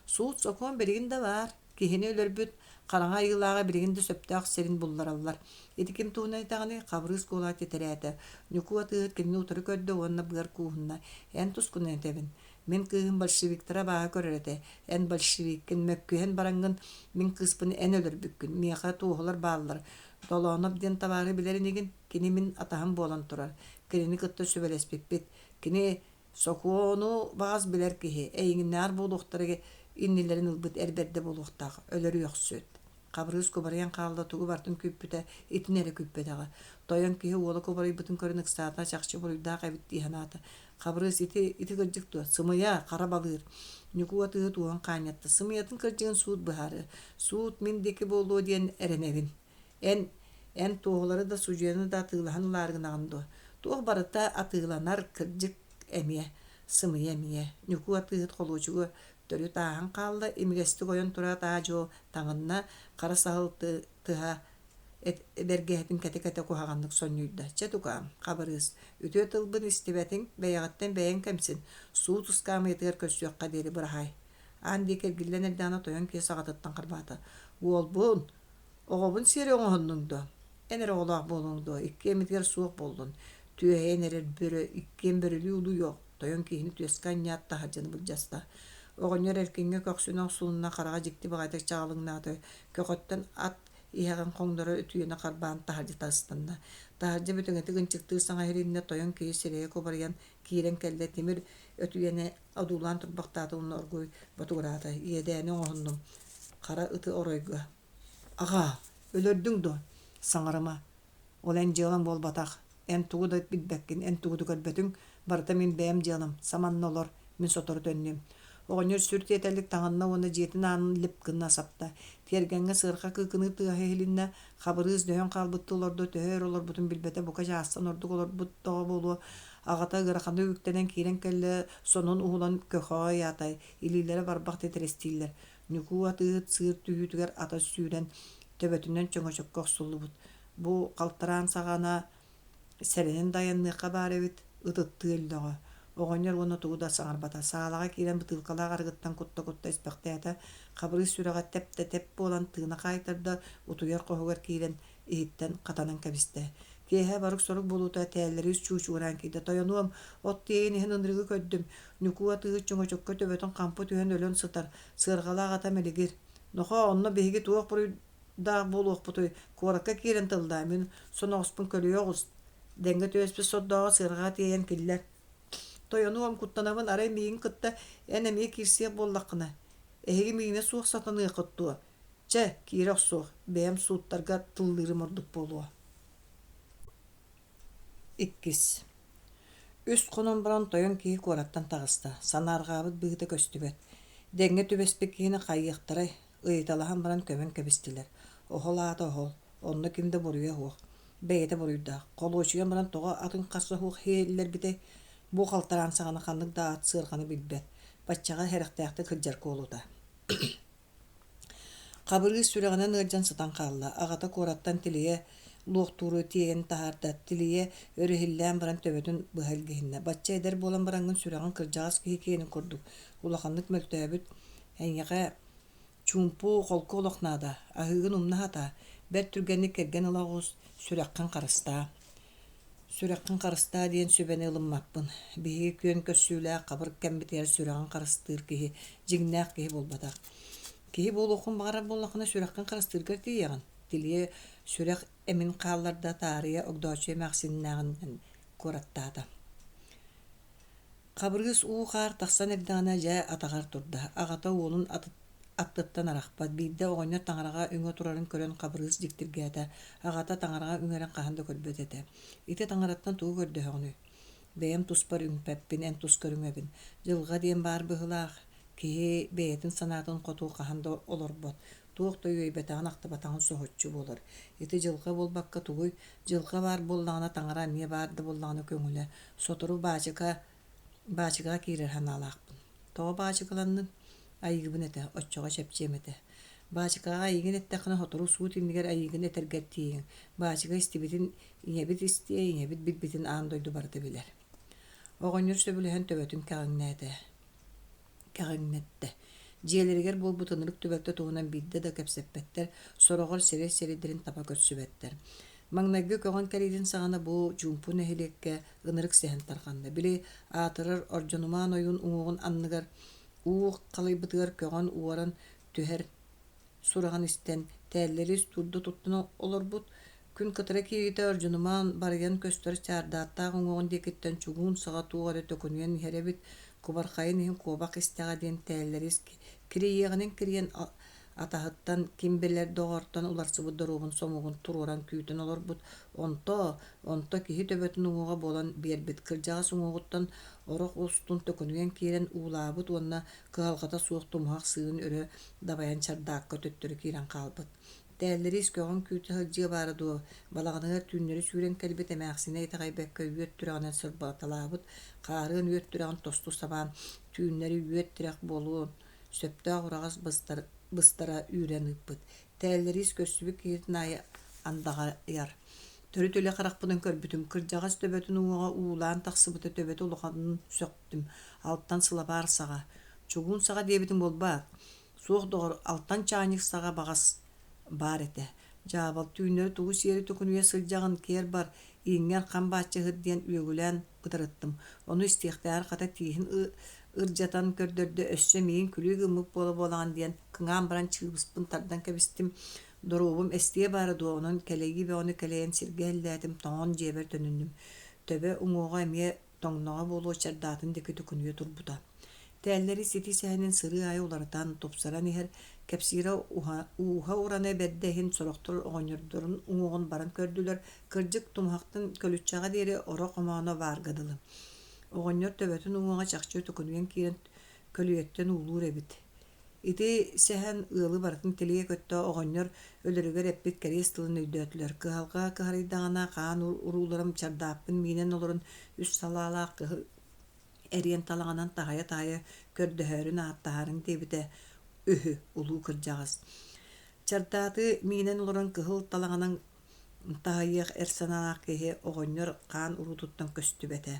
Суут-сокуон билигин да баар, киһини өлөрбүт хараҥа айыылааҕы билигин да сөптөөх сирин буллараллар. Ити ким туһунан этэҕиний? Хабырыыс куолаһа титирээтэ. Ньукуу атыыһыт кинини утары көрдө уонна быар кууһунна. Эн тускунан этэбин. Мин кыыһым большевиктары абааһы көрөр этэ. Эн большевиккин, мөккүһэн бараҥҥын мин кыыспын эн өлөрбүккүн. Миэхэ туоһулар бааллар. Долооноп диэн табаары билэр инигин? Кини мин атаһым буолан турар. Кинини кытта сүбэлэспиппит. Кини Сокуону баҕас билэр киһи, эйигиннээҕэр буолуохтара иннилэрин ылбыт эр бэрдэ буолуохтаах, өлөрүөхсүт. Хабырыыс кубарыйан хаалла, тугу барытын күүппүтэ, итини эрэ күүппэтэҕэ. Тойон киһи уола кубарыйбытын көрөн ыксаата, чахчы буруйдаах эбит дии санаата. Хабырыыс ити, ити кырдьык дуо? Сымыйа, хара балыыр. Ньукуу атыыһыт уоһун хаанньатта. Сымыйатын кырдьыгын суут быһаарыа. Суут мин диэки буолуо диэн эрэнэбин. Эн, эн туоһулары да судьуйаны да атыылаһан ылаары гынаҕын дуо? Туох барыта атыыланар, кырдьык эмиэ, сымыйа эмиэ. Ньукуу атыыһыт холуочугу төрүт ааһан хаалла, имигэстик ойон тураат аа-дьуо таҥынна, хара саһыл тыһа бэргэһэтин кэтэ-кэтэ куһаҕаннык сонньуйда. Чэ, тукаам, Хабырыыс, үтүө тылбын истибэтиҥ, бэйэҕиттэн бэйэҥ кэмсин, суут ыскаамыйатыгар көрсүөххэ диэри быраһаай. Аан диэки эргиллэн эрдэҕинэ тойон киһи саҕатыттан харбаата. Уолбун, Оҕобун сиэри оҥоһуннуҥ дуо? Эн эрэ оҕолоох буолуоҥ дуо, иккиэммитигэр суох буоллун, түөһэйэн эрэр бөрө иккиэн бөрөлүү улуйуох, тойон киһини түөскэ анньаат таһырдьаны былдьаста. Оҕонньор эркиҥҥэ көхсүнэ охсулунна, хараҕа дьикти баҕайытык чаҕылыҥнаата, көхөттөн ат иһэҕин хоҥноро өтүйэни харбаан таһырдьа тастанна. Таһырдьа бүтэҥитик ынчыктыыр саҥа иһилиннэ, тойон киһи сирэйэ кубарыйан киирэн кэллэ, тимир өтүйэни одуулаан турбахтаата уонна оргууй ботугураата, иэдээни оҥоһуннум, хара ыты оройго Аҕаа, өлөрдүҥ дуо? Саҥарыма. Ол эн дьыалаҥ буолбатах. Эн тугу да билбэккин, эн тугу да көрбөтүҥ. Барыта мин бэйэм дьыалам. Саманна олор, мин сотору төннүөм. Оҕонньор сүр тиэтэллик таҥынна уонна дьиэтин аанын лип гына сапта. Тиэргэҥҥэ сыарҕа кыыкыныы тыаһа иһилиннэ, Хабырыыс дөйөн хаалбыттыы олордо, төһө өр олорбутун билбэтэ, бука чаастан ордук олорбут тоҕо буолуо. Аҕата ыараханнык үктэнэн киирэн кэллэ, сонун уһулан көхөҕө ыйаата, илиилэрэ барбах титирэстииллэр. Ньукуу атыыһыт сыыр түһүүтүгэр ата сүүрэн, төбөтүнэн чөҥөчөккө охсуллубут. Бу халтараан саҕана Сэрэнэн да айанныахха баар эбит, ытыттыы өллөҕө. Оҕонньор уонна тугу да саҥарбата. Саалаҕа киирэн бытыылкалаах арыгыттан кутта-кутта испэхтээтэ. Хабырыыс сүрэҕэ тэп да тэп буолан тыына хаайтарда, утуйар хоһугар киирэн иһиттэн хатанан кэбистэ. Киэһэ борук-сорук буолуута тээллэриис чуучугураан киирдэ. Тойонуом, от тиэйэн иһэн ынырыгы көрдүм. Ньукуу атыыһыт чөҥөчөккө төбөтүн хампы түһэн өлөн сытар, сыарҕалаах ата мэлигир. Нохоо, онно биһиги туох буруй даах буолуохпутуй, куоракка киирэн тыллаа, мин соноҕоспун көлүйэ оҕус, дэҥҥэ түбэспит сордооҕу сыарҕаҕа тиэйэн киллэр. Тойонуом, куттанабын, арай миигин кытта эн эмиэ киирсиэх буоллаххына, эһиги миигинэ суох сатаныаххыт дуо? Чэ, киирэ охсуох, бэйэм сууттарга тыллыырым ордук буолуо. Иккис. Үс хонон баран тойон киһи куораттан таҕыста, санаарҕаабыт быһыыта көстүбэт. Дэҥҥэ түбэспит киһини хайыахтарай, Ыйыталаһан баран көмөн кэбистилэр. Оһол аата оһол, онно ким да буруйа суох. Бэйэтэ буруйдаах. Холуочуйан баран тоҕо атын хас да суох иһиллэрбитэй? Бу халтараан саҕана ханнык да ат сыарҕаны билбэт. Баччаҕа сэрэхтээхтик сылдьар куолута. Хабырыыс сүрэҕинэн ыалдьан сытан хаалла. Аҕата куораттан тилийэ луохтууру тиэйэн таһаарда. Тилийэ өр иһиллээн баран төбөтүн быһа илгиһиннэ. Бачча эдэр буолан бараҥҥын сүрэҕиҥ кырдьаҕас киһи киэнин курдук улаханнык мөлтөөбүт. Эйиэхэ чуумпу, холку олох наада, аһыыгын умна сатаа, бэрт түргэнник кэргэн ыла оҕус, сүрэххин харыстаа. Сүрэххин харыстаа диэн сүбэни ылыммаппын. Биһиги күөн көрсүүлээх хабыр кэммитигэр сүрэҕин харыстыыр киһи дьиҥнээх киһи буолбатах. Киһи буолуоххун баҕарар буоллаххына сүрэххин харыстыыргар тиийэҕин. Тилийэ сүрэх эмин хаалларда таарыйа Огдооччуйа эмээхсиннээҕинэн куораттаата. Хабырыыс уу-хаар тахсан эрдэҕинэ дьэ атаҕар турда, аҕата уолун аттыттан арахпат. Биирдэ оҕонньор таҥараҕа үҥэ турарын көрөн Хабырыыс дьиктиргээтэ, аҕата таҥараҕа үҥэрин хаһан да көрбөт этэ. Ити таҥараттан тугу көрдөһөҕүнүй? Бэйэм туспар үҥпэппин, эн тускар үҥэбин. Дьылҕа диэн баар быһыылаах, киһи бэйэтин санаатын хоту хаһан да олорбот, туох да үөйбэтэҕин-ахтыбатаҕын соһуччу буолар. Ити дьылҕа буолбакка тугуй? Дьылҕа баар буоллаҕына таҥара эмиэ баар да буоллаҕына көҥүлэ. Сотору баачыка баачыкаҕа киирэр санаалаахпын. Тоҕо баачыкаланным? Айыыбын этэ, оччоҕо чэпчиэм этэ. Баачыкаҕа айыыгын эттэххинэ сотору суут иннигэр айыыгын этэргэр тиийиҥ. Баачыка истибитин ийэбит истиэ, ийэбит билбитин аан дойду барыта билэр. Оҕонньор сөбүлэһэн төбөтүн кэҕиҥнээтэ. Кэҕиҥнэттэ. Дьиэлэригэр буолбут ынырык түбэлтэ туһунан биирдэ да кэпсэппэттэр, сороҕор сирэй сирэйдэрин таба көрсүбэттэр. Маҥнайгы көҕөн кэлиитин саҕана бу чуумпу нэһилиэккэ ынырык сэһэн тарҕанна. Били аатырар Ордьонумаан ойуун уҥуоҕун анныгар уу халыйбытыгар көҕөн уоран түһэр сураҕын истэн, тээллэри устуурда туттан олорбут, күн кытара киириитэ Ордьунумаан барыйан көстөр чаардааттаах уҥуоҕун диэкиттэн чугуун саҕа туох эрэ төкүнүйэн иһэр эбит, кубархайын иһин куобах истэҕэ диэн тээллэри кирийиэҕинэн кирийэн атаһыттан ким билэр доҕортон уларсыбыт доруобун сомугун туруоран күүтэн олорбут, онто, онто киһи төбөтүн уҥуоҕа буолан биэрбит кырдьаҕас уҥуоҕуттан орох устун төкүнүйэн киирэн уулаабыт уонна кыһалҕата суох тумуһах сыырын өрө дабайан чардаакка төттөрү киирэн хаалбыт. Тээллэриис көҕөн күүтэ сылдьыа баара дуо, балаҕаныгар түүннэри сүүрэн кэлбит эмээхсинэ итэҕэйбэккэ үөт түрэҕинэн сырбаталаабыт, хаарыан үөт түрэҕин тосту сабаан, түүннэри үөт тирэх буолуон сөптөөх ураҕас быстар, быстара үүрэн ыыппыт. Тээллэриис көрсүбүт киһитин аайы андаҕайар. Төрүт илэ харахпынан көрбүтүм, кырдьаҕас төбөтүн уҥуоҕа уулаан тахсыбыта төбөтө улаханын сөхтүм, алтан сылабаар саҕа. Чугуун саҕа диэбитим буолбаат? Суох доҕор, алтан чаанньык саҕа баҕас баар этэ. Дьаабал, түүннэри тугу сиэри төкүнүйэ сылдьаҕын, киэр бар, ииҥҥэр хам бааччыһыт диэн үөгүлээн бытарыттым. Ону истиэхтээҕэр хата тииһин ырдьатан көрдөрдө, өссө миигин күлүү гыммыт буола-буолаҕын диэн кыҥаан баран чыыбыспын тардан кэбистим. Доруобум эстиэ баара дуо, онон кэлэйии бөҕөнү кэлэйэн сиргэ иһиллээтим, тоҥон дьиэбэр төнүннүм. Төбө уҥуоҕа эмиэ тоҥноҕо буолуо чардаатын диэки төкүнүйэ турбута. Тээллэри сити сэһэнин сырыы аайы уларытан, тупсаран иһэр, кэпсиирэ ууһа-урана бэрдэ иһин сорохтор оҕонньордорун уҥуоҕун баран көрдүлэр, кырдьык, тумуһахтан көлүччэҕэ диэри оро хомооно баарга дылы. Оҕонньор төбөтүн уҥуоҕа чахчы төкүнүйэн киирэн. Көлүйэттэн уулуур эбит. Ити сэһэн ыалы барытын тилийэ көттө оҕонньор өлөрүгэр эппит кэриэс тылын өйдөөтүлэр. Кыһалҕа кыһарыйдаҕына хаан урууларым чардааппын миинэн олорон үс салаалаах кыһыл эриэн талаҕынан таһайа-таһайа көрдөһөөрүн-ааттаһаарын диэбитэ үһү улуу кырдьаҕас. Чардааты миинэн олорон кыһыл талаҕынан таһыйыах эр санаалаах киһи оҕонньор хаан уруутуттан көстүбэтэ.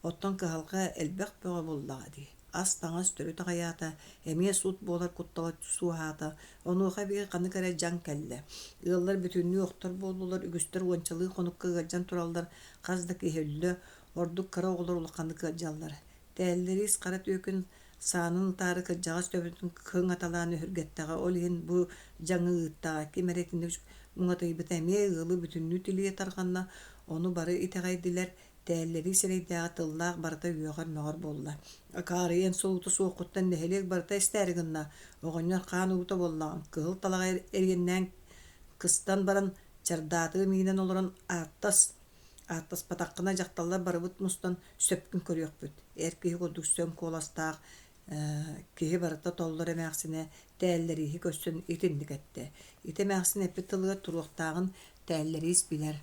Оттон кыһалҕа элбэх бөҕө буоллаҕа дии. Ас-таҥас төрүт аҕыйаата, эмиэ сут буолар куттала суоһаата. Онуоха эбии ханнык эрэ дьаҥ кэллэ. Ыаллар бүтүннүү охтор буоллулар, үгүстэр уончалыы хонукка ыалдьан тураллар, хас да киһи өллө, ордук кыра оҕолор улаханнык ыалдьаллар. Тээллэриис хара түөкүн саанын ытаары кырдьаҕас төбөтүн кыҥаталаан өһүргэттэҕэ, ол иһин бу дьаҥы ыыттаҕа, ким эрэ итинник муҥатыйбыта эмиэ ыалы бүтүннүү тилийэ тарҕанна, ону бары итэҕэйдилэр, тээллэрии сирэйдээҕи тыллаах барыта үөҕэр-мөҕөр буолла. Акаарыйан солуута суоххуттан нэһилиэк барыта истээри гынна, оҕонньор хаан уута буоллаҕыҥ, кыһыл талаҕы эриэннээн кыстан баран чардаатыы миинэн олорон ааттас, Ааттаспатаххына дьахталлар барыбыт мустан сөпкүн көрүөхпүт. Эр киһи курдук сөҥ куоластаах киһи барыта толлор эмээхсинэ тээллэрииһи көрсөн итинник эттэ. Ити эмээхсин эппит тылыгар туруохтааҕын тээллэриис билэр.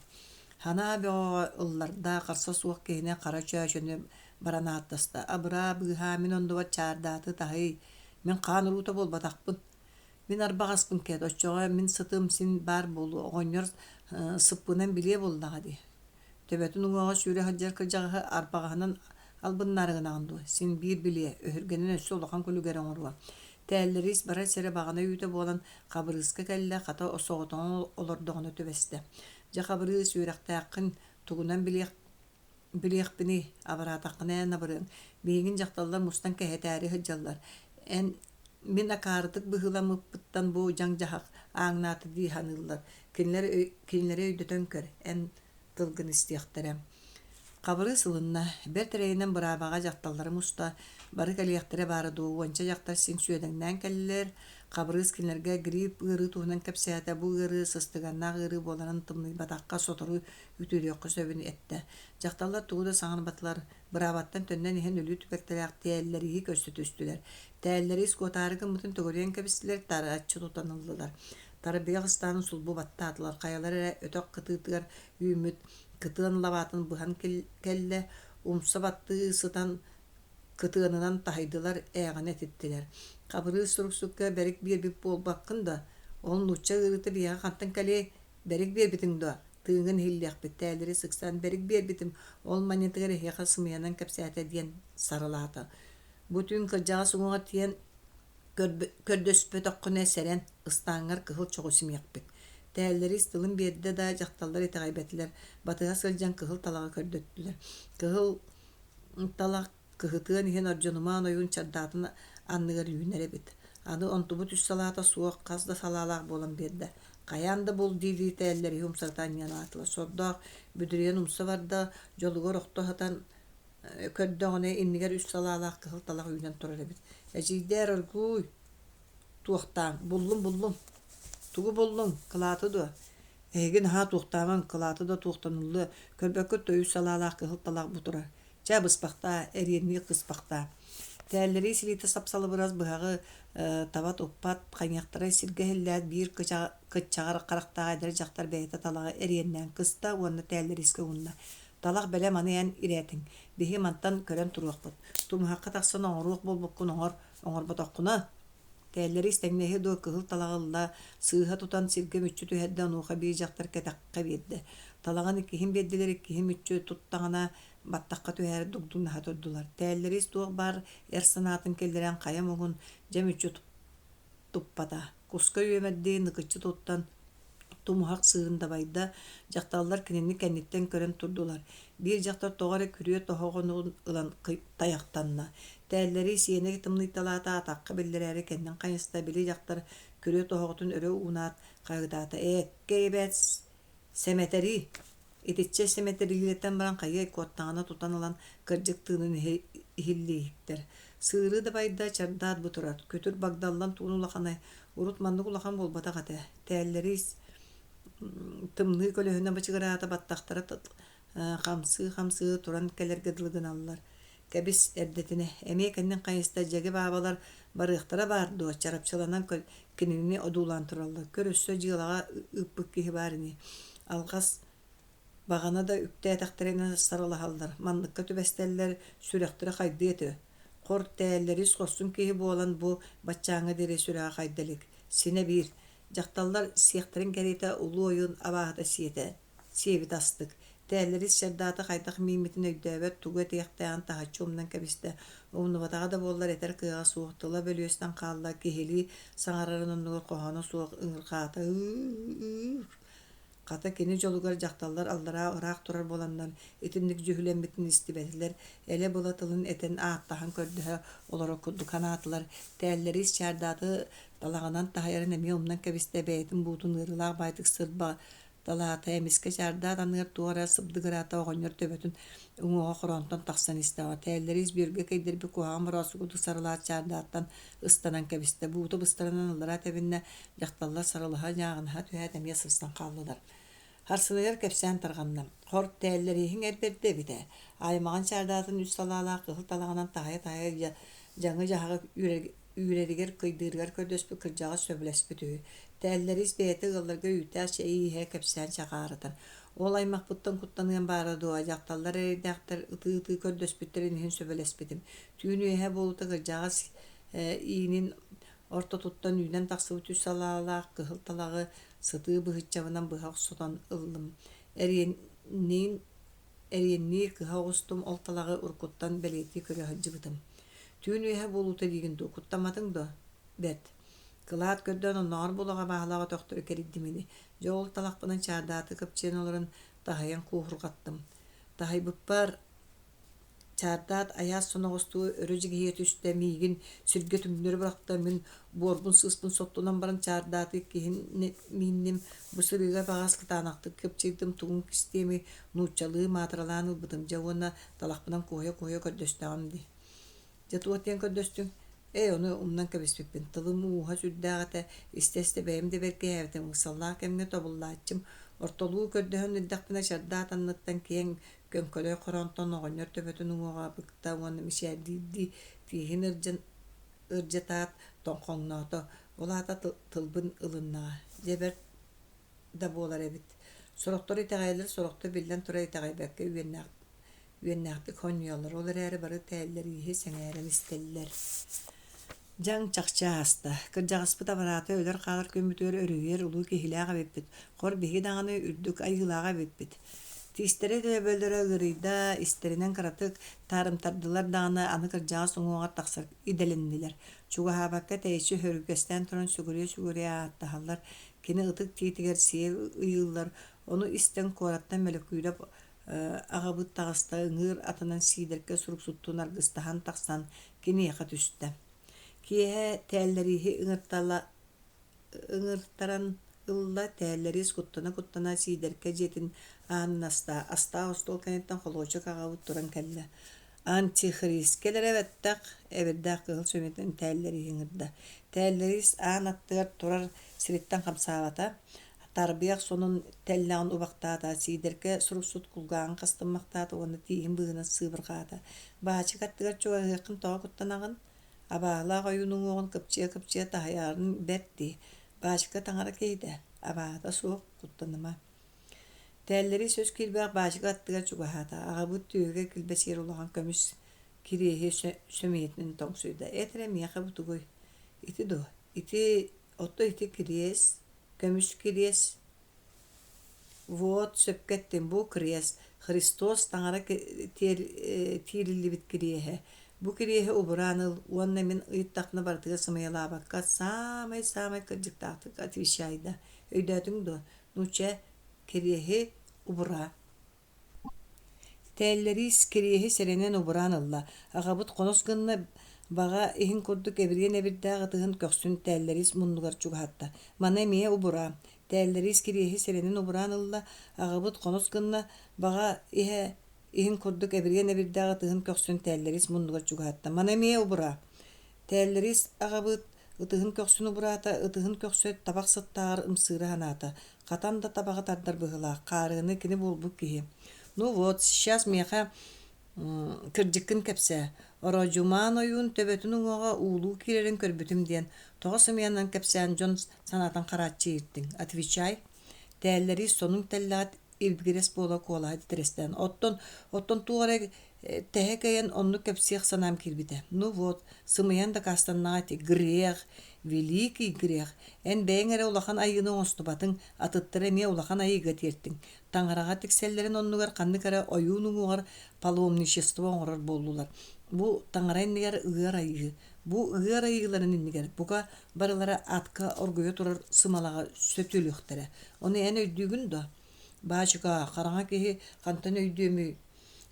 Санаа бөҕөҕө ылларда, харса суох киһини хара чөөчөнү баран ааттаста. Абыраа, быыһаа, мин оннубар чаардааты таһый, мин хаан уруута буолбатахпын. Мин арбаҕаспын кэт, оччоҕо мин сытым син баар буолуо, оҕонньор сыппынан билиэ буоллаҕа дии. Төбөтүн уҥуоҕа сүүрэ сылдьар кырдьаҕаһы арбаҕаһынан албыннаары гынаҕын дуо, син биир билиэ, өһүргэнэн өссө улахан күлүгэри оҥоруо. Тээллэриис барар сирэ баҕана үүтэ буолан Хабырыыска кэллэ, хата соҕотоҕун олордоҕуна түбэстэ. Дьэ Хабырыыс, үөрэхтээххин, тугунан билиэх Билиэхпиний, абыраатаххына эн абырыаҥ, миигин дьахталлар мустан кэһэтээри сылдьаллар, эн мин акаарытык быһыыламмыппыттан бу дьаҥ-дьаһах ааҥнаата дии саныыллар, кинилэр кинилэри өйдөтөн көр, эн тылгын истиэхтэрэ. Хабырыыс ылынна, бэрт эрэйинэн быраабаҕа дьахталлары муста, бары кэлиэхтэрэ баара дуу, уонча дьахтар син сүөдэҥнээн кэллилэр, Хабырыыс кинилэргэ грипп ыарыы туһунан кэпсээтэ, бу ыарыы сыстыганнаах ыарыы буоларын тымныйбатахха сотору үтүөрүөххэ сөбүн эттэ. Дьахталлар тугу да саҥарбатылар, быраабаттан төннөн иһэн өлүү түбэлтэлээх тээллэрииһи көрсө түстүлэр. Тээллэриис куотаары гыммытын төгүрүйэн кэбистилэр, тараччы тутан ыллылар. Тарбыйах ыстаанын сулбу баттаатылар, хайалара эрэ өтөх кытыытыгар үүммүт кытыан лабаатын быһан кэллэ, умса баттыы сытан кытыанынан таһыйдылар, ээҕинэ этиттилэр. Хабырыыс суруксукка бэрик биэрбит буолбаккын да, ол нуучча ыарыыта биһиэхэ хантан кэлиэй, бэрик биэрбитиҥ дуо? Тыыҥын иһиллиэхпит, тээлэри сыксаан бэрик биэрбитим, ол манньатыгар эһиэхэ сымыйанан кэпсээтэ диэн сарылаата. Бу түүн кырдьаҕас уҥуоҕар тиийэн көрдөспөтөххүнэ сэрэн, ыстааҥҥар кыһыл чоҕу симиэхпит. Тээллэриис тылын биэрдэ да, дьахталлар итэҕэйбэтилэр, батыһа сылдьан кыһыл талаҕы көрдөттүлэр. Кыһыл талах Кыһытыан иһин Ордьонумаан ойуун чардаатын анныгар үүнэр эбит. Аны онтубут үс салаата суох, хас да салаалаах буолан биэрдэ. Хайаан да бул дии-дии тээллэриһи умсарыта анньан аатылар. Сордоох бүдүрүйэн умса барда, дьолугар охто сатан көрдөҕүнэ иннигэр үс салаалаах кыһыл талах үүнэн турар эбит. Эдьиийдээр оргууй, туохтааҥ, буллум буллум. Тугу буллуҥ, кылааты дуо? Эһиги наһаа туохтаамаҥ, кылааты да туохтануллуо, көрбөккүт да үс салаалаах кыһыл талах бу турар. Чэ, быспахтаа, эриэннии кыспахтаа. Тээллэрии силиитэ сап-салыбырас быһаҕы таба туппат, хайыахтарай сиргэ иһиллээт биир кыччаҕар харахтаах эдэр дьахтар бэйэтэ талаҕы эриэннээн кыста уонна тээллэриискэ уунна. Талах бэлэм аны эн ирээтиҥ. Биһиги мантан көрөн туруохпут. Тумуһахха тахсан оҥоруох буолбуккун оҥор, оҥорботоххуна Тээллэри истэҥнэһиэ дуо кыһыл талаҕы ылла, сыыһа тутан сиргэ мүччү түһэрдэ, онуоха биир дьахтар кэтэххэ биэрдэ. Талаҕын иккиһин биэрдилэр, иккиһин мүччү туттаҕына баттахха түһээри дугдуҥнаһа турдулар. Тээллэриис туох баар эр санаатын киллэрэн хайа муҥун дьэ мүччү туппата. Куска үөмэрдии ныкыччы туттан тумуһах сыырын дабайда, дьахталлар кинини кэнниттэн көрөн турдулар. Биир дьахтар тоҕо эрэ күрүө тоһоҕону ылан тайахтанна. Тээллэри сиэнэ тымныйталаата, атахха биллэрээри кэннин хайыста, били дьахтар күрүө тоһоҕотун өрө уунаат хаһыытаата: «Ээккэ эбээт сэмэтэрий!» Итиччэ сэмэтэрилиэттэн баран хайыай куоттаҕына тутан ылан кырдьык тыынын иһиллииһиктэр. Сыыры дабайда, чардаат бу турар, күтүр багдаллан туун улаханай, урут маннык улахан буолбатах этэ. Тээллэриис тымныы көлөһүнэ бачыгыраата, баттахтара хамсыы-хамсыы туран кэлэргэ дылы гыналлар. Кэбис, эрдэтинэ, эмиэ кэннин хайыста дьэги баабалар барыахтара баар дуо, чарапчыланан кинини одуулаан тураллар. Көр өссө дьыалаҕа ыыппыт киһи баар ини. Алҕас баҕана да үктээтэхтэринэ сарылаһаллар, манныкка түбэстэллэр, сүрэхтэрэ хайдыа этэ. Хор тээллэрис хорсун киһи буолан бу баччааҥҥа диэри сүрэҕэ хайда илик. Синэ биир. Дьахталлар сиэхтэрин кэриэтэ улуу ойуун абааһыта сиэтэ, сиэбит астык. Тээллэрис чардааты хайдах мииммитин өйдөөбөт, тугу этиэхтээҕин таһыччы умнан кэбистэ. Умнубатаҕа да буоллар этэр кыаҕа суох, тыла бөлүөстэн хаалла, киһилии саҥарарын оннугар хоһооно суох ыҥырҕаата ыы Хата кини дьолугар дьахталлар аллараа ыраах турар буоланнар итинник дьүһүлэммитин истибэтилэр, элэ-была тылын этэн ааттаһан көрдөһө олорор курдук санаатылар. Тээллэриис чаардааты талаҕынан таһыйарын эмиэ умнан кэбистэ, бэйэтин буутун ыарыылаах баайдык сырбаталаата, эмискэ чаардаат аныгар туох эрэ сыбдыгыраата оҕонньор төбөтүн уҥуоҕа хороонтон тахсан истэҕэ. Тээллэриис бүөргэ кэйдэрбит куһаҕан бороосу курдук сарылаат чаардааттан ыстанан кэбистэ. Буута быстарынан аллараа тэбиннэ, Дьахталлар сарылаһа ньааҕынаһа түһээт эмиэ сырсан хааллылар. Харсыныгар кэпсээн тарҕанна. Хор тээллэрииһиҥ эр бэрдэ эбит ээ. Аймаҕын чаардаатын үс салаалаах кыһыл талаҕынан таһыйа-таһыйа дьаҥы-дьаһаҕы үүрэригэр, кыйдыырыгар көрдөспүт кырдьаҕас сөбүлэспит үһү. Тээллэриис бэйэтэ ыалларга үүттээх чэйи иһэ кэпсээн чаҕаарытар. Ол аймахпыттан куттаныам баара дуо, дьахталлар эрэйдээхтэр ытыы-ытыы көрдөспүттэрин иһин сөбүлэспитим. Түүн үөһэ буолуута кырдьаҕас иинин Ортотуттан үүнэн тахсыбыт үс салаалаах кыһыл талаҕы сытыы быһыччабынан быһа охсутан ыллым. Эриэнниин эриэннии кыһа оҕустум, ол талаҕы уруккуттан бэлиэтии көрө сылдьыбытым. Түүн үөһэ буолуута диигин дуу, куттамматыҥ дуо? Бэрт. Кылаат көрдөөн оннооҕор буолаҕа баһылаах өтөхтөрү кэрийдим ини. Дьэ ол талахпынан чаардааты кыпчыйан олорон таһыйан куоһурҕаттым. Таһыйбыппар Чаардаат айаас соноҕостуу өрө дьигиһийэ түстэ, миигин сиргэ түҥнэри бырахта, мин буорбун-сыыспын соттунан баран чаардааты иккиһин миинним, бу сырыыга баҕас кытаанахтык кыпчыйдым, тугун кистиэмий, нууччалыы маатыралаан ылбытым, дьэ уонна талахпынан куһуйа-куһуйа көрдөстөҕүм дии. Дьэ туох диэн көрдөстүҥ? Ээ, ону умнан кэбиспиппин, тылым ууһа сүрдээх этэ, истэ-истэ бэйэм да бэркиһээбитим, ыксаллаах кэмҥэ тобуллааччым, ортолуу көрдөһөн эрдэхпинэ чардаат анныттан киэҥ Көҥкөлөй хороонтон оҕонньор төбөтүн уҥуоҕа быкта уонна мичээрдиирдии тииһин ырдьатаат тоҥхоҥноото, ол аата тылбын ылыннаҕа, дьэ бэрт да буолар эбит. Сорохтор итэҕэйэллэр, сорохтор биллэн турар итэҕэйбэккэ үөннээхтик хонньуйаллар, ол эрээри бары тээллэрииһи сэҥээрэн истэллэр. Дьаҥ чахчы ааста. Кырдьаҕаспыт абараата өлөр-хаалар күммүтүгэр өрүһүйэр улуу киһилээх эбиппит. Хор биһиги даҕаны үрдүк айыылаах эбиппит. Тиистэрэ төбөлөрө ыарыйда, истэринэн кыратык таарымтардылар даҕаны аны кырдьаҕас уҥуоҕар тахсар идэлэннилэр. Чугаһаабакка тэйиччи өһүргэстээн туран сүгүрүйэ-сүгүрүйэ ааттаһаллар. Кини ытык тиитигэр сиэл ыйыыллар. Ону истэн куораттан Мөлөкүүрэп аҕабыт таҕыста ыҥыыр атынан Сиидэркэ суруксуттуун аргыстаһан тахсан киниэхэ түстэ. Киэһэ тээллэрииһи ыҥыртаран ылла, тээллэриис куттана-куттана Сиидэркэ дьиэтин аанын аста, астаах остуол кэнниттэн холуочук аҕабыт туран кэллэ. Антихрист кэлэрэ бэттэх, эбирдээх кыһыл сөмүйэтин тээллэрииһи ыҥырда. Тээллэриис аан аттыгар турар сириттэн хамсаабата, Тарбыйах сонун тэллэҕин убахтаата, Сиидэркэ суруксут кулгааҕын хастыммахтаата уонна тииһин быыһынан сыыбырҕаата: «Баачыка аттыгар чугаһыаххын тоҕо куттанаҕын? Абааһылаах ойуун уҥуоҕун кыпчыйа-кыпчыйа таһыйарын бэрт дии. Баачыка таҥара киһитэ, абааһыта суох, куттаныма». Тээллэрии сөс киирбэх баачыка аттыгар чугаһаата, аҕабыт түөһүгэр килбэчийэр улахан көмүс кириэһи сөмүйэтинэн тоҥсуйда: «Эт эрэ миэхэ бу тугуй? Ити дуо? Ити, оттон ити кириэс, көмүс кириэс Вот, сөпкө эттим, бу крест, Христос таҥара тиэриллибит кириэһэ. Бу кириэһи убураан ыл уонна мин ыйыттахпына барытыгар сымыйалаабакка саамай-саамай кырдьыктаахтык отвечайда. Өйдөөтүҥ дуо? Ну чэ, кириэһи убураа. Тээллэриис кириэһи сэрэнэн убураан ылла, аҕабыт хонос гынна баҕа иһин курдук эбириэн эбирдээх ытыһын көхсүн Тээллэриис муннугар чугаһатта: «Маны эмиэ убураа». Тээллэриис кириэһи сэрэнэн убураан ылла, аҕабыт хонос гынна баҕа иһэ иһин курдук эбириэн эбирдээх ытыһын көхсүн Тээллэриис муннугар чугаһатта: «Маны эмиэ убураа». Тээллэриис аҕабыт ытыһын көхсүн убураата, ытыһын көхсө табах сыттааҕар ымсыыра санаата, хатан да табаҕы тардар быһыылаах, хаарыаны кини буолбут киһи. Ну вот, сейчас миэхэ Кырдьыккын кэпсээ, Ородьумаан ойуун төбөтүн уҥуоҕа уулуу киирэрин көрбүтүм диэн, тоҕо сымыйанан кэпсээн дьон санаатын харааччы ииртиҥ, отвечай Тээллэрии сонуҥ тэллэҕит илбигирэс буола куолаһа титирэстээн, оттон, оттон туох эрэ тэһэ кэйэн оннук кэпсиэх санаам киирбитэ. Ну вот, сымыйан дакаастаннаҕа ити грех, великий грех. Эн бэйэҥ эрэ улахан айыыны оҥостубатыҥ, атыттары эмиэ улахан айыыга тиэртиҥ. Таҥараҕа тиксэллэрин оннугар ханнык эрэ ойуун уҥуоҕар паломничество оҥорор буоллулар. Бу таҥара иннигэр ыар айыы. Бу ыар айыыларын иннигэр бука барылара атка оргуйа турар сымалаҕа сөтүөлүөхтэрэ. Ону эн өйдүүгүн дуо? Баачыка, хараҥа киһи хантан өйдүөмүй?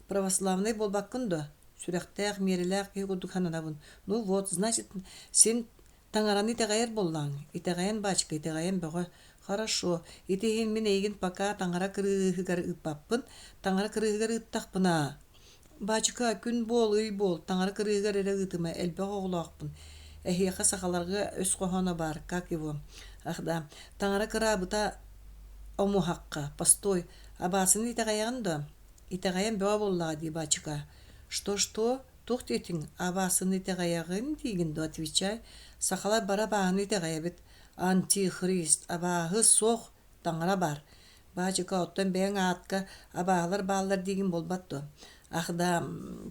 Православнай буолбаккын дуо? Сүрэхтээх, миэрэлээх киһи курдук сананабын. Ну вот, значит, син Таҥараны итэҕэйэр буоллаҕыҥ? Итэҕэйэн, баачыка, итэҕэйэн бөҕө. Хорошо, ити иһин мин эйигин пока таҥара кырыыһыгар ыыппаппын. Таҥара кырыыһыгар ыыттахпына Баачыка, күн буол, ый буол, таҥара кырыыһыгар эрэ ыытыма, элбэх оҕолоохпун. Эһиэхэ сахаларга өс хоһооно баар, как его? Ах да, таҥара кыраабыта омуһахха, постой, абаасыны итэҕэйэҕин дуо? Итэҕэйэн бөҕө буоллаҕа дии, баачыка. Что-что? Туох диэтиҥ, абаасыны итэҕэйэҕин диигин дуо, отвечай. Сахалар бары абааһыны итэҕэйэбит. Антихрист, абааһы суох, таҥара баар. Баачыка, оттон бэйэҥ аатка абааһылар бааллар диигин буолбат дуо? Ах да,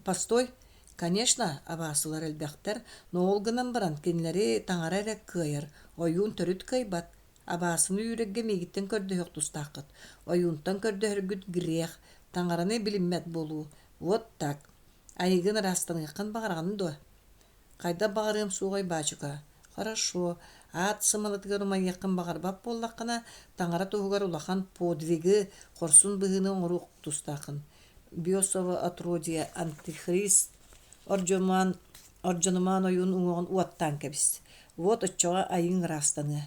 постой, конечно, абаасылар элбэхтэр, но ол гынан баран кинилэри таҥара эрэ кыайар, ойуун төрүт кыайбат. Абаасыны үүрэргэ миигиттэн көрдөһүөх тустааххыт. Ойуунтан көрдөһөргүт грех, таҥараны билиммэт буолуу. Вот так. Айыгын ыраастаныаххын баҕараҕын дуо? Хайдах баҕарыам суоҕай, баачыка? Хорошо, аат сымалатыгар умайыаххын баҕарбат буоллаххына, таҥара туһугар улахан подвигы, хорсун быһыыны оҥоруох тустааххын. Бесово отродье антихрист ордьомаан ордьонумаан ойуун уҥуоҕун уоттаан кэбис. Вот оччоҕо айыҥ ыраастаныа.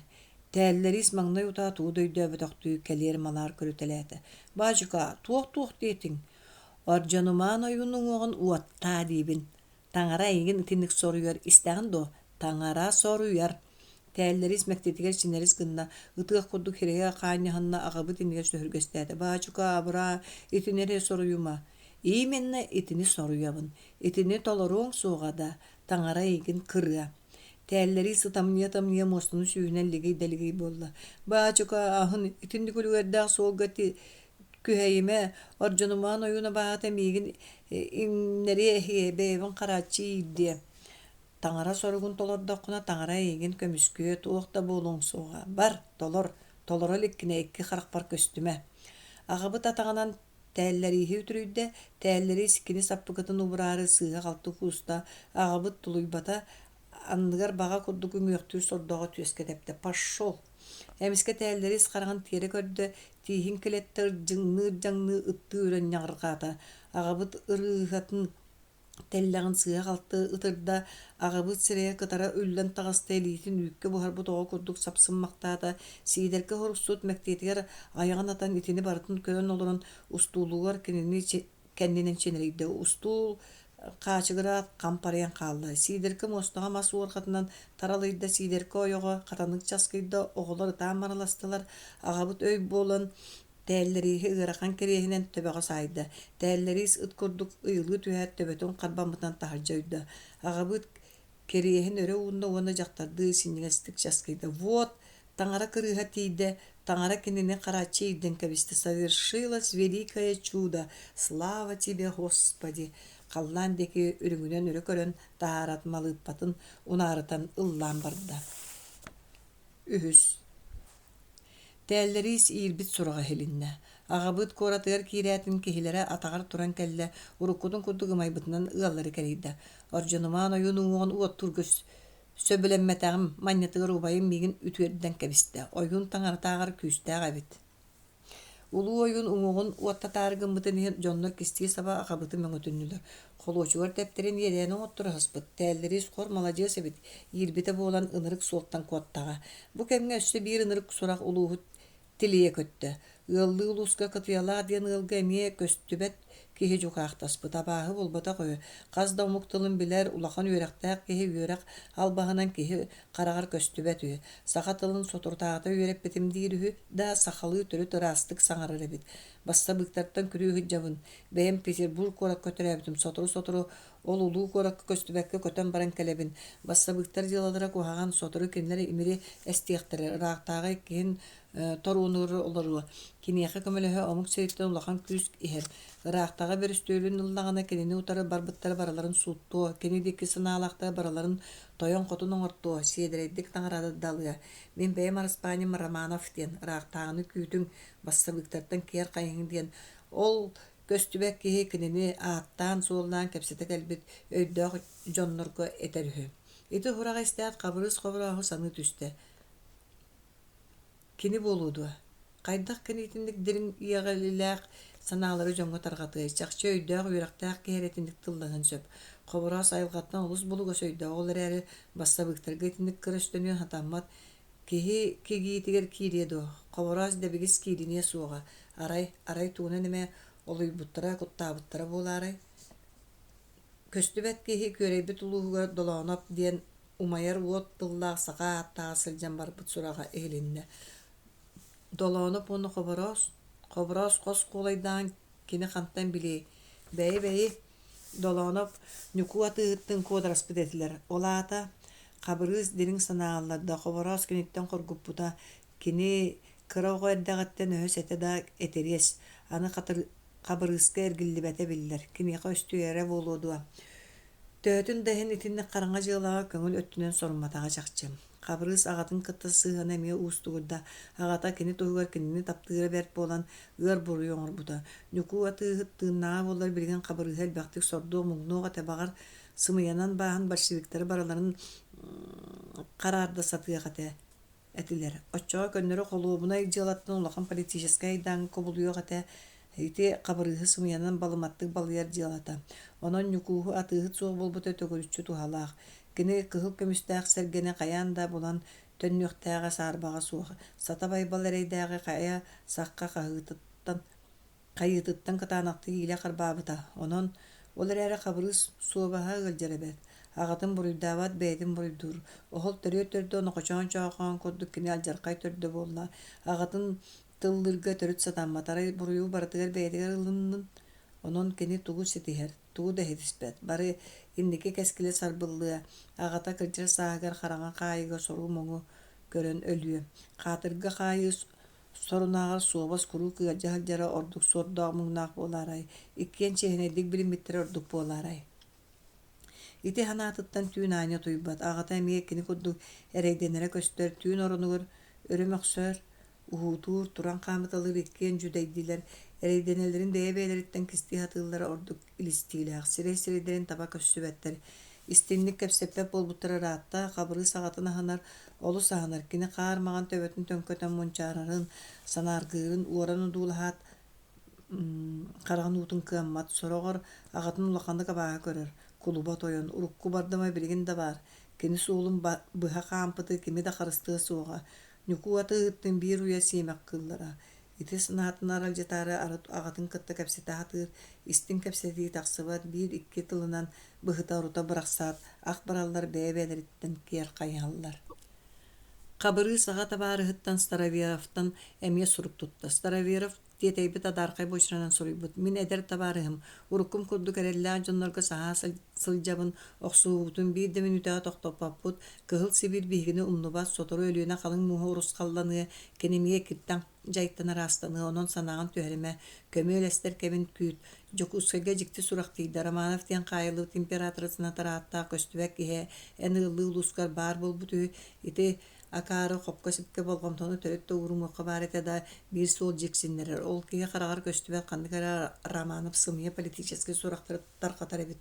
Тээллэриис маҥнай утаа тугу да өйдөөбөтөхтүү кэлиэр-малаар көрүтэлээтэ. Баачыка, туох-туох диэтиҥ? Ордьонумаан ойуун уҥуоҕун уоттаа диибин. Таҥара эйигин итинник соруйар истэҕин дуо? Таҥара соруйар. Тээллэриис мэктиэтигэр чинэрис гынна, ытыах курдук сирэйэ хаанньаһынна, аҕабыт иннигэр сөһүргэстээтэ: «Баачыка, абыраа, итини эрэ соруйума. Именно итини соруйабын. Итини толоруоҥ суоҕа да, таҥара эйигин кырыа». Тээллэриис ытамньыйа-ытамньыйа муостаны сүүһүнэн лигий да лигий буолла. «Баачыка, аһын, итинник үлүгэрдээх суолга Күһэйимэ, Ордьонумаан ойуун абааһыта миигин иҥнэриэ эһиэ, бэйэбин харааччы иирдиэ. Таҥара соругун толордоххуна, таҥара эйигин көмүскүө, туох да буолуоҥ суоҕа. Бар, толор, толоро иликкинэ икки харахпар көстүмэ. Аҕабыт атаҕынан тээллэрииһи үтүрүйдэ, тээллэриис кини саппыкытын убураары сыыһа-халты кууста, аҕабыт тулуйбата, анныгар баҕа курдук үҥүөхтүүр сордооҕу түөскэ тэптэ: «Пошел!» Эмискэ тээллэриис хараҕын тиэрэ көрдө, тииһин килэттэ ырдьыҥныы-ырдьаҥныы ыттыы үрэн ньаҕырҕаата. Аҕабыт ырыыһатын тэллэҕин сыыһа-халты ытырда, аҕабыт сирэйэ кытара үллэн таҕыста, илиитин үүккэ буһарбыт оҕо курдук сапсыммахтаата. Сиидэркэ хоруксут мэктиэтигэр айаҕын атан итини барытын көрөн олорон устуулугар кинини кэннинэн чинэрийдэ. Устуул хаачыгыраат хампарыйан хаалла. Сиидэркэ муостаҕа мас уорҕатынан таралыйда, Сиидэркэ ойоҕо хатаннык часкыйда, оҕолор ытаан марыластылар, аҕабыт өй буолан тээллэрииһи ыарахан кириэһинэн төбөҕө саайда. Тээллэриис ыт курдук ыйылыы түһээт төбөтүн харбаммытынан таһырдьа ойдо. Аҕабыт кириэһин өрө уунна уонна дьахтардыы синньигэстик часкыйда: «Вот, Таҥара кырыыһа тиийдэ, таҥара кинини харааччы иирдэн кэбистэ «Совершилось великое чудо! Слава тебе, Господи!» халлаан диэки үрүҥүнэн өрө көрөн таһаарат малыыппатын унаарытан ыллаан барда. Үһүс Тээллэриис иирбит сураҕа иһилиннэ. Аҕабыт куоратыгар киирээтин киһилэрэ атаҕар туран кэллэ, уруккутун курдук ымайбытынан ыаллары кэрийдэ. Ордьонумаан ойуун уҥуоҕун уоттуурга Сөбүлэммэтэҕим, манньатыгар убайым миигин үтүөрдэн кэбистэ, ойуун таҥаратааҕар күүстээх эбит. Улуу ойуун уҥуоҕун уоттатаары гыммытын иһин дьоннор кистии-саба аҕабытын мөҥүтүннүлэр. Холуочугар тэптэрин иэдээни оҥотторо сыспыт, тээллэриис хор маладьыас эбит, иирбитэ буолан ынырык суолтан куоттаҕа. Бу кэмҥэ өссө биир ынырык сурах улууһу тилийэ көттө. Ыаллыы улууска Кытыйалаах диэн ыалга эмиэ көстүбэт. киһи дьукаахтаспыт, абааһы буолбатах үһү. Хас да омук тылын билэр, улахан үөрэхтээх киһи үөрэх албаһынан киһи хараҕар көстүбэт үһү. Саха тылын соторутааҕыта үөрэппитим диир үһү да, сахалыы төрүт ыраастык саҥарар эбит. Бассабыыктартан күрүү сылдьабын. Бэйэм Петербург куоракка төрөөбүтүм. Сотору-сотору ол улуу куоракка көстүбэккэ көтөн баран кэлэбин. Бассабыыктар дьыалалара куһаҕан, сотору кинилэр имири эстиэхтэрэ, ыраахтааҕы иккиһин торуонугар олоруо. Киниэхэ көмөлөһө омук сириттэн улахан күүс иһэр. Ыраахтааҕы бөрүстүөлүн ыллаҕына кинини утары барбыттары барыларын сууттуо, кини диэки санаалаахтары барыларын тойон-хотун оҥортуо, сиэдэрэйдик наҕараадалыа. Мин бэйэм араспаанньам Романов диэн, ыраахтааҕыны күүтүҥ, бассабыыктартан киэр хайыһыҥ диэн ол көстүбэт киһи кинини ааттаан-суоллаан кэпсэтэ кэлбит өйдөөх дьоннорго этэр үһү. Ити сураҕы истээт Хабырыыс Хоборооһу саныы түстэ. Кини буолуо дуо? Хайдах кини итинник дириҥ иэҕэлилээх санаалары дьоҥҥо тарҕатыай? Чахчы өйдөөх, үөрэхтээх киһи эрэ итинник тылланыан сөп. Хобороос айылҕаттан олус булугас өйдөөх, ол эрээри бассабыыктарга итинник кыра өстөнүөн сатаммат. Киһи кигиитигэр киириэ дуо? Хобороос дэбигис киириниэ суоҕа. Арай, арай тугунан эмэ олуйбуттара, куттаабыттара буолаарай? Көстүбэт киһи күөрэйбит улууһугар Долооноп диэн умайар уот тыллаах саха ааттааҕа сылдьан барбыт сураҕа иһилиннэ. Долооноп уонна Хобороос, Хобороос хос куолайдаан кини хантан билиэй, бэйи-бэйи, Долооноп Ньукуу атыыһыттыын куодараспыт этилэр. Ол аата Хабырыыс дириҥ санаалларда, Хобороос киниттэн хоргуппута, кини кыра оҕо эрдэҕиттэн өһөс этэ да этириэс, аны Хабырыыска эргиллибэтэ биллэр, киниэхэ өстүйэрэ буолуо дуо Төһөтүн да иһин итинник хараҥа дьыалаҕа көҥүл өттүнэн сорумматаҕа чахчы. Хабырыыс аҕатын кытта сыһыана эмиэ уустугурда. Аҕата кини туһугар кинини таптыыра бэрт буолан, ыар буруйу оҥорбута. Ньукуу атыыһыт тыыннааҕа буоллар билигин Хабырыыһы элбэхтик сордуох-муҥнуох этэ, баҕар, сымыйанан бааһын большевиктары барыларын хараарда сатыах этэ этилэр. Оччоҕо көннөрү холуобунай дьыалаттан улахан политическай айдааҥҥа кубулуйуох этэ. Ити Хабырыыһы сымыйанан балыматтык балыйар дьыалата. Онон Ньукууһу атыыһыт суох буолбута төгүрүччү туһалаах. Кини кыһыл көмүстээх сэргэни хайаан да булан төннүөхтээҕэ саарбаҕа суох. Сата Байбал эрэйдээҕи хайа сахха хаһыытыттан хайыытыттан кытаанахтык иилэ харбаабыта. Онон, ол эрээри Хабырыыс суобаһа ыалдьар эбээт. Аҕатын буруйдаабат, бэйэтин буруйдуур. Оһол төрүө төрдө Онохочоон Чоохоон курдук кини алдьархай төрдө буолла. Аҕатын тыллыырга төрүт сатаммат, арай буруйу барытыгар бэйэтигэр ылыннын. Онон кини тугу ситиһэр, тугу да ситиспэт. Бары инники кэскилэ сарбыллыа, аҕата кырдьар сааһыгар хараҥа хаайыыга сору-муҥу көрөн өлүө. Хаатырга хаайыы Сорунааҕар суобас куруук ыалдьа сылдьара ордук суордаах-муҥнаах буолаарай, иккиэн чиэһинэйдик билиммиттэрэ ордук буолаарай Ити санаатыттан түүн аанньа утуйбат, аҕата эмиэ кини курдук эрэйдэнэрэ көстөр, түүн оронугар өрө мөхсөр, уһуутуур, туран хаамыталыыр иккиэн дьүдэйдилэр, эрэйдэнэллэрин бэйэ-бэйэлэриттэн кистии сатыыллара ордук илистиилээх, сирэй-сирэйдэрин таба көрсүбэттэр, истиҥник кэпсэппэт буолбуттара ыраатта, Хабырыыс аҕатын аһынар, олус аһынар, кини хаар маҕан төбөтүн төҥкөтөн мунчаарарын, санааргыырын уоран одуулаһаат хараҕын уутун кыаммат, сороҕор аҕатын улаханнык абааһы көрөр, кулуба тойон, урукку бардама билигин да баар, кини суолун быһа хаампыты кими да харыстыа суоҕа, Ньукуу атыыһыттыын биир уйа сиэмэх кыыллара, Ити санаатын аралдьытаары арыт аҕатын кытта кэпсэтэ сатыыр, истиҥ кэпсэтии тахсыбат биир-икки тылынан быһыта-орута бырахсаат, ах бараллар бэйэ-бэйэлэриттэн киэр хайыһаллар. Хабырыыс аҕа табаарыһыттан Староверовтан эмиэ сурук тутта. Староверов тиэтэйбит адаархай буочаранан суруйбут: «Мин эдэр табаарыһым, уруккум курдук эрэллээх дьоннорго саһаа сылдьабын, охсуһуубутун биир да мүнүүтэҕэ тохтоппоппут, Кыһыл Сибиир биһигини умнубат, сотору Өлүөнэ халыҥ мууһа урусхалланыа, кини эмиэ киртэн дьайтан ыраастаныа, онон санааҕын түһэримэ, көмүөл эстэр кэмин күүт. Дьокуускайга дьикти сурах тиийдэ, Романов диэн хаайыллыбыт императоры санатар ааттаах көстүбэт киһи эн ыаллыы улуускар баар буолбут үһү, ити акаары хопко-сипкэ болҕомтону төрүт да уурумуохха баар этэ да, биир суол дьиксиннэрэр, ол киһи хараҕар көстүбэт ханнык эрэ Романов сымыйа политическай сурахтары тарҕатар эбит.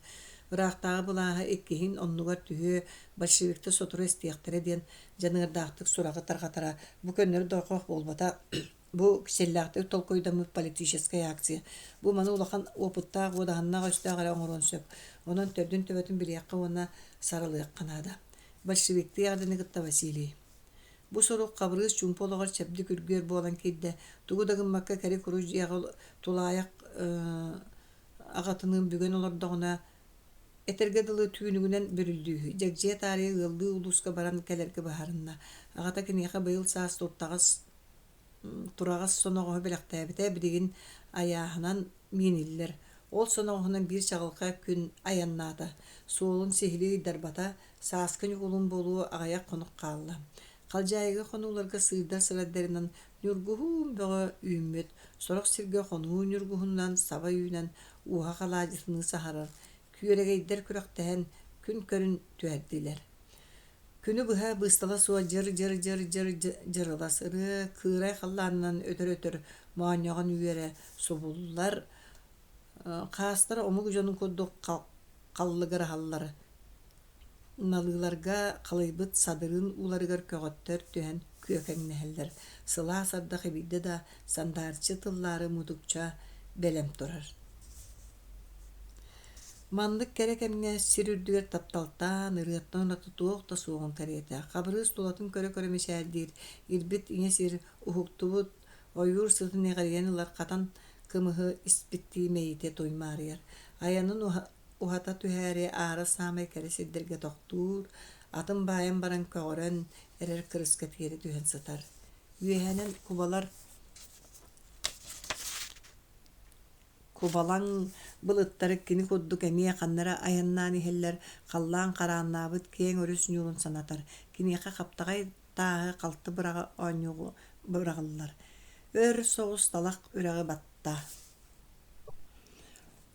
Ыраахтааҕы былааһа иккиһин оннугар түһүө, большевиктар сотору эстиэхтэрэ диэн дьаныардаахтык сураҕы тарҕатара. Бу көннөрү дойҕох буолбата. Бу кичэллээхтик толкуйдаммыт политическай акция. Бу маны улахан опыттаах, уодаһыннаах өстөөх эрэ оҥоруон сөп. Онон төрдүн-төбөтүн билиэххэ уонна саралыахха наада. Большевиктыы эҕэрдэни кытта Василий. Бу сурук Хабырыыс чуумпу олоҕор чэбдик үргүөр буолан киирдэ. Тугу да гыммакка кэри-куру дьиэҕэ тулаайах Аҕатыныын бүгэн олордоҕуна, этэргэ дылы түүнүгүнэн бүрүллүүһү, дьэгдьийэ таарыйа ыаллыы улууска баран кэлэргэ быһаарынна. Аҕата киниэхэ быйыл саас туртаҕас тураҕас соноҕоһу бэлэхтээбитэ билигин айааһанан мииниллэр. Ол соноҕоһунан биир чаҕылхай күн айаннаата, суолун сиһилии ыйдарбата, сааскы ньукулун буолуо аҕыйах хонук хаалла. Халдьаайыга хонууларга сыырдар сырайдарынан ньургуһун бөҕө үүммүт, сорох сиргэ хонуу ньургуһунунан саба үүнэн уоһах алаадьытыныы саһарар, күөрэгэйдэр күрэхтэһэн күн көрүн түһэрдилэр. Күнү быһа быыстала суох дьыр-дьыр-дьыр-дьыр дьырылас ырыа кыырай халлаанынан өтөр-өтөр моонньоҕон үөрэ субуллар, хаастара омук дьонун курдук халлыгыраһаллар, налыыларга халыйбыт садырыын ууларыгар көҕөттөр түһэн күөкэҥнэһэллэр, сылаас ардах ибийдэ да сандаарчы тыллаары мутукча бэлэм турар. Маннык кэрэ кэмҥэ сир үрдүгэр тапталтаан, ырыаттан ураты туох да суоҕун кэриэтэ, Хабырыыс тулатын көрө-көрө мичээрдиир, ирбит ийэ сир уһуктубут, ойуур сытын иҕэрийэн ылар хатан кымыһы испиттии мэйиитэ туймаарыйар. Айанын уһата түһээри аара саамай кэрэ сирдэргэ тохтуур, атын баайан баран көҕөрөн эрэр кырыска тиэрэ түһэн сытар. Үөһэнэн кубалар Кубалаҥ былыттары кини курдук эмиэ ханна эрэ айаннаан иһэллэр, халлаан харааннаабыт киэҥ өрүс ньуурун санатар, киниэхэ хаптаҕай тааһы халты быраҕа оонньуугу быраҕыллар. Өр соҕус талах үрэҕи батта.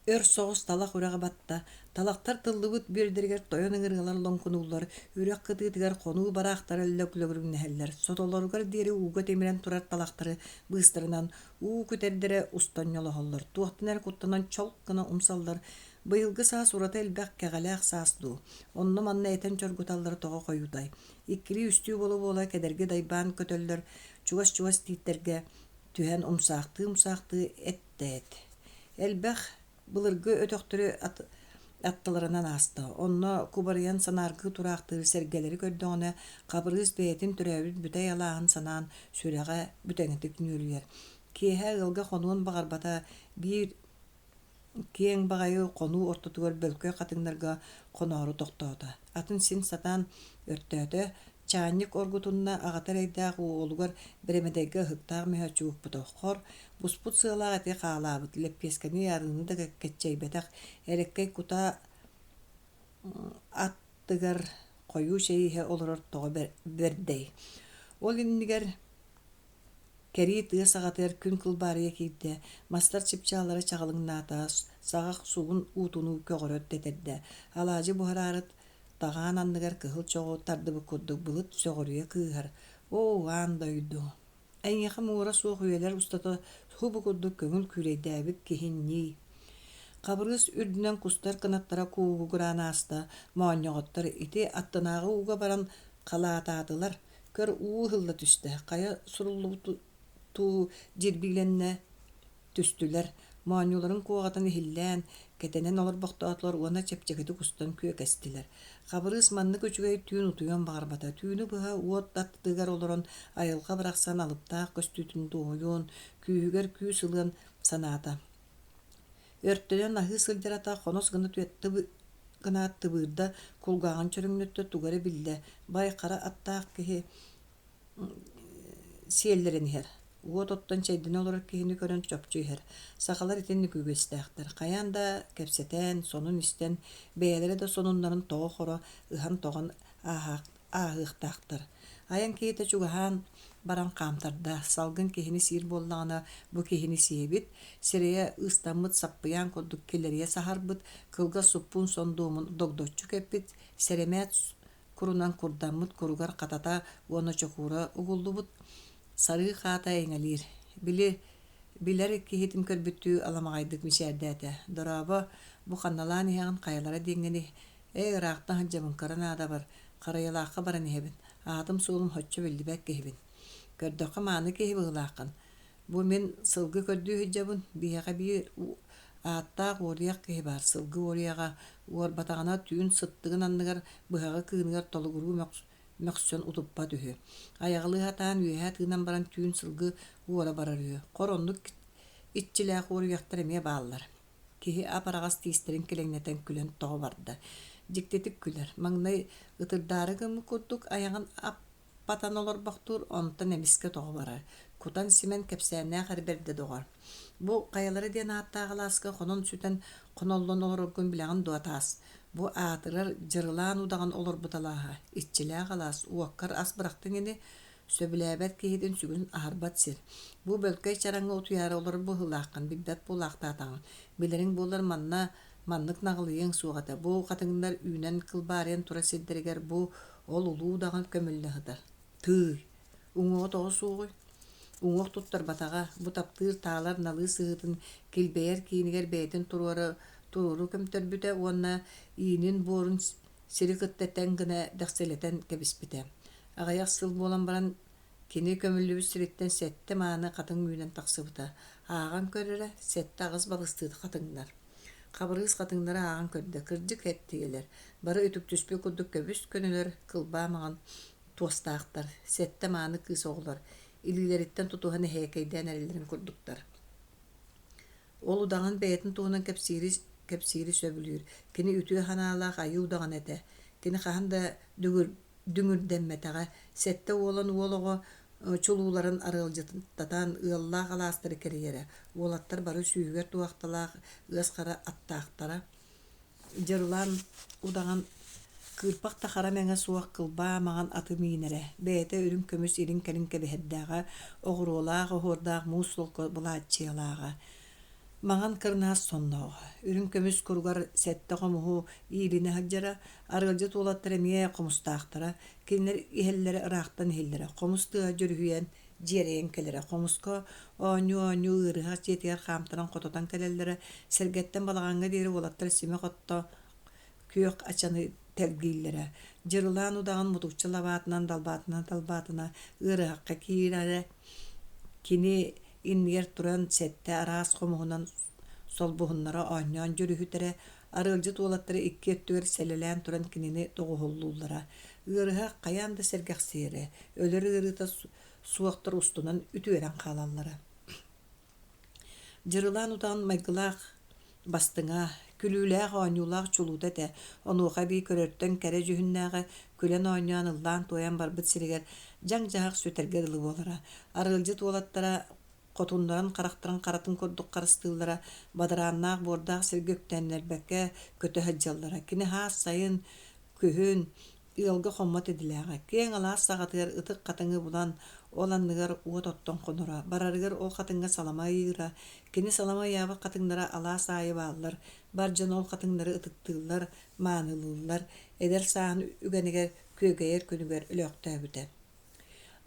Өр соҕус талах үрэҕи батта, талахтар тыллыбыт бүөрдэригэр тойон ыҥырыылар лоҥкунууллар, үрэх кытыытыгар хонуу бараахтара лөглөгүрүҥнэһэллэр, сотолоругар диэри ууга тимирэн турар талахтары быыстарынан уу күтэрдэрэ устан ньолоһоллор, туохтан эрэ куттанан чолк гына умсаллар. Быйылгы саас ураты элбэх кэҕэлээх саас дуу, онно-манна этэн чоргуталлара тоҕо хойуутай. Иккилии-үстүү буола-буола кэдэрги дайбаан көтөллөр, чугас-чугас тииттэргэ түһэн умсаахтыы-умсаахтыы эттээт. Элбэх былыргы өтөхтөрү аттыларынан ааста. Онно кубарыйан санааргыы тураахтыыр сэргэлэри көрдөҕүнэ, Хабырыыс бэйэтин төрөөбүт бүтэй алааһын санаан сүрэҕэ бүтэҥитик нүөлүйэр. Киэһэ ыалга хонуон баҕарбата, биир киэҥ баҕайы хонуу ортотугар бөлкөй хатыҥнарга хоноору тохтоото. Атын син сатаан өртөөтө, чаанньык оргутунна, аҕата эрэйдээх уолугар бэрэмэдэйгэ ыһыктаах мөһөөччүк укпута. Хор, буспут сыалаах эти хаалаабыт, лэппиэскэни арыыны да кэччэйбэтэх, элэккэй кутаа аттыгар хойуу чэй иһэ олорор тоҕо бэрдэй. Ол иннигэр Кэрии тыа саҕатыгар күн кылбаарыйа киирдэ, мастар чыпчааллара чаҕылыҥнаата, саҕах сугун уутунуу көҕөрө тэтэрдэ, алаадьы буһараары таҕаан анныгар кыһыл чоҕу тардыбыт курдук былыт сөҕүрүйэ кыыһар: «Оо, аан дойду! Эйиэхэ муора суох үйэлэр устата субу курдук көҥүл күүлэйдээбит киһи ньии!» Хабырыыс үрдүнэн кустар кынаттара куугураан ааста, моонньоҕоттор ити аттынааҕы ууга баран халаатаатылар, Көр уу ыһылла түстэ, хайа суруллубутуу дьирбиилэннэ түстүлэр, моонньуларын куоҕатын иһиллээн, кэтэнэн олорбохтоотулар уонна чэпчэкитик устан күөкэстилэр. Хабырыыс маннык үчүгэй түүн утуйуон баҕарбата, түүнү быһа уот аттыгар олорон айылҕа барахсан алыптаах көстүүтүн дуоһуйуон, күүһүгэр күүс ылыан санаата. Өртөнөн аһыы сылдьар ата хонос гына гынаат тыбыырда, кулгааҕын чөрөҥнөттө, тугу эрэ биллэ, бай хара аттаах киһи сиэллэрэн иһэр. Уот оттон чэйдэнэ олорор киһини көрөн чопчу иһэр. Сахалар итинник үгэстээхтэр. Хайаан да кэпсэтэн, сонун истэн, бэйэлэрэ да сонуннарын тоҕо-хоро ыһан-тоҕон ааһыахтаахтар. Айан киһитэ чугаһаан баран хаамтарда, салгын киһини сиир буоллаҕына, бу киһини сиэбит, сирэйэ ыыстаммыт саппыйаан курдук килэрийэ саһарбыт, кылгас суппуун сондуомун догдоччу кэппит, сэрэмээт курунан курдаммыт куругар хатата уонна чокуура угуллубут, сарыы хаата эйэҥэлиир. Били билэр киһитин көрбүттүү аламаҕайдык мичээрдээтэ: «Дорообо, бу ханналаан иһэҕин хайалара диэҥҥиний? Ээ, ыраахтан сылдьабын, кыра наадабар, Харайалаахха баран иһэбин, аатым-суолум соччо биллибэт киһибин. Көрдөххө мааны киһи быһыылааххын. Бу мин сылгы көрдүү сылдьабын, биһиэхэ биир ааттаах уоруйах киһи баар, сылгы уоруйаҕа, уорбатаҕына түүн сыттыгын анныгар быһаҕы кыыныгар толугуруу мөхсөн утуппат үһү. Айаҕалыы сатаан үөһэ тыынан баран түүн сылгы уора барар үһү. Хор оннук иччилээх уоруйахтар эмиэ бааллар. Киһи ап-араҕас тиистэрин килэҥнэтэн күлэн тоҕо барда. Дьиктитик күлэр. Маҥнай ытырдаары гыммыт курдук айаҕын аппатан олорбохтуур, онтон эмискэ тоҕо барар. Кутан-симэн кэпсээннээх эрэ бэрдэ доҕор. Бу хайалара диэн ааттаах алааска хонон сүтэн хоноллон олороргун билэҕин дуо, таас? Бу аатырар Дьырылаан удаҕан олорбут алааһа, иччилээх алаас, уоккар ас бырахтыҥ ини, сөбүлээбэт киһитин сүгүн аһарбат сир. Бу бөлкөй чараҥҥа утуйаары олорор быһыылааххын, билбэт буолаахтаатаҕыҥ. Билэриҥ буоллар манна маннык наҕылыйыаҥ суох этэ. Бу хатыҥнар үүнэн кылбаарыйан турар сирдэригэр бу ол улуу удаҕан көмүллэ сытар. Тыый, уҥуоҕа тоҕо суоҕуй? Уҥуох туттарбатаҕа, бу таптыыр таалар налыы сыһыытын килбэйэр киинигэр бэйэтин туруора туруору көмтөрбүтэ уонна иинин буорун сири кытта тэҥ гына дэхсилэтэн кэбиспитэ. Аҕыйах сыл буолан баран кини көмүллүбүт сириттэн сэттэ мааны хатыҥ үүнэн тахсыбыта. Ааҕан көр эрэ, сэттэ-аҕыс балыстыыт хатыҥнар. Хабырыыс хатыҥнары ааҕан көрдө, кырдьык эттигэлэр, бары үтүктүспүт курдук көбүс-көнөлөр, кылбаа маҥан туостаахтар, сэттэ мааны кыыс оҕолор, илиилэриттэн тутуһан эһээкэйдээн эрэллэрин курдуктар. Ол удаҕан бэйэтин туһунан кэпсиири, кэпсиири сөбүлүүр. Кини үтүө санаалаах айыы удаҕана этэ. Кини хаһан да дүҥүр, дүҥүрдэммэтэҕэ. Сэттэ уолан уол оҕо чулууларын арыалдьытатан ыаллаах алаастары кэрийэрэ. Уолаттар бары сүүһүгэр туоһахталаах ыас хара аттаахтара. Дьырылаан удаҕан кыырпах да хара мэҥэ суох кылбаа маҥан аты миинэрэ, бэйэтэ үрүҥ көмүс илин-кэлин кэбиһэрдээҕэ, оҕуруолаах оһуордаах муус солко былааччыйалааҕа, маҥан кырынаас соннооҕо, үрүҥ көмүс куругар сэттэ хомуһу иилинэ сылдьара, арыалдьыт уолаттар эмиэ хомустаахтара, кинилэр иһэллэрэ ыраахтан иһиллэрэ, хомус тыаһа дьүрүһүйэн дьиэрэйэн кэлэрэ. Хомуска оонньуу-оонньуу ыарыһах дьиэтигэр хаамтаран хототон кэлэллэрэ, сэргэттэн балаҕаҥҥа диэри уолаттар симэх отто күөх ачаны тэлгииллэрэ. Дьырылаан удаҕан мутукча лабаатынан далбаатына-далбаатына ыарыһахха киирэрэ. Кини иннигэр туран сэттэ араас хомуһунан солбуһуннара оонньоон дьүрүһүтэрэ, арыалдьыт уолаттары икки өттүгэр сэлэлээн туран кинини доҕуһуоллууллара. Ыарыһах хайаан да сэргэхсийэрэ, өлөр ыарыыта суохтар устунан үтүөрэн хаалаллара. Дьырылаан утаҕын майгылаах бастыҥа, күлүүлээх оонньуулаах чулуута этэ, онуоха эбии көрөртөн кэрэ дьүһүннээҕэ, күлэн-оонньоон ыллаан-туойан барбыт сиригэр дьаҥ-дьаһах сүтэргэ дылы буолара. Арыалдьыт уолаттара хотуннарын харахтарын харатын курдук харыстыыллара, бадарааннаах буордаах сиргэ үктэннэрбэккэ көтө сылдьаллара. Кини хаас сайын, күһүн Ыалга хоммот идэлээҕэ, киэҥ алаас саҕатыгар ытык хатыҥы булан, ол анныгар уот оттон хоноро, барарыгар ол хатыҥҥа салама ыйыыра. Кини салама ыйаабыт хатыҥнара алаас аайы бааллар, бар дьон ол хатыҥнары ытыктыыллар, маанылыыллар, эдэр сааһын үгэнигэр күөгэйэр күнүгэр өлөөхтөөбүтэ.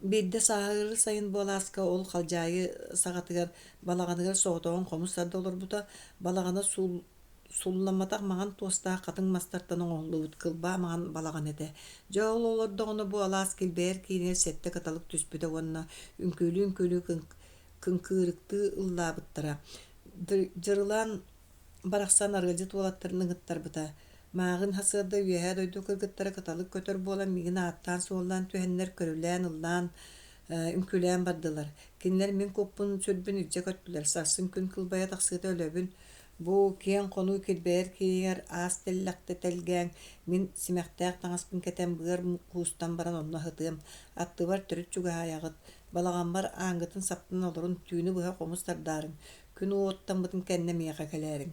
Биирдэ сааһыры сайын бу алааска ол халдьаайы саҕатыгар балаҕаныгар соҕотоҕун хомус тарда олорбута, балаҕана суул Сулламматах маҥан туостаах хатыҥ мастартан оҥоһуллубут кылбаа маҥан балаҕан этэ. Дьэ ол олордоҕуна бу алаас килбэйэр киинигэр сэттэ кыталык түспүтэ уонна үҥкүүлүү-үҥкүүлүү кыҥкыырыктыы ыллаабыттара. Дьырылаан барахсан арыалдьыт уолаттарын ыҥыттарбыта. Мааҕын сарсыарда үөһээ дойду кыргыттара кыталык көтөр буолан миигин ааттаан-суоллаан түһэннэр көрүлээн ыллаан үҥкүүлээн бардылар. Кинилэр мин куппун-сүрбүн илдьэ көттүлэр. Сарсын күн кылбайа тахсыыта өлөбүн. Бу киэҥ хонуу килбэйэр киинигэр аас тэллэхтэ тэлгээн, мин симэхтээх таҥаспын кэтэн быар куустан баран онно аһытыам, аттыбар төрүт чугаһаайаҕыт, балаҕаммар ааҥҥытын саптан олорун, түүнү быһа хомус тардаарыҥ, күн уоттаммытын кэннэ миэхэ кэлээриҥ.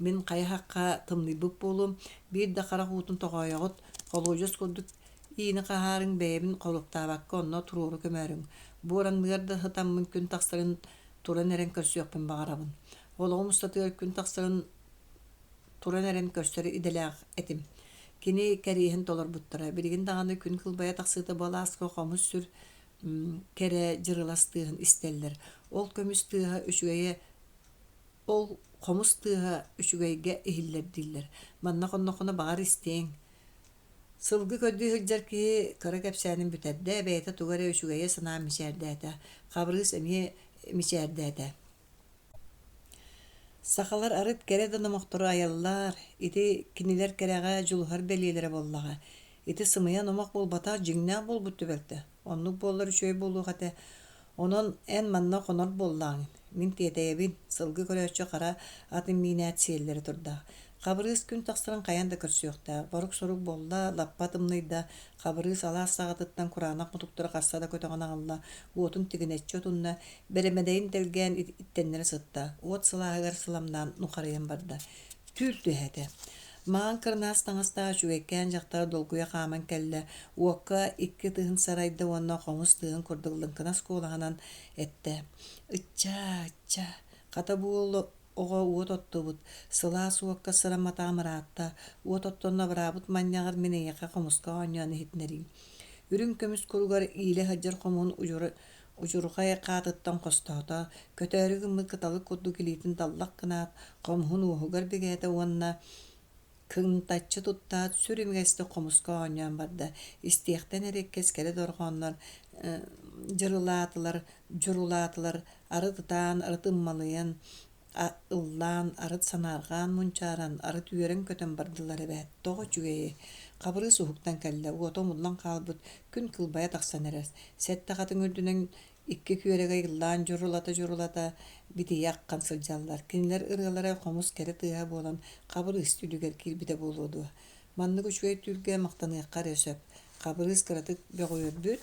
Мин хайа-хахха тымныйбыт буолуом, биир да харах уутун тоҕоойоҕут, холуодьас курдук иини хаһаарыҥ, бэйэбин хоруоптаабакка онно туруору көмөөрүҥ. Буор анныгар да сытаммын күн тахсарын туран эрэн көрсүөхпүн баҕарабын. Олоҕум устатыгар күн тахсарын туран эрэн көрсөр идэлээх этим. Кини кэриэһин толорбуттара. Билигин даҕаны күн кылбайа тахсыыта бу алааска хомус сүр кэрэ дьырылас тыаһын истэллэр. Ол көмүс тыаһа үчүгэйэ ол хомус тыаһа үчүгэйгэ иһиллэр дииллэр. Манна хонноххуна баҕар истиэҥ. Сылгы көрдүү сылдьар киһи кыра кэпсээнин бүтэрдэ, бэйэтэ тугу эрэ үчүгэйи санаан мичээрдээтэ. Хабырыыс эмиэ мичээрдээтэ. Сахалар арыт кэрэ да номохтору айаллар, ити кинилэр кэрэҕэ дьулуһар бэлиэлэрэ буоллаҕа. Ити сымыйа номох буолбатах, дьиҥнээх буолбут түбэлтэ. Оннук буоллар үчүгэй буолуох этэ. Онон эн манна хонор буоллаҕыҥ. Мин тиэтэйэбин, сылгы көрөөччү хара атын миинээт сиэллэрэ турда. Хабырыыс күн тахсарын хайаан да көрсүөхтээх. Борук-сорук буолла, лаппа тымныйда. Хабырыыс алаас саҕатыттан кураанах мутуктары хаста да көтөҕөн аҕалла, уотун тигинэччи отунна, бэрэмэдэйин тэлгээн иттэннэрэ сытта. Уот сылааһыгар сыламнаан нухарыйан барда. Түүл түһээтэ. Маҥан кырынаас таҥастаах үчүгэйкээн дьахтар долгуйа хааман кэллэ, уокка икки ытыһын сарайда уонна хомус тыаһын курдук лыҥкынас куолаһынан эттэ: «Ыччаа, ыччаа, хата бу уол оҕо уот оттубут, сылаас уокка сырамматаҕым ыраатта, уот оттон абыраабыт манньаҕар мин эйиэхэ хомуска оонньоон иһитинэриим». Үрүҥ көмүс куругар иилэ сылдьар хомуһун удьурҕай хаатыттан хостоото, көтөөрү гыммыт кыталык курдук илиитин даллах гынаат, хомуһун уоһугар бигээтэ уонна кынтаччы туттаат, сүр имигэстик хомуска оонньоон барда. Истиэхтэн эриэккэс кэрэ дорҕооннор дьырылаатылар, дьурулаатылар, арыт ытаан, арыт ыммалыйан, ыллаан, арыт санаарҕаан мунчааран, арыт үөрэн-көтөн бардылар эбээт, тоҕо үчүгэйий? Хабырыыс уһуктан кэллэ, уота умуллан хаалбыт, күн кылбайа тахсан эрэр. Сэттэ хатыҥ үрдүнэн икки күөрэгэй ыллаан дьурулата-дьурулата битийэ аххан сылдьаллар. Кинилэр ырыалара хомус кэрэ тыаһа буолан Хабырыыс түүлүгэр киирбитэ буолуо дуо? Маннык үчүгэй түүлгэ махтаныахха эрэ сөп. Хабырыыс кыратык бөҕүөрбүт,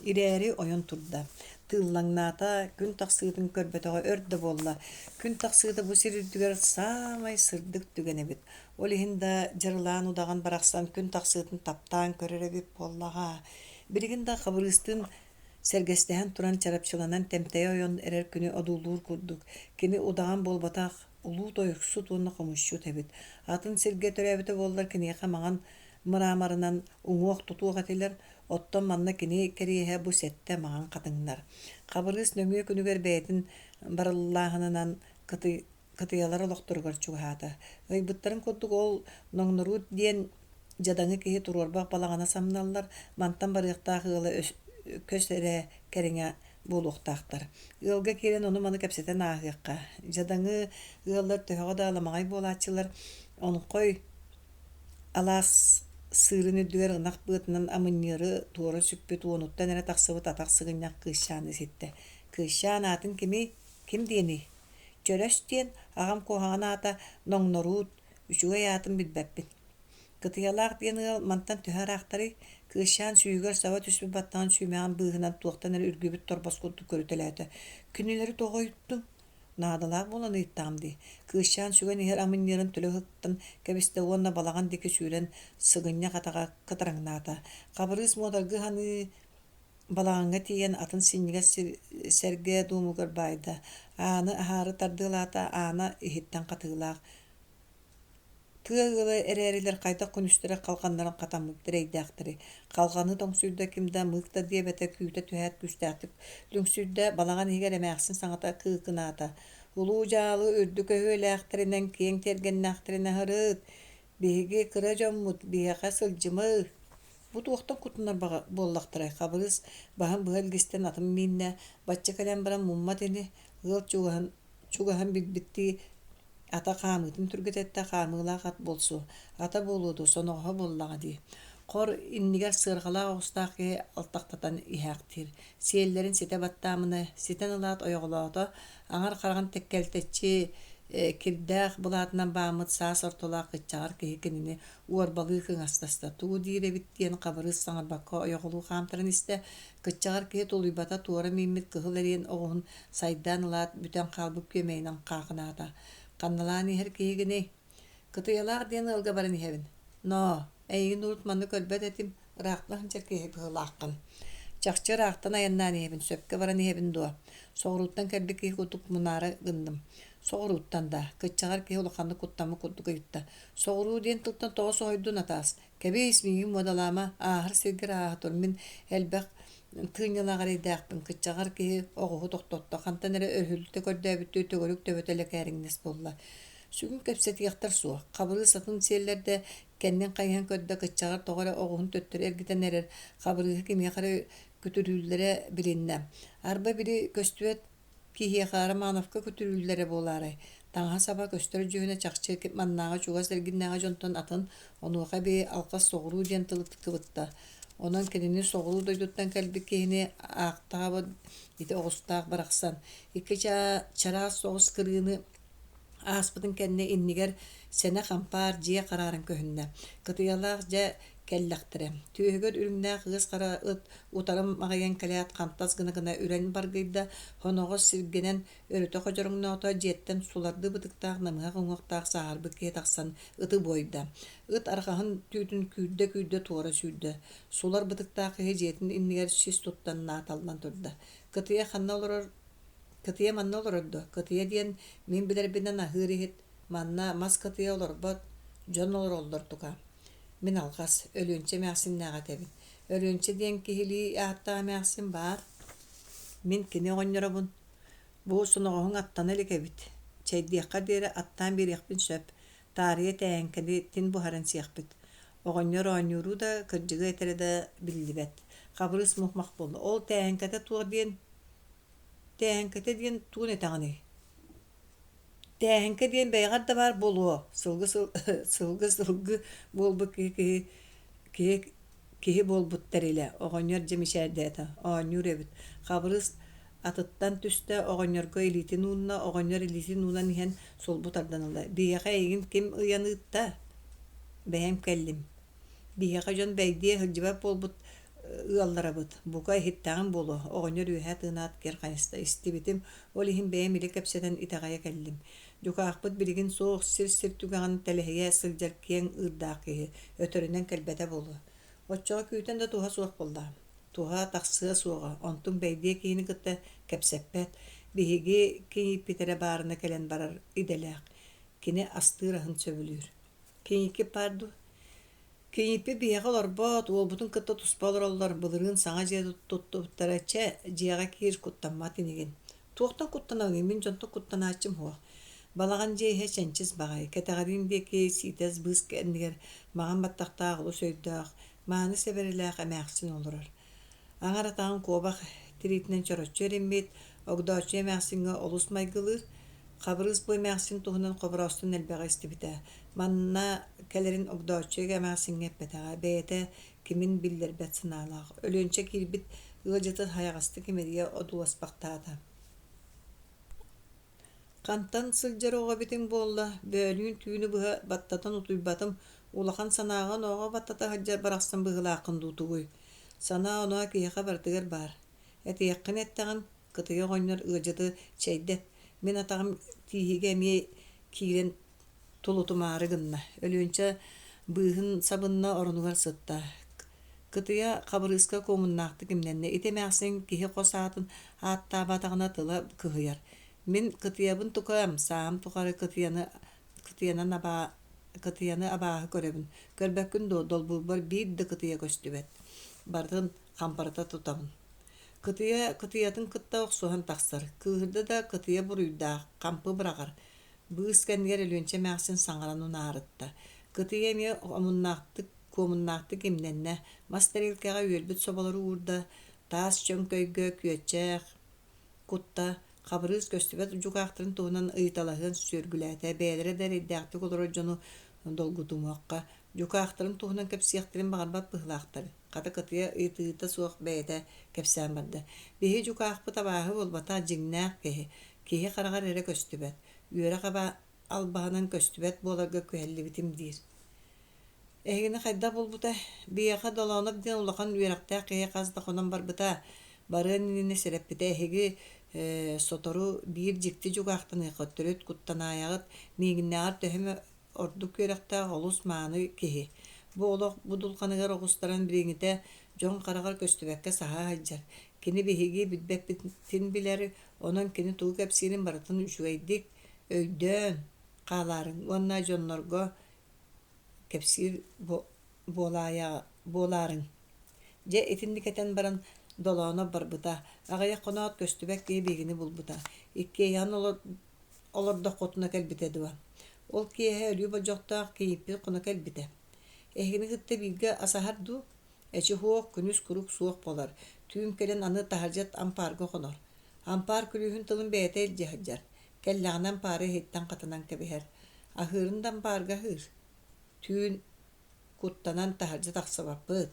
Ирээри ойон турда, тыыллаҥнаата, күн тахсыытын көрбөтөҕө өр да буолла. Күн тахсыыта бу сир үрдүгэр саамай сырдык түгэн эбит. Ол иһин да дьарылаан удаҕан барахсан күн тахсыытын таптаан көрөр эбит буоллаҕа. Билигин да Хабырыыстыын сэргэстэһэн туран чарапчыланан тэмтэйэ ойон эрэр күнү одуулуур курдук. Кини удаҕан буолбатах, улуу тойуксут уонна хомусчут эбит. Атын сиргэ төрөөбүтэ буоллар киниэхэ маҥан мраморынан уҥуох тутуох этилэр, оттон манна кини кэриэһэ бу сэттэ маҥан хатыҥнар. Хабырыыс нөҥүө күнүгэр бэйэтин барыллааһынынан кытыйалар олохторугар чугаһаата. Ыйбыттарын курдук ол Ноҥноруут диэн дьадаҥы киһи туруорбах балаҕана самналлар, мантан барыахтаах ыала көс эрэ кэриҥэ буолуохтаахтар. Ыалга киирэн ону-маны кэпсэтэн ааһыахха. Дьадаҥы ыаллар төһөҕө да аламаҕай буолааччылар, онхой Алаас сыырын үрдүгэр ынах быатынан амынньыары туора сүкпүт уонуттан эрэ тахсыбыт атах сыгынньах кыысчааны ситтэ. Кыысчаан аатын кимий, ким диэний? Чөрөс диэн, аҕам куһаҕан аата Ноҥноруут, үчүгэй аатын билбэппин. Кытыйалаах диэн ыал мантан төһө ыраахтарый? Кыысчаан сүүһүгэр саба түспүт баттаҕын сүүмэҕин быыһынан туохтан эрэ үргүбүт торбос курдук көрүтэлээтэ. Кинилэри тоҕо ыйыттыҥ? Наадалаах буолан ыйыттаҕым дии, кыысчаан сүгэн иһэр амынньыарын төлө ыһыктан кэбистэ уонна балаҕан диэки сүүрэн сыгынньах атаҕа кытараҥнаата. Хабырыыс муодаргыы саныы балаҕаҥҥа тиийэн атын синньигэс сэргэ дуомугар баайда, ааны аһаары тардыалаата, аана иһиттэн хатыылаах Тыа ыала эрээрилэр хайдах күнүстэрэ халҕаннарын хатаммыт эрэйдээхтэрий, халҕаны тоҥсуйда ким да мыык да диэбэтэ, күүтэ түһээт күүстээхтик лүҥсүйдэ, балаҕан иһигэр эмээхсин саҥата кыыкынаата: «Улуу дьаалы үрдүк өһүөлээхтэринэн, киэҥ тиэргэннээхтэринэн аһырыт, биһиги кыра дьоммут, биһиэхэ сылдьымы» Бу туохтан кутунар буоллахтарай, Хабырыыс баһын быһа илгистэн атын мииннэ, бачча кэлэн баран муммат ини, ыал чугаһын, чугаһын билбиттии Ата хаамыытын түргэтэттэ, хаамыылаах ат буолсу, ата буолуо дуо, соноҕоһо буоллаҕа дии. Хор иннигэр сыарҕалаах оҕустаах киһи алтахтатан иһээхтиир. Сиэллэрин ситэ баттаамына, ситэн ылаат ойоҕолоото, аҥар хараҕын тэккэлтэччи кирдээх былаатынан бааммыт саас ортолоох кыччаҕар киһи кинини уорбалыы кыҥастаста. Тугу диир эбит диэн Хабырыыс саҥарбакка ойоҕолуу хаамтаран истэ. Кыччаҕар киһи тулуйбата туора мииммит кыһыл эриэн оҕуһун сайдаан ылаат бүтэн хаалбыт күөмэйинэн хаахынаата. Ханналаан иһэр киһигиний? Кытыйалаах диэн ыалга баран иһэбин. Ноо, эйигин урут манна көрбөт этим, ыраахтан сылдьар киһи быһыылааххын. Чахчы ыраахтан айаннаан иһэбин, сөпкө баран иһэбин дуо? Соҕурууттан кэлбит киһи курдук мунаара гынным. Соҕурууттан да, кыччаҕар киһи улаханнык куттаммыт курдук ыйытта. Соҕуруу диэн тылтан тоҕо соһуйдун атаас? Кэбиис, миигин муодалаама, ааһар сиргэр ааһа тур, мин элбэх тыынньалаах эрэйдээхпин, кыччаҕар киһи оҕуһу тохтотто, хантан эрэ өрүһүлтэ көрдөөбүттүү төгүрүк төбөтө лэкээриҥнэс буолла. Сүгүн кэпсэтиэхтэр суох, Хабырыыс атын сиэллэрдэ, кэннин хайыһан көрдө, кыччаҕар тоҕо эрэ оҕуһун төттөрү эргитэн эрэр, Хабырыыһы кимиэхэ эрэ күтүрүүллэрэ билиннэ. Арба били көстүбэт Киһиэхэ Романовка күтүрүүллэрэ буолаарай, таҥаһа-саба көстөр дьүһүнэ чахчы маннааҕы чугас эргиннээҕи дьонтон атын, онуоха эбии алҕас соҕуруу диэн тылы кыбытта. Онон кинини соҕуруу дойдуттан кэлбит киһини аахтаҕа ити оҕустаах барахсан. Икки чараас соҕус кырыыны ааспытын кэннэ иннигэр сэнэх ампаар дьиэ харааран көһүннэ. Кытыйалаах дьэ кэллэхтэрэ. Түөһүгэр үрүҥнээх ыас хара ыт утарым аҕыйан кэлээт хантас гына-гына үрэн баргыйда, хоноҕос сиргэнэн өрүтэ ходьороҥноото, дьиэттэн сулардыы бытыктаах намыһах уҥуохтаах сааһырбыт киһи тахсан ыты буойда. Ыт арҕаһын түүтүн күүрдэ-күүрдэ туора сүүрдэ. Сулар бытыктаах киһи дьиэтин иннигэр сис туттан нааталлан турда. Кытыйа ханна олорор Кытыйа манна олорор дуо? Кытыйа диэн мин билэрбинэн аһыыр иһит. Манна мас кытыйа олорбот, дьон олороллор тука. Мин алҕас, Өлүөнчэ эмээхсиннээҕи этэбин. Өлүөнчэ диэн киһилии ааттаах эмээхсин баар. Мин кини оҕонньоробун. Бу соноҕоһуҥ аттана илик эбит. Чэйдиэххэ диэри аттаан биэриэхпин сөп. Таарыйа тээҥкэни тин буһаран сиэхпит. Оҕонньор оонньууру да, кырдьыгы этэрэ да биллибэт. Хабырыыс мух-мах буолла. Ол тээҥкэтэ туох диэн Тээһэҥкэтэ диэн тугун этэҕиний? Тээһэҥкэ диэн бэйэҕэр да баар буолуо, сылгы сылгы сылгы буолбут киһи киһи киһи киһи буолбут тэрилэ, оҕонньор дьэ мичээрдээтэ, оонньуур эбит. Хабырыыс атыттан түстэ, оҕонньорго илиитин уунна, оҕонньор илиитин уунан иһэн сулбу тардан ылла: «Биһиэхэ эйигин ким ыйан ыытта?» «Бэйэм кэллим. Биһиэхэ дьон бэйдиэ сылдьыбат буолбут ыалларабыт, бука иһиттэҕим буолуо, оҕонньор үөһэ тыынаат киэр хайыста истибитим, ол иһин бэйэм илэ кэпсэтэн итэҕэйэ кэллим. Дьукаахпыт билигин суох, сир-сир түгэҕин тэлэһийэ сылдьар киэҥ ыырдаах киһи, өтөрүнэн кэлбэтэ буолуо. Оччоҕо күүтэн да туһа суох буоллаҕа. Туһа тахсыа суоҕа, онтуҥ бэйдиэ киһини кытта кэпсэппэт, биһиги кийииппит эрэ баарына кэлэн барар идэлээх. Кини астыыр аһын сөбүлүүр. Кийииккит баар дуу? Кийииппит биһиэхэ олорбот, уолбутун кытта туспа олороллор, былырыын саҥа дьиэ туттубуттара, чэ, дьиэҕэ киир, куттаммат инигин. Туохтан куттанабыный, мин дьонтон куттанааччым суох. Балаҕан дьиэ иһэ чэнчис баҕайы, кэтэҕэриин диэки сиитэс быыс кэннигэр маҕан баттахтаах олус өйдөөх, мааны сэбэрэлээх эмээхсин олорор. Аҥар атаҕын куобах тириитинэн чороччу эриммит, Огдооччуйа эмээхсиҥҥэ олус майгылыыр, Хабырыыс бу эмээхсин туһунан Хобороостон элбэҕи истибитэ. Манна кэлэрин Огдооччуйа эмээхсиҥҥэ эппэтэҕэ, бэйэтэ кимин биллэрбэт санаалаах. Өлүөнчэ киирбит ыалдьытын хайаҕастык имэрийэ одууласпахтаата. Хантан сылдьар оҕо эбитиҥ буолла, бөөлүүн түүнү быһа баттатан утуйбатым, улахан санааҕа-онооҕо баттата сылдьар барахсан быһыылааххын дуу тугуй? Санаа-оноо киһиэхэ барытыгар баар. Этиэххин эттэҕин, кытыйа оҕонньор ыалдьыты чэйдэт, мин атаҕым тииһигэ эмиэ киирэн тулутумаары гынна. Өлүөнчэ быыһын сабынна, оронугар сытта. Кытыйа Хабырыыска куомуннаахтык имнэннэ. Ити эмээхсин киһи хос аатын ааттаабатаҕына тыла кыһыйар. Мин кытыйабын тукаам, сааһым тухары кытыйаны кытыйанан абаа кытыйаны абааһы көрөбүн. Көрбөккүн дуо, долбуурбар биир да кытыйа көстүбэт. Барытын хампарыта тутабын. Кытыйа кытыйатын кытта охсуһан тахсар. Кыыһырда да кытыйа буруйдаах, хампы быраҕар. Быыс кэннигэр Өлүөнчэ эмээхсин саҥаран унаарытта. Кытыйа эмиэ омуннаахтык, куомуннаахтык имнэннэ, мас тэриэлкэҕэ үөлбүт соболору уурда, таас чөҥкөйгө күөччэх кутта, Хабырыыс көстүбэт дьукаахтарын туһунан ыйыталаһыан сүөргүлээтэ, бэйэлэрэ да эрэйдээхтик олорор дьону долгутумуохха, дьукаахтарын туһунан кэпсиэхтэрин баҕарбат быһыылаахтар. Хата кытыйа ыйытыыта суох бэйэтэ кэпсээн барда. Биһи дьукаахпыт абааһы буолбатах дьиҥнээх киһи, киһи хараҕар эрэ көстүбэт, үөрэх албаһынан көстүбэт буоларга күһэллибитим диир. Эһигини хайдах булбута? Биһиэхэ Долоонов диэн улахан үөрэхтээх киһи хас да хонон барбыта. Барыан иннинэ сэрэппитэ эһиги э, сотору биир дьикти дьукаахтаныаххыт, төрүт куттанаайаҕыт, миигиннээҕэр төһө эмэ ордук үөрэхтээх олус мааны киһи. Бу олох будулҕаныгар оҕустаран билиҥҥитэ дьон хараҕар көстүбэккэ саһа сылдьар. Кини биһиги билбэппитин билэр, онон кини тугу кэпсиирин барытын үчүгэйдик өйдөөн хаалаарыҥ уонна дьоннорго кэпсиир буолаарыҥ. Дьэ итинник этэн баран Долоонов барбыта, аҕыйах хоноот көстүбэт киһи биһигини булбута. Иккиэйэҕин олордоххутуна кэлбитэ дуо? Ол киэһэ өлүү болдьохтоох кийииппит хоно кэлбитэ. Эһигини кытта бииргэ асаһар дуу? Эчи суох, күнүс куруук суох буолар. Түүн кэлэн аны таһырдьа ампаарга хонор. Ампаар күлүүһүн тылын бэйэтэ илдьэ сылдьар. Кэллэҕинэ ампаары иһиттэн хатанан кэбиһэр. Аһыырын да ампаарга аһыыр. Түүн куттанан таһырдьа тахсыбаппыт.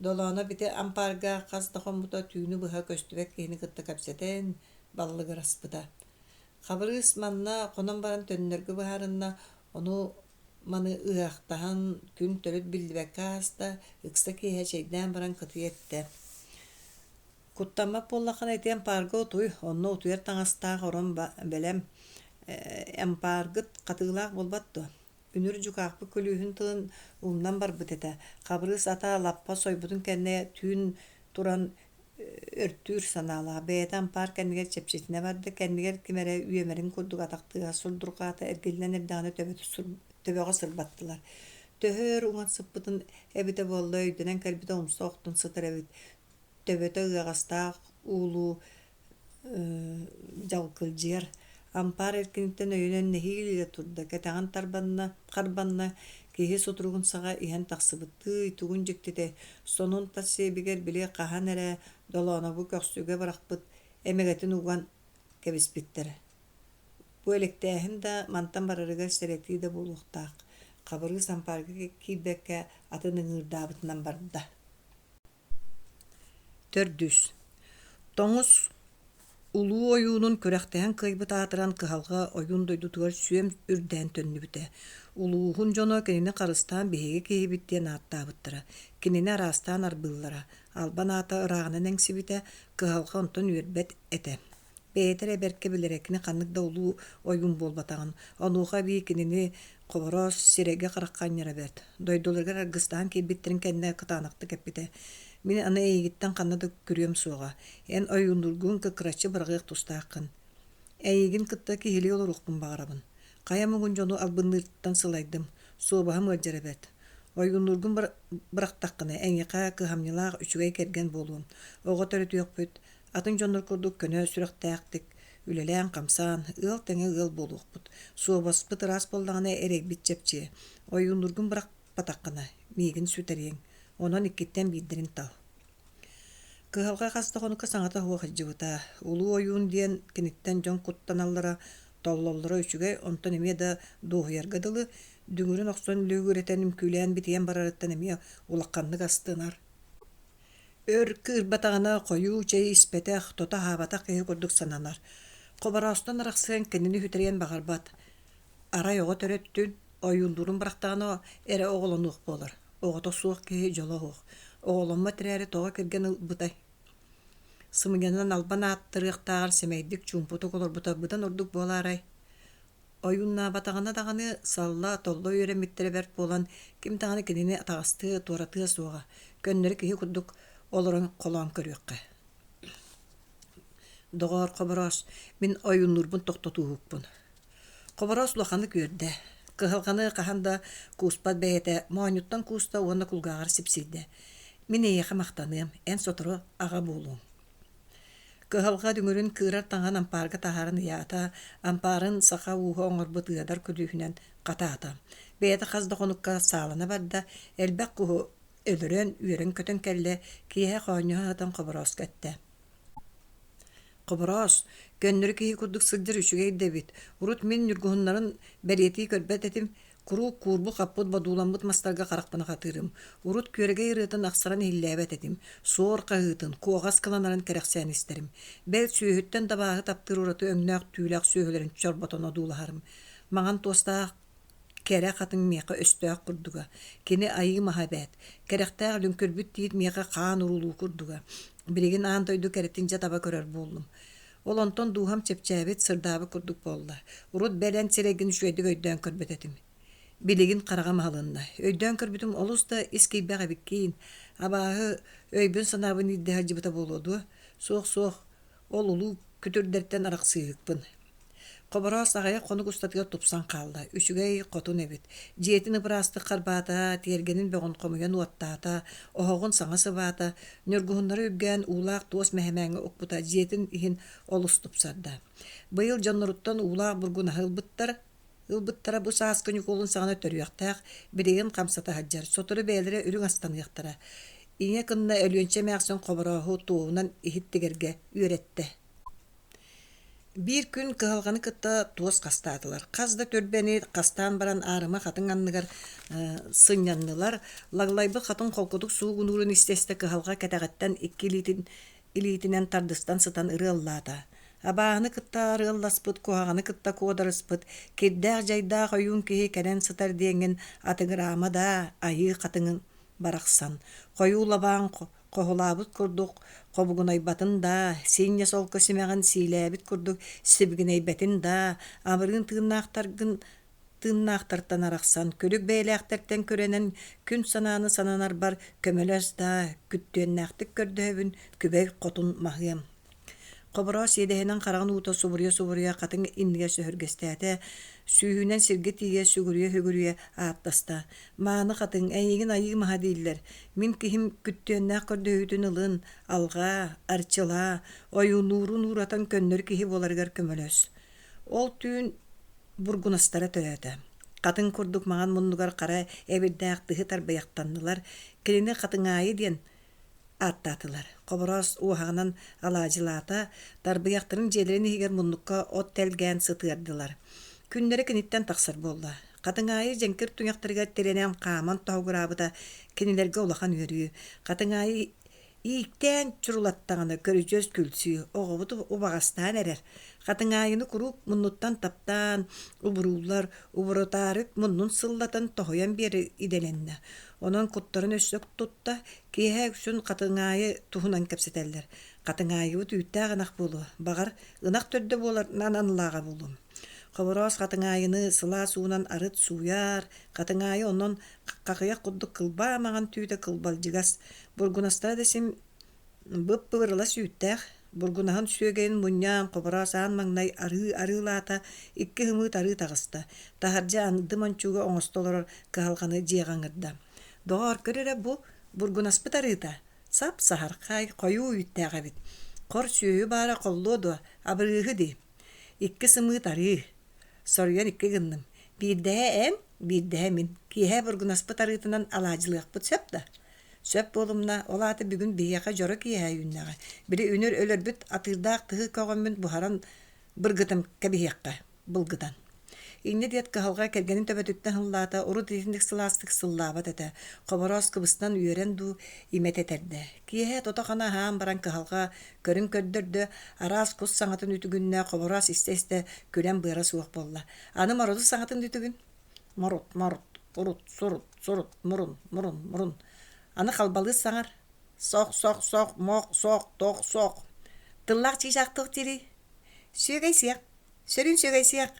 Долооно ити ампаарга хас да хоммута түүнү быһа көстүбэт киһини кытта кэпсэтэн баллыгыраспыта. Хабырыыс манна хонон баран төннөргө быһаарынна, ону маны ыһыахтаһан күн төрүт биллибэккэ ааста, ыкса киэһэ чэйдээн баран кытыйа эттэ: «Куттаммат буоллаххына ити ампаарга утуй, онно утуйар таҥастаах орон бэлэм, ампааргыт хатыылаах буолбат дуо?» Үнүр дьукаахпыт күлүүһүн тылын умнан барбыт этэ. Хабырыыс ата лаппа сойбутун кэннэ түүн туран өртүүр санаалаах, бэйэтэ ампаар кэннигэр чэпчэтинэ барда, кэннигэр ким эрэ үөмэрин курдук атах тыаһа сурдурҕаата, эргиллэн эрдэҕинэ төбөҕө сырбаттылар. Төһө өр уҥан сыппытын эбитэ буолла, өйдөнөн кэлбитэ умса охтон сытар эбит. Төбөтө ыаҕастаах уулуу дьалкылдьыйар, ампаар эркиниттэн өйөнөн нэһиилэ турда, кэтэҕин тарбанна, харбанна, киһи сутуругун саҕа иһэн тахсыбыттыы, тугун дьиктитэй, сонун тас сиэбигэр били хаһан эрэ Долоонобу көхсүгэ бырахпыт эмэгэтин уган кэбиспиттэр. Бу элэктээһин да, мантан барарыгар сэрэтии да буолуохтаах. Хабырыыс ампаарга киирбэккэ атын ыҥыырдаабытынан барда. Төрдүс Тоҥус улуу ойуунун күрэхтэһэн кыайбыт аатыран кыһалҕа ойуун дойдутугар сүөм үрдээн төннүбүтэ. Улууһун дьоно кинини харыстаан биһиги киһибит диэн ааттаабыттара. Кинини араастаан арбыыллара. Албан аата ырааҕынан эҥсибитэ, кыһалҕа онтон үөрбэт этэ. Бэйэтэ эрэ бэркэ билэрэ кини ханнык да улуу ойуун буолбатаҕын, онуоха эбии кинини Хобороос сирэйгэ-харахха анньара бэрт. Дойдуларыгар аргыстаһан киирбиттэрин кэннэ кытаанахтык эппитэ: «Мин аны эйигиттэн ханна да күрүөм суоҕа, эн ойууннургун кыккыраччы быраҕыах тустааххын. Эйигин кытта киһилии олоруохпун баҕарабын. Хайа муҥун дьону албынныыртан сылайдым, суобаһым ыалдьара бэрт. Ойууннуургун бырахтаххына, эйиэхэ кыһамньылаах үчүгэй кэргэн буолуом. Оҕо төрөтүөхпүт, Атын дьоннор курдук көнө сүрэхтээхтик үлэлээн-хамсаан, ыал тэҥэ ыал буолуохпут. Суобаспыт ыраас буоллаҕына эрэйбит чэпчиэ. Ойууннургун бырахпатаххына, миигин сүтэриэҥ. Онон иккиттэн биирдэрин тал. Кыһалҕа хас да хонукка саҥата суох сылдьыбыта. Улуу ойуун диэн киниттэн дьон куттаналлара, толлоллоро үчүгэй, онтон эмиэ да дуоһуйарга дылы, дүҥүрүн охсон лүгүрэтэн үҥкүүлээн битийэн барарыттан эмиэ улаханнык астынар. Өр кыырбатаҕына хойуу чэй испэтэх, тото аһаабатах киһи курдук сананар. Хобороостон арахсыан кинини сүтэриэн баҕарбат. Арай оҕо төрөттүн, ойууннуурун бырахтаҕына эрэ оҕолонуох буолар. Оҕото суох киһи дьоло суох. Оҕоломмот эрээри тоҕо кэргэн ылбытай? Сымыйанан албан ааттарыахтааҕар сэмэйдик чуумпутук олорбута быдан ордук буолаарай? Ойууннаабатаҕына даҕаны салла, толло үөрэммиттэрэ бэрт буолан, ким даҕаны кинини атаҕастыа, туоратыа суоҕа, көннөрү киһи курдук олорон холоон көрүөххэ. Доҕоор, Хобороос, мин ойууннуурбун тохтотууһукпун. Хобороос улаханнык үөрдэ. Кыһалҕаны хаһан да кууспат бэйэтэ моонньуттан кууста уонна кулгааҕар сипсийдэ. Мин эйиэхэ махтаныам, эн сотору аҕа буолуоҥ. Кыһалҕа дүҥүрүн кыырар таҥаһын ампаарга таһааран ыйаата, ампаарын саха ууһа оҥорбут ыадар күлүүһүнэн хатаата. Бэйэтэ хас да хонукка саалана барда, элбэх куһу өлөрөн, үөрэн-көтөн кэллэ, киэһэ хоонньоһо сытан Хоборооско эттэ: «Хобороос, көннөрү киһи курдук сылдьар үчүгэй да эбит. Урут мин ньургуһуннарын бэлиэтии көрбөт этим, Куруук куурбут-хаппыт бодууламмыт мастарга харахпын хатыырым. Урут күөрэгэй ырыатын ахсаран иһиллээбэт этим. Суор хаһыытын, куоҕас кыланарын кэрэхсээн истэрим. Бэл, сүөһүттэн да абааһы таптыыр ураты өҥнөөх түүлээх сүөһүлэрин чорботон одуулаһарым. Маҥан туостаах кэрэ хатыҥ миэхэ өстөөх курдуга. Кини айыы маһа эбээт. Кэрэхтээх лүҥкүрбүт тиит миэхэ хаан уруулуу курдуга. Билигин аан дойду кэрэтин дьэ таба көрөр буоллум. Ол онтон дууһам чэпчээбит, сырдаабыт курдук буолла. Урут бэл эн сирэйгин үчүгэйдик өйдөөн көрбөт этим. Билигин хараҕым аһылынна. Өйдөөн көрбүтүм олус да ис киирбэх эбиккиин. Абааһы өйбүн-санаабын иирдэ сылдьыбыта буолуо дуо? Суох-суох, ол улуу күтүрдэртэн арахсыыһыкпын. Хобороос аҕыйах хонук устатыгар тупсан хаалла, үчүгэй хотун эбит. Дьиэтин ып-ыраастык харбаата, тиэргэнин бөҕүн хомуйан уоттаата, оһоҕун саҥа сыбаата, ньургуһуннары үргээн уулаах туос мэһэмээҥҥэ укпута дьиэтин иһин олус тупсарда. Быйыл дьонноруттан уулаах бургунаһы ылбыттар, ылбыттара бу сааскы Ньукуолун саҕана төрүөхтээх, билигин хамсата сылдьар, сотору бэйэлэрэ үрүҥ астаныахтара. Ийэ кынна Өлүөнчэ эмээхсин Хоборооһу туоһунан иһит тигэргэ үөрэттэ. Биир күн кыһалҕаны кытта туос хастаатылар. Хас да түрбэни хастаан баран аарыма хатыҥ анныгар сынньаннылар. Лаглайбыт хатыҥ холкутук суугунуурун истэ-истэ кыһалҕа кэтэҕиттэн икки илиитин илиитинэн тардыстан сытан ырыаллаата. Абааһыны кытта арыалласпыт, куһаҕаны кытта куодарыспыт, кирдээх-дьайдаах ойуун киһи кэлэн сытар диэҥҥин атыгыраама даа, айыы хатыҥын барахсан. Хойуу лабаан хоһулаабыт курдук хобугунайбатын даа, синньэ солко симэҕин сиилээбит курдук сибигинэйбэтин даа, амырыын тыыннаахтаргын тыыннаахтартан арахсан, күлүк бэйэлээхтэртэн күрэнэн күн санааны сананарбар көмөлөс даа, күттүөннээхтик көрдөһөбүн, күбэй хотун маһыам. Хобороос иэдэһинэн хараҕын уута субуруйа-субуруйа хатыҥ иннигэр сөһүргэстээтэ, сүүһүнэн сиргэ тиийэ сүгүрүйэ-сүгүрүйэ ааттаста: «Мааны хатыҥ, эйигин айыы маһа дииллэр, мин киһим күттүөннээх көрдөһүүтүн ылын, алҕаа, арчылаа, ойууннуурун ууратан көннөрү киһи буоларыгар көмөлөс». Ол түүн бургунастара төрөөтө. Хатыҥ курдук маҥан муннугар хара эбирдээх тыһы тарбыйахтаннылар, кинини Хатыҥаайы диэн ааттаатылар. Хобороос уоһаҕынан алаадьылаата, тарбыйахтарын дьиэлэрин иһигэр муннукка от тэлгээн сытыардылар. Күннэрэ киниттэн тахсар буолла. Хатыҥаайы дьэҥкир туйахтарыгар тирэнэн хааман тоһугураабыта кинилэргэ улахан үөрүү. Хатыҥаайы ииктээн чурулаттаҕына көрүдьүөс күлсүү, оҕобут убаҕастаан эрэр. Хатыҥаайыны куруук муннуттан таптаан, убурууллар, убуратаары муннун сыллатан тоһуйан биэрэр идэлэннэ. Онон куттарын өссө тутта, киэһэ үксүн Хатыҥаайы туһунан кэпсэтэллэр. Хатыҥаайыбыт үүттээх ынах буолуо, баҕар, ынах төрдө буоларынан аналлааҕа буолуо. Хобороос Хатыҥаайыны сылаас уунан арыт сууйар, Хатыҥаайы онон хахыйах курдук кылбаа маҥан түүтэ кылбалдьыгас, бургунастара да син Бып-бырылас үүттээх, бургунаһын сүөгэйин мунньан, хобороос аан маҥнай арыы арыылаата, икки ымыыт арыы таҕыста, таһырдьа анды мончууга оҥосто олорор кыһалҕаны дьиэҕэ ыҥырда: «Доҕоор, көр эрэ бу, бургунаспыт арыыта, сап-саһархай, хойуу үүттээх эбит. Хор сүөһү баара холлуо дуо, абырыыһы дии. Икки сымыыт арыы, соруйан икки гынным. Биирдэһэ эн, биирдэһэ мин. Киэһэ бургунаспыт арыытынан алаадьылыахпыт сөп да?» Сөп буолумна, ол аата бүгүн биһиэхэ дьоро киэһэ үүннэҕэ. Били үнүр өлөрбүт атыырдаах тыһы көҕөммүн буһаран быргытан кэбиһиэххэ, былгытан. Инньэ диэт кыһалҕа кэргэнин төбөтүттэн ыллаата, урут итинник сылаастык сыллаабат этэ. Хобороос кыбыстан үөрэн дуу, имэ тэтэрдэ. Киэһэ тото-хана аһаан баран кыһалҕа көрүн көрдөрдө, араас кус саҥатын үтүгүннэ, Хобороос истэ-истэ күлэн быара суох буолла. Аны мороду саҥатын үтүгүн Морут, морут, урут, сурут, сурут, мурун, мурун, мурун. Аны халбалыыр саҥар сох, сох, сох, мох, сох, тох, сох. Тыллаах чыычаахтыах дири. Сүөгэй сиэх, сөрүүн сүөгэй сиэх.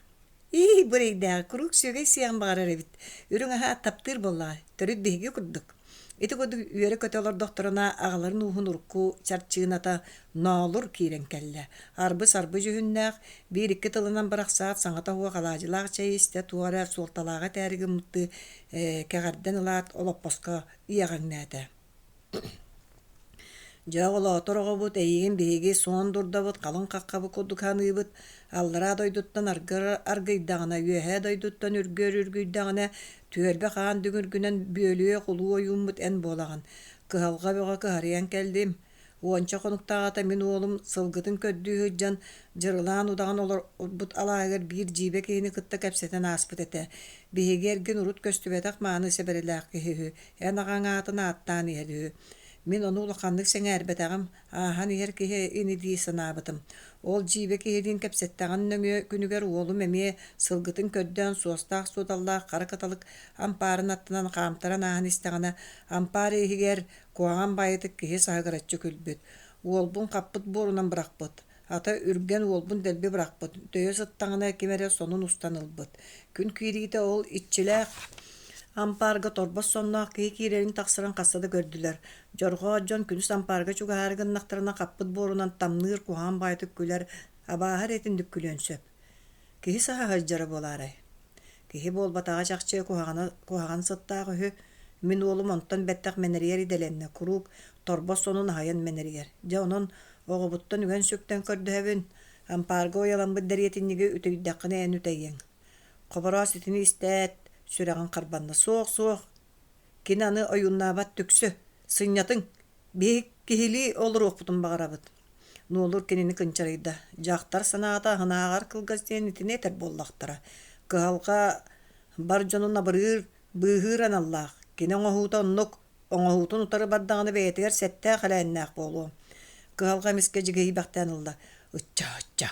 Ии, бу эрэйдээҕи куруук сүөгэй сиэҕин баҕарар эбит. Үрүҥ аһа таптыыр буоллаҕа, төрүт биһиги курдук. Ити курдук үөрэ-көтө олордохторуна аҕаларын ууһун урукку чарчыыната Ноолур киирэн кэллэ. Арбы-сарбы дьүһүннээх, биир-икки тылынан бырахсаат, саҥата суох алаадьылаах чэй истэ туох эрэ суолталааҕы этээри гыммыттыы кэҕэрдэн ылаат, олоппоско иэҕэҥнээтэ. Дьэ, оҕолоотор оҕобут, эйигин биһиги суон дурдабыт, халыҥ хаххабыт курдук саныыбыт. Аллараа дойдуттан аргыйдаҕына, үөһээ дойдуттан үргүөр үргүйдэҕинэ, түөлбэ хаан дүҥүргүнэн бүөлүөх улуу ойууммут эн буолаҕын. Кыһалҕа бөҕө кыһарыйан кэллим. Уонча хонуктааҕыта мин уолум сылгытын көрдүү сылдьан, дьырылаан удаҕан олорбут алааһыгар биир дьиибэ киһини кытта кэпсэтэн ааспыт этэ. Биһиги эргин урут көстүбэтэх мааны сэбэрэлээх киһи үһү, эн аҕаҥ аатын ааттаан иһэр үһү. Мин ону улаханнык сэҥээрбэтэҕим, ааһан иһэр киһи ини дии санаабытым. Ол дьиибэ киһилиин кэпсэттэҕин нөҥүө күнүгэр уолум эмиэ сылгытын көрдөөн суостаах-суодаллаах хара кыталык ампаарын аттынан хаамтаран ааһан истэҕинэ, ампаар иһигэр Куһаҕан баайытык киһи саһыгыраччы күлбүт, уолбун хаппыт буорунан бырахпыт, ата үргэн уолбун дэлби бырахпыт, дөйө сыттаҕына ким эрэ сонун устан ылбыт. Күн киириитэ ол иччилээх ампаарга торбос сонноох киһи киирэрин-тахсарын хаста да көрдүлэр. Дьорҕоот дьон күнүс ампаарга чугаһаары гыннахтарына хаппыт буорунан тамныыр куһаҕан баайытык күлэр, абааһы эрэ итинник күлүөн сөп. Киһи саһа сылдьара буолаарай? Киһи буолбатаҕа чахчы куһаҕана куһаҕан сыттаах үһү. Мин уолум онтон бэттэх мэнэрийэр идэлэннэ, куруук торбос сонун аһайан мэнэрийэр. Дьэ онон оҕобуттан үгэн-сүктэн көрдөһөбүн, ампаарга уйаламмыт дэриэтинньиги үтүйдэххинэ эн үтэйиэҥ. Хобороос итини истээт, сүрэҕин харбанна. Суох, суох, кини аны ойууннаабат түксү, сынньатыҥ, биһиги киһилии олоруохпутун баҕарабыт. Нуолур кинини кынчарыйда. Дьахтар санаата аһынааҕар кылгас диэн итини этэр буоллахтара. Кыһалҕа бар дьонун абырыыр, быыһыыр аналлаах. Кини оҥоһуута оннук, оҥоһуутун утары бардаҕына бэйэтигэр сэттээх элээннээх буолуо. Кыһалҕа эмискэ дьигиһийбэхтээн ылла. Ычча, ычча,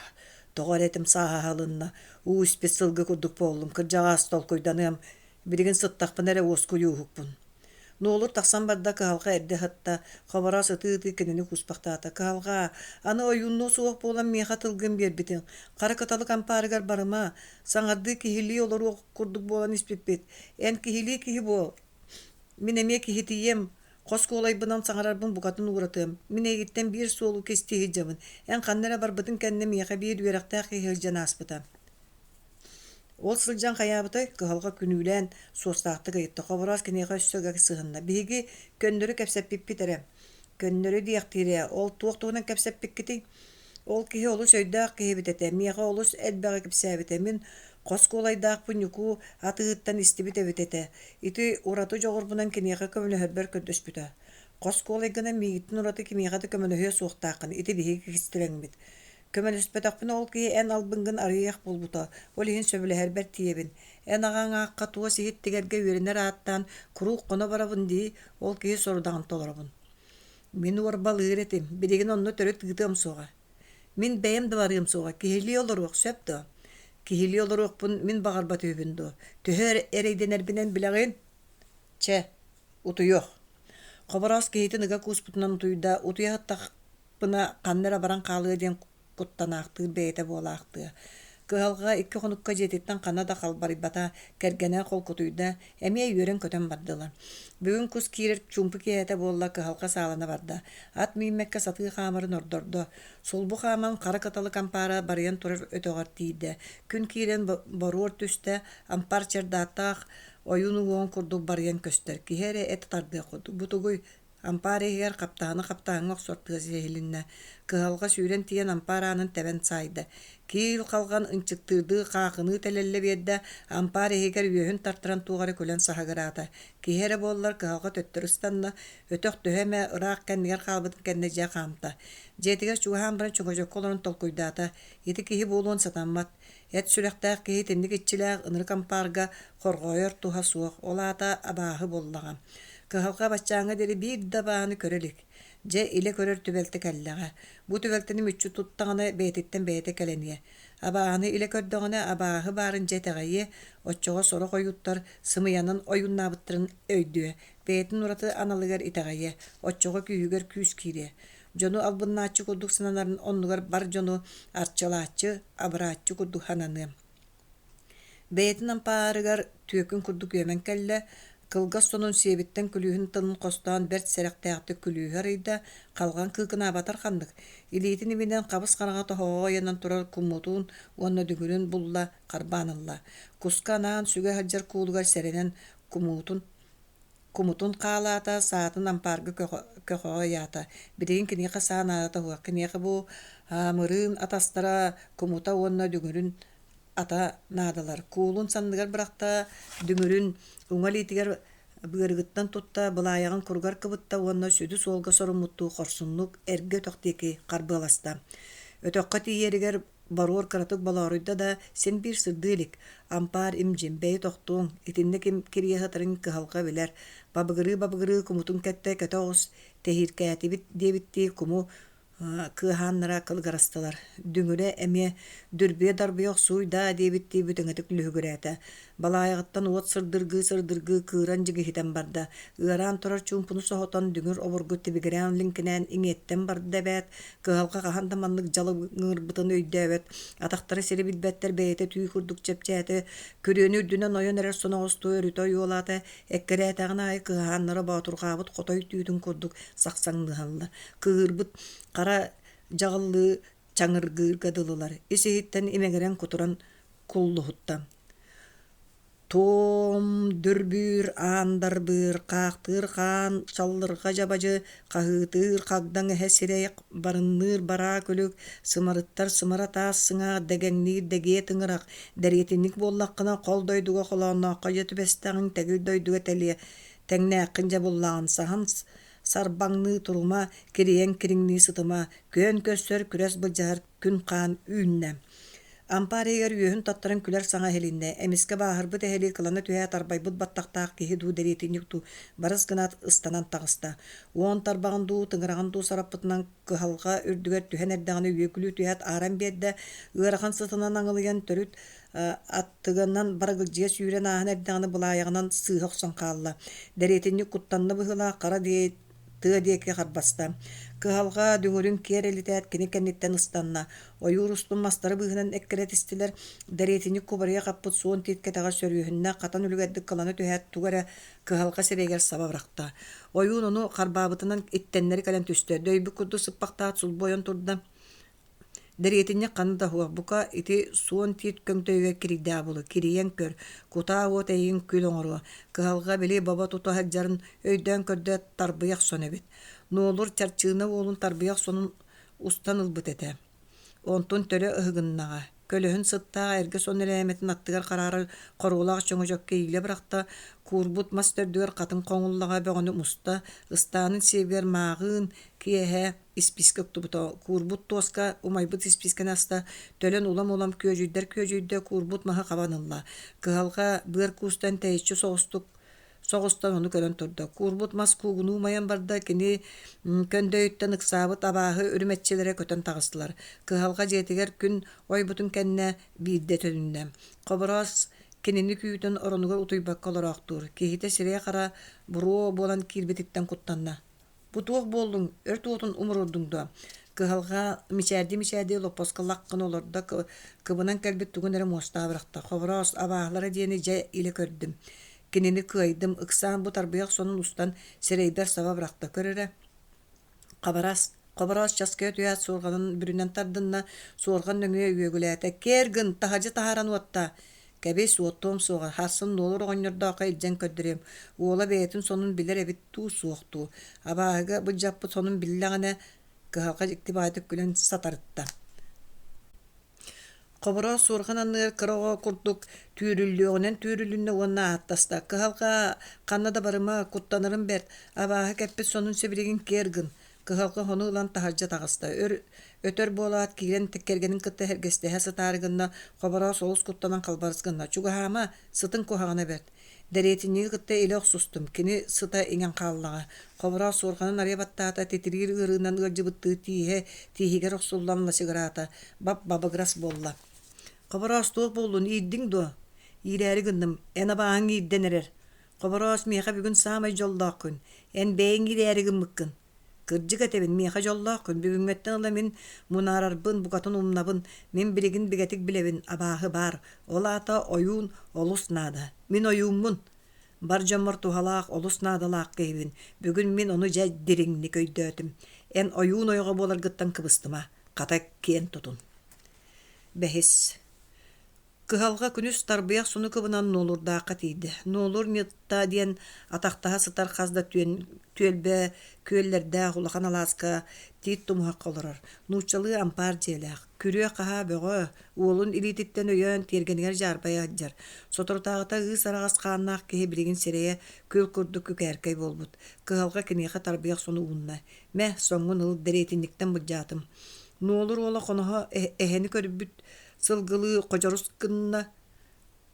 тоҕо эрэ этим сааһа ылынна, уу испит сылгы курдук буоллум, кырдьаҕас толкуйданыам, билигин сыттахпына эрэ уоскуйууһукпун. Нуолур тахсан барда, кыһалҕа эрдэ ыһытта, Хобороос ытыы-ытыы кинини кууспахтаата. Кыһалҕа, аны ойууннуо суох буолан миэхэ тылгын биэрбитиҥ. Хара кыталык ампаарыгар барыма, саҥардыы киһилии олоруох курдук буолан испиппит. Эн киһилии киһи буол. Мин эмиэ киһитийиэм, хос куолайбынан саҥарарбын букатын ууратыам. Мин эйигиттэн биир суолу кистии сылдьабын. Эн ханна эрэ барбытыҥ кэннэ миэхэ биир үөрэхтээх киһи сылдьан ааспыта. Ол сылдьан хайаабытай, кыһалҕа күнүүлээн, суостаахтык ыйытта. Хобороос киниэхэ өссө ыга сыһынна. Биһиги көннөрү кэпсэппиппит эрэ. Көннөрү диэхтиир ээ, ол туох туһунан кэпсэппиккитий? Ол киһи олус өйдөөх киһибит этэ, миэхэ олус элбэҕи кэпсээбитэ. Мин хос куолайдаахпын Ньукуу атыыһыттан истибит эбит этэ. Ити ураты дьоҕурбунан киниэхэ көмөлөһөрбөр көрдөспүтэ. Хос куолайгынан миигиттэн ураты кимиэхэ да көмөлөһүө суохтааххын, ити биһиги кистэлэҥмит. Көмөлөспөтөхпүнэ ол киһи эн албыҥҥын арыйыах буолбута, ол иһин сөбүлэһэрбэр тиийэбин. Эн аҕаҥ аахха туос иһит тигэргэ үөрэнэр ааттаан куруук хоно барабын дии, ол киһи сорудаҕын толоробун. Мин уорбалыыр этим, билигин онно төрүт ыытыам суоҕа. Мин бэйэм да барыам суоҕа, киһилии олоруох сөп дуо? Киһилии олоруохпун мин баҕарбат үһүбүн дуо? Төһө эрэйдэнэрбинэн билэҕин? Чэ, утуйуох. Хобороос киһитин ыга кууспутунан утуйда, утуйа сыттахпына ханна эрэ баран хаалыа диэн куттанаахтыыр бэйэтэ буолаахтыа. Кыһалҕа икки хонукка дьиэтиттэн ханна да халбарыйбата, кэргэнэ холкутуйда, эмиэ үөрэн-көтөн бардылар. Бүгүн кус киирэр чуумпу киэһэтэ буолла, кыһалҕа саалана барда. Ат мииммэккэ сатыы хаамарын ордордо. Сулбу хааман хара кыталык ампаара барыйан турар өтөҕөр тиийдэ. Күн киирэн боруор түстэ, ампаар чердааттаах ойуун уҥуоҕун курдук барыйан көстөр. Киһи эрэ эт тардыах курдук. Бу тугуй? Ампаар иһигэр хаптаһыны хаптаһыҥҥа охсор тыас иһилиннэ. Кыһалҕа сүүрэн тиийэн ампаар аанын тэбэн саайда. Киил халҕан ынчыктыырдыы хаахыныы тэлэллэ биэрдэ, ампаар иһигэр үөһүн тартаран туох эрэ күлэн саһыгыраата. Киһи эрэ буоллар кыһалҕа төттөрү ыстанна, өтөх төһө эмэ ыраах кэннигэр хаалбытын кэннэ дьэ хаамта. Дьиэтигэр чугаһаан баран чөҥөчөккө олорон толкуйдаата. Ити киһи буолуон сатаммат. Эт сүрэхтээх киһи итинник иччилээх ынырык ампаарга хорҕойор туһа суох, ол аата абааһы буоллаҕа. Кыһалҕа баччааҥҥа диэри биир да абааһыны көрө илик. Дьэ, илэ көрөр түбэлтэ кэллэҕэ. Бу түбэлтэни мүччү туттаҕына бэйэтиттэн бэйэтэ кэлэниэ. Абааһыны илэ көрдөҕүнэ абааһы баарын дьэ итэҕэйиэ, оччоҕо сорох ойууттар сымыйанан ойууннаабыттарын өйдүө, бэйэтин ураты аналыгар итэҕэйиэ, оччоҕо күүһүгэр күүс киириэ. Дьону албыннааччы курдук сананарын оннугар бар дьону арчылааччы, абырааччы курдук сананыа. Бэйэтин ампаарыгар түөкүн курдук үөмэн кэллэ, кылгас сонун сиэбиттэн күлүүһүн тылын хостоон бэрт сэрэхтээхтик күлүүһү арыйда, халҕан кыыкынаабатар ханнык, илиитин иминэн хабыс-хараҥа тоһоҕоҕо ыйанан турар куммутун уонна дүҥүрүн булла, харбаан ылла. Куска анаан сүгэ сылдьар куулугар сэрэнэн кумуутун Кумутун хаалаата, саатын ампаарга көхөҕө ыйаата. Билигин киниэхэ саа наадата суох. Киниэхэ бу Амырыын атастара кумута уонна дүҥүрүн ата наадалар. Куулун санныгар бырахта, дүҥүрүн уҥа илиитигэр быарыгыттан тутта, былаайаҕын куругар кыбытта уонна сүдү суолга соруммуттуу хорсуннук эргэ өтөх диэки харбыаласта. Өтөххө тиийэригэр Боруор кыратык болооруйда да, син биир сырдыы илик. Ампаар им-дьим, бэйи тохтуоҥ, итиннэ ким кириэһи ытарын кыһалҕа билэр. Бабыгырыы-бабыгырыы кумутун кэттэ кэтэ оҕус, тэһииркээтибит диэбиттии куму кыаһааннара кылыгырастылар. Дүҥүрэ эмиэ дүрбүйэ-дарбыйа охсууй даа диэбиттии бүтэҥитик лүһүгүрээтэ. Балаайаҕыттан уот сырдыргыы-сырдыргыы кыыран дьигиһитэн барда. Ыараан турар чуумпуну соһутан дүҥүр обургу тибигирээн лиҥкинээн иҥиэттэн барда эбээт, Кыһалҕа хаһан да маннык дьалыҥырбытын өйдөөбөт, атахтара сири билбэттэр бэйэтэ түү курдук чэпчээтэ, күрүөнү үрдүнэн ойон эрэр соноҕостуу өрүтэ ойуолаата, эккирээтэҕин аайы кыһааннара боотурҕаабыт хотой түүтүн курдук сахсаҥныһаллар, кыыһырбыт хара дьаҕыллыы чаҥыргыырга дылылар, ис-иһиттэн имэҥирэн кутуран куллуһутта. Туом дүрбүүр аан дарбыыр, хаахтыыр хаан чаллырҕа дьабадьы, хаһыытыыр хагдаҥ эһэ сирэй, барынныыр бараа күлүк, сымарыттар сымара таас сыҥаах, дэгэҥниир дэгиэ тыҥырах, дэриэтинньик буоллаххына хол дойдуга холооннооххо дьэ түбэстэҕиҥ, тэгил дойдуга тэлиэ, тэҥнээххин дьэ буллаҕын, саһан. Сарбаҥныы турума, кирийэн кириҥнии сытыма, күөн көрсөр, күрэс былдьаһар күн-хаан үүннэ. Ампаар иһигэр үөһүн таттаран күлэр саҥа иһилиннэ. Эмискэ бааһырбыт эһэлии кылана түһээт арбайбыт баттахтаах киһи дуу дэриэтинньик дуу барыс гынаат ыстанан таҕыста. Уон тарбаҕын дуу, тыҥыраҕын дуу сараппытынан кыһалҕа үрдүгэр түһэн эрдэҕинэ үөкүлүү түһээт ааран биэрдэ, ыарахан сытынан аҥылыйан төрүт аттыгынан барыгылдьыйа сүүрэн ааһан эрдэҕинэ былаайаҕынан сыыһа охсон хаалла. Дэриэтинньик куттанна быһыылаах хара тыа диэки харбаста. Кыһалҕа дүҥүрүн киэр элитээт кини кэнниттэн ыстанна. Ойуур устун мастары быыһынан эккирэтистилэр. Дэриэтинньик кубарыйа хаппыт суон тиит кэтэҕэр сөрүөһүннэ, хатан үлүгэрдик кылана түһээт тугу эрэ кыһалҕа сирэйигэр саба бырахта. Ойуун ону харбаабытынан иттэннэри кэлэн түстэ. Дөйбүт курдук сыппахтаат сулбу ойон турда. Дэриэтинньик ханна да суох, бука ити суон тиит көҥдөйүгэр кирийдээх буолуо, кирийэн көр, кутаа уот эйигин күл оҥоруо, кыһалҕа били бобо тута сылдьарын өйдөөн көрдө тарбыйах сон эбит. Нуолур чарчыына уолун тарбыйах сонун устан ылбыт этэ. Онтун төлө ыһыгыннаҕа, көлөһүн сыттаах эргэ сон эрээмэтин аттыгар хараарар хоруолаах чөҥөчөккө иилэ бырахта, куурбут мас төрдүгэр хатыҥ хоҥуллаҕа бөҕөнү муста, ыстаанын сиэбигэр мааҕыын киэһэ испиискэ уктубута, куурбут туоска умайбыт испиискэни аста, төлөн улам-улам күөдьүйдэр күөдьүйдэ, куурбут маһы хабан ылла. Кыһалҕа быар куустан тэйиччи соҕустук соҕустан ону көрөн турда. Куурбут мас куугунуу умайан барда, кини көндөйүттэн ыксаабыт абааһы үрүмэччилэрэ көтөн таҕыстылар. Кыһалҕа дьиэтигэр күн ойбутун кэннэ биирдэ төнүннэ. Хобороос кинини күүтэн оронугар утуйбакка олороохтуур. Киһитэ сирэйэ-хара буруо буолан киирбититтэн куттанна. Бу туох буоллуҥ, өрт уотун умуруордуҥ дуо? Кыһалҕа мичээрдии-мичээрдии лоппоско лах гына олордо, кыбынан кэлбит тугун эрэ муостаҕа бырахта. Хобороос, абааһылара диэни дьэ илэ көрдүм. Кинини кыайдым, ыксаан бу тарбыйах сонун устан сирэйбэр саба бырахта. Көр эрэ, Хабарас, Хобороос часкыйа түһээт суорҕанын бүрүнэн тардынна, суорҕан нөҥүө үөгүлээтэ: «Кээр гын, таһырдьа таһааран уоттаа!» Кэбис, уоттуом суоҕа, сарсын Нуолур оҕонньордооххо илдьэн көрдөрүөм, уола бэйэтин сонун билэр эбит дуу, суох дуу, абааһыга былдьаппыт сонун биллэҕинэ, кыһалҕа дьикти баҕайытык күлэн сатарытта. Хобороос суорҕан анныгар кыра оҕо курдук түүрүллүөҕүнэн түүрүлүннэ уонна ааттаста: «Кыһалҕа, ханна да барыма, куттанарым бэрт, абааһы кэппит сонун сибилигин киэр гын» Кыһалҕа хону ылан таһырдьа таҕыста. Өр өтөр буолаат киирэн кэргэнин кытта сэргэстэһэ сытаары гынна, Хобороос олус куттанан халбарыс гынна: «Чугаһаама, сытыҥ куһаҕана бэрт. Дэриэтинньиги кытта илэ охсустум, кини сыта иҥэн хааллаҕа». Хобороос суорҕанын арыйа баттаата, титириир ыарыынан ыалдьыбыттыы тииһэ тииһигэр охсуллан лачыгыраата, бап-бабыгырас буолла. «Хобороос, туох буоллун, иирдиҥ дуо?» «Иирээри гынным, эн абааһыҥ иирдэн эрэр. Хобороос, миэхэ бүгүн саамай дьоллоох күн. Эн бэйэҥ иирээри гыммыккын. Кырдьык этэбин, миэхэ дьоллоох күн. Бүгүҥҥэттэн ыла мин мунаарарбын, букатын умнабын. Мин билигин бигэтик билэбин, абааһы баар. Ол аата ойуун олус наада. Мин ойууммун. Бар дьоммор туһалаах, олус наадалаах киһибин. Бүгүн мин ону дьэ дириҥник өйдөөтүм. Эн ойуун ойоҕо буоларгыттан кыбыстыма. Хата киэн тутун. Бэһис. Кыһалҕа күнүс тарбыйах суну кыбынан Нуолурдаахха тиийдэ. Нуолур Ньытта диэн атахтаһа сытар хас да түөлбэ күөллэрдээх улахан алааска тиит тумуһахха олорор. Нууччалыы ампаар дьиэлээх. Күрүө-хаһаа бөҕө, уолун илиититтэн өйөөн тиэргэнигэр дьаарбайа сылдьар. Соторутааҕыта ыыс араҕас хааннаах киһи билигин сирэйэ күл курдук күкээркэй буолбут. Кыһалҕа киниэхэ тарбыйах сону уунна. Мэ, соҥҥун ыл, дэриэтинньиктэн былдьаатым. Нуолур уола хоноһо эһэни көрбүт Сылгылыы ходьорус гынна,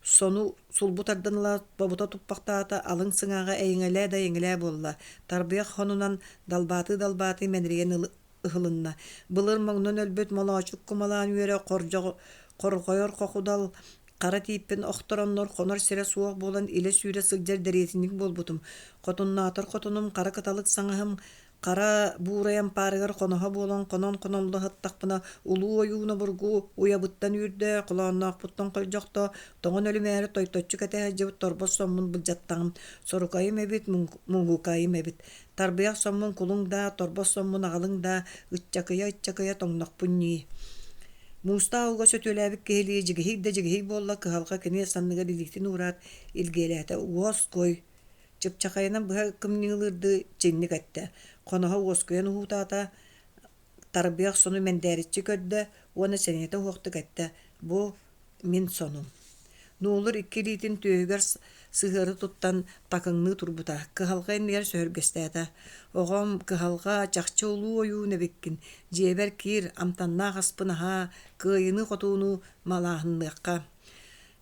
сону сулбу тардан ылаат бобута туппахтаата, алыҥ сыҥааҕа эйэҥэлээ да эйэҥэлээ буолла, тарбыйах хонунан далбаатыы-далбаатыы мэнэрийэн ыһылынна. Былыр моҥнон өлбүт молоочук кумалаан үөрэ хорҕойор хохудал хара тииппин охтороннор хонор сирэ суох буолан илэ сүүрэ сылдьар дэриэтинньик буолбутум. Хотуннаатар хотунум хара кыталык саҥаһым Хара буурай ампаарыгар хоноһо буолан хонон-хонолло сыттахпына, улуу ойууну обургу уйабыттан үүрдэ, холоонноохпуттан холдьохто, тоҥон өлүмээри тойточчу кэтэ сылдьыбыт торбос соммун былдьаттаҕым, сорукайым эбит, муҥукайым эбит. Тарбыйах соммун кулуҥ даа, торбос соммун аҕалыҥ даа, ыччакыйа-ыччакыйа тоҥнохпун ньии. Муустаах ууга сөтүөлээбит киһилии дьигиһий да дьигиһий буолла, кыһалҕа кини санныгар илиитин уураат, илгиэлээтэ: «Уос-куой, Чыпчахайынан быһа кымньыылыырдыы чиҥник эттэ, хоноһо уоскуйан уһуутаата, тарбыйах сону мэндээриччи көрдө уонна сэниэтэ уһуохтук эттэ: «Бу мин сонум». Нуолур икки илиитин түөһүгэр сыһыары туттан такыҥныы турбута, кыһалҕа иннигэр сөһүргэстээтэ: «Оҕом, кыһалҕа, чахчы улуу ойуун эбиккин, дьиэбэр киир, амтаннаах аспын аһаа, кыайыыны-хотууну малааһынныахха»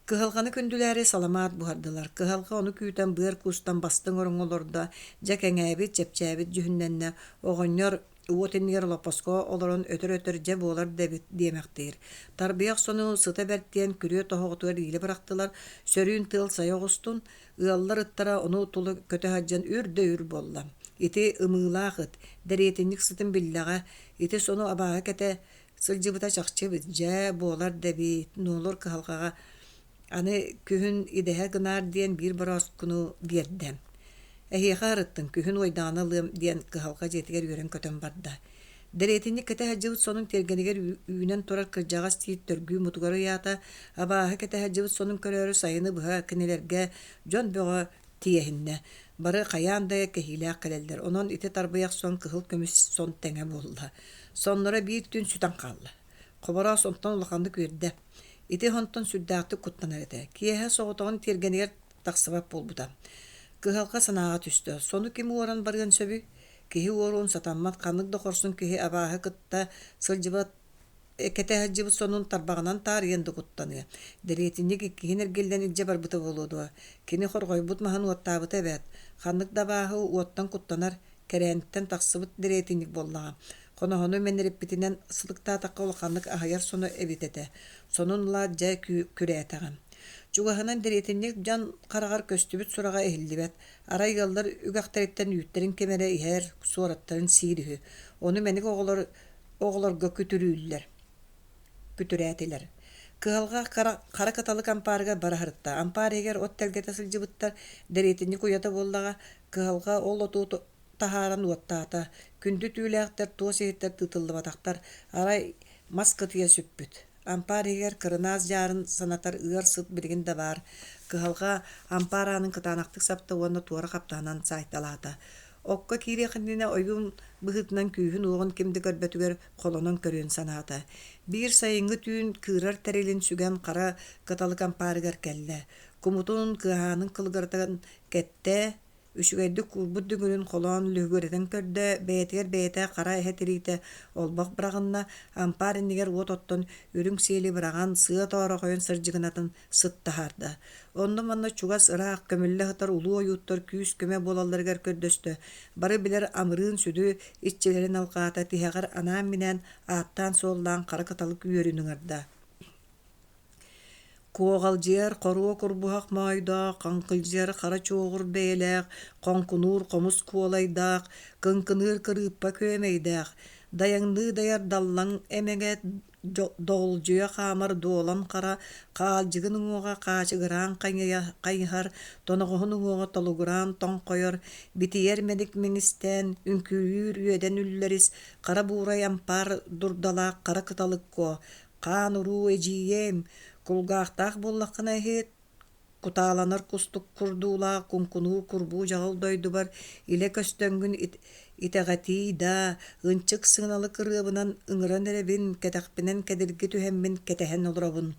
Кыһалҕаны күндүлээри саламаат буһардылар. Кыһалҕа ону күүтэн быар куустан бастыҥ ороҥҥо олордо, дьэ кэҥээбит, чэпчээбит дьүһүннэннэ. Оҕонньор уот иннигэр олоппоско олорон өтөр-өтөр дьэ буолар да эбит диэмэхтиир. Тарбыйах сону сыта бэрт диэн күрүө тоһоҕотугар иилэ бырахтылар, сөрүүн тыал сайа оҕустун, ыаллар ыттара ону тула көтө сылдьан үр да үр буолла. Ити ымыылаах ыт, дэриэтинньик сытын биллэҕэ, ити сону абааһы кэтэ сылдьыбыта чахчы эбит, дьэ буолар да эбит, нуолур кыһалҕаҕа Аны күһүн идэһэ гынаар диэн биир борооскуну биэрдэ. Эһиэхэ арыттын, күһүн уойдаҕына ылыам диэн кыһалҕа дьиэтигэр үөрэн-көтөн барда. Дэриэтинньик кэтэ сылдьыбыт сонун тиэргэнигэр үүнэн турар кырдьаҕас тиит төргүү мутугар ыйаата, абааһы кэтэ сылдьыбыт сонун көрөөрү сайыны быһа кинилэргэ дьон бөҕө тиэһиннэ. Бары хайаан да кэһиилээх кэлэллэр, онон ити тарбыйах сон кыһыл көмүс сон тэҥэ буолла. Сонноро биир түүн сүтэн хаалла. Хобороос онтон улаханнык үөрдэ. Ити онтон сүрдээхтик куттанар этэ. Киэһэ соҕотоҕун тиэргэнигэр тахсыбат буолбута. Кыһалҕа санааҕа түстэ. Сону ким уоран барыан сөбүй? Киһи уоруон сатаммат ханнык да хорсун киһи абааһы кытта сылдьыбат кэтэ сылдьыбыт сонун тарбаҕынан таарыйан да куттаныа. Дэриэтинньик иккиһин эргиллэн илдьэ барбыта буолуо дуо? Кини хорҕойбут маһын уоттаабыта эбээт. Ханнык да абааһы уоттан куттанар, кэрээнтэн тахсыбыт дэриэтинньик буоллаҕа. Хоноһону мэнэриппитинэн сылыктаатахха улаханнык аһыйар соно эбит этэ. Сонун ылаат дьэ күрээтэҕим. Чугаһынан дэриэтинньик дьон хараҕар көстүбүт сураҕа иһиллибэт. Арай ыаллар үгэхтэриттэн үүттэрин ким эрэ иһэр, суораттарын сиир үһү. Ону мэник оҕолор оҕолорго күтүрүүллэр. Күтүрээтилэр. Кыһалҕа хара кыталык ампаарыгар бара сырытта. Ампаар иһигэр от тэлгэтэ сылдьыбыттар, дэриэтинньик уйата буоллаҕа. Кыһалҕа ол оту таһааран уоттаата. Күндү түүлээхтэр, туос иһиттэр тыытыллыбатахтар, арай мас кытыйа сүппүт. Ампаар иһигэр кырынаас дьаарын санатар ыар сыт билигин да баар. Кыһалҕа ампаар аанын кытаанахтык сапта уонна туора хаптаһынан саайталаата. Окко киириэх иннинэ ойуун быһыытынан күүһүн-уоҕун ким да көрбөтүгэр холонон көрүөн санаата. Биир сайыҥҥы түүн кыырар тэрилин сүгэн хара кыталык ампаарыгар кэллэ. Кумутун, кыаһаанын кылыгыратан кэттэ, Үчүгэйдик куурбут дүҥүрүн холоон лүһүгүрэтэн көрдө, бэйэтигэр бэйэтэ хара эһэ тириитэ олбох быраҕынна, ампаар иннигэр уот оттон үрүҥ сиэли быраҕан, сыа тоорохойун сырдьыгынатын сыт таһаарда. Онно-манна чугас ыраах көмүллэ сытар улуу ойууттар күүс-көмө буолалларыгар көрдөстө, бары билэр амырыын сүдү иччилэрин алҕаата, тиһэҕэр анаан-минээн ааттаан-суоллаан хара кыталык үөрүн ыҥырда. Куоҕалдьыйар хоруо курбуһах моойдоох, хаҥкылдьыйар хара чуоҕур бэйэлээх, хоҥкунуур хомус куолайдаах, кыҥкыныыр кырыыппа күөмэйдээх, дайаҥныы дайар даллаҥ эмэгэ доҕулдьуйа хаамар дуолан хара, хаалдьыгын уҥуоҕа хаачыгыраан хайыһар, тоноҕоһун уҥуоҕа толугураан тоҥхойор, битийэр мэник мэҥистээн, үҥкүүлүүр үөдэн үллэрис, хара буурай ампаар дурдалаах хара кыталык куо, Хаан-уруу эдьиийиэм, кулгаахтаах буоллаххына иһит, кутааланар кустук курдуулаах куҥкунуур курбуу дьаҕыл дойдубар илэ көстөҥҥүн итэҕэтиий даа, ынчык сыҥалык ырыабынан ыҥыран эрэбин, кэтэхпинэн кэдирги түһэммин кэтэһэн олоробун.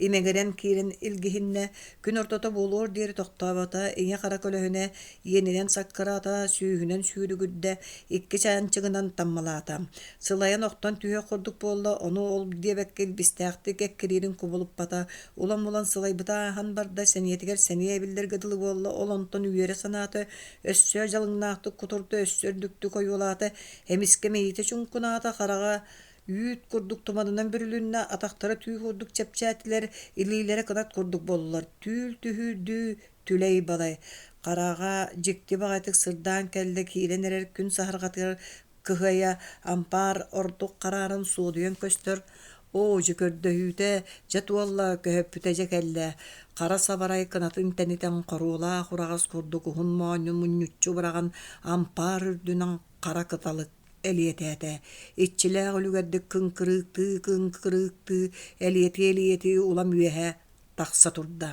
Имэҥирэн киирэн илгиһиннэ, күн ортото буолуор диэри тохтообото, ийэ-хара көлөһүнэ иэнинэн саккыраата, сүүһүнэн сүүрүгүрдэ, икки чаанчыгынан таммалаата. Сылайан охтон түһүөх курдук буолла, ону ол диэбэккэ илбистээхтик эккириирин кубулуппата, улам-улам сылайбыта ааһан барда, сэниэтигэр сэниэ эбиллэргэ дылы буолла, ол онтон үөрэ санаата, өссө дьалыҥнаахтык кутурда, өссө үрдүктүк ойуолаата, эмискэ мэйиитэ чуҥкунаата, хараҕа үүт курдук туманынан бүрүлүннэ, атахтара түү курдук чэпчээтилэр, илиилэрэ кынат курдук буоллулар, түүл түһүүрдүү түлэй-балай, хараҕа дьикти баҕайытык сырдаан кэллэ, киирэн эрэр күн саһарҕатыгар Кыһыйа ампаар ордук хараарын суодуйан көстөр, оо, дьэ көрдөһүүтэ дьэ туолла, көһөппүтэ дьэ кэллэ, хара сабарай кынатын тэнитэн хоруолаах ураҕас курдук уһун моонньун мунньуччу быраҕан ампаар үрдүнэн хара кыталык элиэтээтэ. Иччилээх үлүгэрдик кыҥкырыыктыы-кыҥкырыыктыы, элиэтии-элиэтии улам үөһэ тахса турда.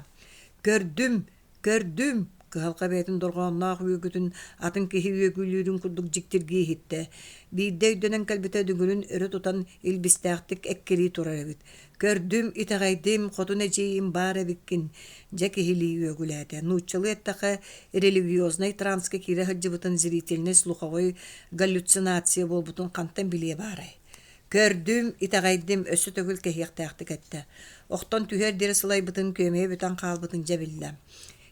«Көрдүм! Көрдүм! Кыһалҕа бэйэтин дорҕоонноох үөгүтүн атын киһи үөгүлүүрүн курдук дьиктиргии иһиттэ. Биирдэ өйдөнөн кэлбитэ дүҥүрүн өрө тутан илбистээхтик эккирии турар эбит. Көрдүм, итэҕэйдим, хотун эдьиийим баар эбиккин, дьэ киһилии үөгүлээтэ. Нууччалыы эттэххэ, религиознай транска киирэ сылдьыбытын зрительнай слуховой галлюцинация буолбутун хантан билиэ баарай? Көрдүм, итэҕэйдим, өссө төгүл кэһиэхтээхтик эттэ. Охтон түһүөр диэри сылайбытын, күөмэйэ бүтэн хаалбытын дьэ биллэ.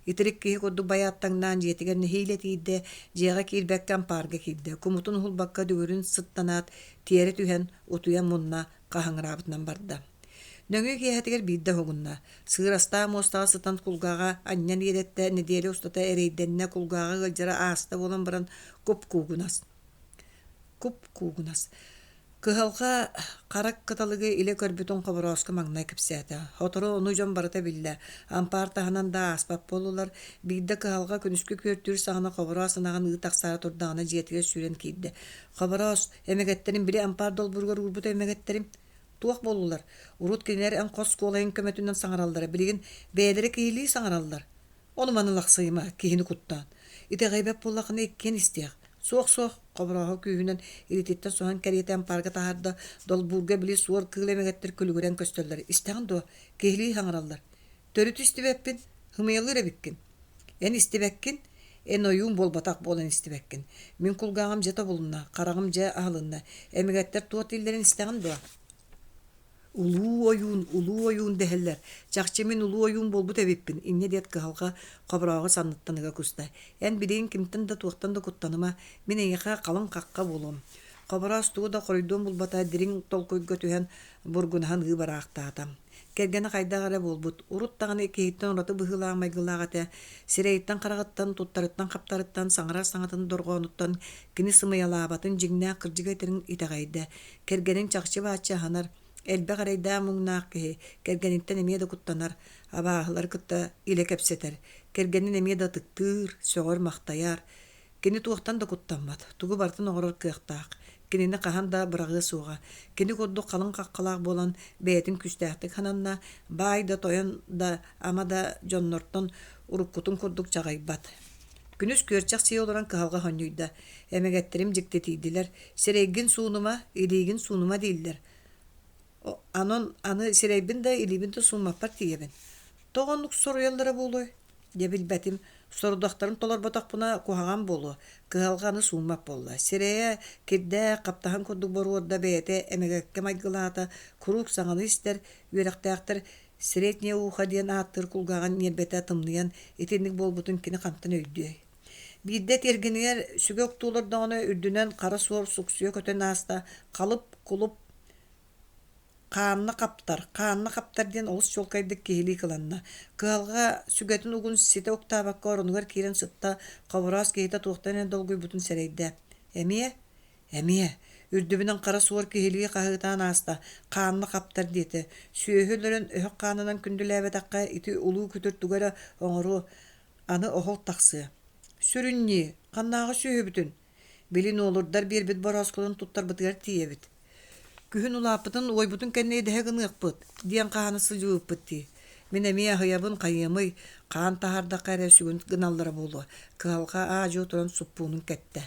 Итирик киһи курдук байааттаҥнаан дьиэтигэр нэһиилэ тиийдэ, дьиэҕэ киирбэккэ ампаарга киирдэ. Кумутун уһулбакка дүҥүрүн сыттанаат, тиэрэ түһэн, утуйан мунна хаһыҥыраабытынан барда. Нөҥүө киэһэтигэр биирдэ уһугунна. Сыырастаах муостаҕа сытан кулгааҕа анньан иэдэттэ, нэдиэлэ устата эрэйдэннэ, кулгааҕа ыалдьара ааста буолан баран куп-куугунас. Куп-куугунас. Кыһалҕа хара кыталыгы илэ көрбүтүн Хоборооско маҥнай кэпсээтэ. Сотору ону дьон барыта биллэ, ампаар таһынан да ааспат буоллулар. Биирдэ кыһалҕа күнүскү күөртүүр саҕана Хобороос ынаҕын ыы тахсаары турдаҕына дьиэтигэр сүүрэн киирдэ. Хобороос, эмэгэттэрим били ампаар долбууругар уурбут эмэгэттэрим туох буоллулар? Урут кинилэр эн хос куолайын көмөтүнэн саҥараллара, билигин бэйэлэрэ киһилии саҥараллар. Ону-маны лахсыйыма, киһини куттаан. Итэҕэйбэт буоллаххына иккиэн истиэх. Суох-суох, Хоборооһу күүһүнэн илиититтэн соһон кэриэтэ ампаарга таһаарда, долбуурга били суор кыыл эмэгэттэр күлүгүрэн көстөллөр. Истэҕин дуо? Киһилии саҥараллар. Төрүт истибэппин, ымыйалыыр эбиккин. Эн истибэккин, эн ойуун буолбатах буолан истибэккин. Мин кулгааҕым дьэ тобулунна, хараҕым дьэ аһылынна. Эмэгэттэр туох дииллэрин истэҕин дуо? Улуу ойуун, улуу ойуун дэһэллэр. Чахчы мин улуу ойуун буолбут эбиппин, инньэ диэт кыһалҕа Хоборооҕу санныттан ыга куста. Эн билигин кимтэн да туохтан да куттаныма, мин эйиэхэ халыҥ хахха буолуом. Хобороос тугу да хоруйдуон булбата, дириҥ толкуйга түһэн бургунаһан ыы бараахтаата. Кэргэнэ хайдах эрэ буолбут, урут даҕаны киһиттэн ураты быһыылаах майгылаах этэ, сирэйиттэн-хараҕыттан, туттарыттан-хаптарыттан, саҥарар саҥатын дорҕоонуттан кини сымыйалаабатын дьиҥнээх кырдьыга этэрин итэҕэйдэ. Кэргэнин чахчы-бааччы аһынар, элбэх эрэйдээх-муҥнаах киһи, кэргэниттэн эмиэ да куттанар, абааһылары кытта илэ кэпсэтэр, кэргэнин эмиэ да ытыктыыр, сөҕөр-махтайар. Кини туохтан да куттаммат, тугу барытын оҥорор кыахтаах, кинини хаһан да быраҕыа суоҕа. Кини курдук халыҥ хаххалаах буолан, бэйэтин күүстээхтик сананна, баай да тойон да, ама да дьоннортон уруккутун курдук чаҕыйбат. Күнүс күөрчэх сии олорон кыһалҕа хонньуйда. Эмэгэттэрим дьиктитийдилэр. Сирэйгин суунума, илиигин суунума дииллэр. Онон аны сирэйбин да, илиибин да сууммаппар тиийэбин. Тоҕо оннук соруйаллара буолуой? Дьэ билбэтим, сорудахтарын толорботохпуна куһаҕан буолуо, кыһалҕа аны сууммат буолла. Сирэйэ кирдээх, хаптаһын курдук боруорда бэйэтэ эмэгэккэ майгылаата, куруук саҥаны истэр, үөрэхтээхтэр среднее ухо диэн ааттыыр кулгааҕын ньиэрбэтэ тымныйан итинник буолбутун кини хантан өйдүөй. Биирдэ тиэргэнигэр сүгэ уктуу олордоҕуна үрдүнэн хара суор суксуйа көтөн ааста, халып-кулуп Хаанна хаптар, хаанна хаптар диэн олус чуолкайдык киһилии кыланна. Кыһалҕа сүгэтин угун ситэ уктаабакка оронугар киирэн сытта, Хобороос киһитэ туохтан эрэ долгуйбутун сэрэйдэ. Эмиэ? Эмиэ. Үрдүбүнэн хара суор киһилии хаһыытаан ааста, хаанна хаптар диэтэ. Сүөһү өлөрөн өһөх хаанынан күндүлээбэтэххэ ити улуу күтүр тугу эрэ оҥоруо, аны оһол тахсыа. Сүрүн ньии, ханнааҕы сүөһүбүтүн? Били нуолурдар биэрбит борооскуларын туттарбытыгар тиийэбит. Күһүн улааппытын, уойбутун кэннэ идэһэ гыныахпыт, диэн хаһаана сылдьыбыппыт дии. Мин эмиэ аһыйабын, хайыамый, хаан таһаардахха эрэ сүгүн гыналлара буолуо. Кыһалҕа аа-дьуо туран суппуунун кэттэ.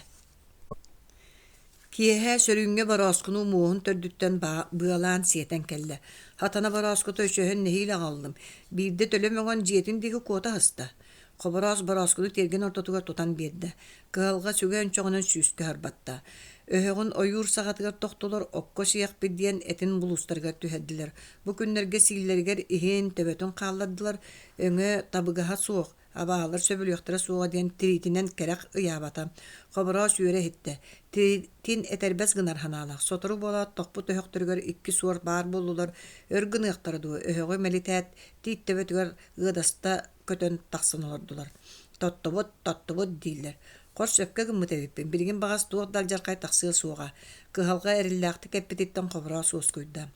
Киэһэ сөрүүҥҥэ борооскуну муоһун төрдүттэн быалаан сиэтэн кэллэ. Хатана борооскута өчөһөн нэһиилэ аҕаллым. Биирдэ төлө мөҥөн дьиэтин диэки куота сыста. Хобороос борооскуну тиэргэн ортотугар тутан биэрдэ. Кыһалҕа сүгэ өнчөҕүнэн сүүскэ харбатта. Өһөҕүн ойуур саҕатыгар тохтулар, окко сиэхпит диэн этин булуустарыгар түһэрдилэр. Бу күннэргэ сииллэригэр иһин, төбөтүн хааллардылар, өҥө табыгаһа суох, абааһылар сөбүлүөхтэрэ суоҕа диэн тириитинэн кэрэх ыйаабата. Хобороос үөрэ иһиттэ. Тириитин этэрбэс гынар санаалаах. Сотору буолаат тохпут өһөхтөрүгэр икки суор баар буоллулар, өр гыныахтара дуо, өһөҕү мэлитээт, тиит төбөтүгэр ыадаста көтөн тахсан олордулар. Тоттубут, тоттубут дииллэр. Хор сөпкө гыммыт эбиппин, билигин баҕас туох да алдьархай тахсыа суоҕа. Кыһалҕа эриллээхтик эппититтэн Хобороос уоскуйда.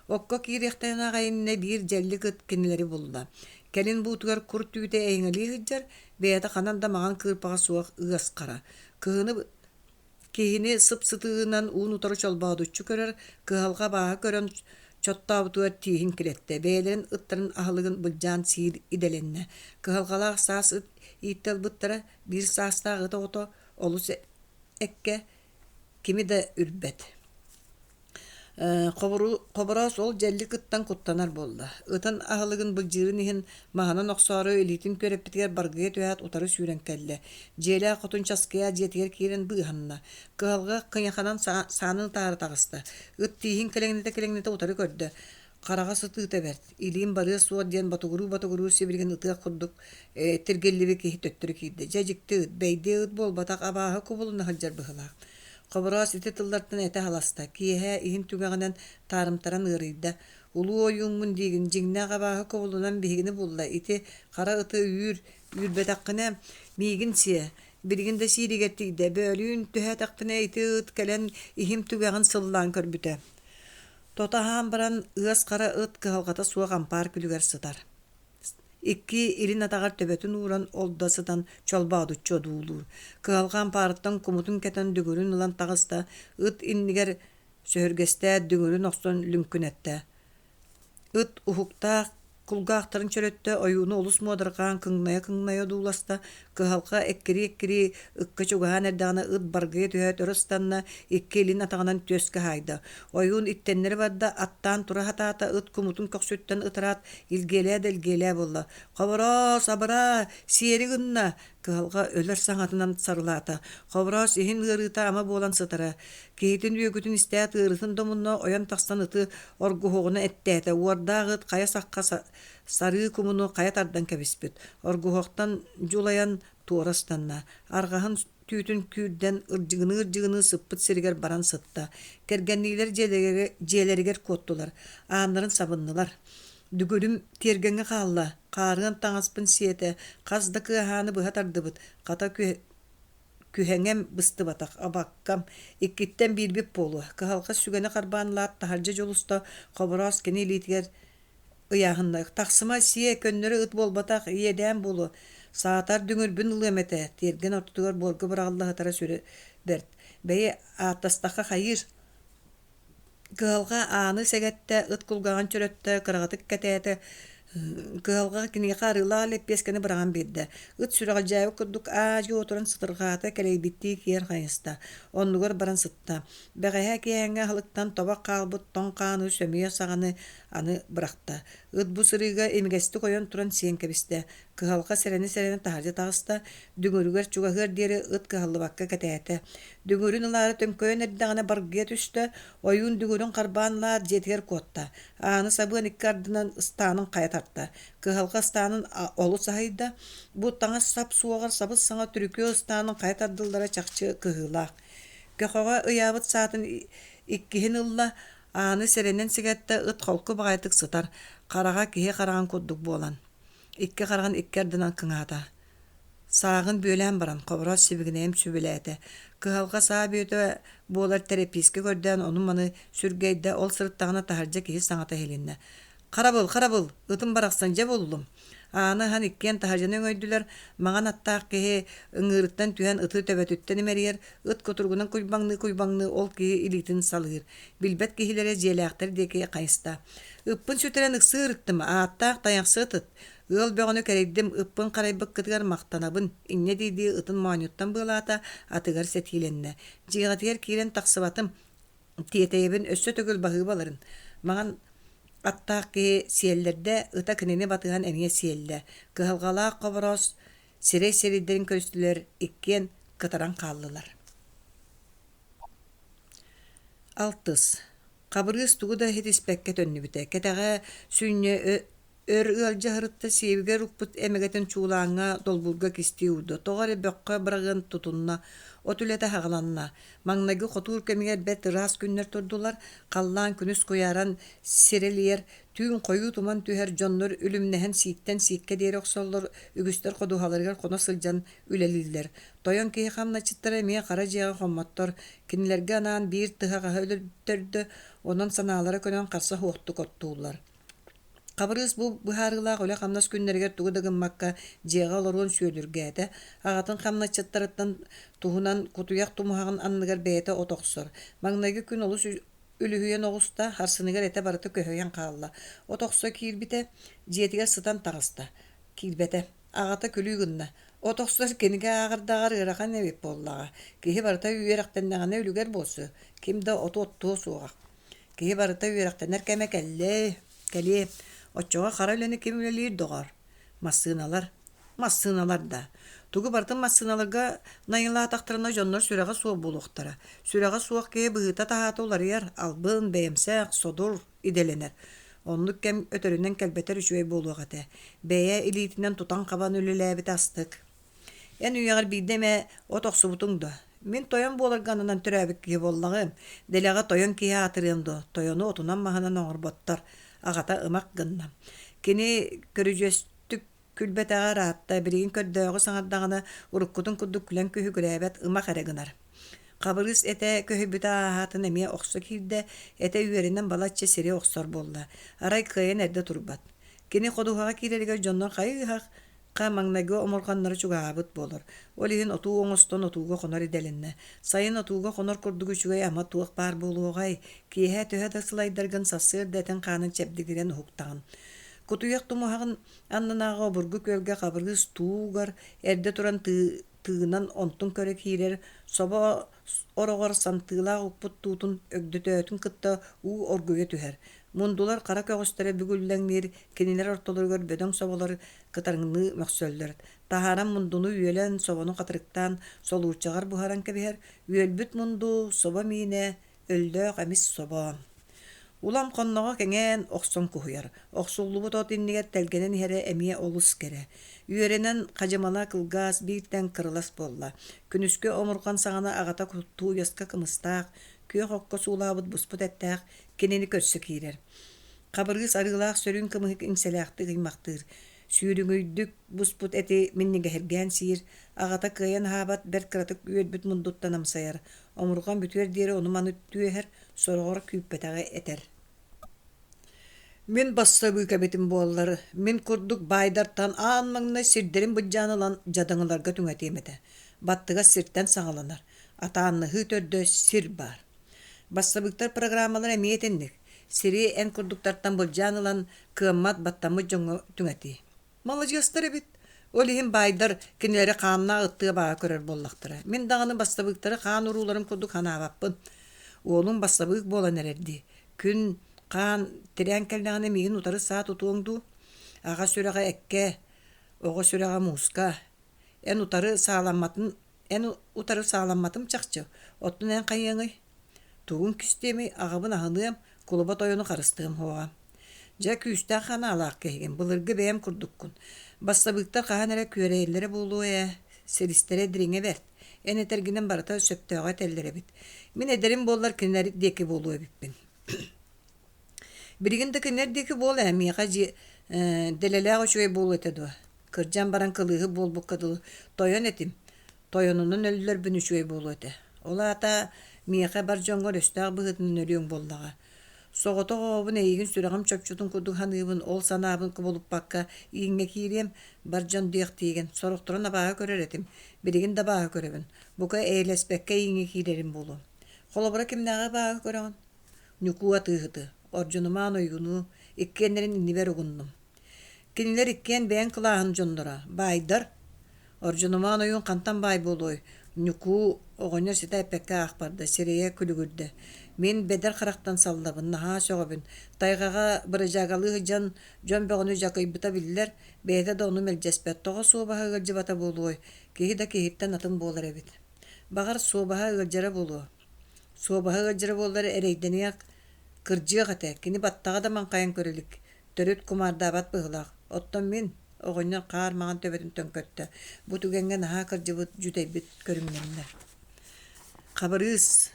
Окко киириэхтэрин аҕай иннинэ биир дьэллик ыт кинилэри булла. Кэлин буутугар кур түүтэ эйэҥэлии сылдьар, бэйэтэ ханан да маҥан кыырпаҕа суох ыас хара. Кыһыны Киһини сып-сытыынан уун-утары чолбоодуччу көрөр, кыһалҕа абааһы көрөн. Чоттообутугар тииһин килэттэ, бэйэлэрин ыттарын аһылыгын былдьаан сиир идэлэннэ. Кыһалҕалаах саас ыт ииттэ ылбыттара, биир саастаах ыт оҕото олус эккэ кими да үрбэт. Хобороос ол дьэллик ыттан куттанар буолла. Ытын аһылыгын былдьыырын иһин маһынан охсоору илиитин күөрэппитигэр баргыйа түһээт утары сүүрэн кэллэ. Дьиэлээх хотун часкыйа дьиэтигэр киирэн быыһанна. Кыһалҕа кыйаханан саанын ытаары таҕыста. Ыт тииһин кэлэҥнэтэ-кэлэҥнэтэ утары көрдө. Хараҕа сытыыта бэрт, илиим барыа суох диэн ботугуруу-ботугуруу сибилигин ытыах курдук тиргиллибит киһи төттөрү киирдэ. Дьэ дьикти ыт, бэйдиэ ыт буолбатах, абааһы кубулуна сылдьар быһыылаах. Хобороос ити тыллартан этэ халаста, киэһэ иһин түгэҕинэн таарымтаран ыарыйда. Улуу ойууммун диигин, дьиҥнээх абааһы кубулунан биһигини булла, ити хара ыты үүр, үүрбэтэххинэ миигин сиэ. Билигин да сииригэр тиийдэ, бөөлүүн түһээтэхпинэ ити ыт кэлэн иһим түгэҕин сыллаан көрбүтэ. Тото аһаан баран ыас хара ыт кыһалҕата суох ампаар күлүгэр сытар. Икки илин атаҕар төбөтүн ууран ол да сытан чолбоодуччу одуулуур. Кыһалҕа ампаарыттан кумутун кэтэн дүҥүрүн ылан таҕыста, ыт иннигэр сөһүргэстээт дүҥүрүн охсон лүҥкүнэттэ. Ыт уһуктаах кулгаахтарын чөрөттө, ойууну олус муодарҕаан кыҥнайа-кыҥнайа одууласта, кыһалҕа эккирии-эккирии ыкка чугаһаан эрдэҕинэ ыт баргыйа түһээт өрө ыстанна, икки илин атаҕынан түөскэ хаайда. Ойуун иттэннэри барда, аттаан тура сатаата, ыт кумутун көхсүттэн ытыраат, илгиэлээ да илгиэлээ буолла. «Хобороос, абыраа, сиэри гынна!» Кыһалҕа өлөр саҥатынан сарылаата. Хобороос иһин ыарыыта ама буолан сытара. Киһитин үөгүтүн истээт ыарыытын да умунна, ойон тахсан ыты оргуһуоҕуна эттээтэ. Уордаах ыт хайа сахха сарыы кумуну хайа тардан кэбиспит. Оргуһуохтан дьулайан туора ыстанна. Арҕаһын түүтүн күүрдэн ырдьыгыныы-ырдьыгыныы сыппыт сиригэр баран сытта. Кэргэнниилэр дьиэлэригэр куоттулар, ааннарын сабыннылар. Дүгүрүм тиэргэҥҥэ хаалла, хаарыан таҥаспын сиэтэ, хас да кыаһааны быһа тардыбыт, хата күһэҥэм быстыбатах, абаккам, иккиттэн биирбит буолуо, кыһалҕа сүгэни харбаан ылаат таһырдьа дьулуста, Хобороос кини илиитигэр ыйааһынна, тахсыма сиэ, көннөрү ыт буолбатах, иэдээн буолуо, саатар дүҥүрбүн ылыам этэ, тиэргэн ортотугар буорга быраҕылла сытара сүрэ бэрт, бэйи ааттастахха хайыыр Кыһалҕа ааны сэгэттэ, ыт кулгааҕын чөрөттө, кыраҕытык кэтээтэ, кыһалҕа киниэхэ арыылаах лэппиэскэни быраҕан биэрдэ. Ыт сүрэҕэлдьээбит курдук аа-дьуо туран сытырҕаата, кэлэйбиттии киэр хайыста, оннугар баран сытта. Бэҕэһээ киэһээҥҥи аһылыктан тобох хаалбыт тоҥ хааны сөмүйэ саҕаны аны бырахта. Ыт бу сырыыга имигэстик ойон туран сиэн кэбистэ. Кыһалҕа сэрэнэ-сэрэнэ таһырдьа таҕыста, дүҥүрүгэр чугаһыар диэри ыт кыһаллыбакка кэтээтэ. Дүҥүрүн ылаары төҥкөйөн эрдэҕинэ баргыйа түстэ, ойуун дүҥүрүн харбаан ылаат дьиэтигэр куотта. Ааны сабыан икки ардынан ыстаанын хайа тарта. Кыһалҕа ыстаанын олус аһыйда. Бу таҥас-сап суоҕар сабыс-саҥа түрүкүө ыстаанын хайа тардыллара чахчы кыһыылаах. Көхөҕө ыйаабыт саатын иккиһин ылла, ааны сэрэнэн сэгэттэ, ыт холку баҕайытык сытар, хараҕа киһи хараҕын курдук буолан. Икки хараҕын икки ардынан кыҥаата. Сааҕын бүөлээн баран, Хобороос сибигинэйим сүбэлээтэ: «Кыһалҕа саа бүөтэ буолар тэрэпиискэ көрдөөн ону-маны сүргэйдэ, ол сырыттаҕына таһырдьа киһи саҥата иһилиннэ: «Харабыл, харабыл, ытым барахсан дьэ буллум!» Ааны аһан иккиэн таһырдьаны өҥөйдүлэр, маҥан аттаах киһи ыҥыырыттан түһэн ыты төбөтүттэн имэрийэр, ыт кутуругунан куйбаҥныы-куйбаҥныы ол киһи илиитин салыыр. Билбэт киһилэрэ дьиэлээхтэр диэки хайыста: «Ыппын сүтэрэн ыксыы ырыттым, ааттаах тайахсыт ыт, Ыал бөҕөнү кэрийдим, ыппын харайбыккытыгар махтанабын, инньэ дии-дии ытын моонньуттан быалаата, атыгар сэтиилэннэ. Дьиэҕитигэр киирэн тахсыбатым, тиэтэйэбин өссө төгүл баһыыбаларын. Маҥан аттаах киһи сиэллэрдэ, ыта кинини батыһан эмиэ сиэллэ. Кыһалҕалаах Хобороос сирэй сирэйдэрин көрүстүлэр, иккиэн кытаран хааллылар. Алтыс. Хабырыыс тугу да иһитиспэккэ төннүбүтэ. Кэтэҕэ сүнньэ Өр ыалдьа сырытта сиэбигэр укпут эмэгэтин чуулааҥҥа, долбуурга кистии уурда, тоҕо эрэ бөххө быраҕыан тутунна, от үлэтэ саҕаланна. Маҥнайгы хотуур кэмигэр бэрт ыраас күннэр турдулар, халлаан күнүс куйааран сирэлийэр, түүн хойуу туман түһэр, дьоннор үлүмнэһэн сииктэн сииккэ диэри охсоллор, үгүстэр ходуһаларыгар хоно сылдьан үлэлииллэр. Тойон киһи хамначчыттара эмиэ хара дьиэҕэ хоммоттор, кинилэргэ анаан биир тыһаҕаһы өлөртөрдө, онон санаалара көнөн харса суохтук оттууллар. Хабырыыс бу быһаарыылаах үлэ-хамнас күннэригэр тугу да гыммакка дьиэҕэ олоруон сүөлүргээтэ, аҕатын хамначчыттарыттан туһунан кутуйах тумуһаҕын анныгар бэйэтэ от охсор. Маҥнайгы күн олус Үлүһүйэн оҕуста, сарсыныгар этэ барыта көһүйэн хаалла. От охсо киирбитэ, дьиэтигэр сытан таҕыста. Киирбэтэ. Аҕата күлүү гынна. От охсор кинигэ ааҕардаҕар ыарахан эбит буоллаҕа. Киһи барыта үөрэхтэннэҕинэ үлүгэр буолсу. Ким да оту оттуо суоҕа. Киһи барыта үөрэхтэнэр кэмэ кэллэ, кэлиэ. Оччоҕо хара үлэни ким үлэлиир доҕоор? Массыыналар. Массыыналар да. Тугу барытын массыыналарга найылаатахтарына дьоннор сүрэҕэ суох буолуохтара. Сүрэҕэ суох киһи быһыыта-таһаата уларыйар, албын, бэйэмсэх, содур идэлэнэр. Оннук кэм өтөрүнэн кэлбэтэр үчүгэй буолуох этэ. Бэйэ илиитинэн тутан-хабан үлэлээбитэ астык. Эн үйэҕэр биирдэ эмэ от охсубутуҥ дуо? Мин тойон буоларга ананан төрөөбүт киһи буоллаҕым. Дэлэҕэ тойон киһи аатырыам дуо? Тойону отунан-маһынан оҥорботтор. Аҕата ымах гынна. Кини көрүдьүөстүк күлбэтэҕэ ыраатта, билигин көрдөөҕү саҥардаҕына, уруккутун курдук күлэн күһүгүрээбэт ымах эрэ гынар. Хабырыыс этэ көһүйбүтэ ааһаатын эмиэ охсо киирдэ, этэ үөрэнэн балачча сири охсор буолла. Арай кыайан эрдэ турбат. Кини ходуһаҕа киирэригэр дьоннор хайыы-хах Ха маҥнайгы омурҕаннара чугаһаабыт буолар. Ол иһин отуу оҥостон отууга хонор идэлэннэ. Сайын отууга хонор курдук үчүгэй ама туох баар буолуоҕай? Киэһэ төһө да сылайдаргын сарсыарда этиҥ-хааныҥ чэбдигирэн уһуктаҕын. Кутуйах тумуһаҕын аннынааҕы обургу күөлгэ Хабырыыс туугар эрдэ туран тыынан онтун көрө киирэр, собо ороҕор сантыылаах укпут туутун өгдөтөөтүн кытта уу оргуйа түһэр. Мундулар хара көҕүстэрэ бүгүллэҥниир, кинилэр ортолоругар бөдөҥ соболор кытарыҥныы мөхсөллөр. Таһааран мундуну үөлэн, собону хатырыктаан, солуурчаҕар буһаран кэбиһэр. Үөлбүт мунду, собо миинэ, өллөөх эмис собо. Улам хонноҕо кэҥээн, охсон куһуйар. Охсуллубут от иннигэр тэлгэнэн иһэрэ эмиэ олус кэрэ. Үөрэнэн, хадьымала кылгас, биир тэҥ кырылас буолла. Күнүскү омурҕан саҕана аҕата тууйаска кымыстаах, күөх окко суулаабыт буспут эттээх кинини көрсө киирэр. Хабырыыс арыылаах сөрүүн кымыһы иҥсэлээхтик ыймахтыыр. Сүүрүҥүйдүк буспут эти минньигэһиргээн сиир, аҕата кыайан аһаабат бэрт кыратык үөрбүт мундуттан амсайар, омурҕан бүтүөр диэри ону-маны түөһэр, сороҕор күүппэтэҕи этэр. Мин бассабыык эбитим буоллар, мин курдук баайдартан аан маҥнай сирдэрин былдьаан ылан дьадаҥыларга түҥэтиэм этэ. Баттыгас сиртэн саҕаланар, атааннаһыы төрдө сир баар. Бассабыыктар программалара эмиэ итинник. Сири эн курдуктартан былдьаан ылан, кыаммат, баттаммыт дьоҥҥо түҥэтии. Маладьыастар эбит. Ол иһин баайдар кинилэри хааннаах ыттыы абааһы көрөр буоллахтара. Мин даҕаны бассабыыктары хаан урууларым курдук санаабаппын. Уолум бассабыык буолан эрэр дии. Күн хаан тирээн кэллэҕинэ миигин утары саа тутуоҥ дуу? Аҕа сүрэҕэ эккэ, оҕо сүрэҕэ мууска. Эн утары сааламматын Эн утары сааламматым чахчы, оттон эн хайыаҥый? Тугун кистиэмий, аҕабын аһыныам, кулуба тойону харыстыам суоҕа. Дьэ, күүстээх ханаалаах киһигин, былыргы бэйэм курдуккун. Бассабыыктар хаһан эрэ күөрэйэллэрэ буолуо ээ, силистэрэ дириҥэ бэрт. Эн этэргинэн барыта сөптөөҕү этэллэр эбит. Мин эдэрим буоллар кинилэр диэки буолуо эбиппин. Билигин да кинилэр диэки буол ээ, миэхэ дьиэ дэлэлээх үчүгэй буолуо этэ дуо? Кырдьан баран кылыыһыт буолбукка дылы тойон этим, тойонунан өллөрбүн үчүгэй буолуо этэ. Ол аата миэхэ бар дьоҥҥор өстөөх быһыытынан өлүөҥ буоллаҕа. Соҕотох оҕобун эйигин сүрэҕим чопчутун курдук саныыбын, ол санаабын кубулуппакка ииҥҥэ киириэм, бар дьон диэхтиигин, сорохторун абааһы көрөр этим, билигин да абааһы көрөбүн. Бука эйэлэспэккэ ииҥҥэ киирэрим буолуо. Холобура кимнээҕи абааһы көрөҕүн? Ньукуу атыыһыты, Ордьунумаан ойууну иккиэннэрин иннибэр угуннум. Кинилэр иккиэн бэйэҥ кылааһын дьонноро, баайдар. Ордьунумаан ойуун хантан баай буолуой? Ньукуу оҕонньор ситэ эппэккэ аах барда, сирэйэ күлүгүрдэ. Мин бэдэр харахтан саллабын, наһаа сөҕөбүн. Тайҕаҕа бырыдьаагалыы сылдьан дьон бөҕөнү дьакыйбыта биллэр, бэйэтэ да ону мэлдьэспэт. Тоҕо суобаһа ыалдьыбата буолуой? Киһи да киһиттэн атын буолар эбит. Баҕар, суобаһа ыалдьара буолуо. Суобаһа ыалдьара буоллар эрэйдэниэх, кырдьыах этэ, кини баттаҕа да маҥхайан көрө илик, төрүт кумаардаабат быһыылаах. Оттон мин, оҕонньор хаар маҥан төбөтүн төҥкөттө, бу түгэҥҥэ наһаа кырдьыбыт, дьүдэйбит көрүҥнэннэ. Хабырыыс,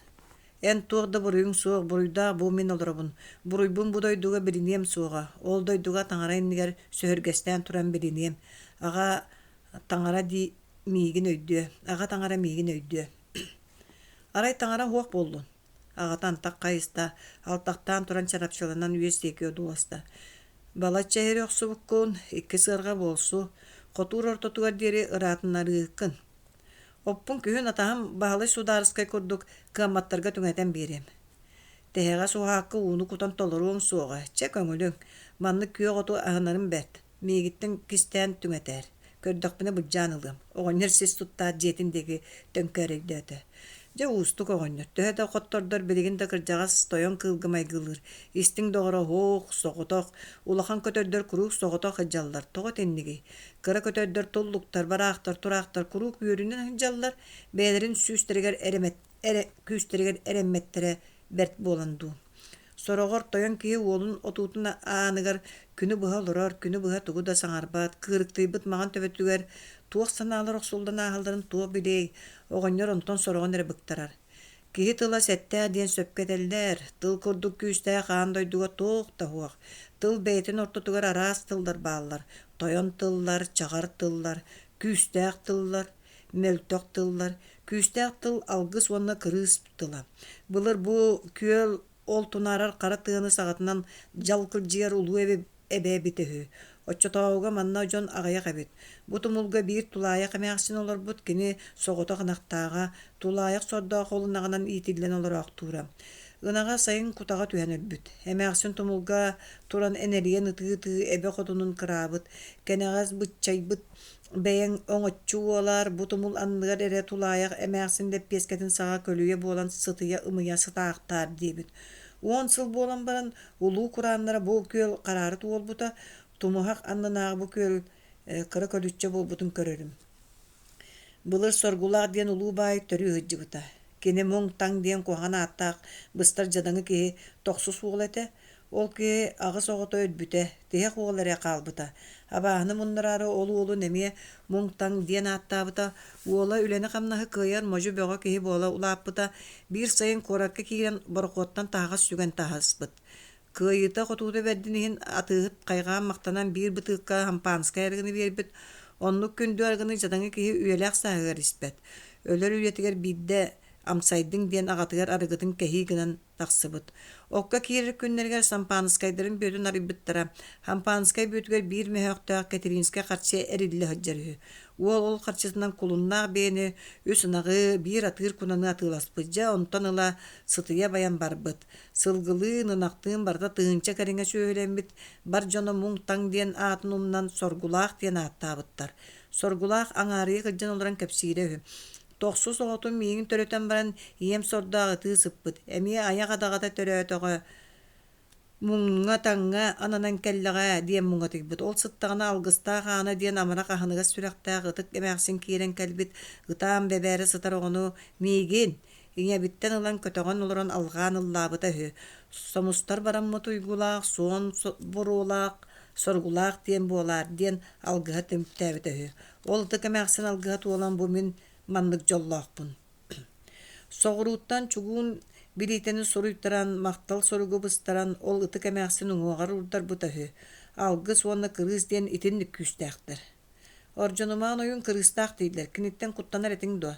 эн туох да буруйуҥ суох, буруйдаах бу мин олоробун. Буруйбун бу дойдуга билиниэм суоҕа, ол дойдуга таҥара иннигэр сөһүргэстээн туран билиниэм. Аҕа таҥара дии миигин өйдүө, аҕа таҥара миигин өйдүө. Арай таҥара уһуох буоллун? Аҕата антах хайыста, алтахтаан туран чарапчыланан үөс диэки одууласта. Балачча иһири охсубуккун, икки сыарҕа буолсу, хотуур ортотугар диэри ыраатыннарыыккын. Оппун күһүн атаһым Баһылай Судаарыскай курдук кыамматтарга түҥэтэн биэриэм. Тэһэҕэс уһаакка ууну кутан толоруоҥ суоҕа, чэ көҥүлүҥ. Маннык күөх оту аһынарым бэрт. Миигиттэн кистээн түҥэтээр. Көрдөхпүнэ былдьаан ылыам. Оҕонньор сис туттаат дьиэтин диэки төҥкөөрөйдөөтө. Дьэ уустук оҕонньор. Төһө да хоттордор билигин да кырдьаҕас тойон кыылга майгылыыр. Истиҥ доҕоро оһох, соҕотох. Улахан көтөрдөр куруук соҕотох сылдьаллар. Тоҕо итиннигий? Кыра көтөрдөр туллуктар, бараахтар, тураахтар куруук үөрүнэн сылдьаллар. Бэйэлэрин сүүстэригэр эрэмэт эрэ күүстэригэр эрэммэттэрэ бэрт буолан дуу. Сороҕор тойон киһи уолун отуутун ааныгар күнү быһа олорор, күнү быһа тугу да саҥарбат, кыырыктыйбыт маҥан төбөтүгэр туох санаалар охсуллан ааһалларын туох билиэй, оҕонньор онтон сороҕун эрэ быктарар. Киһи тыла сэттээх диэн сөпкө этэллэр, тыл курдук күүстээх аан дойдуга туох да суох. Тыл бэйэтин ортотугар араас тыллар бааллар: тойон тыллар, чаҕар тыллар, күүстээх тыллар, мөлтөх тыллар, күүстээх тыл алгыс уонна кырыыс тыла. Былыр бу күөл ол тунаарар хара тыаны саҕатынан дьалкылдьыйар улуу эбэ, эбэ эбитэ үһү. Оччотооҕуга манна дьон аҕыйах эбит. Бу тумулга биир тулаайах эмээхсин олорбут, кини соҕотох ынахтааҕа, тулаайах сордоох ол ынаҕынан иитиллэн олороохтуура. Ынаҕа сайын кутаҕа түһэн өлбүт. Эмээхсин тумулга туран энэлийэн ытыы-ытыы эбэ хотунун кыраабыт, кэнэҕэс быччайбыт Бэйэҥ оҥоччу уолаар, бу тумул анныгар эрэ тулаайах эмээхсин лэппиэскэтин саҕа көлүйэ буолан сытыйа-ымыйа сытаахтаар диэбит. Уон сыл буолан баран, улуу курааннара бу күөл хараары туолбута, тумуһах аннынааҕы бу күөл кыра көлүччэ буолбутун көрөрүм. Былыр Соргулаах диэн улуу баай төрүү сылдьыбыта. Кини Муҥ-Таҥ диэн куһаҕан ааттаах быстар дьадаҥы киһи тохсус уола этэ. Ол киһи аҕыс оҕото өлбүтэ, тиһэх уол эрэ хаалбыта. Абааһыны муннараары ол уолун эмиэ Муҥ-Таҥ диэн ааттаабыта. Уола үлэни-хамнаһы кыайар модьу бөҕө киһи буола улааппыта. Биир сайын куоракка киирэн борохуоттан таһаҕас сүгэн таһыспыт. Кыайыыта-хотуута бэрдин иһин атыыһыт хайҕаан-махтанан биир бытыыкка хампаанскай арыгыны биэрбит. Оннук күндү арыгыны дьадаҥы киһи үйэлээх сааһыгар испэт. Өлөр үйэтигэр биирдэ амсайдыҥ диэн аҕатыгар арыгытын кэһии гынан тахсыбыт. Окко киирэр күннэригэр сампааныскайдарын бүөтүн арыйбыттара. Хампааныскай бүөтүгэр биир мөһөөхтөөх Кэтириинскэй харчы эриллэ сылдьар үһү. Уол ол харчытынан кулуннаах биэни, үс ынаҕы, биир атыыр кунаны атыыласпыт. Дьэ, онтон ыла сытыйа байан барбыт. Сылгылыын, ынахтыын барыта тыһыынча кэриҥэ сүөһүлэммит, бар дьоно Муҥ-Таҥ диэн аатын умнан Соргулаах диэн ааттаабыттар. Соргулаах аҥаарыйа кырдьан олорон кэпсиирэ үһү. Тохсус оҕотун миигин төрөтөн баран, ийэм сордоох ытыы сыппыт, эмиэ айах адаҕата төрөөтөҕө, муҥҥа-таҥҥа ананан кэллэҕэ диэн муҥатыйбыт. Ол сыттаҕына Алгыстаах Аана диэн амарах аһыныгас сүрэхтээх ытык эмээхсин киирэн кэлбит, ытаан бэбээрэ сытар оҕону миигин, ийэбиттэн ылан көтөҕөн олорон алҕаан ыллаабыта үһү. Сомустар бараммыт уйгулаах, суон буруолаах, соругулаах диэн буолаар диэн алгыһа түмүктээбитэ үһү. Ол ытык эмээхсин алгыһа туолан бу мин маннык дьоллоохпун. Соҕурууттан чугуун билиитэни суруйтаран, махтал суругу быстаран, ол ытык эмээхсин уҥуоҕар уурдарбыта үһү. Алгыс уонна кырыыс диэн итинник күүстээхтэр. Ордьонумаан ойуун кырыыстаах дииллэр, киниттэн куттанар этиҥ дуо?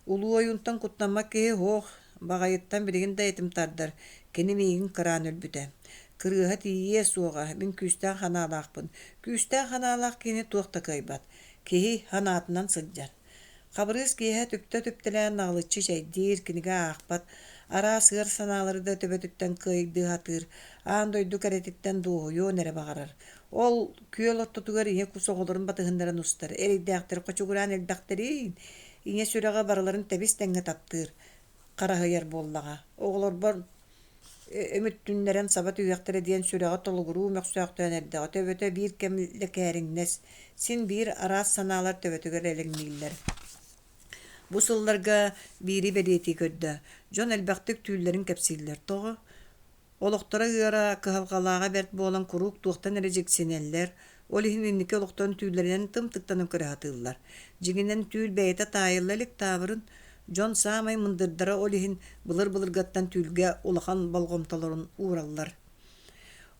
Улуу ойуунтан куттаммат киһи суох, баҕайыттан билигин да этим тардар, кини миигин кыраан өлбүтэ. Кырыыһа тиийиэ суоҕа, мин күүстээх санаалаахпын. Күүстээх санаалаах киһини туох да кыайбат. Киһи санаатынан сылдьар. Хабырыыс киэһэ түптэ-түптэлээн наҕылыччы чэйдиир, кинигэ аахпат, араас ыар санаалары да төбөтүттэн кыайдыы сатыыр, аан дойду кэрэтиттэн дуоһуйуон эрэ баҕарар. Ол күөл ортотугар ийэ кус оҕолорун батыһыннаран устар, эрэйдээхтэр хочугураан элбэхтэриин, ийэ сүрэҕэ барыларын тэбис-тэҥҥэ таптыыр, хараһыйар буоллаҕа. Оҕолорбор өмүттүннэрэн саба түһүөхтэрэ диэн сүрэҕэ толугуруу мөхсөөхтөөн эрдэҕэ, төбөтө биир кэм лэкээриҥнэс, син биир араас санаалар төбөтүгэр элэҥнииллэр. Бу сылларга биири бэлиэтии көрдө, дьон элбэхтик түүллэрин кэпсииллэр. Тоҕо? Олохторо ыара, кыһалҕалааҕа бэрт буолан куруук туохтан эрэ дьиксинэллэр, ол иһин инники олохторун түүллэринэн тымтыктанан көрө сатыыллар. Дьиҥинэн түүл бэйэтэ таайылла илик таабырын, дьон саамай мындырдара ол иһин былыр-былыргаттан түүлгэ улахан болҕомтолорун уураллар.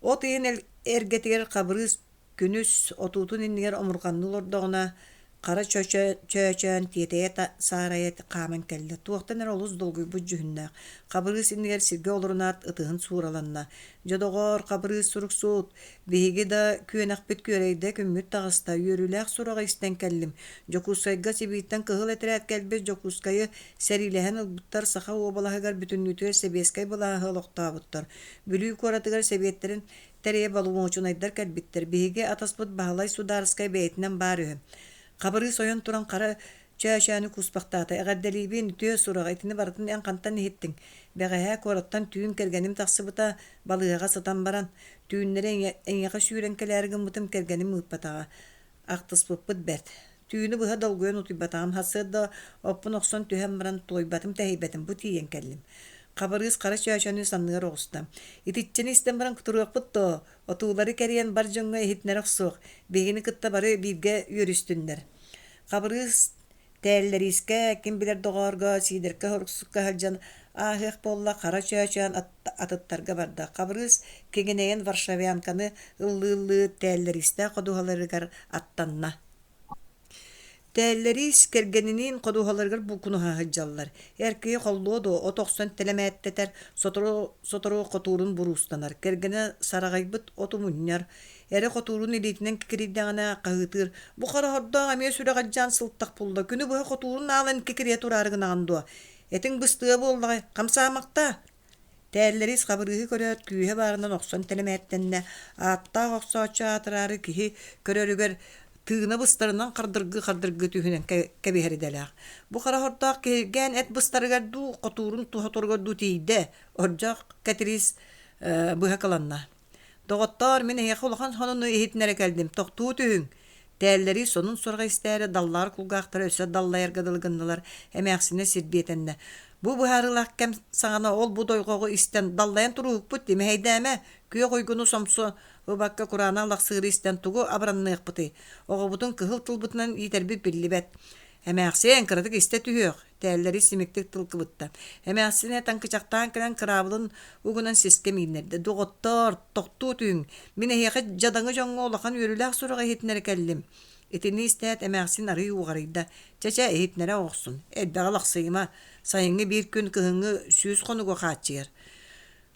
От ыйын эргэтигэр Хабырыыс күнүс отуутун иннигэр омурҕанныы олордоҕуна, Хара Чөөчөөн тиэтэйэ-саарайа хааман кэллэ, туохтан эрэ олус долгуйбут дьүһүннээх, Хабырыыс иннигэр сиргэ олорунаат ытыһын суураланна: «Дьэ, доҕоор, Хабырыыс суруксут, биһиги да күөнэхпит күөрэйдэ, күммүт таҕыста, үөрүүлээх сураҕы истэн кэллим. Дьокуускайга Сибииртэн кыһыл этэрээт кэлбит, Дьокуускайы сэриилэһэн ылбыттар, Саха уобалаһыгар бүтүннүүтүгэр сэбиэскэй былааһы олохтообуттар. Бүлүү куоратыгар сэбиэттэрин тэрийэ боломуочунайдар кэлбиттэр, биһиги атаспыт Баһылай Судаарыскай бэйэтинэн баар үһү. Хабырыыс ойон туран хара Чөөчөөнү кууспахтаата: «Эҕэрдэлиибин, үтүө сураҕ, итини барытын эн хантан иһиттиҥ?» «Бэҕэһээ куораттан түүн кэргэним тахсыбыта, балыыһаҕа сытан баран. Түүннэри эйиэхэ сүүрэн кэлээри гыммытым кэргэним ыыппатаҕа. Ахтыспыппыт бэрт. Түүнү быһа долгуйан утуйбатаҕым, сарсыарда оппун охсон түһэн баран туойбатым-тэһийбэтим, бу тиийэн кэллим. Хабырыыс хара чөөчөнү санныгар оҕуста. Итиччэни истэн баран кутуруохпут дуо? Отуулары кэрийэн бар дьоҥҥо иһитиннэрэ охсуох, биһигини кытта бары бииргэ үөрүстүннэр. Хабырыыс Тээллэриискэ, ким билэр доҕоорго, Сиидэркэ Хоруксукка сылдьан ааһыах буолла, хара чөөчөөн атыттарга барда. Хабырыыс киҥинэйэн Варшавянканы ыллыы-ыллыы Тээллэриистээх ходуһаларыгар аттанна. Тээллэриис кэргэниниин ходуһаларыгар булкунуһа сылдьаллар. Эр киһи холлуо дуо, от охсон тэлэмээттэтэр, сотору-сотору хотуурун буруустанар. Кэргэнэ сараҕайбыт оту мунньар, Эрэ хотуурун илиитинэн кикирийдэҕинэ хаһыытыыр: «Бу хара сордоох эмиэ сүрэҕэлдьээн сылтах булла, күнү быһа хотуурун аалан кикириэ тураары гынаҕын дуо? Этиҥ быстыа буоллаҕай, хамсаамахтаа!» Тээллэриис Хабырыыһы көрөөт, күүһэ баарынан охсон тэлэмээттэннэ, ааттаах охсооччу аатыраары киһи көрөрүгэр тыына быстарынан хардыргыы-хардыргыы түһүнэн кэбиһэр идэлээх. Бу хара сордоох киһиргээн эт быстарыгар дуу, хотуурун туһаторугар дуу тиийдэ, Ордьоох Кэтириис быһа кыланна. Доҕоттоор, мин эһиэхэ улахан сонуну иһитиннэрэ кэллим, тохтуу түһүҥ! Тээллэрии сонун сураҕы истээри даллаар кулгаахтара өссө даллайарга дылы гыннылар, эмээхсинэ сирбиэтэннэ. Бу быһаарыылаах кэм саҕана ол-бу дойҕоҕу истэн даллайан турууһукпут дии, мэһэйдээмэ, күөх уйгуну сомсубакка кураанах лахсыыры истэн тугу абыранныахпытый, оҕобутун кыһыл тылбытынан иитэрбит биллибэт. Эмээхсиэн, кыратык истэ түһүөх, Тээллэри симиктик тыл кыбытта. Эмээхсинэ таҥкычахтаан кэлэн кыраабылын угунан сискэ мииннэрдэ. Доҕоттоор, тохтуу түһүҥ! Мин эһиэхэ дьадаҥы дьоҥҥо улахан үөрүүлээх сураҕы иһитиннэрэ кэллим. Итини истээт эмээхсин арыый уҕарыйда. Чэ-чэ, иһитиннэрэ оҕохсун. Элбэҕи лахсыйыма. Сайыҥҥы биир күн кыһыҥҥы 100 хонугу хааччыйар.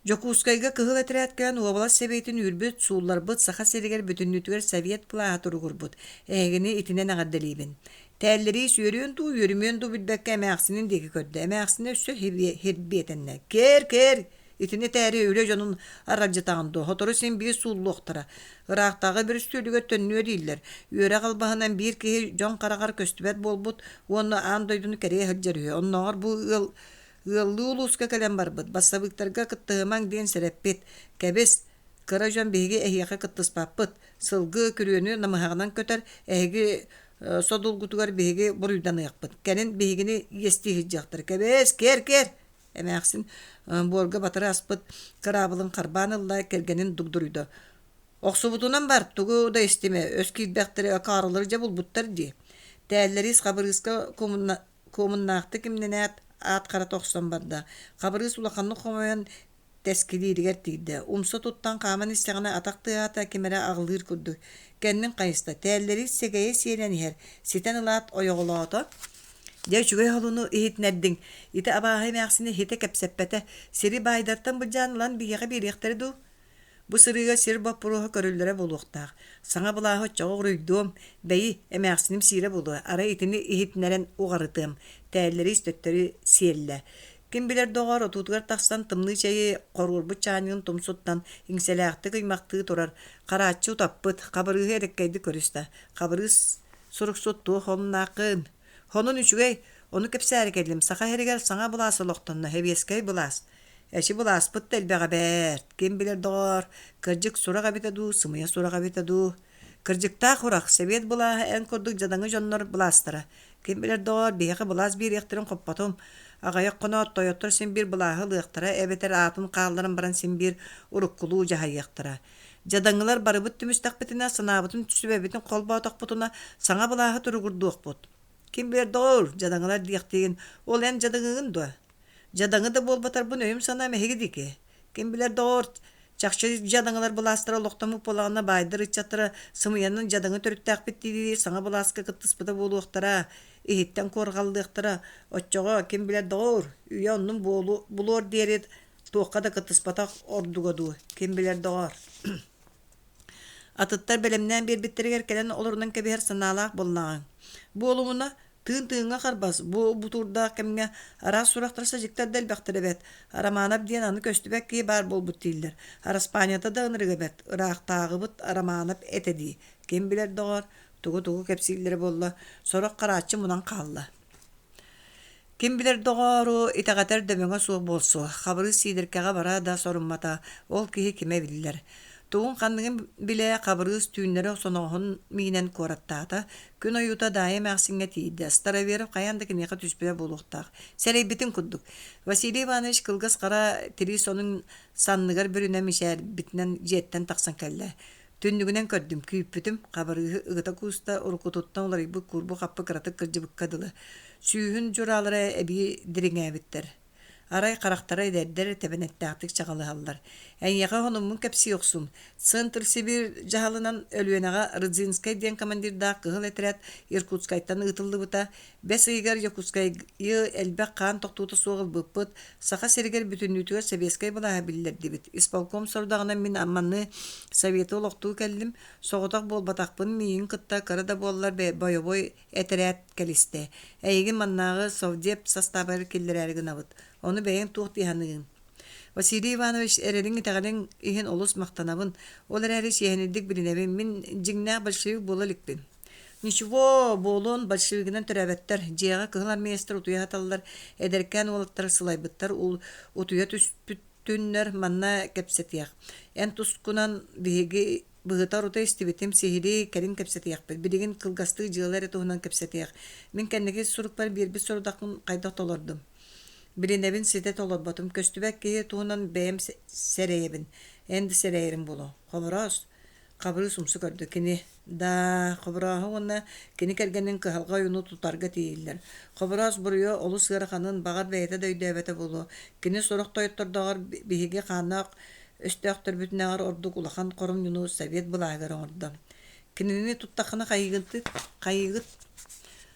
Дьокуускайга кыһыл этэрээт кэлэн уобалас сэбиэтин үүрбүт, суулларбыт, Саха сиригэр бүтүннүүтүгэр Совет былааһа туругурбут. Эһигини итинэн эҕэрдэлиибин. Тээллэрии сүөрүөн дуу, үөрүмүөн дуу билбэккэ эмээхсинин диэки көрдө. Эмээхсинэ өссө һирбиэтэннэ. Кээр, кээр! Итини этээри үлэ дьонун аралдьытаҕын дуо? Сотору син биир сууллуохтара. Ыраахтааҕы бүрүстүөлүгэр төннүө дииллэр. Үөрэх албаһынан биир киһи дьон хараҕар көстүбэт буолбут уонна аан дойдуну кэрийэ сылдьар үһү. Оннооҕор бу ыал Ыаллыы улууска кэлэн барбыт, бассабыыктарга кыттыһымаҥ диэн сэрэппит. Кэбис, кыра дьон биһиги эһиэхэ кыттыспаппыт. Сылгы күрүөнү намыһаҕынан көтөр, эһиги содулгутугар биһиги буруйданыахпыт. Кэлин биһигини иэстии сылдьыахтара. Кэбис, кээр-кээр! Эмээхсин буорга батары аспыт кыраабылын харбаан ылла, кэргэнин дугдуруйда. Охсубутунан бар, тугу да истимэ, өс киирбэхтэри акаарылары дьэ булбуттар дии. Тээллэриис Хабырыыска Куомуннаахтык имнэнээт, аат харата охсон барда. Хабырыыс улаханнык хомойон тэскилииригэр тиийдэ. Умса туттан хааман истэҕинэ атах тыаһаата ким эрэ аҕылыыр курдук. Кэннин хайыста, тээллэри сэгэйэ сиэлэн иһэр. Ситэн ылаат ойоҕолоото. Дьэ үчүгэй холуну иһитинэрдиҥ. Ити абааһы эмээхсини иһитэ кэпсэппэтэ. Сири баайдартан былдьаан ылан биһиэхэ биэриэхтэрэ дуу? Бу сырыыга сир боппуруоһа көрүллэрэ буолуохтаах. Саҥа былааһы оччоҕо уруйдуом, бэйи, эмээхсиним сиирэ буолуо, арай итини иһитиннэрэн уҕарытыам, тээллэриис төттөрү сиэллэ. Ким билэр доҕоор, отуутугар тахсан тымныы чэйи хоруорбут чаанньыгын тумсуттан иҥсэлээхтик ыймахтыы турар, харааччы утаппыт, Хабырыыһы эрэккэйдик көрүстэ. Хабырыыс суруксут туох омуннааххын? Сонун үчүгэй, ону кэпсээри кэллим. Саха сиригэр саҥа былаас олохтонно, сэбиэскэй былаас. Эчи былааспыт да элбэҕэ бэрт, ким билэр доҕоор, кырдьык сурах эбитэ дуу, сымыйа сурах эбитэ дуу. Кырдьыктаах урах, сэбиэт былааһа эн курдук дьадаҥы дьоннор былаастара. Ким билэр доҕоор, биһиэхэ былаас биэриэхтэрин хоппотум. Аҕыйах хоноот тойоттор син биир былааһы ылыахтара эбэтэр аатын хаалларан баран син биир уруккулуу дьаһайыахтара. Дьадаҥылар барыбыт түмүстэхпитинэ, санаабытын сүбэбитин холбоотохпутуна, саҥа былааһы туругурдуохпут. Ким билэр доҕоор, дьадаҥылар диэхтиигин, ол эн дьадаҥыгын дуо? Дьадаҥы да буолбатарбын өйүм-санаам эһиги диэки. Ким билэр доҕоор, Чахчы дьадаҥылар былаастара олохтоммут буоллаҕына, баайдар ыччаттара сымыйанан дьадаҥы төрүттээхпит дии саҥа былааска кыттыспыта буолуохтара, иһиттэн куорҕаллыахтара. Оччоҕо, ким билэр доҕоор, үйэ оннун булуор диэри туохха да кыттыспатах ордуга дуу, ким билэр доҕоор. Атыттар бэлэмнээн биэрбиттэригэр кэлэн олорунан кэбиһэр санаалаах буоллаҕыҥ. Буолумуна, тыын тыыҥҥа харбас, бу бутуурдаах кэмҥэ араас сурахтар-садьыктар да элбэхтэр эбээт. Арамаанап диэн аны көстүбэт киһи баар буолбут дииллэр. Араспаанньата да ынырыга бэрт, ыраахтааҕыбыт Арамаанап этэ дии. Ким билэр доҕоор, тугу-тугу кэпсииллэрэ буолла, сорох харааччы мунан хаалла. Ким билэр доҕоору, итэҕэтэр дөбөҥө суох буолсу, Хабырыыс Сиидэркэҕэ бара да соруммата, ол киһи кимэ биллэр. Тугун-ханныгын билэ Хабырыыс түүннэри соноҕоһун миинэн куораттаата, күн ойуута Даайа эмээхсиҥҥэ тиийдэ, Староверов хайаан да киниэхэ түспүтэ буолуохтаах. Сэрэйбитин курдук, Василий Иванович кылгас хара тирии сонун санныгар бүрүнэн мичээрбитинэн дьиэттэн тахсан кэллэ. Түннүгүнэн көрдүм, күүппүтүм, Хабырыыһы ыгыта кууста, уруккутуттан уларыйбыт куурбу-хаппы кыратык кырдьыбыкка дылы. Сүүһүн дьураалара эбии дириҥээбиттэр. Арай харахтара эдэрдэр тэбэнэттээхтик чаҕылыһаллар. Эйиэхэ сонуммун кэпсии охсуум. Центр Сибирь дьаһалынан Өлүөнэҕэ Рыдзинскай диэн командирдаах кыһыл этэрээт Иркутскайтан ыытыллыбыта. Бэс ыйыгар Якутскайы элбэх хаан тохтуута суох ылбыппыт, Саха сиригэр бүтүннүүтүгэр сэбиэскэй былааһы биллэрдибит. Исполком сорудаҕынан мин Амманы Советы олохтуу кэллим. Соҕотох буолбатахпын, миигин кытта кыра да буоллар бойобуой этэрээт кэлистэ. Эйигин маннааҕы совдеп састаабыгар киллэрээри гынабыт. Ону бэйэҥ туох дии саныыгын? Василий Иванович, эрэниҥ-итэҕэлиҥ иһин олус махтанабын. Ол эрээри чиэһинэйдик билинэбин, мин дьиҥнээх большевик буола иликпин. Ничего, буолуон большевигынан төрөөбөттөр. Дьиэҕэ кыһыл армеецтар утуйа сыталлар, эдэркээн уолаттар сылайбыттар, утуйа түспүттүннэр, манна кэпсэтиэх. Эн тускунан биһиги быһыта-орута истибитим, сиһилии кэлин кэпсэтиэхпит. Билигин кылгастык дьыала эрэ туһунан кэпсэтиэх. Мин кэнники сурукпар биэрбит сорудахпын хайдах толордум? Билинэбин ситэ толорботум. Көстүбэт киһи туһунан бэйэм сэрэйэбин. Эн да сэрэйэриҥ буолуо. Хобороос, Хабырыыс умса көрдө. Кини даа, Хоборооһу уонна кини кэргэнин кыһалҕа ойууну тутарга тиийиллэр. Хобороос буруйа олус ыараханын, баҕар, бэйэтэ да өйдөөбөтө буолуо. Кини сорох тойоттордооҕор биһиги хааннаах өстөөхтөрбүтүнээҕэр ордук улахан хоромньуну совет былааһыгар оҥордо. Кинини туттаххына хайыыгыт, хайыыгыт?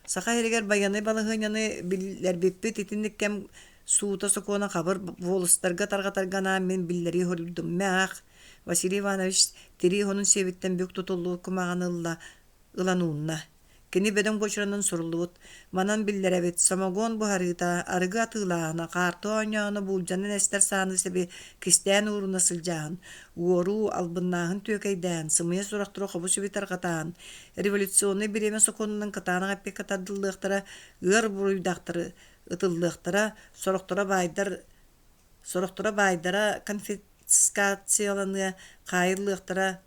Саха сиригэр байыаннай балаһыанньаны биллэрбиппит итинник кэм суута-сокуона хабыр буолустарга тарҕатарга анаан мин биллэрии суруйдум. Мэ аах, Василий Иванович тирии уһунун сиэбиттэн бүк тутуллубут кумааҕыны ылла, ылан уунна. Кини бөдөҥ буочаранан суруллубут: «Манан биллэрэбит, самогон буһарыыта, арыгы атыылааһына, хаарты оонньооһуна буулдьанан эстэр сааны сэби кистээн ууруна сылдьааһын, уоруу, албыннааһын түөкэйдээһин, сымыйа сурахтары хобу-сиби тарҕатааһын, революционнай бириэмэ сокуонунан кытаанах эппиэккэ тардыллыахтара, ыар буруйдаахтары ытыллыахтара, сорохторо баайдар Сорохторо баайдара конфискацияланыа, хаайыллыахтара,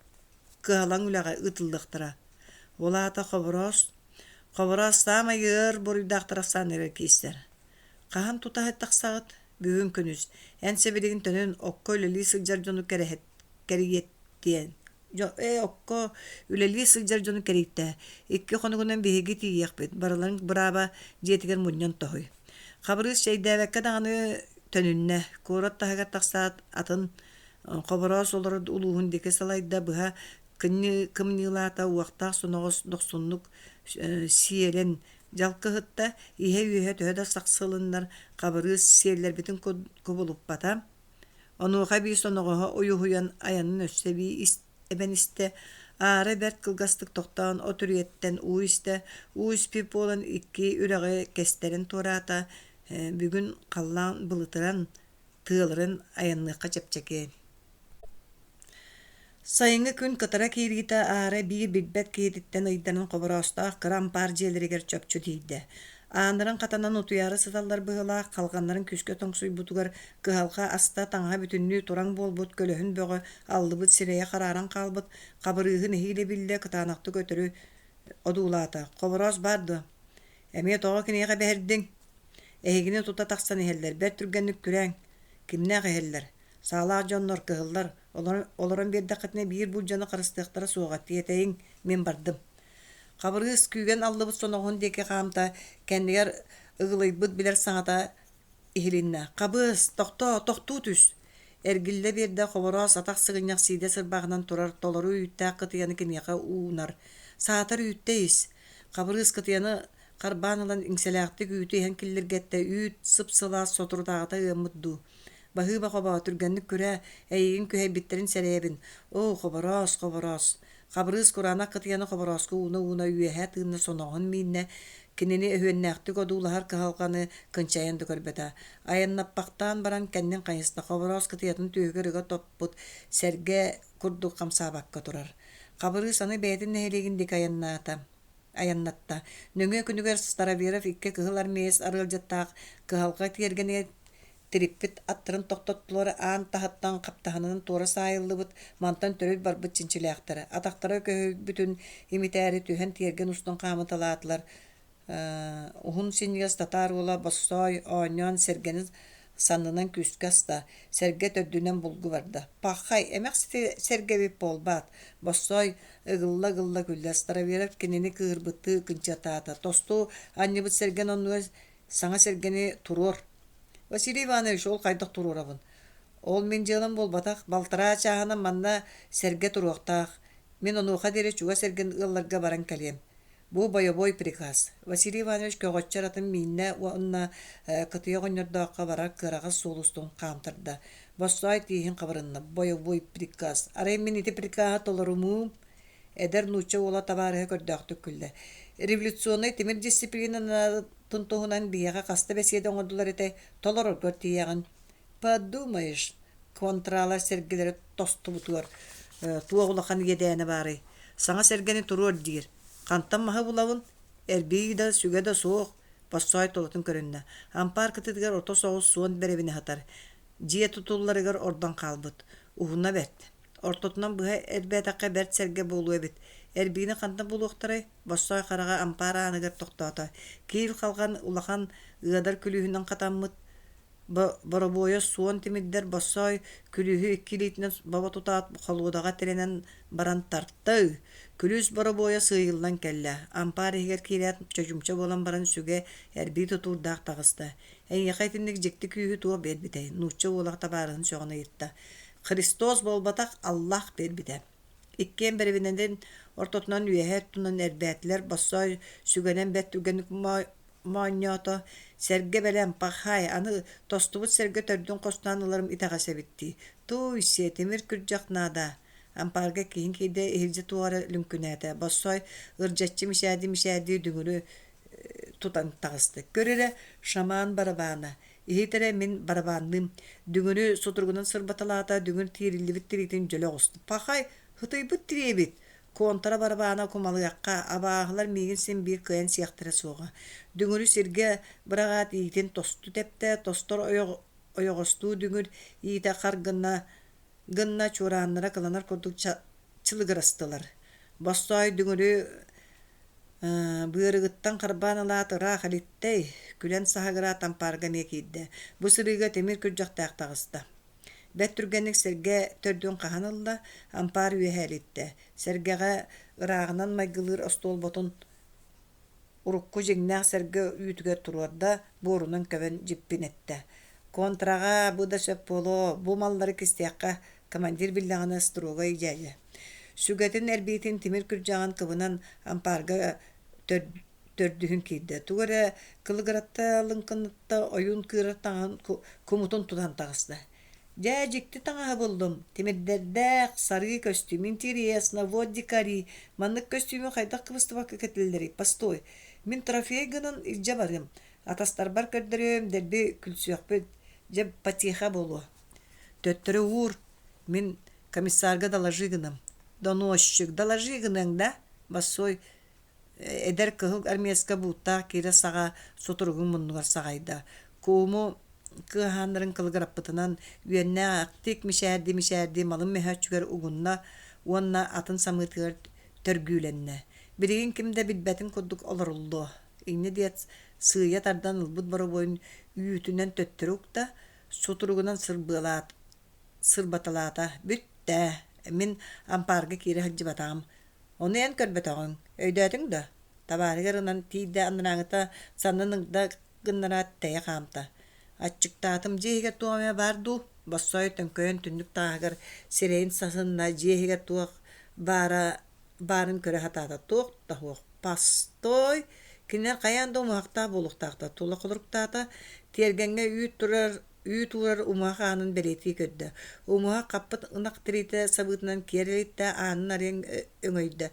кыһалаҥ үлэҕэ ыытыллыахтара. Ол аата Хобороос, Хобороос саамай ыар буруйдаахтар ахсааннарыгар киирсэр. Хаһан тутаһы тахсаҕыт? Бүгүн күнүс. Эн сибилигин төнөн окко үлэлии сылдьар дьону кэриэттиэн окко үлэлии сылдьар дьону кэрийтээ. Икки хонугунан биһиги тиийиэхпит, барыларын бырааба дьиэтигэр мунньан тоһуй. Хабырыыс чэйдээбэккэ даҕаны төнүннэ. Куорат таһыгар тахсаат, атын Хобороос олорор улууһун диэки салайда, быһа кымньыылаата, уохтаах соноҕос дохсуннук сиэлэн дьалкыһытта, иһэ-үөһэ төһө да сахсылыннар, Хабырыыс сиэллэрбитин кубулуппата. Онуоха эбии соноҕоһо уйуһуйан айанын өссө эбии эбэн истэ, аара бэрт кылгастык тохтоон от үрүйэттэн уу истэ, уу испит буолан икки үрэҕи кэстэрин туораата, бүгүн халлаан былытыран, тыалыран айанныахха чэпчэки. Сайыҥҥы күн кытара киириитэ аара биир билбэт киһититтэн ыйданан Хобороостоох кыра ампаар дьиэлэригэр чопчу тиийдэ. Ааннарын хатанан утуйаары сыталлар быһыылаах халҕаннарын күүскэ тоҥсуйбутугар кыһалҕа аста таҥаһа бүтүннүү тураҥ буолбут көлөһүн бөҕө аллыбыт сирэйэ харааран хаалбыт Хабырыыһы нэһиилэ биллэ кытаанахтык өтөрү одуулаата. «Хобороос баар дуо? Эмиэ тоҕо киниэхэ бэһирдиҥ? Эһигини тута тахсан иһэллэр, бэрт түргэнник күрээҥ. Кимнээх иһэллэр? Саалаах дьоннор кыһыллар, олорон биэрдэххитинэ биир булдьаны харыстыахтара суоҕа, тиэтэйиҥ, мин бардым. Хабырыыс күүгэн аллыбыт соноҕоһун диэки хаамта, кэннигэр ыгылыйбыт билэр саҥата иһилиннэ: «Хабыас, тохтоо, тохтуу түс!» Эргиллэ биэрдэ Хобороос атах сыгынньах сиидэс ырбаахынан турар толору үүттээх кытыйаны киниэхэ уунар. Саатар үүттэ ис. Хабырыыс кытыйаны харбаан ылан иҥсэлээхтик үүтү иһэн киллиргэттэ үүт сып-сылаас соторутааҕыта ыаммыт дуу. Баһыыба хобоо, түргэнник күрээ, эйигин күһэйбиттэрин сэрэйэбин. Оо, Хобороос, Хобороос. Хабырыыс кураанах кытыйаны Хоборооско ууна-ууна үөһэ тыынна соноҕоһун мииннэ, кинини өһүөннээхтик одуулаһар кыһалҕаны кынчайан да көрбөтө. Айаннаппахтаан баран кэннин хайыста Хобороос кытыйатын түөһүгэр ыга топпут сэргэ курдук хамсаабакка турар. Хабырыыс аны бэйэтин нэһилиэгин диэки айаннаата. Айаннатта. Нөҥүө күнүгэр Староверов икки кыһыл армеец арыалдьыттаах кыһалҕа тиэргэнигэр Тириппит аттарын тохтоттулар, аан таһыттан хаптаһынынан туора саайыллыбыт, мантан төрүт барбыт чинчилээхтэрэ. Атахтара көһүйбүтүн имитээри түһэн тиэргэн устун хаамыталаатылар. Уһун синньигэс татаар уола Боссоой оонньоон сэргэни саннынан күүскэ аста, сэргэ төрдүнэн булгу барда. «Пахай, эмэх сэргэ эбит буолбаат?» Боссоой ыгылла-ыгылла күллэ. Староверов кинини кыыһырбыттыы кынчыаттаата. Тосту анньыбыт сэргэн оннугар саҥа сэргэни туруор. Василий Иванович, ол хайдах туруорабын? Ол мин дьыалам буолбатах, балтараа чааһынан манна сэргэ туруохтаах. Мин онуоха диэри чугас эргин ыалларга баран кэлиэм. Бу бойобуой приказ. Василий Иванович көҕөччөр атын мииннэ уонна кытыйа оҕонньордооххо барар кыараҕас суол устун хаамтарда. Боссоой тииһин хабырынна. Бойобуой приказ. Арай мин ити прикаһы толорумуум? Эдэр нуучча уола табаарыһа көрдөөхтүк күллэ. Революционнай тимир дисциплинатын туһунан биһиэхэ хаста бэсиэдэ оҥордулар этэй, толороргор тиийэҕин. Подумаешь, контралар сэргэлэрэ тостубутугар туох улахан иэдээнэ баарый? Саҥа сэргэни туруор диир. Хантан маһы булабын? Эрбии да, сүгэ да суох. Боссоой тулатын көрүннэ. Ампаар кытыытыгар орто соҕус суон бэрэбинэ сытар. Дьиэ тутулларыгар ордон хаалбыт. Уһуна бэрт. Ортотунан быһа эрбээтэххэ бэрт сэргэ буолуо эбит. Эрбиини хантан булуохтарай? Боссоой хараҕа ампаар ааныгар тохтоото. Киил халҕан улахан ыадар күлүүһүнэн хатаммыт боробуойа суон тимирдэр Боссоой күлүүһү икки илиитинэн бобо тутаат холуодаҕа тирэнэн баран тарта Күлүүс боробуойа сыыйыллан кэллэ. Ампаар иһигэр киирээт чочумча буолан баран сүгэ эрбии тутуурдаах таҕыста. Эйиэхэ итинник дьикти күүһү туох биэрбитэй? Нуучча уола табаарыһын сөҕөн ыйытта. Христос буолбатах, Аллах биэрбитэ. Иккиэн бэрэбинэлэрин ортотунан үөһэ өттүнэн эрбээтилэр, Боссоой сүгэнэн бэрт түргэнник моонньоото, «Сэргэ бэлэм, пахай, аны тостубут сэргэ төрдүн хостоон ыларым итэҕэс эбит дии. Тууй-сиэ, тимир күрдьэх наада». Ампаарга киһин киирдэ, иһирдьэ туох эрэ лүҥкүнээтэ. Боссоой ырдьаччы мичээрдии-мичээрдии дүҥүрү тутан таҕыста. Көр эрэ, шаман барабаана, иһит эрэ мин барабаанныым. Дүҥүрү сутуругунан сырбаталаата, дүҥүр тиириллибит тириитин дьөлө оҕуста. Пахай, һытыйбыт тирии эбит. Контра барабаана кумалыахха, абааһылар миигин син биир кыайан сиэхтэрэ суоҕа. Дүҥүрү сиргэ быраҕаат иитин тосту тэптэ, тостор ойоҕостуу дүҥүр иитэ хар гына гынна чуорааннара кыланар курдук чылыгырастылар. Боссоой дүҥүрү Быарыгыттан харбаан ылаат ыраах илиттэй, күлэн саһыгыраат ампаарга эмиэ киирдэ. Бу сырыыга тимир күрдьэхтээх таҕыста. Бэрт түргэнник сэргэ төрдүн хаһан ылла, ампаар үөһэ илиттэ. Сэргэҕэ ырааҕынан майгылыыр остуолбатын урукку дьиҥнээх сэргэ үүтүгэр туруорда, буорунан көбөн дьиппин эттэ. Контраҕа бу да сөп буолуо, бу маллары кистиэххэ, командир биллэҕинэ строгай дьээдьэ. Сүгэтин эрбиитин тимир күрдьэҕин кыбынан ампаарга төрдүһүн киирдэ. Тугу эрэ кылыгыратта лыҥкынатта ойуун кыырар таҥаһын кумутун тутан таҕыста. Дьэ, дьикти таҥаһы буллум. Тимирдэрдээх, сарыы көстүүм. Интересно, вот дикари. Маннык көстүүмү хайдах кыбыстыбакка кэтиллэрий? Постой. Мин трофей гынан илдьэ барыам. Атастарбар көрдөрүөм, дэлби күлсүөхпүт. Дьэ, потеха буолуо. Төттөрү уур, мин комиссарга доложи гыныам. Доносчик, доложи гыныаҥ да? Боссуой эдэр кыһыл армейска бууттаах киирэ саҕа сутуругун муннугар саҕайда. Кууму кыаһааннарын кылыгыраппытынан үөннээхтик мичээрдии-мичээрдии малын мөһөөччүгэр угунна уонна атын самыытыгар төргүүлэннэ. Билигин ким да билбэтин курдук олоруллуо. Инньэ диэт сыыйа тардан ылбыт боробуойун үүтүнэн төттөрү укта, сутуругунан сырбаталаата. Бүттэ, мин ампаарга киирэ сылдьыбатаҕым. Ону эн көрбөтөҕүҥ, өйдөөтүҥ дуо? Табаарыгар ынан тиийдэ анарааҥыта саннын ыгда гыннараат тэйэ хаамта. Аччыктаатым, дьиэ иһигэр туох эмэ баар дуу? Боссоой төҥкөйөн түннүк тааһыгар сирэйин сасынна, дьиэ иһигэр туох баара баарын көрө сатаата. Туох да суох. Постой! Кинилэр хайаан да умуһахтаах буолуохтаахтар. Тула холоруктаата, тиэргэҥҥэ үүт турар үүт уурар умуһах аанын бэлиэтии көрдө. Умуһах хаппыт ынах тириитэ сабыытынан киэр илиттэ, аанын арыйан өҥөйдө.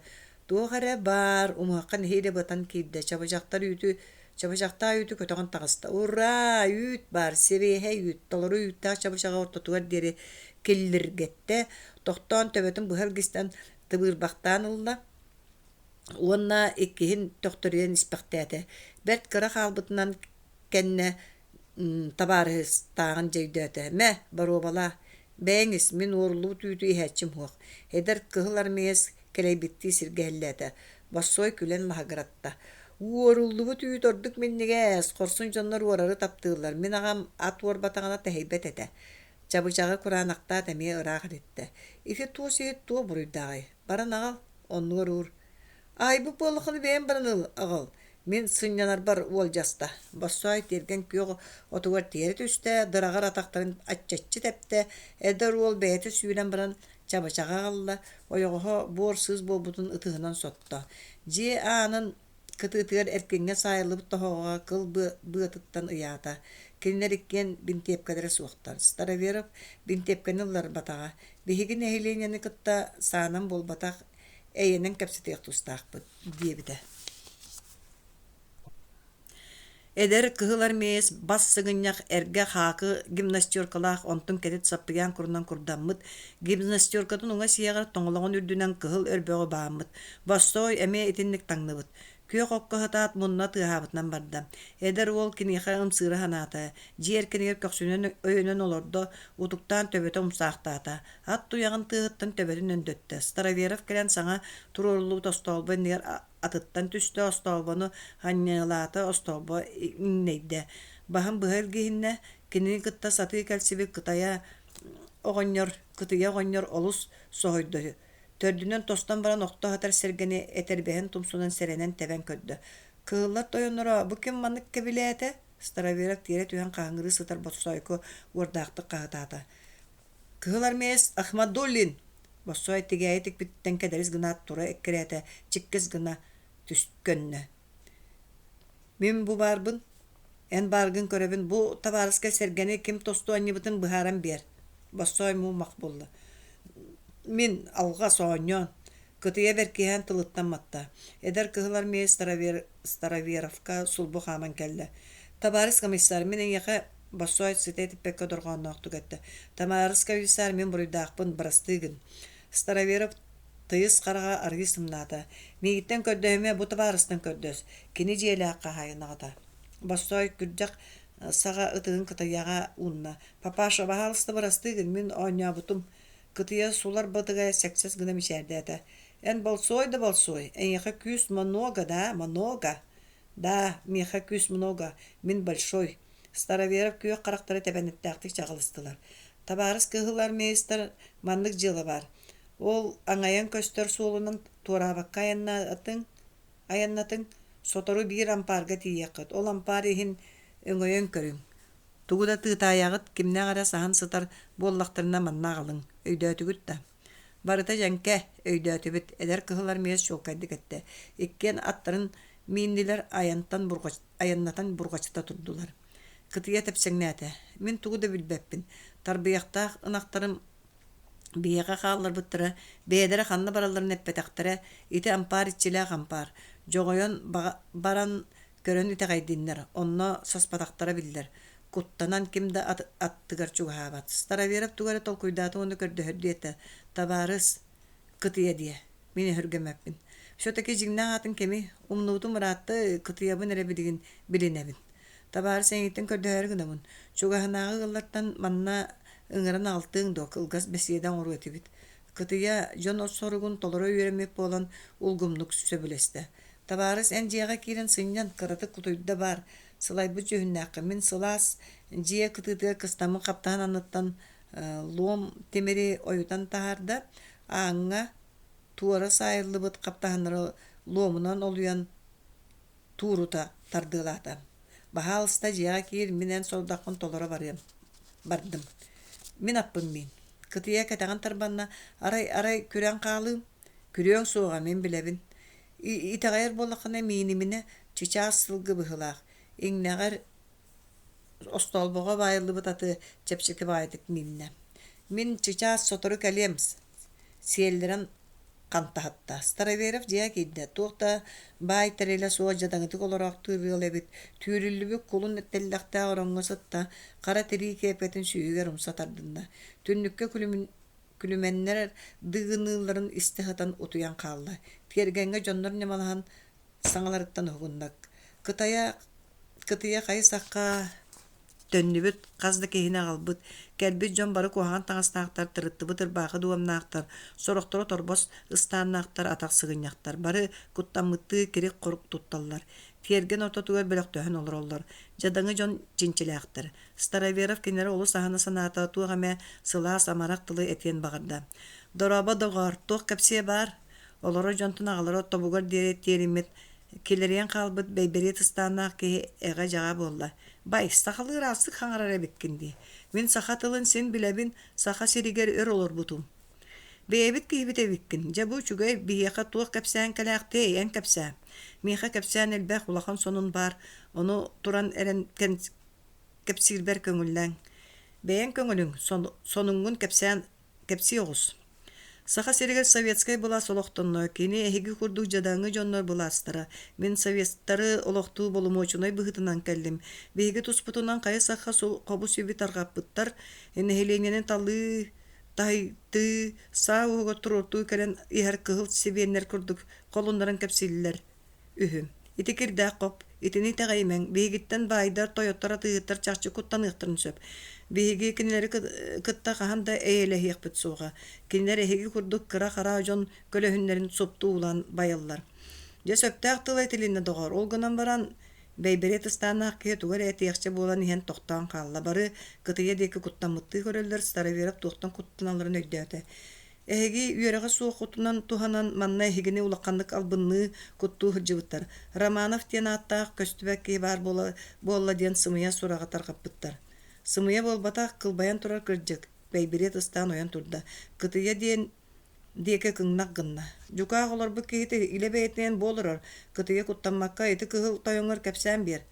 Туох эрэ баар, умуһахха нэһиилэ батан киирдэ, чабычахтар үүтү чабычахтаах үүтү көтөҕөн таҕыста. Ураа, үүт баар, сибиэһэй үүт, толору үүттээх чабычаҕы ортотугар диэри киллиргэттэ, тохтоон төбөтүн быһа илгистэн тыбыырбахтаан ылла уонна иккиһин төхтөрүйэн испэхтээтэ. Бэрт кыра хаалбытынан кэннэ табаарыстааҕын дьэ өйдөөтө: «Мэ, боруобалаа, бэйэҥ ис, мин уоруллубут үүтү иһээччим суох». Эдэр кыһыл армеец кэлэйбиттии сиргэ иһиллээтэ. Боссуой күлэн маһыгыратта: «Уоруллубут үүт ордук минньигэс, хорсун дьоннор уорары таптыыллар, мин аҕам ат уорбатаҕына тэһийбэт этэ». Чабычаҕы кураанахтаат эмиэ ыраах илиттэ: «Ити туос иһит туох буруйдааҕый, баран аҕал, оннугар уур». Аһыйбыт буоллаххына бэйэм баран ыл, аҕал. Мин сынньанарбар уолдьаста. Боссоой тиэргэн күөх отугар тиэрэ түстэ, дыраҕар атахтарын аччаччы тэптэ, эдэр уол бэйэтэ сүүрэн баран чабычаҕы аҕалла, ойоҕоһо буор-сыыс буолбутун ытыһынан сотто. Дьиэ аанын кытыытыгар эркиҥҥэ саайыллыбыт тоһоҕоҕо кыл быатыттан ыйаата. Кинилэр иккиэн бинтиэпкэлэрэ суохтар. Староверов бинтиэпкэни ылларбатаҕа. Биһиги нэһилиэнньэни кытта саанан буолбатах, эйэнэн кэпсэтиэх тустаахпыт диэбитэ. Эдэр кыһыл армеец бас сыгынньах эргэ хаакы гимнастеркалаах онтун кэтит саппыйаан курунан курдаммыт, гимнастеркатын уҥа сиэҕэр тоҥолоҕун үрдүнэн кыһыл өрбөҕү бааммыт. Боссоой эмиэ итинник таҥныбыт. Күөх окко сытаат мунна тыаһаабытынан барда. Эдэр уол киниэхэ ымсыыра санаата, дьиэ эркинигэр көхсүнэн өйөнөн олордо, утуктаан төбөтө умсаахтаата. Ат туйаҕын тыаһыттан төбөтүн өндөттө. Староверов кэлэн саҥа туруоруллубут остоолбо иннигэр атыттан түстэ, остоолбону анньыалаата, остоолбо иҥнэйдэ. Баһын быһа илгиһиннэ, кинини кытта сатыы кэлсибит кытайа оҕонньор, кытыйа оҕонньор олус соһуйда үһү. Төрдүнэн тостон баран охто сытар сэргэни этэрбэһин тумсунан сэрэнэн тэбэн көрдө. Кыһыллар тойонноро бу ким маннык кэбилээтэ? Староверов тиэрэ түһэн хаһыҥырыы сытар Боссоойко уордаахтык хаһытаата. Кыһыл армеец Ахмадуллин! Боссоой тигээйи тикпититтэн кэдэрис гынаат тура эккирээтэ, чиккис гына көннө. Мин бу баарбын, эн бааргын көрөбүн, бу табаарыска сэргэни ким тосту анньыбытын быһааран биэр. Боссоой муомах буолла. Мин алҕас оонньоон, кытыйа бэркиһээн тылыттан матта. Эдэр кыһыл армеец Староверовка сулбу хааман кэллэ. Табаарыс комиссар, мин эйиэхэ Боссоой ситэ этиппэккэ дорҕоонноохтук эттэ. Тамарыс комиссар, мин буруйдаахпын, бырастыы гын. Староверов тыйыс хараҕа арыый сымнаата. Миигиттэн көрдөһүмэ, бу табаарыстан көрдөс. Кини дьиэлээх хаһаайын аҕата. Боссоой күрдьэх саҕа ытыгын кытыйаҕа уунна. Папаша, баһаалыста бырастыы гын, мин оонньообутум. Кытыйа сулар батыга сэксэс гына мичээрдээтэ. Эн болсуой да болсуой, эйиэхэ күүс много, да, много. Да, миэхэ күүс много, мин большой. Староверов күөх харахтара тэбэниттээхтик чаҕылыстылар. Табаарыс кыһыл армеецтар маннык дьыала баар. Ол аҥайан көстөр суолунан туораабакка айаннаатыҥ, айаннатыҥ, сотору биир ампаарга тиийиэххит. Ол ампаар иһин өҥөйөн көрүҥ. Тугу да тыытаайаҕыт, кимнээх эрэ саһан сытар буоллахтарына манна аҕалыҥ. Өйдөөтүгүт да? Барыта дьэҥкэ, өйдөөтүбүт, эдэр кыһыл армеец чуолкайдык эттэ. Иккиэн аттарын мииннилэр, айантан айаннатан бурҕачыта турдулар. Кытыйа тэпсэҥнээтэ: «Мин тугу да билбэппин, тарбыйахтаах ынахтарым биһиэхэ хаалларбыттара, бэйэлэрэ ханна баралларын эппэтэхтэрэ, ити ампаар иччилээх ампаар, дьоҕойон баран көрөн итэҕэйдиннэр, онно саспатахтара биллэр, куттанан ким да аттыгар чугаһаабат». Староверов тугу эрэ толкуйдаата уонна көрдөһөрдүү этэ: «Табаарыс, кытыйа диэ, мин өһүргэммэппин. Все-таки дьиҥнээх аатын кими, умнубутум ыраатта, кытыйабын эрэ билигин билинэбин. Табаарыс эйигиттэн көрдөһөөрү гынабын. Чугаһынааҕы ыаллартан манна ыҥыран аҕалтыаҥ дуо, кылгас бэсиэдэ оҥоруо этибит. Кытыйа дьон соругун толоро үөрэммит буолан улгумнук сөбүлэстэ. Табаарыс эн дьиэҕэ киирэн сынньан, кыратык кутуйда баар, сылайбыт дьүһүннээххин. Мин сылаас дьиэ кытыытыгар кыстаммыт хаптаһын анныттан луом тимири ойутан таһаарда, ааҥҥа туора саайыллыбыт хаптаһыннары луомунан олуйан туурута тардыалаата. «Баһаалыста, дьиэҕэ киир, мин эн сорудаххын толоро барыам, бардым» Мин аппын миин. Кытыйа кэтэҕин тарбанна, арай, арай күрэн хаалыым. Күрүөҥ суоҕа, мин билэбин. Итэҕэйэр буоллаххына мииниминэ, чычаас сылгы быһыылаах. Иҥнэҕэр остоолбоҕо баайыллыбыт аты чэпчэки баҕайытык мииннэ. Мин чычаас сотору кэлиэм, сиэллэрэн хантаһытта. Староверов дьиэҕэ киирдэ, туох да баай тэрилэ суох дьадаҥытык олороохтуур ыал эбит, түүрүллүбүт кулун тэллэхтээх ороҥҥо сытта, хара тирии киэпкэтин сүүһүгэр умса тардынна. Түннүккэ күлүмэннэр дыгыныылларын истэ сытан утуйан хаалла. Тиэргэҥҥэ дьоннор ньамалаһан саҥаларыттан уһугунна. Кытайа Кытыйа хайы-сахха төннүбүт, хас да киһини аҕалбыт. Кэлбит дьон бары куһаҕан таҥастаахтар, тырыттыбыт ырбаахы дуомнаахтар, сорохторо торбос ыстааннаахтар, атах сыгынньахтар. Бары куттаммыттыы кирик-хорук тутталлар. Тиэргэн ортотугар бөлөхтөһөн олороллор. Дьадаҥы дьон чинчилээхтэр. Староверов кинилэри олус аһына санаата, туох эмэ сылаас, амарах тылы этиэн баҕарда. «Дорообо, доҕоор, туох кэпсиэ баар?» Олорор дьонтон аҕалара тобугар диэри тиэриммит Килэрийэн хаалбыт бэйбэриэт ыстааннаах киһи эҕэ-дьаҕа буолла: «Бай, сахалыы ыраастык хаҥарар эбиккин дии. Мин саха тылын син билэбин, Саха сиригэр өр олорбутум. Бэйэбит киһибит эбиккин. Дьэ бу үчүгэй, биһиэхэ туох кэпсээн кэлээхтиэй, эн кэпсээ. Миэхэ кэпсээн элбэх, улахан сонун баар, ону туран эрэн кэпсиирбэр көҥүллээҥ. Бэйэҥ көҥүлүҥ, сонуҥҥун кэпсээн Кэпсии оҕус. Саха сиригэр советскай былаас олохтонно, кини эһиги курдук дьадаҥы дьоннор былаастара. Мин советтары олохтуу боломуочунай быһыытынан кэллим. Биһиги туспутунан хайа сахха хобус-үбү тарҕаппыттар, нэһилиэнньэни талыы, таһыйтыы, саа уһугар туруортуу кэлэн иһэр кыһыл сибиэннэр курдук холуннаран кэпсииллэр үһү. Ити кирдээх хоп, итини итэҕэйимэҥ, биһигиттэн баайдар, тойоттор, атыыһыттар чахчы куттаныахтарын сөп. Биһиги кинилэри кытта хаһан да эйэлэһиэхпит суоҕа. Кинилэр эһиги курдук кыра-хара дьон көлөһүннэрин супту уулаан байаллар. Дьэ сөптөөх тыл этилиннэ доҕоор, ол гынан баран Бэйбэриэт ыстааннаах киһи тугу эрэ этиэхчэ буолан иһэн тохтоон хаалла. Бары кытыйа диэки куттаммыттыы көрөллөр, Староверов туохтан куттаналларын өйдөөтө. Эһиги үөрэҕэ суоххутунан туһанан манна эһигини улаханнык албынныы, куттуу сылдьыбыттар. Романов диэн ааттаах көстүбэт киһи баар буола, буолла диэн сымыйа сураҕы тарҕаппыттар. Сымыйа буолбатах, кылбайан турар кырдьык, Бэйбириэт ыстаан ойон турда. Кытыйа диэн диэки кыҥнах гынна. Дьукаах олорбут киһитэ илэ бэйэтинэн бу олорор, кытыйа куттаммакка ити кыһыл тойоҥҥор кэпсээн биэр.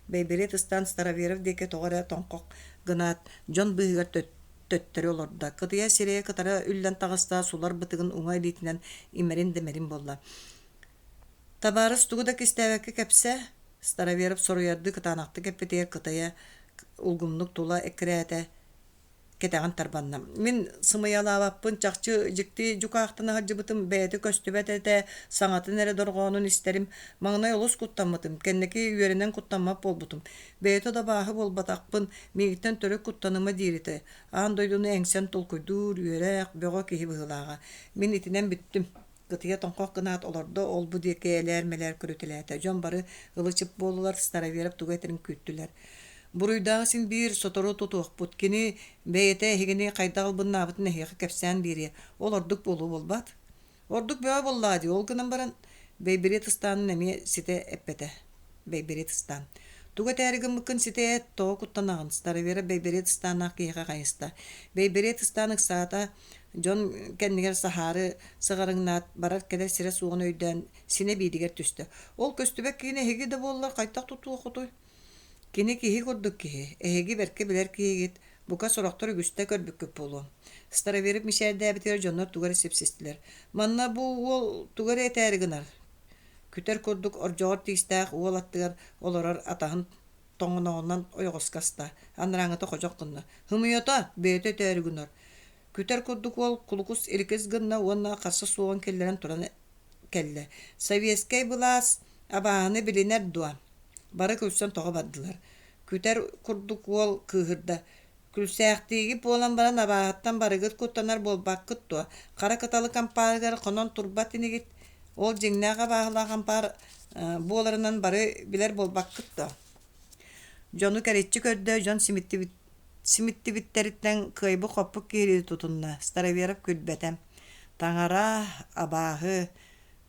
Бэйбириэт ыстаан Староверов диэки тоҕо эрэ тоҥхох гынаат, дьон быыһыгар төттөрү олордо. Кытыйа сирэйэ кытара үллэн таҕыста, сулар бытыгын уҥа илиитинэн имэрин да имэрин буолла. Табаарыс тугу да кистээбэккэ кэпсээ, Староверов соруйардыы кытаанахтык эппитигэр кытайа улгумнук тула эккирээтэ, кэтэҕин тарбанна. Мин сымыйалаабаппын, чахчы дьикти дьукаахтана сылдьыбытым, бэйэтэ көстүбэт этэ, саҥатын эрэ дорҕоонун истэрим. Маҥнай олус куттаммытым, кэнники үөрэнэн куттаммат буолбутум. Бэйэтэ да абааһы буолбатахпын, миигиттэн төрүт куттаныма диир этэ. Аан дойдуну эҥсэн толкуйдуур, үөрэх, бөҕө киһи быһыылааҕа. Мин итинэн бүттүм. Кытыйа тоҥхох гынаат олордо, ол-бу диэки элээр-мэлээр көрүтэлээтэ. Дьон бары ылы-чып буоллулар, Староверов тугу этэрин күүттүлэр. Буруйдааҕы син биир сотору тутуохпут. Кини бэйэтэ эһигини хайдах албыннаабытын эһиэхэ кэпсээн биэриэ. Ол ордук буолуо буолбаат? Ордук бөҕө буоллаҕа дии, ол гынан баран Бэйбириэт ыстаанын эмиэ ситэ эппэтэ. Бэйбириэт ыстаан. Тугу этээри гыммыккын ситэ эт, тоҕо куттанаҕын? Старовера Бэйбириэт ыстааннаах киһиэхэ хайыста. Бэйбириэт ыстаан ыксаата, дьон кэннигэр саһаары сыҕарыҥнаат, барар-кэлэр сирэ суоҕун өйдөөн, синэ бииригэр түстэ. Ол көстүбэт киһини эһиги да буоллар хайдах тутуоххутуй? Кини киһи курдук киһи, эһиги бэркэ билэр киһигит, бука сорохтор үгүстэ көрбүккүт буолуо. Староверов мичээрдээбитигэр дьоннор тугу эрэ сипсистилэр. Манна бу уол тугу эрэ этээри гынар. Күтэр курдук ордьоҕор тиистээх уол аттыгар олорор атаһын тоҥоноҕунан ойоҕоско аста, анарааҥҥыта ходьох гынна. Һымыйата, бэйэтэ өтөөрү гынар. Күтэр курдук уол кулукус иликис гынна уонна харса суоҕун киллэрэн туран кэллэ. Советскай былаас абааһыны билинэр дуо? Бары күлсэн тоҕо бардылар. Күтэр курдук уол кыыһырда: «Күлсээхтиигит буолан баран абааһыттан барыгыт куттанар буолбаккыт дуо? Хара кыталык ампаарыгар хонон турбат инигит? Ол дьиҥнээх абааһылаах ампаар буоларынан бары билэр буолбаккыт дуо?» Дьону кэриччи көрдө, дьон симиттибит симиттибиттэриттэн кыайбыт-хоппут киһилии тутунна. Староверов күлбэтэ. Таҥара, абааһы,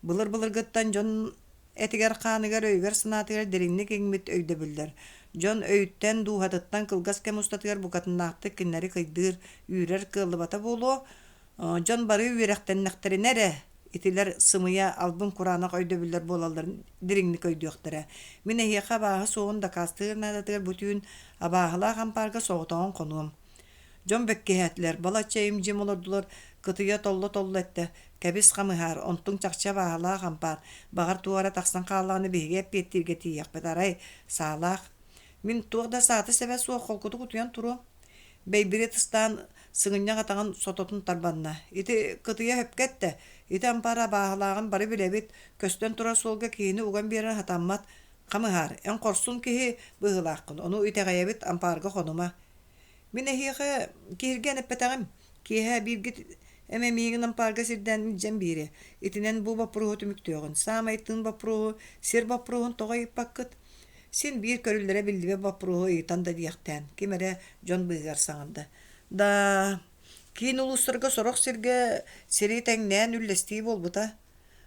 Былыр-былыргыттан дьон этигэр-хааныгар, өйүгэр-санаатыгар дириҥник иҥмит өйдөбүллэр. Дьон өйүттэн, дууһатыттан кылгас кэм устатыгар букатыннаахтык кинилэри кыйдыыр, үүрэр кыаллыбата буолуо. Дьон бары үөрэхтэннэхтэринэ эрэ итилэр сымыйа, албын кураанах өйдөбүллэр буолалларын дириҥник өйдүөхтэрэ. Мин эһиэхэ абааһы суоҕун дакаастыыр наадатыгар бу түүн абааһылаах ампаарга соҕотоҕун хонуом. Дьон бэккиһээтилэр, балачча им-дьим олордулар, кытыйа толло-толло эттэ: «Кэбис хамыһаар, онтуҥ чахчы абааһылаах ампаар, баҕар туох эрэ тахсан хааллаҕына биһиги эппиэттииргэ тиийиэхпит, арай, саалаах. Мин туох да саата-сэбэ суох холкутук утуйан туруом». Бэйбириэт ыстаан сыгынньах атаҕын сототун тарбанна: «Ити кытыйа сөпкө эттэ, ити ампаар абааһылааҕын бары билэбит, көстөн турар суолга киһини уган биэрэр сатаммат. Хамыһаар, эн хорсун киһи быһыылааххын, ону итэҕэйэбит, ампаарга хонума. Мин эһиэхэ киһиргээн эппэтэҕим, киэһэ бииргит эмэ миигин ампаарга сирдээн илдьэн биэриэ. Итинэн бу боппуруоһу түмүктүөҕүн. Саамай тыын боппуруоһу, сир боппуруоһун тоҕо ыйыппаккыт? Син биир көрүллэрэ биллибэт боппуруоһу ыйытан да диэхтээн, ким эрэ дьон быыһыгар саҥарда. Да, киин улуустарга сорох сиргэ сири тэҥнээн үллэстии буолбута.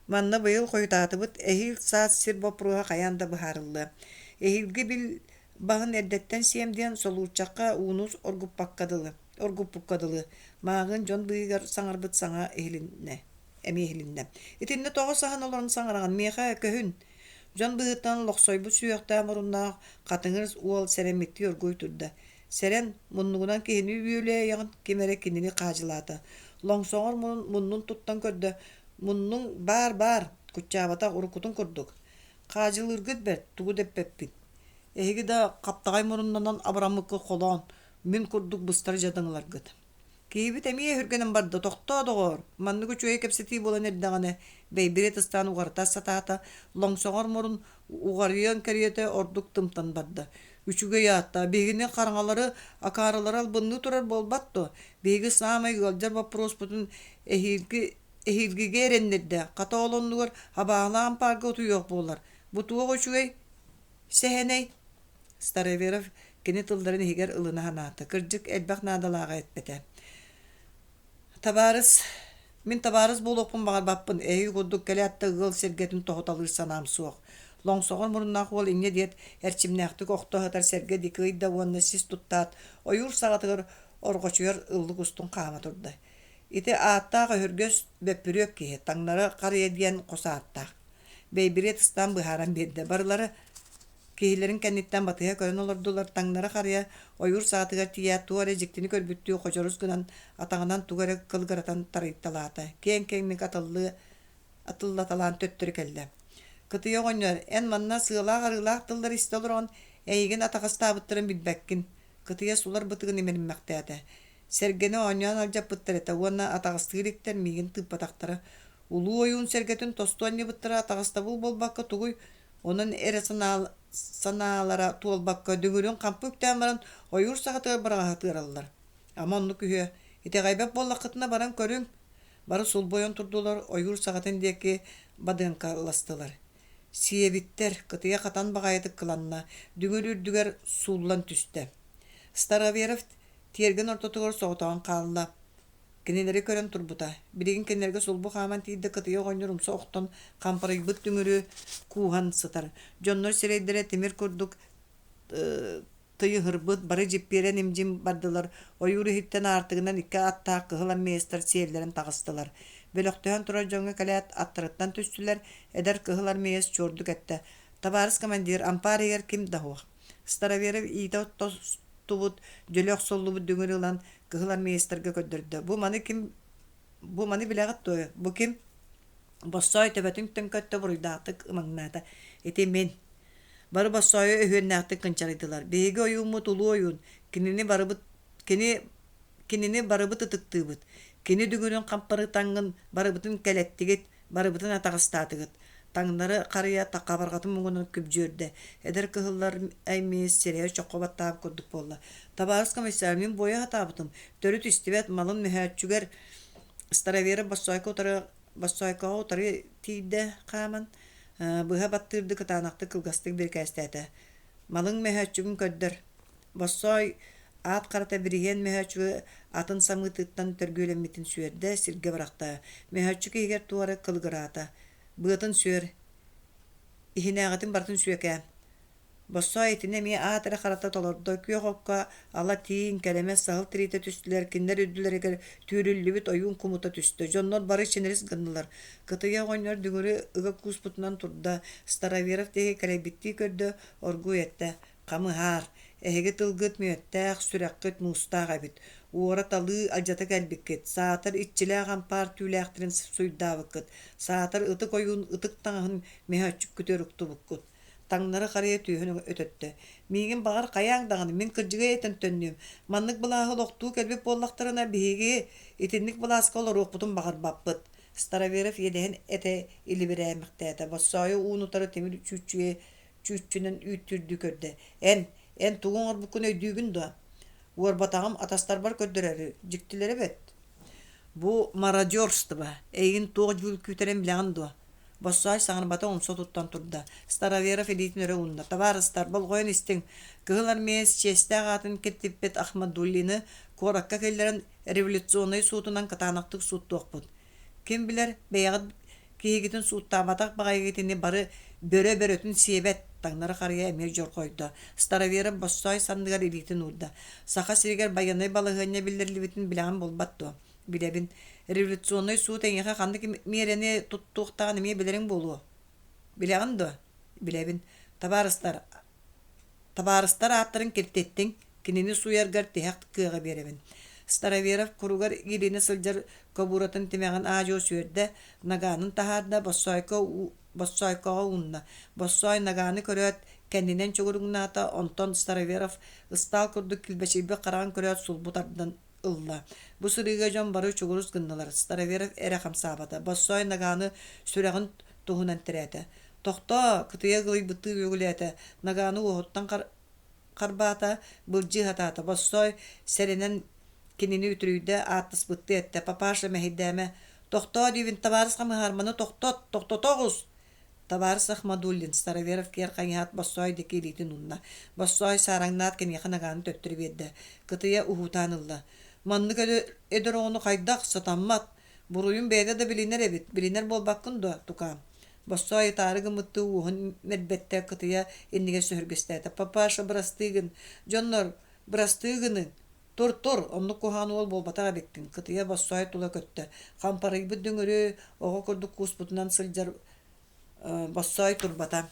Манна быйыл хойутаатыбыт, эһиил саас сир боппуруоһа хайаан да быһаарыллыа. Эһиилги бил Баһын эрдэттэн сиэм диэн солуурчахха ууну оргуппакка дылы, оргуппукка дылы, мааҕын дьон быыһыгар саҥарбыт саҥа иһилиннэ, эмиэ иһилиннэ. Итиннэ тоҕо саһан олорон саҥараҕын, миэхэ көһүн. Дьон быыһыттан лохсойбут сүһүөхтээх муруннаах хатыҥыр уол сэрэммиттии оргууй турда. Сэрэн, муннугунан киһини үөлээйэҕин, ким эрэ кинини хаадьылаата. Лоҥсоҕор мунун муннун туттан көрдө, муннуҥ баар-баар, куччаабатах уруккутун курдук. Хаадьылыыргыт бэрт, тугу да эппэппин. Эһиги да хаптаҕай муруннанан абыраммыкка холоон, мин курдук быстар дьадаҥыларгыт. Киһибит эмиэ өһүргэнэн барда, тохтоо, доҕоор, маннык үчүгэй кэпсэтии буолан эрдэҕинэ, бэйбириэт ыстаан уҕарыта сатаата, лоҥсоҕор мурун уҕарыйан кэриэтэ ордук тымтан барда. Үчүгэй аатта, биһигини хараҥалары, акаарылары албынныы турар буолбат дуо? Биһиги саамай ыалдьар боппуруоспутун эһиилги эһиилгигэ эрэннэрдэ, хата ол оннугар абааһылаах ампаарга утуйуох буолар. Бу туох үчүгэй Сэһэнэй Староверов кини тылларын иһигэр ылына санаата, кырдьык элбэх наадалааҕы эппитэ. Табаарыс, мин табаарыс буолуохпун баҕарбаппын, эһиги курдук кэлээт да ыал сэргэтин тоһуталыыр санаам суох. Лоҥсоҕор муруннаах уол инньэ диэт, эрчимнээхтик охто сытар сэргэ диэки ыйда уонна сис туттаат, ойуур саҕатыгар орҕочуйар ыллык устун хаама турда. Ити ааттаах өһүргэс бөппүрүөк киһи, таҥнары харыйа диэн хос ааттаах. Бэйбириэт ыстаан быһааран биэрдэ. Барылара киһилэрин кэнниттэн батыһа көрөн олордулар, таҥнары харыйа ойуур саҕатыгар тиийээт туох эрэ дьиктини көрбүттүү хочорус гынан атаҕынан тугу эрэ кылгыратан тарыйталаата. Киэҥ-киэҥник атыллыы атыллаталаан төттөрү кэллэ. Кытыйа оҕонньор, эн манна сыалаах-арыылаах тыллары истэ олорон, эйигин атаҕастаабыттарын билбэккин. Кытыйа сулар бытыгын имэриммэхтээтэ. Сэргэни оонньоон алдьаппыттар этэ уонна атаҕастыы иликтэр миигин тыыппатахтара. Улуу ойуун сэргэтин тосту анньыбыттара атаҕастабыл буолбакка тугуй, онон эрэ санаалара туолбакка дүҥүрүн хампы үктээн баран ойуур саҕатыгар быраҕа сытыараллар. Ама оннук үһүө, итэҕэйбэт буоллаххытына баран көрүҥ. Бары сулбу ойон турдулар, ойуур саҕатын диэки бадыаҥкаластылар. Сиэбиттэр, кытыйа хатан баҕайытык кыланна, дүҥүр үрдүгэр сууллан түстэ. Староверов тиэргэн ортотугар соҕотоҕун хаалла. Кинилэри көрөн турбута. Билигин кинилэргэ сулбу хааман тиийдэ кытыйа оҕонньор умса охтон хампарыйбыт дүҥүрү кууһан сытар. Дьоннор сирэйдэрэ тимир курдук тыйыһырбыт, бары дьиппиэрэн им-дьим бардылар, ойуур иһиттэн аартыгынан икки аттаах кыһыл армеецтар сиэллэрэн таҕыстылар. Бөлөхтөһөн турар дьоҥҥо кэлээт аттарыттан түстүлэр, эдэр кыһыл армеец чуордук эттэ: «Табаарыс командир, ампаар иһигэр ким да суох». Староверов иитэ оттостубут, дьөлө охсуллубут дүҥүрү ылан кыһыл армеецтарга көрдөрдө: «Бу маны ким бу маны билэҕит дуо? Бу ким?» Боссоой төбөтүн төҥкөттө буруйдаахтык ымаҥнаата: «Ити мин». Бары Боссоойу өһүөннээхтик кынчарыйдылар: «Биһиги ойууммут улуу ойуун, кинини барыбыт кини кинини барыбыт ытыктыыбыт. Кини дүҥүрүн хампарытаҥҥын барыбытын кэлэттигит, барыбытын атаҕастаатыгыт». Таҥнары харыйа хабарҕатын муҥунан күбдьүөрдэ. Эдэр кыһыллар аймиис сирэйэ чоххо баттаабыт курдук буолла. «Табаарыс комиссар, мин буойа сатаабытым, төрүт истибэт малын мөһөөччүгэр Староверов Боссоойко утары Боссоойкоҕо утары тиийдэ хааман, быһа баттыырдыы кытаанахтык кылгастык бирикээстээтэ: «Малыҥ мөһөөччүгүн көрдөр». Боссоой аат харата бириһиэн мөһөөччүгү атын самыытыттан төргүөлэммитин сүөрдэ, сиргэ бырахта. Мөһөөччүк иһигэр туох эрэ кылыгыраата: «Быатын сүөр, иһинээҕитин барытын сүөкээ». Боссоой итини эмиэ аат эрэ харата толордо, күөх окко ала тииҥ, кэрэмэс саһыл тириитэ түстүлэр, кинилэр үрдүлэригэр түүрүллүбүт ойуун кумута түстэ, дьоннор бары чинэрис гыннылар. Кытыйа оҕонньор дүҥүрү ыга кууспутунан турда, Староверов диэки кэлэйбиттии көрдө, оргууй эттэ: «Хамыһаар, эһиги тылгыт мүөттээх, сүрэххит муустаах эбит. Уора-талыы алдьата кэлбиккит, саатар иччилээх ампаар түүлээхтэрин суйдаабыккыт, саатар ытык ойуун ытык таҥаһын мөһөөччүккүтүгэр уктубуккут Таҥнары харыйа түөһүн өтөттө. Миигин баҕар хайааҥ даҕаны, мин кырдьыгы этэн төннүөм. Маннык былааһы олохтуу кэлбит буоллахтарына, биһиги итинник былааска олоруохпутун баҕарбаппыт. Староверов иэдэһин этэ илибирээмэхтээтэ. Боссоойу уун-утары тимир чүүччүгэ чүүччүнэн үүттүүрдүү көрдө. Эн, эн тугу оҥорбуккун өйдүүгүн дуо? Уорбатаҕым атастарбар көрдөрөрү, дьиктилэрэ бэрт. Бу мародерство, эйигин туох дьүүл күүтэрин билэҕин дуо? Боссоой саҥарбата умса туттан турда. Староверов илиитин өрө уунна. Табаарыстар, болҕойон истиҥ. Кыһыл армеец чиэстээх аатын киртиппит Ахмадуллины куоракка киллэрэн революционнай суутунан кытаанахтык сууттуохпут. Ким билэр, бэйэҕит киһигитин сууттаабатах баҕайыгыт ини бары бөрө бөрөтүн сиэбэт, таҥнары харыйа эмиэ дьорҕойдо. Староверов Боссоой санныгар илиитин уурда. Саха сиригэр байыаннай балаһыанньа биллэриллибитин билэҕин буолбат дуо? Билэбин. Революционнай суут эйиэхэ ханнык миэрэни туттуохтааҕын эмиэ билэриҥ буолуо. Билэҕин дуо? Билэбин. Табаарыстар, табаарыстар ааттарын киртиттиҥ, кинини сууйаргар тиһэх кыаҕы биэрэбин. Староверов куругар илинэ сылдьар кобууратын тимэҕин аа-дьуо сүөрдэ, нагаанын таһаарда, Боссоойко Боссоойкоҕо уунна. Боссоой нагааны көрөөт, кэннинэн чугуруҥнаата, онтон Староверов ыстаал курдук килбэчийбит хараҕын көрөөт сулбу тардан ылла. Бу сырыыга дьон бары чугурус гыннылар, Староверов эрэ хамсаабата. Боссоой нагааны сүрэҕин туһунан тирээтэ. «Тохтоо!» кытыйа ыгылыйбыттыы үөгүлээтэ, нагааны уоһуттан харбаата, былдьыы сатаата. Боссоой сэрэнэн кинини үтүрүйдэ, ааттаспыттыы эттэ: «Папаша, мэһэйдээмэ! Тохтоо диибин, табаарыс хамыһаарманы тохтот! Тохтото оҕус!» Табаарыс Ахмадуллин, Староверов киэр хайыһаат Боссоой диэки илиитин уунна. Боссоой саараҥнаат киниэхэ нагааны төттөрү биэрдэ. Кытыйа уһуутаан ылла. «Маннык эдэр оҕону хайдах, сатаммат! Буруйун бэйэтэ да билинэр эбит, билинэр буолбаккын дуо, тукаам?» Боссоой ытаары гыммыттыы уоһун мэрбэттэ кытыйа иннигэр сөһүргэстээтэ. «Папаша, бырастыы гын! Дьоннор, бырастыы гыныҥ! Тур, тур, оннук куһаҕан уол буолбатах эбиккин!» Кытыйа Боссоой тула көттө. Хампарыйбыт дүҥүрү оҕо курдук кууспутунан сылдьар Боссоой турбата.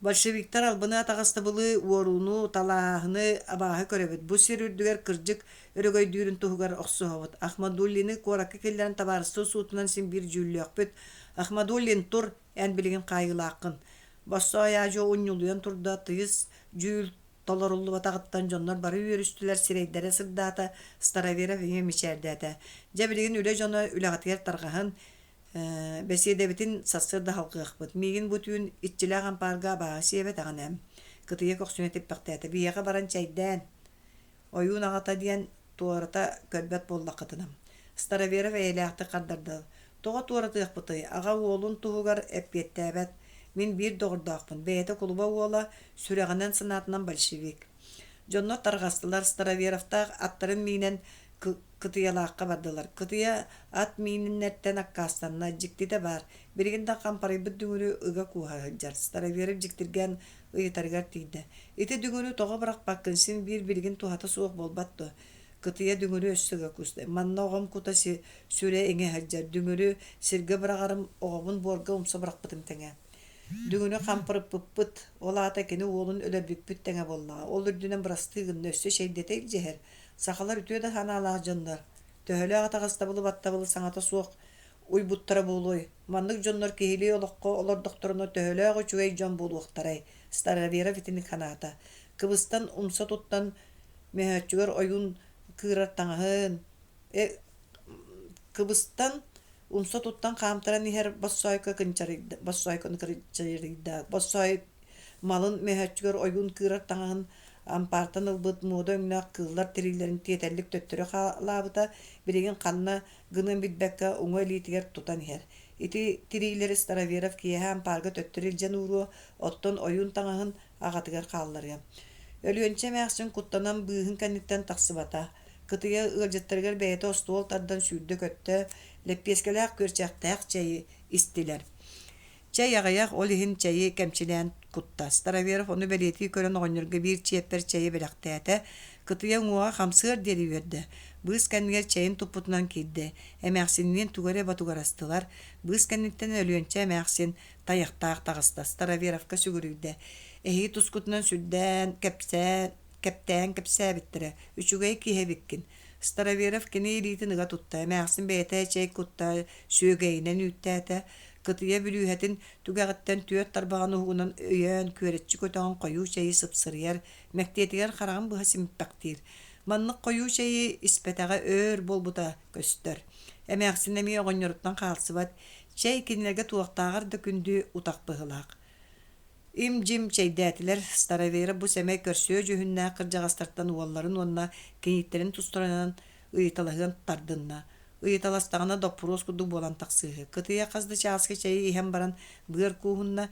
Большевиктар албыны атаҕастабылы, уорууну, талааһыны абааһы көрөбүт. Бу сир үрдүгэр кырдьык өрөгөйдүүрүн туһугар охсуһабыт. Ахмадуллины куоракка киллэрэн табаарыстыы суутунан син биир дьүүллүөхпүт. Ахмадуллин, тур, эн билигин хаайыылааххын. Боссоой аа-дьуо унньулуйан турда, тыйыс дьүүл толоруллубатаҕыттан дьоннор бары үөрүстүлэр, сирэйдэрэ сырдаата, Староверов эмиэ мичээрдээтэ. Дьэ билигин үлэ дьоно үлэҕитигэр тарҕаһын, Бэсиэдэбитин сарсыарда салҕыахпыт. Миигин бу түүн иччилээх ампаарга абааһы сиэбэтэҕинэ, кытыйа көхсүнэ типпэхтээтэ. Биһиэхэ баран чэйдээн, ойуун аҕата диэн туората көрбөт буоллаххытына. Староверов эйэлээхтик хардарда. Тоҕо туоратыахпытый, аҕа уолун туһугар эппиэттээбэт. Мин биир доҕордоохпун, бэйэтэ кулуба уола, сүрэҕинэн санаатынан большевик. Дьоннор тарҕастылар, Староверовтаах аттарын миинэн Кытыйалаахха бардылар. Кытыйа ат миининнэртэн аккаастанна, дьиктитэ баар, билигин да хампарыйбыт дүҥүрү ыга кууһа сылдьар. Староверов дьиктиргээн ыйытарыгар тиийдэ: «Ити дүҥүрү тоҕо бырахпаккын, син биир билигин туһата суох буолбат дуо?» Кытыйа дүҥүрү өссө ыга кууста: «Манна оҕом кута сүрэ иҥэ сылдьар, дүҥүрү сиргэ быраҕарым оҕобун буорга умса бырахпытым тэҥэ. Дүҥүрү хампарыппыппыт, ол аата кини уолун өлөрбүппүт тэҥэ буоллаҕа, ол үрдүнэн бырастыы гынна, өссө чэйдэтэ илдьиһэр, Сахалар үтүө да санаалаах дьоннор, төһөлөөх атаҕастабылы-баттабылы саҥата суох уйбуттара буолуой, маннык дьоннор киһилии олоххо олордохторуна төһөлөөх үчүгэй дьон буолуохтарай, Староверов итинник санаата. Кыбыстан умса туттан мөһөөччүгэр ойуун кыырар таҥаһын, кыбыстан умса туттан хаамтаран иһэр Боссоойко кынчарыйда, Боссоойкону кынчарыйда. Боссоой малын мөһөөччүгэр ойуун кыырар таҥаһын ампаартан ылбыт муода өҥнөөх кыыллар тириилэрин тиэтэллик төттөрү хаалаабыта, билигин ханна гыныан билбэккэ уҥа илиитигэр тутан иһэр. Ити тириилэри Староверов киэһэ ампаарга төттөрү илдьэн ууруо, оттон ойуун таҥаһын аҕатыгар хаалларыа. Өлүөнчэ эмээхсин куттанан быыһын кэнниттэн тахсыбата. Кытыйа ыалдьыттарыгар бэйэтэ остуол тардан сүүрдэ-көттө, лэппиэскэлээх күөрчэхтээх чэйи истилэр. Чэй аҕыйах, ол иһин чэйи кэмчилээн кутта. Староверов ону бэлиэтии көрөн оҕонньорго биир чиэппэр чэйи бэлэхтээтэ. Кытыйа уҥуоҕа хамсыар диэри үөрдэ. Быыс кэннигэр чэйин туппутунан киирдэ. Эмээхсинниин тугу эрэ ботугурастылар. Быыс кэнниттэн Өлүөнчэ эмээхсин тайахтаах таҕыста. Староверовка сүгүрүйдэ. Эһиги тускутунан сүрдээн, кэпсээн, кэптээн кэпсээбиттэрэ. Үчүгэй киһи эбиккин. Староверов кини илиитин ыга тутта, эмээхсин бэйэтэ чэй кутта, сүөгэйинэн үүттээтэ, кытыйа бүлүүһэтин түгэҕиттэн түөрт тарбаҕын уһугунан өйөөн күөрэччи көтөҕөн хойуу чэйи сыпсырыйар, мэктиэтигэр хараҕын быһа симпэхтиир. Маннык хойуу чэйи испэтэҕэ өөр буолбута көстөр. Эмээхсин эмиэ оҕонньоруттан хаалсыбат, чэй кинилэргэ туохтааҕар да күндү утах быһыылаах. Им-дьим чэйдээтилэр, Старовера бу сэмэй көрсүө дьүһүннээх кырдьаҕастартан уолларын уонна кинииттэрин тустарынан ыйыталаһыан тардынна. Ыйыталастаҕына доппуруос курдук буолан тахсыыһы. Кытыйа хас да чааска чэйи иһэн баран быар кууһунна.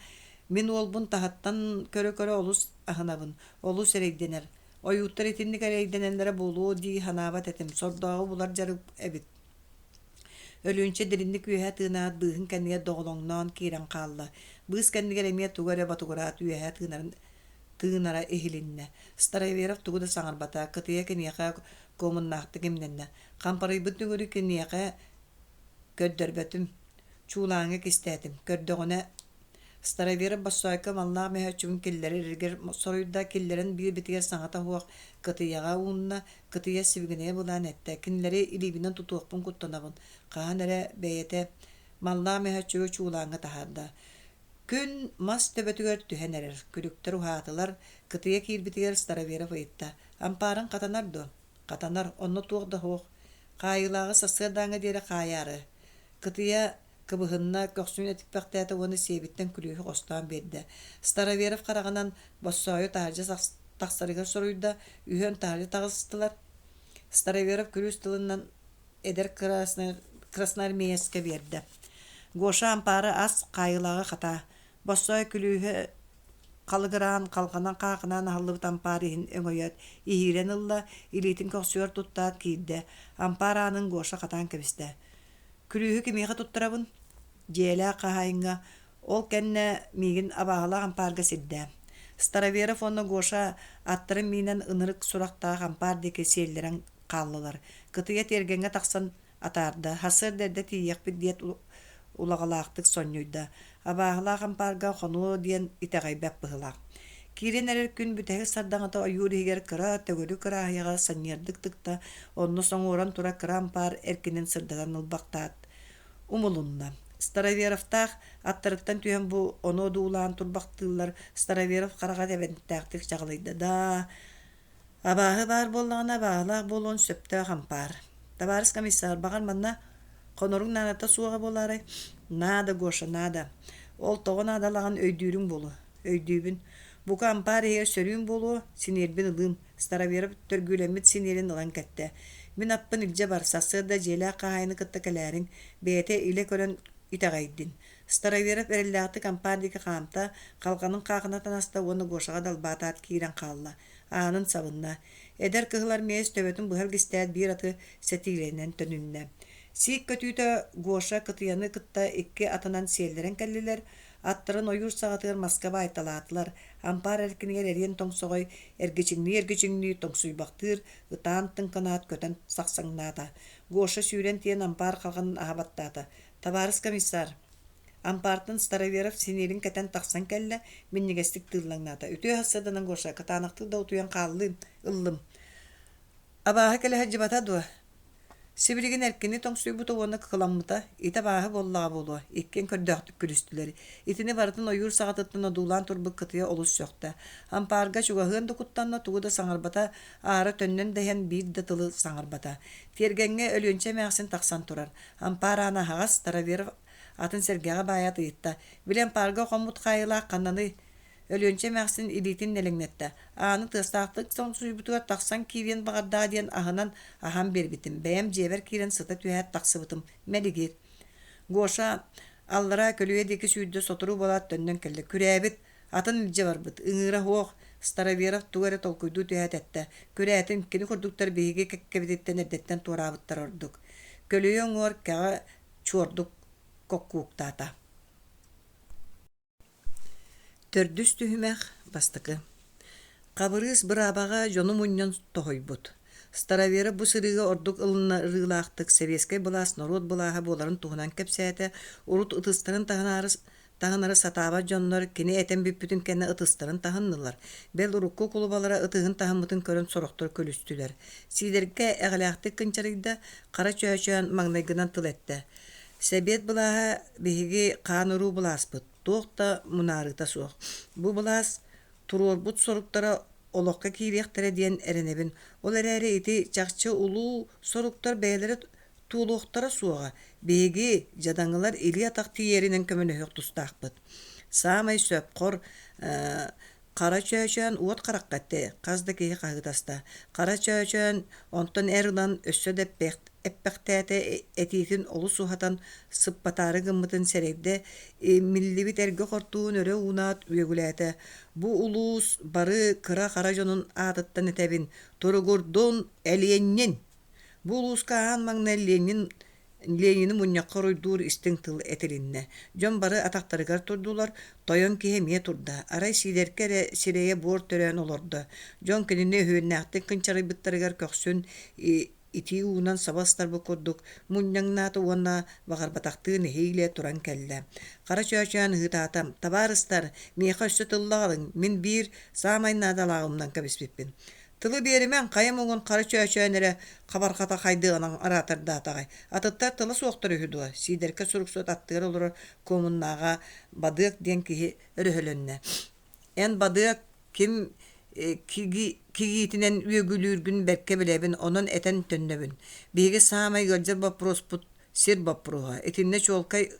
Мин уолбун таһыттан көрө-көрө олус аһынабын, олус эрэйдэнэр. Ойууттар итинник эрэйдэнэллэрэ буолуо дии санаабат этим, сордооҕу булар дьарык эбит. Өлүөнчэ дириҥник үөһэ тыынаат, быыһын кэннигэр доҕолоҥноон киирэн хаалла. Быыс кэннигэр эмиэ тугу эрэ ботугураат үөһэ тыынарын тыынара иһилиннэ. Староверов тугу да саҥарбата, кытыйа киниэхэ куомуннаахтык имнэннэ. Хампарыйбыт дүҥүрү киниэхэ көрдөрбөтүм, чуулааҥҥа кистээтим. Көрдөҕүнэ Староверов Боссоойко маллаах мөһөөччүгүн киллэрэригэр соруйда, киллэрэн биэрбитигэр саҥата суох кытыйаҕа уунна, кытыйа сибигинэйэ былаан эттэ: «Кинилэри илиибинэн тутуохпун куттанабын, хаһан эрэ бэйэтэ маллаах мөһөөччүгү чуулааҥҥа таһаарда». Күн мас төбөтүгэр түһэн эрэр, күлүктэр уһаатылар, кытыйа киирбитигэр Староверов ыйытта: «Ампаарыҥ хатанар дуо?» «Хатанар, онно туох да суох. Хаайыылааҕы сарсыардааҥҥа диэри хаайаары». Кытыйа кыбыһынна, көхсүн этиппэхтээтэ уонна сиэбиттэн күлүүһү хостоон биэрдэ. Староверов хараҕынан Боссоойу таһырдьа тахсарыгар соруйда, үһүөн таһырдьа таҕыстылар. Староверов күлүүс тылынан эдэр красноармеецка биэрдэ. Гоша ампаары ас, хаайыылааҕы хатаа. Боссоой күлүүһэ халыгыраан, халҕанан хаахынаан аһыллыбыт ампаар иһин өҥөйөөт, иһиирэн ылла, илиитин көхсүгэр туттаат киирдэ. Ампаар аанын Гоша хатаан кэбистэ. Күлүүһү кимиэхэ туттарабын? Дьиэлээх хаһаайыҥҥа ол кэннэ миигин абааһылаах ампаарга сирдээ. Староверов уонна Гоша аттарын миинэн ынырык сурахтаах ампаар диэки сиэллэрэн хааллылар. Кытыйа тиэргэҥҥэ тахсан атаарда. Сарсыарда эрдэ тиийиэхпит диэт улаҕалаахтык сонньуйда. Абааһылаах ампаарга хонуо диэн итэҕэйбэт быһыылаах. Киирэн эрэр күн бүтэһик сардаҥата ойуур иһигэр кыра төгүрүк ырааһыйаҕа санньыардык тыкта, онно соҥуоран турар кыра ампаар эркинин сырдатан ылбахтаат умулунна. Староверовтаах аттарыттан түһэн бу ону одуулаан турбахтыыллар. Староверов хараҕа тэбэнтээхтик чаҕылыйда да Абааһы баар буоллаҕына, абааһылаах буолуон сөптөөх ампаар. Табаарыс комиссар, баҕар манна хоноруҥ наадата суоҕа буолаарай? Наада, Гоша, наада. Ол тоҕо наадалааҕын өйдүүрүҥ буолуо. Өйдүүбүн. Бука ампаар иһигэр сөрүүн буолуо, синиэрбин ылыым. Староверов төргүүлэммит синиэрин ылан кэттэ. Мин аппын илдьэ бар, сарсыарда дьиэлээх хаһаайыны кытта кэлээриҥ, бэйэтэ илэ көрөн итэҕэйдин. Староверов эрэллээхтик ампаар диэки хаамта, халҕанын хаахынатан аста уонна Гошаҕа далбаатаат киирэн хаалла. Аанын сабынна. Эдэр кыһыл армеец төбөтүн быһа илгистээт биир аты сэтиилэнэн төнүннэ. Сиик көтүүтэ Гоша кытыйаны кытта икки атынан сиэллэрэн кэллилэр, аттарын ойуур саҕатыгар маска баайталаатылар, ампаар эркинигэр эриэн тоҥсоҕой эргичиҥнии-эргичиҥнии тоҥсуйбахтыыр, ытаан тыҥкынаат көтөн сахсаҥнаата. Гоша сүүрэн тиийэн ампаар халҕанын аһа баттаата. «Табаарыс комиссар, Ампаартан Староверов синиэлин кэтэн тахсан кэллэ, минньигэстик тыыллаҥнаата. Үтүө сарсыарданан Гоша, кытаанахтык да утуйан хааллыым, ыллым. Абааһы кэлэ сылдьыбата дуо? Сибилигин эркини тоҥсуйбута уонна кыламмыта, ити абааһы буоллаҕа буолуо, иккиэн көрдөөхтүк күлүстүлэр. Итини барытын ойуур саҕатыттан одуулаан турбут кытыйа олус сөхтө. Ампаарга чугаһыан да куттанна, тугу да саҥарбата, аара төннөн да иһэн биир да тылы саҥарбата. Тиэргэҥҥэ Өлүөнчэ эмээхсин тахсан турар. Ампаар аана аһаҕас, Староверов атын сэргэҕэ баайаат ыйытта: «Били ампаарга хоммут хаайыылаах ханнаный?» Өлүөнчэ эмээхсин илиитин нэлэҥнэттэ: «Ааны тыастаахтык тоҥсуйбутугар тахсан киириэн баҕардаҕа диэн аһынан аһан биэрбитим. Бэйэм дьиэбэр киирэн сыта түһээт тахсыбытым. Мэлигир». Гоша аллараа көлүйэ диэки сүүрдэ сотору буолаат төннөн кэллэ. «Күрээбит, атын илдьэ барбыт, ыҥыыра суох». Староверов тугу эрэ толкуйдуу түһээт эттэ: «Күрээтин, кини курдуктар биһиги кэккэбититтэн эрдэттэн туораабыттара ордук». Көлүйэ уҥуор кэҕэ чуордук коккууктаата. Төрдүс түһүмэх бастакы. Хабырыыс быраабаҕа дьону мунньан тоһуйбут. Староверов бу сырыыга ордук ылыннарыылаахтык сэбиэскэй былаас норуот былааһа буоларын туһунан кэпсээтэ, урут ытыстарын таһынаары таһынары сатаабат дьоннор кини этэн бүппүтүн кэннэ ытыстарын таһыннылар, бэл урукку кулубалара ытыһын таһыммытын көрөн сорохтор күлүстүлэр. Сиидэргэ эҕэлээхтик кынчарыйда, Хара Чөөчөөн маҥнайгынан тыл эттэ: «Сэбиэт былааһа биһиги хаан-уруу былааспыт, туох да мунаарыыта суох. Бу былаас туруорбут соруктара олоххо киириэхтэрэ диэн эрэнэбин. Ол эрээри ити чахчы улуу соруктар бэйэлэрэ туолуохтара суоҕа. Биһиги, дьадаҥылар илии-атах тиийэринэн көмөлөһүөх тустаахпыт. Саамай сөп хор Хара Чөөчөөн уот харахха эттэ, хас да киһи хаһыытаста. Хара Чөөчөөн онтон эр ылан өссө да эппэхтээтэ, этиитин олус уһатан сыппатаары гыммытын сэрэйдэ, имиллибит эргэ хортуун өрө уунаат үөгүлээтэ: «Бу улуус бары кыра-хара дьонун аатыттан этэбин, туругурдун, Элиэнньин!» Бу улууска аан маҥнай Ленин Ленини мунньахха уруйдуур истиҥ тыл этилиннэ. Дьон бары атахтарыгар турдулар, тойон киһи эмиэ турда, арай Сиидэркэ эрэ сирэйэ буор төрөөн олордо. Дьон кинини өһүөннээхтик кынчарыйбыттарыгар көхсүн итии уунан саба ыстарбыт курдук мунньаҥнаата уонна баҕарбатахтыы нэһиилэ туран кэллэ. Хара Чөөчөөн ыһыытаата: «Табаарыстар, миэхэ өссө тылла аҕалыҥ, мин биир саамай наадалааҕымнан кэбиспиппин. Тылы биэримэҥ, хайа муҥун хара чөөчөөн эрэ хабарҕата хайдыаҕынан араатардаатаҕай, атыттар тыла суохтар үһү дуо?» Сиидэркэ суруксут аттыгар олорор куомуннааҕа Бадыак диэн киһи өрөһөлөннө. «Эн Бадыак ким кигиитинэн үөгүлүүргүн бэркэ билэбин, онон этэн төннөбүн. Биһиги саамай ыалдьар боппуруоспут сир боппуруоһа. Итиннэ чуолкай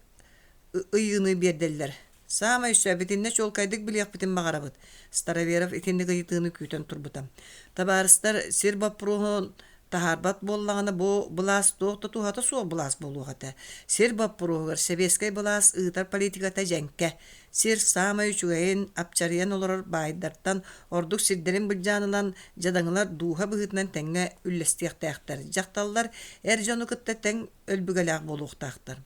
ыйыыны биэрдэллэр. Саамай сөп, итиннэ чуолкайдык билиэхпитин баҕарабыт, Староверов итинник ыйытыыны күүтэн турбута. Табаарыстар, сир боппуруоһун таһаарбат буоллаҕына, бу былаас туох да туһата суох былаас буолуох этэ. Сир боппуруоһугар сэбиэскэй былаас ыытар политиката дьэҥкэ. Сир саамай үчүгэйин, апчарыйан олорор баайдартан ордук сирдэрин былдьаан ылан, дьадаҥылар дууһа быһыытынан тэҥҥэ үллэстиэхтээхтэр. Дьахталлар эр дьону кытта тэҥ өлбүгэлээх буолуохтаахтар.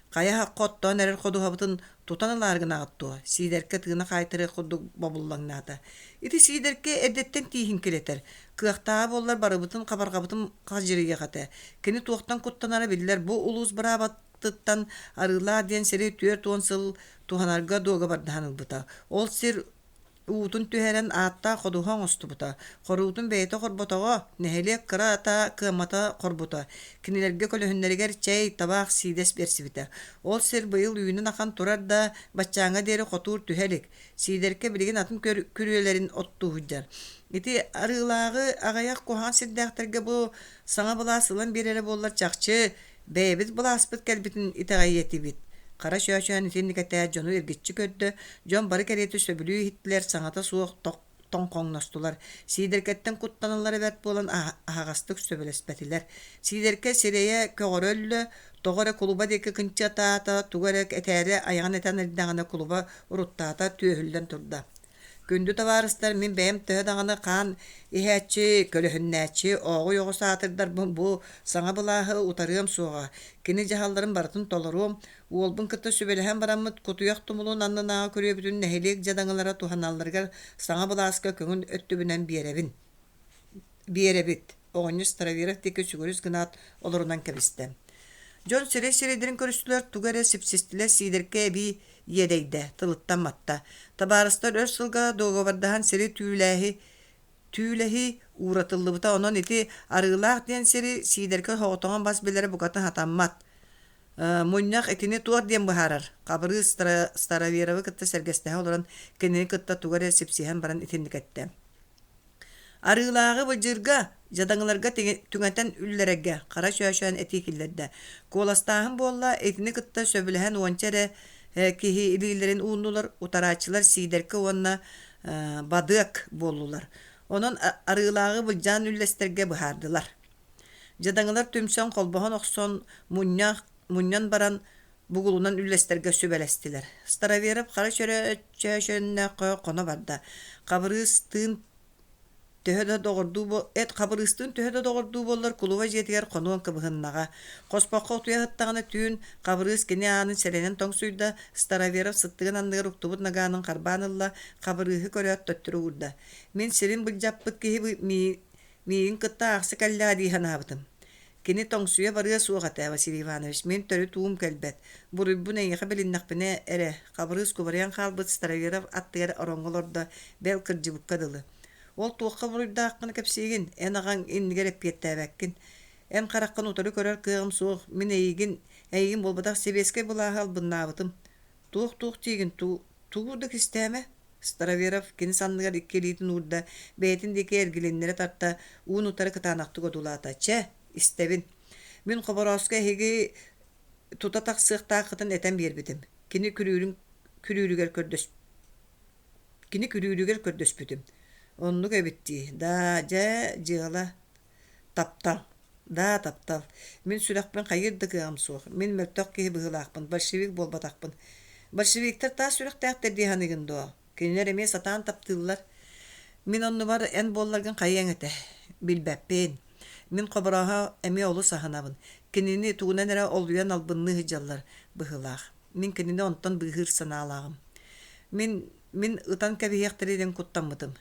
Хайа оттоон эрэр ходуһабытын тутан ылаары гынаҕыт дуо? Сиидэркэ тыына хаайтарыах курдук бобуллаҥнаата. Ити Сиидэркэ эрдэттэн тииһин килэтэр. Кыахтааҕа буоллар барыбытын хабарҕабытын хадьырыйыах этэ. Кини туохтан куттанара биллэр бу улуус быраабатыттан Арыылаах диэн сири 40 сыл туһанарга дуогабардаһан ылбыта. Ол сир Уутун түһэрэн ааттаах ходуһа оҥостубута, хоруутун бэйэтэ хорботоҕо, нэһилиэк кыра ата кыаммата хорбута, кинилэргэ көлөһүннэригэр чэй, табаах, сиидэс бэрсибитэ. Ол сир быйыл үүнэн ахан турар да, баччааҥҥа диэри хотуур түһэ илик. Сиидэркэ билигин атын күрүөлэрин оттуу сылдьар. Ити арыылааҕы аҕыйах куһаҕан сирдээхтэргэ бу саҥа былаас ылан биэрэрэ буоллар чахчы Бэйэбит былааспыт кэлбитин итэҕэйиэ этибит. Хара Чөөчөөн итинник этээт дьону эргиччи көрдө, дьон бары кэриэтэ сөбүлүү иһиттилэр, саҥата суох тоҥхоҥностулар. Сиидэркэттэн куттаналлара бэрт буолан аһаҕастык сөбүлэспэтилэр. Сиидэркэ сирэйэ көҕөрө өллө, тоҕо эрэ кулуба диэки кынчыатаата, тугу эрэ этээри айаҕын этэн эрдэҕинэ кулуба уруттаата, түөһүллэн турда. Күндү табаарыстар, мин бэйэм төһө даҕаны хаан иһээччи, көлөһүннээччи, ооҕуй оҕо саатырдарбын бу саҥа былааһы утарыам суоҕа, кини дьаһалларын барытын толоруом, уолбун кытта сүбэлэһэн бараммыт кутуйах тумулун аннынааҕы күрүөбүтүн нэһилиэк дьадаҥылара туһаналларыгар саҥа былааска көҥүл өттүбүнэн биэрэбин. Биэрэбит, оҕонньор Староверов диэки сүгүрүс гынаат олорунан кэбистэ. Дьон сирэй-сирэйдэрин көрүстүлэр, тугу эрэ сипсистилэр, Сиидэркэ эбии иэдэйдэ, тылыттан матта. Табаарыстар өр сылга дуогабардаһан сири түүлээһи түүлэһии ууратыллыбыта, онон ити Арыылаах диэн сири Сиидэркэ соҕотоҕун бас билэрэ букатын сатаммат. Мунньах итини туох диэн быһаарар? Хабырыыс Староверовы кытта сэргэстэһэ олорон кинини кытта тугу эрэ сипсиһэн баран итинник эттэ. Арыылааҕы былдьыырга, дьадаҥыларга түҥэтэн үллэрэргэ Хара Чөөчөөн этии киллэрдэ. Куоластааһын буолла, итини кытта сөбүлэһэн уонча эрэ киһи илиилэрин ууннулар, утарааччылар Сиидэркэ уонна Бадыак буоллулар. Онон арыылааҕы былдьаан үллэстэргэ быһаардылар. Дьадаҥылар түмсэн холбоһон охсон, мунньах мунньан баран бугулунан үллэстэргэ сүбэлэстилэр. Староверов хара чөөчөннөххө хоно барда. Хабырыыс тыын Төһө да доҕордуу эт Хабырыыстыын төһө да доҕордуу буоллар кулуба дьиэтигэр хонуон кыбыһыннаҕа. Хоспоххо утуйа сыттаҕына түүн Хабырыыс кини аанын сэрэнэн тоҥсуйда, Староверов сыттыгын анныгар уктубут нагаанын харбаан ылла, Хабырыыһы көрөөт төттөрү уурда. Мин сирин былдьаппыт киһи миигин кытта аахса кэллэҕэ дии санаабытым. Кини тоҥсуйа барыа суох этэ, Василий Иванович, мин төрүт уум кэлбэт. Буруйбун эйиэхэ билиннэхпинэ эрэ, Хабырыыс кубарыйан хаалбыт Староверов аттыгар ороҥҥо олордо, бэл кырдьыбыкка дылы. Ол туохха буруйдааххын кэпсиигин, эн аҕаҥ иннигэр эппиэттээбэккин. Эн хараххын утары көрөр кыаҕым суох, мин эйигин, эйигин буолбатах сэбиэскэй былааһы албыннаабытым. Туох-туох диигин, тугу да кистээмэ. Староверов кини санныгар икки илиитин уурда, бэйэтин диэки эргилиннэрэ тарта, уун-утары кытаанахтык одуулаата. Чэ, истэбин. Мин Хоборооско эһиги тута тахсыахтааххытын этэн биэрбитим. Кини күрүүрүн күрүүрүгэр көрдөс кини күрүүрүгэр көрдөспүтүм. Оннук эбит дии. Даа, дьэ, дьыала Таптал. Да, таптал. Мин сүрэхпин хайыыр да кыаҕым суох. Мин мөлтөх киһи быһыылаахпын, большевик буолбатахпын. Большевиктар таас сүрэхтээхтэр дии саныыгын дуо? Кинилэр эмиэ сатаан таптыыллар. Мин оннубар эн буолларгын хайыаҥ этэ? Билбэппин. Мин Хоборооһо эмиэ олус аһынабын. Кинини тугунан эрэ олуйан албынныы сылдьаллар быһыылаах. Мин кинини онтон быыһыыр санаалааҕым. Мин мин ытан кэбиһиэхтэрэ диэн куттаммытым.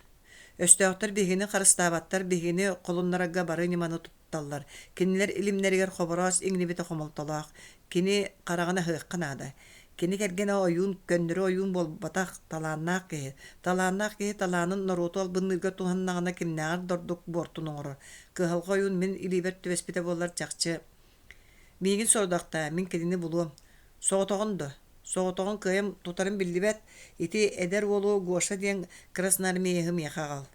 Өстөөхтөр биһигини харыстаабаттар, биһигини холуннарарга бары ньыманы тутталлар. Кинилэр илимнэригэр Хобороос иҥнибитэ хомолтолоох. Кини хараҕын аһыахха наада. Кини кэргэнэ ойуун, көннөрү ойуун буолбатах, талааннаах киһи. Талааннаах киһи талаанын норуоту албынныырга туһаннаҕына кимнээҕэр да ордук буортун оҥорор. Кыһалҕа ойуун мин илиибэр түбэспитэ буоллар чахчы Миигин сорудахтаа, мин кинини булуом. Соҕотоҕун дуо? Соҕотоҕун кыайан тутарым биллибэт. Ити эдэр уолу Гоша диэн красноармееһы миэхэ аҕал.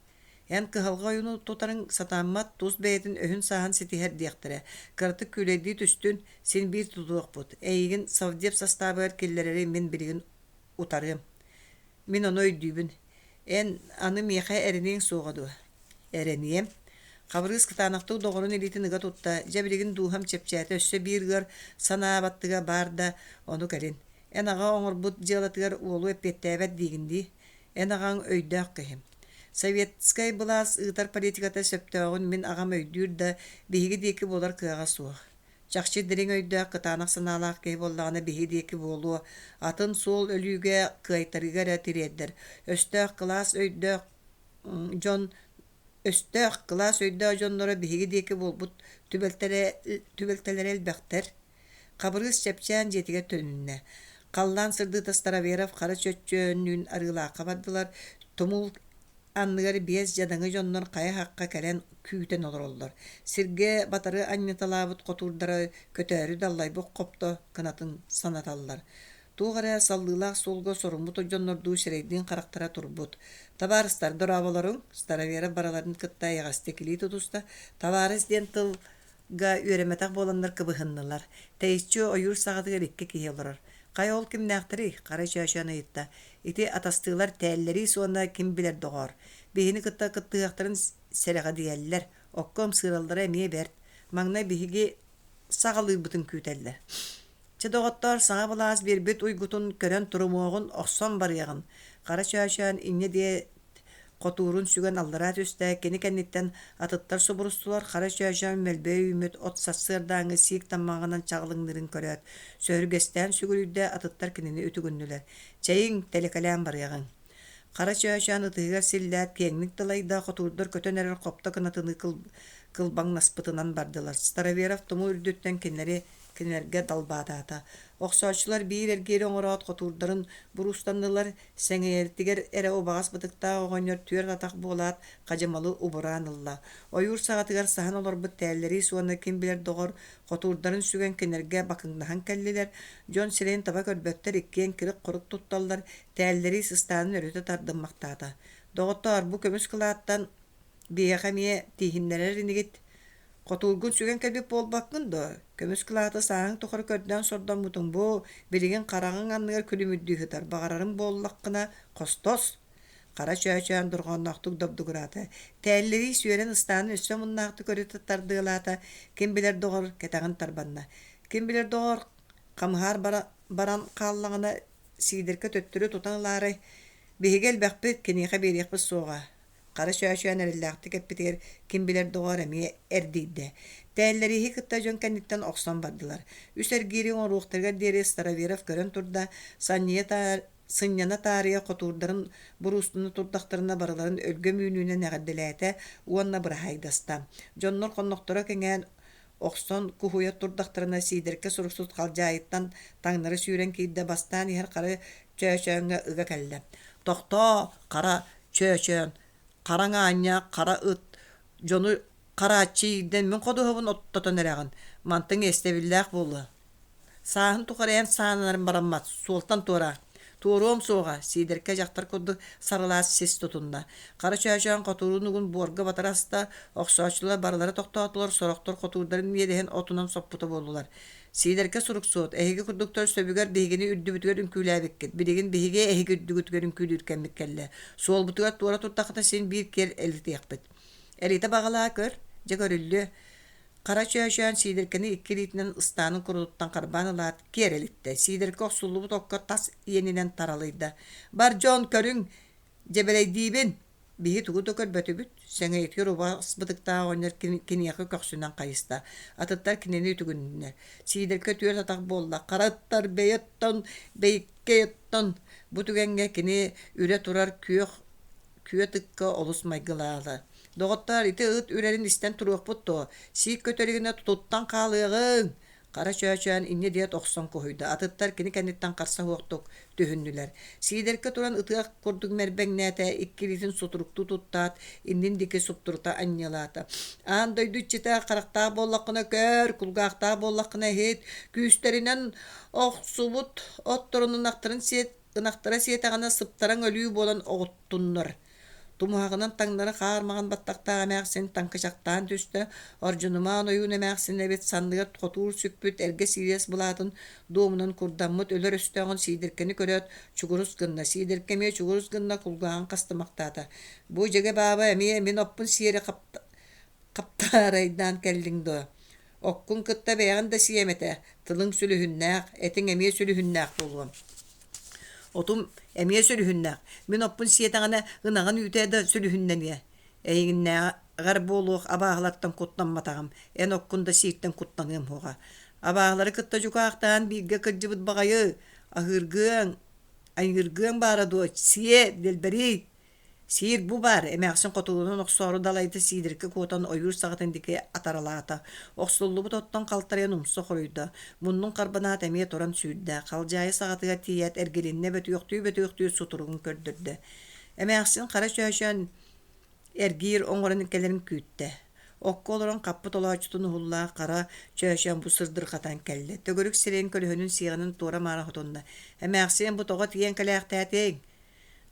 Эн кыһалҕа ойууну тутарыҥ сатааммат, тус бэйэтин өһүн-сааһын ситиһэр диэхтэрэ. Кыратык күүлэйдии түстүн, син биир тутуохпут. Эйигин совдеп састаабыгар киллэрэри мин билигин утарыам. Мин ону өйдүүбүн. Эн аны миэхэ эрэниэҥ суоҕа дуо? Эрэниэм. Хабырыыс кытаанахтык доҕорун илиитин ыга тутта, дьэ билигин дууһам чэпчээтэ өссө биир ыар санаа баттыга баар да, ону кэлин. Эн аҕа оҥорбут дьыалатыгар уолу эппиэттээбэт диигин дии. Эн аҕаҥ өйдөөх киһи. Советскай былаас ыытар политиката сөптөөҕүн мин аҕам өйдүүр да, биһиги диэки буолар кыаҕа суох. Чахчы дириҥ өйдөөх, кытаанах санаалаах киһи буоллаҕына биһи диэки буолуо, атын суол өлүүгэ, кыайтарыыга эрэ тириэрдэр. Өстөөх кылаас өйдөөх дьон өстөөх кылаас өйдөөх дьонноро биһиги диэки буолбут түбэлтэлэрэ, түбэлтэлэрэ элбэхтэр. Хабырыыс чэпчээн дьиэтигэр төнүннэ. Халлаан сырдыыта Староверов хара чөччөөннүүн Арыылаахха бардылар. Тумул анныгар биэс дьадаҥы дьоннор хайа хахха кэлэн күүтэн олороллор. Сиргэ батары анньыталаабыт хотуурдара көтөөрү даллайбыт хопто кынатын санаталлар. Туох эрэ саллыылаах суолга соруммут дьоннордуу сирэйдиин харахтара турбут. «Табаарыстар, дорооболоруҥ!» Староверов барыларын кытта эйэҕэстик илии тутуста. «Табаарыс» диэн тылга үөрэммэтэх буоланнар кыбыһыннылар. Тэйиччи ойуур саҕатыгар икки киһи олорор. «Хайа ол кимнээхтэрий?» Хара Чөөчөөн ыйытта. «Ити атастыылар тээллэриис уонна ким билэр доҕоор. Биһини кытта кыттыһыахтарын сэрэҕэдийэллэр. Окко ымсыыраллара эмиэ бэрт. Маҥнай биһиги саҕалыырбытын күүтэллэр. Чэ, доҕоттоор, саҥа былаас биэрбит уйгутун көрөн турумуоҕун, охсон барыаҕын. Хара Чөөчөөн инньэ диэт хотуурун сүгэн аллараа түстэ, кини кэнниттэн атыттар субурустулар. Хара Чөөчөөн мөлбөйө үүммүт от сарсыардааҥҥы сиик таммаҕынан чаҕылыҥныырын көрөөт, сөһүргэстээн сүгүрүйдэ, атыттар кинини үтүгүннүлэр. Чэйиҥ, тэлэкэлээн барыаҕыҥ. Хара Чөөчөөн ытыһыгар силлээт киэҥник далайда, хотуурдар көтөн эрэр хопто кынатыныы кылбаҥнаспытынан бардылар. Староверов тумул үрдүттэн кинилэри кинилэргэ далбаатаата. Охсооччулар биир эргиири оҥороот хотуурдарын буруустаннылар, сэҥийэтигэр эрэ убаҕас бытыктаах оҕонньор түөрт атах буолаат хадьымалы убураан ылла. Ойуур саҕатыгар саһан олорбут тээллэриис уонна ким билэр доҕор хотуурдарын сүгэн кинилэргэ бакыҥнаһан кэллилэр. Дьон сирэйин таба көрбөттөр, иккиэн кирик-хорук тутталлар, тээллэриис ыстаанын өрүтэ тардыммахтаата. Доҕоттоор, бу көмүс кылааттан биһиэхэ эмиэ тииһиннэрэр инигит Хотуургун сүгэн кэлбит буолбаккын дуо? Көмүс кылааты сааһыҥ тухары көрдөөн сордоммутуҥ бу, билигин хараҕыҥ анныгар күлүмүрдүү сытар, баҕарарыҥ буоллаххына, хостос!» Хара Чөөчөөн дорҕоонноохтук добдугураата, тээллэрии сүөрэн ыстаанын өссө омуннаахтык өрүтэ тардыалаата, ким билэр доҕор кэтэҕин тарбанна. Ким билэр доҕор хамыһаар баран хааллаҕына Сиидэркэ төттөрү тутан ылаарай, биһиги элбэхпит, киниэхэ биэриэхпит суоҕа. Хара Чөөчөөн эрэллээхтик эппитигэр ким билэр доҕоор эмиэ эрдийдэ. Тээллэрииһи кытта дьон кэнниттэн охсон бардылар. Үс эргиири оҥоруохтарыгар диэри Староверов көрөн турда, санньыйа сынньана таарыйа хотуурдарын буруустана турдахтарына барыларын өлгөм үүнүүнэн эҕэрдэлээтэ уонна быраһаайдаста. Дьоннор хоннохторо кэҥээн охсон куһуйа турдахтарына Сиидэркэ суруксут халдьаайыттан таҥнары сүүрэн киирдэ бастаан иһэр хара чөөчөөҥҥө ыга кэллэ. «Тохтоо, хара чөөчөөн, хараҥ аанньа, хара ыт, дьону харааччы иирдэн мин ходуһабын оттотон эрэҕин, мантыҥ иэстэбиллээх буолуо Сааһын тухары эн саанарын бараммат, суолтан туораа. Туоруом суоҕа, Сиидэркэ дьахтар курдук сарылаас сис тутунна. Хара чөөчөөн хотуурун угун буорга батара аста, охсооччулар барылара тохтоотулар, сорохтор хотуурдарын иэдэһин отунан соппута буоллулар. Сиидэркэ суруксуот, эһиги курдуктар сөбүгэр биһигини үрдүбүтүгэр үҥкүүлээбиккит, билигин биһиги эһиги үрдүгүтүгэр үҥкүүлүүр кэммит кэллэ. Суолбутугар туора турдаххытына син биир киэр элитиэхпит. Элитэ баҕалаа көр, дьэ көрүллүө. Хара Чөөчөөн Сиидэркэни икки илиитинэн ыстаанын курутуттан харбаан ылаат, киэр элиттэ. Сиидэркэ охсуллубут окко тас иэнинэн таралыйда. «Бар дьон, көрүҥ, дьэбэрэйдиибин!» Биһи тугу да көрбөтүбүт, сэҥийэтигэр убаҕас бытыктаах оҕонньор киниэхэ көхсүнэн хайыста. Атыттар кинини үтүгүннүлэр. Сиидэркэ түөрт атах буолла. Хара ыттар бэйэ оттон, бэйиккэй оттон. Бу түгэҥҥэ кини үрэ турар күөх күөт ыкка олус майгылаата. Доҕоттоор, ити ыт үрэрин истэн туруохпут дуо? Сиик көтөрүгүнэ туттан хаалыаҕыҥ! Хара Чөөчөөн инньэ диэт охсон куһуйда. Атыттар кини кэнниттэн харса суохтук түһүннүлэр. Сиидэркэ туран ытыах курдук мэрбэҥнээтэ, икки илиитин сутуруктуу туттаат, иннин диэки суптурута анньыалаата. Аан дойду иччитэ харахтаах буоллаххына көр, кулгаахтаах буоллаххына иһит, күүстэринэн охсубут отторун ынахтарын сиэт ынахтара сиэтэҕинэ сыптараҥ өлүү буолан оҕуттуннар. Тумуһаҕынан таҥнары хаар маҥан баттахтаах эмээхсин таҥкычахтаан түстэ, Ордьунумаан ойуун эмээхсин эбит санныгар хотуур сүкпүт эргэ сиилэс былаатын дуомунан курдаммыт өлөр өстөөҕүн Сиидэркэни көрөөт чугурус гынна, Сиидэркэ эмиэ чугурус гынна кулгааҕын хастымахтаата. Бу дьэгэ бааба эмиэ мин оппун сиэри хаптаарайдаан кэллиҥ дуо? Оккун кытта бэйэҕин да сиэм этэ, тылыҥ сүлүһүннээх, этиҥ эмиэ сүлүһүннээх буолуо. Отум эмиэ сүлүһүннээх, мин оппун сиэтэҕинэ ынаҕын үүтэ да сүлүһүннэниэ. Эйигиннээҕэр буолуох абааһылартан куттамматаҕым, эн оккун да сииртэн куттаныам суоҕа. Абааһылары кытта дьукаахтаһан бииргэ кырдьыбыт баҕайы, аһыыргыаҥ, айыыргыаҥ баара дуо, сиэ, дэлбэрий Сиир бу баар, эмээхсин хотугунан охсоору далайда Сиидэркэ куотан ойуур саҕатын диэки атаралаата. Охсуллубут оттон халтарыйан умса хоруйда. Муннун харбанаат эмиэ туран сүүрдэ. Халдьаайы саҕатыгар тиийээт эргилиннэ бөтүөхтүү-бөтүөхтүү сутуругун көрдөрдө. Эмээхсин хара чөөчөөн эргиир оҥорон кэлэрин күүттэ. Окко олорон хаппыт олооччутун уһуллаах хара чөөчөөн бу сырдырҕатан кэллэ. Төгүрүк сирэйин көлөһүнүн сиэҕинэн туора-маара хотунна. Эмээхсиэн бу тоҕо тиийэн кэлээхтээтиҥ?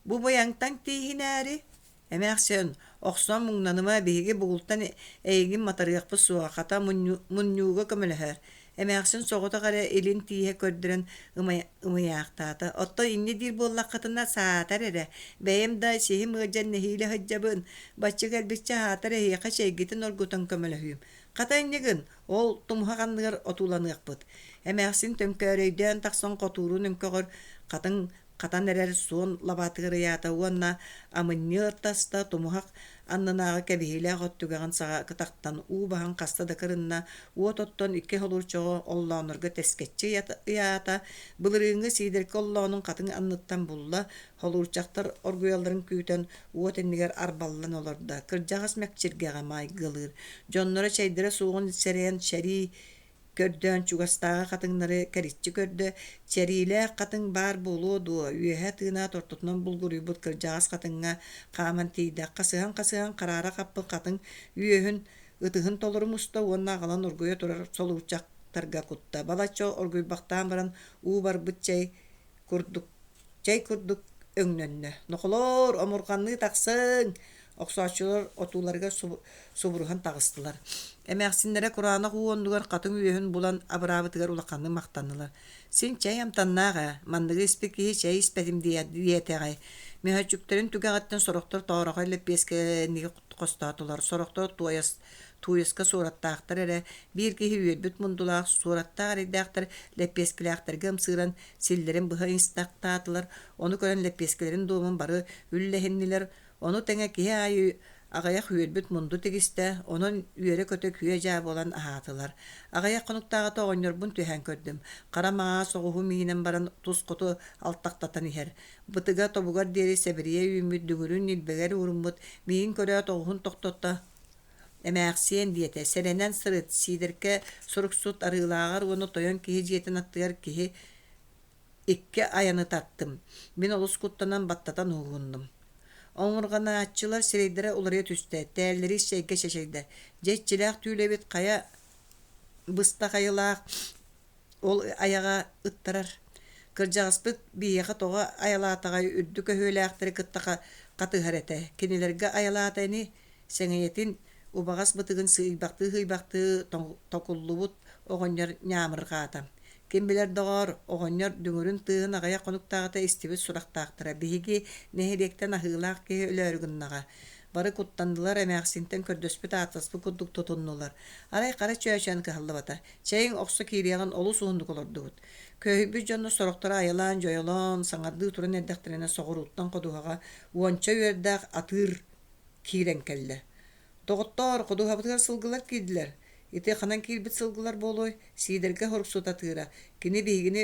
Бу быйаҥтан тииһинээри, эмээхсиэн, охсон муҥнаныма, биһиги бугултан эйигин матарыахпыт суоҕа, хата мунньууга көмөлөһөөр. Эмээхсин соҕотох эрэ илин тииһэ көрдөрөн ымыйаахтаата. Оттон инньэ диир буоллаххытына, саатар эрэ, бэйэм да сиһим ыалдьан нэһиилэ сылдьабын, бачча кэлбиччэ аһаатар эһиэхэ чэйгитин оргутан көмөлөһүүм. Хата инньэ гын, ол тумуһах анныгар отууланыахпыт. Эмээхсин төҥкөөрөйдөөн тахсан хотуурун өҥкөҕөр хатыҥ хатан эрэр суон лабаатыгар ыйаата уонна амынньыар таста тумуһах аннынааҕы кэбиһиилээх от түгэҕин саҕа кытахтан уу баһан хаста да кырынна, уот оттон икки холуочаҕы оллооннорго тэскэччи ыйаата, былырыыҥҥы Сиидэркэ оллоонун хатыҥ анныттан булла, холуурчахтар оргуйалларын күүтэн уот иннигэр арбаллан олордо, кырдьаҕас мэкчиргэҕэ майгылыыр, дьонноро чэйдэрэ суоҕун сэрэйэн сэрии Көрдөөн чугастааҕы хатыҥнары кэриччи көрдө, чэриилээх хатыҥ баар буолуо дуо, үөһэ тыынаат ортотунан булгуруйбут кырдьаҕас хатыҥҥа хааман тиийдэ, хасыһан-хасыһан хараара хаппыт хатыҥ үөһүн ытыһын толору муста уонна аҕалан оргуйа турар солуурчахтарга кутта. Балачча оргуйбахтаан баран уу барбыт чэй курдук чэй курдук өҥнөннө. Нохолоор, омурҕанныы тахсыҥ! Охсооччулар отууларыгар субуруһан таҕыстылар. Эмээхсиннэрэ кураанах уу оннугар хатыҥ үөһүн булан абыраабытыгар улаханнык махтаннылар. Син чэй амтаннаах ээ, манныгы испит киһи чэй испэтим диэтэҕэй. Мөһөөччүктэрин түгэҕиттэн сорохтор тоорохой лэппиэскэни хостоотулар, сорохтор туойас тууйаска суораттаахтар эрэ, биир киһи үөрбүт мундулаах, суораттаах эрэйдээхтэр лэппиэскэлээхтэргэ ымсыыран силлэрин быһа ыйыстахтаатылар, ону көрөн лэппиэскэлэрин дуомун бары үллэһиннилэр. Ону тэҥэ киһи аайы аҕыйах үөрбүт мунду тигистэ, онон үөрэ-көтө күө-дьаа буолан аһаатылар. Аҕыйах хонуктааҕыта оҕонньорбун түһээн көрдүм. Хара маҥаас оҕуһу миинэн баран тус хоту алтахтатан иһэр. Бытыга тобугар диэри сэбирийэ үүммүт дүҥүрүн ньилбэгэр ууруммут, миигин көрөөт оҕуһун тохтотто Эмээхсиэн диэтэ, сэрэнэн сырыт, Сиидэркэ суруксут Арыылааҕар уонна тойон киһи дьиэтин аттыгар киһи икки айаны таттым. Мин олус куттанан баттатан уһугуннум. Оҥорҕонааччылар сирэйдэрэ уларыйа түстэ, тээллэри чэйгэ чэчэйдэ. Дьэ иччилээх түүл эбит хайа быстах айылаах ол айаҕа ыттарар. Кырдьаҕаспыт биһиэхэ тоҕо айалаатаҕай үрдүк өһүөлээхтэри кытта хатыһар этэ. Кинилэргэ айалаата ини, сэҥийэтин убаҕас бытыгын сыыйбахтыы-сыыйбахтыы токуллубут оҕонньор ньаамырҕаата. Ким билэр доҕоор, оҕонньор дүҥүрүн тыаһын аҕыйах хонуктааҕыта истибит сурахтаахтара. Биһиги нэһилиэктэн аһыылаах киһи өлөөрү гыннаҕа. Бары куттаннылар, эмээхсинтэн көрдөспүт ааттаспыт курдук тутуннулар. Арай хара чөөчөөн кыһаллыбата. Чэйиҥ охсо киириэҕин олус уһуннук олордубут. Көһүйбүт дьонно сорохторо айалаан-дьойолоон, саҥардыы туран эрдэхтэринэ соҕурууттан ходуһаҕа уонча үөрдээх атыыр киирэн кэллэ. Доҕоттоор, ходуһабытыгар сылгылар киирдилэр. Ити ханан киирбит сылгылар буолуой? Сиидэргэ хоруксут атыыра. Кини биһигини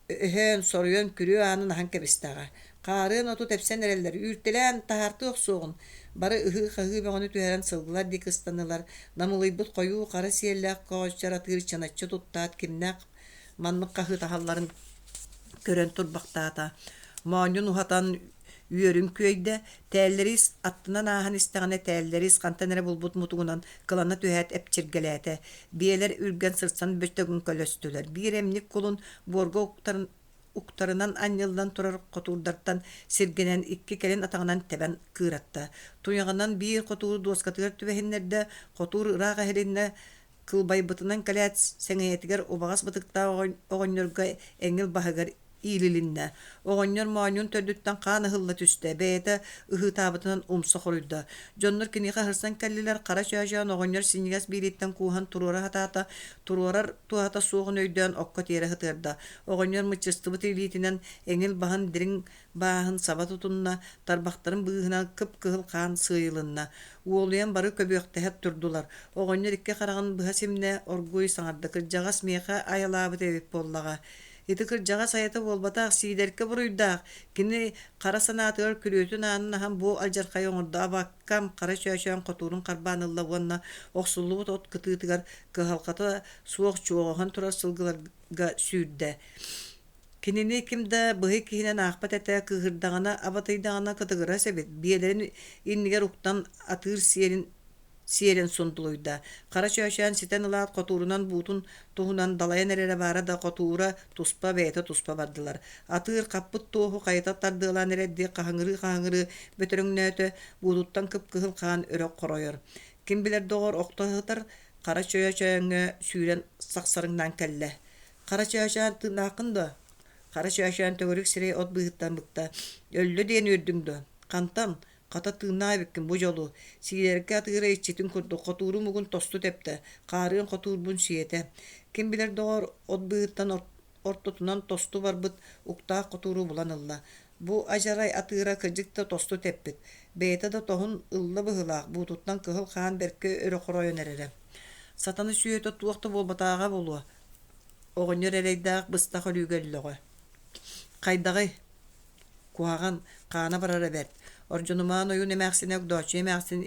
өһөөн, соруйан күрүө аанын аһан кэбистэҕэ. Хаарыан оту тэпсэн эрэллэр, үүртэлээн таһаартыы охсуоҕун. Бары ыһыы-хаһыы бөҕөнү түһэрэн сылгылар диэки ыстаннылар. Намылыйбыт хойуу хара сиэллээх көҕөччөр атыыр чыначчы туттаат кимнээх маннык хаһыытаһалларын көрөн турбахтаата. Моонньун уһатан үөрүн күөйдэ, Тээллэриис аттынан ааһан истэҕинэ Тээллэриис хантан эрэ булбут мутугунан кылана түһээт эпчиргэлээтэ. Биэлэр үргэн сырсан бөтөҥкөлөстүлэр. Биир эмньик кулун буорга уктарынан анньыллан турар хотуурдартан сиргэнэн икки кэлин атаҕынан тэбэн кыыратта. Туйаҕынан биир хотууру дуоскатыгар түбэһиннэрдэ, хотуур ыраах эһилиннэ, кылбайбытынан кэлээт сэҥийэтигэр убаҕас бытыктаах оҕонньорго эҥил баһыгар иилилиннэ. Оҕонньор моонньун төрдүттэн хаан ыһылла түстэ, бэйэтэ ыһыытаабытынан умса хоруйда. Дьоннор киниэхэ сырсан кэллилэр, хара чөөчөөн оҕонньор синньигэс биилиттэн кууһан туруора сатаата, туруорар туһата суоҕун өйдөөн окко тиэрэ сытыарда. Оҕонньор мыччыстыбыт илиитинэн эҥил баһын дириҥ бааһын саба тутунна, тарбахтарын быыһынан кып-кыһыл хаан сыыйылынна. Уолуйан бары көбүөхтэһэ турдулар. Оҕонньор икки хараҕын быһа симнэ, оргууй саҥарда: «Кырдьаҕас миэхэ айалаабыт эбит буоллаҕа. Ити кырдьаҕас айата буолбатах, Сиидэркэ буруйдаах. Кини хара санаатыгар күрүөтүн аанын аһан бу алдьархайы оҥордо. Абаккам хара чөөчөөн хотуурун харбаан ылла уонна охсуллубут от кытыытыгар кыһалҕата суох чуоҕуһан турар сылгыларга сүүрдэ. Кинини ким да быһый киһинэн аахпат этэ, кыыһырдаҕына, абатыйдаҕына кытыгырас эбит, биэлэрин иннигэр уктан атыыр сиэлин сиэлин сундулуйда. Хара чөөчөөн ситэн ылаат хотуурунан буутун туһунан далайан эрэрэ баара да хотуура туспа, бэйэтэ туспа бардылар. Атыыр хаппыт туоһу хайыта тардыалаан эрэрдии хаһыҥырыы-хаһыҥырыы бөтөрөҥнөөтө, буутуттан кып-кыһыл хаан өрө хоройор. Ким билэр доҕор охто сытар хара чөөчөөҥҥө сүүрэн сахсарыҥнаан кэллэ. Хара чөөчөөн тыыннааххын дуо? Хара чөөчөөн төгүрүк сирэй от быыһыттан быкта. Өллө диэн үөрдүҥ дуо? Хантан? Хата тыыннаах эбиккин бу дьолу. Сиидэркэ атыыра иччитин курдук хотуурум угун тосту тэптэ, хаарыан хотуурбун сиэтэ. Ким билэр доҕоор, от быыһыттан ортотунан тосту барбыт уктаах хотууру булан ылла. Бу адьарай атыыра кырдьык да тосту тэппит, бэйэтэ да тоһун ылла быһыылаах, буутуттан кыһыл хаан бэркэ өрө хоройон эрэрэ. Сатана сүөһүтэ туох да буолбатаҕа буолуо, оҕонньор эрэйдээх быстах өлүүгэ өллөҕө. Хайдаҕый? Куһаҕан, хаана барара бэрт. Ордьонумаан ойуун эмээхсинэ Огдооччуйа эмээхсин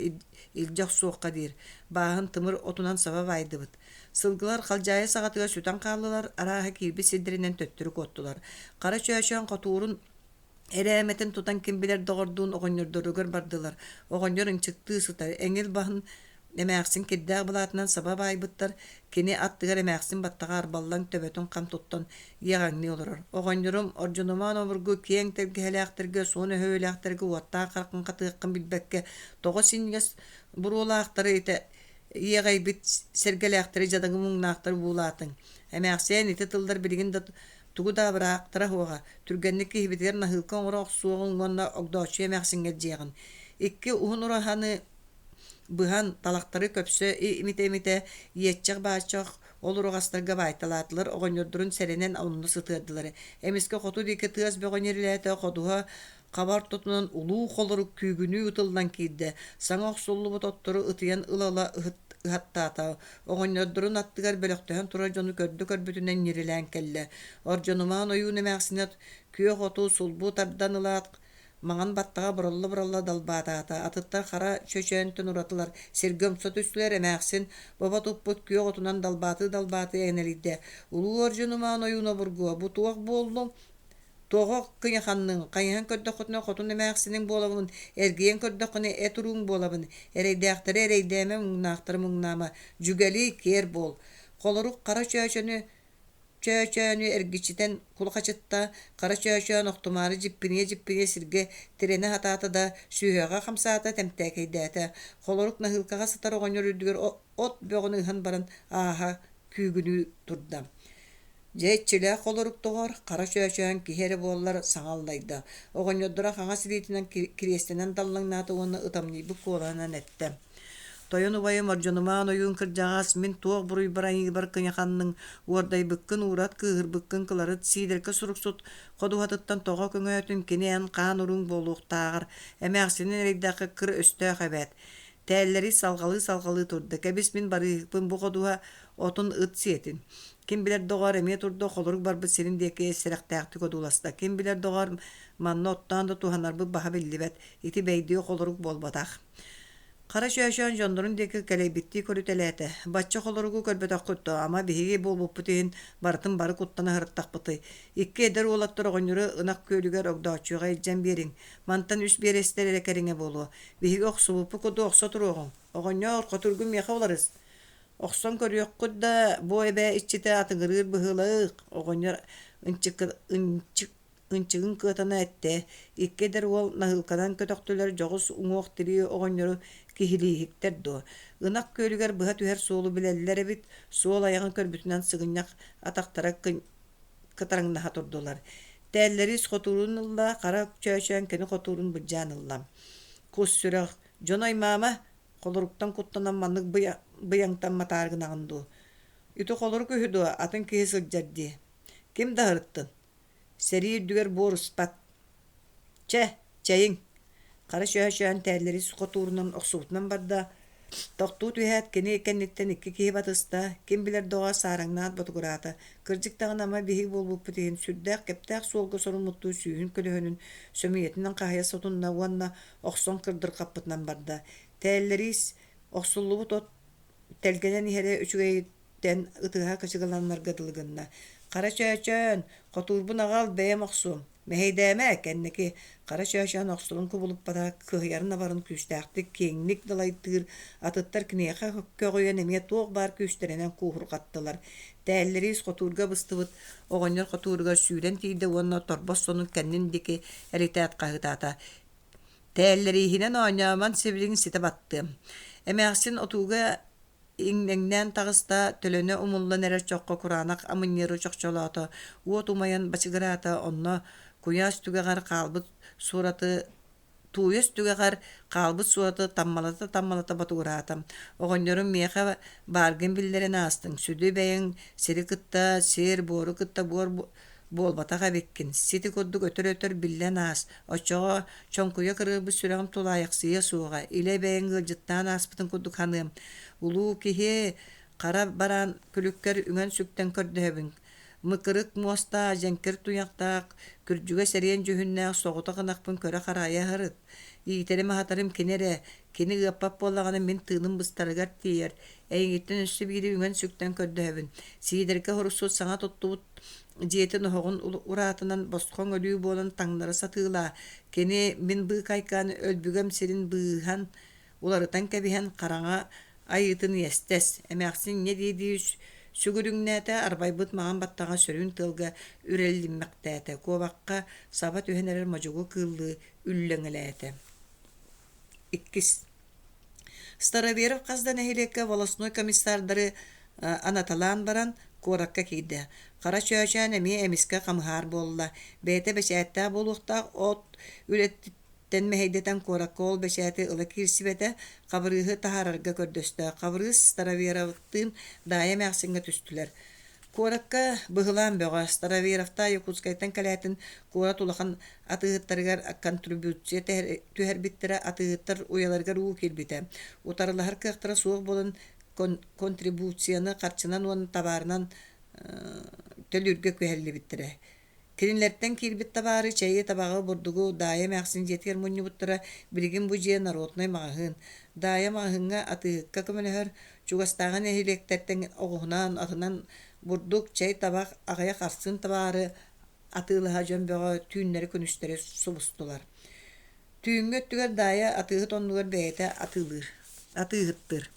илдьэ охсуохха диир, бааһын тымыр отунан саба баайдыбыт. Сылгылар халдьаайы саҕатыгар сүтэн хааллылар, арааһа киирбит сирдэринэн төттөрү куоттулар. Хара чөөчөөн хотуурун Эрээмэтин тутан ким билэр доҕордуун оҕонньордоругар бардылар. Оҕонньор ынчыктыы сытар, эҥил баһын эмээхсин кирдээх былаатынан саба баайбыттар, кини аттыгар эмээхсин баттаҕа арбаллан төбөтүн хам туттан иэҕэҥнии олорор. Оҕонньорум Ордьунумаан обургу киэҥ тэлгэһэлээхтэргэ, суон өһүөлээхтэргэ уоттаах хараххын хатыаххын билбэккэ, тоҕо синньигэс буруолаахтары итэ иэҕэйбит сэргэлээхтэри дьадаҥы муҥнаахтары буулаатыҥ. Эмээхсиэн ити тыллар билигин да тугу да абыраахтара суоҕа, түргэнник киһибитигэр наһыылка оҥоро охсуоҕуҥ уонна Огдооччуйа эмээхсиҥҥэ дьиэҕин. Икки уһун ураһаны быһан, талахтары көпсө имитэ-имитэ, иэччэх-бааччах ол ураҕастарга баайталаатылар, оҕонньордорун сэрэнэн онно сытыардылар. Эмискэ хоту диэки тыас бөҕө ньирилээтэ, ходуһа Хаба ортотунан улуу холорук күүгүнүү ытыллан киирдэ, саҥа охсуллубут оттору ытыйан ыла-ыла ыһаттаата, оҕонньордорун аттыгар бөлөхтөһөн турар дьону көрдө-көрбүтүнэн ньирилээн кэллэ. Ордьонумаан ойуун эмээхсинэ күөх оту сулбу тардан ылаат, маҥан баттаҕа буралла-буралла далбаатаата, атыттар хара чөчөөнтөн уратылар, сиргэ умса түстүлэр, эмээхсин бобо туппут күөх отунан далбаатыы-далбаатыы энэлийдэ: «Улуу Ордьонумаан ойуун обургуо, бу туох буоллуҥ? Тоҕо кыйаханныҥ? Хайыһан көрдөххүтүнэ хотун эмээхсиниҥ буолабын, эргийэн көрдөххүнэ эт урууҥ буолабын, эрэйдээхтэри эрэйдээмэ, муҥнаахтары муҥнаама, дьүгэлий, киэр буол!» Холорук хара чөөчөнү чөөчөөнү эргичитэн кулахачытта, хара чөөчөөн охтумаары дьиппинийэ-дьиппинийэ сиргэ тирэнэ сатаата да, сүһүөҕэ хамсаата, тэмтээкэйдээтэ. Холорук наһыылкаҕа сытар оҕонньор үрдүгэр от бөҕөнү ыһан баран ааһа күүгүнүү турда. Дьэ иччилээх холорук доҕор, хара чөөчөөн киһи эрэ буоллар саҥа аллайда. Оҕонньордоро хаҥас илиитинэн кириэстэнэн даллаҥнаата уонна ытамньыйбыт куолаһынан эттэ: «Тойон убайым Ордьонумаан ойуун кырдьаҕас, мин туох буруйбар-айыыбар кыйаханныҥ, уордайбыккын уурат, кыыһырбыккын кыларыт, Сиидэркэ суруксут ходуһатыттан тоҕо көҥөөтүн, кини эн хаан урууҥ буолуохтааҕар, эмээхсинин эрэйдээххэ кыр өстөөх эбээт. Тээллэри салҕалыы-салҕалыы турда, кэбис мин барыыһыкпын бу ходуһа отун ыт сиэтин. Ким билэр доҕоор эмиэ турда холорук барбыт сирин диэки сэрэхтээхтик одууласта. Ким билэр доҕоор манна оттоон да туһанарбыт баһа биллибэт. Ити бэйдиэ холорук буолбатах. Хара Чөөчөөн дьоннорун диэки кэлэйбиттии көрүтэлээтэ. Бачча холоругу көрбөтөххүт дуо, ама биһиги буолбуппут иһин барытын бары куттана сырыттахпытый. Икки эдэр уолаттар оҕонньору ынах күөлүгэр Огдооччуйаҕа илдьэн биэриҥ. Мантан үс биэрэстэр эрэ кэриҥэ буолуо. Биһиги охсубуппут курдук охсо туруоҕуҥ. Оҕонньоор, хотургун миэхэ уларыс. Охсон көрүөххүт да, бу эбээ иччитэ атыҥырыыр быһыылаах, оҕонньор ынчыгын кыатана эттэ. Икки эдэр уол наһыылканан көтөхтүлэр дьоҕус уҥуох-тирии оҕонньору киһилииһиктэр дуо? Ынах күөлүгэр быһа түһэр суолу билэллэр эбит, суол айаҕын көрбүтүнэн сыгынньах атахтара кытараҥнаһа турдулар. Тээллэриис хотуурун ылла, хара чөөчөөн кини хотуурун былдьаан ылла. Кус сүрэх, дьоно аймаама, холоруктан куттанан маннык быйаҥтан матаары гынаҕын дуу? Ити холорук үһү дуо, атын киһи сылдьар дии. Ким да аһырыттын. Сэрии үрдүгэр буор успат. Чэ, чэйиҥ. Хара чөөчөөн тээллэри хотуурунан охсубутунан барда. Тохтуу түһээт, кини кэнниттэн икки киһи батыста, ким билэр доҕор саараҥнаат ботугураата. Кырдьык даҕаны ама биһиги буолбуппут иһин сүрдээх кэптээх суолга соруммуттуу сүүһүн көлөһөнүн сөмүйэтинэн хаһыйа сотунна уонна охсон кырдырҕаппытынан барда. Тээллэриис охсуллубут от тэлгэнэн иһэрэ үчүгэйиттэн ытыһа кычыгыланарга дылы гынна. «Хара чөөчөөн, хотуурбун аҕал, бэйэм охсуом. Мэһэйдээмэ, кэнники» Хара Чөөчөөн охсорун кубулуппата, кыһыйарын-абарын күүстээхтик киэҥник далайтыыр, атыттар киниэхэ көҕүйэн эмиэ туох баар күүстэринэн кууһурҕаттылар. Тээллэриис хотуурга быстыбыт оҕонньор хотууругар сүүрэн тиийдэ уонна торбос сонун кэннин диэки элитээт хаһыытаата: «Тээллэрииһинэн оонньоомон сибилигин ситэ баттыам». Эмээхсин отууга иҥнэҥнээн таҕыста, төлөнө умуллан эрэр чоххо кураанах амынньыары чохчолоото, уот умайан бачыгыраата, онно куйаас түгэҕэр хаалбыт суораты тууйас түгэҕэр хаалбыт суораты таммалата-таммалата ботугураата. Оҕонньорум миэхэ бааргын биллэрэн аастыҥ, сүдү бэйэҥ сири кытта сир, буору кытта буор буолбатах эбиккин, сити курдук өтөр-өтөр биллэн аас, оччоҕо чоҥкуйа кырыарбыт сүрэҕим тулаайахсыйыа суоҕа, илэ бэйэҥ ыалдьыттаан ааспытын курдук саныам. Улуу киһи хара бараан күлүккэр үҥэн-сүктэн көрдөһөбүн. Мыкырык муостаах, дьэҥкир туйахтаах, күрдьүгэ сэриэн дьүһүннээх соҕотох ынахпын көрө-харайа сырыт. Иитэрим-аһатарым кини эрэ, кини ыаппат буоллаҕына мин тыыным быстарыгар тиийэр. Эйигиттэн өссө биири үҥэн-сүктэн көрдөһөбүн. Сиидэргэ хорусут саҥа туттубут дьиэтин оһоҕун ураатынан босхоҥ өлүү буолан таҥнары сатыылаа. Кини мин быыкайкаан өлбүгэм сирин быыһан уларытан кэбиһэн хараҥа айыытын иэстэс. Эмээхсин инньэ дии-дии сүгүрүҥнээтэ, арбайбыт маҥан баттаҕа сөрүүн тыалга үрэллиммэхтээтэ, куобахха саба түһэн эрэр модьугу кыыллыы үллэҥэлээтэ. Иккис Староверов хас да нэһилиэккэ волостной комиссардары анаталаан баран, куоракка киирдэ. Хара Чөөчөөн эмиэ эмискэ хамыһаар буолла. Бэйэтэ бэчээттээх буолуохтаах от үлэтиттэн мэһэйдэтэн куоракка ол бэчээти ыла киирсибэтэ, Хабырыыһы таһаарарга көрдөстө. Хабырыыс Староверовтыын Даайа эмээхсиҥҥэ түстүлэр. Куоракка быһылаан бөҕө, Староверовтаах Якутскайтан кэлээтин куорат улахан атыыһыттарыгар контрибуция түһэрбиттэрэ, атыыһыттар уйаларыгар уу киирбитэ. Утарылаһар кыахтара суох буолан контрибуцияны харчынан уонна табаарынан төлүүргэ күһэллибиттэрэ. Кинилэртэн киирбит табаары, чэйи, табаҕы, бурдугу Даайа эмээхсин дьиэтигэр мунньубуттара. Билигин бу дьиэ народнай маҕаһыын. Даайа маҕаһыыҥҥа атыыһыкка көмөлөһөр, чугастааҕы нэһилиэктэртэн оҕуһунан, атынан бурдук, чэй, табах, аҕыйах арсыын табаары атыылаһа дьон бөҕө түүннэри-күнүстэри субустулар. Түүҥҥү өттүгэр Даайа атыыһыт оннугар бэйэтэ атыылыыр, атыыһыттыыр.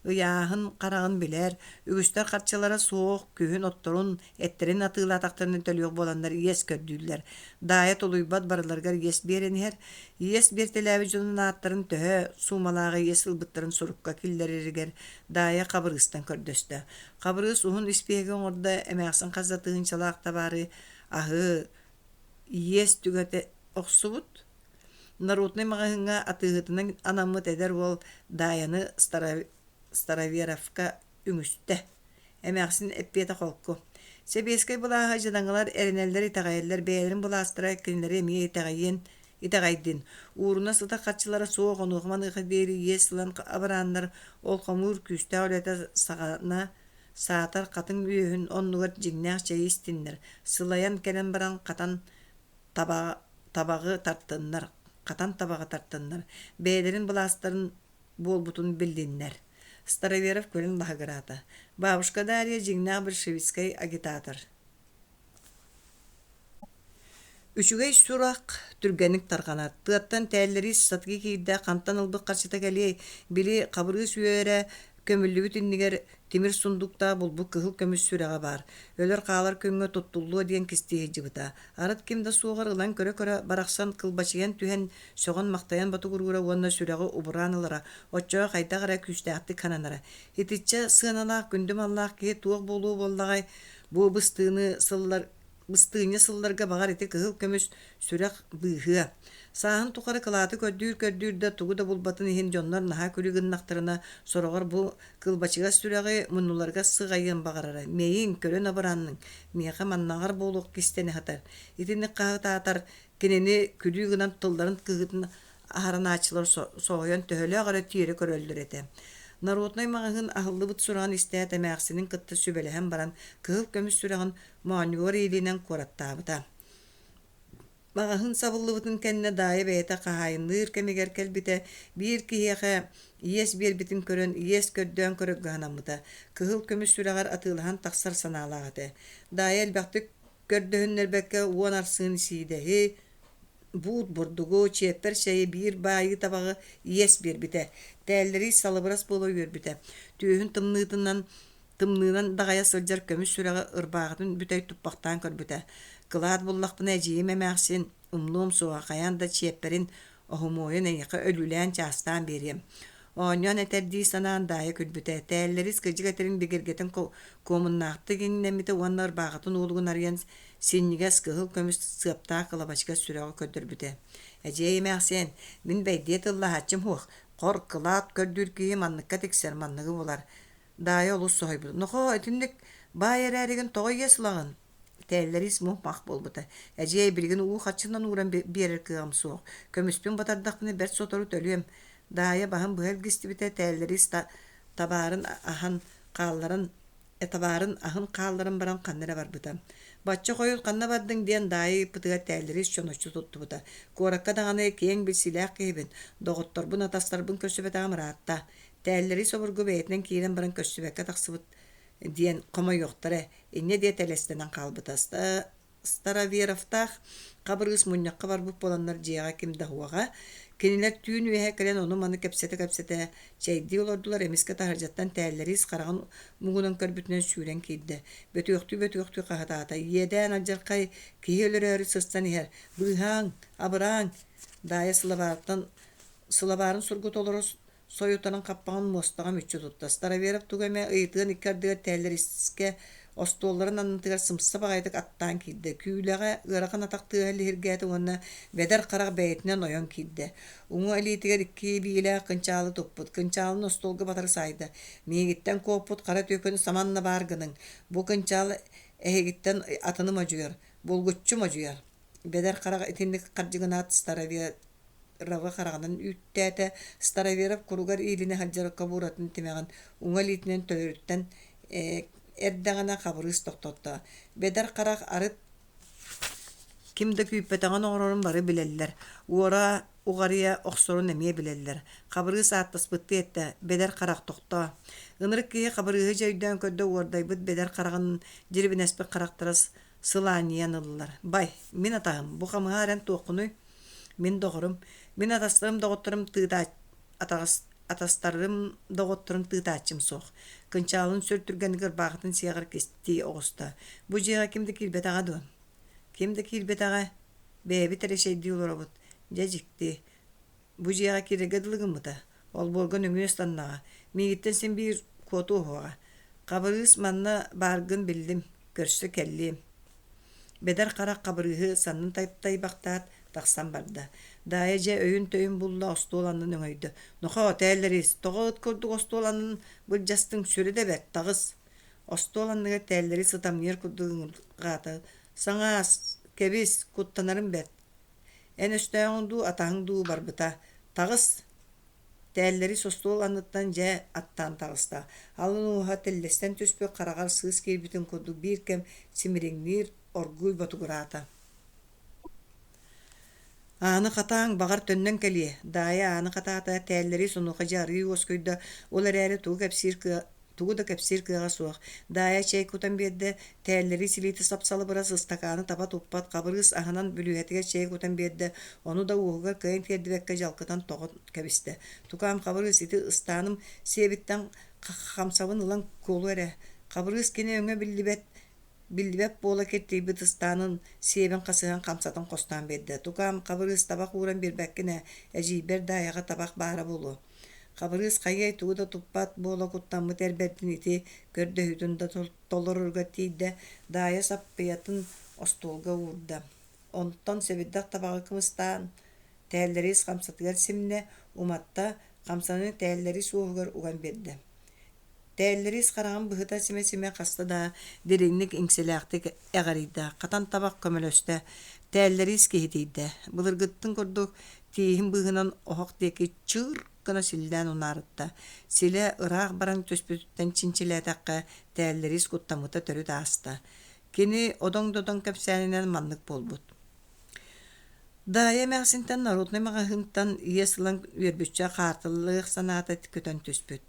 Ыйааһын хараҕын билэр, үгүстэр харчылара суох, күһүн отторун, эттэрин атыылаатахтарына төлүөх буоланнар иэс көрдүүллэр. Даайа тулуйбат барыларыгар иэс биэрэн иһэр. Иэс биэртэлээбит дьонун ааттарын төһө суумалааҕы иэс ылбыттарын сурукка киллэрэригэр Даайа Хабырыыстан көрдөстө. Хабырыыс уһун испииһэги оҥордо, эмээхсин хас да тыһыынчалаах табаары, аһы, иэс түгэтэ охсубут. Народнай маҕаһыыҥҥа атыыһытынан анаммыт эдэр уол Даайаны Староверовка үҥүстэ. Эмээхсин эппиэтэ холку: «Сэбиэскэй былааһы дьадаҥылар эрэнэллэр-итэҕэйэллэр, бэйэлэрин былаастара кинилэри эмиэ итэҕэйиэн итэҕэйдин. Ууруна сытар харчылара суох, онуоха-маныаха диэри иэс ылан абырааннар, ол хомуур күүстээх үлэтэ саҕана Саатар хатыҥ үөһүн оннугар дьиҥнээх чэйи истиннэр, сылайан кэлэн баран хатан табаҕы тартыннар, хатан табаҕы тартыннар, бэйэлэрин былаастарын буолбутун биллиннэр. Староверов күлэн лаһыгыраата. Бабушка Дарья дьиҥнээх большевистскай агитатор. Үчүгэй сурах түргэнник тарҕанар, тыаттан тээллэрии сатыы киирдэ, хантан ылбыт харчыта кэлиэй, били Хабырыыс үөрэ көмүллүбүт иннигэр тимир сундуктаах булбут кыһыл көмүс сүрэҕэ баар, өлөр-хаалар күҥҥэ туттуллуо диэн кистии сылдьыбыта. Арыт ким да суоҕар ылан көрө-көрө барахсан кылбачыйан түһэн, сөҕөн-махтайан ботугуруура уонна сүрэҕи убураан ылара, оччоҕо хайдах эрэ күүстээхтик сананара. Итиччэ сыаналаах күндү маллаах киһи туох буолуо буоллаҕай, бу быстыыны сыллар быстыынньа сылларга баҕар ити кыһыл көмүс сүрэх быыһыа. Сааһын тухары кылааты көрдүүр-көрдүүр да тугу да булбатын иһин дьоннор наһаа күлүү гыннахтарына сороҕор бу кылбачыгас сүрэҕи муннуларыгар сыҕайыан баҕарара. Мэйиҥ, көрөн абыранныҥ, миэхэ маннаҕар буолуох кистэнэ сытар. Итинник хаһытаатар кинини күлүү гынан тылларын кыһыытын аһарынааччылар соһуйан төһөлөөх эрэ тиэрэ көрөллөр этэ. Народнай маҕаһыын аһыллыбыт сураҕын истээт эмээхсинин кытта сүбэлэһэн баран кыһыл көмүс сүрэҕин моонньугар иилинэн куораттаабыта. Маҕаһыын сабыллыбытын кэннэ Даайа бэйэтэ хаһаайынныыр кэмигэр кэлбитэ, биир киһиэхэ иэс биэрбитин көрөн, иэс көрдөөн көрөргө санаммыта. Кыһыл көмүс сүрэҕэр атыылаһан тахсар санаалаах этэ. Даайа элбэхтик көрдөһүннэрбэккэ уон арсыын сиидэһи, буут бурдугу, чиэппэр чэйи, биир баайыы табаҕы иэс биэрбитэ. Тээллэрий салыбырас буола үөрбүтэ. Түөһүн тымныытынан тымныынан даҕайа сылдьар көмүс сүрэҕи ырбааҕытын бүтэй туппахтаан көрбүтэ. Кылаат буллахпына эдьиийим эмээхсин, умнуом суоҕа, хайаан да чиэппэрин, оһумуойун эйиэхэ өлүүлээн чаастаан биэриэм. Оонньоон этэрдии санаан Даайа күлбүтэ, тээллэрис кыдьык этэрин бигэргэтэн куомуннаахтык иҥнэммитэ уонна ырбааҕытын уолугун арыйан синньигэс кыһыл көмүс сыаптаах кылабачыгас сүрэҕи көрдөрбүтэ. Эдьиэй эмээхсиэн, мин бэйдиэ тыллаһааччым суох, хор, кылаат көрдүүр киһи манныкка тиксэр, манныгы булар. Даайа олус соһуйбут. Нохоо, итинник баай эрээригин тоҕо иэс ылаҕын? Тээллэриис мух-мах буолбута. Эдьиэй, билигин уу харчынан ууран биэрэр кыаҕым суох. Көмүспүн батардахпына бэрт сотору төлүөм. Даайа баһын быһа илгистибитэ, тээллэриис табаарын аһан хаалларан табаарын аһын хаалларан баран ханна эрэ барбыта. Бачча хойут ханна бардыҥ диэн Даайа ыйыппытыгар тээллэриис чоноччу туттубута. Куоракка даҕаны киэҥ билсиилээх киһибин, доҕотторбун, атастарбын көрсүбэтэҕим ыраатта. Тээллэриис обургу бэйэтинэн киирэн баран көрсүбэккэ тахсыбыт диэн хомойуохтара, инньэ диэт элэстэнэн хаалбыта. Староверовтаах Хабырыыс мунньахха барбыт буоланнар дьиэҕэ ким да суоҕа. Кинилэр түүн үөһэ кэлэн ону-маны кэпсэтэ-кэпсэтэ чэйдии олордулар, эмискэ таһырдьаттан тээллэриис хараҕын муҥунан көрбүтүнэн сүүрэн киирдэ. Бөтүөхтүү-бөтүөхтүү хаһытаата: «Иэдээн алдьархай, киһи өлөрөөрү сыстан иһэр, быыһааҥ, абырааҥ!» Даайа сылабаарыттан сылабаарын сургута олоро сойутарын хаппаҕын муостаҕа мүччү тутта. Староверов тугу эмэ ыйытыан икки ардыгар тээллэрискэ Остуолларын аннытыгар сымса баҕайытык аттаан киирдэ. Күүлэҕэ ыарахан атах тыаһа лиһиргээтэ уонна бэдэр харах бэйэтинэн ойон киирдэ. Уҥа илиитигэр икки биилээх кынчаалы туппут. Кынчаалын остуолга батары саайда. Миигиттэн куоппут хара түөкүнү саманна баар гыныҥ. Бу кынчаал эһигиттэн атыны модьуйар. Булгуччу модьуйар. Бэдэр харах итинник хардьыгынаат Староверовы хараҕынан үүттээтэ. Староверов куругар иилинэ сылдьар кобуратын тимэҕин уҥа илиитинэн төлөрүттэн эрдэҕинэ Хабырыыс тохтотто. Бэдэр харах арыт ким да күүппэтэҕин оҥорорун бары билэллэр. Уора уҕарыйа охсорун эмиэ билэллэр. Хабырыыс ааттаспыттыы эттэ: «Бэдэр харах тохтоо». Ынырык киһи Хабырыыһы дьэ өйдөөн көрдө уордайбыт бэдэр хараҕын дьирибинэспит харахтара сылаанньыйан ыллылар. «Бай, мин атаһым, бу хамыһаар эн туоххунуй?» «Мин доҕорум, мин атастарым доҕотторум тыытаа атаҕас атастарым доҕотторун тыытааччым суох. Кынчаалын сүр түргэнник ырбаахытын сиэҕэр кистии оҕуста. Бу дьиэҕэ ким да киирбэтэҕэ дуо? Ким да киирбэтэҕэ. Бэйэбит эрэ чэйдии олоробут. Дьэ дьикти. Бу дьиэҕэ киирэргэ дылы гыммыта. Олбуорга нөҥүө ыстаннаҕа. Миигиттэн син биир куотуо уһуоҕа. Хабырыыс манна бааргын биллим. Көрсө кэллиэм. Бэдэр харах Хабырыыһы саннын тайбахтаат, тахсан барда. Даайа дьэ өйүн-төйүн булла, остуол аннын өҥөйдө. «Нохоо, тээллэриис, тоҕо ыт курдук остуол аннын былдьастыҥ, сүрэ да бэрт, таҕыс!» Остуол анныгар тээллэри сытамньыйар курдук ыҥырҕаата: «Саҥаас, кэбис, куттанарым бэрт. Эн өстөөҕүҥ дуу, атаһыҥ дуу барбыта. Таҕыс!» Тээллэри остуол анныттан дьэ аттаан таҕыста. Алын уоһа тэллэстэн түспүт хараҕар сыыс киирбитин курдук биир кэм симириҥниир, оргууй ботугураата. Ааны хатааҥ, баҕар төннөн кэлиэ. Даайа ааны хатаата, тээллэри сонуоха дьэ арыый уоскуйда, ол эрээри тугу кэпсиир кыа Тугу да кэпсиир кыаҕа суох. Даайа чэй кутан биэрдэ, тээллэри силиитэ сап-салыбырас ыстакааны таба туппат, Хабырыыс аһынан бүлүүһэтигэр чэй кутан биэрдэ, ону да уоһугар кыайан тиэрдибэккэ дьалкытан тоҕо кэбистэ. Тукаам Хабырыыс ити ыстааным сиэбиттэн хамсабын ылан куолу эрэ. Хабырыыс кини өҥө биллибэт Биллибэт буола киртийбит ыстаанын сиэбин хасыһан хамсатын хостоон биэрдэ. Тукаам, Хабырыыс табах ууран биэрбэккин ээ, эдьиийбэр Даайаҕа табах баара буолуо. Хабырыыс хайыай тугу да туппат буола куттаммыт эр бэрдин ити көрдөһүүтүн да толорорго тиийдэ, Даайа саппыйатын остуолга уурда. Онтон сэбирдэх табаҕы кымыстаан, тээллэриис хамсатыгар симнэ, уматта, хамсаны тээллэриис уоһугар уган биэрдэ. Тээллэриис хараҕын быһыта симэ-симэ хаста да дириҥник иҥсэлээхтик эҕэрийдэ, хатан табах көмөлөстө, тээллэриис киһитийдэ, былыргыттын курдук тииһин быыһынан оһох диэки чыыр гына силлээн унаарытта. Силэ ыраах баран түспүтүттэн чинчилээтэххэ, тээллэриис куттаммыта төрүт ааста. Кини одоҥ-додоҥ кэпсээнинэн маннык буолбут. Даайа эмээхсинтэн народнай маҕаһыынтан иэс ылан үөрбүччэ хаартылыах санаата көтөн түспүт.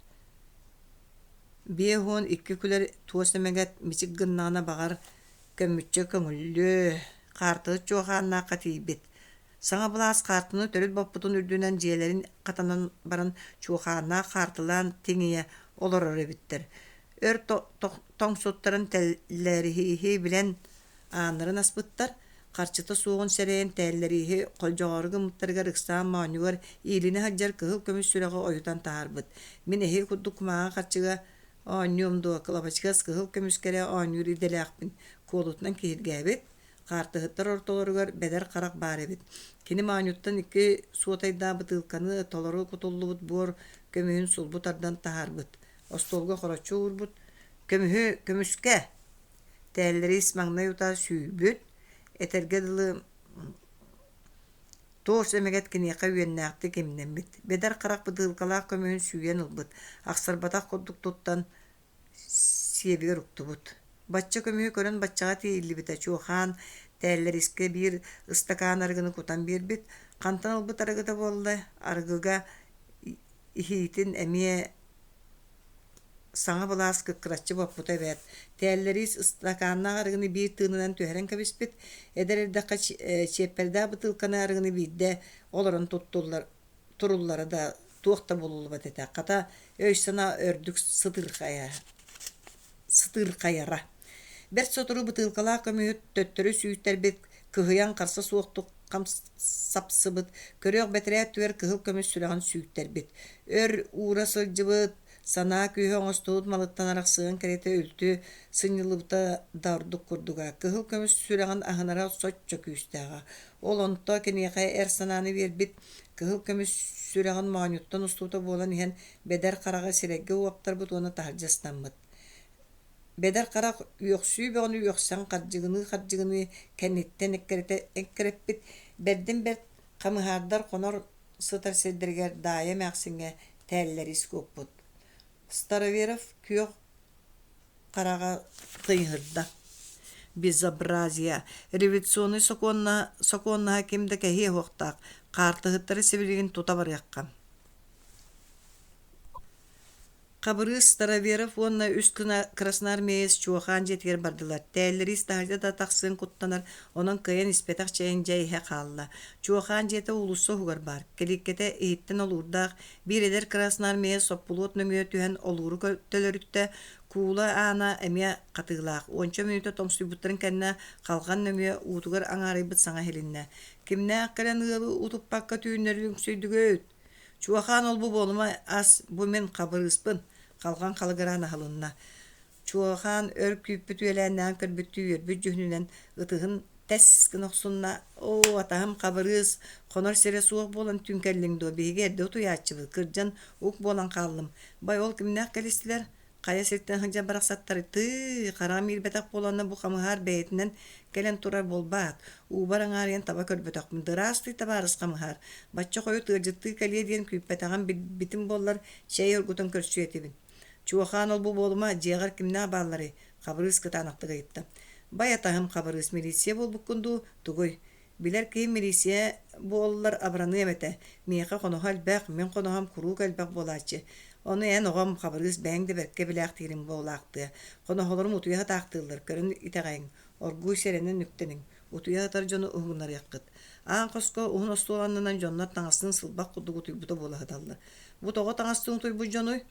52 күлэр туос эмэгэт мичик гыннаҕына баҕар көммүччэ көҥүллүө, хаартыһыт чуохааннаахха тиийбит. Саҥа былаас хаартыны төрүт боппутун үрдүнэн дьиэлэрин хатанан баран чуохааннаах хаартылаан тиҥийэ олорор эбиттэр. Өр тоҥсуттарын тэллэриһииһи билэн ааннарын аспыттар, харчыта суоҕун сэрэйэн тээллэрииһи холдьоҕоору гыммыттарыгар ыксаан моонньугар иилинэ сылдьар кыһыл көмүс сүрэҕи ойутан таһаарбыт. Мин эһиги курдук кумааҕы харчыга оонньуом дуо, кылабачыгас кыһыл көмүскэ эрэ оонньуур идэлээхпин, куолутунан киһиргээбит. Хаартыһыттар ортолоругар бэдэр харах баар эбит. Кини моонньуттан икки суотайдаах бытыылканы толору кутуллубут буор көмүһүн сулбу тардан таһаарбыт. Остуолга хороччу уурбут. Көмүһү көмүскэ! Тээллэриис маҥнай утаа сүүйбүт, этэргэ дылы туос эмэгэт киниэхэ үөннээхтик имнэммит. Бэдэр харах бытыылкалаах көмүһүн сүүйэн ылбыт, ахсарбатах курдук туттан сиэбигэр уктубут. Бачча көмүһү көрөн баччаҕа тиийиллибитэ чуохаан тээллэрискэ биир ыстакаан арыгыны кутан биэрбит. Хантан ылбыт арыгыта буолла, арыгыга иһиитин эмиэ Саҥа былаас кыккыраччы боппута эбээт, тээллэриис ыстакааннаах арыгыны биир тыынынан түһэрэн кэбиспит, эдэр эрдэххэ чиэппэрдээх бытыылканы арыгыны биирдэ олорон туттуллар туруллара да туох да булуллубат этэ, хата өй-санаа үрдүк сытыырхайара. Бэрт сотору бытыылкалаах көмүһү төттөрү сүүйтэрбит, кыһыйан харса суохтук сапсыбыт, көрүөх бэтэрээ өттүгэр кыһыл көмүс сүрэҕин сүүйтэрбит. Өр уура сылдьыбыт. Санаа күүһэ оҥостубут малыттан арахсыан кэриэтэ үлтү сынньыллыбыта да ордук курдуга. Кыһыл көмүс сүрэҕин аһынара соччо күүстээҕэ. Ол онто киниэхэ эр санааны биэрбит кыһыл көмүс сүрэҕин моонньуттан устубута буолан иһэн бэдэр хараҕы сирэйгэ уоптарбыт уонна таһырдьа ыстаммыт. Бэдэр харах үөхсүү бөҕөнү үөхсэн хардьыгыныы-хардьыгыныы кэнниттэн эккирэппит, бэрдин бэрт хамыһаардар хонор сытар сирдэригэр Даайа эмээхсиҥҥэ тээллэрис куоппут. Староверов күөх хараҕа тыйыһырда. Безобразие! Революционнай сокуоннаһа ким да кэһиэ суохтаах, хаартыһыттары сибилигин тута барыахха Хабырыыс Староверов уонна үс красноармеец Чуохаан дьиэтигэр бардылар. Тээллэриис таһырдьа да тахсыан куттанар, онон кыайан испэтэх чэйин дьэ иһэ хаалла. Чуохаан дьиэтэ уулусса уһугар баар. Кэлииккэтэ иһиттэн олуурдаах, биир эдэр красноармеец соппулуот нөҥүө түһэн олууру төлөрүттэ, куула аана эмиэ хатыылаах. Уонча мүнүүтэ тоҥсуйбуттарын кэннэ халҕан нөҥүө уутугар аҥаарыйбыт саҥа иһилиннэ: «Кимнээх кэлэн ыалы утуппакка түүннэри үҥсүйдүгүт? Чуохаан ол-бу буолума ас, бу мин Хабырыыспын, халҕан халыгыраан аһылынна. Чуохаан өр күүппүт үөлээннээҕин көрбүттүү үөрбүт дьүһүнүнэн ытыһын тэс гына охсунна: «Оо, атаһым Хабырыыс, хонор сирэ суох буолан түҥкэллиҥ дуо, биһиги эрдэ утуйааччыбыт, кырдьан ук буолан хааллым. Бай, ол кимнээх кэлистилэр? Хайа сиртэн сылдьан барахсаттары тыы, хараҕым иирбэтэх буоланна бу хамыһаар бэйэтинэн кэлэн турар буолбаат, уубар аҥаарыйан таба көрбөтөхпүн. Дыраастый, табаарыс хамыһаар, бачча хойут ыалдьыттыы кэлиэ диэн күүппэтэҕим билбитим буоллар, чэй оргутан көрсүө этибин. Чуохаан ол-бу буолума, дьиэҕэр кимнээх баалларый? Хабырыыс кытаанахтык ыйытта. Бай атаһым Хабырыыс, милиция буолбуккун дуу, тугуй? Билэр киһим милиция буоллар абыраныам этэ. Миэхэ хоноһо элбэх, мин хоноһом куруук элбэх буолааччы. Ону эн оҕом Хабырыыс бэйэҥ да бэркэ билээхтиириҥ буолаахтыа. Хоноһолорум утуйа сатаахтыыллар, көрөн итэҕэйиҥ, оргууй сэрэнэн үктэниҥ, утуйа сытар дьону уһугуннарыаххыт. Аан хоско уһун остуол аннынан дьоннор таҥастыын сылбах курдук утуйбута буола сыталлар. Бу тоҕо таҥастыын утуйбут дьонуй?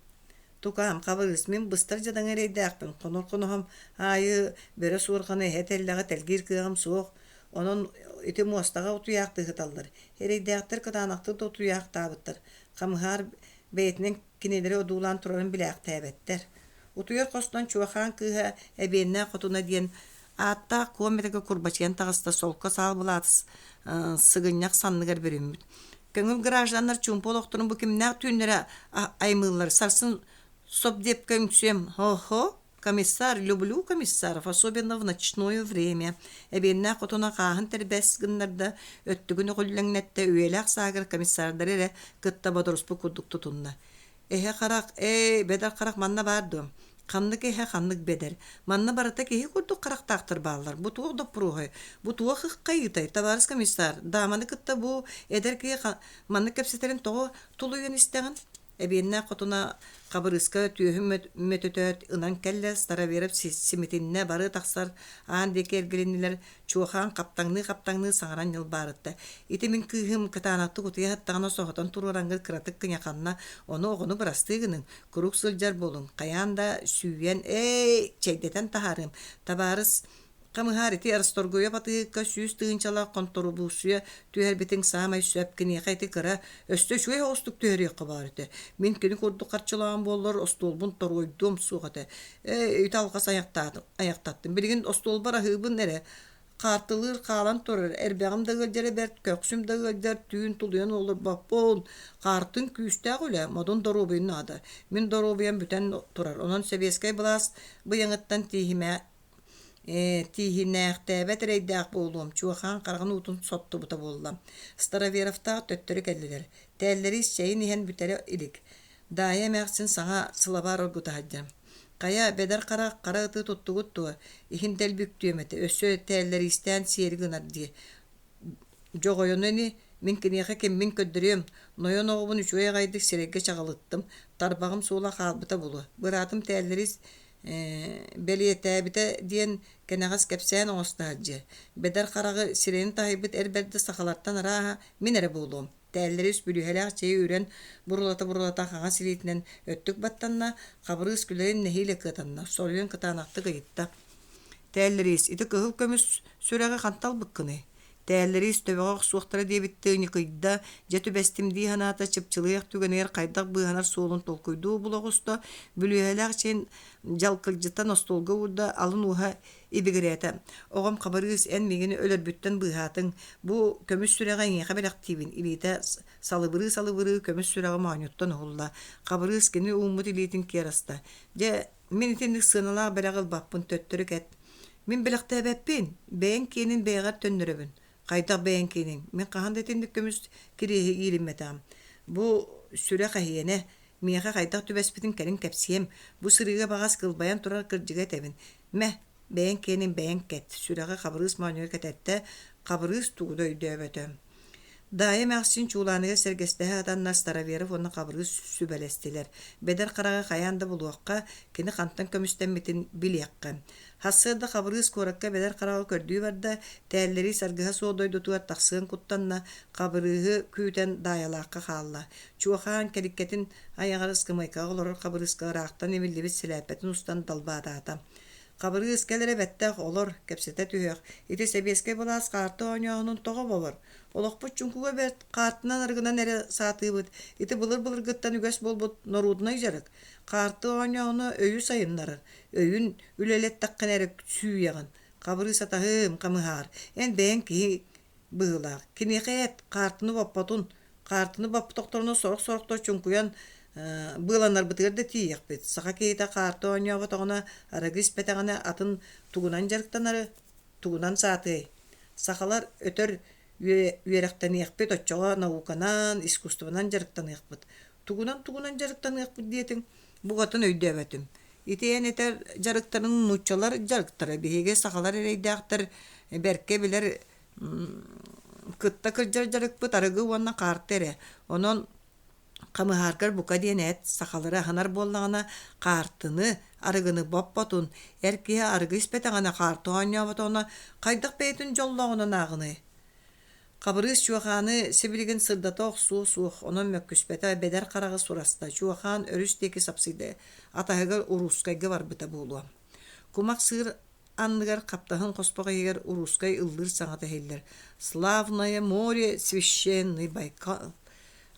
Тукаам, Хабырыыс, мин быстар дьадаҥы эрэйдээхпин, хонор хоноһом аайы бөрө суорҕаны эһэ тэллэҕи тэлгиир кыаҕым суох, онон ити муостаҕа утуйаахтыы сыталлар. Эрэйдээхтэр кытаанахтык да утуйаахтаабыттар, хамыһаар бэйэтинэн кинилэри одуулаан турарын билээхтээбэттэр. Утуйар хостон Чуохаан кыыһа Эбиэннээх хотуна диэн ааттаах куомэтэгэ курбачыйан таҕыста солко саал былаат сыгынньах санныгар бүрүммүт. Көҥүл гражданнар чуумпу олохторун бу кимнээх түүннэрэ аймыыллар сарсын совдепка үҥсүөм хо-хо комиссар люблю комиссаров особенно в ночное время эбиэннээх хотуна хааһын тэрбэс гыннарда өттүгүн өҕүллэҥнэттэ үйэлээх саагар комиссардары эрэ кытта бодоруспут курдук тутунна Эһэ харах, ээ, бэдэр харах манна баар дуо? Ханнык эһэ, ханнык бэдэр? Манна барыта киһи курдук харахтаахтар бааллар. Бу туох доппуруоһай? Бу туох ыххайыытай, табаарыс комиссар? Дааманы кытта бу эдэр киһи маннык кэпсэтэрин тоҕо тулуйан истэҕин? Эбиэннээх хотуна Хабырыыска түөһүн мөтөтөөт ынан кэллэ, Староверов симитиннэ бары тахсар аан диэки эргилиннилэр, Чуохаан хаптаҥныы-хаптаҥныы саҥаран ньылбаарытта: «Ити мин кыыһым кытаанахтык утуйа сыттаҕына соһутан туруораҥҥыт кыратык кыйаханна, ону оҕону бырастыы гыныҥ, куруук сылдьар буолуҥ, хайаан да сүүйэн, ээй, чэйдэтэн таһаарыам. Табаарыс хамыһаар ити Расторгуев атыыһыкка 100 тыһыынчалаах хонторубуусуйа түһэрбитиҥ саамай сөп, киниэхэ ити кыра, өссө үчүгэй оҕустук түһэриэххэ баар этэ. Мин кини курдук харчылаан буоллар остуолбун торуойдуом суох этэ. Ээ, ити алҕас айахтаттым. Билигин остуолбар аһыыбын эрэ. Хаартылыыр хаалан турар, эрбэҕим да ыалдьара бэрт, көхсүм да ыалдьар, түүн тулуйан олорбоппун. Хаартыҥ күүстээх үлэ, модун доруобуйа наада. Мин доруобуйам бүтэн турар, онон сэбиэскэй былаас быйаҥыттан тииһинээхтээбэт эрэйдээх буолуом, Чуохаан хараҕын уутун соттубута буолла. Староверовтаах төттөрү кэллилэр. Тээллэриис чэйин иһэн бүтэрэ илик. Даайа эмээхсин саҥа сылабаар оргута сылдьар. Хайа, бэдэр харах хара ыты туттугут дуо? Иһин дэлби үктүөм этэ, өссө тээллэриистээн сиэри гынар дии. Дьоҕойону ини, мин киниэхэ киммин көрдөрүөм, нойон оҕобун үчүгэй аҕайдык сирэйгэ чаҕылыттым, тарбаҕым суола хаалбыта буолуо. Быраатым тээллэриис бэлиэтээбитэ диэн кэнэҕэс кэпсээн оҥосто сылдьыа. Бэдэр хараҕы сирэйин таһыйбыт эр бэрдэ сахалартан арааһа мин эрэ буолуом. Тээллэри үс бүлүүһэлээх чэйи үрэн бурулата-бурулата хаҥас илиитинэн өттүк баттанна, Хабырыыс күлэрин нэһиилэ кыатанна, соруйан кытаанахтык ыйытта: «Тээллэриис, ити кыһыл көмүс сүрэҕи хантан ылбыккыный? Тээллэриис төбөҕө охсуохтара диэбиттии ньыкыйда, дьэ түбэстим дии санаата чыпчылыйах түгэнигэр хайдах быыһанар суолун толкуйдуу була оҕуста, бүлүүһэлээх чэйин дьалкылдьытан остуолга уурда, алын уоһа ибигирээтэ: «Оҕом Хабырыыс, эн миигин өлөрбүттэн быыһаатыҥ, бу көмүс сүрэҕи эйиэхэ бэлэхтиибин» илиитэ салыбырыы-салыбырыы көмүс сүрэҕи моонньуттан уһулла. Хабырыыс кини ууммут илиитин киэр аста: «Дьэ, мин итинник сыаналаах бэлэҕи ылбаппын, төттөрү кэт. Мин бэлэхтээбэппин, бэйэҥ киэнин бэйэҕэр төннөрөбүн. Хайдах бэйэҥ киэниҥ? Мин хаһан да итинник көмүс кириэһи иириммэтэҕим. Бу сүрэх эһиэнэ, миэхэ хайдах түбэспитин кэлин кэпсиэм. Бу сырыыга баҕас кылбайан турар кырдьыгы этэбин. Мэ, бэйэҥ киэнин бэйэҥ кэт. Сүрэҕи Хабырыыс моонньугар кэтэттэ, Хабырыыс тугу да өйдөөбөтө. Даайа эмээхсин чуулааныгар сэргэстэһэ сытаннар Староверов уонна Хабырыыс сүбэлэстилэр. Бэдэр хараҕы хайаан да булуохха, кини хантан көмүстэммитин билиэххэ. Сарсыарда Хабырыыс куоракка Бэдэр хараҕы көрдүү барда, тээллэрии саргыһа суох дойдутугар тахсыан куттанна, Хабырыыһы күүтэн Даайалаахха хаалла. Чуохаан кэликкэтин айаҕар ыскамыайкаҕа олорор Хабырыыска ыраахтан имиллибит сэлээппэтин устан далбаатаата. Хабырыыс кэл эрэ бэттэх, олор, кэпсэтэ түһүөх. Ити сэбиэскэй былаас хаарты оонньооһунун тоҕо бобор? Олохпут чуҥкуга бэрт, хаартынан арыгынан эрэ саатыыбыт. Ити былыр-былыргыттан үгэс буолбут норуодунай дьарык. Хаарты оонньооһуна өйү сайыннарар. Өйүн үлэлэттэххинэ эрэ сүүйэҕин. Хабырыыс атаһым, хамыһаар, эн бэйэҥ киһи быһыылаах. Киниэхэ эт, хаартыны боппотун. Хаартыны боппотохторуна сорох-сорохтор чуҥкуйан быаланарбытыгар да тиийиэхпит. Саха киһитэ хаарты оонньооботоҕуна, арыгы испэтэҕинэ атын тугунан дьарыктанары, тугунан саатыай? Сахалар өтөр үөрэхтэниэхпит, оччоҕо науканан, искусствонан дьарыктаныахпыт. Тугунан-тугунан дьарыктаныахпыт диэтиҥ, букатын өйдөөбөтүм. Ити эн этэр дьарыктарыҥ нууччалар дьарыктара, биһиги сахалар эрэйдээхтэр бэркэ билэр кытта кырдьар дьарыкпыт арыгы уонна хаарты эрэ. Онон хамыһааргар бука диэн эт, сахалары аһынар буоллаҕына хаартыны, арыгыны боппотун, эр киһи арыгы испэтэҕинэ, хаарты оонньооботоҕуна хайдах бэйэтин дьоллооҕунан ааҕыный? Хабырыыс Чуохааны сибилигин сырдата охсуо суох, онон мөккүспэтэ, бэдэр хараҕы сураста, Чуохаан өрүс диэки сапсыйда, атаһыгар Уруускайга барбыта буолуо. Кумах сыыр анныгар хаптаһын хоспох иһигэр Уруускай ыллыыр саҥата иһиллэр: «Славное море, священный Байкал».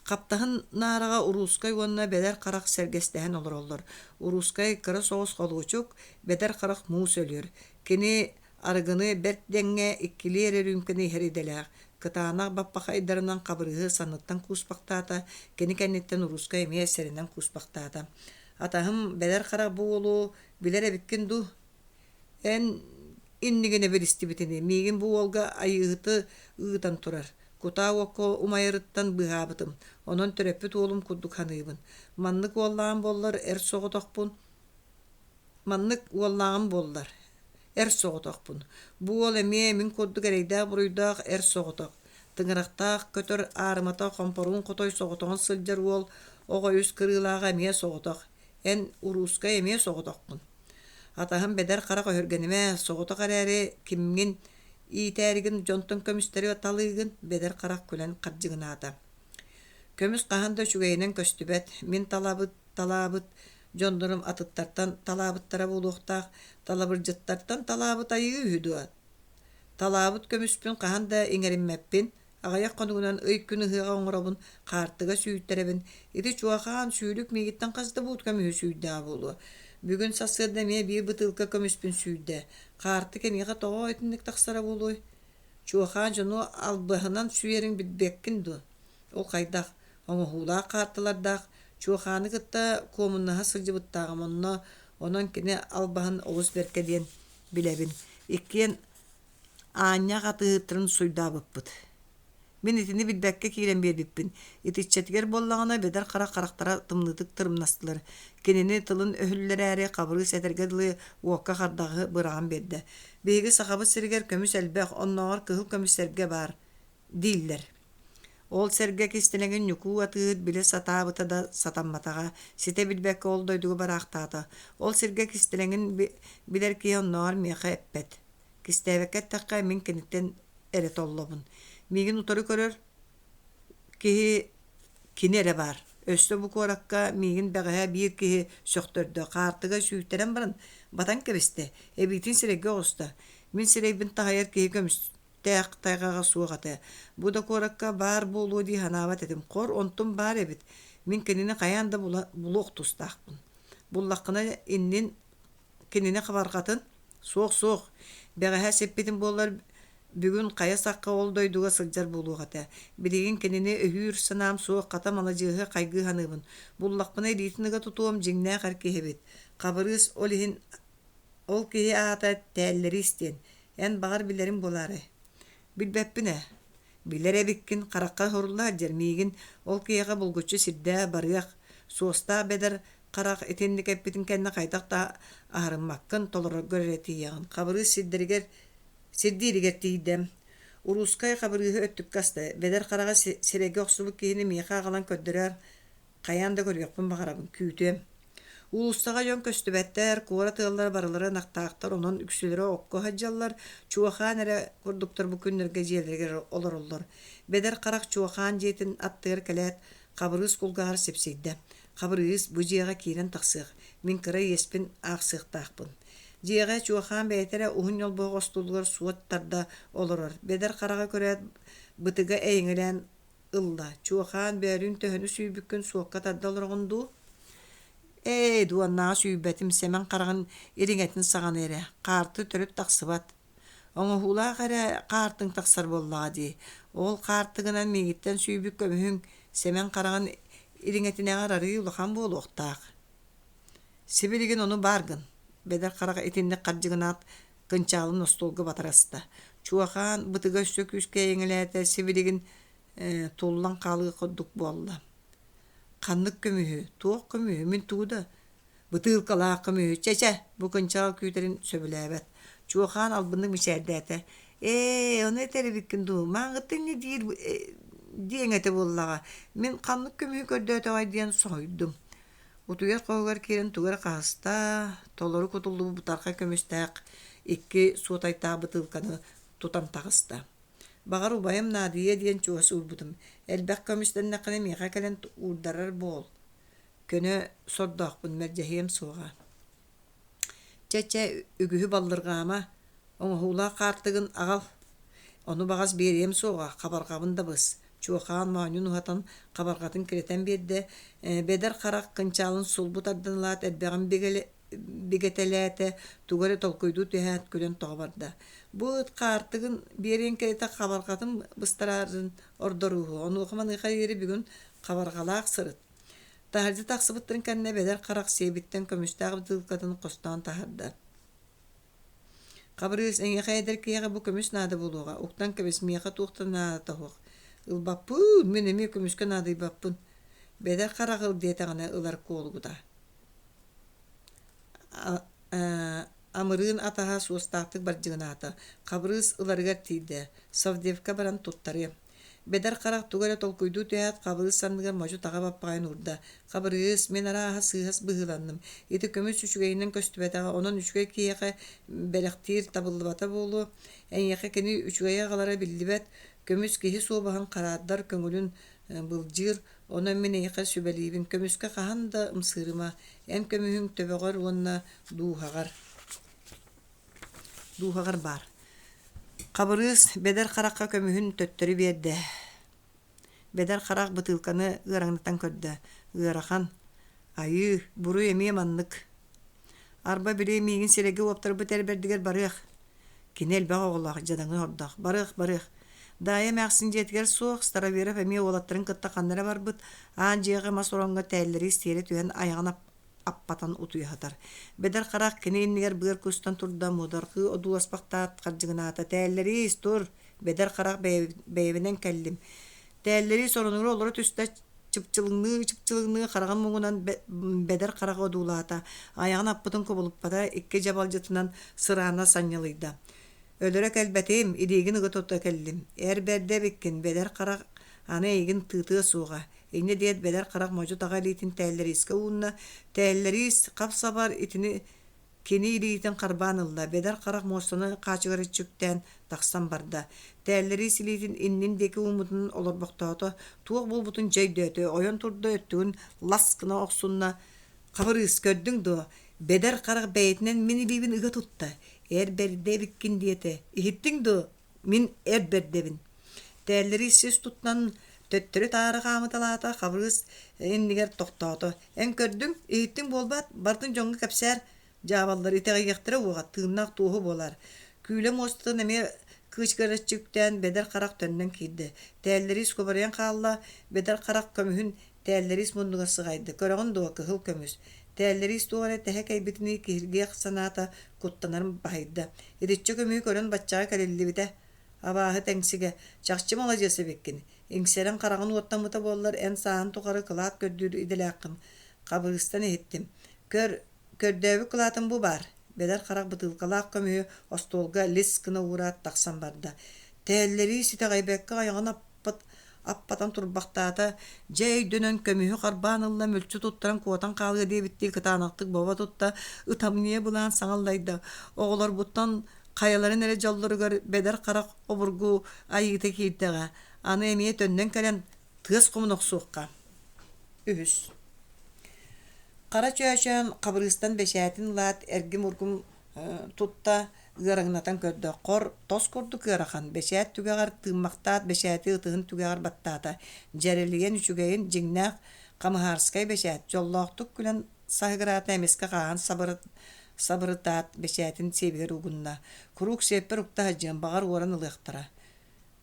Хаптаһын наараҕа Уруускай уонна Бэдэр Харах сэргэстэһэн олороллор. Уруускай кыра соҕус холуочук, Бэдэр Харах муус өлүөр. Кини арыгыны бэрт дэҥҥэ иккилии эрэ үрүүмкэни иһэр идэлээх, кытаанах баппахайдарынан хабырыыһы санныттан кууспахтаата, кини кэнниттэн Уруускай эмиэ сэрэнэн кууспахтаата. «Атаһым Бэдэр Харах бу уолу билэр эбиккин дуу? Эн иннигинэ билистибитини, миигин бу уолга Айыыһыты ыытан турар. Кутаа уокка умайарыттан быыһаабытым, онон төрөппүт уолум курдук саныыбын. Маннык уоллааҕым буоллар эр соҕотохпун, Маннык уоллааҕым буоллар, эр соҕотохпун. Бу уол эмиэ мин курдук эрэйдээх-буруйдаах эр соҕотох. Тыҥырахтаах көтөр аарымата хомпоруун хотой соҕотоҕун сылдьар уол оҕо үс кырыылааҕа эмиэ соҕотох. Эн уруускай эмиэ соҕотоххун. Атаһым бэдэр харах өһүргэнимэ, соҕотох эрээри кимҥин иитээригин дьонтон көмүстэри талыыгын, бэдэр харах күлэн хардьыгынаата. Көмүс хаһан да үчүгэйинэн көстүбэт, мин талабыт талаабыт дьоннорум атыттартан талаабыттара буолуохтаах, талабырдьыттартан талаабыт айыы үһү дуо? Талаабыт көмүспүн хаһан да иҥэриммэппин, аҕыйах хонугунан ый-күн ыһыаҕа оҥоробун, хаартыга сүүйтэрэбин. Ити чуохаан сүүлүк миигиттэн хас да буут көмүһү сүүйдэҕэ буолуо. Бүгүн сарсыарда эмиэ биир бытыылка көмүспүн сүүйдэ. Хаарты киниэхэ тоҕо итинник тахсара буолуой? Чуохаан дьону албаһынан сүүйэрин билбэккин дуо? Ол хайдах? Оҥоһуулаах хаартылардаах Чуохааны кытта куомуннаһа сылдьыбыттааҕым онно, онон кини албаһын олус бэркэ диэн билэбин. Иккиэн аанньаах атыыһыттарын суйдаабыппыт. Мин итини билбэккэ киирэн биэрбиппин. Итиччэтигэр буоллаҕына бэдэр харах харахтара тымныытык тырымнастылар. Кинини тылын өһүллэрээри Хабырыыс этэргэ дылы уокка хардаҕы быраҕан биэрдэ. Биһиги Сахабыт сиригэр көмүс элбэх, оннооҕор кыһыл көмүс сэргэ баар дииллэр. Ол сэргэ кистэлэҥин Ньукуу атыыһыт билэ сатаабыта да сатамматаҕа, ситэ билбэккэ ол дойдуга бараахтаата. Ол сиргэ кистэлэҥин билэр киһи оннооҕор миэхэ эппэт. Кистээбэккэ эттэххэ, мин киниттэн эрэ толлобун. Миигин утары көрөр киһи кини эрэ баар. Өссө бу куоракка миигин бэҕэһээ биир киһи сөхтөрдө, хаартыга сүүйтэрэн баран батан кэбистэ, эбиитин сирэйгэ оҕуста. Мин сирэйбин таһыйар киһи көмүс. үүттээх тайҕаҕа суох этэ. Бу да куоракка баар буолуо дии санаабат этим. Хор, онтум баар эбит. Мин кинини хайаан да булуох тустаахпын. Буллаххына иннин кинини хабарҕатын Суох, суох, бэҕэһээ сиппитим буоллар, бүгүн хайа сахха ол дойдуга сылдьар буолуох этэ. Билигин кинини өһүүр санаам суох, хата маладьыаһы хайгыы саныыбын. Буллахпына илиитин ыга тутуом, дьиҥнээх эр киһи эбит. Хабырыыс ол иһин ол киһи аата Тээллэриис диэн. Эн баҕар билэриҥ буолаарай? Билбэппин ээ. Билэр эбиккин, харахха уһуруллар дьэр миигин ол киһиэхэ булгуччу сирдээ барыах, суостаах бэдэр харах итинник эппитин кэннэ хайдах да аһарыммаккын, толороргор эрэ тиийэҕин. Хабырыыс сирдэригэр сирдииригэр тиийдэ. Уруускай Хабырыыһы өттүккэ аста, бэдэр хараҕа сирэйгэ охсубут киһини миэхэ аҕалан көрдөрөөр, хайаан да көрүөхпүн баҕарабын, күүтүөм. Уулуссаҕа дьон көстүбэттэр, куорат ыаллара барылара ынахтаахтар, онон үксүлэрэ окко сылдьаллар, чуохаан эрэ курдуктар бу күннэргэ дьиэлэригэр олороллор. Бэдэр харах чуохаан дьиэтин аттыгар кэлээт, Хабырыыс кулгааҕар сипсийдэ. Хабырыыс, бу дьиэҕэ киирэн тахсыах, мин кыра иэспин аахсыахтаахпын. Дьиэҕэ чуохаан бэйэтэ эрэ уһун ньолбоһох остуолугар суот тарда олорор. Бэдэр хараҕа көрөөт, бытыга эйэҥэлээн ылла. Чуохаан, бөөлүүн төһөнү сүүйбүккүн суокка тарда олороҕун дуу? Ээ, дуоннааҕы сүүйбэтим, Сэмэн хараҕын ириҥэтин саҕана эрэ. Хаарты төрүт тахсыбат. Оҥоһуулаах эрэ хаартыҥ тахсар буоллаҕа дии. Ол хаартыгынан миигиттэн сүүйбүт көмүһүҥ Сэмэн хараҕын ириҥэтинээҕэр арыый улахан буолуохтаах. Сибилигин ону баар гын. Бэдэр харах итинник хардьыгынаат кынчаалын остуолга батара сыта. Чуохаан бытыга өссө күүскэ эйэҥэлээтэ, сибилигин туллан хаалыы курдук буолла. Ханнык көмүһү, туох көмүһү, мин тугу да Бытыылкалаах көмүһү чэ-чэ, бу кынчаал күүтэрин сөбүлээбэт. Чуохаан албыннык мичээрдээтэ. Ээ, ону этэр эбиккин дуу, мааҕыттан инньэ диир диэҥ этэ буоллаҕа. Мин ханнык көмүһү көрдөөтөҕөй диэн соһуйдум. Утуйар хоһугар киирэн тугу эрэ хаһыста, толору кутуллубут бытархай көмүстээх икки суотайтаах бытыылканы тутан таҕыста. Баҕар убайым наадыйыа диэн чугас уурбутум. Элбэх көмүстэннэххинэ миэхэ кэлэн уурдарар буол. Көнө сордоохпун мэлдьэһиэм суоҕа. Чэ-чэ, үгүһү баллырҕаама, оҥоһуулаах хаартыгын аҕал. Ону баҕас биэриэм суоҕа, хабарҕабын да быс. Чуохаан моонньун уһатан, хабарҕатын кирэтэн биэрдэ, бэдэр харах кынчаалын сулбу тардан ылаат эрбэҕин бигэтэлээтэ, тугу эрэ толкуйдуу түһээт күлэн тоҕо барда. Бу ыт хаартыгын биэриэн кэриэтэ хабарҕатын быстараарын ордорууһу, онуоха-маныаха диэри бүгүн хабарҕалаах сырыт. Таһырдьа тахсыбыттарын кэннэ бэдэр харах сиэбиттэн көмүстээх бытыылкатын хостоон таһаарда. Хабырыыс, эйиэхэ эдэр киһиэхэ бу көмүс наада буолуоҕа, уктан кэбис, миэхэ туох да наадата суох. Ылбаппын, мин эмиэ көмүскэ наадыйбаппын. Бэдэр харах ыл диэтэҕинэ ылар куолугута. Амырыын атаһа суостаахтык бардьыгынаата. Хабырыыс ыларыгар тиийдэ. Совдепка баран туттарыа. Бэдэр харах тугу эрэ толкуйдуу түһээт, Хабырыыс санныгар модьу-таҕа баппаҕайын уурда. «Хабырыыс, мин арааһа сыыһас быһыыланным. Ити көмүс үчүгэйинэн көстүбэтэҕэ, онон үчүгэй киһиэхэ бэлэхтиир табыллыбата буолуо. Эйиэхэ кини үчүгэйи аҕалара биллибэт. Көмүс киһи суобаһын хараардар, көҥүлүн былдьыыр. Онон мин эйиэхэ сүбэлиибин, көмүскэ хаһан да ымсыырыма. Эн көмүһүҥ төбөҕөр уонна дууһаҕар Дууһаҕар баар. Хабырыыс бэдэр харахха көмүһүн төттөрү биэрдэ. Бэдэр харах бытыылканы ыараҥнатан көрдө. Ыарахан. Айыы, буруй эмиэ маннык. Арба били миигин сирэйгэ уоптарбыт эр бэрдигэр барыах. Кини элбэх оҕолоох, дьадаҥы ордох. Барыах, барыах. Даайа эмээхсин дьиэтигэр суох, Староверов эмиэ уолаттарын кытта ханна эрэ барбыт, аан дьиэҕэ мас ороҥҥо тээллэри сиэрэ түһэн айаҕын аппатан утуйа сытар. Бэдэр харах кини иннигэр быар кустан турда, муодарҕыы одууласпахтаат хардьыгынаата: «Тээллэриис, тур! Бэдэр харах бэйэбинэн кэллим». Тээллэриис оронугар олоро түстэ, чыпчылыҥныы-чыпчылыҥныы хараҕын муҥунан бэдэр хараҕы одуулаата, айаҕын аппытын кубулуппата, икки дьабалдьытынан сыраана санньылыйда. «Өлөрө кэлбэтим, илиигин ыга тута кэллим. Эр бэрдэ эбиккин, бэдэр харах аны эйигин тыытыа суоҕа. Инньэ диэт бэдэр харах модьу-таҕа илиитин Тээллэриискэ уунна, Тээллэриис хап-сабар итини кини илиитин харбаан ылла, бэдэр харах муостаны хаачыгырыччы үктээн тахсан барда. Тээллэриис илиитин иннин диэки ууммутунан олорбохтоото, туох буолбутун дьэ өйдөөтө, ойон турда, өттүгүн лас гына охсунна, «Хабырыыс, көрдүҥ дуо, бэдэр харах бэйэтинэн мин илиибин ыга тутта, эр бэрдэ эбиккин диэтэ, иһиттиҥ дуо?» Мин эр бэрдэбин. Тээллэри сис туттан төттөрү-таары хаамыталаата, Хабырыыс иннигэр тохтоото. Эн көрдүҥ, иһиттиҥ буолбаат, барытын дьоҥҥо кэпсээр, дьаабаллар итэҕэйиэхтэрэ уоҕа, тыыннаах туоһу буолаар. Күүлэ муостатын эмиэ кыычкыраччы үктээн, бэдэр харах төннөн киирдэ. Тээллэриис кубарыйан хаалла, бэдэр харах көмүһүн Тээллэриис муннугар сыҕайда: «Көрөҕүн дуо, кыһыл көмүс?» Тээллэриис туох эрэ тэһэ кэйбитинии киһиргиэх санаата куттанарын баһыйда. Итиччэ көмүһү көрөн баччаҕа кэлиллибитэ. Абааһы тэҥсигэ, чахчы маладьыас эбиккин. Иҥсэрэн хараҕын уоттаммыта буоллар, эн сааһын тухары кылаат көрдүүр идэлээххин. Хабырыыстан иһиттим. Көр, көрдөөбүт кылаатым бу баар. Бэдэр харах бытыылкалаах көмүһү остуолга лис гына уураат тахсан барда. Тээллэриис итэҕэйбэккэ айаҕын аппат аппатан турбахтаата, дьэ өйдөнөн көмүһү харбаан ылла, мүлчү туттаран куотан хаалыа диэбиттии кытаанахтык бобо тутта, ытамньыйа былаан саҥа аллайда. Оҕолорбуттан хайаларын эрэ дьоллоругар бэдэр харах обургу айыыта киирдэҕэ, аны эмиэ төннөн кэлэн тыас хомуна охсуохха. Үһүс. Хара Чөөчөөн Хабырыыстан бэчээтин ылаат эргим-ургум тутта, ыараҥнатан көрдө, хор, тос курдук ыарахан, бэчээт түгэҕэр тыыммахтаат бэчээти ытыһын түгэҕэр баттаата, дьэрэлийэн үчүгэйин дьиҥнээх хамыһаарскай бэчээт, дьоллоохтук күлэн саһыгыраата эмискэ хааһын сабырытаат бэчээтин сиэбигэр угунна, куруук сиэппэр укта сылдьыам, баҕар уоран ылыахтара.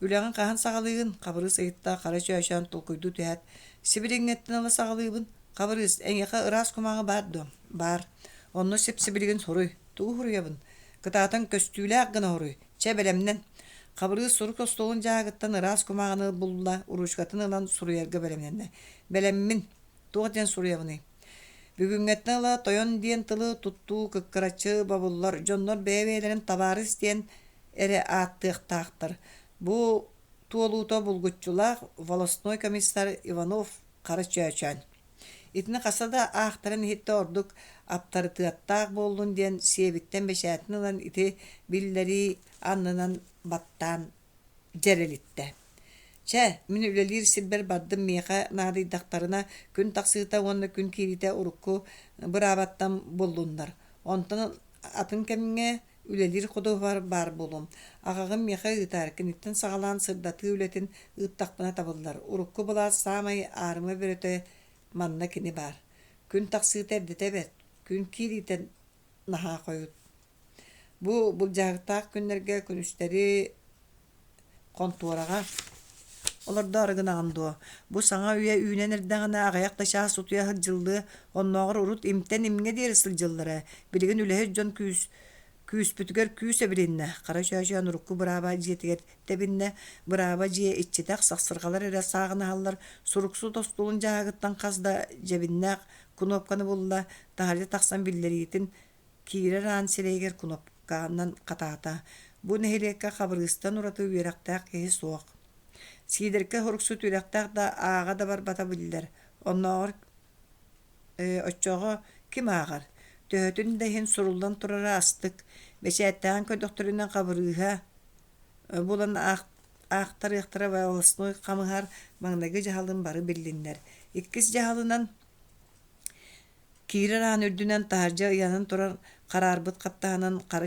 Үлэҕин хаһан саҕалыыгын? Хабырыыс ыйытта, Хара Чөөчөөн толкуйдуу түһээт, сибилиҥҥэттэн ыла саҕалыыбын. Хабырыыс, эйиэхэ ыраас кумааҕы баар дуо? Баар. Онно сип-сибилигин суруй. Тугу суруйабын? Кытаатан көстүүлээх гына суруй. Чэ, бэлэмнэн. Хабырыыс сурук остуолун дьааһыгыттан ыраас кумааҕыны булла, уруучукатын ылан суруйарга бэлэмнэннэ. Бэлэммин. Туох диэн суруйабыный? Бүгүҥҥэттэн ыла тойон диэн тылы туттуу кыккыраччы бобуллар. Дьоннор бэйэ-бэйэлэрин табаарыс диэн эрэ ааттыахтаахтар. Бу туолуута булгуччулаах волостной комиссар Иванов Хара Чөөчөөн. Итини хаста да аахтаран иһиттэ ордук аптарытыаттаах буоллун диэн сиэбиттэн бэчээтин ылан ити биллэрии аннынан баттаан дьэрэлиттэ. Чэ, мин үлэлиир сирбэр бардым миэхэ наадыйдахтарына күн тахсыыта уонна күн киириитэ урукку быраабаттан буллуннар. Онтон атын кэмҥэ үлэлиир ходуһабар баар буолуом. Аҕаҕым миэхэ ыытаар, киниттэн саҕалаан сырдатыы үлэтин ыыттахпына табыллар. Урукку былаас саамай аарыма бөрөтө манна кини баар. Күн тахсыыта эрдэтэ бэрт, күн киириитэ наһаа хойут. Бу былдьаһыктаах күннэргэ күнүстэри Хонтуораҕа олордоору гынаҕын дуо? Бу саҥа үйэ үүнэн эрдэҕинэ аҕыйах да чаас утуйа сылдьыллыа, оннооҕор урут имтэн имҥэ диэри сылдьыллара. Билигин үлэһит дьон күүс күүспүтүгэр күүс эбилиннэ. Хара Чөөчөөн урукку бырааба дьиэтигэр тэбиннэ. Бырааба дьиэ иччитэх, сахсырҕалар эрэ сааҕынаһаллар. Суруксут остуолун дьааһыгыттан хас да дьэбиннээх кунуопканы булла, таһырдьа тахсан биллэриитин Киирэр аан сирэйигэр кунуопканан хатаата. Бу нэһилиэккэ Хабырыыстан ураты үөрэхтээх киһи суох. Сиидэркэ суруксут үөрэхтээх да ааҕа да барбата биллэр. Оннооҕор ээ, оччоҕо ким ааҕар? Төһөтүн да иһин суруллан турара астык. Бэчээттээҕин көрдөхтөрүнэ Хабырыыһа булан аахтарыахтара волостной хамыһаар маҥнайгы дьаһалын бары биллиннэр. Иккис дьаһалынан Киирэр аан үрдүнэн таһырдьа ыйанан турар хараарбыт хаптаһынын хара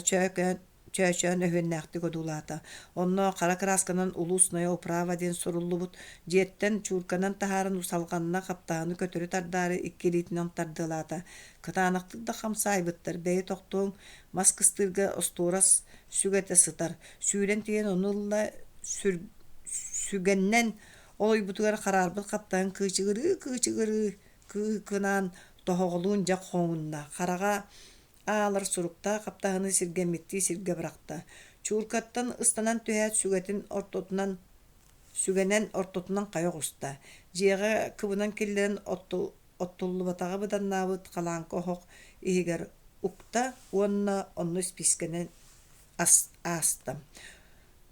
чөөчөөн өһүөннээхтик одуулаата. Онно хара кыраасканан «Улусная управа» диэн суруллубут. Дьиэттэн чуурканан таһааран салҕанна хаптаһыны көтүрү тардаары икки илиитинэн тардыалаата. Кытаанахтык да хамсаайбыттар, бэйи тохтуоҥ, мас кыстыырга остуорас сүгэтэ сытар. Сүүрэн тиийэн ону ылла, сүгэннэн олуйбутугар хараарбыт хаптаһын кыычыгырыы-кыычыгырыы кыыкынаан тоһоҕолуун дьэ хоҥунна, хараҕа аалар суруктаах хаптаһыны сиргэммиттии сиргэ бырахта. Чууркаттан ыстанан түһээт сүгэтин ортотунан сүгэнэн ортотунан хайа оҕуста. Дьиэҕэ кыбынан киллэрэн оттуллубатаҕа быданнаабыт халааҥка оһох иһигэр укта уонна онно испиискэнэн ааста.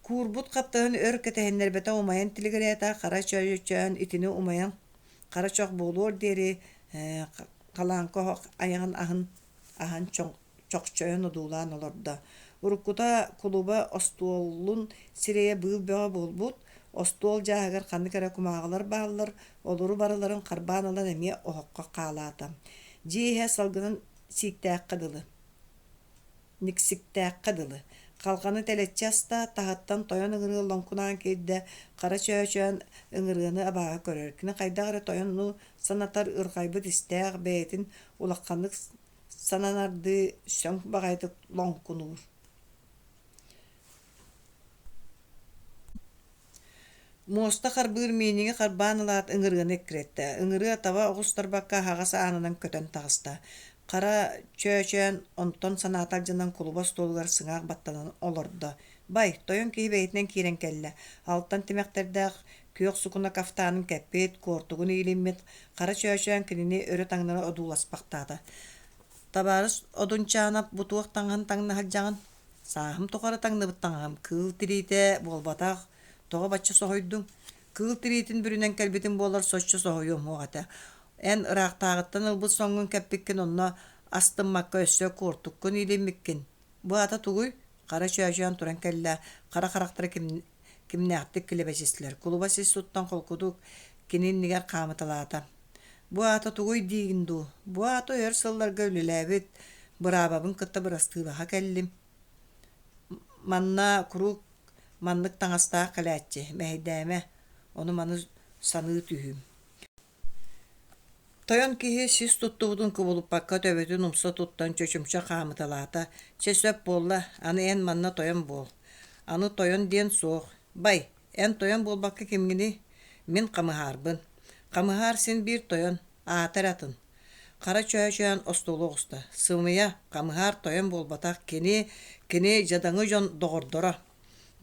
Куурбут хаптаһын өр кэтэһиннэрбэтэ умайан тилигирээтэ, хара чөөчөөн итини умайан Хара чох буолуор диэри халааҥка оһох айаҕын аһын аһан чохчойон одуулаан олордо. Уруккута кулуба остуолун сирэйэ быыл бөҕө буолбут, остуол дьааһыгар ханнык эрэ кумааҕылар бааллар, олору барыларын харбаан ылан эмиэ оһоххо хаалаата. Дьиэ иһэ салгынын сииктээххэ дылы никсиктээххэ дылы. Халҕаны тэлэччи аста, таһыттан тойон ыҥырыа лоҥкунаан киирдэ, хара чөөчөөн ыҥырыаны абааһы көрөр. Кини хайдах эрэ тойону санатар ырҕайбыт истээх, бэйэтин улаханнык сананардыы сөҥ баҕайытык лоҥкунуур. Муоста харбыыр мииниги харбаан ылаат ыҥырыаны эккирэттэ. Ыҥырыа таба оҕустарбакка аһаҕас аанынан көтөн таҕыста. Хара чөөчөөн онтон санаата алдьанан кулуба остуолугар сыҥаах баттанан олордо. Бай, тойон киһи бэйэтинэн киирэн кэллэ. Алтан тимэхтэрдээх күөх сукуна кафтанын кэппит, куортугун иилиммит хара чөөчөөн кинини өрө таҥнары одууласпахтаата. Табаарыс Одунчаанап бу туох таҥаһын таҥна сылдьаҕын? Сааһым тухары таҥныбыт таҥаһым кыыл тириитэ буолбатах, тоҕо бачча соһуйдуҥ? Кыыл тириитин бүрүнэн кэлбитим буоллар соччо соһуйуом суох этэ. Эн ыраахтааҕыттан ылбыт соҥҥун кэппиккин онно астыммакка өссө куортуккун иилиммиккин. Бу аата тугуй? Хара чөөчөөн туран кэллэ, хара харахтара ким, кимнээхтик килэбэчистилэр. Кулуба сис туттан холкутук кини иннигэр хаамыталаата. Бу аата тугуй диигин дуу? Бу аата өр сылларга үлэлээбит быраабабын кытта бырастыылаһа кэллим. Манна куруук маннык таҥастаах кэлээччи, мэһэйдээмэ, ону-маны саныы түһүүм. Тойон киһи сис туттубутун кубулуппакка төбөтүн умса туттан чочумча хаамыталаата. Чэ сөп буолла, аны эн манна тойон буол. Аны тойон диэн суох. Бай, Эн тойон буолбакка кимҥиний? Мин хамыһаарбын. Хамыһаар син биир тойон, аата эрэ атын. Хара чөөчөөн остуолу оҕуста. Сымыйа, хамыһаар тойон буолбатах, кини, кини дьадаҥы дьон доҕордоро.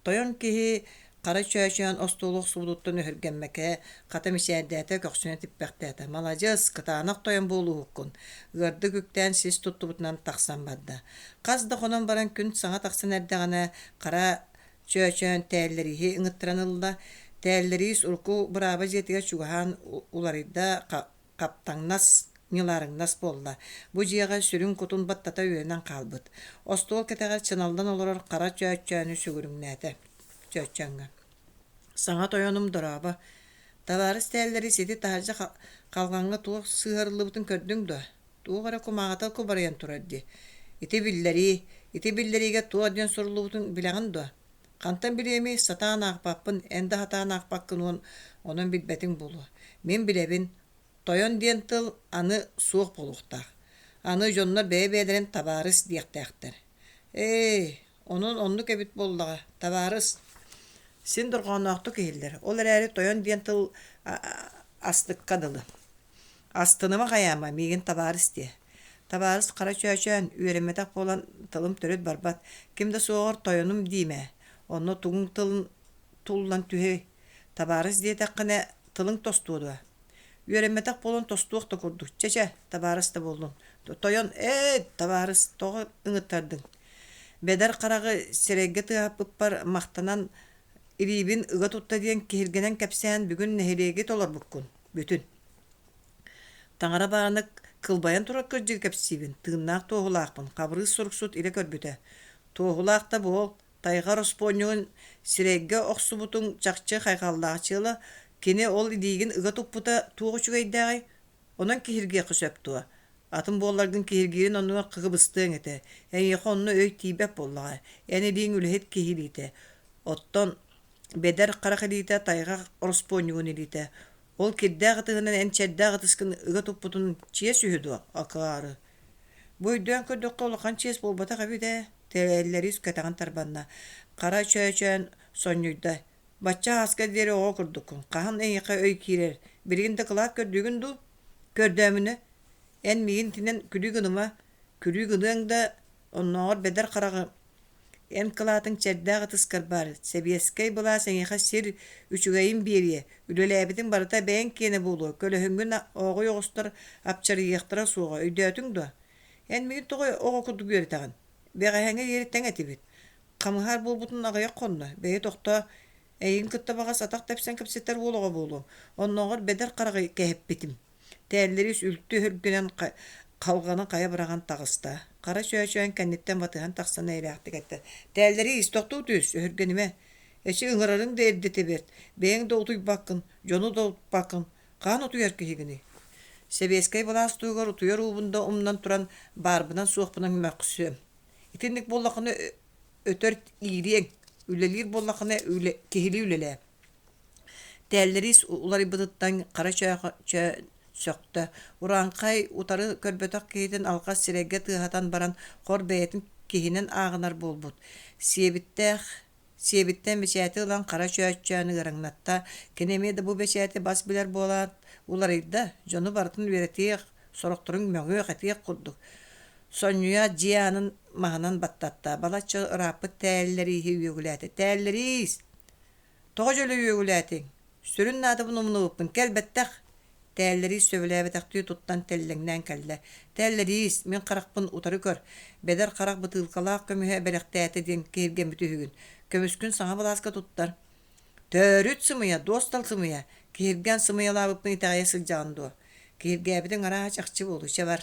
Тойон киһи хара чөөчөөн остуолу охсубутуттан өһүргэммэкэ, хата мичээрдээтэ, көхсүнэ типпэхтээтэ. Маладьыас, кытаанах тойон буолууһуккун. Ыардык үктээн сис туттубутунан тахсан барда. Хас да хонон баран күн саҥа тахсан эрдэҕинэ, хара Чөөчөөн Тээллэрииһи ыҥыттаран ылла. Тээллэриис урукку бырааба дьиэтигэр чугаһаан уларыйда, хаптаҥнас, ньылаарыҥнас буолла. Бу дьиэҕэ сүрүн кутун баттата үөрэнэн хаалбыт. Остуол кэтэҕэр чыналлан олорор хара чөөчөөнү сүгүрүҥнээтэ. Чөөчөөҥҥө: «Саҥа тойонум дорообо. Табаарыс Тээллэриис ити таһырдьа халҕаҥҥа туох сыһыарыллыбытын көрдүҥ дуо? Туох эрэ кумааҕыта кубарыйан турар дии. Ити биллэрии, ити биллэриигэ туох диэн суруллубутун билэҕин дуо? Хантан билиэмий, сатаан аахпаппын, эн да сатаан аахпаккын уон, онон билбэтиҥ буолуо. Мин билэбин, тойон диэн тыл аны суох буолуохтаах. Аны дьоннор бэйэ-бэйэлэрин табаарыс диэхтээхтэр. Ээ, онон оннук эбит буоллаҕа, табаарыс. Син дорҕоонноохтук иһиллэр, ол эрээри тойон диэн тыл астыкка дылы. Астыныма хайаама, миигин табаарыс диэ. Табаарыс хара чөөчөөн, үөрэммэтэх буолан тылым төрүт барбат, ким да суоҕар тойонум диимэ, онно тугуҥ тылын туллан түһүөй, табаарыс диэтэххинэ тылыҥ тостуо дуо? Үөрэммэтэх буолан тостуох да курдук, чэ-чэ, табаарыс да буоллун. Тойон, ээ, табаарыс, тоҕо ыҥыттардыҥ? Бэдэр хараҕы сирэйгэ тыаһаппыппар махтанан илиибин ыга тутта диэн киһиргэнэн кэпсээн бүгүн нэһилиэги толорбуккун, бүтүн. Таҥара бааны кылбайан турар кырдьыгы кэпсиибин, тыыннаах туоһулаахпын, Хабырыыс суруксут илэ көрбүтэ. Туоһулаах да буол, тайҕа ороспуонньугун сирэйгэ охсубутуҥ чахчы хайҕаллаах дьыала, кини ол илиигин ыга туппута туох үчүгэйдээҕий? Онон киһиргиэххэ сөп дуо? Атын буолларгын киһиргиирин оннугар кыбыстыаҥ этэ, эйиэхэ онно өй тиийбэт буоллаҕа, эн илииҥ үлэһит киһи илиитэ. Оттон бэдэр харах илиитэ тайҕа ороспуонньугун илиитэ. Ол кирдээх ытыһынан эн чэрдээх ытыскын ыга туппутун чиэс үһү дуо, акаары? Бу өйдөөн көрдөххө улахан чиэс буолбатах эбит ээ, тэрээллэрис кэтэҕин тарбанна. Хара чөөчөөн сонньуйда: «Бачча ааска диэри оҕо курдуккун, хаһан эйиэхэ өй киирэр, билигин да кылаат көрдүүгүн дуу? Көрдөөмүнэ, эн миигин итинэн күлүү гыныма, күлүү гыныаҥ да, оннооҕор бэдэр хараҕы Эн кылаатыҥ чэрдээх ытыскар баар, сэбиэскэй былаас эйиэхэ сир үчүгэйин биэриэ, үлэлээбитиҥ барыта бэйэҥ киэнэ буолуо, көлөһүҥҥүн ооҕуй оҕустар апчарыйыахтара суоҕа, өйдөөтүҥ дуо? Эн миигин тоҕо оҕо курдук үөрэтэҕин? Бэҕэһээҥҥи диэри тэҥ этибит. Хамыһаар буолбутун аҕыйах хонно, бэйи тохтоо, эйигин кытта баҕас атах тэпсэн кэпсэтэр уол оҕо буолуом, оннооҕор бэдэр хараҕы кэһэппитим. Тээллэрис үлтү өһүргэнэн халҕаны хайа быраҕан таҕыста. Хара чөөчөөн кэнниттэн батыһан тахсан эйэлээхтик эттэ: «Тээллэриис, тохтуу түс, өһүргэнимэ. Эчи ыҥырарыҥ да эрдэтэ бэрт, бэйэҥ да утуйбаккын, дьону да утуппаккын, хаһан утуйар киһигиний?» Сэбиэскэй былаас туһугар утуйар уубун да умнан туран, баарбынан-суохпунан мөхсүөм. Итинник буоллаххына. Өтөр иириэҥ, үлэлиир буоллаххына үлэ, киһилии үлэлээ. Тээллэриис уларыйбытыттан хара чөө сөхтө. Урааҥхай утары көрбөтөх киһитин алҕас сирэйгэ тыаһатан баран хор бэйэтин киһинэн ааҕынар буолбут. Сиэбиттээх Сиэбиттэн бэчээти ылан хара чөөччөөн ыараҥнатта. Кини эмиэ да бу бэчээти бас билэр буолаат, уларыйда, дьону барытын үөрэтиэх, сорохторун мөҕүөх-этиэх курдук. Сонньуйаат дьиэ аанын маһынан баттатта, балачча ырааппыт тээллэрииһи үөгүлээтэ: «Тээллэриис! Тоҕо дьөлө үөгүлээтиҥ? Сүрүн наадабын умнубуппун, кэл бэттэх!» Тээллэриис сөбүлээбэтэхтии туттан тэллэҥнээн кэллэ: «Тээллэриис, мин харахпын утары көр, бэдэр харах бытыылкалаах көмүһэ бэлэхтээтэ диэн киһиргэммит үһүгүн. Көмүскүн саҥа былааска туттар. Төрүт сымыйа, дуостал сымыйа, киһиргээн сымыйалаабыппын итэҕэйэ сылдьаҕын дуо? Киһиргээбитиҥ арааһа чахчы буолуо, чэ бар.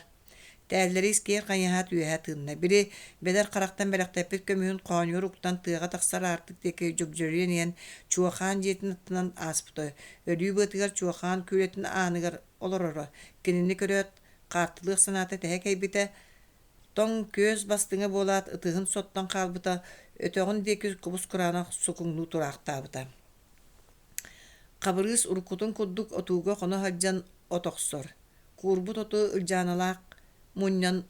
Тээллэриис киэр хайыһаат үөһэ тыынна, били бэдэр харахтан бэлэхтэппит көмүһүн хоонньугар уктан тыаҕа тахсар аартык диэки дьөгдьөрүйэн иһэн Чуохаан дьиэтин аттынан ааспыта. Өлүү быатыгар Чуохаан күүлэтин ааныгар олороро. Кинини көрөөт, хаартылыах санаата тэһэ кэйбитэ, тоҥ күөс бастыҥа буолаат ытыһын соттон хаалбыта, өтөҕүн диэки кубус-кураанах сукуҥнуу тураахтаабыта. Хабырыыс уруккутун курдук отууга хоно сылдьан от охсор, куурбут оту Ылдьааналаах мунньан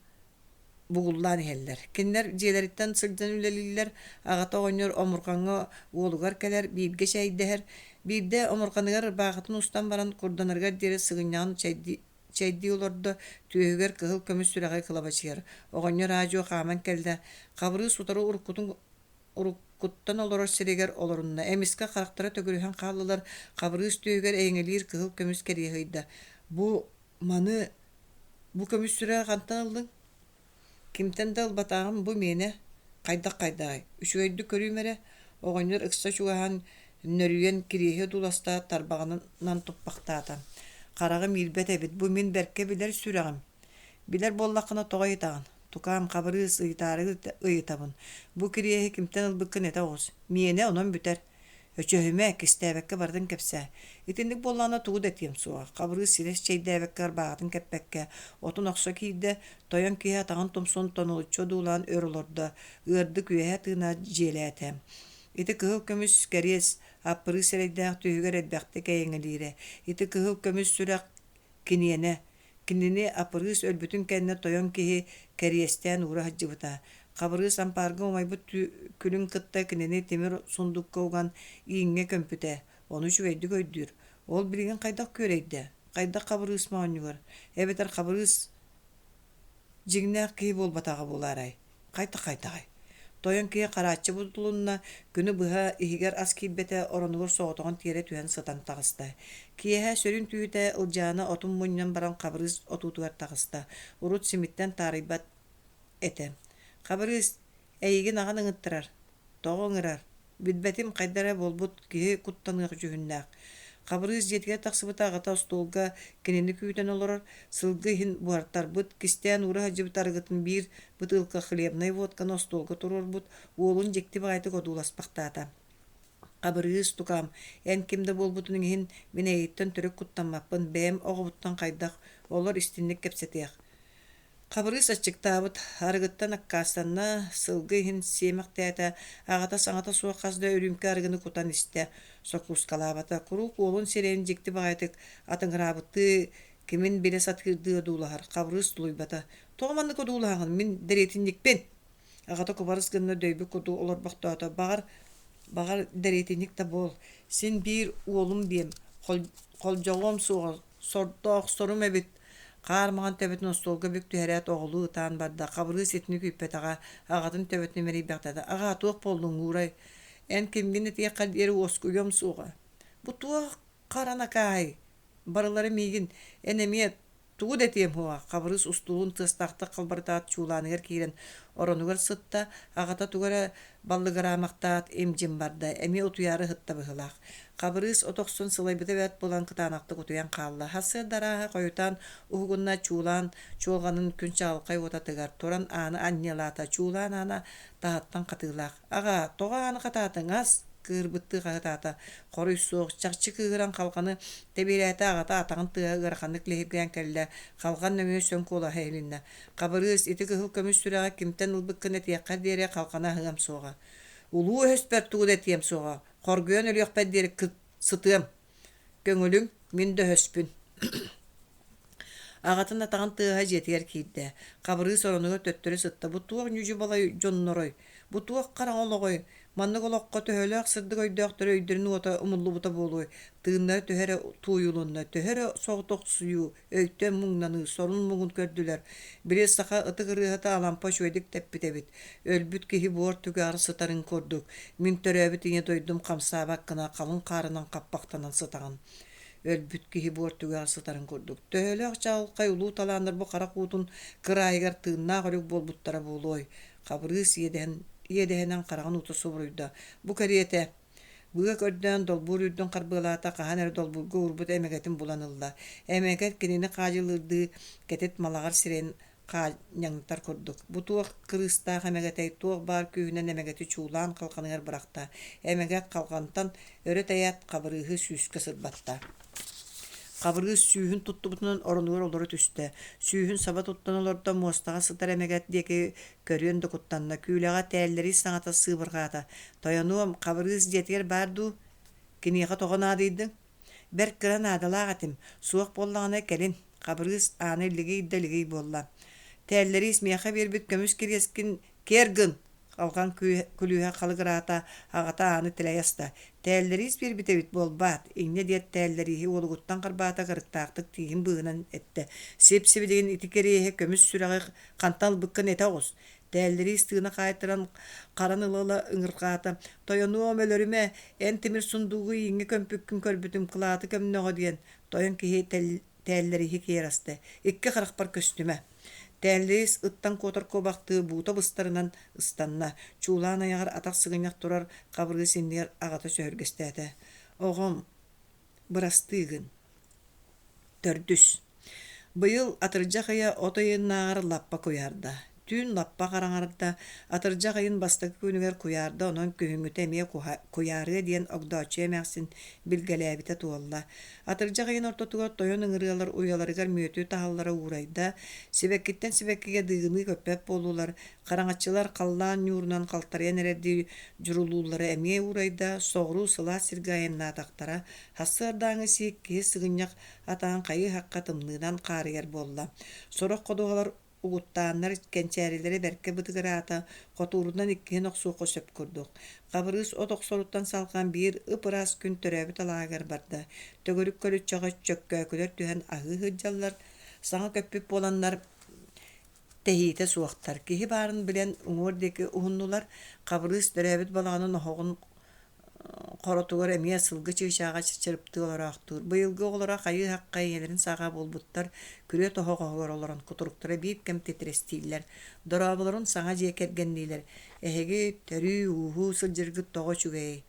бугуллаан иһэллэр. Кинилэр дьиэлэриттэн сылдьан үлэлииллэр, аҕата оҕонньор омурҕаҥҥа уолугар кэлэр, бииргэ чэйдэһэр. Биирдэ омурҕаныгар ырбаахытын устан баран курданарыгар диэри сыгынньаҕын чэйдии чэйдии олордо, түөһүгэр кыһыл көмүс сүрэҕи кылабачыйар. Оҕонньор аа-дьуо хааман кэллэ, Хабырыыс утары уруккутун уруккуттан олорор сиригэр олорунна. Эмискэ харахтара төгүрүһэн хааллылар, Хабырыыс түөһүгэр эйэҥэлиир кыһыл көмүс кэриэһи ыйда: «Бу маны, бу көмүс сүрэҕи хантан ыллыҥ?» «Кимтэн да ылбатаҕым бу миэнэ, хайдах-хайдаҕай, үчүгэйдик көрүүм эрэ» оҕонньор ыкса чугаһаан нөрүйэн кириэһи одууласта, тарбаҕынан туппахтаата: «Хараҕым иирбэт эбит, бу мин бэркэ билэр сүрэҕим Билэр буоллаххына тоҕо ыйытаҕын? Тукаам, Хабырыыс, ыйытаары ыйытабын. Бу кириэһи кимтэн ылбыккын этэ оҕус. Миэнэ онон бүтэр. Өчөһүмэ, кистээбэккэ барытын кэпсээ. Итинник буоллаҕына тугу да этиэм суоҕа. Хабырыыс силис чэйдээбэккэ, ырбааҕытын кэппэккэ, отун охсо киирдэ, тойон киһи атаҕын тумсун тонулуччу одуулаан өр олордо, ыардык үөһэ тыына дьиэлээтэ. Ити кыһыл көмүс кэриэс, аппырыыс эрэйдээх түөһүгэр элбэхтик эйэҥэлиирэ. Ити кыһыл көмүс сүрэх киниэнэ. Кинини Апырыыс өлбүтүн кэннэ тойон киһи кэриэстээн уура сылдьыбыта. Хабырыыс ампаарга умайбыт күлүн кытта кинини тимир сундукка уган ииҥҥэ көмпүтэ. Ону үчүгэйдик өйдүүр. Ол билигин хайдах күөрэйдэ? Хайдах Хабырыыс моонньугар? Эбэтэр Хабырыыс дьиҥнээх киһи буолбатаҕа буолаарай? Хайдах-хайдаҕай? Тойон киһи харааччы бутулунна, күнү быһа иһигэр ас киирбэтэ, оронугар соҕотоҕун тиэрэ түһэн сытан таҕыста. Киэһэ сүрүн түүтэ Ылдьаана отун мунньан баран Хабырыыс отуутугар таҕыста. Урут симиттэн таарыйбат этэ. Хабырыыс, эйигин аҕан ыҥыттарар. Тоҕо ыҥырар? Билбэтим хайда эрэ буолбут киһи куттаныах дьүһүннээх. Хабырыыс дьиэтигэр тахсыбыта аҕата остуолга кинини күүтэн олорор, сылгы иһин буһартарбыт, кистээн уура сылдьыбыт арыгытын биир бытыылка хлебнай водканы остуолга туруорбут, уолун дьикти баҕайытык одууласпахтаата. Хабырыыс, тукаам, эн ким да буолбутун иһин мин эйигиттэн төрүт куттаммаппын, бэйэм оҕобуттан хайдах, олор истинник кэпсэтиэх. Хабырыыс аччыктаабыт, арыгыттан аккаастанна, сылгы иһин сиэмэхтээтэ, аҕата саҥата суох хас да үрүүмкэ арыгыны кутан истэ, сокуускалаабата, куруук уолун сирэйин дьикти баҕайытык атыҥыраабыттыы кимин билэ сатыырдыы одуулаһар. Хабырыыс тулуйбата: «Тоҕо маннык одуулаһаҕын, мин дэриэтинньикпин!» Аҕата кубарыс гынна дөйбүт курдук олорбохтоото, баҕар, баҕар дэриэтинньик да буол, син биир уолум диэм, холдьоҕуом суоҕа, сордоох сорум эбит Хаар маҥан төбөтүн остуолга бүк түһэрээт оҕолуу ытаан барда, Хабырыыс итини күүппэтэҕэ, аҕатын төбөтүн имэрийбэхтээтэ: «Аҕаа, туох буоллуҥ, уурай? Эн кимҥин этиэххэр диэри уоскуйуом суоҕа. Бу туох хара накааһай? Барылара миигин, эн эмиэ Тугу да этиэм суоҕа, Хабырыыс устуулун тыастаахтык халбарытаат чуулааныгар киирэн оронугар сытта, аҕата тугу эрэ баллыгыраамахтаат им-дьим барда, эмиэ утуйаары сытта быһыылаах. Хабырыыс от охсун сылайбыта бэрт буолан кытаанахтык утуйан хаалла. Сарсыарда арааһа хойутаан уһугунна чуулаан чуолҕанын күн чаҕылхай уота тыгар, туран ааны анньыалаата, чуулаан аана таһыттан хатыылаах. «Аҕаа, тоҕо ааны хатаатыҥ, ас?» кыыһырбыттыы хаһыытаата. Хоруй суох, чахчы кыыһыран халҕаны тэбиэлээтэ, аҕата атаҕын тыаһа ыараханнык лиһиргээн кэллэ, халҕан нөҥүө сөҥ куолаһа иһилиннэ: «Хабырыыс, ити кыһыл көмүс сүрэҕи кимтэн ылбыккын этиэххэр диэри халҕаны аһыам суоҕа. Улуу өһөспөр тугу да этиэм суоҕа, хоргуйан өлүөхпэр диэри сытыам. Көҥүлүҥ, мин да өһөспүн» Аҕатын атаҕын тыаһа дьиэтигэр киирдэ, Хабырыыс оронугар төттөрү сытта: «Бу туох ньүдьү-балай дьоннорой? Бу туох хараҥа олоҕой? Маннык олоххо төһөлөөх сырдык өйдөөхтөрө өйдөрүн уота умуллубута буолуой? Тыыннара төһө эрэ тууйулунна, төһө эрэ соҕотохсуйуу, өйтөн муҥнаныы, сорун-муҥун көрдүлэр. Били саха ытык ырыаһыта Алампа үчүгэйдик тэппит эбит. Өлбүт киһи буор түгэҕэр сытарын курдук, мин төрөөбүт ийэ дойдум хамсаабат гына халыҥ хаарынан хаппахтанан сытаҕын. Өлбүт киһи буор түгэҕэр сытарын курдук. Төһөлөөх чаҕылхай улуу талааннар бу харах уутун кыраайыгар тыыннаах өлүк буолбуттара буолуой? Хабырыыс иэдэһин, иэдэһинэн хараҕын уута субуруйда. Бу кэриэтэ Быа көрдөөн долбуур үрдүн харбыалаата, хаһан эрэ долбуурга уурбут эмэгэтин булан ылла. Эмэгэт кинини хаадьылыырдыы кэтит малаҕар сирэйин хаанньаҥнатар курдук. Бу туох кырыыстаах эмэгэтэй, туох баар күүһүнэн эмэгэти чуулаан халҕаныгар бырахта. Эмэгэт халҕантан өрө тэйээт, Хабырыыһы сүүскэ сырбатта. Хабырыыс сүүһүн туттубутунан оронугар олоро түстэ. Сүүһүн саба туттан олордо, муостаҕа сытар эмэгэт диэки көрүөн да куттанна. Күүлэҕэ тээллэрий саҥата сыыбырҕаата: «Тойонуом, Хабырыыс дьиэтигэр баар дуу? Киниэхэ тоҕо наадыйдыҥ?» Бэрт кыра наадалаах этим, суох буоллаҕына кэлин, Хабырыыс ааны илигий да илигий буолла. Тээллэриис миэхэ биэрбит көмүс кириэскин киэр гын! Алҕаҥ күлүүһэ халыгыраата, аҕата ааны тилэйэ аста. Тээллэриис биэрбит эбит буолбаат, инньэ диэт Тээллэрииһи уолугуттан харбаата кырыктаахтык тииһин быыһынан эттэ: «Сип-сибилигин ити кириэһи көмүс сүрэҕи хантан ылбыккын этэ оҕус!» Тээллэриис тыына хаайтаран харан ыла-ыла ыҥырҕаата: «Тойонуом, өлөрүмэ, эн тимир сундуугу ииҥҥэ көмпүккүн көрбүтүм, кылааты көмнөҕө диэн» тойон киһи тээллэрииһи киэр аста: «Икки харахпар көстүмэ» Тээллэриис ыттан куотар куобахтыы буута быстарынан ыстанна, чуулаан айаҕар атах сыгынньах турар Хабырыыс иннигэр аҕата сөһүргэстээтэ: «Оҕом, бырастыы гын Төрдүс. Быйыл атырдьах ыйа от ыйынааҕар лаппа куйаарда. Түүн лаппа хараҥарда, атырдьах ыйын бастакы күнүгэр куйаарда, онон күһүҥҥүтэ эмиэ куйаарыа диэн Огдооччуйа эмээхсин билгэлээбитэ туолла. Атырдьах ыйын ортотугар тойон ыҥырыалар уйаларыгар мүөтү таһаллара уурайда, сибэккиттэн сибэккигэ дыыгыныы көппөт буоллулар, хараҥаччылар халлаан ньуурунан халтарыйан эрэрдии дьурулууллара эмиэ уурайда, соҕуруу сылаас сиргэ айаннаатахтара, Сарсыардааҥы сиик киһи сыгынньах атаҕын хайыы-һахха тымныынан хаарыйар буолла. Сорох ходуһалар угуттааннар кэнчээрилэрэ бэркэ бытыгыраата, хотуурунан иккиһин охсуохха сөп курдук. Хабырыыс от охсоруттан салҕаан биир ып-ыраас күн төрөөбүт алааһыгар барда. Төгүрүк көлүччэҕэ чөккөөкүлэр түһэн аһыы сылдьаллар, саҥа көппүт буоланнар тэһиитэ суохтар. Киһи баарын билэн уҥуор диэки уһуннулар. Хабырыыс төрөөбүт балаҕанын оһоҕун хоротугар эмиэ сылгы чыычааҕа чычырыптыы олороохтуур. Быйылгы оҕолоро хайыы-һахха ийэлэрин саҕа буолбуттар, күрүө тоһоҕоһугар олорон кутуруктара биир кэм титирэстииллэр. Дорооболорун саҥа дьиэ кэргэнниилэр: «Эһиги төрүү-ууһуу сылдьаргыт тоҕо үчүгэйэй?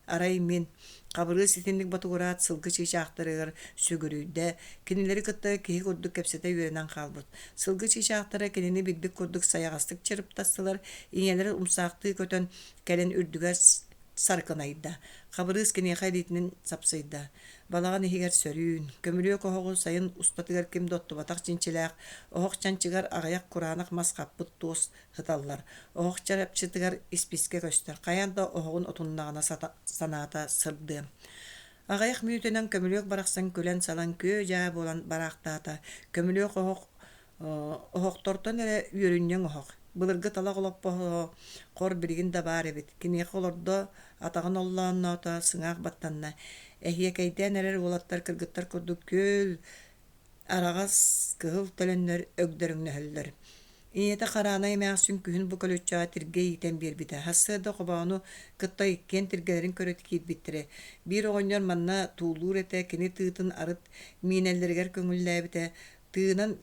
Арай мин, Хабырыыс итинник ботугураат сылгы чыычаахтарыгар сүгүрүйдэ, кинилэри кытта киһи курдук кэпсэтэ үөрэнэн хаалбыт. Сылгы чыычаахтара кинини билбит курдук сайаҕастык чырыптастылар, ийэлэрэ умсаахтыы көтөн кэлэн үрдүгэр саркынайда. Хабырыыс киниэхэ илиитинэн сапсыйда. Балаҕан иһигэр сөрүүн, көмүлүөк оһоҕу сайын устатыгар ким да оттубатах чинчилээх, оһох чанчыгар аҕыйах кураанах мас хаппыт туос сыталлар. Оһох чарапчытыгар испискэ көстөр, хайаан да оһоҕун отуннаҕына санаата сырдыа. Аҕыйах мүнүүтэнэн көмүлүөк барахсан күлэн-салан күө-дьаа буолан бараахтаата. Көмүлүөк оһох оһохтортон эрэ үөрүнньэҥ оһох. Былыргы талах олоппоһо хор билигин да баар эбит. Киниэхэ олордо, атаҕын оллоонноото, сыҥаах баттанна. Эһиэкэйдээн эрэр уолаттар кыргыттар курдук күөл араҕас кыһыл төлөннөр өгдөрүҥнөһөллөр. Ийэтэ Хараанай эмээхсин күһүн бу көлүччэҕэ тиргэ иитэн биэрбитэ. Сарсыарда Хобоону кытта иккиэн тиргэлэрин көрө киирбиттэрэ. Биир оҕонньор манна туулуур этэ, кини тыытын арыт миинэллэригэр көҥүллээбитэ. Тыынан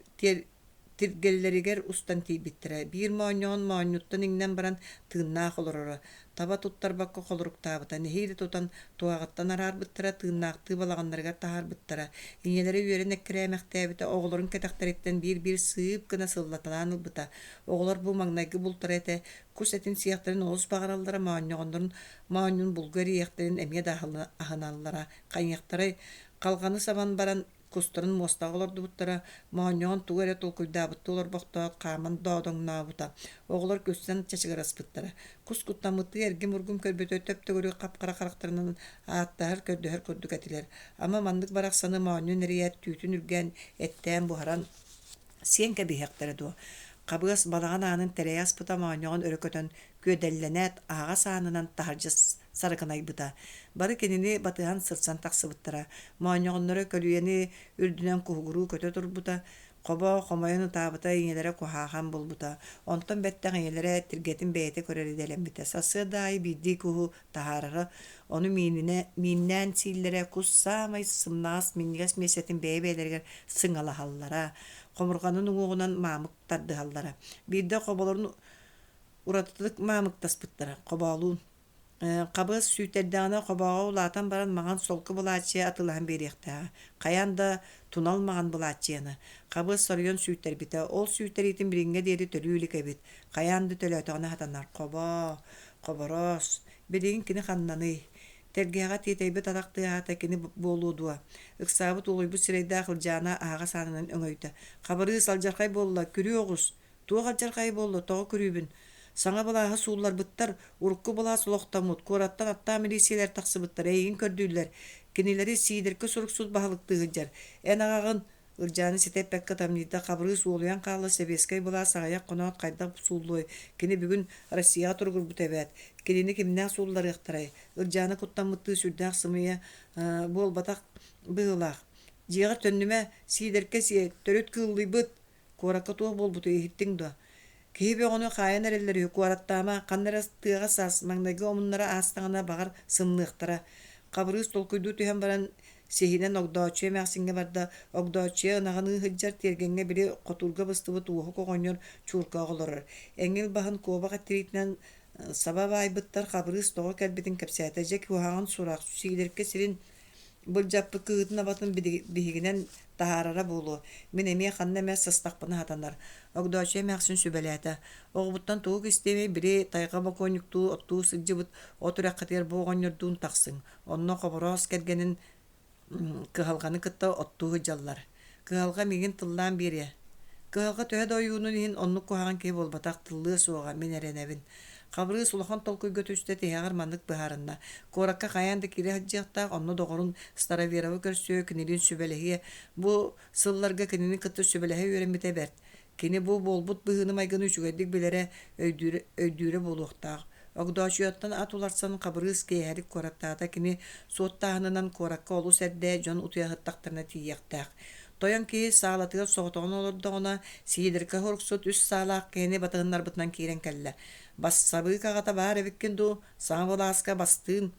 Тиргэлэригэр устан тиийбиттэрэ, биир моонньоҕон моонньуттан иҥнэн баран тыыннаах олороро, таба туттарбакка холоруктаабыта, нэһиилэ тутан туһаҕыттан араарбыттара, тыыннаахтыы балаҕаннарыгар таһаарбыттара. Ийэлэрэ үөрэн эккирээмэхтээбитэ, оҕолорун кэтэхтэриттэн биир-биир сыып гына сыллаталаан ылбыта. Оҕолор бу маҥнайгы бултара этэ, кус этин сиэхтэрин олус баҕараллара, моонньоҕоннорун моонньун булгу эрийиэхтэрин эмиэ да аһыналлара. Хайыахтарай, халҕаны сабан баран Кустарын муостаҕа олордубуттара, моонньоҕон тугу эрэ толкуйдаабыттыы олорбохтоот, хааман доодоҥнообута. Оҕолор күлсэн чачыгыраспыттара. Кус куттаммыттыы эргим-ургум көрбүтэ, төп-төгүрүк хап-хара харахтарынан ааттаһар, көрдөһөр курдук этилэр. Ама маннык барахсаны моонньун эрийээт, түүтүн үргээн, эттээн буһаран сиэн кэбиһиэхтэрэ дуо? Хабыас балаҕан аанын тэрэйэ аспыта моонньоҕон өрө көтөн, күөдэллэнээт, аһаҕас аанынан таһырдьа сарыкынайбыта. Бары кинини батыһан сырсан тахсыбыттара. Моонньоҕонноро көлүйэни үрдүнэн куһугуруу көтө турбута. Хобо хомойон ытаабыта, ийэлэрэ куһаахан буолбута. Онтон бэттэх ийэлэрэ тиргэтин бэйэтэ көрөр идэлэммитэ. Сарсыарда аайы биирдии куһу таһаарара, ону миининэ, мииннээн сииллэрэ, кус саамай сымнаҕас, минньигэс миэстэтин бэйэ-бэйэлэригэр сыҥалаһаллара. Хомурҕанын уҥуоҕунан маамык тардыһаллара. Биирдэ хоболорун уратытык маамыктаспыттара, хобоолуун. Хабыас сүүйтэрдэҕинэ хобооҕо улаатан баран маҥан солко былааччыйа атыылаһан биэриэхтээҕэ. Хайаан да тунал маҥан былааччыйаны. Хабыас соруйан сүүйтэрбитэ. Ол сүүйтэриитин билиҥҥэ диэри төлүү илик эбит. Хайаан да төлөөтөҕүнэ сатанар. Хобоо, Хобороос, билигин кини ханнаный? Тэлгэһэҕэ тиэтэйбит атах тыаһаата кини буолуо дуо? Ыксаабыт уолуйбут сирэйдээх Ылдьаана аһаҕас аанынан өҥөйдө. Хабырыыс алдьархай буолла, күрүө оҕус! Туох алдьархайа буолла, тоҕо күрүүбүн? Саҥа былааһы суулларбыттар, урукку былаас олохтоммут, куораттан аттаах милииссийэлэр тахсыбыттар, эйигин көрдүүллэр. Кинилэри Сиидэркэ суруксут баһылыктыы сылдьар. Эн аҕаҕын Ылдьааны ситэ эппэккэ ытамньыйда, Хабырыыс уолуйан хаалла, сэбиэскэй былаас аҕыйах хоноот хайдах сууллуой, кини бүгүн Россияҕа туругурбута эбээт. Кинини кимнээх суулларыахтарай? Ылдьаана куттаммыттыы сүрдээх сымыйа буолбатах быһыылаах. Дьиэҕэр төннүмэ, Сиидэркэ сиэ, төрүт кыыллыйбыт, Куоракка туох буолбутуй иһиттиҥ дуо? Киһи бөҕөнү хаайан эрэллэр үһү, куораттаама, ханна эрэ тыаҕа саас, маҥнайгы омуннара аастаҕына, баҕар, сымныахтара. Хабырыыс толкуйдуу түһэн баран, сиһинэн Огдооччуйа эмээхсиҥҥэ барда. Огдооччуйа ынаҕыныы сылдьар тиэргэҥҥэ били хотуурга быстыбыт Уоһук оҕонньор чууркаҕа олорор. Эҥил баһын куобах эттириитинэн саба баайбыттар Хабырыыс тоҕо кэлбитин кэпсээтэ. Дьэ куһаҕан сурах, Сиидэркэ сирин Былдьаппыт кыһыытын-абатын биһигинэн таһаарара буолуо, мин эмиэ ханна эмэ сыстахпына сатанар, Огдооччуйа эмээхсин сүбэлээтэ. Оҕобуттан тугу кистиэмий, били тайҕа бокуонньуктуу оттуу сылдьыбыт от үрэххитигэр бу оҕонньордуун тахсыҥ, онно Хобороос кэргэнин кыһалҕаны кытта оттуу сылдьаллар. Кыһалҕа миигин тыллаан биэриэ. Кыһалҕа төһө да ойуунун иһин оннук куһаҕан киһи буолбатах, тыллыа суоҕа, мин эрэнэбин. Хабырыыс улахан толкуйга түстэ, тиһэҕэр маннык быһаарынна: куоракка хайаан да киирэ сылдьыахтаах, онно доҕорун Староверовы көрсүө, кинилиин сүбэлэһиэ. Бу сылларга кинини кытта сүбэлэһэ үөрэммитэ бэрт. Кини бу буолбут быһыыны-майгыны үчүгэйдик билэрэ, өйдүүрэ, өйдүүрэ буолуохтаах. Огдоочуйаттан ат уларсан Хабырыыс киэһэлик куораттаата. Кини суоттааһынынан куоракка олус эрдэ дьон утуйа сыттахтарына тиийиэхтээх. Тойон киһи саалатыгар соҕотоҕун олордоҕуна, Сиидэркэ Һуруксут үс саалаах киһини батыһыннарбытынан киирэн кэллэ. «Бассабыык аҕата баар эбиккин дуу, саҥа былааска бастыын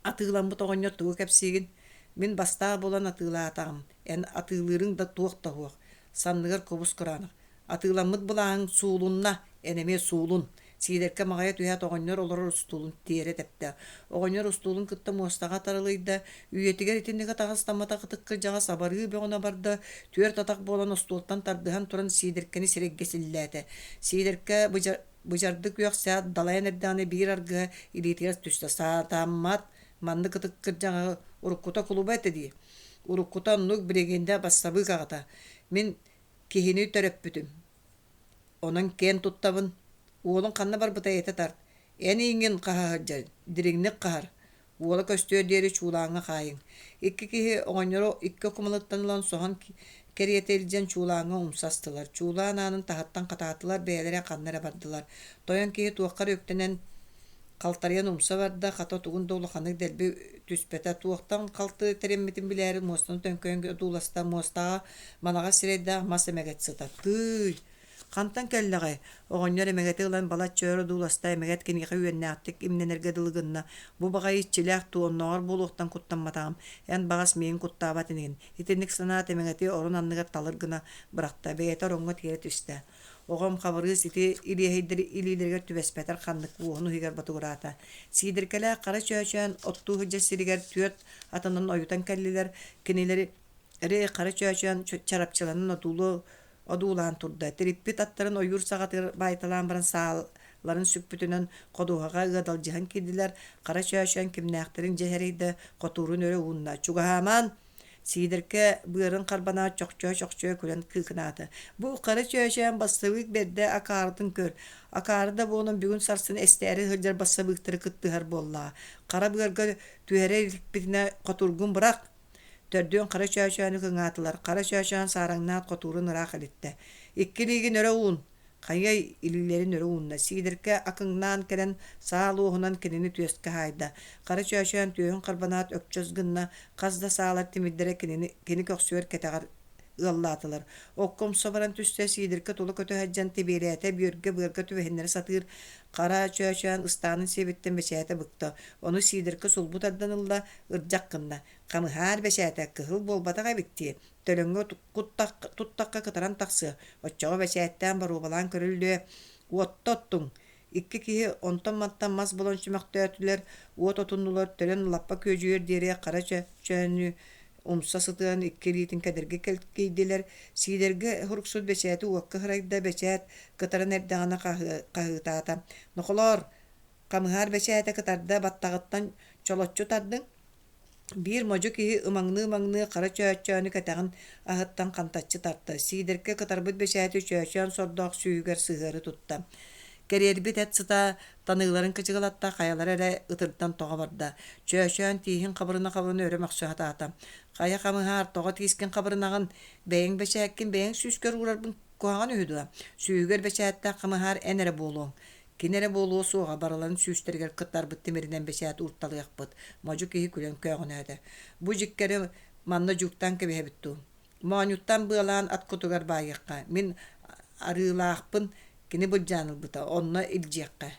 атыыламмыт оҕонньор тугу кэпсиигин? Мин бастаах буолан атыылаатаҕым, эн атыылыырыҥ да туох да суох, санныгар кубус кураанах. Атыыламмыт былааһыҥ суулунна, эн эмиэ суулун. Сиидэркэ маҕайа түһээт оҕонньор олорор устуулун тиэрэ тэптэ. Оҕонньор устуулун кытта муостаҕа таралыйда, үйэтигэр итинник атаҕастамматах ытык кырдьаҕас абарыы бөҕөнө барда, түөрт атах буолан остуолтан тардыһан туран Сиидэркэни сирэйгэ силлээтэ. Сиидэркэ быдьардык үөхсээт, далайан эрдэҕинэ биир аргыһа илиитигэр түстэ. Саатаммат, маннык ытык кырдьаҕаһы уруккута кулуба этэ дии. Уруккута оннук билигин бассабыык аҕата. Мин киһини төрөппүтүм. Онон киэн туттабын. Уолуҥ ханна барбытай этэ тарт. Эн ииҥҥин хаһа сылдьар, дириҥник хаһар. Уола көстүөр диэри чуулааҥҥа хаайыҥ. Икки киһи оҕонньору икки окумалыттан ылан соһон кэриэтэ илдьэн чуулааҥҥа умса астылар. Чуулаан аанын таһыттан хатаатылар, бэйэлэрэ ханна эрэ бардылар. Тойон киһи туохха эрэ үктэнэн Халтарыйан умса барда, хата тугун да улаханнык дэлби түспэтэ, туохтан халты тэриммитин билээри муостаны төҥкөйөн одууласта, муостаҕа манаҕас сирэйдээх мас эмэгэт сыта. Тыый! Хантан кэллэҕэй? Оҕонньор эмэгэти ылан балачча өр одууласта, эмэгэт киниэхэ үөннээхтик имнэнэргэ дылы гынна. Бу баҕайы иччилээх дуу, оннооҕор буолуохтан куттамматаҕым. Эн баҕас миигин куттаабат инигин. Итинник санаат эмэгэти орон анныгар талыр гына бырахта, бэйэтэ ороҥҥо тиэрэ түстэ. Оҕом Хабырыыс ити илиэһэйдэр илиилэригэр түбэспэтэр ханнык уоһун иһигэр ботугураата. Сиидэркэлээх хара чөөчөөн оттуу сылдьар сиригэр түөрт атынан ойутан кэллилэр. Кинилэри хара чөөчөөн чарапчыланан одуулуу одуулаан турда. Тириппит аттарын ойуур саҕатыгар баайталаан баран сааларын сүкпүтүнэн ходуһаҕа ыадалдьыһан киирдилэр. Хара чөөчөөн кимнээхтэрин дьэ эрэйдэ хотуурун өрө уунна. «Чугаһаамаан!» Сиидэркэ быарын харбанаат чохчоо-чохчоо күлэн кыыкынаата: «Бу хара чөөчөөн бассабыык бэрдэ акаарытын көр, акаары да буолан бүгүн-сарсын эстээри сылдьар бассабыыктары кыттыһар буоллаҕа. Хара быарга түһэрэ иликпитинэ хотуургун бырах!» Төрдүөн хара чөөчөөнү кыҥаатылар, хара чөөчөөн саараҥнаат хотуурун ыраах илиттэ: «Икки илиигин өрө уун!» Хайыай илиилэрин өрө уунна, Сиидэркэ акыҥнаан кэлэн саа луоһунан кинини түөскэ хаайда. Хара Чөөчөөн түөһүн харбанаат өкчөс гынна, хас да саалар тимирдэрэ кинини кини көхсүгэр кэтэҕэр ыаллаатылар. Окко умса баран түстэ, Сиидэркэ тула көтө сылдьан тибиэлээтэ, бүөргэ-быарга түбэһиннэрэ сатыыр. Хара Чөөчөөн ыстаанын сиэбиттэн бэчээтэ быкта. Ону Сиидэркэ сулбу тардан ылла, ырдьах гынна. «Хамыһаар бэчээтэ кыһыл буолбатах эбит дии, төлөҥҥө туттахха кытаран тахсыа, оччоҕо бэчээттээн боруобалаан көрүллүө, уотта оттуҥ Икки киһи онтон-мантан мас булан чөмөхтөөтүлэр, уот отуннулар, төлөн лаппа күөдьүйүөр диэри хара чөөчөөнү умса сытыан икки илиитин кэдэрги кэлгийдилэр. Сиидэргэ һуруксут бэчээти уокка һырайда, бэчээт кытаран эрдэҕинэ хаһыытаата: «Нохолоор, хамыһаар бэчээтэ кытарда, баттаҕыттан чолоччу тардыҥ» Биир модьу киһи ымаҥныы-ымаҥныы хара чөөчөөнү кэтэҕин аһыттан хантаччы тарта, Сиидэркэ кытарбыт бэчээти чөөчөөн сордоох сүүһүгэр сыһыары тутта. Кэриэрбит эт сыта таныыларын кычыгылатта, хайалара эрэ ытырдан тоҕо барда. Чөөчөөн тииһин хабырына-хабырына өрө мөхсө сатаата. «Хайа хамыһаар, тоҕо тиискин хабырынаҕын? Бэйэҥ бэчээккин бэйэҥ сүүскэр уурарбын куһаҕан үһү дуо? Сүүһүгэр бэчээттээх хамыһаар эн эрэ буолуоҥ. Кини эрэ буолуо суоҕа, барыларын сүүстэригэр кытарбыт тимиринэн бэчээт уурталыахпыт, модьу киһи күлэн көөҕүнээтэ. Бу дьиккэри манна дьууктаан кэбиһэбит дуу? Моонньуттан быалаан ат кутугар баайыахха, мин арыылаахпын кини былдьаан ылбыта, онно илдьиэххэ.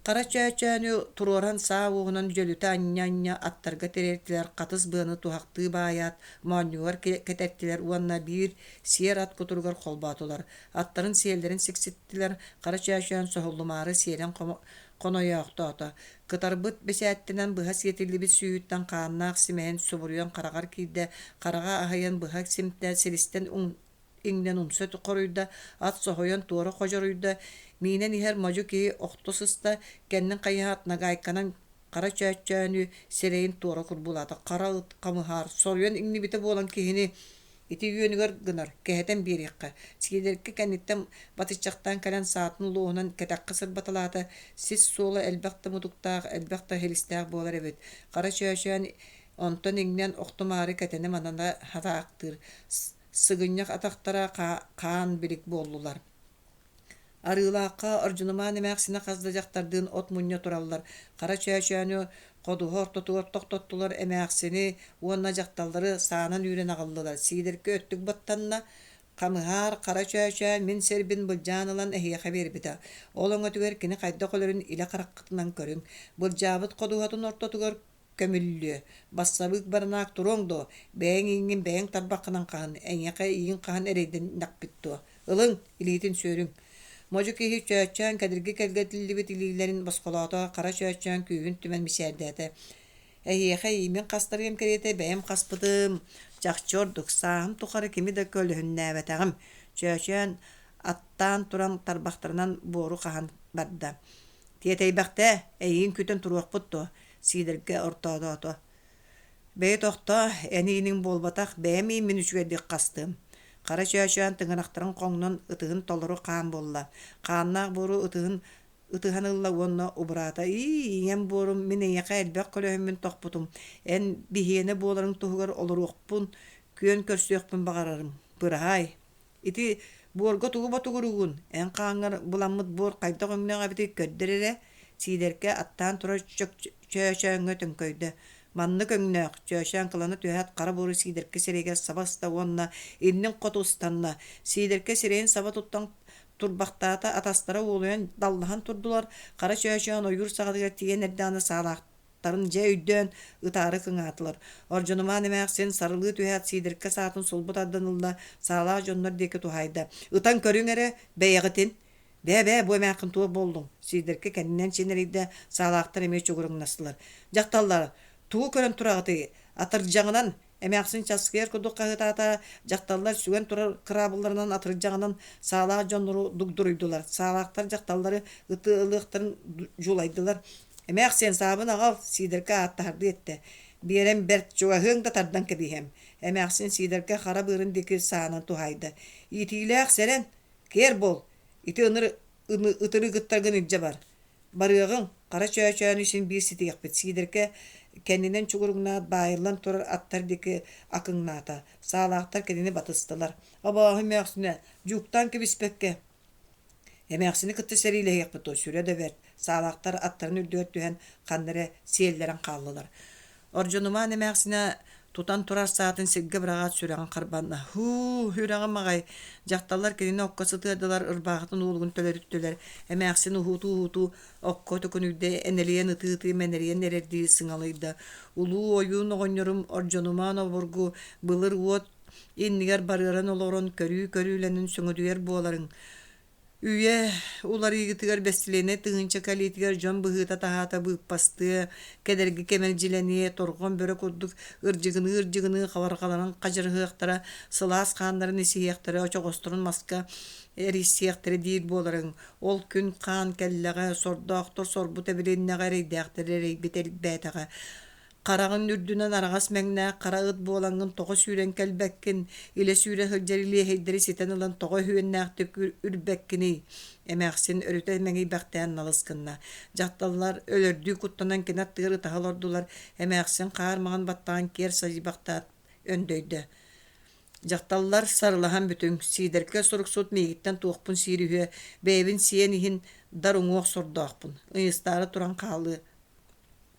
Хара чөөчөөнү туруоран саа уоһунан дьөлүтэ анньа-анньа аттарга тириэртилэр, хатыс быаны туһахтыы баайаат, моонньугар кэтэртилэр уонна биир сиэр ат кутуругар холбоотулар. Аттарын сиэллэрин сикситтилэр, хара чөөчөөн соһуллумаары сиэлэн хонойоохтоото. Кытарбыт бэчээттэнэн быһа сиэтиллибит сүүһүттэн хааннаах симэһин субуруйан хараҕар киирдэ, хараҕа аһыйан быһа симтэ, силистэн иҥнэн умса хоруйда, ат соһуйан туора ходьоруйда, миинэн иһэр модьу киһи охто сыста, кэннин хайыһаат нагаайканан хара чөөччөөнү сирэйин туора курбулаата, хара ыт хамыһаар, соруйан иҥнибитэ буолан киһини Ити үөнүгэр гынар, кэһэтэн биэриэххэ, Сиидэркэ кэнниттэн батыччахтаан кэлэн саатын луоһунан кэтэххэ сырбаталаата, сис суола элбэх да мутуктаах, элбэх да иһилистээх буолар эбит. Хара Чөөчөөн онтон иҥнэн охтумаары кэтэнэ-манана хатаахтыыр, сыгынньах атахтара хаан билик буоллулар. Арыылаахха Ордьунумаан эмээхсинэ хас да дьахтардыын от мунньа тураллар, хара чөөчөөнү ходуһа ортотугар тохтоттулар, эмээхсини уонна дьахталлары саанан үүрэн аҕаллылар. Сиидэркэ өттүк баттанна, «Хамыһаар, хара чөөчөөн мин сирбин былдьаан ылан эһиэхэ биэрбитэ. Ол өҥөтүгэр кини хайдах өлөрүн илэ хараххытынан көрүҥ. Былдьаабыт ходуһатын ортотугар көмүллүө, бассабыык баранаак туруоҥ дуо, бэйэҥ ииҥҥин бэйэҥ тарбаххынан хаһан, эйиэхэ иин хаһан эрэйдэннэхпит дуо? Ылыҥ, илиитин сүөрүҥ. Модьу киһи чөөччөөн кэдирги кэлгэтиллибит илиилэрин босхолоото, хара чөөччөөн күүһүн түмэн мичээрдээтэ. Эһиэхэ иимин хастарыам кэриэтэ бэйэм хаспытым, чахчы ордук, сааһым тухары кими да көлөһүннээбэтэҕим. Чөөчөөн аттаан туран тарбахтарынан буору хаһан барда. Тиэтэйбэхтээ, эйигин күтэн туруохпут дуо? Сиидэргэ ортоодоото. Бэйэ тохтоо, эн ииниҥ буолбатах, бэйэм ииммин үчүгэйдик хастыам. Хара чөөчөөн тыҥырахтарын хоҥнон ытыһын толору хаан буолла. Хааннаах буору ытыһын ытыһан ылла уонна убураата: «Ии, ийэм буорум, мин эйиэхэ элбэх көлөһүммүн тохпутум. Эн биһиэнэ буоларыҥ туһугар олоруохпун, күөн көрсүөхпүн баҕарарым. Быраһаай, Ити буорга тугу ботугуруугун, эн хааҥҥар буламмыт буор хайдах өҥнөөх эбитий көрдөр эрэ, Сиидэркэ аттаан турар чөөчөөҥҥө төҥкөйдө. Маннык өҥнөөх, чөөчөөн кылана түһээт хара буору Сиидэркэ сирэйигэр саба ыста уонна иннин хоту ыстанна. Сиидэркэ сирэйин саба туттан Турбахтаата, атастара уолуйан даллаһан турдулар, хара чөөчөөн ойуур саҕатыгар тиийэн эрдэҕинэ саалаахтарын дьэ өйдөөн, ытаары кыҥаатылар. Ордьонумаан эмээхсин сарылыы түһээт Сиидэркэ саатын сулбу тардан ылла, саалаах дьоннор диэки туһаайда: «Ытан көрүҥ эрэ, бэйэҕитин!» «Бээ-бээ, бу эмээххин туох буоллуҥ?» Сиидэркэ кэннинэн чинэрийдэ, саалаахтар эмиэ чугуруҥнастылар. «Дьахталлар, тугу көрөн тураҕытый? Атырдьаҕынан Эмээхсин часкыйар курдук хаһыытаата, дьахталлар сүгэн турар кыраабылларынан атырдьаҕынан саалаах дьоннору дугдуруйдулар. Саалаахтар дьахталлары ытыалыахтарын дьулайдылар. «Эмээхсиэн, саабын аҕал!» Сиидэркэ ааттаһардыы эттэ. «Биэрэн бэрт, чугаһыаҥ да тардан кэбиһиэм». Эмээхсин Сиидэркэ хара быарын диэки саанан туһаайда. «Иитиилээх сэрэн! Киэр буол! Ити ыныр ытырыгыттаргын илдьэ бар. Барыаҕыҥ, хара чөөчөөнү син биир ситиэхпит, Сиидэркэ кэннинэн чугуруҥнаат баайыллан турар аттар диэки акыҥнаата, саалаахтар кинини батыстылар. Абааһы эмээхсинэ, дьууктаан кэбиспэккэ Эмээхсини кытта сэриилэһиэхпит дуо, сүрэ да бэрт, саалаахтар аттарын үрдүгэр түһэн ханна эрэ сиэллэрэн хааллылар. Ордьонумаан эмээхсинэ тутан турар саатын сиргэ быраҕаат сүрэҕин харбанна. Һуу, үрэҕим аҕай! Дьахталлар кинини окко сытыардылар, ырбаахытын уолугун төлөрүттүлэр. Эмээхсин уһуутуу-уһуутуу окко төкүнүйдэ, энэлийэн ытыы-ытыы мэнэрийэн эрэрдии сыҥалыйда. Улуу ойуун оҕонньорум Ордьонумаан обургу былыр уот иннигэр барыаран олорон көрүү-көрүүлэнэн сөҥөдүйэр буоларыҥ. Үйэ уларыйыытыгар бэстилиэнэй тыһыынча кэлиитигэр дьон быһыыта-таһаата быыппастыа, кэдэрги кэмэлдьилэниэ, торҕон бөрө курдук ырдьыгыныы-ырдьыгыныы хабарҕаланан хадьырыһыахтара, сылаас хааннарын исиһиэхтэрэ, очоҕосторун маска эрийсиэхтэрэ диир буоларыҥ. Ол күн хаан кэллэҕэ, сордоохтор сорбут эбилиннэҕэ, эрэйдээхтэр эрэйбит элбээтэҕэ. Хараҕын үрдүнэн араҕас мэҥнээх хара ыт буолаҥҥын тоҕо сүүрэн кэлбэккин, илэ сүүрэ сылдьар илиэһэйдэри ситэн ылан тоҕо өһүөннээхтик үрбэккиний? Эмээхсин өрүтэ мэҥийбэхтээн налыс гынна. Дьахталлар өлөрдүү куттанан кини аттыгар ытаһа олордулар, эмээхсин хаар маҥан баттаҕын киэр садьыйбахтаат өндөйдө. Дьахталлар сарылаһан бүтүҥ, Сиидэркэ суруксут миигиттэн туохпун сиир үһүө, бэйэбин сиэн иһин дар уҥуох сордоохпун, ыйыстаары туран хаалыы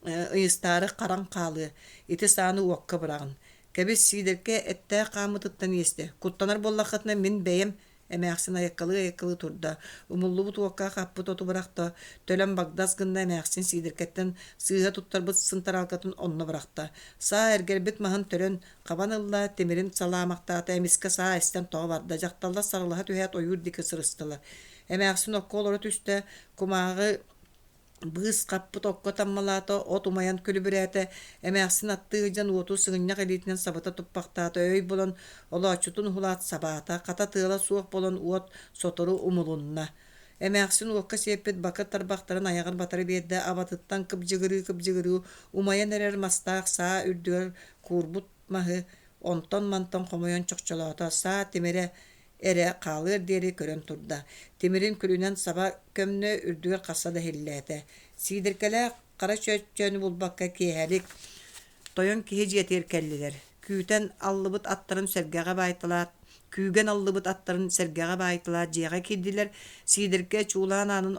ыйыстаары харан хаалыа, ити сааны уокка быраҕын. Кэбис, Сиидэркэ эттээх хааммытыттан иэстэ. Куттанар буоллаххытына мин бэйэм эмээхсин айаккалыы-айаккалыы турда. Умуллубут уокка хаппыт оту бырахта, төлөн багдас гынна эмээхсин Сиидэркэттэн сыыһа туттарбыт сынтараалкатын онно бырахта. Саа эргэрбит маһын төлөн хабан ылла, тимирин салаамахтаата, эмискэ саа эстэн тоҕо барда. Дьахталлар сарылаһа түһээт ойуур диэки сырыстылар. Эмээхсин окко олоро түстэ, кумааҕы Быыс хаппыт окко таммалаата, от умайан күлүбүрээтэ, эмээхсин аттыы сылдьан уоту сыгынньах илиитинэн сабыта туппахтаата, өй булан, олооччутун уһулаат сабаата, хата тыала суох буолан уот сотору умулунна. Эмээхсин уокка сиэппит бакыр тарбахтарын айаҕар батары биэрдэ, абатыттан кыбдьыгырыы-кыбдьыгырыы умайан эрэр мастаах саа үрдүгэр куурбут маһы онтон-мантан хомуйан чохчолоото, саа тимирэ эрэ хаалыар диэри көрөн турда, тимирин күлүнэн саба көмнө, үрдүгэр хасса да иһиллээтэ. Сиидэркэлээх хара чөөччөөнү булбакка киэһэлик тойон киһи дьиэтигэр кэллилэр. Күүтэн аллыбыт аттарын сэргэҕэ баайталаат, күүгэн аллыбыт аттарын сэргэҕэ баайталаат дьиэҕэ киирдилэр. Сиидэркэ чуулаан аанын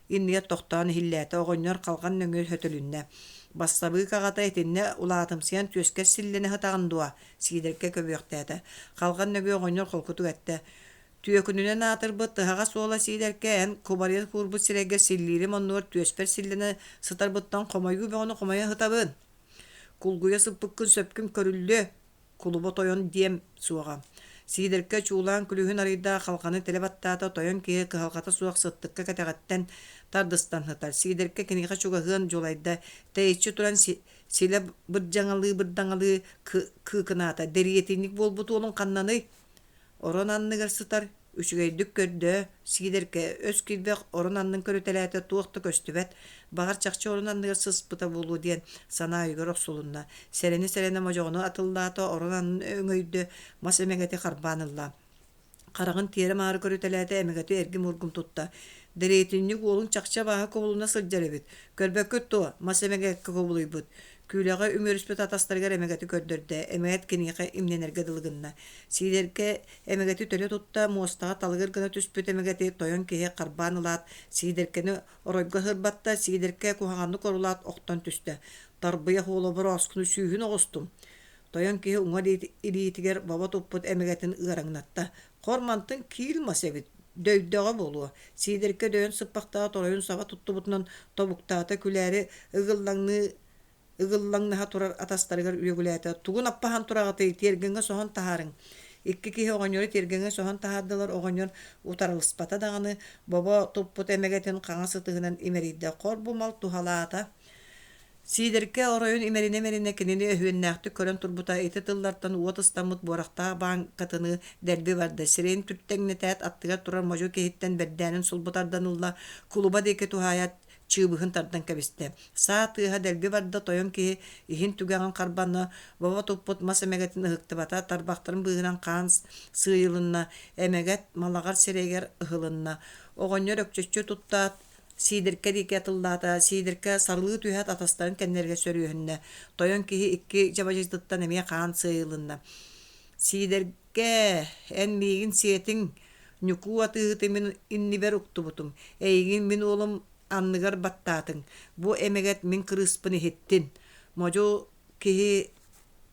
иннигэр тохтоон иһиллээтэ, оҕонньор халҕан нөҥүө сөтөлүннэ. Бассабыык аҕата итиннэ улаатымсыйан түөскэр силлэнэ сытаҕын дуо? Сиидэркэ көбүөхтээтэ. Халҕан нөҥүө оҕонньор холкутук эттэ: «Түөкүнүнэн аатырбыт тыһаҕас уола Сиидэркэ эн кубарыйа куурбут сирэйгэр силлиирим оннугар түөспэр силлэнэ сытарбыттан хомойуу бөҕөнү хомойо сытабын. Кулгуйа сыппыккын сөпкүн көрүллүө, кулуба тойон диэм суоҕа». Сиидэркэ чуулаан күлүүһүн арыйда, халҕаны тилэ баттаата, тойон киһи кыһалҕата суох сыттыкка кэтэҕиттэн тардыстан сытар. Сиидэркэ киниэхэ чугаһыан дьулайда, тэйиччи туран Силэ бырдьаҥалыы-бырдаҥалыы кыыкынаата, дэриэтинньик буолбут уолуҥ ханнаный? Орон анныгар сытар, үчүгэйдик көрдөө, Сиидэркэ өс киирбэх орон аннын көрүтэлээтэ туох да көстүбэт, баҕар чахчы орон анныгар сыспыта буолуо диэн санаа өйүгэр охсулунна. Сэрэнэ-сэрэнэ модьоҕону атыллаата, орон аннын өҥөйдө, мас эмэгэти харбаан ылла. Хараҕын тиэрэ-маары көрүтэлээтэ, эмэгэти эргим-ургум тутта. Дэриэтинньик уолуҥ чахчы абааһы кубулуна сылдьар эбит. Көрбөккүт дуо, мас эмэгэккэ кубулуйбут. Күүлэҕэ үмүөрүспүт атастарыгар эмэгэти көрдөрдө, эмэгэт киниэхэ имнэнэргэ дылы гынна. Сиидэркэ эмэгэти төлө тутта, муостаҕа талыгыр гына түспүт эмэгэти тойон киһи харбаан ылаат, Сиидэркэни оройго сырбатта, Сиидэркэ куһаҕаннык орулаат охтон түстэ. Тарбыйах уола борооскуну сүүһүн оҕустум. Тойон киһи уҥа илиитигэр бобо туппут эмэгэтин ыараҥнатта: «Хор мантан киил мас эбит. Дөйдөҕө буолуо, Сиидэркэ дөйөн сыппахтаах оройун саба туттубутунан тобуктаата, күлээри ыгыллаҥныы ыгыллаҥнаһа турар атастарыгар үөгүлээтэ: «Тугун аппаһан тураҕытый, тиэргэҥҥэ соһон таһаарыҥ!» Икки киһи оҕонньору тиэргэҥҥэ соһон таһаардылар, оҕонньор утарыласпата даҕаны, бобо туппут эмэгэтин хаҥас ытыһынан имэрийдэ: «Хор бу мал туһалаата» Сиидэркэ оройун имэринэ-имэринэ кинини өһүөннээхтик көрөн турбута ити тыллартан уот ыстаммыт буорахтаах бааҥкатыныы дэлби барда, сирэйин түртэҥнэтээт аттыгар турар модьу киһиттэн бэрдээнин сулбу тардан ылла, кулуба диэки туһаайаат чыыбыһын тардан кэбистэ. Саа тыаһа дэлби барда, тойон киһи иһин түгэҕин харбанна, бобо туппут мас эмэгэтин ыһыктыбата, тарбахтарын быыһынан хаан сыыйылынна, эмэгэт малаҕар сирэйигэр ыһылынна. Оҕонньор өкчөччү туттаат, Сиидэркэ диэки атыллаата, Сиидэркэ сарылыы түһээт атастарын кэннилэригэр сөрүөһүннэ. Тойон киһи икки дьабадьытыттан эмиэ хаан сыыйылынна. Сиидэркэ, эн миигин сиэтиҥ, Ньукуу атыыһыты мин иннибэр уктубутум, эйигин мин уолум анныгар баттаатыҥ, бу эмэгэт мин кырыыспын иһиттин. Модьу киһи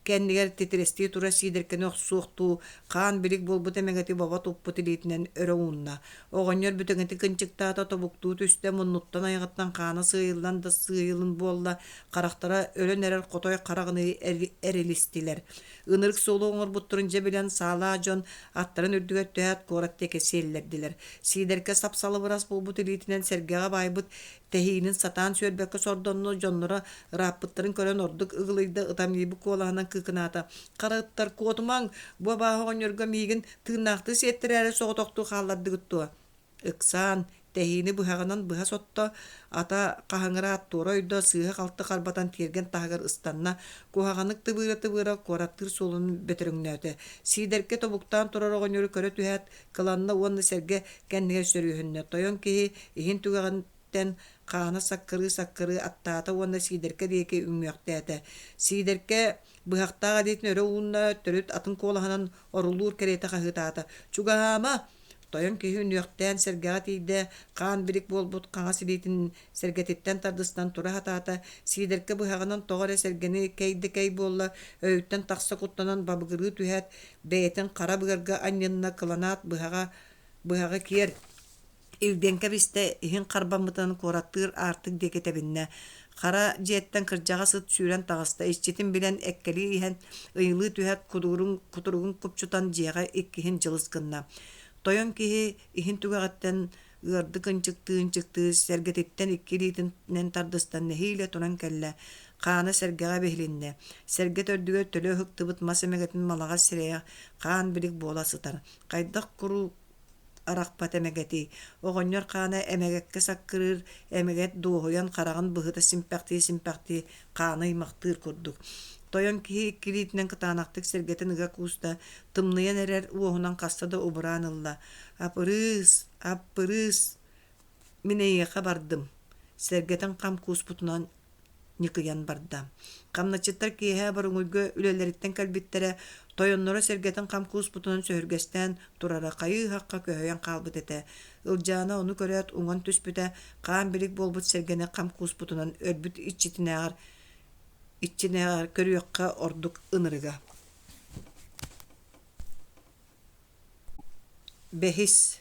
кэннигэр титирэстии турар сиидэркэни охсуохтуу хаан-билик буолбут эмэгэти бобо туппут илиитинэн өрө уунна. Оҕонньор бүтэҥитик ынчыктаата, тобуктуу түстэ, муннуттан айаҕыттан хаана сыыйыллан да сыыйылын буолла, харахтара өлөн эрэр хотой хараҕыныы эрилистилэр. Ынырык суолу оҥорбуттарын дьэ билэн, саалаах дьон аттарын үрдүгэр түһээт, куорат диэки сиэллэрдилэр. Сиидэркэ сап-салыбырас буолбут илиитинэн сэргэҕэ баайбыт тэһиинин сатаан сүөрбэккэ сордонно, дьонноро ырааппыттарын көрөн ордук ыгылыйда, ытамньыйбыт куолаһынан кыыкынаата: «Хара ыттар, куотумаҥ! Бу абааһы оҕонньорго миигин тыыннаахтыы сиэттэрээри соҕотохтуу хааллардыгыт дуо?» Ыксаан, тэһиини быһаҕынан быһа сотто, ата хаһыҥыраат туора ойдо, сыыһа-халты харбатан тиэргэн таһыгар ыстанна, куһаҕаннык тыбыыра-тыбыыра куораттыыр суолун бөтөрөҥнөөтө. Сиидэркэ тобуктаан турар оҕонньору көрө түһээт, кыланна уонна сэргэ кэннигэр сөрүөһүннэ. Тойон киһи иһин түгэҕиттэн хаана саккырыы-саккырыы аттаата уонна Сиидэркэ диэки үҥүөхтээтэ. Сиидэркэ быһахтаах илиитин өрө уунна, төрүт атын куолаһынан орулуур кэриэтэ хаһыытаата: «Чугаһаама!» Тойон киһи үнүөхтээн сэргэҕэ тиийдэ, хаан-билик буолбут хаҥас илиитин сэргэтиттэн тардыстан тура сатаата, Сиидэркэ быһаҕынан тоҕо эрэ сэргэни кэй да кэй буолла, өйүттэн тахса куттанан бабыгырыы түһээт, бэйэтин хара быарга анньынна, кыланаат быһаҕа быһаҕы киэр илгэн кэбистэ, иһин харбаммытынан куораттыыр аартык диэки тэбиннэ. Хара дьиэттэн кырдьаҕас ыт сүүрэн таҕыста, иччитин билэн эккэлии иһэн, ыйылыы түһээт кудуурун кутуругун купчутан дьиэҕэ иккиһин дьылыс гынна. Тойон киһи иһин түгэҕиттэн ыардык ынчыктыы-ынчыктыы сэргэтиттэн икки илиитинэн тардыстан нэһиилэ туран кэллэ, хаана сэргэҕэ биһилиннэ. Сэргэ төрдүгэр төлө ыһыктыбыт мас эмэгэтин малаҕар сирэйэ хаан-билик буола сытар. Хайдах куруук арахпат эмэгэтий, оҕонньор хаана эмэгэккэ саккырыыр, эмэгэт дуоһуйан хараҕын быһыта симпэхтии-симпэхтии хааны ыймахтыыр курдук. Тойон киһи икки илиитинэн кытаанахтык сэргэтин ыга кууста, тымныйан эрэр уоһунан хаста да убураан ылла: «Апырыыс, аппырыыс, мин эйиэхэ бардым» сэргэтин хам кууспутунан ньыкыйан барда. Хамначчыттар киэһэ боруҥуйга үлэлэриттэн кэлбиттэрэ, тойонноро сэргэтин хам кууспутунан сөһүргэстээн турара хайыы-хахха көһүйэн хаалбыт этэ. Ылдьаана ону көрөөт уҥан түспүтэ, хаан-билик буолбут сэргэни хам кууспутунан өлбүт иччитинээҕэр иччинээҕэр көрүөххэ ордук ынырыга. Бэһис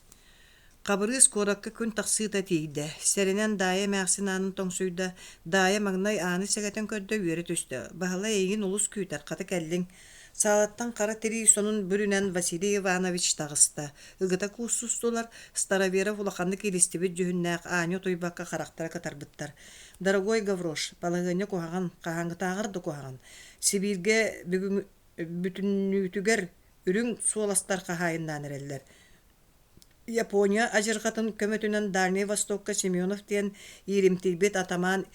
Хабырыыс куоракка күн тахсыыта тиийдэ, сэрэнэн Даайа эмээхсин аанын тоҥсуйда, Даайа маҥнай ааны сэгэтэн көрдө, үөрэ түстэ: «Баһылай эйигин олус күүтэр, хата кэллиҥ». Саалаттан хара тирии сонун бүрүнэн Василий Иванович таҕыста. Ыгыта куустустулар, Староверов улаханнык илистибит дьүһүннээх аанньа утуйбакка харахтара кытарбыттар. «Дорогой Гаврош, балаһыанньа куһаҕан, хаһааҥҥытааҕар да куһаҕан. Сибииргэ бүгүн бүтүннүүтүгэр үрүҥ суоластар хаһаайыннаан эрэллэр. Япония адьырҕатын көмөтүнэн Дальнай Востокка Семенов диэн ииримтийбит атамаан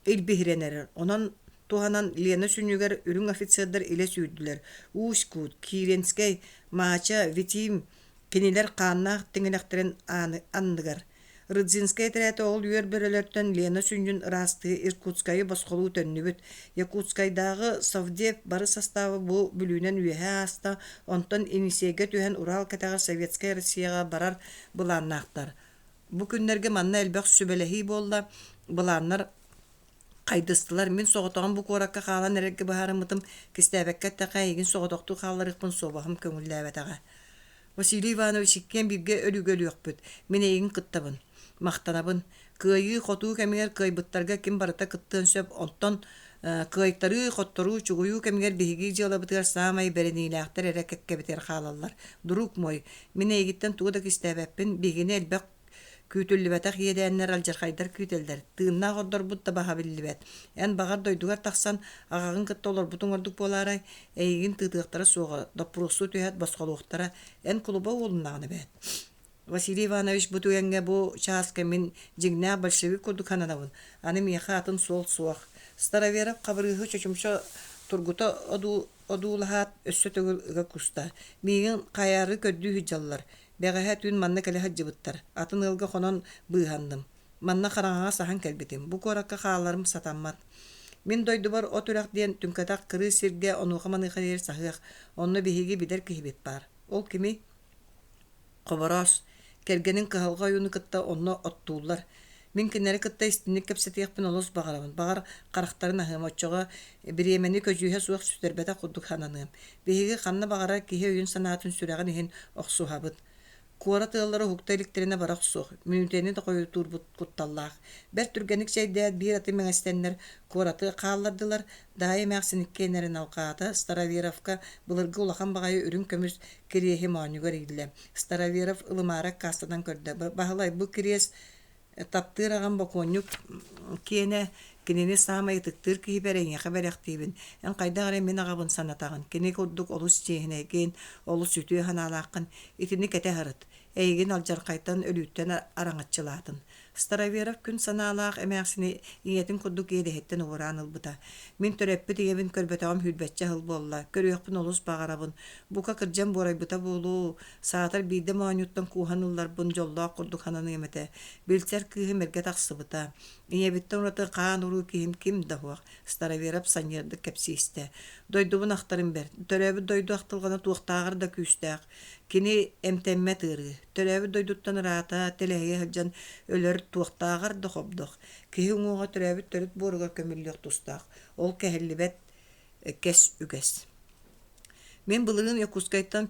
илбиһирэн эрэр. Онон туһанан Лена сүнньүгэр үрүҥ офицердар илэ сүүрдүлэр. Усть-Кут, Киренскэй, Мача, Витим кинилэр хааннаах тиҥилэхтэрин анныгар. Рыдзинскай этэрээтэ ол үөр бөрөлөртөн Лена сүнньүн ыраастыы Иркутскайы босхолуу төннүбүт. Якутскайдааҕы Совдеп бары састааба бу Бүлүүнэн үөһэ ааста, онтон Енисейгэ түһэн Урал кэтэҕэр Советскай Россияҕа барар былааннаахтар. Бу күннэргэ манна элбэх сүбэлэһии буолла, былааннар хайдыстылар. Мин соҕотоҕун бу куоракка хаалан эрэргэ быһаарыммытым, кистээбэккэ эттэххэ, эйигин соҕотохтуу хаалларыахпын суобаһым көҥүллээбэтэҕэ. Василий Иванович иккиэн бииргэ өлүүгэ өлүөхпүт. Мин эйигин кыттабын. Махтанабын. Кыайыы-хотуу кэмигэр кыайбыттарга ким барыта кыттыан сөп, онтон кыайтарыы, хотторуу, чугуйуу кэмигэр биһиги дьыалабытыгар саамай бэриниилээхтэр эрэ кэккэбитигэр хаалаллар. Друг мой, мин эйигиттэн тугу да кистээбэппин, биһигини элбэх күүтүллүбэтэх иэдээннэр, алдьархайдар күүтэллэр, тыыннаах ордорбут да баһа биллибэт. Эн баҕар дойдугар тахсан, аҕаҕын кытта олорбутуҥ ордук буолаарай, эйигин тыытыахтара суоҕа, доппуруостуу түһээт босхолуохтара, эн кулуба уолуннаҕын эбээт. Василий Иванович бу түгэҥҥэ бу чааска мин дьиҥнээх большевик курдук сананабын, аны миэхэ атын суол суох. Староверов Хабырыыһы чочумча тургута одуулаһаат, өссө төгүл ыга куста. Миигин хайаары көрдүү сылдьаллар. Бэҕэһээ түүн манна кэлэ сылдьыбыттар. Атын ыалга хонон быыһанным. Манна хараҥаҕа саһан кэлбитим. Бу куоракка хааларым сатаммат. Мин дойдубар от үрэх диэн түҥкэтэх кырыы сиргэ онуоха-маныаха диэри саһыах. Онно биһиги билэр киһибит баар. Ол кимий? Хобороос, кэргэнин кыһалҕа ойууну кытта онно оттууллар. Мин кинилэри кытта истиҥник кэпсэтиэхпин олус баҕарабын. Баҕар, харахтарын аһыам, оччоҕо бириэмэни көдьүүһэ суох сүтэрбэтэх курдук сананыам. Биһиги ханна баҕарар киһи өйүн-санаатын сүрэҕин иһин охсуһабыт. Куорат ыаллара уһукта иликтэринэ бара охсуох, мүнүүтэни да хойутуурбут кутталлаах. Бэрт түргэнник чэйдээт, биир аты мэҥэстэннэр куораты хааллардылар. Даайа эмээхсин иккиэннэрин алҕаата, Староверовка былыргы улахан баҕайы үрүҥ көмүс кириэһи моонньугар ииллэ. Староверов ылымаары аккаастанан көрдө. Баһылай бу кириэс таптыыр аҕам бокуонньук киэнэ кинини саамай ытыктыыр киһибэр эйиэхэ бэлэхтиибин. Эн хайдах эрэ мин аҕабын санатаҕын. Кини курдук олус чиэһинэйгин, олус үтүө санаалааххын. Итини кэтэ сырыт. Эйигин алдьархайтан, өлүүттэн араҥаччылаатын. Староверов күн санаалаах эмээхсини ийэтин курдук иэдэһиттэн уораан ылбыта. Мин төрөппүт ийэбин көрбөтөҕүм сүүрбэччэ сыл буолла, көрүөхпүн олус баҕарабын. Бука кырдьан буорайбыта буолуо, саатар биирдэ моонньуттан кууһан ылларбын дьоллоох курдук сананыам этэ. Билсэр кыыһым эргэ тахсыбыта. Ийэбиттэн ураты хаан-уруу киһим ким да суох, Староверов санньыардык кэпсии истэ. Дойдубун ахтарым бэрт. Төрөөбүт дойду ахтылҕана туохтааҕар да күүстээх. Кини эмтэммэт ыарыы. Төрөөбүт дойдуттан ыраата, тэлэһийэ сылдьан өлөр туохтааҕар да хобдох. Киһи уҥуоҕа төрөөбүт төрүт буоругар көмүллүөх тустаах. Ол кэһиллибэт кэс үгэс. Мин былырыын Якутскайтан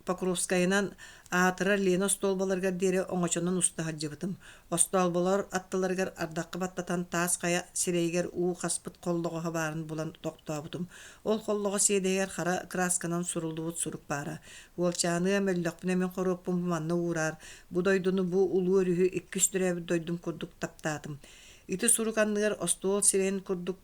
Покровскайынан аатырар Лена остуолбаларыгар диэри оҥочонон уста сылдьыбытым. Остоолболор аттыларыгар ардахха баттатан таас хайа сирэйигэр уу хаспыт холлоҕоһо баарын булан тохтообутум. Ол холлоҕос иэдэһигэр хара кыраасканан суруллубут сурук баара. Уолчааныам, өллөхпүнэ мин хоруоппун бу манна уураар, бу дойдуну, бу улуу өрүһү иккис төрөөбүт дойдум курдук таптаатым. Ити сурук анныгар остуол сирэйин курдук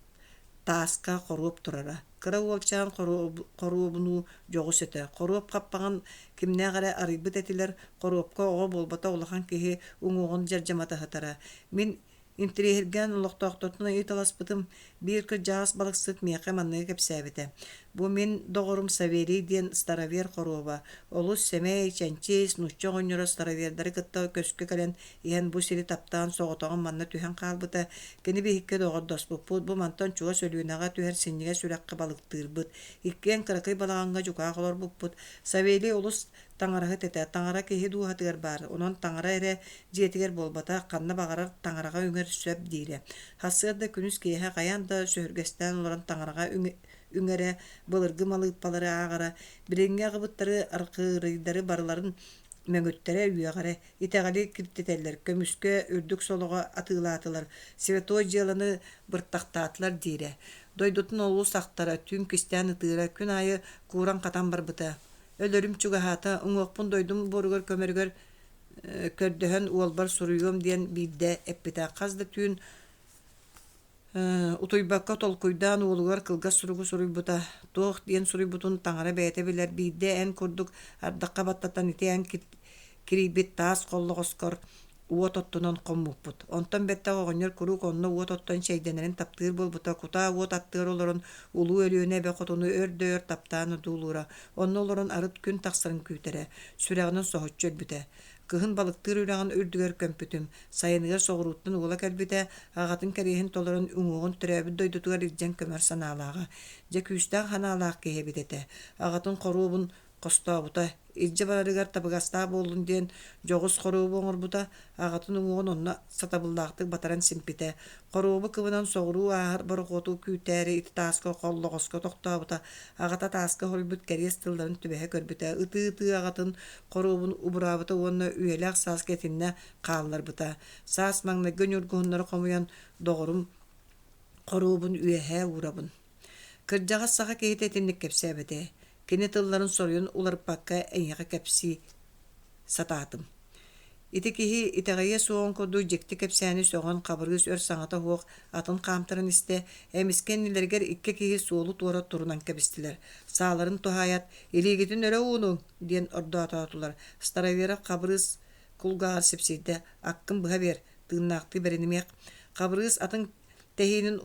тааска хоруоп турара. Кыра уолчаан хоруобунуу дьоҕус этэ. Хоруоп хаппаҕын кимнээх эрэ арыйбыт этилэр, хоруопка оҕо буолбатах улахан киһи уҥуоҕун дьардьамата сытара. Мин Интэриэһиргээн олохтоохтортон ыйыталаспытым, биир кырдьаҕас балыксыт миэхэ манныгы кэпсээбитэ: «Бу мин доҕорум Савелий диэн старовер хоруоба, олус сэмэй, чэнчис, нуучча оҕонньоро старовердары кытта көскө кэлэн иһэн бу сири таптаан соҕотоҕун манна түһэн хаалбыта. Кини биһикки доҕордоспуппут, бу мантан чугас Өлүөнэҕэ түһэр синньигэс үрэххэ балыктыырбыт. Иккиэн кыракый балаҕаҥҥа дьукаах олорбуппут. Савелий олус Таҥараһыт этэ, таҥара киһи дууһатыгар баар, онон таҥара эрэ дьиэтигэр буолбатах, ханна баҕарар таҥараҕа үҥэр сөп диирэ. Сарсыарда күнүс киэһэ хайаан да сөһүргэстээн олорон таҥараҕа үҥэрэ, былыргы малыыппалары ааҕара, билиҥҥи аҕабыттары, архыырыйдары барыларын мөҥүттэрэ, үөҕэрэ, итэҕэли киртитэллэр, көмүскэ үрдүк солоҕо атыылаатылар, святой дьыаланы быртахтаатылар диирэ. Дойдутун олус ахтара, түүн кистээн ытыыра, күн аайы кууран-хатан барбыта. Өлөрүм чугаһаата, уҥуохпун дойдум буоругар көмөрүгэр көрдөһөн уолбар суруйуом диэн биирдэ эппитэ. Хас да түүн утуйбакка толкуйдаан уолугар кылгас суругу суруйбута. Туох диэн суруйбутун таҥара бэйэтэ билэр. Биирдэ эн курдук ардахха баттатан ити эн кирийбит таас холлоҕоскор уот оттунан хоммуппут. Онтон бэттэх оҕонньор куруук онно уот оттон чэйдэнэрин таптыыр буолбута, кутаа уот аттыгар олорон Улуу Өлүөнэ эбэ хотуну өр да өр таптаан одуулуура, онно олорон арыт күн тахсарын күүтэрэ, сүрэҕинэн соһуччу өлбүтэ. Кыһын балыктыыр үрэҕин үрдүгэр көмпүтүм, сайыныгар соҕурууттан уола кэлбитэ, аҕатын кэриэһин толорон уҥуоҕун төрөөбүт дойдутугар илдьэн көмөр санаалааҕа. Дьэ күүстээх санаалаах киһи эбит этэ. Аҕатын хоруобун Хостообута, илдьэ барарыгар табыгастаах буоллун диэн дьоҕус хоруобу оҥорбута, аҕатын уҥуоҕун онно сатабыллаахтык батаран симпитэ. Хоруобу кыбынан соҕуруу ааһар борохуоту күүтээри ити тааска холлоҕоско тохтообута, аҕата тааска хоруйбут кэриэс тылларын түбэһэ көрбүтэ, ытыы-ытыы аҕатын хоруобун убураабыта уонна үйэлээх сааска итиннэ хаалларбыта. Саас маҥнайгы ньургуһуннары хомуйан доҕорум хоруобун үөһээ уурабын. Кырдьаҕас саха киһитэ итинник кэпсээбэтэ. Кини тылларын соруйан уларыппакка эйиэхэ кэпсии сатаатым. Ити киһи итэҕэйиэ суоҕун курдук дьикти кэпсээни сөҕөн Хабырыыс өр саҥата суох атын хаамтаран истэ, эмискэ иннилэригэр икки киһи суолу туора турунан кэбистилэр. Сааларын туһаайат, «Илиигитин өрө уунуҥ!» диэн ордоотоотулар. Староверов Хабырыыс кулгааҕар сипсийдэ, «Аккын быһа биэр, тыыннаахтыы бэринимиэх». Хабырыыс атын тэһиинин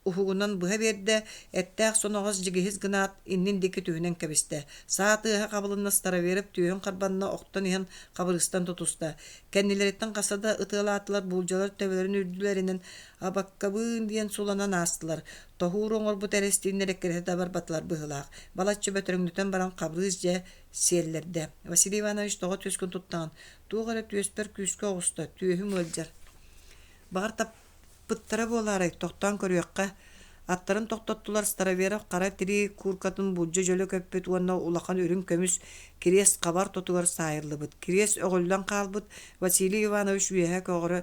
уһугунан быһа биэрдэ, эттээх соноҕос дьигиһис гынаат, иннин диэки түһүнэн кэбистэ. Саа тыаһа хабылынна Староверов түөһүн харбанна охтон иһэн хабырыыстан тутуста. Кэннилэриттэн хаста да ытыалаатылар, буулдьалар төбөлөрүн үрдүлэринэн абаккабыын диэн суланан аастылар. Тоһуур оҥорбут эрэстииннэр эккирэтэ да барбатылар быһыылаах. Балачча бөтөрөҥнөтөн баран Хабырыыс дьэ сиэллэрдэ. Василий Иванович тоҕо түөскүн туттаҕын? Туох эрэ түөспэр күүскэ оҕуста, түөһүм ыалдьар. Баҕар Ыттара буолаарай, тохтоон көрүөххэ. Аттарын тохтоттулар Староверов хара тирии кууркатын булдьу дьөлө көппүт уонна улахан үрүҥ көмүс кириэс хабар тотугар саайыллыбыт. Кириэс өҕүллэн хаалбыт, Василий Иванович үөһэ көҕөрө,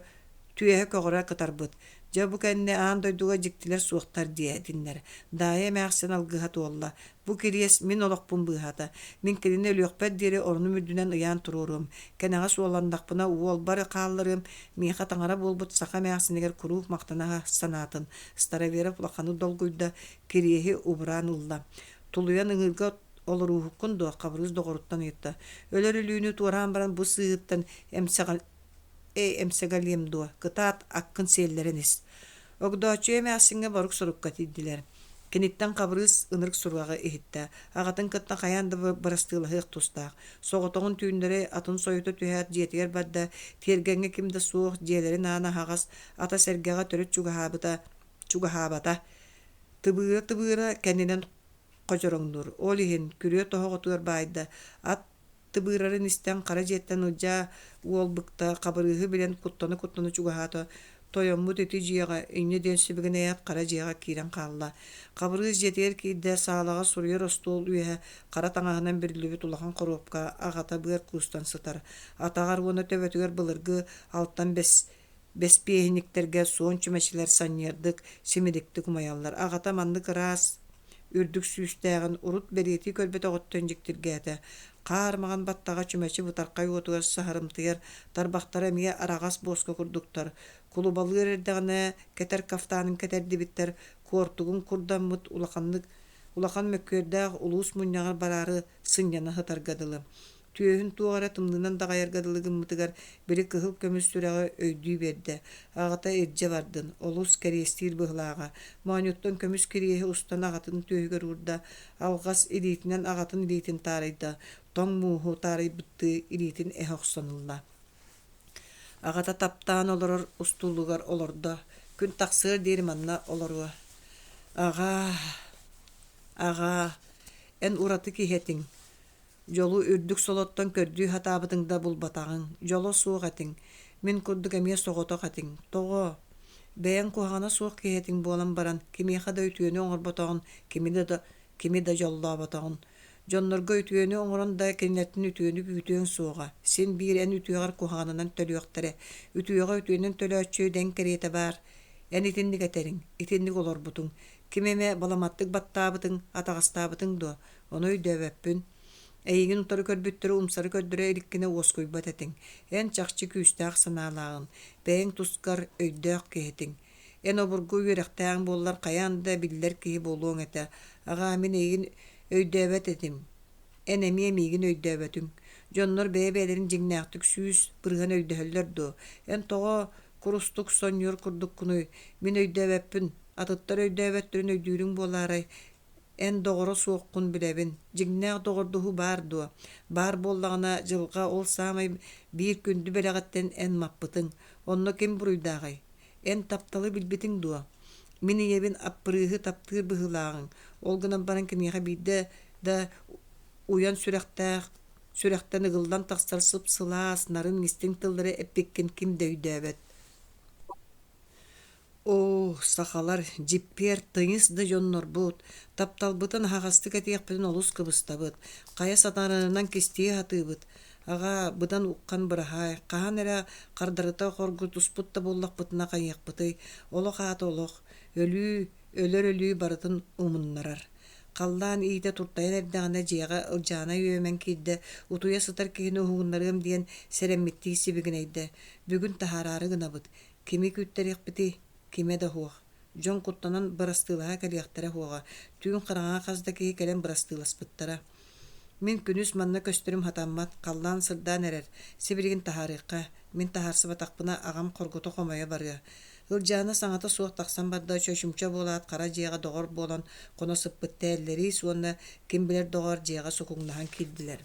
түөһэ көҕөрө кытарбыт. Дьэ бу кэннэ аан дойдуга дьиктилэр суохтар диэтиннэр. Даайа эмээхсин алгыһа туолла. Бу кириэс мин олохпун быыһаата. Мин кинини өлүөхпэр диэри оронум үрдүнэн ыйаан туруоруом. Кэнэҕэс уолланнахпына уолбар хаалларыам, миэхэ таҥара буолбут саха эмээхсинигэр куруук махтана санаатын. Староверов улаханнык долгуйда, кириэһи убураан ылла. Тулуйан ыҥыырга олорууһуккун дуо? Хабырыыс доҕоруттан ыйытта. Өлөр өлүүнү туораан баран бу сыыһыттан эмсэҕэл Эй, эмсэгэлиэм дуо, кытаат, аккын сиэллэрэн ис. Огдооччуйа эмээхсиҥҥэ борук-сорукка тиийдилэр. Киниттэн Хабырыыс ынырык сураҕы иһиттэ. Аҕатын кытта хайаан да бырастыылаһыах тустаах. Соҕотоҕун түүннэри атын сойута түһээт дьиэтигэр барда, тиэргэҥҥэ ким да суох, дьиэлэрин аана аһаҕас, ата сэргэҕэ төрүт чугаһаабыта, чугаһаабата. Тыбыыра-тыбыыра кэннинэн ходьороҥнуур. Ол иһин күрүө тоһоҕотугар баайда, ат тыбыырарын истэн хара дьиэттэн Ылдьаа уол быкта, Хабырыыһы билэн куттана-куттана чугаһаата, тойоммут ити дьиэҕэ, инньэ диэн сибигинэйээт хара дьиэҕэ киирэн хаалла. Хабырыыс дьиэтигэр киирдэ, саалаҕа суруйар остуол үөһэ хара таҥаһынан бүрүллүбүт улахан хоруопка аҕата быар куустан сытар. Атаҕар уонна төбөтүгэр былыргы алтан бэс бэспиэһинньиктэргэ суон чүмэчилэр санньыардык, симириктик умайаллар. Аҕата маннык ыраас, үрдүк сүүстээҕин урут бэлиэтии көрбөтөҕүттэн дьиктиргээтэ. Хаар маҕан баттаҕа чүмэчи бытархай уотугар саһарымтыйар, тарбахтара эмиэ араҕас буоска курдуктар. Кулубалыыр эрдэҕинэ кэтэр кафтанын кэтэрдибиттэр, куортугун курдаммыт улаханнык улахан мөккүөрдээх улуус мунньаҕар бараары сынньана сытарга дылы. Түөһүн туох эрэ тымныынан даҕайарга дылы гыммытыгар, били кыһыл көмүс сүрэҕи өйдүү биэрдэ. Аҕата илдьэ бардын, олус кэриэстиир быһыылааҕа. Моонньуттан көмүс кириэһи устан аҕатын түөһүгэр уурда, алҕас илиитинэн аҕатын илиитин таарыйда, тоҥ мууһу таарыйбыттыы илиитин эһэ охсон ылла. Аҕата таптаан олорор устуулугар олордо, күн тахсыар диэри манна олоруо. Аҕаа, аҕаа, эн ураты киһи этиҥ, Дьолу үрдүк солоттон көрдүү сатаабытыҥ да булбатаҕыҥ, дьоло суох этиҥ, мин курдук эмиэ соҕотох этиҥ. Тоҕо? Бэйэҥ куһаҕана суох киһи этиҥ буолан баран, кимиэхэ да үтүөнү оҥорботоҕун, кими да, кими да дьоллооботоҕун. Дьоннорго үтүөнү оҥорон да кинилэртэн үтүөнү күүтүөҥ суоҕа. Син биир эн үтүөҕэр куһаҕанынан төлүөхтэрэ. Үтүөҕэ үтүөнэн төлөөччү дэҥ кэриэтэ баар. Эн итинник этэриҥ, итинник олорбутуҥ. Ким эмэ баламаттык баттаабытыҥ, атаҕастаабытыҥ дуо? Ону өйдөөбөппүн. Эйигин утары көрбүттэри умсары көрдөрө иликкинэ уоскуйбат этиҥ. Эн чахчы күүстээх санаалааҕын, бэйэҥ тускар өйдөөх киһи этиҥ. Эн обургу үөрэхтээҕиҥ буоллар хайаан да биллэр киһи буолуоҥ этэ. Аҕаа, мин эйигин өйдөөбөт этим. Эн эмиэ миигин өйдөөбөтүҥ. Дьоннор бэйэ-бэйэлэрин дьиҥнээхтик 100% өйдөһөллөр дуо? Эн тоҕо курустук сонньуор курдуккунуй? Мин өйдөөбөппүн. Атыттар өйдөөбөттөрүн өйдүүрүҥ буолаарай? Эн доҕоро суоххун билэбин, дьиҥнээх доҕордоһуу баар дуо? Баар буоллаҕына, дьылҕа ол саамай биир күндү бэлэҕиттэн эн маппытыҥ. Онно ким буруйдааҕый? Эн тапталы билбитиҥ дуо? Мин ийэбин Аппырыыһы таптыыр быһыылааҕыҥ, ол гынан баран киниэхэ биирдэ да Уйан сүрэхтээх, сүрэхтэн ыгыллан тахсар сып-сылаас, нарын истиҥ тыллары эппиккин ким да өйдөөбөт. Оо, сахалар, дьиппиэр, тыйыс да дьоннорбут, тапталбытын аһаҕастык этиэхпитин олус кыбыстабыт, хайа сатанарынан кистии сатыыбыт. Аҕаа, быдан уххан быраһаай, хаһан эрэ хардарыта хоргутуспут да буоллахпытына хайыахпытый, олох аата олох, өлүү, өлөр өлүү барытын умуннарар. Халлаан иитэ туртайан эрдэҕинэ дьиэҕэ Ылдьаана үөмэн киирдэ, утуйа сытар киһини уһугуннарыам диэн сэрэммиттии сибигинэйдэ: «Бүгүн таһаараары гынабыт, Кими күүттэриэхпитий? Кимэ да суох. Дьон куттанан бырастыылаһа кэлиэхтэрэ суоҕа. Түүн хараҥаҕа хас да киһи кэлэн бырастыыласпыттара. Мин күнүс манна көстөрүм сатаммат, халлаан сырдаан эрэр, сибилигин таһаарыахха. Мин таһаарсыбатахпына аҕам хоргута хомойо барыа. Ылдьаана саҥата суох тахсан барда, чочумча буолаат хара дьиэҕэ доҕор буолан хоно сыппыт Тээллэриис уонна ким билэр доҕоор дьиэҕэ сукуҥнаһан киирдилэр.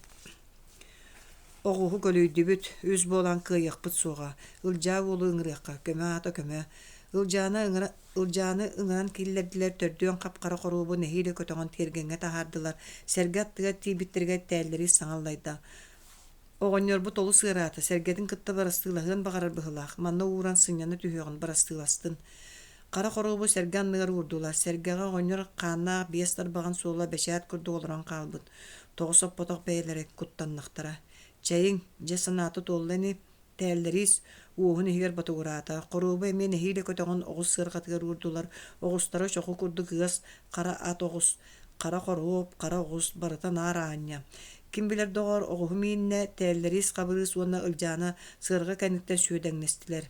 Оҕуһу көлүйдүбүт, үс буолан кыайыахпыт суоҕа, Ылдьаа уолу ыҥырыахха, көмө аата көмө. Ылдьаана ыҥыра Ылдьааны ыҥыран киллэрдилэр, төрдүөн хап-хара хоруобу нэһиилэ көтөҕөн тиэргэҥҥэ таһаардылар, сэргэ аттыгар тиийбиттэригэр тээллэри саҥа аллайда. Оҕонньорбут олус ыараата, сэргэтин кытта бырастыылаһыан баҕарар быһыылаах, манна ууран сынньана түһүөҕүн бырастыыластын. Хара хоруобу сэргэ анныгар уурдулар, сэргэҕэ оҕонньор хааннаах биэс тарбаҕын суола бэчээт курдук олорон хаалбыт. Тоҕо соппотох бэйэлэрэ куттаннахтара. Чэйиҥ, дьэ санаата туолла ини, тээллэриис уоһун иһигэр ботугураата, хоруобу эмиэ нэһиилэ көтөҕөн оҕус сыарҕатыгар уурдулар, оҕустара чоху курдук ыас хара ат оҕус, хара хоруоп, хара оҕус, барыта наар аанньа. Ким билэр доҕоор, оҕуһу мииннэ, тээллэриис Хабырыыс уонна Ылдьаана сыарҕа кэнниттэн сүөдэҥнэстилэр.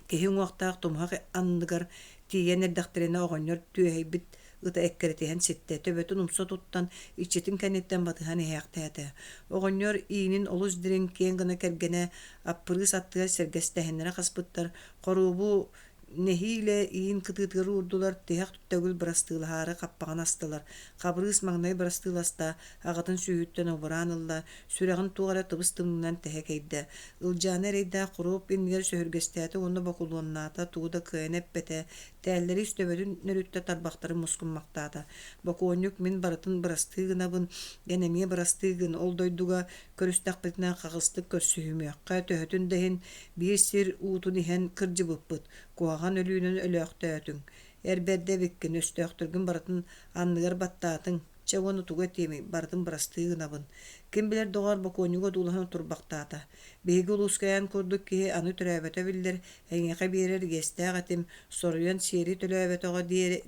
Киһи уҥуохтаах тумуһах анныгар тиийэн эрдэхтэринэ оҕонньор түөһэйбит ыта эккирэтиһэн ситтэ, төбөтүн умса туттан, иччитин кэнниттэн батыһан иһээхтээтэ. Оҕонньор иинин олус дириҥ, киэҥ гына кэргэнэ Аппырыыс аттыгар сэргэстэһиннэрэ хаспыттар, хоруобу нэһиилэ иин кытыытыгар уурдулар, тиһэх төгүл бырастыылаһаары хаппаҕын астылар. Хабырыыс маҥнай бырастыыласта, аҕатын сүүһүттэн убураан ылла, сүрэҕин туох эрэ тыбыс-тымныынан тэһэ кэйдэ. Ылдьаана эрэйдээх хоруоп иннигэр сөһүргэстээтэ уонна бокулуоннаата, тугу да кыайан эппэтэ, тээллэри ис төбөтүн нөрүттэ тарбахтарын мускуммахтаата. Бокуонньук мин барытын бырастыы гынабын, эн эмиэ бырастыы гын, ол дойдуга көрүстэхпитинэ хаҕыстык көрсүһүмүөххэ, төһөтүн да иһин биир сир уутун иһэн кырдьыбыппыт, куһаҕан өлүүнэн өлөөхтөөтүҥ. Эр бэрдэ эбиккин, өстөөхтөргүн барытын анныгар баттаатыҥ, Чэ уонна тугу этиэмий, барытын бырастыы гынабын. Ким билэр доҕоор бокуонньуга одуулаһан турбахтаата. Биһиги улууска эн курдук киһи аны төрөөбөтө биллэр, эйиэхэ биэрэр иэстээх этим, соруйан сиэри төлөөбөтөҕө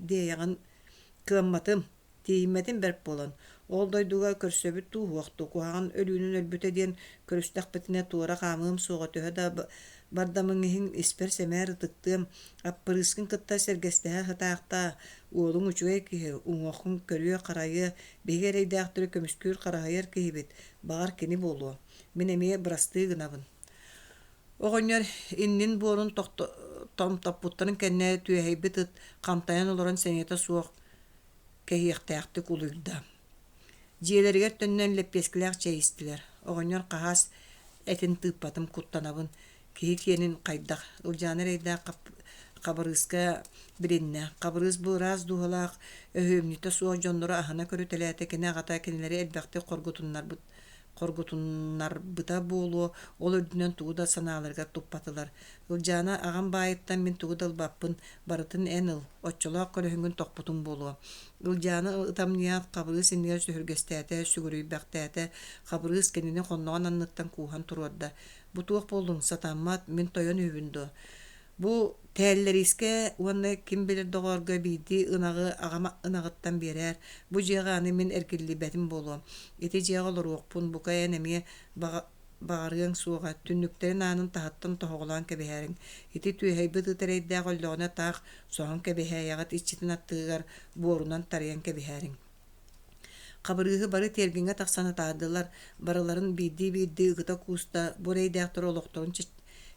диэйэҕин кыамматым, тиийиммэтим бэрт буолан. Ол дойдуга көрсөбүт дуу, суох дуу, куһаҕан өлүүнэн өлбүтэ диэн көрүстэхпитинэ туора хаамыам суоҕа төһө да бардамыҥ иһин испэр сэмээр ытыктыам, Аппырыыскын кытта сэргэстэһэ сатаахтаа, уолуҥ үчүгэй киһи, уҥуоххун көрүө-харайыа, биһиги эрэйдээхтэри көмүскүүр-хараһыйар киһибит, баҕар кини буолуо. Мин эмиэ бырастыы гынабын. Оҕонньор иннин буорун томтоппуттарын кэннэ түөһэйбит ыт хантайан олорон сэниэтэ суох кэһиэхтээхтик улуйда. Дьиэлэригэр төннөн лэппиэскэлээх чэй истилэр. Оҕонньор хаһаас этин тыыппатым, куттанабын. Киһи киэнин хайдах? Ылдьаана эрэйдээх Хабырыыска билиннэ. Хабырыыс бу ыраас дууһалаах, өһүөмньүтэ суох дьоннору аһына көрүтэлээтэ, кини аҕата кинилэри элбэхтик хоргутуннарбыт хоргутуннарбыта буолуо, ол үрдүнэн тугу да санааларыгар туппатылар. Ылдьаана аҕам баайыттан мин тугу да ылбаппын, барытын эн ыл, оччолоох көлөһүҥҥүн тохпутуҥ буолуо. Ылдьаана ытамньыйаат Хабырыыс иннигэр сүһүргэстээтэ, сүгүрүйбэхтээтэ. Хабырыыс кинини хонноҕун анныттан кууһан туруорда. Бу туох буоллуҥ, сатаммат, мин тойон үһүбүн дуо? Бу тээллэриискэ уонна ким билэр доҕоорго биирдии ынаҕы аҕам ынаҕыттан биэрээр. Бу дьиэҕэ аны мин эргиллибэтим буолуо. Ити дьиэҕэ олоруохпун, бука эн эмиэ баҕарыаҥ суоҕа, түннүктэрин аанын таһыттан тоһоҕолоон кэбиһээриҥ. Ити түөһэйбит ыт эрэйдээх өллөҕүнэ таах соһон кэбиһээйэҕит иччитин аттыгар буорунан тарыйан кэбиһээриҥ. Хабырыыһы бары тиэргэҥҥэ тахсан атаардылар, барыларын биирдии-биирдии ыгыта кууста, бу эрэйдээхтэр олохторун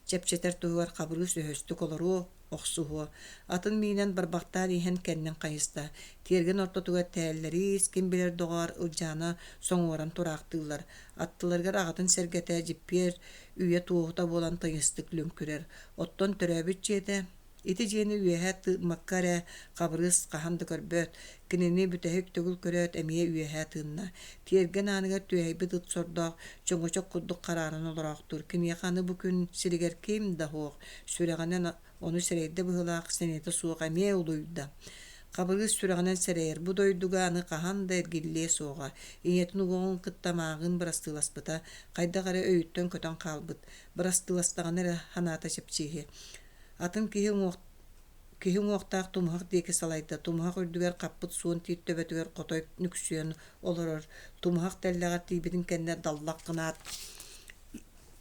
чэпчэтэр туһугар Хабырыыс өһөстүк олоруо, охсуһуо. Атын миинэн барбахтаан иһэн кэннин хайыста. Тиэргэн ортотугар тээллэриис, ким билэр доҕоор Ылдьаана соҥуоран тураахтыыллар. Аттыларыгар аҕатын сэргэтэ дьиппиэр үйэ туоһута буолан тыйыстык лүҥкүрэр. Оттон төрөөбүт дьиэтэ... Ити дьиэни үөһэ тыыммакка эрэ Хабырыыс хаһан да көрбөт, кинини бүтэһик төгүл көрөөт эмиэ үөһэ тыынна. Тиэргэн ааныгар түөһэйбит ыт сордоох, чөҥөчөк курдук харааран олороохтуур. Киниэхэ аны бу күн сиригэр ким да суох, сүрэҕинэн ону сэрэйдэ быһыылаах, сэниэтэ суох эмиэ улуйда. Хабырыыс сүрэҕинэн сэрэйэр, бу дойдуга аны хаһан да эргиллиэ суоҕа. Ийэтин уҥуоҕун кытта мааҕын бырастыыласпыта, хайдах эрэ өйүттэн көтөн хаалбыт. Бырастыыластаҕына эрэ санаата чэпчииһи. Атын киһи уҥуох киһи уҥуохтаах тумуһах диэки салайда, тумуһах үрдүгэр хаппыт суон тиит төбөтүгэр хотой нүксүйэн олорор, тумуһах тэллэҕэр тиийбитин кэннэ даллах гынаат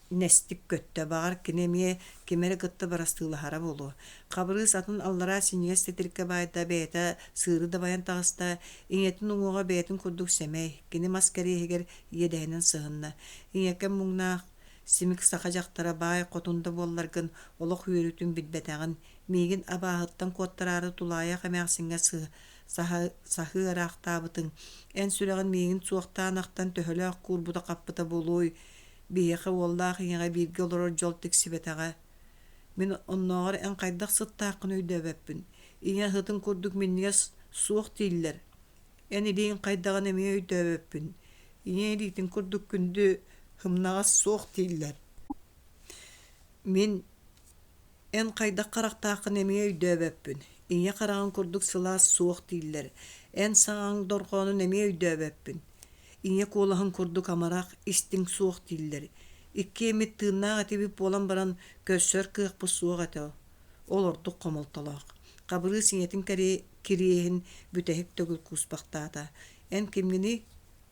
нэстик көттө, баҕар кини эмиэ кими эрэ кытта бырастыылаһара буолуо. Хабырыыс атын аллараа синньигэс титириккэ баайда, бэйэтэ сыыры дабайан таҕыста, ийэтин уҥуоҕа бэйэтин курдук сэмэй, кини мас кэриэһигэр иэдэһинэн сыһынна. Ийэкэм муҥнаах Симик саха дьахтара баай хотун да буолларгын олох үөрүүтүн билбэтэҕин, миигин абааһыттан куоттараары тулаайах эмээхсиҥҥэ саһыы ыраахтаабытыҥ, эн сүрэҕин миигин суохтаан ахтан төһөлөөх куурбута-хаппыта буолуой, биһиэхэ уоллаах ийэҕэ бииргэ олорор дьол тиксибэтэҕэ. Мин оннооҕор эн хайдах сыттааххын өйдөөбөппүн, ийэ аһытын курдук минньигэс суох дииллэр. Эн илииҥ хайдаҕын эмиэ өйдөөбөппүн, ийэ илиитин курдук күндү, һымнаҕас суох дииллэр. Мин эн хайдах харахтааххын эмиэ өйдөөбөппүн, ийэ хараҕын курдук сылаас суох дииллэр. Эн саҥаҥ дорҕоонун эмиэ өйдөөбөппүн, ийэ куолаһын курдук амарах, истиҥ суох дииллэр. Иккиэммит тыыннаах этибит буолан баран көрсөр кыахпыт суох этэ, ол ордук хомолтолоох. Хабырыыс ийэтин кириэһин бүтэһик төгүл кууспахтаата. «Эн кимҥиний?»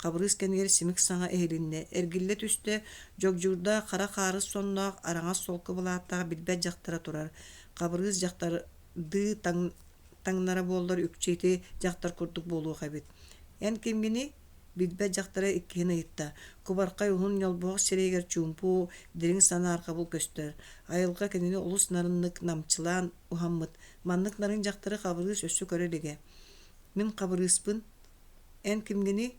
Хабырыыс кэннигэр симик саҥа иһилиннэ, эргиллэ түстэ, дьогдьуурдаах хара хаарыс сонноох, араҥас солко былааттаах билбэт дьахтара турар. Хабырыыс дьахтардыы таҥнара буоллар үкчү ити дьахтар курдук буолуох эбит. «Эн кимҥиний?» Билбэт дьахтара иккиһин ыйытта. Кубархай уһун ньолбоһох сирэйигэр чуумпу, дириҥ санаарҕабыл көстөр. Айылҕа кинини олус нарыннык намчылаан уһаммыт. Маннык нарын дьахтары Хабырыыс өссө көрө илигэ. «Мин Хабырыыспын. Эн кимҥиний?»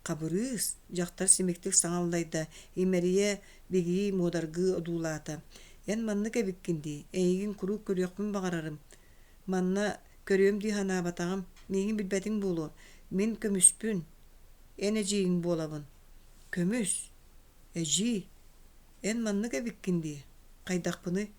«Хабырыыс», дьахтар симиктик саҥа аллайда, имэрийэ, бигии, муодаргыы одуулаата. «Эн маннык эбиккин дии, эйигин куруук көрүөхпүн баҕарарым. Манна көрүөм дии санаабатаҕым, миигин билбэтиҥ буолуо. Мин көмүспүн, эн эдьиийиҥ буолабын». «Көмүс? Эдьиий? Эн маннык эбиккин дии, хайдахпыный?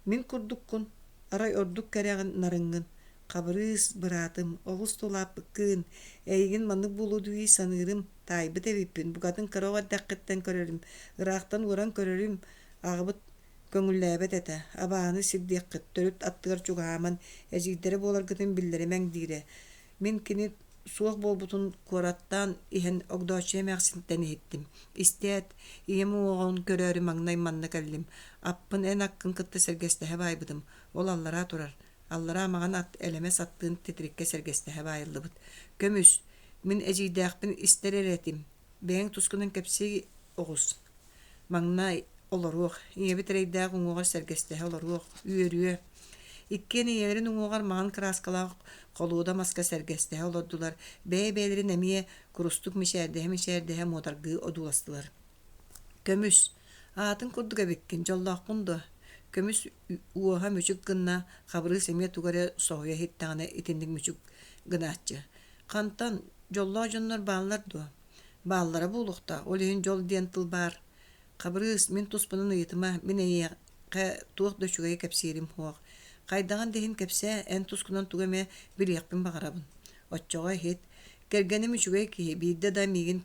Мин курдуккун, арай ордук кэрэҕин, нарыҥҥын. Хабырыыс, быраатым, олус да улааппыккын, эйигин маннык буолуо дуу дии саныырым, таайбыт эбиппин, букатын кыра оҕо эрдэххиттэн көрөрүм, ыраахтан уоран көрөрүм, аҕабыт көҥүллээбэт этэ, абааһыны сирдиэххит, төрүт аттыгар чугаһааман, эдьиийдэрэ буоларгытын биллэримэҥ диирэ. Мин кини суох буолбутун куораттаан иһэн Огдооччуйа эмээхсинтэн иһиттим. Истээт, ийэм уҥуоҕун көрөөрү маҥнай манна кэллим. Аппын эн аккын кытта сэргэстэһэ баайбытым. Ол аллараа турар. Аллараа маҥан ат элэмэс аттыын титириккэ сэргэстэһэ баайыллыбыт. Көмүс, мин эдьиийдээхпин истэр эрэ этим. Бэйэҥ тускунан кэпсии оҕус. Маҥнай олоруох, ийэбит эрэйдээх уҥуоҕар сэргэстэһэ олоруох, үөрүө. Иккиэн ийэлэрин уҥуоҕар маҥан кырааскалаах холуода маска сэргэстэһэ олордулар, бэйэ-бэйэлэрин эмиэ курустук мичээрдэһэ-мичээрдэһэ муодаргыы одууластылар. Көмүс, аатын курдук эбиккин, дьоллооххун дуо? Көмүс уоһа мүчүк гынна, Хабырыыс эмиэ тугу эрэ соһуйа иһиттэҕинэ итинник мүчүк гынааччы. Хантан, дьоллоох дьоннор бааллар дуо? Бааллара буолуохтаах, ол иһин дьол диэн тыл баар. Хабырыыс, мин туспунан ыйытыма, мин эйиэхэ туох да үчүгэйи кэпсиирим суох. Хайдаҕын да иһин кэпсээ, эн тускунан тугу эмэ билиэхпин баҕарабын. Оччоҕо иһит. Кэргэним үчүгэй киһи, биирдэ да миигин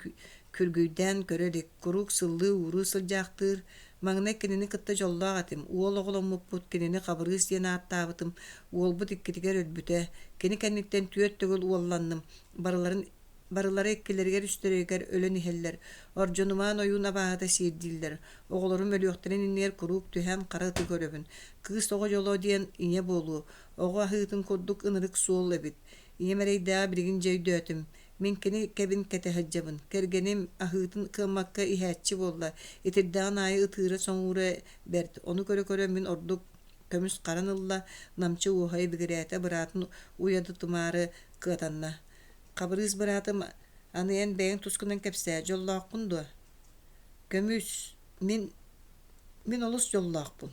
күргүйдээн көрө илик, куруук сыллыы-ууруу сылдьаахтыыр. Маҥнай кинини кытта дьоллоох этим, уол оҕоломмуппут, кинини Хабырыыс диэн ааттаабытым, уолбут иккитигэр өлбүтэ. Кини кэнниттэн түөрт төгүл уолланным, барыларын Барылара иккилэригэр-үстэригэр өлөн иһэллэр, Ордьонумаан ойуун абааһыта сиир дииллэр. Оҕолорум өлүөхтэрин иннигэр куруук түһээн хара ыты көрөбүн. Кыыс оҕо дьоло диэн ийэ буолуо, оҕо аһыытын курдук ынырык суол эбит. Ийэм эрэйдээҕи билигин дьэ өйдөөтүм. Мин кини кэбин кэтэ сылдьабын. Кэргэним аһыытын кыаммакка иһээччи буолла. Итирдэҕин аайы ытыыра-соҥуура бэрт. Ону көрө-көрө мин ордук көмүс харан ылла, намчы уоһайа бигирээтэ, быраатын уйадытымаары кыатанна. Хабырыыс быраатым, аны эн бэйэҥ тускунан кэпсээ, дьоллооххун дуо? Көмүс, мин, мин олус дьоллоохпун.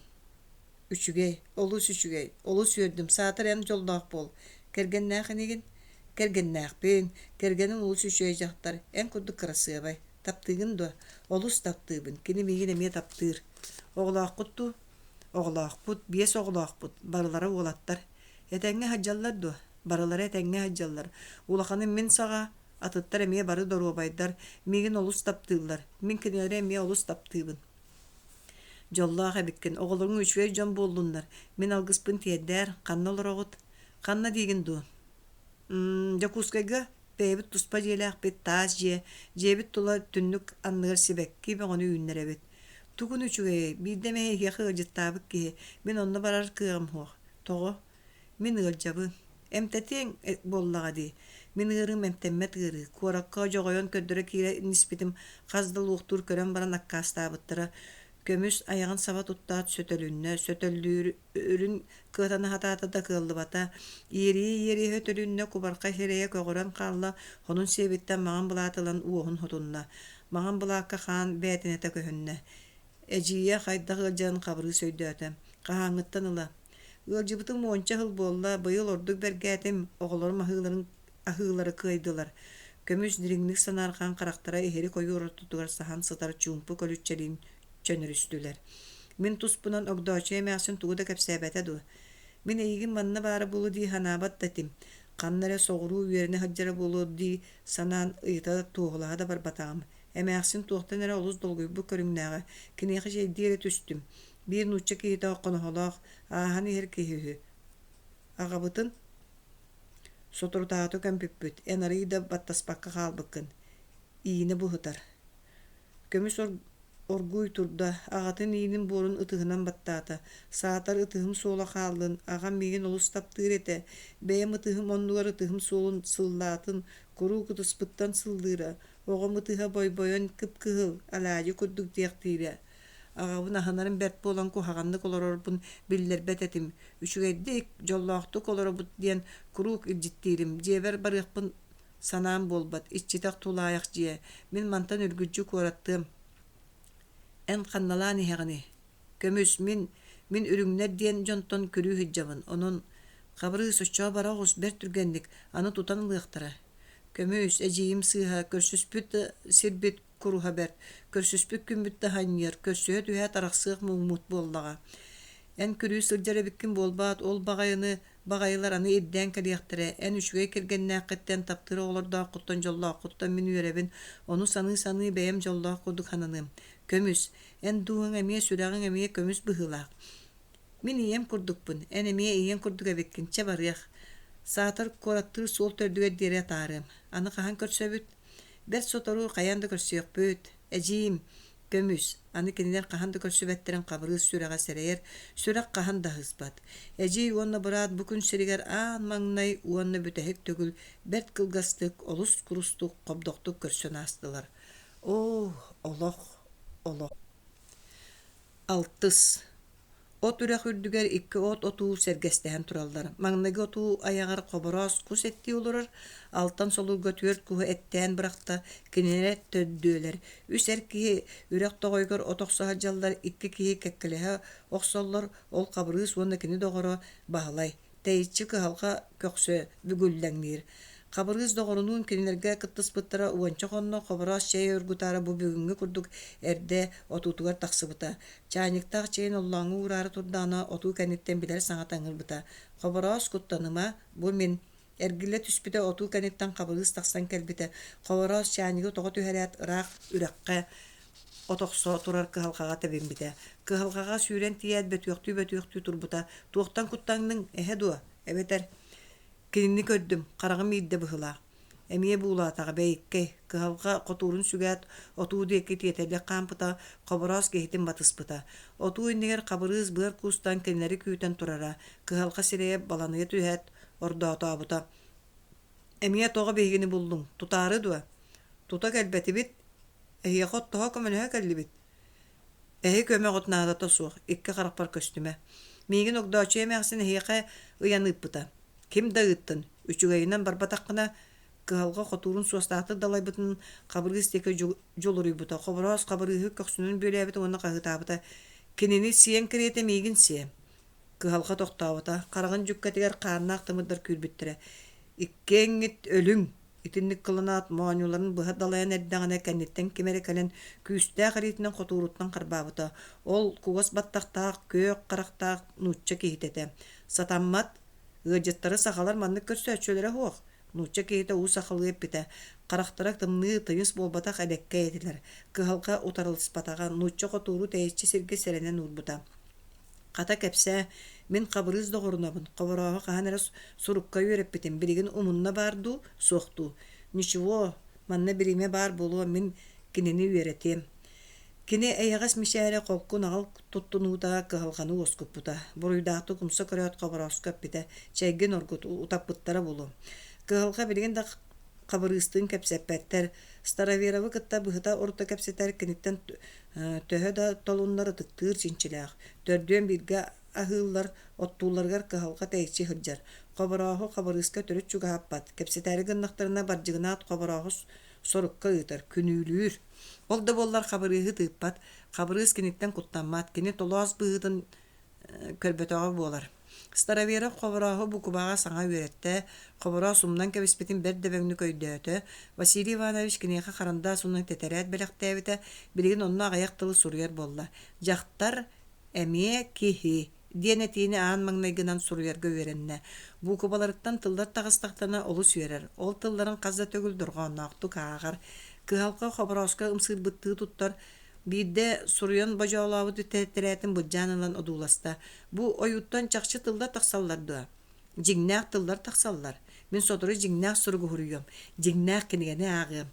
Үчүгэй, олус үчүгэй, олус үөрдүм, саатар эн дьоллоох буол. Кэргэннээх инигин? Кэргэннээхпин, кэргэним олус үчүгэй дьахтар, эн курдук кырасыабай. Таптыыгын дуо? Олус таптыыбын, кини миигин эмиэ таптыыр. Оҕолооххут дуу? Оҕолоохпут, биэс оҕолоохпут, барылара уолаттар. Этэҥҥэ сылдьаллар дуо? Барылара этэҥҥэ сылдьаллар. Улаханым мин саҕа, атыттар эмиэ бары доруобайдар, миигин олус таптыыллар, мин кинилэри эмиэ олус таптыыбын. Дьоллоох эбиккин, оҕолоруҥ үчүгэй дьон буоллуннар, мин алгыспын тиэрдээр, ханна олороҕут? Ханна диигин дуу? Дьокуускайга бэйэбит туспа дьиэлээхпит, таас дьиэ, дьиэбит тула түннүк анныгар сибэкки бөҕөнү үүннэрэбит. Тугун үчүгэйэй, биирдэ эмэ эһиэхэ ыалдьыттаабыт киһи, мин онно барар кыаҕым суох. Тоҕо? Мин ыалдьабын. Эмтэтиэҥ буоллаҕа дии. Мин ыарыым эмтэммэт ыарыы. Куоракка дьоҕойон көрдөрө киирэн испитим, хас да луохтуур көрөн баран аккаастаабыттара. Көмүс айаҕын саба туттаат сөтөлүннэ, сөтөллүүрүн кыатана сатаата да кыаллыбата. Иэрийэ-иэрийэ сөтөлүннэ, кубархай сирэйэ көҕөрөн хаалла, сонун сиэбиттэн маҥан былаат ылан уоһун сотунна. Маҥан былаакка хаан бээтинэтэ көһүннэ. Эдьиийэ хайдах ыалдьарын Хабырыыс өйдөөтө. Хаһааҥҥыттан ыла? Ыалдьыбытым уонча сыл буолла, быйыл ордук бэргээтим, оҕолорум аһыыларын аһыылары кыайдылар. Көмүс дириҥник санаарҕаан харахтара иһирик ойуур ортотугар саһан сытар чуумпу көлүччэлиин чөнөрүстүлэр. Мин туспунан Огдооччуйа эмээхсин тугу да кэпсээбэтэ дуо? Мин эйигин манна баара буолуо дии санаабат да этим. Ханна эрэ соҕуруу үөрэнэ сылдьара буолуо дии санаан ыйыта туоһулаһа да барбатаҕым. Эмээхсин туохтан эрэ олус долгуйбут көрүҥнээҕэ, киниэхэ чэйдии эрэ түстүм. Биир нуучча киһитэ хоноһолоох, ааһан иһэр киһи үһү. Аҕабытын соторутааҕыта көмпүппүт, эн арыый да баттаспакка хаалбыккын. Иинэ буһутар. Көмүс оргууй турда, аҕатын иинин буорун ытыһынан баттаата. Саатар ытыһым суола хааллын, аҕам миигин олус таптыыр этэ. Бэйэм ытыһым оннугар ытыһым суолун сыллаатын, куруук ытыспыттан сыллыыра. Оҕом ытыһа бойбойон кып-кыһыл, алаадьы курдук диэхтиирэ. Аҕабын аһынарым бэрт буолан куһаҕаннык олорорбун биллэрбэт этим. Үчүгэйдик, дьоллоохтук олоробут диэн куруук илдьиттиирим. Дьиэбэр барыахпын санаам буолбат, иччитэх тулаайах дьиэ. Мин мантан үргүлдьү куораттыам. Эн ханналаан иһэҕиний? Көмүс, мин, мин үрүҥнэр диэн дьонтон күрүү сылдьабын. Онон Хабырыыс оччоҕо бара оҕус бэрт түргэнник, аны тутан ылыахтара. Көмүс, эдьиийим сыыһа, көрсүспүт да сирбит куруһа бэрт, көрсүспүт күммүт да аһанньыар, көрсүһэ түһээт арахсыах муҥмут буоллаҕа. Эн күрүү сылдьар эбиккин буолбаат, ол баҕайыны баҕайылар аны ирдээн кэлиэхтэрэ, эн үчүгэй кэргэннээххиттэн, таптыыр оҕолордооххуттан, дьоллооххуттан мин үөрэбин, ону саныы-саныы бэйэм дьоллоох курдук сананыам. Көмүс, эн дууһаҥ эмиэ, сүрэҕиҥ эмиэ көмүс быһыылаах. Мин ийэм курдукпун, эн эмиэ ийэҥ курдук эбиккин, чэ барыах. Саатар куораттыыр суол төрдүгэр диэри атаарыам. Аны хаһан көрсөбүт? Бэрт сотору хайаан да көрсүөхпүт. Эдьиийим, көмүс, аны кинилэр хаһан да көрсүбэттэрин Хабырыыс сүрэҕэ сэрэйэр, сүрэх хаһан да аһыспат. Эдьиий уонна быраат бу күн сиригэр аан маҥнай уонна бүтэһик төгүл бэрт кылгастык, олус курустук, хобдохтук көрсөн аастылар. Оо, олох, олох. Алтыс От үрэх үрдүгэр икки от отуу сэргэстэһэн тураллар. Маҥнайгы отуу айаҕар Хобороос кус эттии олорор, алтан солуурга түөрт куһу эттээн бырахта, кинилэр төрдүөлэр. Үс эр киһи үрэх тоҕойугар от охсо сылдьаллар, икки киһи кэккэлэһэ охсоллор, ол Хабырыыс уонна кини доҕоро Баһылай. Тэйиччи кыһалҕа көхсө бүгүллэҥниир. Хабырыыс доҕорунуун кинилэргэ кыттыспыттара уонча хонно Хобороос чэй оргутаары бу бүгүҥҥү курдук эрдэ отуутугар тахсыбыта. Чаанньыктаах чэйин оллооҥҥо уураары турдаҕына отуу кэнниттэн билэр саҥата ыҥырбыта: «Хобороос, куттаныма, бу мин» Эргиллэ түспүтэ отуу кэнниттэн Хабырыыс тахсан кэлбитэ. Хобороос чаанньыгы тоҕо түһэрээт ыраах үрэххэ от охсо турар кыһалҕаҕа тэбиммитэ. Кыһалҕаҕа сүүрэн тиийээт бөтүөхтүү-бөтүөхтүү турбута: «Туохтан куттаҥныҥ, эһэ дуо? Эбэтэр Кинини көрдүм, хараҕым иирдэ быһыылаах. Эмиэ буулаатаҕа бэйиккэй, кыһалҕа хотуурун сүгээт, отуу диэки тиэтэллик хаампыта, Хобороос киһитин батыспыта. Отуу иннигэр Хабырыыс быар куустан кинилэри күүтэн турара, кыһалҕа сирэйэ баланыйа түһээт, ордоотообута. «Эмиэ тоҕо биһигини буллуҥ, тутаары дуо? Тута кэлбэтибит, эһиэхэ оттоһо көмөлөһө кэллибит. Эһи көмөҕүт наадата суох, икки харахпар көстүмэ. Миигин Огдооччуйа эмээхсин эһиэхэ ыйан ыыппыта. Ким да ыыттын, үчүгэйинэн барбатаххына, кыһалҕа хотуурун суостаахтык далайбытын Хабырыыс диэки дьулуруйбута. Хобороос Хабырыыһы көхсүнэн бүөлээбитэ уонна хаһыытаабыта: «Кинини сиэн кэриэтэ миигин сиэ!» Кыһалҕа тохтообута, хараҕын дьүккэтигэр хааннаах тымырдар күүрбүттэрэ. Иккиэҥҥит өлүҥ! Итинник кыланаат моонньуларын быһа далайан эрдэҕинэ кэнниттэн ким эрэ кэлэн күүстээх илиитинэн хотууруттан харбаабыта. Ол кугас баттахтаах, күөх харахтаах нуучча киһитэ этэ. Сатаммат, ыалдьыттары сахалар маннык көрсөөччүлэрэ суох. Нуучча киһитэ уу сахалыы эппитэ. Харахтара тымныы, тыйыс буолбатах элэккэй этилэр. Кыһалҕа утарыласпатаҕа, нуучча хотууру тэйиччи сиргэ сэрэнэн уурбута. Хата кэпсээ, мин Хабырыыс доҕорунабын, Хоборооһу хаһан эрэ сурукка үөрэппитим, билигин умунна баар дуу, суох дуу? Ничего, манна бириэмэ баар буолуо, мин кинини үөрэтиэм. Кини эйэҕэс мичээрэ холку-наҕыл туттунуута кыһалҕаны уоскуппута, буруйдаахтык умса көрөөт Хоборооско эппитэ, чэйгин оргут, утаппыттара буолуо. Кыһалҕа билигин да Хабырыыстыын кэпсэппэттэр, Староверовы кытта быһыта-орута кэпсэтэр киниттэн төһө да толуннар ытыктыыр чинчилээх, төрдүөн бииргэ аһыыллар, оттуулларыгар кыһалҕа тэйиччи сылдьар. Хоборооһу Хабырыыска төрүт чугаһаппат, кэпсэтээри гыннахтарына бардьыгынаат Хоборооһу сорукка ыытар, күнүүлүүр. Ол да буоллар Хабырыыһы тыыппат, Хабырыыс киниттэн куттаммат, кини толоос быһыытын көрбөтөҕө буолар. Староверов Хоборооһу букубаҕа саҥа үөрэттэ, Хобороос умнан кэбиспитин бэрт дөбөҥнүк өйдөөтө. Василий Иванович киниэхэ харандаас уонна тэтэрээт бэлэхтээбитэ, билигин онно аҕыйах тылы суруйар буолла. Дьахтар эмиэ киһи диэн этиини аан маҥнайгынан суруйарга үөрэннэ. Буукубаларыттан тыллар таҕыстахтарына олус үөрэр, ол тылларын хас да төгүл дорҕоонноохтук ааҕар. Кыһалҕа Хоборооско ымсыырбыттыы туттар, Биирдэ суруйан бодьоолообут тэтэрээтин былдьаан ылан одууласта: «Бу ойууттан чахчы тыллар тахсаллар дуо?» «Дьиҥнээх тыллар тахсаллар. Мин сотору дьиҥнээх суругу суруйуом, дьиҥнээх кинигэни ааҕыам».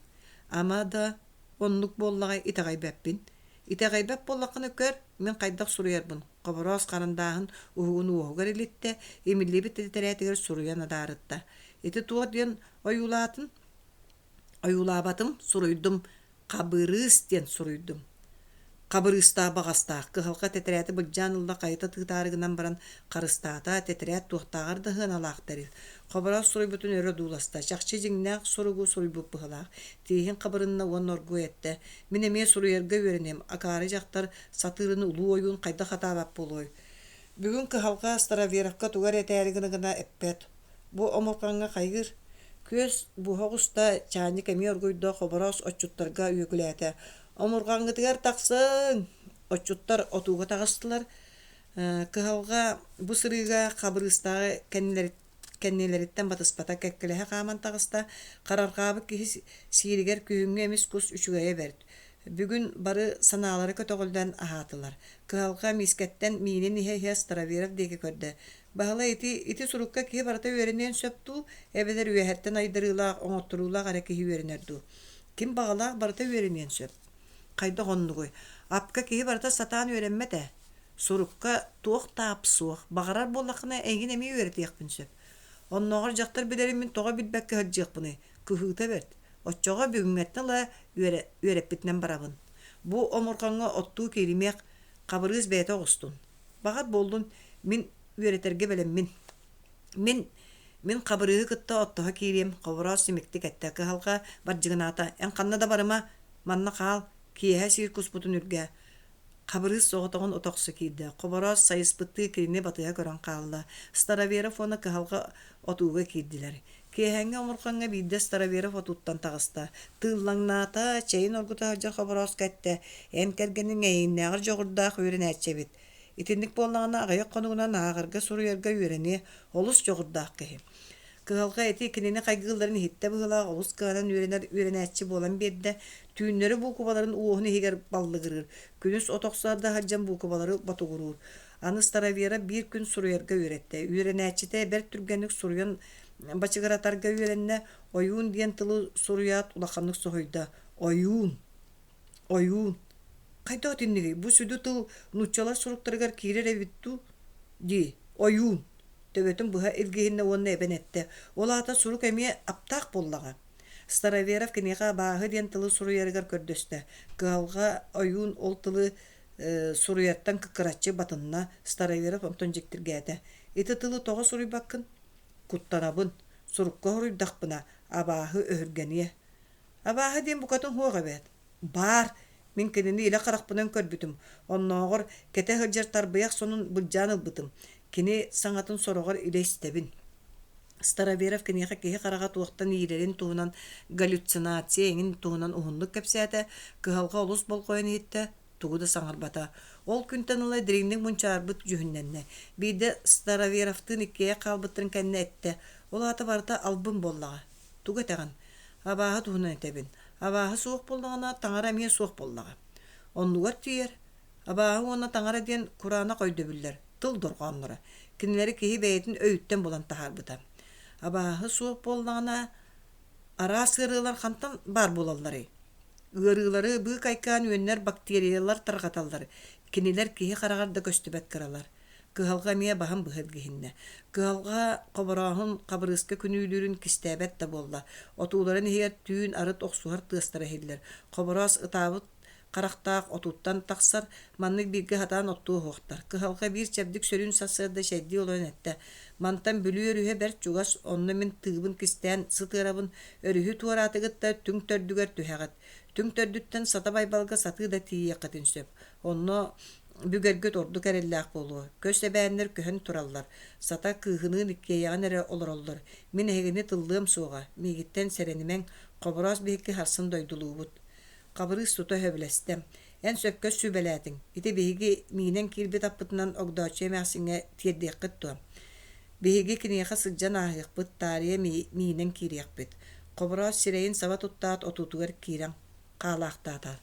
«Ама да оннук буоллаҕай итэҕэйбэппин. Итэҕэйбэт буоллаххына көр, мин хайдах суруйарбын» Хобороос харандааһын уһугун уоһугар илиттэ, имиллибит тэтэрээтигэр суруйан адаарытта. «Ити туох диэн ойуулаатын?» «Ойуулаабатым, суруйдум. Хабырыыс диэн суруйдум. Хабырыыстаах баҕастаах кыһалҕа тэтэрээти былдьаан ылла хайыта тыытаары гынан баран харыстаата, тэтэрээт туохтааҕар да сыаналаах тэрил. Хобороос суруйбутун өрө одууласта, чахчы дьиҥнээх суругу суруйбут быһыылаах. Тииһин хабырынна уонна оргууй эттэ: «Мин эмиэ суруйарга үөрэниэм, акаары дьахтар сатыырын улуу ойуун хайдах хатаабат буолуой?» Бүгүн кыһалҕа Староверовка тугу эрэ этээри гына-гына эппэт. Бу омурҕаҥҥа хайыыр? Күөс буһа оҕуста, чаанньык эмиэ оргуйда, Хобороос отчуттарга үөгүлээтэ: «Омурҕаҥҥытыгар тахсыҥ!» Отчуттар отууга таҕыстылар. Кыһалҕа бу сырыыга Хабырыыстааҕы кэннилэриттэн батыспата, кэккэлэһэ хааман таҕыста. Харарҕаабыт киһи сииригэр күһүҥҥү эмис кус үчүгэйэ бэрт. Бүгүн бары санаалара көтөҕүллэн аһаатылар. Кыһалҕа миискэттэн миинин иһэ-иһэ Староверов диэки көрдө. Баһылай ити ити сурукка киһи барыта үөрэниэн сөп дуу, эбэтэр үөһэттэн айдарыылаах, оҥотторуулаах эрэ киһи үөрэнэр дуу? Ким баҕалаах барыта үөрэниэн сөп. Хайдах оннугуй? Апка киһи барыта сатаан үөрэммэт ээ. Сурукка туох да ап суох, баҕарар буоллаххына эйигин эмиэ үөрэтиэхпин сөп. Оннооҕор дьахтар билэрин мин тоҕо билбэккэ сылдьыахпыный, кыһыыта бэрт. Оччоҕо бүгүҥҥэттэн ыла үөрэ үөрэппитинэн барабын. Бу омурҕаҥҥа оттуу кииримиэх, Хабырыыс бэйэтэ оҕустун. Баҕар буоллун, мин үөрэтэргэ бэлэммин. Мин мин Хабырыыһы кытта оттоһо киириэм, Хобороос симиктик эттэ. Кыһалҕа бардьыгынаата. Эн ханна да барыма, манна хаал, киэһэ сиир куспутун үргээ. Хабырыыс соҕотоҕун отохсо киирдэ. Хобороос сайыспыттыы кинини батыһа көрөн хаалла. Староверов уонна Кыһалҕа отууга киирдилэр. Киэһээҥҥи омурҕаҥҥа биирдэ Староверов отууттан таҕыста. Тыыллаҥнаата, чэйин оргута сылдьар Хоборооско эттэ: «Эн кэргэниҥ эйигиннээҕэр дьоҕурдаах үөрэнээччи эбит. Итинник буоллаҕына аҕыйах хонугунан ааҕарга, суруйарга үөрэниэ, олус дьоҕурдаах киһи». Кыһалҕа ити кинини хайгыылларын иһиттэ быһыылаах олус кыанан үөрэнэр үөрэнээччи буолан биэрдэ. Түүннэри буукубаларын уоһун иһигэр баллыгырыыр, күнүс от охсор да сылдьан буукубалары ботугуруур. Аны Староверов биир күн суруйарга үөрэттэ. Үөрэнээччитэ бэрт түргэнник суруйан бачыгыратарга үөрэннэ. Ойуун диэн тылы суруйаат улаханнык соһуйда. Ойуун! Ойуун! Хайдах итиннигий? Бу сүдү тыл нууччалар суруктарыгар киирэр эбит дуу? Дии. Ойуун! Төбөтүн быһа илгиһиннэ уонна эбэн эттэ. Ол аата сурук эмиэ аптаах буоллаҕа. Староверов киниэхэ абааһы диэн тылы суруйарыгар көрдөстө. Кыһалҕа ойуун ол тылы суруйартан кыккыраччы батынна, Староверов онтон дьиктиргээтэ: «Ити тылы тоҕо суруйбаккын?» «Куттанабын, сурукка суруйдахпына, абааһы өһүргэниэ». «Абааһы диэн букатын суох эбээт». «Баар! Мин кинини илэ харахпынан көрбүтүм, оннооҕор кэтэ сылдьар тарбыйах сонун былдьаан ылбытым. Кини саҥатын сороҕор илэ истэбин. Староверов киниэхэ киһи хараҕа туохтан иирэрин туһунан галлюцинация эҥин туһунан уһуннук кэпсээтэ, кыһалҕа олус болҕойон иһиттэ, тугу да саҥарбата. Ол күнтэн ыла дириҥник мунчаарбыт дьүһүннэннэ. Биирдэ Староверовтыын иккиэйэх хаалбыттарын кэннэ эттэ: «Ол аата барыта албын буоллаҕа. Тугу этэҕин? Абааһы туһунан этэбин. Абааһы суох буоллаҕына, таҥара эмиэ суох буоллаҕа. Оннугар тиийэр. Абааһы уонна таҥара диэн кураанах өйдөбүллэр, тыл дорҕоонноро. Кинилэри киһи бэйэтин өйүттэн булан таһаарбыта. Абааһы суох буоллаҕына, араас ыарыылар хантан баар буолалларый? Ыарыылары быыкайкаан үөннэр бактериялар тарҕаталлар, кинилэр киһи хараҕар да көстүбэт кыралар. Кыһалҕа эмиэ баһын быһа илгиһиннэ. Кыһалҕа хоборооһун хабырыыска күнүүлүүрүн кистээбэт да буолла. Отууларын иһигэр түүн арыт охсуһар тыастара иһиллэр. Хобороос ытаабыт харахтаах отуттан тахсар, маннык бииргэ сатаан оттуо уһуохтар. Кыһалҕа биир чэбдик сөрүүн сарсыарда чэйдии олорон эттэ: «Мантан Бүлүү өрүһэ бэрт чугас, онно мин тыыбын кистээн сытыарабын, өрүһү туораатыгыт да түҥ төрдүгэр түһэҕит. Түҥ төрдүттэн Сата Байбалга сатыы да тиийиэххитин сөп. Онно бүгэргит ордук эрэллээх буолуо. Көс эбээннэр көһөн тураллар. Сата кыыһыныын иккиэйэҕин эрэ олороллор. Мин эһигини тыллыам суоҕа, миигиттэн сэрэнимэҥ, Хобороос биһикки сарсын дойдулуубут. Хабырыыс тута сөбүлэстэ: «Эн сөпкө сүбэлээтиҥ, ити биһиги миинэн киирбит аппытынан Огдооччуйа эмээхсиҥҥэ тиэрдиэххит дуо? Биһиги киниэхэ сылдьан ааһыахпыт, таарыйа миинэн киириэхпит». Хобороос сирэйин саба туттаат отуутугар киирэн хаалаахтаата.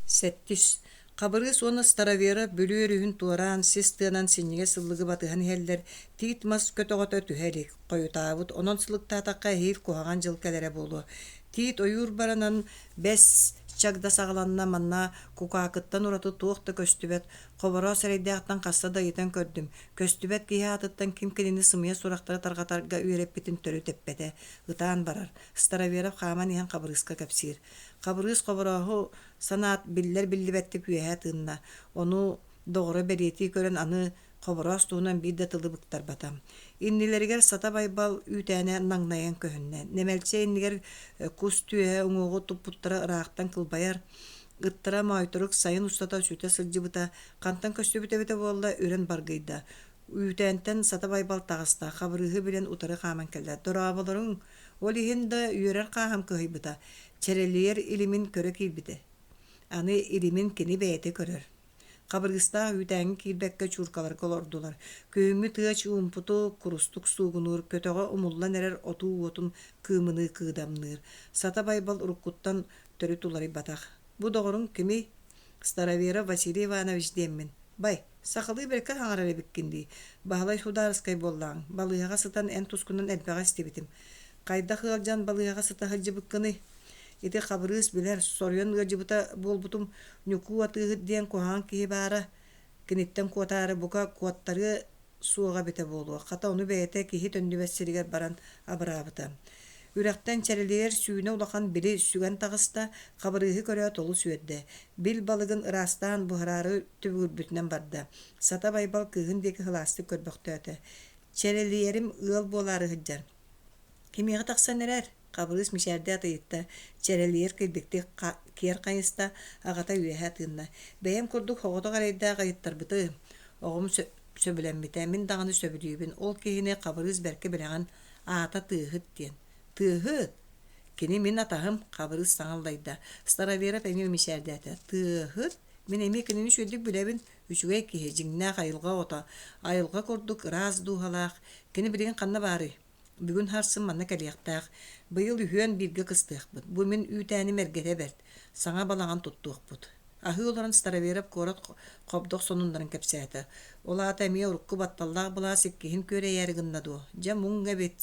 Сэттис Хабырыыс уонна Староверов Бүлүү өрүһүн туораан, сис тыанан синньигэс ыллыгы батыһан иһэллэр, тиит мас көтөҕөтө түһэ илик, хойутаабыт, онон сылыктаатахха эһиил куһаҕан дьыл кэлэрэ буолуо. Тиит ойуур баранан бэс чагда саҕаланна, манна кукаакыттан ураты туох да көстүбэт, Хобороос эрэйдээхтэн хаста да ыйытан көрдүм, көстүбэт киһи аатыттан ким кинини сымыйа сурахтары тарҕатарга үөрэппитин төрүт эппэтэ, ытаан барар. Староверов хааман иһэн Хабырыыска кэпсиир. Хабырыыс Хоборооһу санаат биллэр-биллибэттик үөһэ тыынна, ону доҕоро бэлиэтии көрөн аны Хобороос туһунан биир да тылы быктарбата. Иннилэригэр Сата Байбал үүтээнэ наҥнайан көһүннэ. Нэмэлчэ иннигэр кус түөһэ уҥуоҕу туппуттара ыраахтан кылбайар. Ыттара Моойторук сайын устата сүтэ сылдьыбыта, хантан көстүбүт эбитэ буолла, үрэн баргыйда. Үүтээнтэн Сата Байбал таҕыста, Хабырыыһы билэн утары хааман кэллэ. «Дорооболоруҥ!» Ол иһин да үөрэр хааһым кыһыйбыта, чэрэлийэр илимин көрө киирбитэ. Аны илимин кини бэйэтэ көрөр. Хабырыыстаах үүтээҥҥэ киирбэккэ чууркаларга олордулар. Күһүҥҥү тыа чуумпутук, курустук суугунуур, көтөҕө умуллан эрэр отуу уотун кыымыныы кыыдамныыр. Сата Байбал уруккуттан төрүт уларыйбатах. Бу доҕоруҥ кимий? Староверов Василий Иванович диэммин. Бай, сахалыы бэркэ саҥарар эбиккин дии. Баһылай судаарыскай буоллаҕыҥ. Балыыһаҕа сытан эн тускунан элбэҕи истибитим. Хайдах ыалдьан балыыһаҕа сыта сылдьыбыккыный? Ити Хабырыыс билэр, соруйан ыалдьыбыта буолбутум Ньукуу атыыһыт диэн куһаҕан киһи баара. Киниттэн куотаары бука куоттарыа суоҕа эбитэ буолуо, хата ону бэйэтэ киһи төннүбэт сиригэр баран абыраабыта. Үрэхтэн чэрэлийэр сүүнэ улахан били сүгэн таҕыста, Хабырыыһы көрөөт олус үөрдэ. Бил балыгын ыраастаан буһараары түбүгүрбүтүнэн барда. Сата Байбал кыыһын диэки сылаастык көрбөхтөөтө. Чэрэлийэрим ыал буолаары сылдьар. Кимиэхэ тахсан эрэр? Хабырыыс мичээрдээх ыйытта, чэрэлийэр килбиктик киэр хайыста, аҕата үөһэ тыынна: «Бэйэм курдук соҕотох эрэйдээх ыйыттарбытым. Оҕом сөбүлэммитэ, мин даҕаны сөбүлүүбүн. Ол киһини Хабырыыс бэркэ билэҕин, аата Тыаһыт диэн». «Тыаһыт? Кини мин атаһым», Хабырыыс саҥа аллайда. Староверов эмиэ мичээрдээтэ: «Тыаһыт? Мин эмиэ кинини үчүгэйдик билэбин. Үчүгэй киһи, дьиҥнээх айылҕа оҕото, айылҕа курдук ыраас дууһалаах. Кини билигин ханна баарый? Бүгүн сарсын манна кэлиэхтээх. Быйыл үһүөн бииргэ кыстыахпыт. Бу мин үүтээним эргэтэ бэрт. Саҥа балаҕан туттуохпут. Аһыы олорон Староверов куорат хобдох сонуннарын кэпсээтэ. Ол аата эмиэ урукку батталлаах былаас иккиһин күөрэйээри гынна дуо? Дьэ муҥ эбит,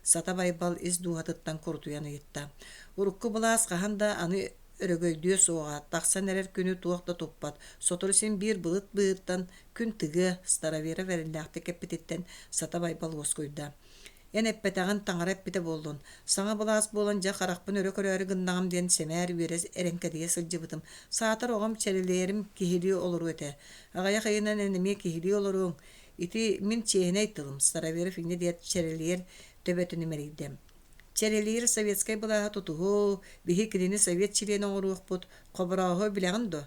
Сата Байбал ис дууһатыттан курутуйан ыйытта. Урукку былаас хаһан да аны өрөгөйдүө суоҕа, тахсан эрэр күнү туох да туппат, сотору син биир былыт быыһыттан күн тыгыа, Староверов эрэллээхтик эппититтэн Сата Байбал уоскуйда. Эн эппэтэҕин таҥара эппитэ буоллун, саҥа былаас буолан дьэ харахпын өрө көрөөрү гыннаҕым диэн сэмээр үөрэ эрэҥкэдийэ сылдьыбытым. Саатар оҕом чэрэлийэрим киһилии олоруо этэ. Аҕыйах ыйынан эн эмиэ киһилии олоруоҥ. Ити мин чиэһинэй тылым, Староверов инньэ диэт чэрэлийэр төбөтүн имэрийдэ. Чэрэлиир советскай былааһы тутуһуу, биһи кинини совет чилиэнэ оҥоруохпут, Хоборооһу билэҕин дуо?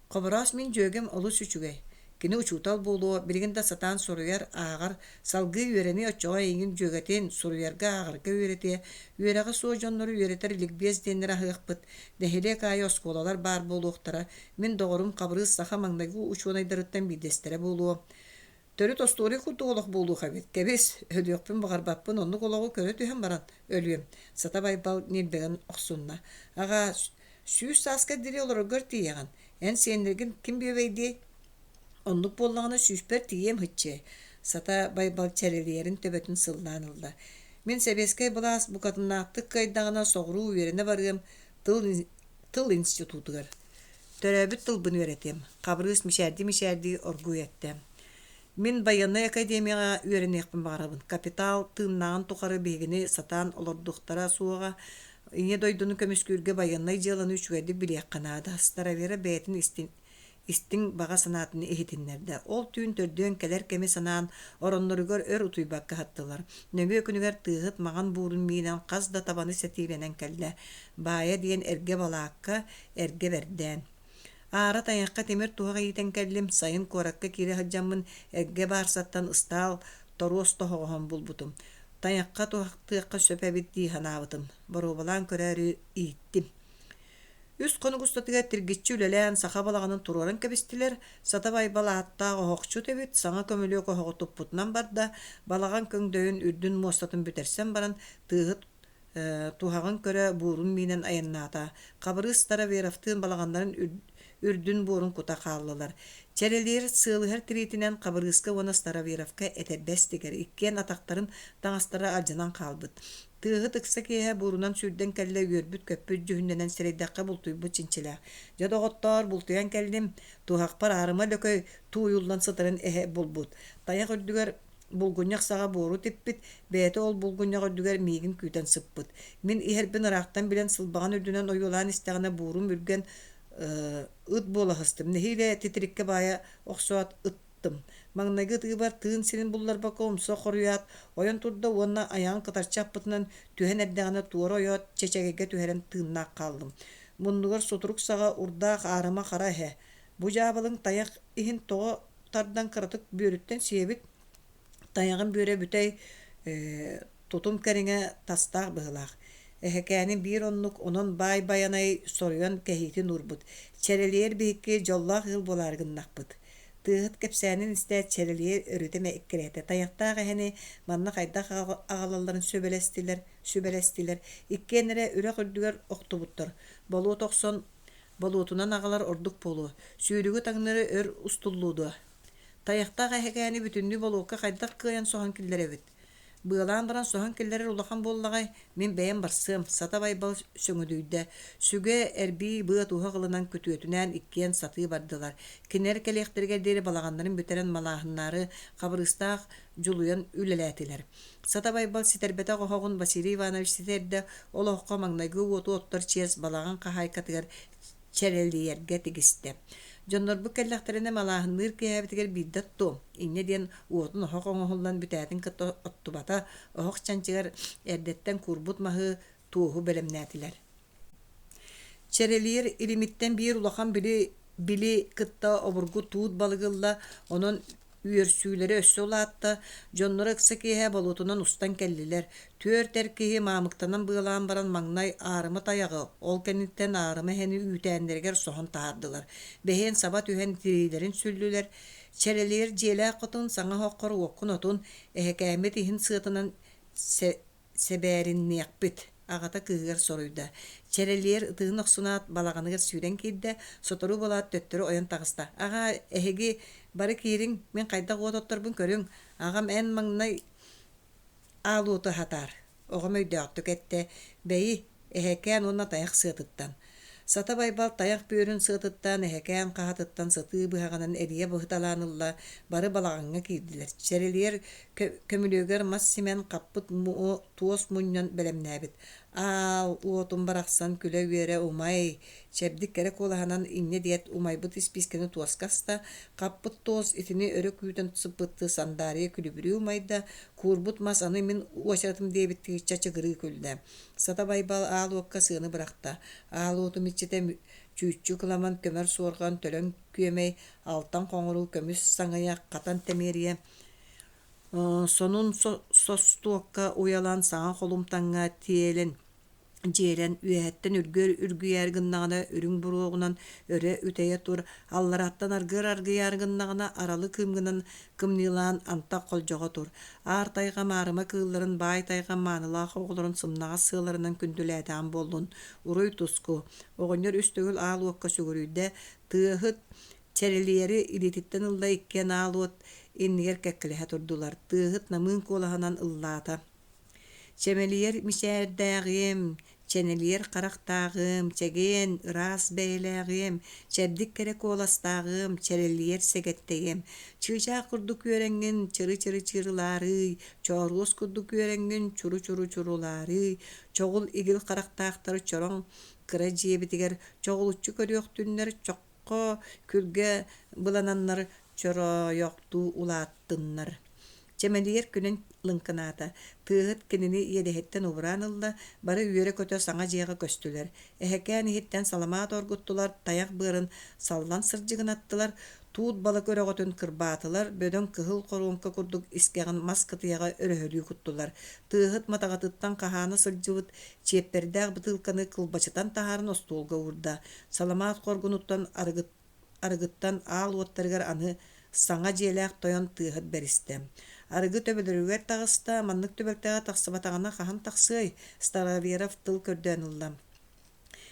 Хобороос мин дьүөгэм олус үчүгэй. Кини учуутал буолуо, билигин да сатаан суруйар, ааҕар, салгыы үөрэниэ оччоҕо эйигин дьүөгэтин, суруйарга, ааҕарга үөрэтиэ. Үөрэҕэ суох дьоннору үөрэтэр ликбез диэннэри аһыахпыт. Нэһилиэк аайы оскуолалар баар буолуохтара. Мин доҕорум Хабырыыс саха маҥнайгы учуонайдарыттан биирдэстэрэ буолуо. Төрүт остуоруйа курдук олох буолуох эбит. Кэбис, өлүөхпүн баҕарбаппын, оннук олоҕу көрө түһэн баран өлүөм. Сата Байбал ньилбэгин охсунна. Аҕаа, 100 сааскар диэри олороргор тиийэҕин. Эн сиэннэргин ким бүөбэйдиэй? Оннук буоллаҕына сүүспэр тиийиэм һыччыай. Сата Байбал чэрэлийэрин төбөтүн сыллаан ылла. Мин сэбиэскэй былаас букатыннаахтык кыайдаҕына соҕуруу үөрэнэ барыам, тыл, тыл институтугар. Төрөөбүт тылбын үөрэтиэм, Хабырыыс мичээрдии-мичээрдии оргууй эттэ. Мин байыаннай академияҕа үөрэниэхпин баҕарабын. Капитал тыыннааҕын тухары биһигини сатаан олордуохтара суоҕа. Ийэ дойдуну көмүскүүргэ байыаннай дьыаланы үчүгэйдик билиэххэ наада. Старовера бэйэтин истин истиҥ баҕа санаатын иһитиннэрдэ. Ол түүн төрдүөн кэлэр кэми санаан, оронноругар өр утуйбакка сыттылар. Нөҥүө күнүгэр тыаһыт маҥан буурун миинэн хас да табаны сэтиилэнэн кэллэ. Баайа диэн эргэ балаакка, эргэ бэрдээн. Аара тайахха тимир туһах иитэн кэллим, сайын куоракка киирэ сылдьаммын эргэ баарсаттан ыстаал торуос тоһоҕоһон булбутум. Тайахха туһахтыахха сөп эбит дии санаабытым. Боруобалаан көрөөрү ииттим. Үс хонук устатыгар тиргиччи үлэлээн саха балаҕанын туруоран кэбистилэр, Сата Байбал ааттаах оһохчут эбит, саҥа көмүлүөк оһоҕу туппутунан барда, балаҕан көҥдөйүн үрдүн муостатын бүтэрсэн баран, тыаһыт туһаҕын көрө буурун миинэн айаннаата. Хабырыыс Староверовтыын балаҕаннарын үрдүн буорун кута хааллылар. Чэрэлиир сыалыһар тириитинэн Хабырыыска уонна Староверовка этэрбэс тигэр, иккиэн атахтарын таҥастара алдьанан хаалбыт. Тыаһыт ыкса киэһэ буурунан сүүрдэн кэллэ үөрбүт-көппүт дьүһүннэнэн сирэйдэххэ бултуйбут чинчилээх. Дьэ, доҕоттоор, бултуйан кэллим, туһахпар аарыма лөкөй тууйуллан сытарын эһэ булбут. Тайах үрдүгэр булгунньах саҕа буору типпит, бэйэтэ ол булгунньах үрдүгэр миигин күүтэн сыппыт. Мин иһэрбин ыраахтан билэн сылбаҕын үрдүнэн ойуолаан истэҕинэ буурум үргэн ыт буола сыстым. Нэһиилэ титириккэ баайа охсоот ыт Маҥнайгы ытыыбар тыын сирин булларбакка умса хоруйаат, ойон турда уонна айаҕын кытарчы аппытынан түһэн эрдэҕинэ туора ойоот чэчэгэйгэ түһэрэн тыыннаах хааллым. Муннугар сутурук саҕа урдаах аарыма хара эһэ. Бу дьаабылыҥ тайах иһин тоҕо тардан кыратык бүөрүттэн сиэбит, тайаҕын бүөрэ бүтэй тутум кэриҥэ тастаах быһыылаах. Эһэкээним биир оннук, онон баай Байанай соруйан кэһиитин уурбут. Чэрэлийэр биһикки дьоллоох ыал буолаары гыннахпыт. Тыаһыт кэпсээнин истээт Чэрэлийэр өрүтэ эккирээтэ. Тайахтаах эһэни манна хайдах аҕалалларын сүбэлэстилэр, сүбэлэстилэр. Иккиэн эрэ үрэх үрдүгэр охтубуттар. Болуот охсон болуотунан аҕалар ордук буолуо. Сүүрүгү таҥнары өр устуллуо дуо? Тайахтаах эһэкээни бүтүннүү болуокка хайдах кыайан соһон киллэрэбит? Быалаан баран соһон киллэрэр улахан буоллаҕай, мин бэйэм барсыам, Сата Байбал сөҥүдүйдэ. Сүгэ, эрбии, быа туһах ылынан күтүөтүнээн иккиэн сатыы бардылар. Кинилэр кэлиэхтэригэр диэри балаҕаннарын бүтэрэн малааһыннаары Хабырыыстаах дьулуйан үлэлээтилэр. Сата Байбал ситэрбэтэх оһоҕун Василий Иванович ситэрдэ, ол оһоххо маҥнайгы уоту оттор чиэс балаҕан хаһаайкатыгар чэрэлийэргэ тигистэ. Дьоннорбут кэллэхтэринэ малааһынныыр киэһэбитигэр биирдэ оттуом, инньэ диэн уотун оһох оҥоһуллан бүтээтин кытта оттубата, оһох чанчыгар эрдэттэн куурбут маһы, туоһу бэлэмнээтилэр. Чэрэлийэр илимиттэн биир улахан били били кытта обургу туут балыгы ылла, онон Үөрсүүлэрэ өссө улаатта, дьонноро ыкса киэһэ болуотунан устан кэллилэр. Түөрт эр киһи маамыктанан быалаан баран маҥнай аарыма тайаҕы, ол кэнниттэн аарыма эһэни үүтээннэригэр соһон таһаардылар. Бэһиэн саба түһэн тириилэрин сүллүлэр. Чэрэлийэр дьиэлээх хотун саҥа оһоххор уоккун отун, эһэкээммит иһин сыатынан Сэбээриниэхпит, аҕата кыыһыгар соруйда. Чэрэлийэр ытыһын охсунаат, балаҕаныгар сүүрэн киирдэ, сотору буолаат төттөрү ойон таҕыста. Аҕаа, эһиги бары киириҥ, мин хайдах уот отторбун көрүҥ, аҕам эн маҥнай аал уоту аһатаар, оҕом өйдөөхтүк эттэ, бэйи, эһэкээн уонна тайах сыатыттан. Сата Байбал тайах бүөрүн сыатыттан, эһэкээн хаһатыттан сытыы быһаҕынан эрийэ быһыталаан ылла, бары балаҕаҥҥа киирдилэр. Чэрэлийэр көмүлүөгэр мас симэн, хаппыт туос мунньан бэлэмнээбит. Аал уотум барахсан күлэ-үөрэ умай, чэбдик кэрэ куолаһынан инньэ диэт умайбыт испиискэни туоска аста, хаппыт туос итини өрө күүтэн сыппыттыы сандаарыйа күлүбүрүү умайда, куурбут мас аны мин уочаратым диэбиттии чачыгырыы күллэ. Сата Байбал аал уокка сыаны бырахта. Аал уотум иччитэ Чүүччү кыламан, көмөр суорҕан, төлөн күөмэй, алтан хоҥоруу, көмүс саҥыйах, хатан тэмиэрийэ, сонун состуокка уйалаан саҥа холумтаҥҥа тиэлэн дьиэлэн үөһэттэн үргүөр үргүйээр гыннаҕына үрүҥ буруоҕунан өрө үтэйэ тур, аллараттан аргыар аргыйаары гыннаҕына аралы кыымгынан кымньыылаан антах холдьоҕо тур. Аар тайҕа маарыма кыылларын баай тайҕа маанылаах оҕолорун сымнаҕас сыаларынан күндүлээтэҕим буоллун. Уруй-туску! Оҕонньор үс төгүл аал уокка сүгүрүйдэ, тыаһыт чэрэлийэри илиититтэн ылла иккиэн аал уот иннигэр кэккэлэһэ турдулар. Тыаһыт намыын куолаһынан ыллаата. Чэмэлийэр мичээрдээҕиэм, чэнэлийэр харахтааҕыам, чэгиэн, ыраас бэйэлээҕиэм, чэбдик кэрэ куоластааҕыам, чэрэлийэр сэгэттэйиэм. Чыычаах курдук үөрэҥҥин чыры-чыры чырылаарыый, чооруос курдук үөрэҥҥин чуру-чуру чурулаарыый, чоҕул игил харахтаахтар чороҥ кыра дьиэбитигэр чоҕулуччу көрүөхтүннэр, чоххо күлгэ былананнар чоройохтуу улааттыннар. Чэмэлийэр күнүн лыҥкынаата, тыаһыт кинини иэдэһиттэн убураан ылла, бары үөрэ-көтө саҥа дьиэҕэ көстүлэр. Эһэкээн иһиттэн саламаат оргуттулар, тайах быарын саллан сырдьыгынаттылар, туут балык өрөҕөтүн кырбаатылар, бөдөҥ кыһыл хоруоҥка курдук искэҕин мас кытыйаҕа өрөһөлүү куттулар. Тыаһыт матаҕатыттан хаһаана сылдьыбыт чиэппэрдээх бытыылканы кылбачытан таһааран остуолга уурда. Саламаат хоргунуттан арыгыттан аал уоттарыгар аны саҥа дьиэлээх тойон тыаһыт бэристэ. Арыгы төбөлөрүгэр таҕыста, маннык түбэлтэҕэ тахсыбатаҕына хаһан тахсыай? Староверов тыл көрдөөн ылла.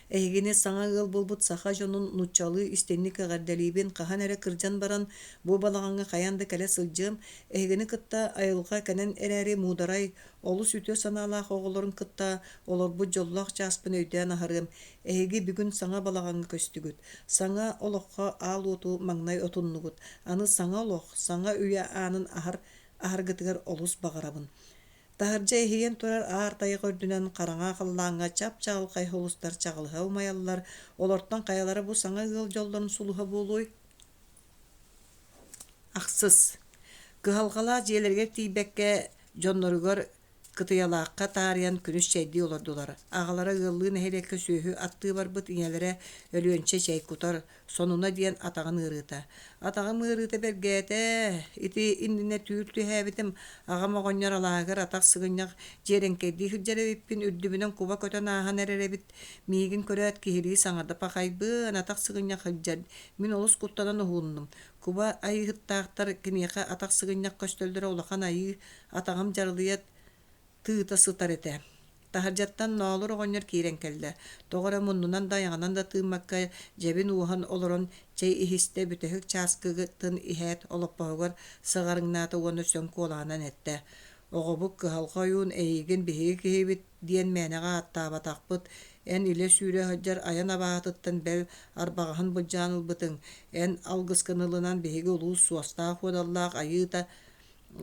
Эһигини саҥа ыал буолбут саха дьонун нууччалыы истиҥник эҕэрдэлиибин, хаһан эрэ кырдьан баран бу балаҕаҥҥа хайаан да кэлэ сылдьыам, эһигини кытта айылҕа кэнэн эрээри муударай, олус үтүө санаалаах оҕолорун кытта олорбут дьоллоох чааспын өйдөөн аһарыам, Эһиги бүгүн саҥа балаҕаҥҥа көстүгүт, саҥа олоххо аал уоту маҥнай отуннугут, аны саҥа олох, саҥа үйэ аанын аһар аһаргытыгар олус баҕарабын. Таһырдьа иһийэн турар аар тайах үрдүнэн хараҥа халлааҥҥа чап-чаҕылхай сулустар чаҕылыһа умайаллар, олортон хайалара бу саҥа ыал дьоллорун сулуһа буолуой? Ахсыс. Кыһалҕалаах дьиэлэригэр тиийбэккэ, дьонноругар Кытыйалаахха таарыйан күнүс чэйдии олордулар. Аҕалара ыаллыы нэһилиэккэ сүөһү аттыы барбыт ийэлэрэ Өлүөнчэ чэй кутар, сонуна диэн атаҕын ыарыыта. Атаҕым ыарыыта бэргээтэ, ити иннинэ түүл түһээбитим, аҕам оҕонньор алааһыгар атах сыгынньах дьиэрэҥкэйдии сылдьар эбиппин, үрдүбүнэн куба көтөн ааһан эрэр эбит, миигин көрөөт киһилии саҥарда пахайбын, атах сыгынньах сылдьар, мин олус куттанан уһууннум. Куба айыыһыттаахтар киниэхэ атах сыгынньах көстөллөрө улахан айыы Атаҕым дьарылыйа тыыта сытар этэ. Таһырдьаттан Ноолур оҕонньор киирэн кэллэ. Тоҕо эрэ муннунан да айаҕынан да тыыммакка дьэбин уоһан олорон чэй иһистэ, бүтэһик чааскытын иһээт олоппоһугар сыҕарыҥнаата уонна сөҥ куолаһынан эттэ: «Оҕобут кыһалҕа ойуун эйигин биһиги киһибит диэн мээнэҕэ ааттаабатахпыт, эн илэ сүүрэ сылдьар айан абааһытыттан бэл арбаҕаһын былдьаан ылбытыҥ, эн алгыскын ылынан биһиги улуус суостаах-уодаллаах айыыта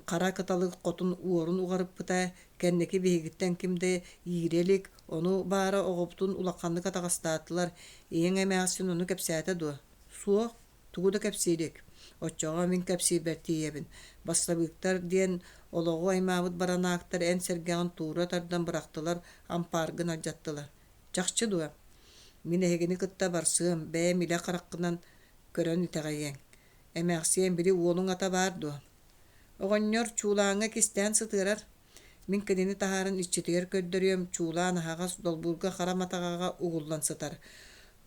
Хара кыталык хотун уорун уҕарыппыта, кэнники биһигиттэн ким да иирэ илик, ону баара оҕобутун улаханнык атаҕастаатылар, ийэҥ эмээхсин ону кэпсээтэ дуо? Суох, тугу да кэпсии илик. Оччоҕо мин кэпсиирбэр тиийэбин. Бассабыыктар диэн олоҕу аймаабыт баранаактар эн сэргэҕин туура тардан бырахтылар, ампааргын алдьаттылар. Чахчы дуо? Мин эһигини кытта барсыам, бэйэм илэ хараххынан көрөн итэҕэйиэҥ. Эмээхсиэн били уолуҥ ата баар дуо? Оҕонньор чуулааҥҥа кистээн сытыарар. Мин кинини таһааран иччитигэр көрдөрүөм, чуулаан аһаҕас долбуурга хара матаҕаҕа угуллан сытар.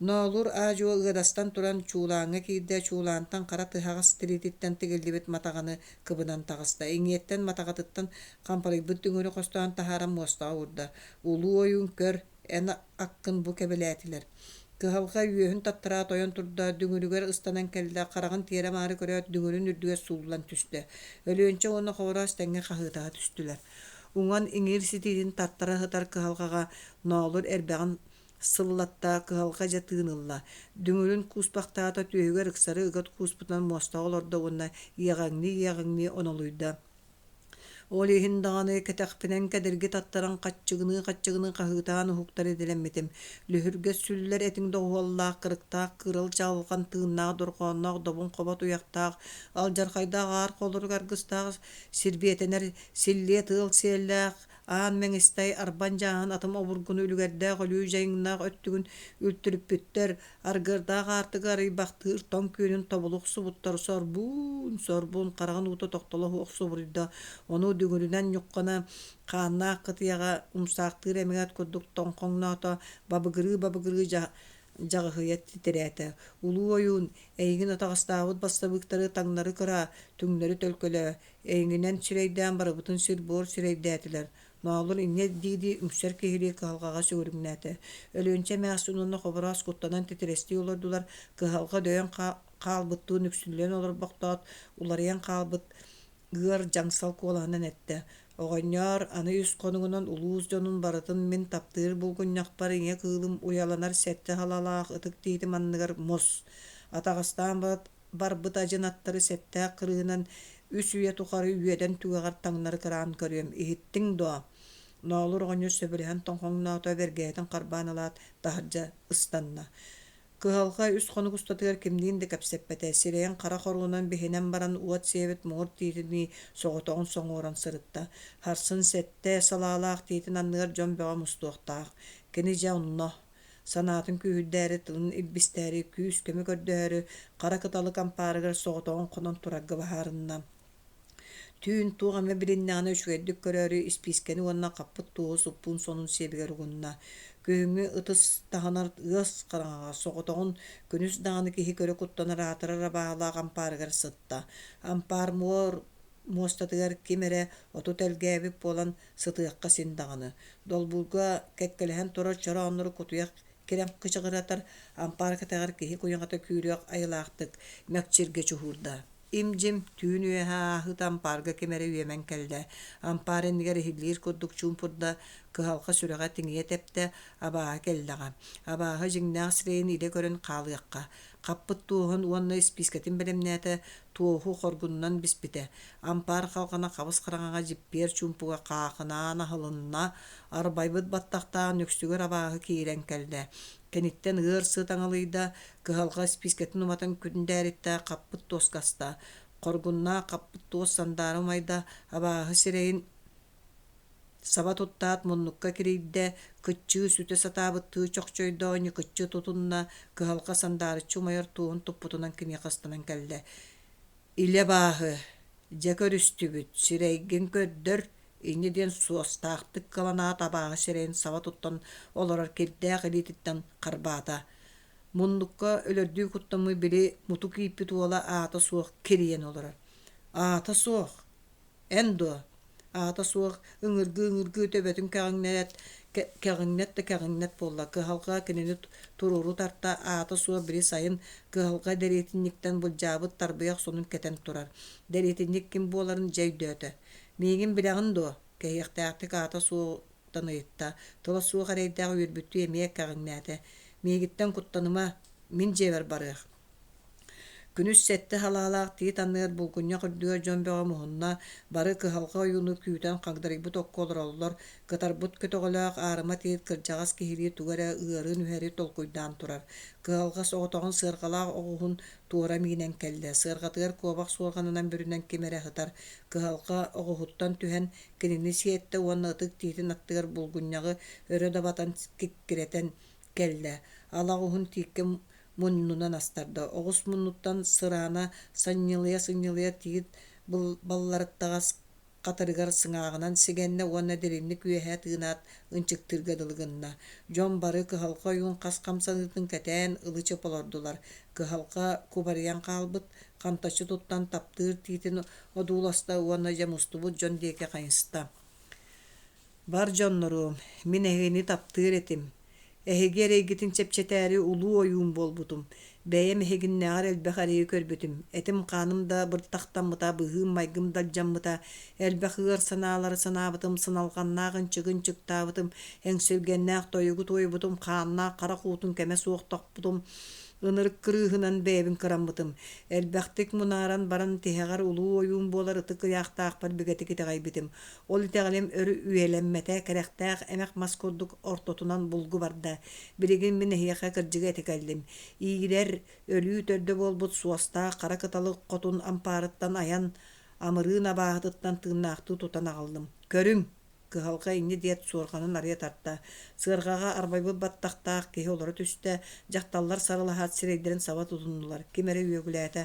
Ноолур аа-дьуо ыадастан туран чуулааҥҥа киирдэ, чуулаантан хара тыһаҕас тириититтэн тигиллибит матаҕаны кыбынан таҕыста. Иҥиэттэн матаҕатыттан хампарыйбыт дүҥүрү хостоон таһааран муостаҕа уурда. Улуу ойуун көр, эн аккын бу кэбилээтилэр. Кыһалҕа үөһүн таттараат ойон турда, дүҥүрүгэр ыстанан кэллэ, хараҕын тиэрэ-маары көрөөт, дүҥүрүн үрдүгэр сууллан түстэ. Өлүөнчэ уонна Хобороос тэҥҥэ хаһыытаһа түстүлэр. Уҥан иҥиир ситиитин таттара сытар кыһалҕаҕа Ноолур эрбэҕин сыллатта, кыһалҕа дьэ тыын ылла. Дүҥүрүн кууспахтаата, түөһүгэр ыксары ыга кууспутунан муостаҕа олордо уонна иэҕэҥнии-иэҕэҥнии онолуйда. Ол иһин даҕаны кэтэхпинэн кэдэрги таттаран хаччыгыныы-хаччыгыныы хаһыытаан уһуктар идэлэммитим. Лүһүргэс сүллэр этиҥ доҕуһуоллаах, кырыктаах кыырал чаҕылҕан тыыннаах дорҕоонноох добун хобо туйахтаах, алдьархайдаах аар холорук аргыстаах, сирбиэтэнэр силлиэ тыал сиэллээх, Аан Мэҥистэй Арбан Дьааһын атым обургуну үлүгэрдээх өлүү дьайыҥнаах өттүгүн үлтүрүппүттэр, аргыардаах аартыгы арыйбахтыыр тоҥ күөнүн тобулу охсубуттар, сорбуун, сорбуун хараҕын уута тохтоло суох субуруйда, ону дүҥүрүнэн ньуххана хааннаах кытыйаҕа умсаахтыыр эмэгэт курдук тоҥхоҥноото, бабыгырыы-бабыгырыы дьаҕыһыйа титирээтэ: «Улуу ойуун, эйигин атаҕастаабыт бассабыыктары таҥнары кыраа, түҥнэри төлкөлөө, эйигинэн сирэйдээн барыбытын сир-буор сирэйдээтилэр, Ноолур инньэ дии-дии үҥсэр киһилии кыһалҕаҕа сүгүрүҥнээтэ. Өлүөнчэ эмээхсин уонна Хобороос куттанан титирэстии олордулар, кыһалҕа дөйөн хаалбыттыы нүксүллэн олорбохтоот, уларыйан хаалбыт ыар дьаҥсал куолаһынан эттэ: «Оҕонньоор, аны үс хонугунан улуус дьонун барытын мин таптыыр булгунньахпар ийэ кыылым уйаланар сэттэ салалаах ытык тиитим анныгар мус. Атаҕастаан барбыт адьын аттары сэттээх кырыынан үс үйэ тухары үөдэн түгэҕэр таҥнары кыраан көрүөм, иһиттиҥ дуо?» Ноолур оҕонньор сөбүлэһэн тоҥхоҥноото, бэргэһэтин харбаан ылаат, таһырдьа ыстанна. Кыһалҕа үс хонук устатыгар кимниин да кэпсэппэтэ, сирэйин хара хоруонан биһинэн баран уот сиэбит муҥур тиитинии соҕотоҕун соҥуоран сырытта. Харсын сэттэ салаалаах тиитин анныгар дьон бөҕө мустуохтаах. Кини дьэ онно Санаатын күүһүрдээри, тылын илбистээри, күүс-көмө көрдөһөөрү хара кыталык ампаарыгар соҕотоҕун хонон турарга быһаарынна. Түүн туох эмэ билиннэҕинэ үчүгэйдик көрөөрү испиискэни уонна хаппыт туоһу суппуун сонун сиэбигэр угунна. Күһүҥҥү ытыс таһынар ыас хараҥаҕа соҕотоҕун күнүс даҕаны киһи көрө куттанар аатырар абааһылаах ампаарыгар сытта. Ампаар муор муостатыгар ким эрэ оту тэлгээбит буолан сытыахха син даҕаны. Долбуурга кэккэлэһэн турар чорооннору кутуйах кирэм кычыгыратар, ампаар кэтэҕэр киһи куйаҕата күүрүөх айылаахтык мэкчиргэ чуһуурда. Им-дьим түүн үөһэ ааһыыта ампаарга ким эрэ үөмэн кэллэ. Ампаар иннигэр иһиллиир курдук чуумпурда, кыһалҕа сүрэҕэ тиҥийэ тэптэ, абааһы кэллэҕэ. Абааһы дьиҥнээх сирэйин илэ көрөн хаалыахха. Хаппыт туоһун уонна испиискэтин бэлэмнээтэ, туоһу хоргунунан биспитэ. Ампаар халҕана хабыс хараҥаҕа дьиппиэр чуумпуга хаахынаан аһылынна, арбайбыт баттахтаах нүксүгэр абааһы киирэн кэллэ. Кэнниттэн ыар сыт аҥалыйда, кыһалҕа испиискэтин уматан күндээриттэ хаппыт туоска аста. Хоргуннаах хаппыт туос сандаара умайда, абааһы сирэйин саба туттаат муннукка кирийдэ, кыччыы сүтэ сатаабыттыы чохчойдо, ньыкыччы тутунна, кыһалҕа сандаарыччы умайар туоһун туппутунан киниэхэ ыстанан кэллэ. Илэ абааһы, дьэ көрүстүбүт, сирэйгин көрдөр, инньэ диэн суостаахтык кыланаат абааһы сирэйин саба туттан олорор кирдээх илиититтэн харбаата. Муннукка өлөрдүү куттаммыт били мутук ииппит уола аата суох кирийэн олорор. Аата суох, Эн дуо? Аата суох ыҥыргыы-ыҥыргыы төбөтүн кэҕиҥнэт, кэҕиҥнэт да кэҕиҥнэт буолла. Кыһалҕа кинини туруору тарта, аата суох били сайын кыһалҕа дэриэтинньиктэн былдьаабыт тарбыйах сонун кэтэн турар. Дэриэтинньик ким буоларын дьэ өйдөөтө. Миигин билэҕин дуо? Кэһиэхтээхтик аата суоҕуттан ыйытта. Тыла суох эрэйдээх үөрбүттүү эмиэ кэҕиҥнээтэ. Миигиттэн куттаныма, мин дьиэбэр барыах. Күнүс сэттэ салаалаах тиит анныгар булгунньах үрдүгэр дьон бөҕө муһунна, бары кыһалҕа ойууну күүтэн хагдарыйбыт окко олороллор, кытарбыт көтөҕөлөөх аарыма тиит кырдьаҕас киһилии тугу эрэ ыарын-үһэри толкуйдаан турар. Кыһалҕа соҕотоҕун сыарҕалаах оҕуһун туора миинэн кэллэ, сыарҕатыгар куобах суорҕанынан бүрүнэн ким эрэ сытар. Кыһалҕа оҕуһуттан түһэн кинини сиэттэ уонна ытык тиитин аттыгар булгунньаҕы өрө дабатан киккирэтэн кэллэ. Ала оҕуһун тииккэ муннунан астарда, оҕус муннуттан сыраана санньылыйа-сынньылыйа тиит балларыттаҕас хатырыгар сыҥааҕынан сигэннэ уонна дириҥник үөһэ тыынаат ынчыктыырга дылы гынна. Дьон бары кыһалҕа ойуун хас хамсаныытын кэтээн ылы-чып олордулар. Кыһалҕа кубарыйан хаалбыт, хантаччы туттан таптыыр тиитин одууласта уонна дьэ мустубут дьон диэки хайыста. Бар дьонноруом, мин эһигини таптыыр этим. Эһиги эрэйгитин чэпчэтээри улуу ойуун буолбутум. Бэйэм эһигиннээҕэр элбэх эрэйи көрбүтүм. Этим-хааным да быртахтаммыта, быһыым-майгым да алдьаммыта. Элбэх ыар санаалары санаабытым, сыналҕаннаах ынчыгы ынчыктаабытым, эҥсилгэннээх тойугу туойбутум, хааннаах харах уутун кэмэ суох тохпутум. Ынырык кырыыһынан бэйэбин кыраммытым. Элбэхтик мунааран баран тиһэҕэр улуу ойуун буолар ытык ыйаахтаахпар бигэтик итэҕэйбитим. Ол итэҕэлим өр үйэлэммэтэ, кэрэхтээх эмэх мас курдук ортотунан булгу барда. Билигин мин эһиэхэ кырдьыгы этэ кэллим. Иирэр, өлүү төрдө буолбут суостаах хара кыталык хотун ампаарыттан айан, амырыын абааһытыттан тыыннаахтыы тутан аҕаллым. Көрүҥ! Кыһалҕа инньэ диэт суорҕанын арыйа тарта. Сыарҕаҕа арбайбыт баттахтаах киһи олоро түстэ, дьахталлар сарылаһаат сирэйдэрин саба тутуннулар, ким эрэ үөгүлээтэ: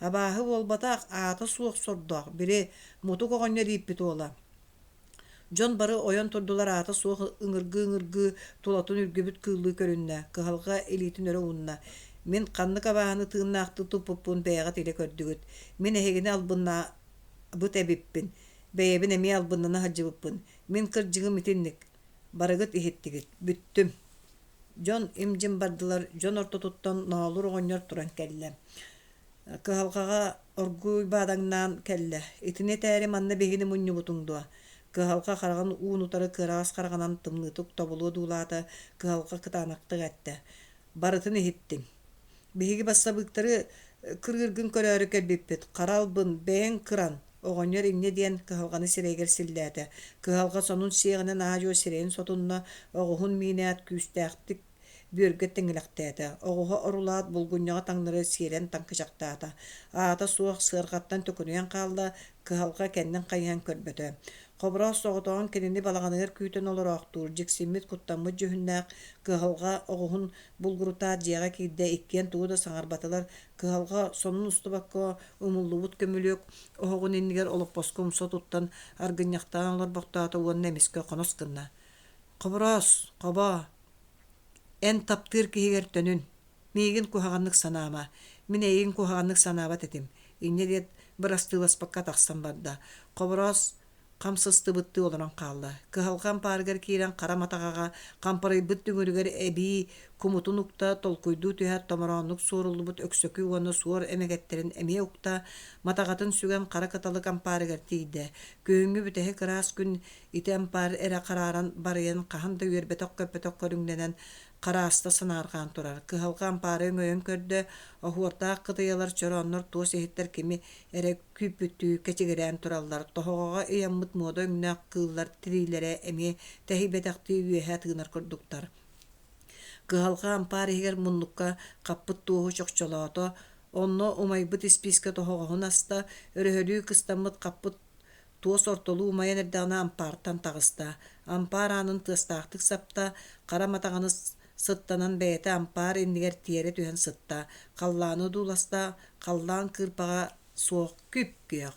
«Абааһы буолбатах, аата суох сордоох, били, мутук оҕонньор ииппит уола» Дьон бары ойон турдулар аата суох ыҥыргыы-ыҥыргыы тулатын үргүбүт кыыллыы көрүннэ, кыһалҕа илиитин өрө уунна: «Мин ханнык абааһыны тыыннаахтыы туппуппун бэйэҕит илэ көрдүгүт. Мин эһигини албыннаабыт эбиппин, бэйэбин эмиэ албыннана сылдьыбыппын. Мин кырдьыгым итинник. Барыгыт иһиттигит. Бүттүм». Дьон им-дьим бардылар, дьон ортотуттан Ноолур оҕонньор туран кэллэ. Кыһалҕаҕа оргууй баадаҥнаан кэллэ: «Итини этээри манна биһигини мунньубутуҥ дуо?» Кыһалҕа хараҕын уун-утары кыараҕас хараҕынан тымныытык тобулуо дуулаата, кыһалҕа кытаанахтык эттэ: «Барытын иһиттиҥ. Биһиги бассабыыктары кырыыргын көрөөрү кэлбиппит. Хара албын, бэйэҥ кыран!» Оҕонньор инньэ диэн кыһалҕаны сирэйигэр силлээтэ. Кыһалҕа сонун сиэҕинэн аа-дьуо сирэйин сотунна, оҕуһун миинээт күүстээхтик Бүөргэ тиҥилэхтээтэ, оҕуһа орулаат булгунньаҕа таҥнары сиэлэн таҥкычахтаата, аата суох сыарҕаттан төкүнүйэн хаалла, кыһалҕа кэннин хайыһан көрбөтө. Хобороос соҕотоҕун кинини балаҕаныгар күүтэн олороохтуур, дьиксиммит, куттаммыт дьүһүннээх кыһалҕа оҕуһун булгурутаат дьиэҕэ киирдэ, иккиэн тугу да саҥарбатылар, кыһалҕа сонун устубакка умуллубут көмүлүөк оһоҕун иннигэр олоппоско умса туттан аргынньахтаан олорбохтоото уонна эмискэ хонос гынна: «Хобороос, хобоо, Эн таптыыр киһигэр төнүн, миигин куһаҕаннык санаама, мин эйигин куһаҕаннык санаабат этим, инньэ диэт бырастыыласпакка тахсан барда. Хобороос хам сыстыбыттыы олорон хаалла. Кыһалҕа ампаарыгар киирэн хара матаҕаҕа хампарыйбыт дүҥүрүгэр эбии кумутун укта, толкуйдуу түһээт томорооннук суоруллубут өксөкү уонна суор эмэгэттэрин эмиэ укта, матаҕатын сүгэн хара кыталык ампаарыгар тиийдэ. Күһүҥҥү бүтэһик ыраас күн Ити ампаар эрэ харааран барыйан хаһан да үөрбэтэх-көппөтөх көрүҥнэнэн харааста санаарҕаан турар. Кыһалҕа ампаары өҥөйөн көрдө, оһуордаах кытыйалар, чорооннор туос иһиттэр кими эрэ күүппүттүү кэчигирээн тураллар. Тоһоҕоҕо ыйаммыт муода өҥнөөх кыыллар тириилэрэ эмиэ тэһийбэтэхтии үөһэ тыынар курдуктар. Кыһалҕа ампаар иһигэр муннукка хаппыт туоһу чохчолоото, онно умайбыт испиискэ тоһоҕоһун аста, өрөһөлүү кыстаммыт хаппыт Туос ортолуу умайан эрдэҕинэ ампаартан таҕыста, ампаар аанын тыастаахтык сапта, хара матаҕаны сыттанан бэйэтэ ампаар иннигэр тиэрэ түһэн сытта, халлааны одууласта, халлаан кыырпаҕа суох күп-күөх.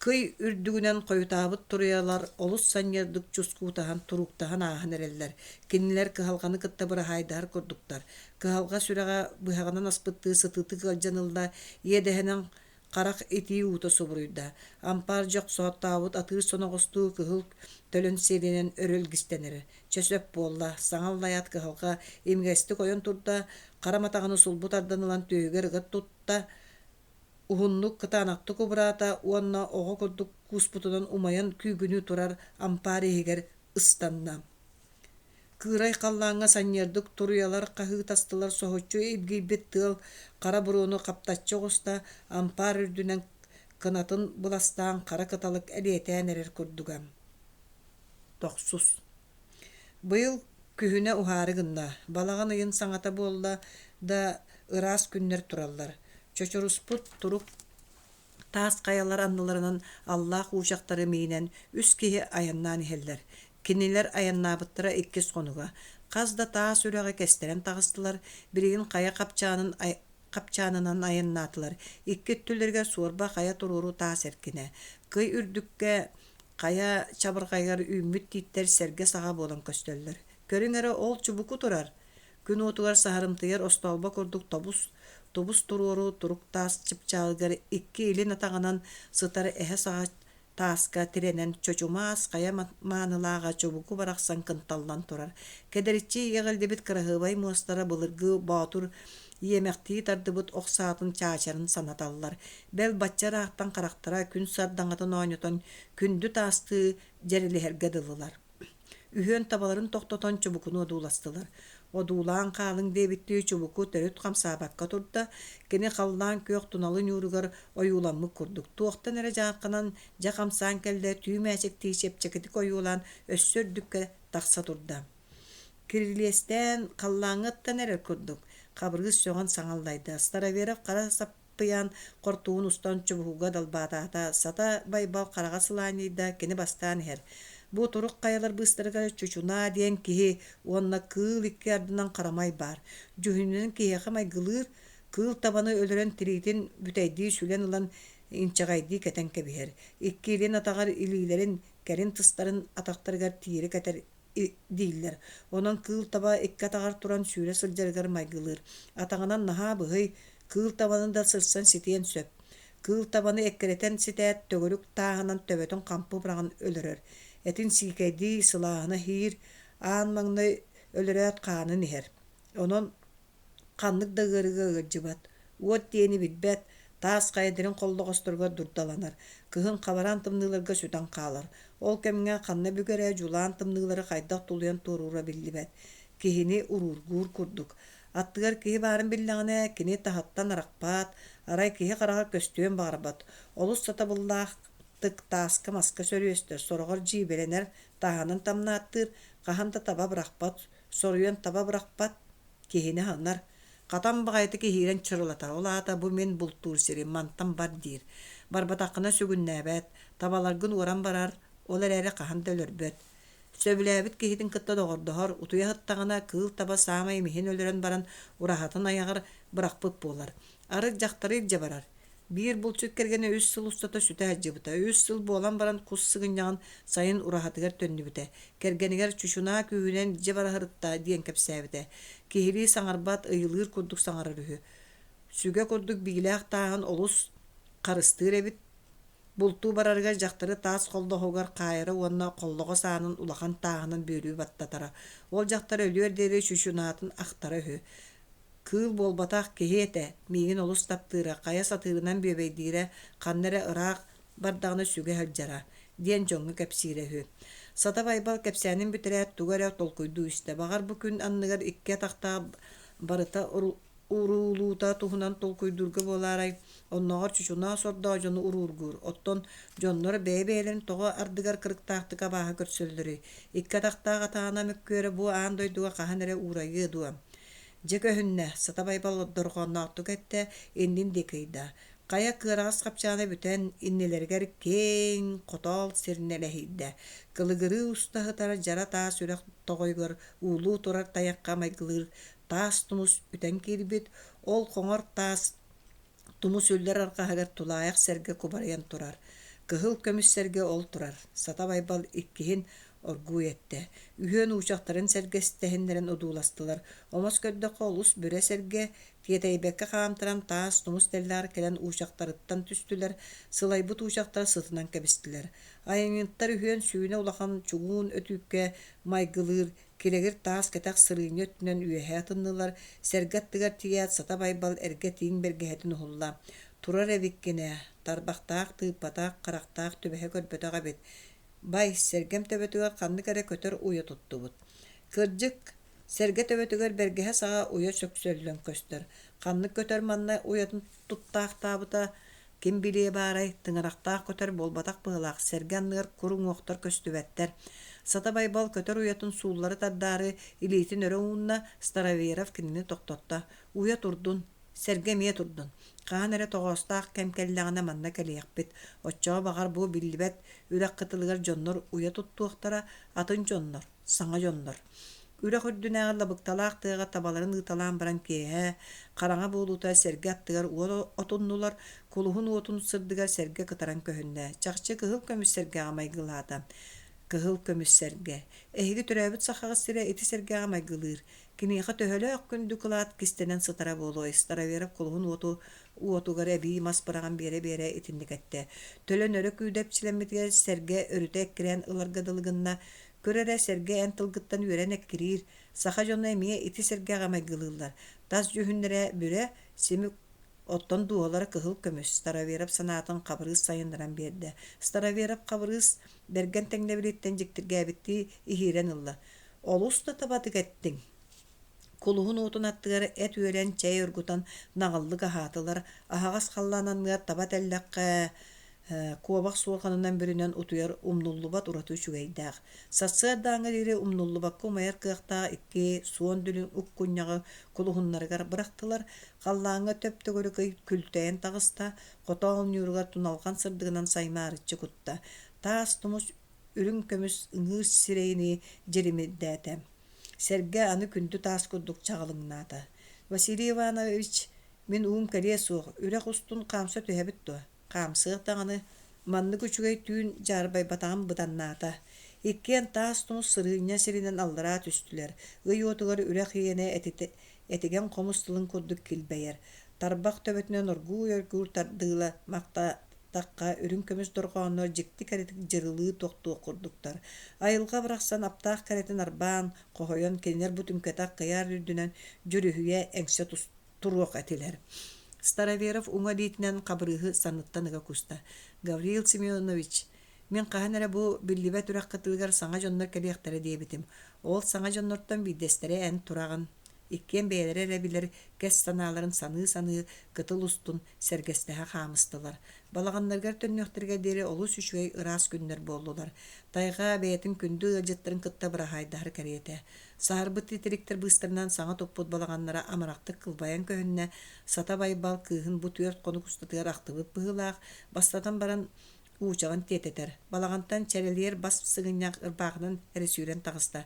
Кый үрдүгүнэн хойутаабыт туруйалар олус санньыардык чускуутаһан турууктаһан ааһан эрэллэр. Кинилэр кыһалҕаны кытта быраһаайдаһар курдуктар. Кыһалҕа сүрэҕэ быһаҕынан аспыттыы сытыытык ыалдьан ылла, иэдэһинэн Харах итии уута субуруйда, ампаар дьохсооттообут атыыр соноҕостуу кыһыл төлөн сиэлинэн өрө илгистэнэрэ. Чэ сөп буолла, саҥа аллайаат кыһалҕа имигэстик ойон турда, хара матаҕаны сулбу тардан ылан түөһүгэр ыга тутта, уһуннук кытаанахтык убураата уонна оҕо курдук кууспутунан умайан күүгүнүү турар ампаар иһигэр ыстанна. Кыырай халлааҥҥа санньыардык туруйалар хаһыытастылар соһуччу илгийбит тыал хара буруону хаптаччы оҕуста, ампаар үрдүнэн кынатын быластаан хара кыталык элиэтээн эрэр курдуга. Тохсус Быйыл күһүнэ уһаары гынна, балаҕан ыйын саҥата буолла да ыраас күннэр тураллар. Чочоруспут турук Таас хайалар анныларынан аллаах уучахтары миинэн үс киһи айаннаан иһэллэр. Кинилэр айаннаабыттара иккис хонуга. Хас да таас үрэҕи кэстэрэн таҕыстылар, билигин хайа хапчаанын хапчаанынан айаннаатылар. Икки өттүлэригэр суорба хайа туруору таас эркинэ. Кый үрдүккэ хайа чабырҕайыгар үүммүт тииттэр сэргэ саҕа буолан көстөллөр. Көрүҥ эрэ ол чубуку турар! Күн уотугар саһарымтыйар остоолбо курдук тобус, тубус туруору турук таас чыпчаалыгар икки илин атаҕынан сытар эһэ саҕа тааска тирэнэн чочумаас хайа маанылааҕа чубуку барахсан кынталлан турар. Кэдэриччи иэҕиллибит кыраһыабай муостара былыргы боотур иэмэхтии тардыбыт ох саатын чаачарын санаталлар. Бэл бачча ыраахтан харахтара күн сардаҥатын оонньотон күндү таастыы дьэрэлиһэргэ дылылар. Үһүөн табаларын тохтотон чубукуну одууластылар. Одуулаан хаалыҥ диэбиттии чубуку төрүт хамсаабакка турда, кини халлаан күөх туналы ньууругар ойууламмыт курдук, туохтан эрэ дьаарханан дьэ хамсаан кэллэ, түү мээчиктии чэпчэкитик ойуулаан өссө үрдүккэ тахса турда. Кирилиэстээн халлааҥҥа ыттан эрэр курдук, Хабырыыс сөҕөн саҥа аллайда. Староверов хара саппыйаан хортуун устан чубуһуга далбаатаата, Сата Байбал хараҕа сылаанньыйда, кини бастаан иһэр. Бу турук хайалар быыстарыгар чучунаа диэн киһи уонна кыыл икки ардынан харамай баар. Дьүһүнүнэн киһиэхэ майгылыыр, кыыл табаны өлөрөн тириитин бүтэйдии сүлэн ылан инчэҕэйдии кэтэн кэбиһэр. Икки илин атаҕар илиилэрин, кэлин тыстарын атахтарыгар тиирэ кэтэр дииллэр. Онон кыыл таба икки атаҕар туран сүүрэ сылдьарыгар майгылыыр. Атаҕынан наһаа быһый, кыыл табаны да сырсан ситиэн сөп. Кыыл табаны эккирэтэн ситээт, төгүрүк тааһынан төбөтүн хампы быраҕан өлөрөр. Этин сиикэйдии, сылааһына иһиир, аан маҥнай өлөрөөт хаанын иһэр. Онон ханнык да ыарыыга ыалдьыбат, уот диэни билбэт, таас хайа дириҥ холлоҕосторугар дурдаланар, кыһын хабараан тымныыларга сүтэн хаалар. Ол кэмҥэ ханна бүгэрэ дьулаан тымныылары хайдах тулуйан туоруура биллибэт. Киһини уруургуур курдук. Аттыгар киһи баарын биллэҕинэ, кини таһыттан арахпат, арай киһи хараҕар көстүөн баҕарбат. Олус сатабыллаахтык тааска-маска сөрүөстэр, сороҕор дьиибэлэнэр, таһынан тамнааттыыр, хаһан да таба бырахпат, соруйан таба бырахпат, киһини аһынар. Хатан баҕайытык иһиирэн чырылатар, ол аата бу мин бултуур сирим, мантан бар диир. Барбатаххына сүгүннээбэт, табаларгын уоран барар, ол эрээри хаһан да өлөрбөт. Сөбүлээбит киһитин кытта доҕордоһор, утуйа сыттаҕына кыыл таба саамай эмиһин өлөрөн баран ураһатын айаҕар бырахпыт буолар. Арыт дьахтары илдьэ барар. Биир булчут кэргэнэ үс сыл устата сүтэ сылдьыбыта. Үс сыл буолан баран кус сыгынньаҕын сайын ураһатыгар төннүбүтэ. Кэргэнигэр чучунаа күүһүнэн илдьэ бара сырытта диэн кэпсээбитэ. Киһилии саҥарбат, ыйылыыр курдук саҥарар үһү. Сүгэ курдук биилээх тааһын олус харыстыыр эбит. Бултуу барарыгар дьахтары таас холлоҕоһугар хаайара уонна холлоҕос аанын улахан тааһынан бүөлүү баттатара. Ол дьахтар өлүөр диэри чучунаатын ахтара үһү. Кыыл буолбатах, киһи этэ, миигин олус таптыыра, хайа сатыырынан бүөбэйдиирэ, ханна эрэ ыраах бардаҕына сүгэ сылдьара, диэн дьоҥҥо кэпсиирэ үһү. Сата Байбал кэпсээнин бүтэрээт тугу эрэ толкуйдуу истэ. Баҕар бу күн анныгар икки атахтаах барыта уруулуута туһунан толкуйдуурга буолаарай, оннооҕор чучунаа сордоох дьону уруургуур, оттон дьоннор бэйэ-бэйэлэрин тоҕо ардыгар кырыктаахтык абааһы көрсөллөрүй? Икки атахтаах атаана мөккүөрэ бу аан дойдуга хаһан эрэ уурайыа дуо? Дьэ көһүннэ, Сата Байбал дорҕоонноохтук эттэ, иннин диэки ыйда. Хайа кыараҕас хапчаана бүтэн, иннилэригэр киэҥ, хотоол сир нэлэһийдэ. Кылыгырыы уста сытар дьара таас үрэх тоҕойугар уулуу турар тайахха майгылыыр таас тумус үтэн киирбит, ол хоҥор таас Тумус үллэр арҕаһыгар тулаайах сэргэ кубарыйан турар. Кыһыл көмүс сэргэ ол турар. Сата Байбал иккиһин оргууй эттэ. Үһүөн уучахтарын сэргэстэһиннэрэн одууластылар. Омос көрдөххө олус бүрэ сэргэ, тиэтэйбэккэ хаамтаран таас тумус тэллэҕэр кэлэн уучахтарыттан түстүлэр, сылайбыт уучахтар сытынан кэбистилэр. Айанньыттар үһүөн сүүнэ улахан чугуун өтүүккэ майгылыыр Килэгир таас кэтэх сырыынньа өттүнэн үөһэ атыннылар, сэргэ аттыгар тиийээт Сата Байбал эргэ тииҥ бэргэһэтин уһулла. Турар эбиккин ээ, тарбахтаах тыыппатах, харахтаах түбэһэ көрбөтөх эбит. Бай, сэргэм төбөтүгэр ханнык эрэ көтөр уйа туттубут. Кырдьык, сэргэ төбөтүгэр бэргэһэ саҕа уйа сөксөллөн көстөр. Ханнык көтөр манна уйатын туттаахтаабыта Ким билиэ баарай, тыҥырахтаах көтөр буолбатах быһыылаах, сэргэ анныгар кур уҥуохтар көстүбэттэр. Сата Байбал көтөр уйатын сууллары тардаары илиитин өрө уунна, Староверов кинини тохтотто: «Уйа турдун, сэргэ эмиэ турдун. Хаһан эрэ тоҕоостоох кэм кэллэҕинэ манна кэлиэхпит. Оччоҕо баҕар бу биллибэт үрэх кытылыгар дьоннор уйа туттуохтара, атын дьоннор, саҥа дьоннор. Үрэх үрдүнээҕи лабыкталаах тыаҕа табаларын ыыталаан баран киэһэ, хараҥа буолуута сэргэ аттыгар уот отуннулар, кулуһун уотун сырдыгар сэргэ кытаран көһүннэ. Чахчы кыһыл көмүс сэргэҕэ майгылаата. Кыһыл көмүс сэргэ. Эһиги төрөөбүт сахаҕыт сирэ ити сэргэҕэ майгылыыр. Киниэхэ төһөлөөх күндү кылаат кистэнэн сытара буолуой, Староверов кулуһун уоту уотугар эбии мас быраҕан биэрэ-биэрэ итинник эттэ. Төлөн өрө күүдэпчилэммитигэр сэргэ өрүтэ эккирээн ыларга дылы гынна. Көр эрэ, сэргэ эн тылгыттан үөрэн эккириир. Саха дьоно эмиэ ити сэргэҕэ майгылыыллар. Тас дьүһүннэрэ бүрэ, симик оттон дууһалара кыһыл көмүс, Староверов санаатын Хабырыыс сайыннаран биэрдэ. Староверов Хабырыыс бэргэн тэҥнэбилиттэн дьиктиргээбиттии иһиирэн ылла. Олус да табатык эттиҥ. Кулуһун уотун аттыгар эт үөлэн, чэй оргутан наҕыллык аһаатылар, аһаҕас халлаан анныгар таба тэллэххэ куобах суорҕанынан бүрүнэн утуйар умнуллубат ураты үчүгэйдээх. Сарсыардааҥҥа диэри умнуллубакка умайар кыахтаах икки суон дүлүҥ уккунньаҕы кулуһуннарыгар бырахтылар, халлааҥҥа төп-төгүрүк ый күлтэйэн таҕыста, хотоол ньууругар туналҕан сырдыгынан саймаарыччы кутта. Таас тумус. үрүҥ көмүс ыҥыыр сирэйинии дьиримирдээтэ. Сэргэ аны күндү таас курдук чаҕылыҥнаата. Василий Иванович, мин уум кэлиэ суох, үрэх устун хаамса түһэбит дуо? Хаамсыах даҕаны, маннык үчүгэй түүн дьаарбайбатаҕым быданнаата. Иккиэн таас тумус сырыынньа сиринэн аллараа түстүлэр. Ый уотугар үрэх иэнэ этигэн хомус тылын курдук килбэйэр. Тарбах төбөтүнэн оргууй-оргууй тардыыла махтаатахха үрүҥ көмүс дорҕооннор дьикти кэрэтик дьырылыы тохтуох курдуктар. Айылҕа барахсан аптаах кэрэтин арбаан, хоһуйан кинилэр бу түҥкэтэх кыйаар үрдүнэн дьүрүһүйэ эҥсэ туруох этилэр. Староверов уҥа илиитинэн Хабырыыһы санныттан ыга куста. «Гаврил Семенович, мин хаһан эрэ бу биллибэт үрэх кытылыгар саҥа дьоннор кэлиэхтэрэ диэбитим. Ол саҥа дьоннортон биирдэстэрэ эн тураҕын». Иккиэн бэйэлэрэ эрэ билэр кэс санааларын саныы-саныы кытыл устун сэргэстэһэ хаамыстылар. Балаҕаннарыгар төннүөхтэригэр диэри олус үчүгэй ыраас күннэр буоллулар. Тайҕа бэйэтин күндү ыалдьыттарын кытта быраһаайдаһар кэриэтэ. Саһарбыт титириктэр быыстарынан саҥа туппут балаҕаннара амарахтык кылбайан көһүннэ, Сата Байбал кыыһын бу түөрт хонук устатыгар ахтыбыт быһыылаах, бастатан баран уучаҕын тиэтэтэр, балаҕантан чэрэлиэр бас сыгынньах ырбаахынан эрэ сүүрэн таҕыста.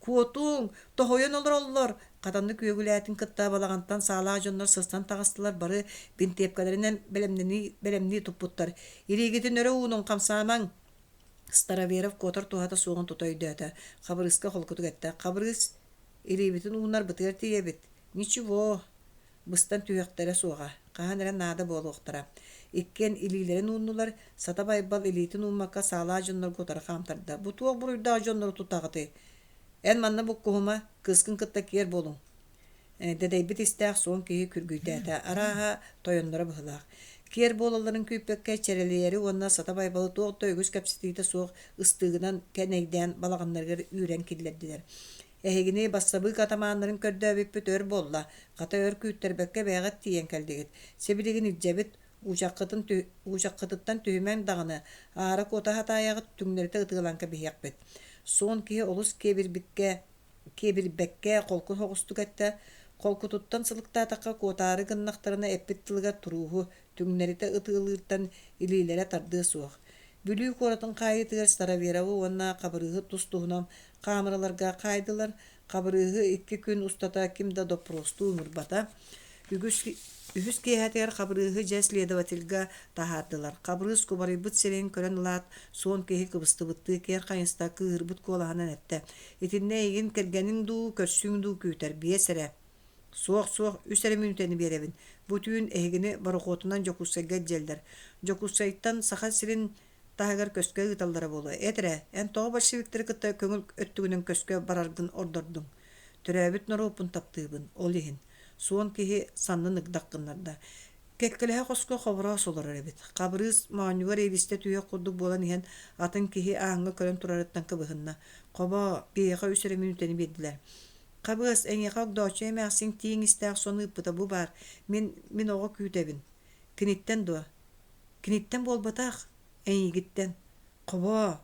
«Куотуҥ! Тоһуйан олороллор!» Хатаннык үөгүлээтин кытта балаҕантан саалаах дьоннор сыстан таҕыстылар, бары бинтиэпкэлэринэн бэлэмнэнии бэлэмнии туппуттар. «Илиигитин өрө уунуҥ, хамсаамаҥ!» Староверов куотар туһата суоҕун тута өйдөөтө, Хабырыыска холкутук эттэ: «Хабырыыс, илиибитин уунарбытыгар тиийэбит. Ничего, быстан түһүөхтэрэ суоҕа, хаһан эрэ наада буолуохтара». Иккиэн илиилэрин ууннулар, Сата Байбал илиитин ууммакка саалаах дьоннорго утары хаамтарда: «Бу туох буруйдаах дьоннору тутаҕытый? Эн манна буккуһума, кыыскын кытта киэр буолуҥ». Дэдэйбит истээх суон киһи күргүйдээтэ, арааһа, тойонноро быһыылаах. Киэр буолалларын күүппэккэ, Чэрэлийэри уонна Сата Байбалы туох да үгүс кэпсэтиитэ суох ыстыыгынан кэнэйдээн балаҕаннарыгар үүрэн киллэрдилэр. Эһигини бассабыык атамааннарын көрдөөбүппүт өр буолла, хата өр күүттэрбэккэ бэйэҕит тиийэн кэллигит. Сибилигин илдьэбит, уучаххытын уучаххытыттан түһүмэҥ даҕаны, аара куота сатаайаҕыт түҥнэритэ ытыалаан кэбиһиэхпит. Суон киһи олус киэбирбиккэ киэбирбэккэ холку соҕустук эттэ, холкутуттан сылыктаатахха куотаары гыннахтарына эппит тылыгар турууһу, түҥнэритэ ытыалыыртан илиилэрэ тардыа суох. Бүлүү куоратын хаайыытыгар Староверовы уонна Хабырыыһы тус-туһунан хаамыраларга хаайдылар, Хабырыыһы икки күн устата ким да доппуруостуу ыҥырбата. Үгүс Үһүс киэһэтигэр Хабырыыһы дьэ следовательга таһаардылар. Хабырыыс кубарыйбыт сирэйин көрөн ылаат, суон киһи кыбыстыбыттыы киэр хайыста кыыһырбыт куолаһынан эттэ: «Итиннэ эйигин кэргэниҥ дуу, көрсүүҥ дуу күүтэр, биэс эрэ». «Суох, суох, үс эрэ мүнүүтэни биэрэбин. Бу түүн эһигини борохуотунан Дьокуускайга илдьэллэр. Дьокуускайтан Саха сирин таһыгар көскө ыыталлара буолуо. Эт эрэ, эн тоҕо большевиктары кытта көҥүл өттүгүнэн көскө бараргын ордордуҥ? Төрөөбүт норуоппун таптыыбын, ол иһин. Суон киһи саннын ыгдах гыннарда. Кэккэлэһэ хоско Хобороос олорор эбит. Хабырыыс моонньугар иилистэ түһүөх курдук буолан иһэн, атын киһи ааҥҥа көрөн турарыттан кыбыһынна. Хобоо, биһиэхэ үс эрэ мүнүүтэни биэрдилэр. Хабыас, эйиэхэ Огдооччуйа эмээхсин тииҥ истээх сон ыыппыта бу баар. Мин, мин оҕо күүтэбин. Киниттэн дуо? Киниттэн буолбатах, эйигиттэн. Хобоо,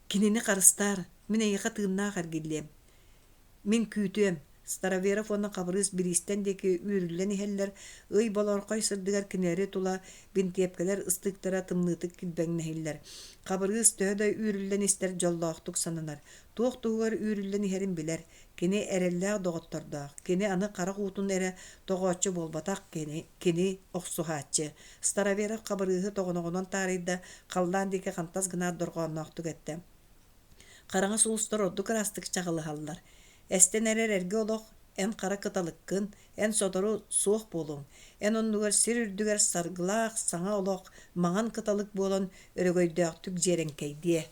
кинини харыстаар, мин эйиэхэ тыыннаах эргиллиэм. Мин күүтүөм, Староверов уонна Хабырыыс бириистэн диэки үүрүллэн иһэллэр, ый болоорхой сырдыгар кинилэри тула бинтиэпкэлэр ыстыыктара тымныытык килбэҥнэһиллэр. Хабырыыс төһө да үүрүллэн истэр дьоллоохтук сананар, туох туһугар үүрүллэн иһэрин билэр, кини эрэллээх доҕоттордоох, кини аны харах уутун эрэ тоҕооччу буолбатах, кини, кини охсуһааччы. Староверов Хабырыыһы тоҕоноҕунан таарыйда, халлаан диэки хантас гынаат дорҕоонноохтук эттэ: Хараҥа сулустар ордук ыраастык чаҕылыһаллар. Эстэн эрэр эргэ олох эн хара кыталыккын, эн сотору суох буолуоҥ. Эн оннугар сир үрдүгэр саргылаах саҥа олох маҥан кыталык буолан өрөгөйдөөхтүк дьиэрэҥкэйдиэ.